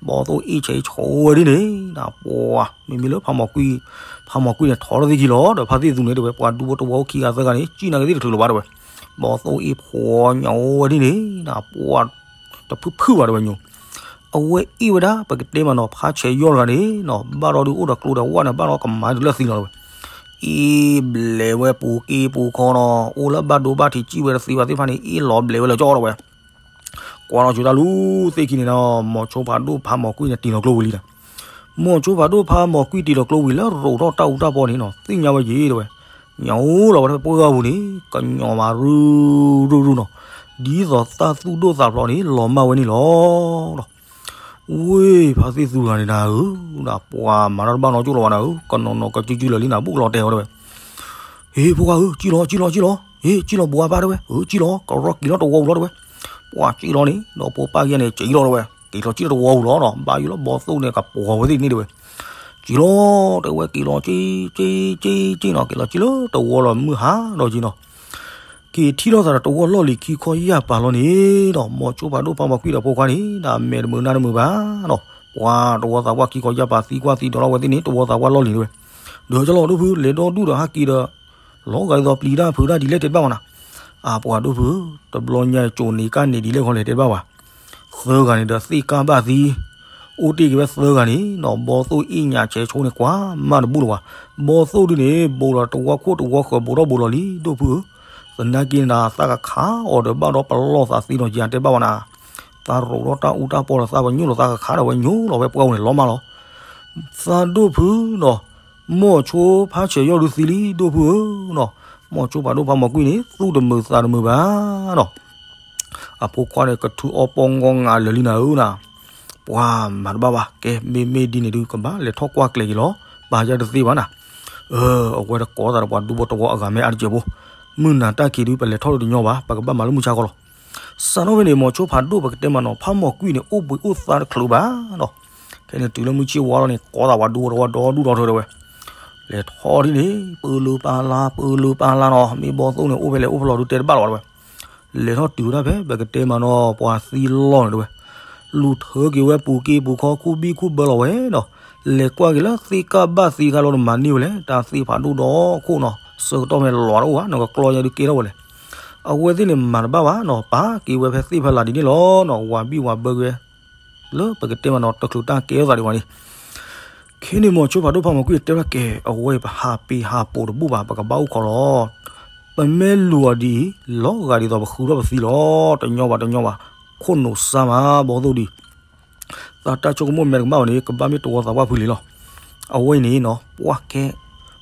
ဘီသိၣ်အ့ၣ်ဆဲးဆိဝဲဒ်န့ၣ်နၤ ပှၤ မ့မ့ၢ်လၢဖးမီၤကွံ, ဖးမီၤကွံန့ၣ် ထီၣ်ထီၣ်သ့ခံလီၤ ဒီးဖးသ့ၣ်သူန့ၣ်တဲဝဲ ပှၤဒူဖိတဝီအိၣ်ခံဂၤသၢဂၤန့ၣ် ကံၣ်နၤကသ့ၣ်တချုးလၢၤဘၣ်တဲဝဲ, ဘီသိၣ်အ့ၣ်ဖိညါအိၣ်ဝဲဒ်န့ၣ် နၤပှၤ တဖုၣ်ဖုၣ်ဘၣ်တဲဝဲညိ အဝဲအ့ၣ်ဝဲဒၣ် ပကတဲမးနီၤ ဖးဆဲးယီၢ်တဂၤန့ၣ်နီၤ ဘၣ်ဒီးဒုးအိၣ်ဒီးကျိဒီးဝၣ်န့ၣ် ဘၣ်ဒီးကမၤတုၤလၢသံလီၤတဲဝဲ, အ့ၣ်ဘျဲးဝဲပူၤက့ပူၤခီနီၤ အိၣ်လၢဘၣ်ဒိဘၣ်ထံးကံၣ်ဝဲတသ့ဘၣ်သ့ၣ်တဖၣ်န့ၣ် အ့ၣ်လီၤဘျဲးဝဲလၢကၠီတဲဝဲ, ကွၢ်လီၤဆူတၢ်လူၤသ့ၣ်ခံန့ၣ်နီၤ မီၤဆိဖးဒိၣ်ဖးမီၤကွံန့ၣ် တံၤလီၤကျိဝံၤလံနီၤ, မီၤဆိဖးဒိၣ်ဖးမီၤကွံတံၤလီၤကျိဝံၤလၢရိးထီၣ်တၢ်အူတၢ်ပီန့ၣ်နီၤ သ့ၣ်ညါဝဲယံၤတဲဝဲ, ညၣ်အိၣ်လီၤဝဲဖဲပှၢ်ဂၤပူၤန့ၣ် ကညီၤမးရုၢ်ရုၢ်ရုၢ်နီၤ, ဒ်သိးသၣ်သူၣ်ဒိၣ်သးဖျိးန့ၣ် လီၤမၢ်ဝဲန့ၣ်လီၤ. ဝ့ၢ်ဖါသ့ၣ်သူတဂၤန့ၣ်နၤဧၢ, ပှၤမၤတၢ်တဘၣ်နီတကၠိၢ်လီၤဘၣ်နၤဧၢ, ကနီၤနီၤကစုကစုလၢာ်လံနၤ ဘူးကလီၤတဲာ်ဝဲတဲဝဲ, ဟ့ၣ်ဖိခွါဧၢ ကံၣ်လီၤ ကံၣ်လီၤ ကံၣ်လီၤ, ဟ့ၣ် ကံၣ်လီၤဘှါဘၣ်တဲဝဲ, အၢ ကံၣ်လီၤ ကရီက့ၤလီၤတဝီပူၤလီၤတဲဝဲ, ပှၤကံၣ်လီၤန့ၣ် ဒီးဖိပၢ်ခံဂၤန့ၣ် ကံၣ်လီၤတဲဝဲ, က့ၤလီၤကံၣ်လီၤတဝီပူၤလီၤနီၤ, ဘၣ်ယိၣ်လၢဘီသိၣ်န့ၣ် ကပှီၤဝဲသ့ၣ်န့ၣ်တဲဝဲ, ကံၣ်လီၤတဲဝဲ က့ၤလီၤကံၣ် ကံၣ် ကံၣ် ကံၣ်နီၤ, က့ၤလီၤကံၣ်လၢတဝီလီၤမုၢ်ဟါဒီးက့ၤနီၤ က့ၤထံၣ်လိာ်သးဒီးတဝီလီၢ်လံၤခံခီယၢ်ပၤလီၤန့ၣ်ဒီး မီၤဆိဖးဒိၣ်ဖးမီၤကွံဒီးဖိခွါန့ၣ် ဒီးမဲာ်တမုာ်နါတမုာ်ဘၣ်နီၤ, ပှၤတဝီသးပှၢ်ခံခီယၢ်ပၤသံကွၢ်သံဒိးထီၣ်ဝဲသ့ၣ်န့ၣ် တဝီသးပှၢ်လီၢ်လံၤတဲဝဲ, ဒီးကလီၤဒိၣ်ဖု လဲၤဒီဒူၣ်ဒီးဟးက့ၤဒီး လီၤဂာ်ဒ်သိးပျံၤတၢ်ဖုးတၢ်ဒ်လဲၣ်တဲတဘၣ်ဘၣ်နၤ, အပှၤဒိၣ်ဖု တဘျီညါကိးန့ၣ်ကၢ်န့ၣ်ဒ်လဲၣ်ခီလဲၣ်တဲတဘၣ်ဘၣ်, သၢဂၤန့ၣ်ဒီးသ့ၣ်ကၢ်ဘၣ်သံ အိၣ်တ့ၢ်က့ၤဝဲသၢဂၤန့ၣ်နီၤ, ဘီသိၣ်အ့ၣ်ညၣ်ဆဲးဆိန့ၣ်ကွၢ်မးတဘူၣ်လၢၤဘၣ်, ဘီသိၣ်ဒုန့ၣ် ဘိးလီၤတဝီခိၣ်တဝီဃၢၤဘိးထီၣ်ဘိးလီၤလံ ဒိၣ်ဖုဧၢ, သနာ်က့န့ၣ် သးကခးအီၤဒီးဘၣ်ဒီးပလီၢ်သးသ့နီၤ ယၤတဲဘၣ်ဝဲနၤ, သးရိးထီၣ်တၢ်အူတၢ်ပီဒီးသးပညိၣ်လီၤသးကခးဒီးဝဲညိလီၤဝဲပှၢ်ပူၤန့ၣ်လီၤမးလီၤ, သးဒိၣ်ဖုနီၤ, မီၤဆိဖးဆဲးယီၢ်ဒုသံလံဒိၣ်ဖုဧၢနီၤ, မီၤဆိဖးဒိၣ်ဖးမီၤကွံန့ၣ် သူၣ်တမုာ်သးတမုာ်ဘၣ်နီၤ အဖိခွါန့ၣ် ကထုးအီပီငီငးလၢာ်လံနၤဧၢနၤ, ပှၤမၤတဘၣ်ဘၣ်, ကဲ မ့မ့ၢ်ဒ်န့ၣ်ဒုး ကဘၣ်လဲၤထီၣ်ကွၢ်ကျဲၤက့ၤလီၤ, ပာ်ယၤတသ့ဘၣ်နၤ, အဝဲတကိးသးဒီးပှၤဒူဖိတဝီအဂၤမ့ၢ်အါတက့ၢ်ဖိ, မုၢ်နၤတၢ်ခံးဒုး ပလဲၤထီၣ်ဒုးတညီဘၣ်, ပကဘၣ်မၤလၢမုၢ်ဆါခီလီၤ. စးထီၣ်ဖဲန့ၣ် မီၤဆိဖးဒိၣ် ပကတဲမးနီၤ ဖးမီၤကွံန့ၣ် အိၣ်ဘှံးအိၣ်သါတချုးဘၣ်နီၤ, ခဲန့ၣ်တုၤလၢမုၢ်ဆ့ၣ်ဝါလီၤန့ၣ် ကိးသးပှၤဒူဖိတဝီဒီဒူၣ်ဒီထၢတဲဝဲ, လဲၤထီၣ်ဒ်န့ၣ် ပၢလၢပၢလါ ပၢလၢပၢလါနီၤ, မ့ၢ်ဘီသိၣ်န့ၣ် အိၣ်ဖဲလဲၣ်အိၣ်ဖဲလဲၣ်ဒုးတဲတဘၣ်လီၤဝဲတဲဝဲ, လဲၤထီၣ်တုၤဝဲဒၣ်ဖဲ ပကတဲမးနီၤ ပှၤသံလီၢ်န့ၣ်တဲဝဲ, လူၤထၢက့ၤဝဲပူၤက့ပူၤခီ ခူၣ်ဘံၣ်ခူၣ်ဘၢလီၤဝဲနီၤ, လဲၤကွၢ်က့ၤလၢသ့ၣ်ကၢ်ဘၣ်သံခါလီၤ နမၤန့ၢ်ဝဲလဲၣ် တၢ်သ့ၣ်ဖးဒိၣ်ဒီခိၣ်နီၤ, ဆၢကတီၢ်ဖဲလီၤတအိၣ်ဘၣ် နကကျီယါဒုးကဲထီၣ်ဝဲလဲၣ် အဝဲသ့ၣ်န့ၣ်မၤတဘၣ်ဘၣ်နီၤ, ပာ်က့ၤဝဲဖဲသ့ၣ်ဖဲလၢ်ဒ်န့ၣ်လီၤနီၤ, ဝၤဘံၣ်ဝၤဘၢက့ၤဝဲ လၢပကတဲမးနီၤ တချုးတၢ်ကဲထီၣ်သးဒံးဝဲန့ၣ်, ခဲန့ၣ် မိၤဆိဖးဒိၣ်ဖးမီၤကွံာ်တဲဝဲကဲ အဝဲအံၤပဟးပ့ၤဟးပိာ်တဘူၣ်ဘၣ်, ပကဘၣ်အိၣ်ခိးလီၤ. ပမ့ၢ်လူၤအီၤဒ်အံၤ လီၤဂာ်ဒ်သိးပဃုထီၣ်ပသံလီၤ. တညီဘၣ်တညီဘၣ်, ခိၣ်နူာ်စၢ်မးဘီသိၣ်ဒံး သးတၢ်ဆိကမိၣ်မဲာ်တကမၣ်ဘၣ်န့ၣ် ကဘၣ်မ့ၢ်တဝီသးပှၢ်ဖုလံၤလီၤ. အဝဲအံၤန့ၣ်နီၤ ပှၢ်ကဲ,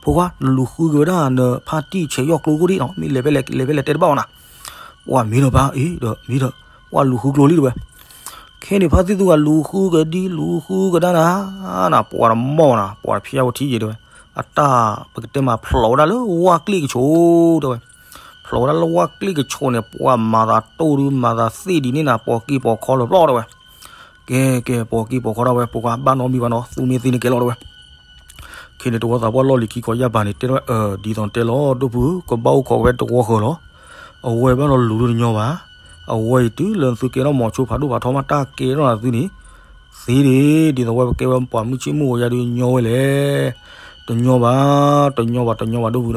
ဖိခွါ နလူၤဃုက့ၤဝဲဒၣ်နဖါတံၢ်ဆဲးယီၣ်ကျိခိၣ်ဒံးနီၤ, မ့ၢ်လဲၤဖဲလဲၣ်လဲၤဖဲလဲၣ်တဲတဘၣ်အီၤနၤ. ပှၢ်မံဒီးပၢ်အံၤဒီးမံဒီး ပှၢ်လူၤဃုကျိလံတဲဝဲ. ခဲန့ၣ်ဖါတံၢ်သူဂၤလူၤဃုက့ၤဒ်လူၤဃုကဒါနၤ, နၤပှၢ်တမီၢ်နၤ ပှၢ်တဖျါဝဲထံယံၤတဲဝဲ. အတၢ်ပကတဲမးဖျိးဝဲဒၣ်လၢဝၣ်ကျ့ၣ်ကဆိးတဲဝဲ. ဖျိးဝဲဒၣ်လၢဝၣ်ကျ့ၣ်ကဆိးန့ၣ် ပှၢ်မၤသးတိၢ်ဒုးမၤသးသ့ၣ်ဒ်န့ၣ်နၤ ပိာ်က့ၤပိာ်ခီလၢပျီတဲဝဲ. ကဲကဲ ပိာ်က့ၤပိာ်ခီဒၣ်ဝဲ ဖိခွါ ဘၣ်နီတမံၤဘၣ်နီၤ သူမ့ၢ်သ့န့ၣ်ကဲလီၤတဲဝဲ. ခဲန့ၣ်တဝီသးပှၢ်လီၢ်လံၤခံခီယၢ်ပၤန့ၣ် တဲထီၣ်ဝဲ ဒ်သိးတဲလီၤ ဒိၣ်ဖု ကဘၣ်အိၣ်ခိးဝဲတဝီဃၢၤလီၤ. အဝဲဘၣ်ဒီးလူၤဒုတညီဘၣ်. အဝဲအံၤတုၤလၢသုကဲထီၣ်မိၤဆိဖးဒိၣ်ဖးထီမး တၢ်ကဲထီၣ်နၤသုန့ၣ် သ့ဒ့ၣ် ဒ်သိးဝဲပကဲဝဲပှၤမုၢ်ဆ့ၣ်မုၢ်ဂီၤယါဒုးညီဝဲလဲၣ်. တညီဘၣ် တညီဘၣ် တညီဘၣ်ဒိၣ်ဖု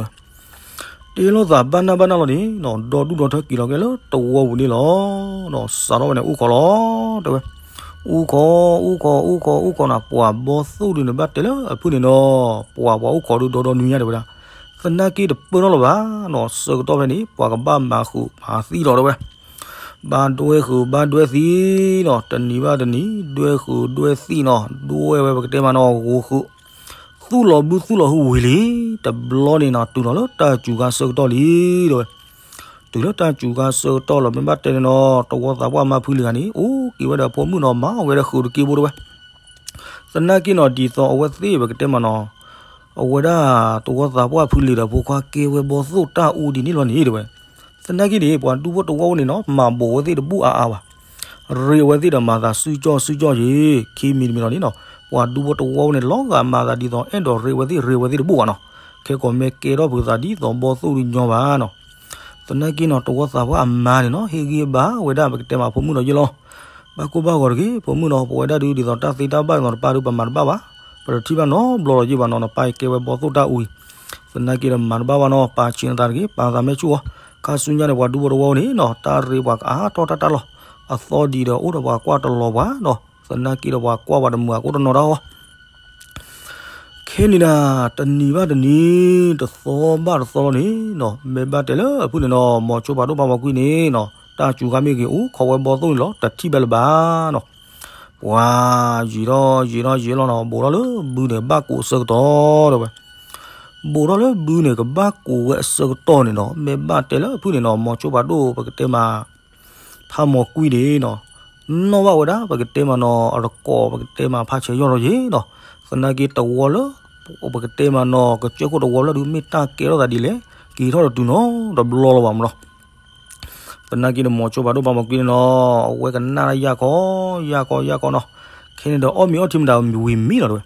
ဒီး တ့လိာ်သးဘၣ်နၢ်ဘၣ်နၢ်လီၤန့ၣ်နီၤ ဒီဒူၣ်ဒီထၢက့ၤလီၤကဲလၢတဝီပူၤန့ၣ်လီၤ. စးထီၣ်ဝဲန့ၣ် အိၣ်ခိးလီၤတဲဝဲ. အိၣ်ခိး အိၣ်ခိး အိၣ်ခိး အိၣ်ခိးနၤ ပှၤဘီသိၣ်ဒုးန့ၣ်ဘၣ်တဲလၢအဖုၣ်န့ၣ်နီၤ ပှၤပှၤအိၣ်ခိးဒုးဒီဒီနွံညါတဲဝဲဒၣ်. သနာ်က့တပၢၢ်ထီၣ်လၢၤဘၣ်နီၤ ဆၢကတီၢ်ဖဲန့ၣ် ပှၤကဘၣ်မၤဃုာ်မၤသံလီၤတဲဝဲ. ဘၣ်ဒွဲဃုာ်ဘၣ်ဒွဲသံနီၤ တနံၤဘၣ်တနံၤ ဒွဲဃုာ်ဒွဲသံနီၤ ဒွဲဝဲပကတဲမးနီၤ ဂိၤဃုာ် သူၣ်လီၤဘုသူၣ်လီၤဟုဝံၤလံ. တဘျီန့ၣ်နီၤ တုၤလီၤလၢတၢ်စူၤခါဆၢကတီၢ်လံတဲဝဲ. တုၤလၢတၢ်စူၤခါဆၢကတီၢ်လီၤ မ့ၢ်ဘၣ်တဲန့ၣ်နီၤ တဝီသးပှၢ်မါဖုလံၤဂၤန့ၣ် အိၣ်က့ၤဝဲဒီးဖိမုၣ်နီၤ မၤအီၣ်ဝဲဒီးဃုာ်တက့ဘိတဲဝဲ. သနာ်က့နီၤ ဒ်သိးအဝဲသ့ၣ်ပကတဲမးနီၤ အဝဲဒၣ်တဝီသးပှၢ်ဖုလံၤဒီးဖိခွါကဲဝဲဘီသိၣ်တၢ်အူဒ်န့ၣ်လီၤန့ၣ်တဲဝဲ. သနာ်က့န့ၣ် ပှၤဒူဖိတဝီဖိန့ၣ်နီၤ မၤဘိးဝဲသ့ၣ်တဘူၣ်အါအါဘၣ်. ရ့ဝဲသ့ၣ်ဒီးမၤသးစုကၠီၣ်စုကၠီၣ်ယ့ၤ ခံမံၤတမံၤလီၤန့ၣ်နီၤ ပှၤဒူဖိတဝီဖိန့ၣ် လီၤဂာ်မၤသးဒ်သိး အဲၣ်ဒိးရ့ဝဲသ့ၣ်ရ့ဝဲသ့ၣ်တဘူၣ်ဘၣ်နီၤ. ခဲကိးမ့ၢ်ကဲထီၣ်ဖုးသးဒ်သိးဘီသိၣ်ဒုးညီဘၣ်နီၤ. သနာ်က့နီၤ တဝီသးပှၢ်အမါန့ၣ်နီၤ ဟ့ၣ်ဂံၢ်ဘါဝဲဒၣ်ပကတဲမးဖိမုၣ်ဒီးယ့ၢ်လီၤ. ဘၣ်ကိၢ်ဘၣ်ဂီၤတဂ့ၤ ဖိမုၣ်နီၤ ပဝဲဒၣ်ဒုးဒ်သိးတၢ်သ့တၢ်ဘၣ်ဒ်သိးတပၢ်ဒုးပမၤတဘၣ်ဘၣ်. ပတထံၣ်ဘၣ်နီတဘျီလီၤယ့ၢ်ဘၣ်နီၤ နပၢ်အံၤကဲဝဲဘီသိၣ်တၢ်အူအံၤ. သနာ်က့ဒီးမၤတဘၣ်ဘၣ်နီၤ ပာ်ဆံးနသးတဂ့ၤ ပာ်သးမဲာ်ဆူၣ်အီၤ. ခါဆူညါန့ၣ် ပှၤဒူဖိတဝီဖိန့ၣ်နီၤ တၢ်ရ့ပှၤကအါထီၣ်တၢ်တၢ်လီၤ. အသီဒံးဒီးအိၣ်ဒီးပှၤကွၢ်တလီၤပှၤနီၤ. သနာ်က့ဒီးပှၤကွၢ်ပှၤတမုာ်အကိၣ်တနီၤတၢ်အီၤ ခဲန့ၣ်ဒၣ် တနံၤဘၣ်တနံၤ တသီဘၣ်တသီလီၤန့ၣ်နီၤ မ့ၢ်ဘၣ်တဲလၢအဖုၣ်န့ၣ်နီၤ မိၤဆိဖးဒိၣ်ဖးမီၤကွံန့ၣ်နီၤ တၢ်စူၤခါမ့ၢ်ဂ့ၤ အိၣ်ခိးဝဲဘီသိၣ်န့ၣ်လီၤ တထံၣ်ဘၣ်လၢၤဘၣ်နီၤ. ပှၤယံာ်ထီၣ်ယံာ်ထီၣ်ယံာ်လီၤနီၤ ဘူးထီၣ်လၢဘုန့ၣ် ကဘၣ်ကိးအဆၢကတီၢ်တဲဝဲ. ဘူးထီၣ်လၢဘုန့ၣ် ကဘၣ်ကိးဝဲအဆၢကတီၢ်န့ၣ်နီၤ မ့ၢ်ဘၣ်တဲလၢအဖုၣ်န့ၣ်နီၤ မိၤဆိဖးဒိၣ်ပကတဲမး ဖးမီၤကွံဒၣ်နီၤ နီၣ်ဘၣ်ဝဲဒၣ် ပကတဲမးနီၤ အတကိး ပကတဲမးဖးဆဲးယီၢ်ထီၣ်ယ့ၣ်နီၤ. သနာ်က့တဝီလၢ ပကတဲမးနီၤ ကစၢၢ်ခိၣ်တဝီဖျၢၣ်ဒုး မ့ၢ်တၢ်ကဲထီၣ်သးဒ်လဲၣ် က့ၤထီၣ်တတုၤနီတဘျီလၢၤဘၣ်မးနီၤ. သနာ်က့န့ၣ် မိၤဆိဖးဒိၣ်ဖးမီၤကွံန့ၣ်နီၤ အဝဲကနၣ်တၢ်ယၢ်ခီ ယၢ်ခီ ယၢ်ခီနီၤ. ခဲန့ၣ်ဒီးအီၣ်မ့ၤအီထံမတၤဝံၤမံနီၤတဲဝဲ.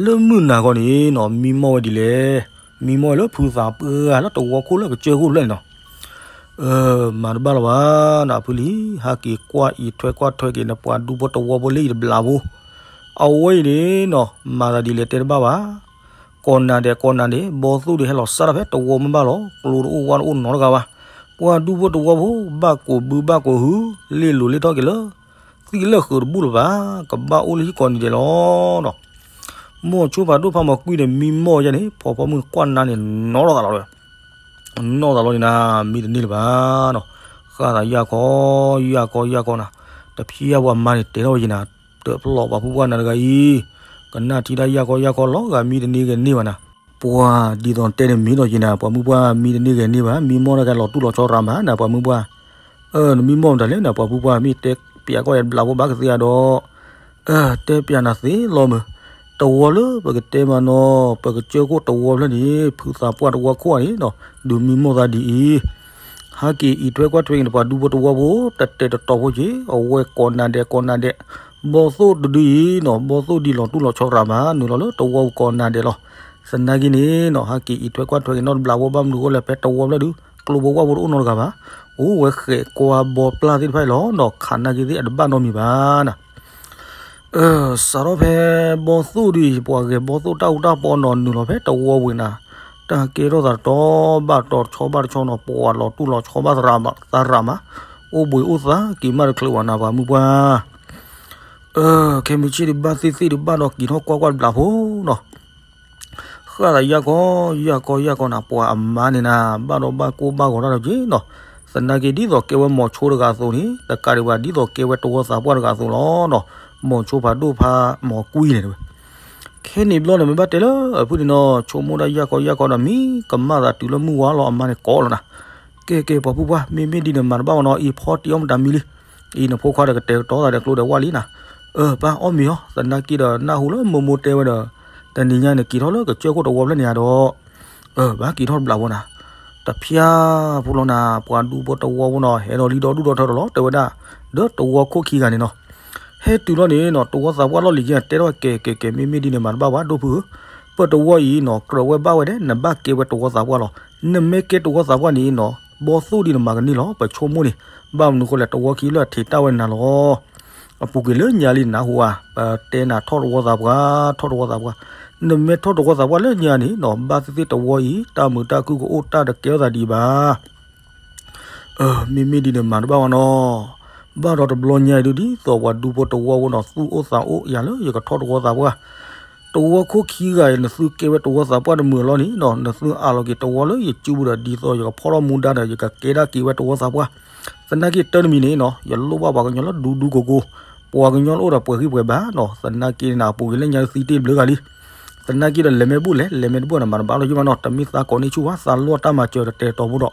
လၢမုၢ်နၤခီန့ၣ်နီၤ မံမီၢ်ဝဲဒ်လဲၣ်. မံမီၢ်ဝဲလၢဖုသးပှၢ်လၢတဝီခိၣ်လၢကစၢၢ်ခိၣ်တဖျၢၣ်န့ၣ်နီၤ မၤတဘၣ်လၢၤဘၣ် နဖုလံၤ ဟးက့ၤကွၢ်အံးထွဲကွၢ်ထွဲက့ၤ နပှၤဒူဖိတဝီဖိလၢအံၤတဘျီဖိ အဝဲအံၤန့ၣ်နီၤ မၤသးဒ်လဲၣ်တဲတဘၣ်ဘၣ်. ကိးနၤဒဲးကိးနၤဒဲး ဘီသိၣ်ဒုးဟဲလီၤစၢ်ထီၣ်ဖဲတဝီမ့ၢ်ဘၣ်လီၤ ကျိတအိၣ်ဝါတအိၣ်နီတဂၤဘၣ်. ပှၤဒူဖိတဝီဖိ ဘၣ်ကိးဘုဘၣ်ကိးဟု လ့ၣ်လိၤလ့ၣ်ထီၣ်က့ၤလၢ သံလၢာ်ဃုာ်တဘူၣ်လၢၤဘၣ် ကဘၣ်အိၣ်လၢဟံၣ်ကိးနံၤဒဲးလီၤနီၤ. မိၤဆိဖးဒိၣ်ဖးမီၤကွံန့ၣ် မံမီၢ်ယါန့ၣ် ဖီဖီမုၢ်ကွၢ်နါန့ၣ် နီၢ်လီၤသးလီၤတဲဝဲ. နီၢ်သးလီၤန့ၣ်နၤ မံတန့ၢ်လၢၤဘၣ်နီၤ. ဃၣ်သးယၢ်ခီ ယၢ်ခီ ယၢ်ခီနၤ. တဖျဲပှၤမါန့ၣ် တဲထီၣ်ဝဲယဲနၤ တၢ်ဖျီၣ်ပှၤဖုပှၢ်နၤတဂၤအံၤ ကနၣ်ထံတၢ်ယၢ်ခီယၢ်ခီလီၤ ဂၤမံတန့ၢ်ဂဲၤန့ၢ်ဘၣ်နၤ. ပှၤဒ်သိးတဲန့ၣ်မ့ၢ်ဒီးယဲနၤ ပှၤမုၢ်ပှၢ် မံတန့ၢ်ဂဲၤန့ၢ်ဘၣ် မံမီၢ်တၢ်ကဲလီၤတူၢ်လီၤဆီရၤမးနၤ ပှၤမုၢ်ပှၢ်. အၢ နမံမီၢ်မတၤလဲၣ်နၤ ပှၤဖုပှၢ် မ့ၢ်တဲပျးကီၢ်ယဲတဘျးဖိဘၣ်ကသ့အါဒီး အၢ တဲပျးနၤသ့လီၤမး. တဝီလၢပကတဲမးနီၤ ပကစၢၢ်ခိၣ်တဝီဖျၢၣ်န့ၣ် ဖုသးပှၢ်တဝီခိၣ်န့ၣ်နီၤ ဒုးမံမီၢ်သးဒ်အံၤ ဟးက့ၤအံးထွဲကွၢ်ထွဲက့ၤနပှၤဒူဖိတဝီဖိ တတဲာ်တတီၤဖိက့ၤ အဝဲကိးနၤဒဲးကိးနၤဒဲး ဘီသိၣ်တဒုအံၤနီၤ ဘီသိၣ်ဒ်လီၤတူၢ်လီၤဆီရၤမး နုာ်လီၤလၢတဝီပူၤကိးနၤဒဲးလီၤ. သနာ်က့န့ၣ်နီၤ ဟးက့ၤအံးထွဲကွၢ်ထွဲက့ၤနီတဘျးဖိ ဘၣ်မနုၤအဃိလဲၣ် ဖဲတဝီဖျၢၣ်ဒုး ကျိဖိဝၣ်ဖိတအိၣ်နီတဂၤဘၣ်. အိၣ်ဝဲဃဲးကွၢ်ဘီပျၢ်သ့ၣ်တဖၣ်အံၤလီၤနီၤ ခးနာ်က့သ့ၣ်အတဘၣ်နီတမံၤဘၣ်နၤ. စးထီၣ်ဖဲဘီသိၣ်ဒုးအံၤ ပှၤဂဲၤဘီသိၣ်တၢ်အူတၢ်ပီနီၤ နုာ်လီၤဖဲတဝီဝံၤနၤ, တ တၢ်ကဲထီၣ်သးတီဘၣ်တီဆီဘၣ်တဆီနီၤ, ပှၤလီၤတူၢ်လီၤဆီဘၣ်သရၣ်မး, သရၣ်မး, အိၣ်ဘှံးအိၣ်သါက့ၤမးတချုးဘၣ်နၤ ပှၤမုၢ်ပှၢ်. ခဲမုၢ်ဆ့ၣ်ဒုးဘၣ်သ့ၣ်သ့ၣ်ဒုးဘၣ်ဒီးက့ၤထီၣ်ကွၢ်ကွၢ်တဘျးဖိနီၤ. ဃၣ်သးယၢ်ကီယၢ်ကီယၢ်ကီနၤ, ပှၤအမါန့ၣ်နၤ ဘၣ်ဒီးဘၣ်ကိၢ်ဘၣ်ဂီၤတၢ်ဒီးက့ၤနီၤ. သနာ်က့ဒ်သိးကဲဝဲမိၤဆိတဂၤအသိးန့ၣ် တကးဒံးဘၣ်ဒ်သိးကဲဝဲတဝီသးပှၢ်တဂၤအသိးလီၤနီၤ. မိၤဆိဖးဒိၣ်ဖးမိၤကွံန့ၣ်တဲဝဲ. ခဲန့ၣ်ဘျီန့ၣ် မ့ၢ်ဘၣ်တဲလၢအဖုန့ၣ်နီၤ, ဆိကမိၣ်ဒၣ်ယၢ်ကီယၢ်ကီဒီး မံကမၣ်သးတုၤလၢမုၢ်ဝါလီၤ, အမါန့ၣ်ကိးလီၤနၤ. ကဲကဲ ပှၤဖုပှၢ်, မ့မ့ၢ်ဒ်န့ၣ်မၤတဘၣ်ဝဲနီၤ, အံၤဖီတံၢ်အီၣ်မတၤမံလံ. အံၤနဖိခွါဒီးကတဲာ်ကတီၤသးဒီးကျိဒီးဝၣ်လံနၤ. အၢ ပၢ်အီၣ်မ့ၤအီၤ, သနာ်က့ဒီးနၢ်ဟူလၢမိၢ်မိၢ်တဲဝဲဒီး တနံၤညါန့ၣ်က့ၤထီၣ်လၢကစၢၢ်ခိၣ်တဝီဖျၢၣ်န့ၣ်ဧါဒီး အၢ ဘၣ်က့ၤထီၣ်တဘျးဖိနၤ. တဖၠၣ်ဖိလီၤနၤ, ပှၤဒူဖိတဝီဖိနီၤ ဟဲဒီးလံဒီဒူၣ်ဒီထၢဒီးလီၤ တဲဝဲဒၣ်. ဒီးတဝီခိၣ်ခံဂၤန့ၣ်နီၤ ဟဲတုၤလီၤန့ၣ်နီၤ, တဝီသးပှၢ်လီၢ်လံၤခံဂၤတဲထီၣ်ကဲကဲကဲ မ့မ့ၢ်ဒ်န့ၣ်မၤတဘၣ်ဝဲ ဒိၣ်ဖုဧၢ, ပတဝီအံၤနီၤ ကြၢးဝဲဘၣ်ဝဲဒၣ် နဘၣ်ကဲဝဲတဝီသးပှၢ်လီၤ. နမ့ၢ်ကဲတဝီသးပှၢ်န့ၣ်နီၤ ဘီသိၣ်ဒ်နမၤကန့ၢ်လီၤ ပဆိကမိၣ်န့ၣ်. ဘၣ်မနုၤဃိလဲၣ် တဝီခံလၢအထံးတၢ်ဝဲနၤလီၤ. အပူၤကွံာ်လၢညါလံနၢ်ဟူဧါ, ပတဲနၤထီၣ်တဝီသးပှၢ် ထီၣ်တဝီသးပှၢ်. နမ့ၢ်ထီၣ်တဝီသးပှၢ်လၢညါန့ၣ်နီၤ ဘၣ်သ့ၣ်သ့ၣ်တဝီအံၤ တၢ်မုာ်တၢ်ခုၣ်ကအိၣ်တၢ်တကဲထီၣ်သးဒံးဘၣ်. မ့မ့ၢ်ဒ်န့ၣ်မၤတဘၣ်ဝဲနီၤ. ဘၣ်ဒီးတဘျီညါအံၤဒုးဒ်သိးပှၤဒူဖိတဝီဖိနီၤ သူၣ်အိၣ်သးအိၣ်ယၤလၢယကထီၣ်တဝီသးပှၢ်. တဝီခိၣ်ခံဂၤအံၤ နသုကဲဝဲတဝီသးပှၢ်တမုာ်အလီၢ်န့ၣ်နီၤ နသုအးလီၤက့ၤတဝီလၢယစုပူၤဒီး ဒ်သိးယကဖီထီၣ်မူဒါဒီး ယကကဲဒၣ်က့ၤဝဲတဝီသးပှၢ်. သနာ်က့တၢ်တမံၤန့ၣ်နီၤ ယလိၣ်ဘၣ်ပှၤကညီလၢဒူဒူကိၢ်ကိၢ်, ပှၤကညီလၢအိၣ်ဒီးပှဲၤဂံၢ်ပှဲၤဘါနီၤ. သနာ်က့န့ၣ် အပူၤကွံာ်လၢညါသံတ့ၢ်ဘျုးဂၤလံ. သနာ်က့ဒီးလဲၤမ့ၢ်ဘူၣ်လဲၣ် လဲၤမ့ၢ်တဘူၣ်န့ၣ် မၤတဘၣ်လီၤယံၢ်ဘၣ်နီၤ, တမ့ၢ်သးကိးန့ၢ်ဆူၣ်ဘၣ် သးလိၣ်တၢ်မၤစၢၤတတဲာ်တီၤဖိဒီး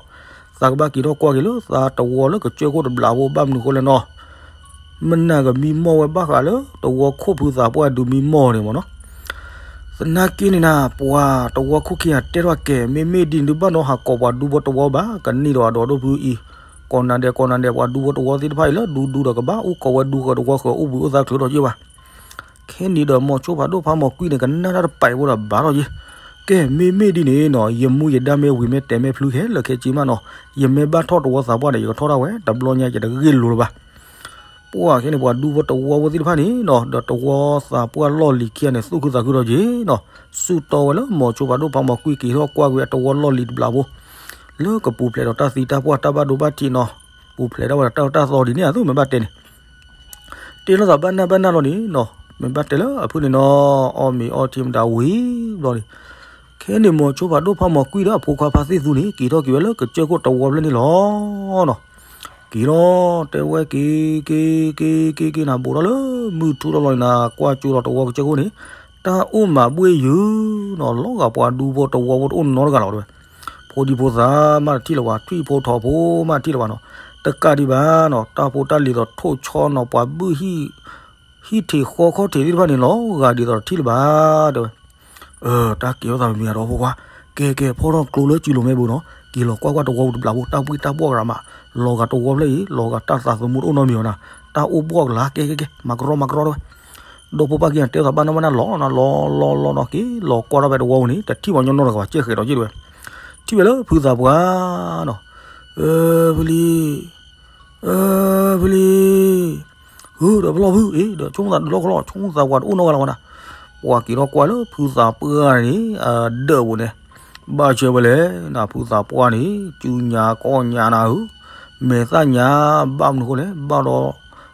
သးကဘၣ်က့ၤထီၣ်ကွၢ်က့ၤလၢသးတဝီလၢကစၢၢ်ခိၣ်တဘျးဖိ ဘၣ်မနုၤဃိလဲၣ်နီၤ. မနၤကမံမီၢ်ဝဲဘၣ်ဃးလၢတဝီခိၣ်ဖုသးပှၢ်ဒုးမံမီၢ်န့ၣ်မ့ၢ်နီၤ. သနာ်က့န့ၣ်နၤ ပှၤတဝီခိၣ်ခံဂၤတဲထီၣ်ကဲ မ့မ့ၢ်ဒ်န့ၣ်ဒုးဘၣ်နီၤ ဟးကိးပှၤဒူဖိတဝီဘၣ် ကန့ၢ်ဒီးအဒီးဒိၣ်ဖုအံၤ, ကိးနၤဒဲးကိးနၤဒဲး ပှၤဒူဖိတဝီသ့ၣ်တဖၣ်အံၤလၢဒူဒူဒီးကဘၣ်အိၣ်ကိးဝဲဒူဃၢၤတဝီဃၢၤ အိၣ်ဘှံးအိၣ်သါချုးထီၣ်က့ၤဘၣ်. ခဲန့ၣ်ဒီးမိၤဆိဖးဒိၣ်ဖးမိၤကွံန့ၣ် ကနၣ်တၢ်တပာ်ဖိဒီးဘၣ်ထီၣ်က့ၤ. ကဲ မ့မ့ၢ်ဒ်န့ၣ်နီၤ ယမူယဒါမ့ၢ်ဝံၤမ့ၢ်တဲာ်မ့ၢ်ဖျုးခဲလၢာ်ခဲဆ့မးနီၤ, ယမ့ၢ်ဘၣ်ထီၣ်တဝီသးပှၢ်န့ၣ် ယကထီၣ်တၢ်ဝဲ တဘျီညါယတဂ့ၢ်လိာ်လၢၤဘၣ်. ပှၤခဲန့ၣ် ပှၤဒူဖိတဝီဖိသ့ၣ်တဖၣ်န့ၣ်နီၤ ဒီးတဝီသးပှၢ်လီၢ်လံၤခံဂၤန့ၣ် သူၣ်ခုသးခုထီၣ်က့ၤနီၤ, ဆူၣ်တီဝဲလၢမိၤဆိဖးဒိၣ်ဖးမိၤကွံက့ၤထီၣ်ကွၢ်ကွံာ်ဝဲတဝီလီၢ်လံၤတဘျးဖိ လၢကပူၤဖျဲးဒီးတၢ်သံတၢ်ပှၢ်တၢ်ဘၣ်ဒိဘၣ်ထံးနီၤ, ပူၤဖျဲးဒၣ်ဝဲဒီးတၢ်အၢတၢ်သီဒ်န့ၣ် အသိးမ့ၢ်ဘၣ်တဲန့ၣ် တဲလိာ်သးဘၣ်နၢ်ဘၣ်နၢ်လီၤန့ၣ်နီၤ, မ့ၢ်ဘၣ်တဲလၢအဖုန့ၣ်နီၤ, အီၣ်မ့ၤအီထံမတၤဝံၤဘျီန့ၣ်, ခဲန့ၣ်မိၤဆိဖးဒိၣ်ဖးမိၤကွံဒီးအဖိခွါဖါသ့ၣ်သူန့ၣ် က့ၤထီၣ်က့ၤဝဲလၢကစၢၢ်ခိၣ်တဝီဖျၢၣ်န့ၣ်လီၤနီၤ. က့ၤလီၤ တဲဝဲက့ၤ က့ၤ က့ၤ က့ၤ က့ၤနၤ ဘူးထီၣ်လၢမုၢ်ထူၣ်ထီၣ်လီၤန့ၣ်နၤ ကွၢ်ကၠိလီၤတဝီကစၢၢ်ခိၣ်န့ၣ်, တၢ်အိၣ်မးဘှ့ၣ်ယုာ်နီၤ, လီၤဂာ်ပှၤဒူဖိတဝီဖိတအိၣ်နီတဂၤလီၤတဲဝဲ. ဖိဒံဖိသၣ်မးတထံၣ်လၢၤဘၣ်, ထွံၣ်ဖိထိးဖိမးတထံၣ်လၢၤဘၣ်နီၤ, တကးဒံးဘၣ်နီၤ, တၢ်ဖိတၢ်လံၤသိးထိၣ်ဆီနီၤ, ပှၤဘုၣ်ဟံၣ် ဟံၣ်ထံးဃီခီၣ်ထံးသ့ၣ်တဖၣ်န့ၣ် လီၤဂာ်ဒ်သိးတထံၣ်လၢၤဘၣ်တဲဝဲ. အၢ တၢ်ကဲထီၣ်သးမံၤမံၤဒီးဖိခွါ, ကဲကဲ ဖီထီၣ်ကျိလၢစုလိၤမ့ၢ်ဘူးနီၤ, က့ၤလီၤကွၢ်ကွၢ်တဝီပူၤတဘျးဖိ တၢ်ဘှ့ၣ်တၢ်ဘှီၣ်ကရၤမး, လီၤဂာ်တဝီဖျၢၣ်အံၤ လီၤဂာ်တၢ်သးသမူတအိၣ်နီတမံၤအီၤနၤ, တၢ်အိၣ်ဘှီၣ်ကလာ် ကဲကဲကဲ မၤကရီမၤကရီတဲဝဲ. ဒီးဖိပၢ်က့ၤတဲသးဘၣ်နၢ်ဘၣ်နၢ်လီၤနီၤ, လီၤလီၤလီၤနီၤ က့ၤလီၤကွၢ်ထီၣ်ဖဲတဝီပူၤန့ၣ် တထံၣ်ပှၤကညီနီတဂၤဘၣ် ကဲဃဲးဒီးက့ၤတဲဝဲ, ထံၣ်ဝဲလၢဖုသးပှၢ်နီၤ, အၢ ဖုလံ အၢ ဖုလံ ဟုဒီးဖျီၣ်ဖုအံၤ ဒီးဆိကမိၣ်သးဒုးလီၢ်ခီလီၤ ဆိကမိၣ်သးပှၢ်တအိၣ်နီတဂၤလၢၤဝဲဒၣ်. ပှၤက့ၤထီၣ်ကွၢ်လၢဖုသးပှၢ်န့ၣ် အဒၢးပူၤန့ၣ်, ဘၣ်ဆၢဝဲလဲၣ်နၤ ဖုသးပှၢ်န့ၣ် စုညါကီၢ်ညါနၤဧၢ, မဲာ်သၣ်ညါ, ဘၣ်မနုၤဃိလဲၣ် ဘၣ်ဒီး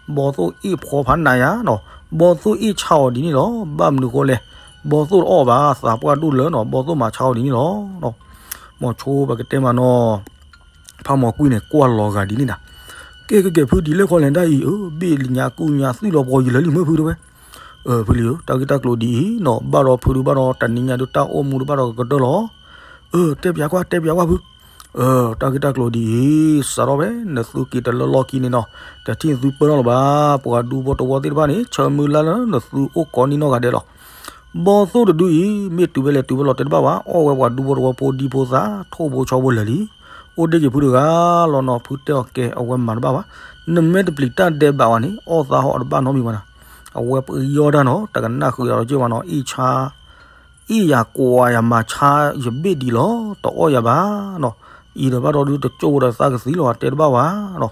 ဘီသိၣ်အ့ၣ်ဖှီဖးနးယါနီၤ, ဘီသိၣ်အ့ၣ်ဆါအီၤဒ်န့ၣ်လီၤ. ဘၣ်မနုၤဃိလဲၣ် ဘီသိၣ်တအီၣ်ဘၣ် သးပှၢ်ဒိၣ်လၢနီၤ ဘီသိၣ်မၤဆါအီၤဒ်န့ၣ်လီၤ. မိၤဆိပကတဲမးနီၤ ဖးမိၤကွံန့ၣ် ကွၢ်လီၤဂာ်ဒ်န့ၣ်နၤ, ကဲကဲကဲ ဖုဒ်လဲၣ်ခီလဲၣ်ဒၣ်အံၤ အၢ ဘ့ၣ်လံညါကူၣ်ညါသွံၣ်လီၤပှီၤယံၤလၢာ်လံမုၢ်ဖုတဲဝဲ, အၢ ဖုလံဧၢ တၢ်ဂ့ၢ်တၢ်ကျိၤဒ်အံၤနီၤ ဘၣ်ဒီးဖုဒုးဘၣ်ဒီးတနံၤညါဒုးတၢ်အိၣ်မူဒုးဘၣ်ဒီးကကတၢၢ်လီၤ. အၢ တဲပၠးကွၢ် တဲပၠးကွၢ်ဖု, အၢ တၢ်ဂ့ၢ်တၢ်ကျိၤဒ်အံၤ စးထီၣ်ဖဲ နသုက့ၤတလၢလီၢ်ခံန့ၣ်နီၤ တထံၣ်နသုပၢၢ်ထီၣ်လၢၤဘၣ်, ပှၤဒူဖိတဝီသ့ၣ်တဖၣ်န့ၣ် ဆၢမုၢ်လၢ်လၢနသုအိၣ်ကိးန့ၢ်နီတဂၤဒဲးလီၤ. ဘီသိၣ်တဒုအံၤ မ့ၢ်တုၤဖဲလဲၣ်တုၤဖဲလဲၣ်တဲတဘၣ်ဘၣ် အီၣ်ဝဲပှၤဒူဖိတဝီဖိဒံဖိသၣ် ထိၣ်ဖိဆီဖိလၢာ်လံ. အိၣ်ဒ့က့ၤဖုတဂၤလီၤနီၤ ဖုတဲအီၤကဲ အဝဲမၤတဘၣ်ဘၣ်, နမ့ၢ်တပျံၤတၢ်ဒဲးဘးဝဲန့ၣ် အီၣ်သးဟီၣ်တဘၣ်နီတမံၤဘၣ်နၤ, အဝဲပယီၢ်တၢ်နီၤ တကနၣ်ဃုာ်ဒီးက့ၤဘၣ်နီၤ အ့ၣ်ဆါ အ့ၣ်ယၤကွၢ်ယၤမၤဆါယဘ့ၣ်ဒံးလီၤ တအီၣ်ယၤဘၣ်နီၤ, အံၤဒီးဘၣ်ဒီးဒုးတကၠိၢ်ဝဲဒီးသးကသံလီၤ တဲတဘၣ်ဘၣ်နီၤ.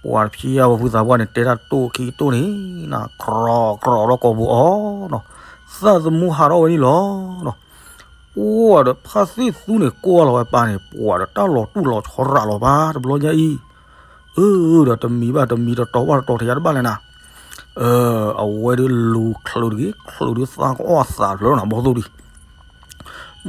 ပှၤတဖျၢၣ်ဝဲဖုသးပှၢ်န့ၣ် တဲတၢ်တိၢ်ခံတိၢ်န့ၣ် နၤ ကြီၤကြီၤဒီးကိာ်ပူၤအီၤနီၤ, သးသမူဟးထီၣ်ဝဲန့ၣ်လီၤနီၤ. ပှၤဒီးဖါသ့ၣ်သူန့ၣ် ကွၢ်လီၤဝဲပၢ်န့ၣ် ပှၤဒီးတၢ်လီၤတူၢ်လီၤဆီရးလီၤပၢ် တဘျီညါအံၤ, အၢ ဒီးတမံၤဘၣ်တမံၤ တတီၤဘၣ်တတီၤ ထံးယါတဘၣ်လဲၣ်နၤ, အဝဲဒုးလူၤချုးတဂ့ၤ ချုးဒုးသးကအီၣ်အသးဖျၢၣ်နီၤ ဘီသိၣ်ဒံး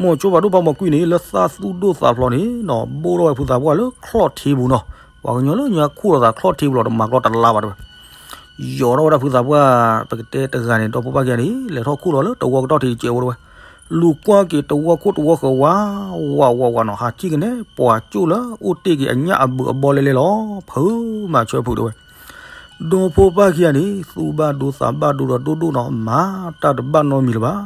မိၤဆိဖးဒိၣ်ဖးမီၤကွံန့ၣ် လၢသးသူၣ်ဒိၣ်သးဖျိးန့ၣ်နီၤ ဘိၣ်ထီၣ်ဝဲဖုသးပှၢ်လၢချီၣ်ထံပူၤနီၤ, ပှၤကညီလၢညါခူၣ်လီၤသးချီၣ်ထံပူၤလီၤ တမၤကျီတလါဘၣ်တဲဝဲ, ယီၤထီၣ်ဝဲဒၣ်ဖုသးပှၢ် ပကတဲတဂၤန့ၣ် ဒီဖိပၢ်ခံဂၤန့ၣ် လဲၤထီၣ်ခူၣ်လီၤလၢတဝီကတီၢ်ထံးကဲးဖိတဲဝဲ, လူၤကွၢ်က့ၤတဝီခိၣ်တဝီဃၢၤဝါ ဝးဝးဝးနီၤ ဟးထံၣ်ကနဲ ပှၤကၠိၣ်လၢအိၣ်တ့ၢ်က့ၤအညၣ်အဘုးအဘီလဲလဲလီၤ, ဖုမၤဆၢဖုးတဲဝဲ ဒီဖိပၢ်ခံဂၤန့ၣ် သူၣ်ဘၣ်ဒိသးဘၣ်ဒိဒီးဒိၣ်ဒိၣ်နီၤ မၤတၢ်တဘၣ်နီတမံၤလၢၤဘၣ်,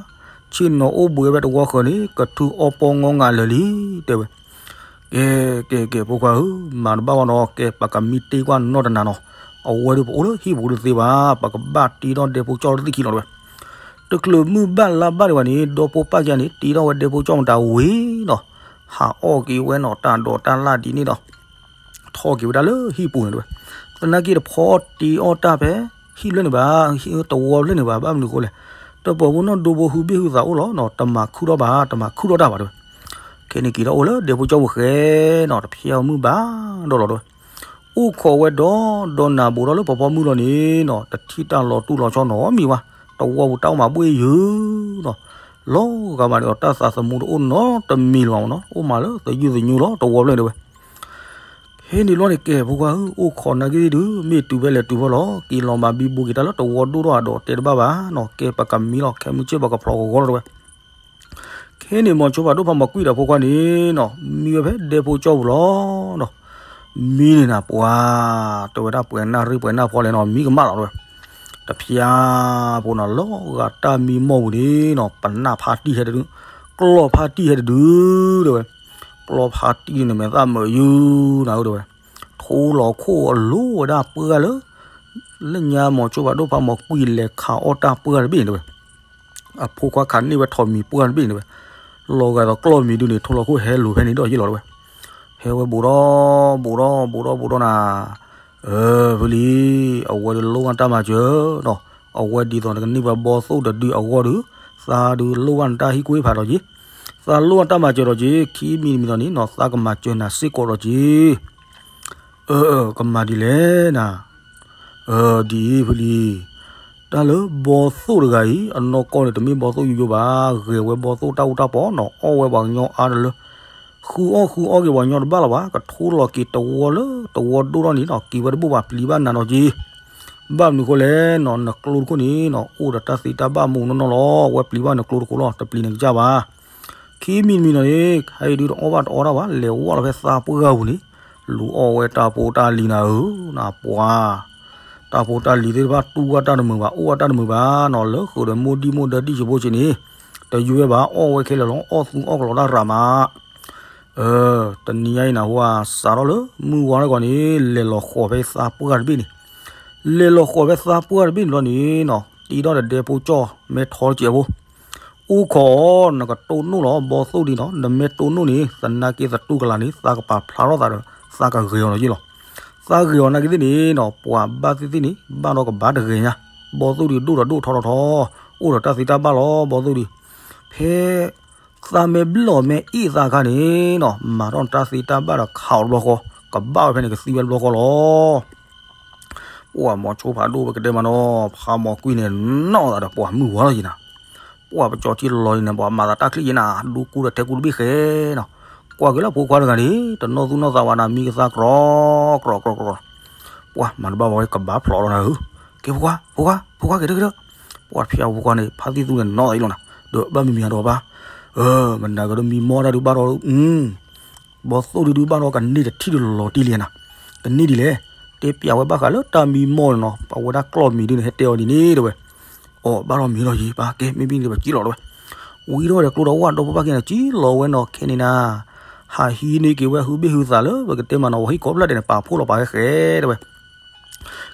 ဆ့ၣ်နီၤအိၣ်ဘှံးဝဲတဝီဃၢၤန့ၣ် ကထုးအီပီငီငးလၢာ်လံ တဲဝဲ, ကဲ ကဲ ကဲ ဖိခွါဧၢ, မၤတဘၣ်ဘၣ်နီၤ ကဲ ပကမံတ့ကွၢ်နီၢ်တနၤနီၤ, အဝဲဒုးပအိၣ်လၢဟံၣ်ပူၤတသ့ဘၣ်, ပကဘၣ်တ့ထီၣ်ဒဲဖိကၠီၣ်လၢသ့ၣ်ခံလီၤတဲဝဲ, တချုးမုၢ်ဘၣ်လါဘၣ်ဒံးဘၣ်န့ၣ် ဒီဖိပၢ်ခံဂၤန့ၣ် တ့ထီၣ်ဝဲဒဲဖိကၠီၣ်မတၤဝံၤနီၤ, ဟးအီၣ်က့ၤဝဲနီၤ တၢ်ဒိးတၢ်လၢ်ဒ်န့ၣ်ဒီး ထီၣ်က့ၤဝဲဒၣ်လၢဟံၣ်ပူၤန့ၣ်တဲဝဲ, သနာ်က့တဖီတ့အီၣ်တၢ်ဖဲ ဟံၣ်ဖျၢၣ်န့ၣ်ဘၣ် ဟံၣ်တဝီဖျၢၣ်န့ၣ်ဘၣ် ဘၣ်မနုၤအဃိလဲၣ်, တပှၢ်ဖိနီၢ်ဒိဖိဟုဘ့ၣ်ဟုသးအိၣ်လီၤနီၤ တမၤခုၣ်ထီၣ်ဘၣ် တမၤခုၣ်ထီၣ်တၢ်ဘၣ်တဲဝဲ, ခဲန့ၣ်က့ၤထီၣ်အိၣ်လၢဒဲဖိကၠီၣ်ပူၤဃဲနီၤ တဖျဲအီၤမုၢ်ဘၣ်ဒီးလီၤတဲဝဲ, အိၣ်ခိးဝဲဒီး ဒီးနၤဘိးထီၣ်လၢဖီဖီမုၢ်လီၤန့ၣ်နီၤ တထံၣ်တၢ်လီၤတူၢ်လီၤဆီနီတမံၤဘၣ်, တဝီပူၤတၢ်အိၣ်မးဘှ့ၣ်ယုာ်နီၤ, လီၤဂာ်မးဒီးတၢ်သးသမူတအိၣ်နီတမံၤလၢၤဘၣ်မနီၤ အိၣ်မးလၢသယုၢ်သညိလီၤ တဝီဖျၢၣ်တဲဝဲ ဟဲန့ၣ်လီၤန့ၣ် ကဲ ဖိခွါဧၢ, အိၣ်ခိးနာ်က့ၤဒုး မ့ၢ်တုၤဖဲလဲၣ်တုၤဖဲလီၤ, က့ၤလီၤမးဘံဘူက့ၤတၢ်လၢတဝီဒိၣ်ထီၣ်အဒိးတဲတဘၣ်ဘၣ်နီၤ, ကဲ ပကမံလီၤ ခဲမုၢ်ဆ့ၣ်ပကဖျိးကဂီၤလီၤတဲဝဲ, ခဲန့ၣ် မိၤဆိဖးဒိၣ်ဖးမီၤကွံဒီးဖိခွါန့ၣ်နီၤ မံဝဲဖဲဒဲဖိကၠီၣ်ပူၤလီၤနီၤ, မံန့ၣ်နၤပှၤ တဲဝဲဒၣ်ပှဲၤနၢ်ရံၣ်ပှဲၤနၢ်ဖီလဲၣ်နီၤ မံကမၣ်လီၤတဲဝဲ, တဖျါဖိနီၤ လီၤဂာ်တၢ်မံမီၢ်ပူၤန့ၣ်နီၤ ပနၢ်ဖါတံၢ်ဟဲတဒုး, ကျီၢ်ဖါတံၢ်ဟဲတဒုးတဲဝဲ, ကျီၢ်ဖါတံၢ်န့ၣ်မဲာ်သၣ်မုာ်ယုာ်နၤဧၢတဲဝဲ, ထိလီၤခိၣ်အလိၤဝဲဒၣ်ပှၢ်လၢ လၢညါမိၤဆိဖးဒိၣ်ဖးမီၤကွံလဲၤခးအီၣ်တၢ်ပှၢ်တဘ့ၣ်န့ၣ်တဲဝဲ, အဖိခွါခးန့ၢ်ဝဲထိးမံၤပှၢ်တဘ့ၣ်န့ၣ်တဲဝဲ, လီၤဂာ်ဒီးကျီၢ်မံၤဒုန့ၣ် ထိလီၤခိၣ်ဟဲလိၤဖဲန့ၣ်ဒီးယ့ၢ်လီၤတဲဝဲ, ဟဲဝဲဘူးဒီး ဘူးဒီး ဘူးဒီး ဘူးဒီးနၤ အၢ ဖုလံၤ အဝဲဒုးလိၣ်ဘၣ်တၢ်မၤစၢၤနီၤ, အဝဲဒ်သိးနကန့ၢ်ပှၤဘီသိၣ်တဒုအဂီၢ်ဒုး, သးဒုးလိၣ်ဘၣ်နတၢ်ဟံၣ်ကွ့ဖးဒီးက့ၤ, သးလိၣ်ဘၣ်တၢ်မၤစၢၤဒီးက့ၤ, ခံမံၤတမံၤဒီးန့ၣ်နီၤ သးကမၤစၢၤနၤစ့ၢ်ကီးဒီးက့ၤ, အၢ အၢ ကမၤဒ်လဲၣ်နၤ, အၢ ဒ်အံၤဖုလံၤ, တၢ်လၢဘီသိၣ်တဂၤအံၤ အနီၢ်ကီၢ်န့ၣ် တမ့ၢ်ဘီသိၣ်ယိယိဘၣ်, ဂဲၤဝဲဘီသိၣ်တၢ်အူတၢ်ပီနီၤ, အီၣ်ဝဲပှၤကညီအါတလၢ ဃုအီၣ်ဃုအီက့ၤပှၤကညီတဘၣ်လၢၤဘၣ်, ကထိလီၤက့ၤတဝီလၢတဝီဒိၣ်ထီၣ်န့ၣ်နီၤ က့ၤဝဲတဘိၣ်ဘၣ် ပျံၤဘၣ်နၤနီၤက့ၤ, ဘၣ်မနုၤဃိလဲၣ်နီၤ နကျိတခိၣ်န့ၣ်နီၤ အိၣ်ဒီးတၢ်သ့တၢ်ဘၣ်မူးနီၢ်နီၢ်လီၤ, အဝဲပျံၤဘၣ်နကျိတခိၣ်လီၤ တပျံၤနကစၢ်ဘၣ်, ခံမံၤတမံၤနီၤန့ၣ် ခဲအံၤဒုးတအီၣ်ဘၣ်တအီတၢ်ဘၣ် လဲၤဝဲလီၤဖဲသးပှၢ်ပူၤန့ၣ်, လူၤအီၣ်ဝဲတၢ်ဖိတၢ်လံၤနၤဧၢ, နပှၤ တၢ်ဖိတၢ်လံၤသ့ၣ်တဖၣ်တူၢ်ဘၣ်တၢ်တမုာ်ဘၣ် အိၣ်ဘၣ်တၢ်တမုာ်ဘၣ်နီၤ လၢဃုာ်ဒီးမိၢ်ဒံၣ်မိၢ်ဒၢဒံၣ်ဆံးဖိဆံးန့ၣ်, တယုၢ်ဝဲဘၣ် အီၣ်ဝဲခဲလၢာ်လီၤ အီၣ်သူအီၣ်ကလီတၢ်ရးမး, တနံၤညါအံၤနဟူဧါ စးထီၣ်လၢမုၢ်ဝါထီၣ်ကီးန့ၣ် လဲၤလီၤဃီၤဖဲသးပှၢ်တဘ့ၣ်န့ၣ်, လဲၤလီၤဃီၤဖဲသးပှၢ်တဘ့ၣ်န့ၣ်လီၤန့ၣ်နီၤ တ့ထီၣ်ဒီးဒဲဖိကၠီၣ်မဲထီတစဲးဖိ အိၣ်ခိးအီၤ နကတိၢ်နီၣ်လီၤ ဘီသိၣ်ဒံးနီၤ နမ့ၢ်တိၢ်နီၣ်န့ၣ် သနာ်က့သတူၢ်ကလာ်န့ၣ် သးကပာ်ဖျါထီၣ်သးဒီး သးကဂဲၤအီၤနီၤယ့ၢ်လီၤ, သးဂဲၤအီၤနာ်က့သ့ၣ်န့ၣ်နီၤ ပှၤဘၣ်သ့ၣ်သ့ၣ်န့ၣ် ဘၣ်ဒီးကဘၣ်တဂဲၤညါ, ဘီသိၣ်ဒံးဒိၣ်ဒီးဒိၣ်ထီထီထီ, အိၣ်ဒီးတၢ်သ့တၢ်ဘၣ်လီၤ ဘီသိၣ်ဒံး, ဖဲ သးမ့ၢ်ဘျီၣ်မ့ၢ်အ့ၣ်သးအခါန့ၣ်နီၤ မၤထီၣ်နတၢ်သ့တၢ်ဘၣ်ဒီးခးအီၤတဘျီဃီ, ကဘၣ်ဝဲဖဲန့ၣ်ကသံဝဲတဘျီဃီလီၤ. ပှၤမိၤဆိဖးဒိၣ်ပကတဲမးနီၤ ဖးမိၤကွံန့ၣ် နီၢ်သးဒီးပှၤမုၢ်ဝါလီၤယံၤနၤ, ပှၤပကၠီထံလီၤယံၤန့ၣ် ပှၤမၤသးတၢ်ချံယံၤနၤ ဒူကူဒီးထဲကူတဘ့ၣ်ဃဲနီၤ, ကွၢ်က့ၤလၢဖိခွါတဂၤန့ၣ် တနီၣ်သူၣ်နီၣ်သးဝဲနၤ မံကသါကြီ ကြီ ကြီ ကြီ, ပှၤမၤတဘၣ်ဝဲကဘၣ်ဖျိးလီၤနၤဧၢ, ကဲဖိခွါ ဖိခွါ ဖိခွါက့ၤထၢက့ၤထၢ, ပှၤဖျါဖိခွါန့ၣ် ဖါသံၣ်သူန့ၣ် နီၢ်သးယံၤလီၤနၤ, ဒီးဘၣ်မံၤမံၤအဒိးဘၣ်, မနၤကဒီးမံမီၢ်တၢ်ဒုးဘၣ်ဒီး ဘီသိၣ်ဒုဒုးဘၣ်ဒီးကန့ၢ်တထံၣ်တလီၤတံၢ်လံနၤ, ကန့ၢ်ဒ်လဲၣ်, တဲပျးဝဲဘၣ်ဃးလၢတၢ်မံမီၢ်န့ၣ်နီၤ ပဝဲဒၣ်ကျီၢ်မံၤဒုန့ၣ် ဟဲတဲအီၤဒ်န့ၣ်တဲဝဲ, အိၣ်ဘၣ်ဒီးမံၤလီၤယံၤ ပၢ်ကဲမ့ၢ်ဘၣ်န့ၣ်ပစံၣ်လီၤတဲဝဲ, ဝံၤထီၣ်ဝဲဒီးကျိဒီးဝၣ်ဒီဖိပၢ်က့ၤန့ၣ် စံၣ်လီၤဝဲနီၤ ခဲန့ၣ်နၤ, ဟးဟံးန့ၢ်က့ၤဝဲဟုဘ့ၣ်ဟုသးလၢ ပကတဲမးနီၤ ပှၤဟံၣ်ကိးဖျၢၣ်ဒဲးန့ၣ် ပာ်ဖှိၣ်လီၤပာ်ဃဲဃဲတဲဝဲ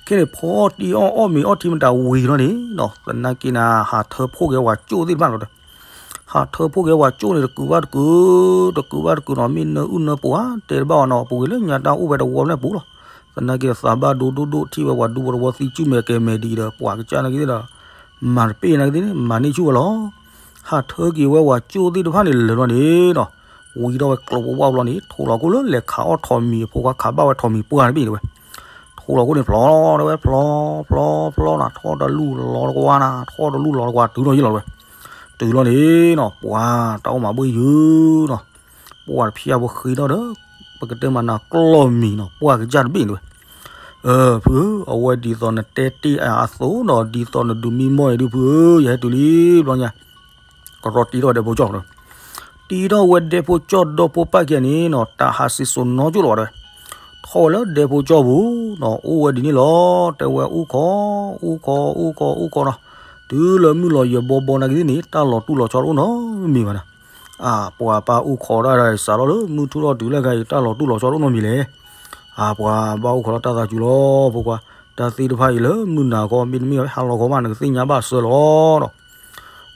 ခဲန့ၣ် ဖီတံၢ်အီၣ်အီၣ်မ့ၤအီၣ်ထံမတၤဝံၤလီၤန့ၣ်နီၤ သနာ်က့နၤ ဟးထၢဖှိၣ်က့ၤဝဲကၠိၣ်သ့ၣ်တဖၣ်လီၤဒီး, ဟးထၢဖှိၣ်က့ၤဝဲကၠိၣ်န့ၣ် တကုးဘၣ်တကုး, တကုးဘၣ်တကုးနီၤ မ့ၢ်နၢအုၣ်နၢပှၤ တဲတဘၣ်အီၤနီၤ ပှၤက့ၤလၢညါတၢ်အိၣ်ဝဲတဝီဖျၢၣ်ပူၤလီၤ. သနာ်က့ဒီးသးဘၣ်ဒိဒိၣ်ဒိၣ်ထံၣ်ဝဲပှၤဒူပှၤတဝီသံစုၣ်မဲာ်ကဲၤမဲာ်ဒ်အံၤဒီး ပှၤကစၢ်နာ်က့သ့ၣ်ဒီး မၤတပ့ၢ်နာ်က့သ့ၣ်န့ၣ် မၤန့ၢ်ဆူၣ်ဝဲလီၤ. ဟးထၢက့ၤဝဲဝၤကၠိသ့ၣ်တဖၣ်န့ၣ်လၢာ်လီၤန့ၣ်နီၤ, ဝံထီၣ်ဝဲကျိပဝၣ်ဘျီန့ၣ် ထိၣ်လီၤခိၣ်လၢလဲၤခးအီၣ်ထိးမံၤအဖိခွါ ခးဘၣ်ဝဲထိးမံၤပှၢ်တဘ့ၣ်တဲဝဲ, ထိၣ်လီၤခိၣ်န့ၣ် ဖျီတဲဝဲ ဖျီ ဖျီ ဖျီနၤ ထီၣ်တလူၢ်လီၤတကွၢ်နၤ ထီၣ်တလူၢ်လီၤတကွၢ် တုၤထီၣ်ယံာ်လီၤတဲဝဲ, တုၤလီၤန့ၣ်နီၤ ပှၤတၢ်အိၣ်မးဘှ့ၣ်ယုာ်နီၤ, ပှၤတဖျံအဖိဃ့ထီၣ်ဒီး ပကတဲမးနၤကျီၢ်မံၤနီၤ ပှၢ်ကစၢ်တဘ့ၣ်တဲဝဲ, ဖုဧၢ အဝဲဒ်သိးနတဲတ့ၢ်အသိးဒီး ဒ်သိးနဒုးမံမီၢ်အံၤဒုး ဖုဧၢ ယဟဲတုၤလံဘျီညါ ကရီတံထီၣ်ဝဲဒဲဖိကၠီၣ်လီၤ, တံထီၣ်ဝဲဒဲဖိကၠီၣ်ဒီဖိပၢ်ခံဂၤန့ၣ်နီၤ တၢ်ဟးစံၣ်စိၤနီကၠိၣ်လီၤတဲဝဲ, ထီၣ်ဝဲလၢဒဲဖိကၠီၣ်ပူၤနီၤ အိၣ်ဝဲဒ်န့ၣ်လီၤ တဲဝဲ အိၣ်ခိး အိၣ်ခိး အိၣ်ခိး အိၣ်ခိးနီၤ, တုၤလၢမုၢ်လီၤယံၤဘီဘီနာ်က့ၤန့ၣ် တၢ်လီၤတူၢ်လီၤဆီတအိၣ်နီတမံၤဘၣ်နၤ, အပှၤပၢ်အိၣ်ခိးဒၣ်ဒီး စးထီၣ်လၢမုၢ်ထူၣ်ထီၣ်တုၤလၢခဲအံၤ တၢ်လီၤတူၢ်လီၤဆီတအိၣ်နီတမံၤလဲၣ်, အပှၤဘၣ်အိၣ်ခိးလၢတၢ်သးစူၤလီၤ ဖိခွါ, တၢ်သ့ၣ်တဖၣ်အံၤလၢမုၢ်နၤခီ မ့တမ့ၢ်ဟါလီၤခီမး နကသ့ၣ်ညါဘၣ်စၢၤလီၤနီၤ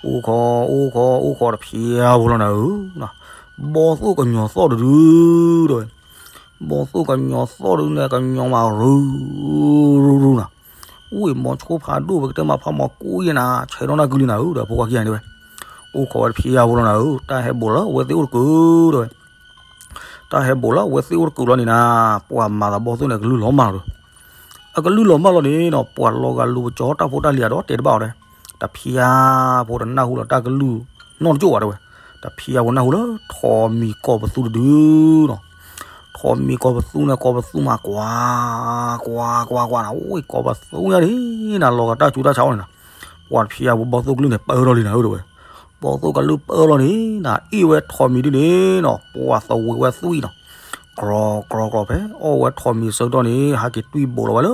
အိၣ်ခိး အိၣ်ခိး အိၣ်ခိးတဖျံဖိလီၤနၤဧၢ, ဘီသိၣ်ကညီၤသီၣ်တဒုတဲဝဲ, ဘီသိၣ်ကညီၤသီၣ်တဒုန့ၣ် ကညီၤမးရူၤရူၤရူၤနၤ, အိၣ်အံၤ မိၤဆိဖးဒိၣ် ပကတဲမးဖးမီၤကွံယဲနၤ ဆဲးထီၣ်နၢ်ကုလံနၤဧၢ ဒီးဖိခွါခံဂၤတဲဝဲ, အိၣ်ခိးဝဲတဖျံဖိလီၤနၤဧၢ, တၢ်ဟဲဘူးလၢအဝဲသ့ၣ်အိၣ်တကုၤတဲဝဲ တၢ်ဟဲဘူးလၢအဝဲသ့ၣ်အိၣ်တကုၤလီၤန့ၣ်နၤ, ပှၤမၤသးဘီၣ်သိၣ်န့ၣ် အကလုၢ်လီၤမၢ်လီၤဒီး, အကလုၢ်လီၤမၢ်လီၤန့ၣ်နီၤ, ပှၤလီၤဂာ်လိၤပကၠီတၢ်ဖိတၢ်လံၤအဒီးတဲတဘၣ်အီၤဒီး, တဖျါဖိတနၢ်ဟူလီၤတၢ်ကလုၢ်နီတကၠိၣ်ဘၣ်တဲဝဲ, တဖျါဖိနၢ်ဟူလၢထိးမံၤကိးပသူတဒုနီၤ, ထိးမံၤကိးပသူန့ၣ် ကိးပသူမးကွၢ် ကွၢ်ကွၢ်ကွၢ်ကွၢ်နၤ, အိၣ်ကိးပသူညါန့ၣ်နၤ, လီၤဂာ်တၢ်ဆူးတၢ်ဆါအီၤန့ၣ်နၤ, ပှၤတဖျါဖိဘီၣ်သိၣ်ကလုၢ်န့ၣ် ပၢၢ်ထီၣ်လံနၤဧၢတဲဝဲ ဘီၣ်သိၣ်ကလုၢ်ပၢၢ်လီၤန့ၣ်နၤ, အ့ၣ်ဝဲထိးမံၤဒုန့ၣ်နီၤ, ပှၤသဝ့ၤဝဲသွံၣ်နီၤ, ကြီကြီကြီဖဲအီၣ်ဝဲထိးမံၤဆၢကတီၢ်န့ၣ် ဟဲက့ၤတွံၢ်ဘိးလီၤဝဲလၢ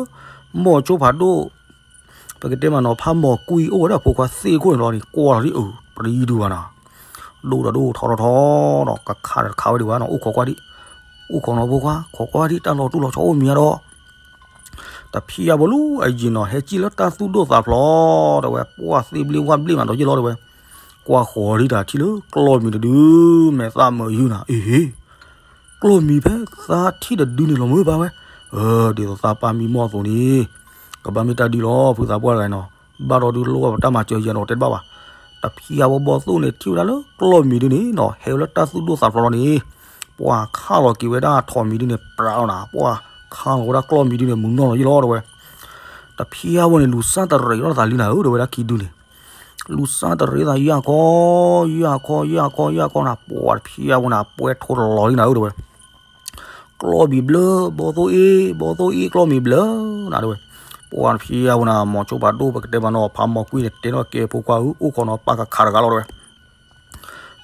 မိၤဆိဖးဒိၣ်, ပကတဲမးနီၤ ဖးမီၤကွံအိၣ်ဝဲဒၣ်ဖိခွါသ့ၣ်ခိၣ်န့ၣ်လီၤန့ၣ် ကွၢ်လီၤဒ်အုး ပတယံၤဒုးဘၣ်နီၤ, ဒိၣ်ဒီးဒိၣ်ထီထီထီနီၤ, ကခးဒီးတခးဝဲဒံးဘၣ်နီၤ, အိၣ်ခိးကွၢ်ဒံး, အိၣ်ခိးနီၤဖိခွါ ခိးကွၢ်ဒံး တၢ်လီၤတူၢ်လီၤဆီအိၣ်မံၤဒီး တဖျါဖိလၢအယံၤနီၤ ဟဲစံၣ်လၢတၢ်သူၣ်ဒိၣ်သးဖျိးတဲဝဲ, ပှၤသ့ဘျ့ဝၣ်ဘျ့မးဒီးယ့ၢ်လီၤတဲဝဲ, ကွၢ်ဃီၤဒံးတၢ်ထံၣ်လၢကျီၢ်မံၤတဒု မဲာ်သၣ်မုာ်ယုၢ်နၤ, အ့ဟ့, ကျီၢ်မံၤဖဲသးထံၣ်တဒုန့ၣ်လီၤမုာ်ပၢ်ဝဲ, ဒ်သိးသးပၢ်မံမီၢ်အသိးန့ၣ်, ကဘၣ်မ့ၢ်တၢ်ဒ်လီၤ ဖုသးပှၢ်တဂၤနီၤ, ဘၣ်ဒီးဒုးလိၣ်ဘၣ်ပတၢ်မၤစၢၤယဲၢ်နီၤ တဲတဘၣ်ဘၣ်, တဖျါဖိဘီၣ်သိၣ်န့ၣ် ထံၣ်ဝဲဒၣ်လၢကျီၢ်မံၤဒုန့ၣ်နီၤ ဟဲဝဲလၢတၢ်သူၣ်ဒိၣ်သးဖျိးလီၤန့ၣ်, ပှၤခးလီၤက့ၤဝဲဒၣ်ထိးမံၤဒုန့ၣ် ပြးလီၤနၤ, ပှၤခးလီၤဝဲဒၣ်ကျီၢ်မံၤဒုန့ၣ် မုာ်နီၢ်လီၤယ့ၢ်လီၤတဲဝဲ, တဖျါဖိန့ၣ် လူၤစၢ်တရံးထီၣ်သးလံနၤဧၢ တဲဝဲဒၣ်ခံဒုန့ၣ်, လူၤစၢ်တရံးသးယၢ်ခီ, ယၢ်ခီ ယၢ်ခီ ယၢ်ခီနၤ, ပှၤတဖျါဖိန့ၣ် အပှဲထိလီၤလံနၤဧၢ တဲဝဲ, ကျီၢ်မံၤဘျၢၣ် ဘီၣ်သိၣ်အ့ၣ် ဘီၣ်သိၣ်အ့ၣ်ကျီၢ်မံၤဘျၢၣ်နၤတဲဝဲ, ပှၤတဖျါဖိန့ၣ် မိၤဆိဖးဒိၣ် ပကတဲမးနီၤ ဖးမီၤကွံန့ၣ် တဲထီၣ်ကဲဖိခွါဧၢ အိၣ်ခိးနီၤ ပၢ်ကခးတဂၤလီၤတဲဝဲ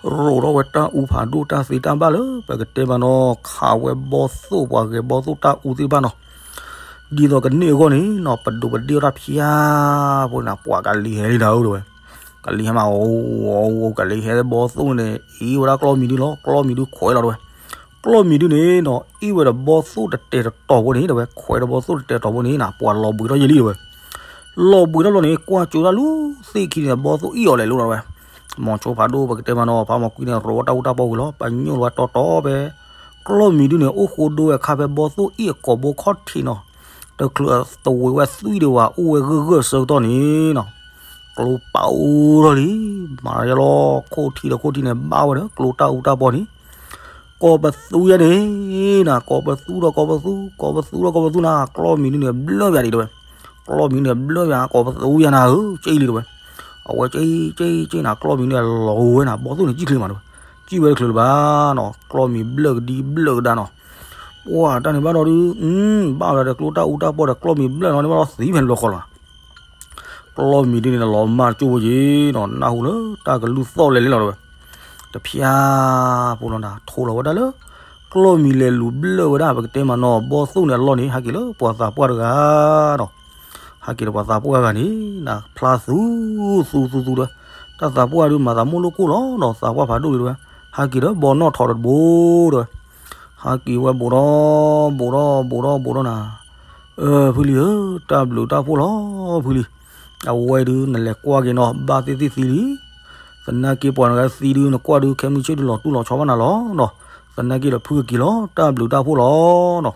ရိးထီၣ်ဝဲတၢ်အူဖးဒိၣ်တၢ်သ့တၢ်ဘၣ်လၢ ပကတဲမးနီၤ ခးဝဲဘီၣ်သိၣ်ပှၤဂဲၤဘီၣ်သိၣ်တၢ်အူသ့ၣ်တဖၣ်နီၤ, ဒ်သိးကန့ၢ်အဂီၢ်န့ၣ်နီၤ ပဒိးပဒ့ၣ်အီၣ်တၢ်ဖျါဖိန့ၣ် ပှၤကလံၤဟဲလံနၤဧၢတဲဝဲ, ကလံၤဟဲမး အိၣ် ကလံၤဟဲဘီၣ်သိၣ်န့ၣ် အ့ၣ်ဝဲဒၣ်ကျီၢ်မံၤဒုလီၤ ကျီၢ်မံၤဒုခွဲးလီၤတဲဝဲ, ကျီၢ်မံၤဒုန့ၣ်နီၤ အ့ၣ်ဝဲဒီးဘီၣ်သိၣ်တတဲာ်တတီၤဖိန့ၣ်တဲဝဲ ခွဲးဒီးဘီၣ်သိၣ်တတဲာ်တတီၤဖိန့ၣ်နၤ ပှၤလီၤဘှံးထီၣ်ယဲၢ်လံတဲဝဲ လီၤဘှံးထီၣ်လီၤန့ၣ် ကွၢ်ကၠိဒၣ်လူၤသ့ၣ်ခံန့ၣ် ဘီၣ်သိၣ်အ့ၣ်အီၤလဲၤလိၤလီၤတဲဝဲ, မိၤဆိဖးဒိၣ် ပကတဲမးနီၤ ဖးမီၤကွံန့ၣ် ရိးဝဲတၢ်အူတၢ်ပီၢ်ဝံၤလီၤ ပညိၣ်လီၤဝဲတီတီဖဲ ကျီၢ်မံၤဒုန့ၣ် အိၣ်ဃိဒိဝဲခါဖဲဘီၣ်သိၣ်အ့ၣ်အကိာ်ဘိခီၣ်ထံးနီၤ, တချုးသဝ့ၤဝဲသွံၣ်ဒံးဝဲ အိၣ်ဝဲဂၢၢ်ဂၢၢ်ဆၢကတီၢ်န့ၣ်နီၤ, ကျိပာ်အိၣ်ထီၣ်လံ, မၤယါလီၤ ခိၣ်ထံးဒီးခိၣ်ထံးန့ၣ် ဘၣ်ဝဲဒီး ကျိတၢ်အူတၢ်ပီၢ်န့ၣ် ကိးပသူယါန့ၣ်နၤ, ကိးပသူဒီးကိးပသူ, ကိးပသူဒီးကိးပသူနၤ, ကျီၢ်မံၤဒုန့ၣ် ဘျၢၣ်ယါဒံးတဲဝဲ, ကျီၢ်မံၤဒုန့ၣ် ဘျၢၣ်ယါ, ကိးပသူယါနၤဧၢ, ကၠံၣ်လံတဲဝဲ, အဝဲကၠံၣ်ကၠံၣ်ကၠံၣ်နၤ, ကျီၢ်မံၤဒုန့ၣ် လီၤဝဲနၤ, ဘီၣ်သိၣ်န့ၣ် ကၠံၣ်ချ့မးတဲဝဲ, ကၠံၣ်ဝဲတချုးလၢၤဘၣ်နီၤ, ကျီၢ်မံၤဘျၢၣ်ကဒံဘျၢၣ်ကဒါနီၤ, ပှၤတၢ်န့ၣ်ဘၣ်ဒီးဒုး, ဘၣ်ဝဲဒီးကျိတၢ်အူတၢ်ပီၢ်ဒီး ကျီၢ်မံၤဘျၢၣ်နီၤ, န့ၣ်ဘၣ်ဒီးသံဖဲန့ၣ်လီၤဃီလီၤ ကျီၢ်မံၤဒုန့ၣ် လီၤမၢ်တကၠိဖိက့ၤနီၤ, နၢ်ဟူလၢတၢ်ကလုၢ်သီၣ်လဲၤလံလီၤတဲဝဲ, တဖျါဖိလီၤနၤ, ထိးလီၤဝဲဒၣ်လၢ ကျီၢ်မံၤလဲၤလူၤဘျၢၣ်ဝဲဒၣ် ပကတဲမးနီၤ, ဘီၣ်သိၣ်န့ၣ်အလီၢ်န့ၣ် ဟဲက့ၤလၢပှၤသးပှၢ်တဂၤနီၤ, ဟဲက့ၤလၢပှၤသးပှၢ်ဂၤန့ၣ်နၤ, ဖျါသူ သူသူသူဒီး, တၢ်သးပှၢ်ဒုးမၤသးမိၣ်လိၣ်ကိၢ်လီၤနီၤ, သးပှၢ်ဖးဒိၣ်ဒုးတဲဝဲ, ဟဲက့ၤဒီးဘီနီၣ်ထိးတဘိဒီး, ဟဲက့ၤဝဲဘူးဒီး, ဘူးဒီး ဘူးဒီး ဘူးဒီးနၤ ဖုလံဧၢ, တၢ်ဘျုးတၢ်ဖှိၣ်လီၤ ဖုလံ, အဝဲဒုးနလဲၤကွၢ်က့ၤနီၤ, ဘၣ်သ့ၣ်သ့ၣ်သံလံ, သနာ်က့ပှၤနဂၤသံဒုး နကွၢ်ဒုး ခဲမုၢ်ဆ့ၣ်ဒုးလီၤတူၢ်လီၤဆီဘၣ်နၤလီၤနီၤ, သနာ်က့ဒီးဖုကက့ၤလီၤ တၢ်ဘျုးတၢ်ဖှိၣ်လီၤနီၤ,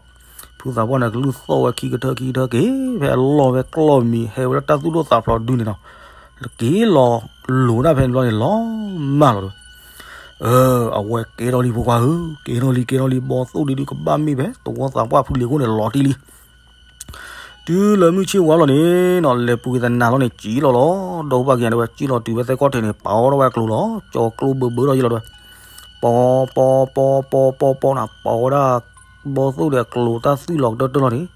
ဖုသးပှၢ်န့ၣ် ကလုၢ်သီၣ်ဝဲခံကထၢခံကထၢက့ၤ ဖဲအလီၢ်ဖဲကျီၢ်မံၤ ဟဲဝဲလၢတၢ်သူၣ်ဒိၣ်သးဖျိးဒုန့ၣ်နီၤ, တက့ၤလီၤလိၤဒၣ်ဖဲန့ၣ်ဘျီန့ၣ် လီၤမၢ်လီၤတဲဝဲ. အဝဲကဲထီၣ်လံဖိခွါဧၢ, ကဲထီၣ်လံ ကဲထီၣ်လံ ဘီသိၣ်ဒုးဒုးကဘၣ်မ့ၢ်ဖဲ တဝီသးပှၢ်ဖုလံၤအဃိန့ၣ် လီၤတံၢ်လံ. တုၤလၢမုၢ်ဆ့ၣ်ဝါလီၤန့ၣ်နီၤ လဲၤပူၤက့ၤသနၤလီၤန့ၣ် စံၣ်လီၤလီၤ ဒီးပှၢ်က့ၤတဲဝဲ စံၣ်လီၤတုၤဝဲသဲကီၢ်ထံးန့ၣ် ပာ်အီၤထီၣ်ဝဲအကျိၤလီၤ ကၠီၤကျိဘၢဘၢထီၣ်ယံလီၤတဲဝဲ. ပီပီပီပီပီပီနၤ ပာ်ဝဲဒၣ် ဘီသိၣ်ဒီးအကျိၤတၢ်သွံၣ်လီၤကတၢၢ်တၢၢ်လီၤန့ၣ်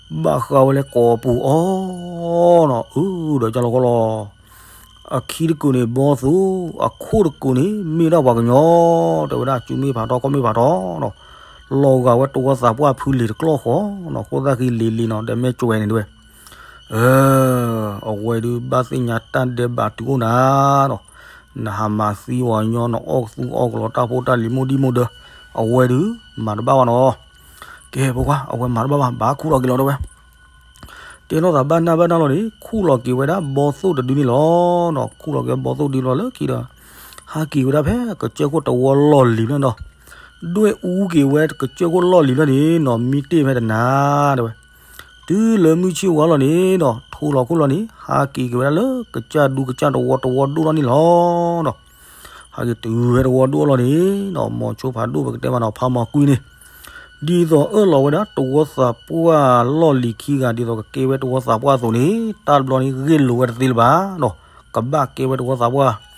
ဘၣ်ဃးဝဲလၢကိာ်ပူၤအီၤနီၤ အၢ ဒီးကၢ်လီၤကီလီၤ အခံတကုာ်န့ၣ် ဘီသိၣ်, အခိၣ်တကုာ်န့ၣ် မ့ၢ်ဒၣ်ပှၤကညီ, တဲဝဲဒၣ် စုမ့ၢ်ဖးထီ ကီၢ်မ့ၢ်ဖးထီနီၤ, လီၤဂာ်ဝဲတဝီသးပှၢ်ဖုလံၤတကျီၢ်ဃီနီၤ, ဃိသၣ်ဃံလံၤလံၤနီၤ, ဒီးမ့ၢ်ကွဲန့ၣ်တဲဝဲ, အဝဲဒုးဘၣ်သ့ၣ်ညါတၢ်ဒဲးဘးတုၤအိၣ်နၤနီၤ, နဟးမၤသံပှၤကညီ နအီၣ်သူအီၣ်ကလီတၢ်ဖိတၢ်လံၤမိၢ်ဒံၣ်မိၢ်ဒၢ, အဝဲဒုးမၤတဘၣ်ဘၣ်နီၤ, ကဲဖိခွါ အဝဲမၤတဘၣ်ဘၣ် ဘၣ်ခူၣ်လီၤက့ၤလီၤတဲဝဲ တဲနီၢ်သးဘၣ်နၢ်ဘၣ်နၢ်လီၤန့ၣ် ခူၣ်လီၤက့ၤဝဲဒၣ်ဘီသိၣ်တဒုန့ၣ်လီၤနီၤ, ခူၣ်လီၤက့ၤဘီသိၣ်ဒုလီၤလၢခံဒီး, ဟးက့ၤဝဲဒၣ်ဖဲကစၢၢ်ခိၣ်တဝီလီၢ်လံၤဖျၢၣ်နီၤ, ဒွဲၣ်အူက့ၤဝဲကစၢၢ်ခိၣ်လီၢ်လံၤဖျၢၣ်န့ၣ်နီၤ, မံတ့ၢ်ဖဲတနၤတဲဝဲ, တုၤလၢမုၢ်ဆ့ၣ်ဝါလီၤန့ၣ်နီၤ, ထိလီၤခိၣ်လီၤန့ၣ် ဟးက့ၤက့ၤဝဲဒၣ်လၢကစၢ်ဒူကစၢ်တဝီတဝီဒိၣ်လီၤန့ၣ်လီၤနီၤ. ဟးက့ၤတုၤဝဲတဝီဒိၣ်လီၤန့ၣ်နီၤ, မိၤဆိဖးဒိၣ်ပကတဲမးနီၤ ဖးမီၤကွံန့ၣ်, ဒ်သိးအၢၣ်လီၤဝဲဒၣ်တဝီသးပှၢ်လီၢ်လံၤခံဂၤ ဒ်သိးကကဲဝဲတဝီသးပှၢ်အသိးန့ၣ် တၢ်တဘျီန့ၣ်ဂ့ၢ်လိာ်ဝဲတသ့လၢၤဘၣ်နီၤ, ကဘၣ်ကဲဝဲတဝီသးပှၢ်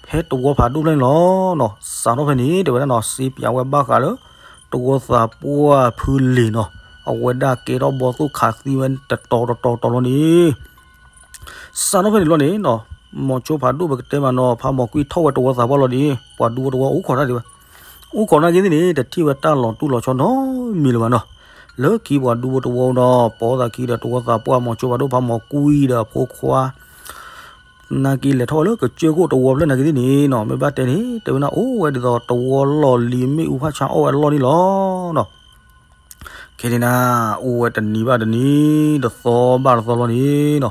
ဖဲတဝီဖးဒိၣ်ဖျၢၣ်န့ၣ်လီၤနီၤ. စးထီၣ်ဖဲန့ၣ် တဲဝဲဒၣ်နီၤ စ့ပၠးဝဲဘၣ်ဃးလၢ တဝီသးပှၢ်ဖုလံၤနီၤ, အဝဲဒၣ်ကဲထီၣ်ဘီသိၣ်ခးသံဝဲတတီၤတတီၤတတီၤလီၤန့ၣ် စးထီၣ်ဖဲန့ၣ်လီၤန့ၣ်နီၤ, မိၤဆိဖးဒိၣ်ပကတဲမးနီၤ ဖးမီၤကွံထီၣ်ဝဲတဝီသးပှၢ်လီၤန့ၣ် ပှၤဒူဖိတဝီအိၣ်ခိးတၢ်ဒံးဝဲ, အိၣ်ခိးနာ်က့သ့ၣ်န့ၣ် တထံၣ်ဝဲတၢ်လီၤတူၢ်လီၤဆီနီတမံၤလၢၤဘၣ်နီၤ. လၢခံပှၤဒူဖိတဝီနီၤ ပိာ်သးခံဒီးတဝီသးပှၢ် မိၤဆိဖးဒိၣ် ဖးမီၤကွံဒီးအဖိခွါ နာ်က့လဲၤထီၣ်ဝဲလၢကစၢၢ်ခိၣ်တဝီဖျၢၣ်နာ်က့သ့ၣ်န့ၣ်နီၤ မ့ၢ်ဘၣ်တဲန့ၣ် တဲဝဲဒၣ်အိၣ်ဝဲဒ်သိးတဝီလီၢ်လံၤမ့ၣ်အူဖးဆါအီၣ်ဝဲအလီၢ်န့ၣ်လီၤနီၤ. ခဲန့ၣ်နၤ အိၣ်ဝဲတနံၤဘၣ်တနံၤ တသီဘၣ်တသီလီၤန့ၣ်နီၤ,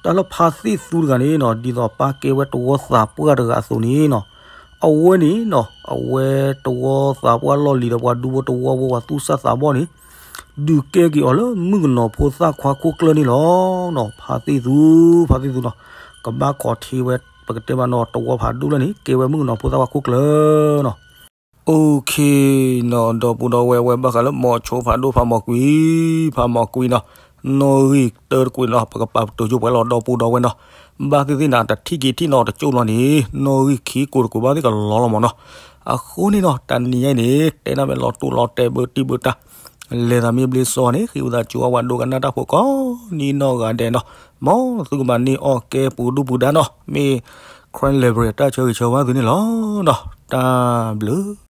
တၢ်လၢဖါသ့ၣ်သူတဂၤန့ၣ်နီၤ ဒ်သိးပၢ်ကဲဝဲတဝီသးပှၢ်တဂၤအသိးန့ၣ်နီၤ, အဝဲန့ၣ်နီၤ အဝဲတဝီသးပှၢ်လီၢ်လံၤဒီးပှၤဒူဖိတဝီဖိပှၤသူၣ်စၢ်သးဘီၣ်န့ၣ် ဒုးကဲက့ၤအီၤလၢမုၣ်ကနီၤဖိသၣ်ခွါခိၣ်ကျၢၢ်န့ၣ်လီၤနီၤ. ဖါသ့ၣ်သူ ဖါသ့ၣ်သူနီၤ ကဘၣ်ခိးထံဝဲ ပကတဲမးနီၤ တဝီဖးဒိၣ်လၢန့ၣ် ကဲဝဲမုၣ်ကနီၤဖိသၣ်ခွါခိၣ်ကျၢၢ်နီၤ. အိၣ်ခ့နီၤ ဒီပုၢ်ဒီဝဲၢ် အဝဲဘၣ်ဃးလၢမိၤဆိဖးဒိၣ် ဖးမီၤကွံ ဖးမီၤကွံနီၤ, နီၣ်ဂံၢ်တၢတကွံာ်နီၤ ပကပာ်ပတုာ်ကၠိပှဲၤလီၤ ဒီပုၢ်ဒီဝဲၢ်နီၤ, ဘၣ်သ့ၣ်သ့ၣ်နၤ တထံၣ်က့ၤထံၣ်နီၤတကၠိၢ်လီၤန့ၣ် နီၣ်ဂံၢ်ခံကိးတကွံာ်ဘၣ်သ့ၣ်ကလီလီၤမးနီၤ. အဃိန့ၣ်နီၤ တနံၤညါအံၤန့ၣ် တဲနၢ်မ့ၢ်လီၤတိၢ်လီၤတဲာ်ဘၣ်တံၢ်ဘၣ်တၢ် လဲၤသးမ့ၢ်ဘျ့စီန့ၣ် ဃ့ဝံသးစူၤအဝဲဒိကနၣ်တၢ်ဖိကိးနံၤနီၢ်ဂၤဒဲးနီၤ, မ်သုကမၤန့ၢ်အီၣ်ကဲပူၤဒူပူၤဒါနီၤ, မ့ၢ် Karen Library တၢ်ဆၢဂ့ၤဆၢဝါသုန့ၣ်လီၤနီၤ, တၢ်ဘျုး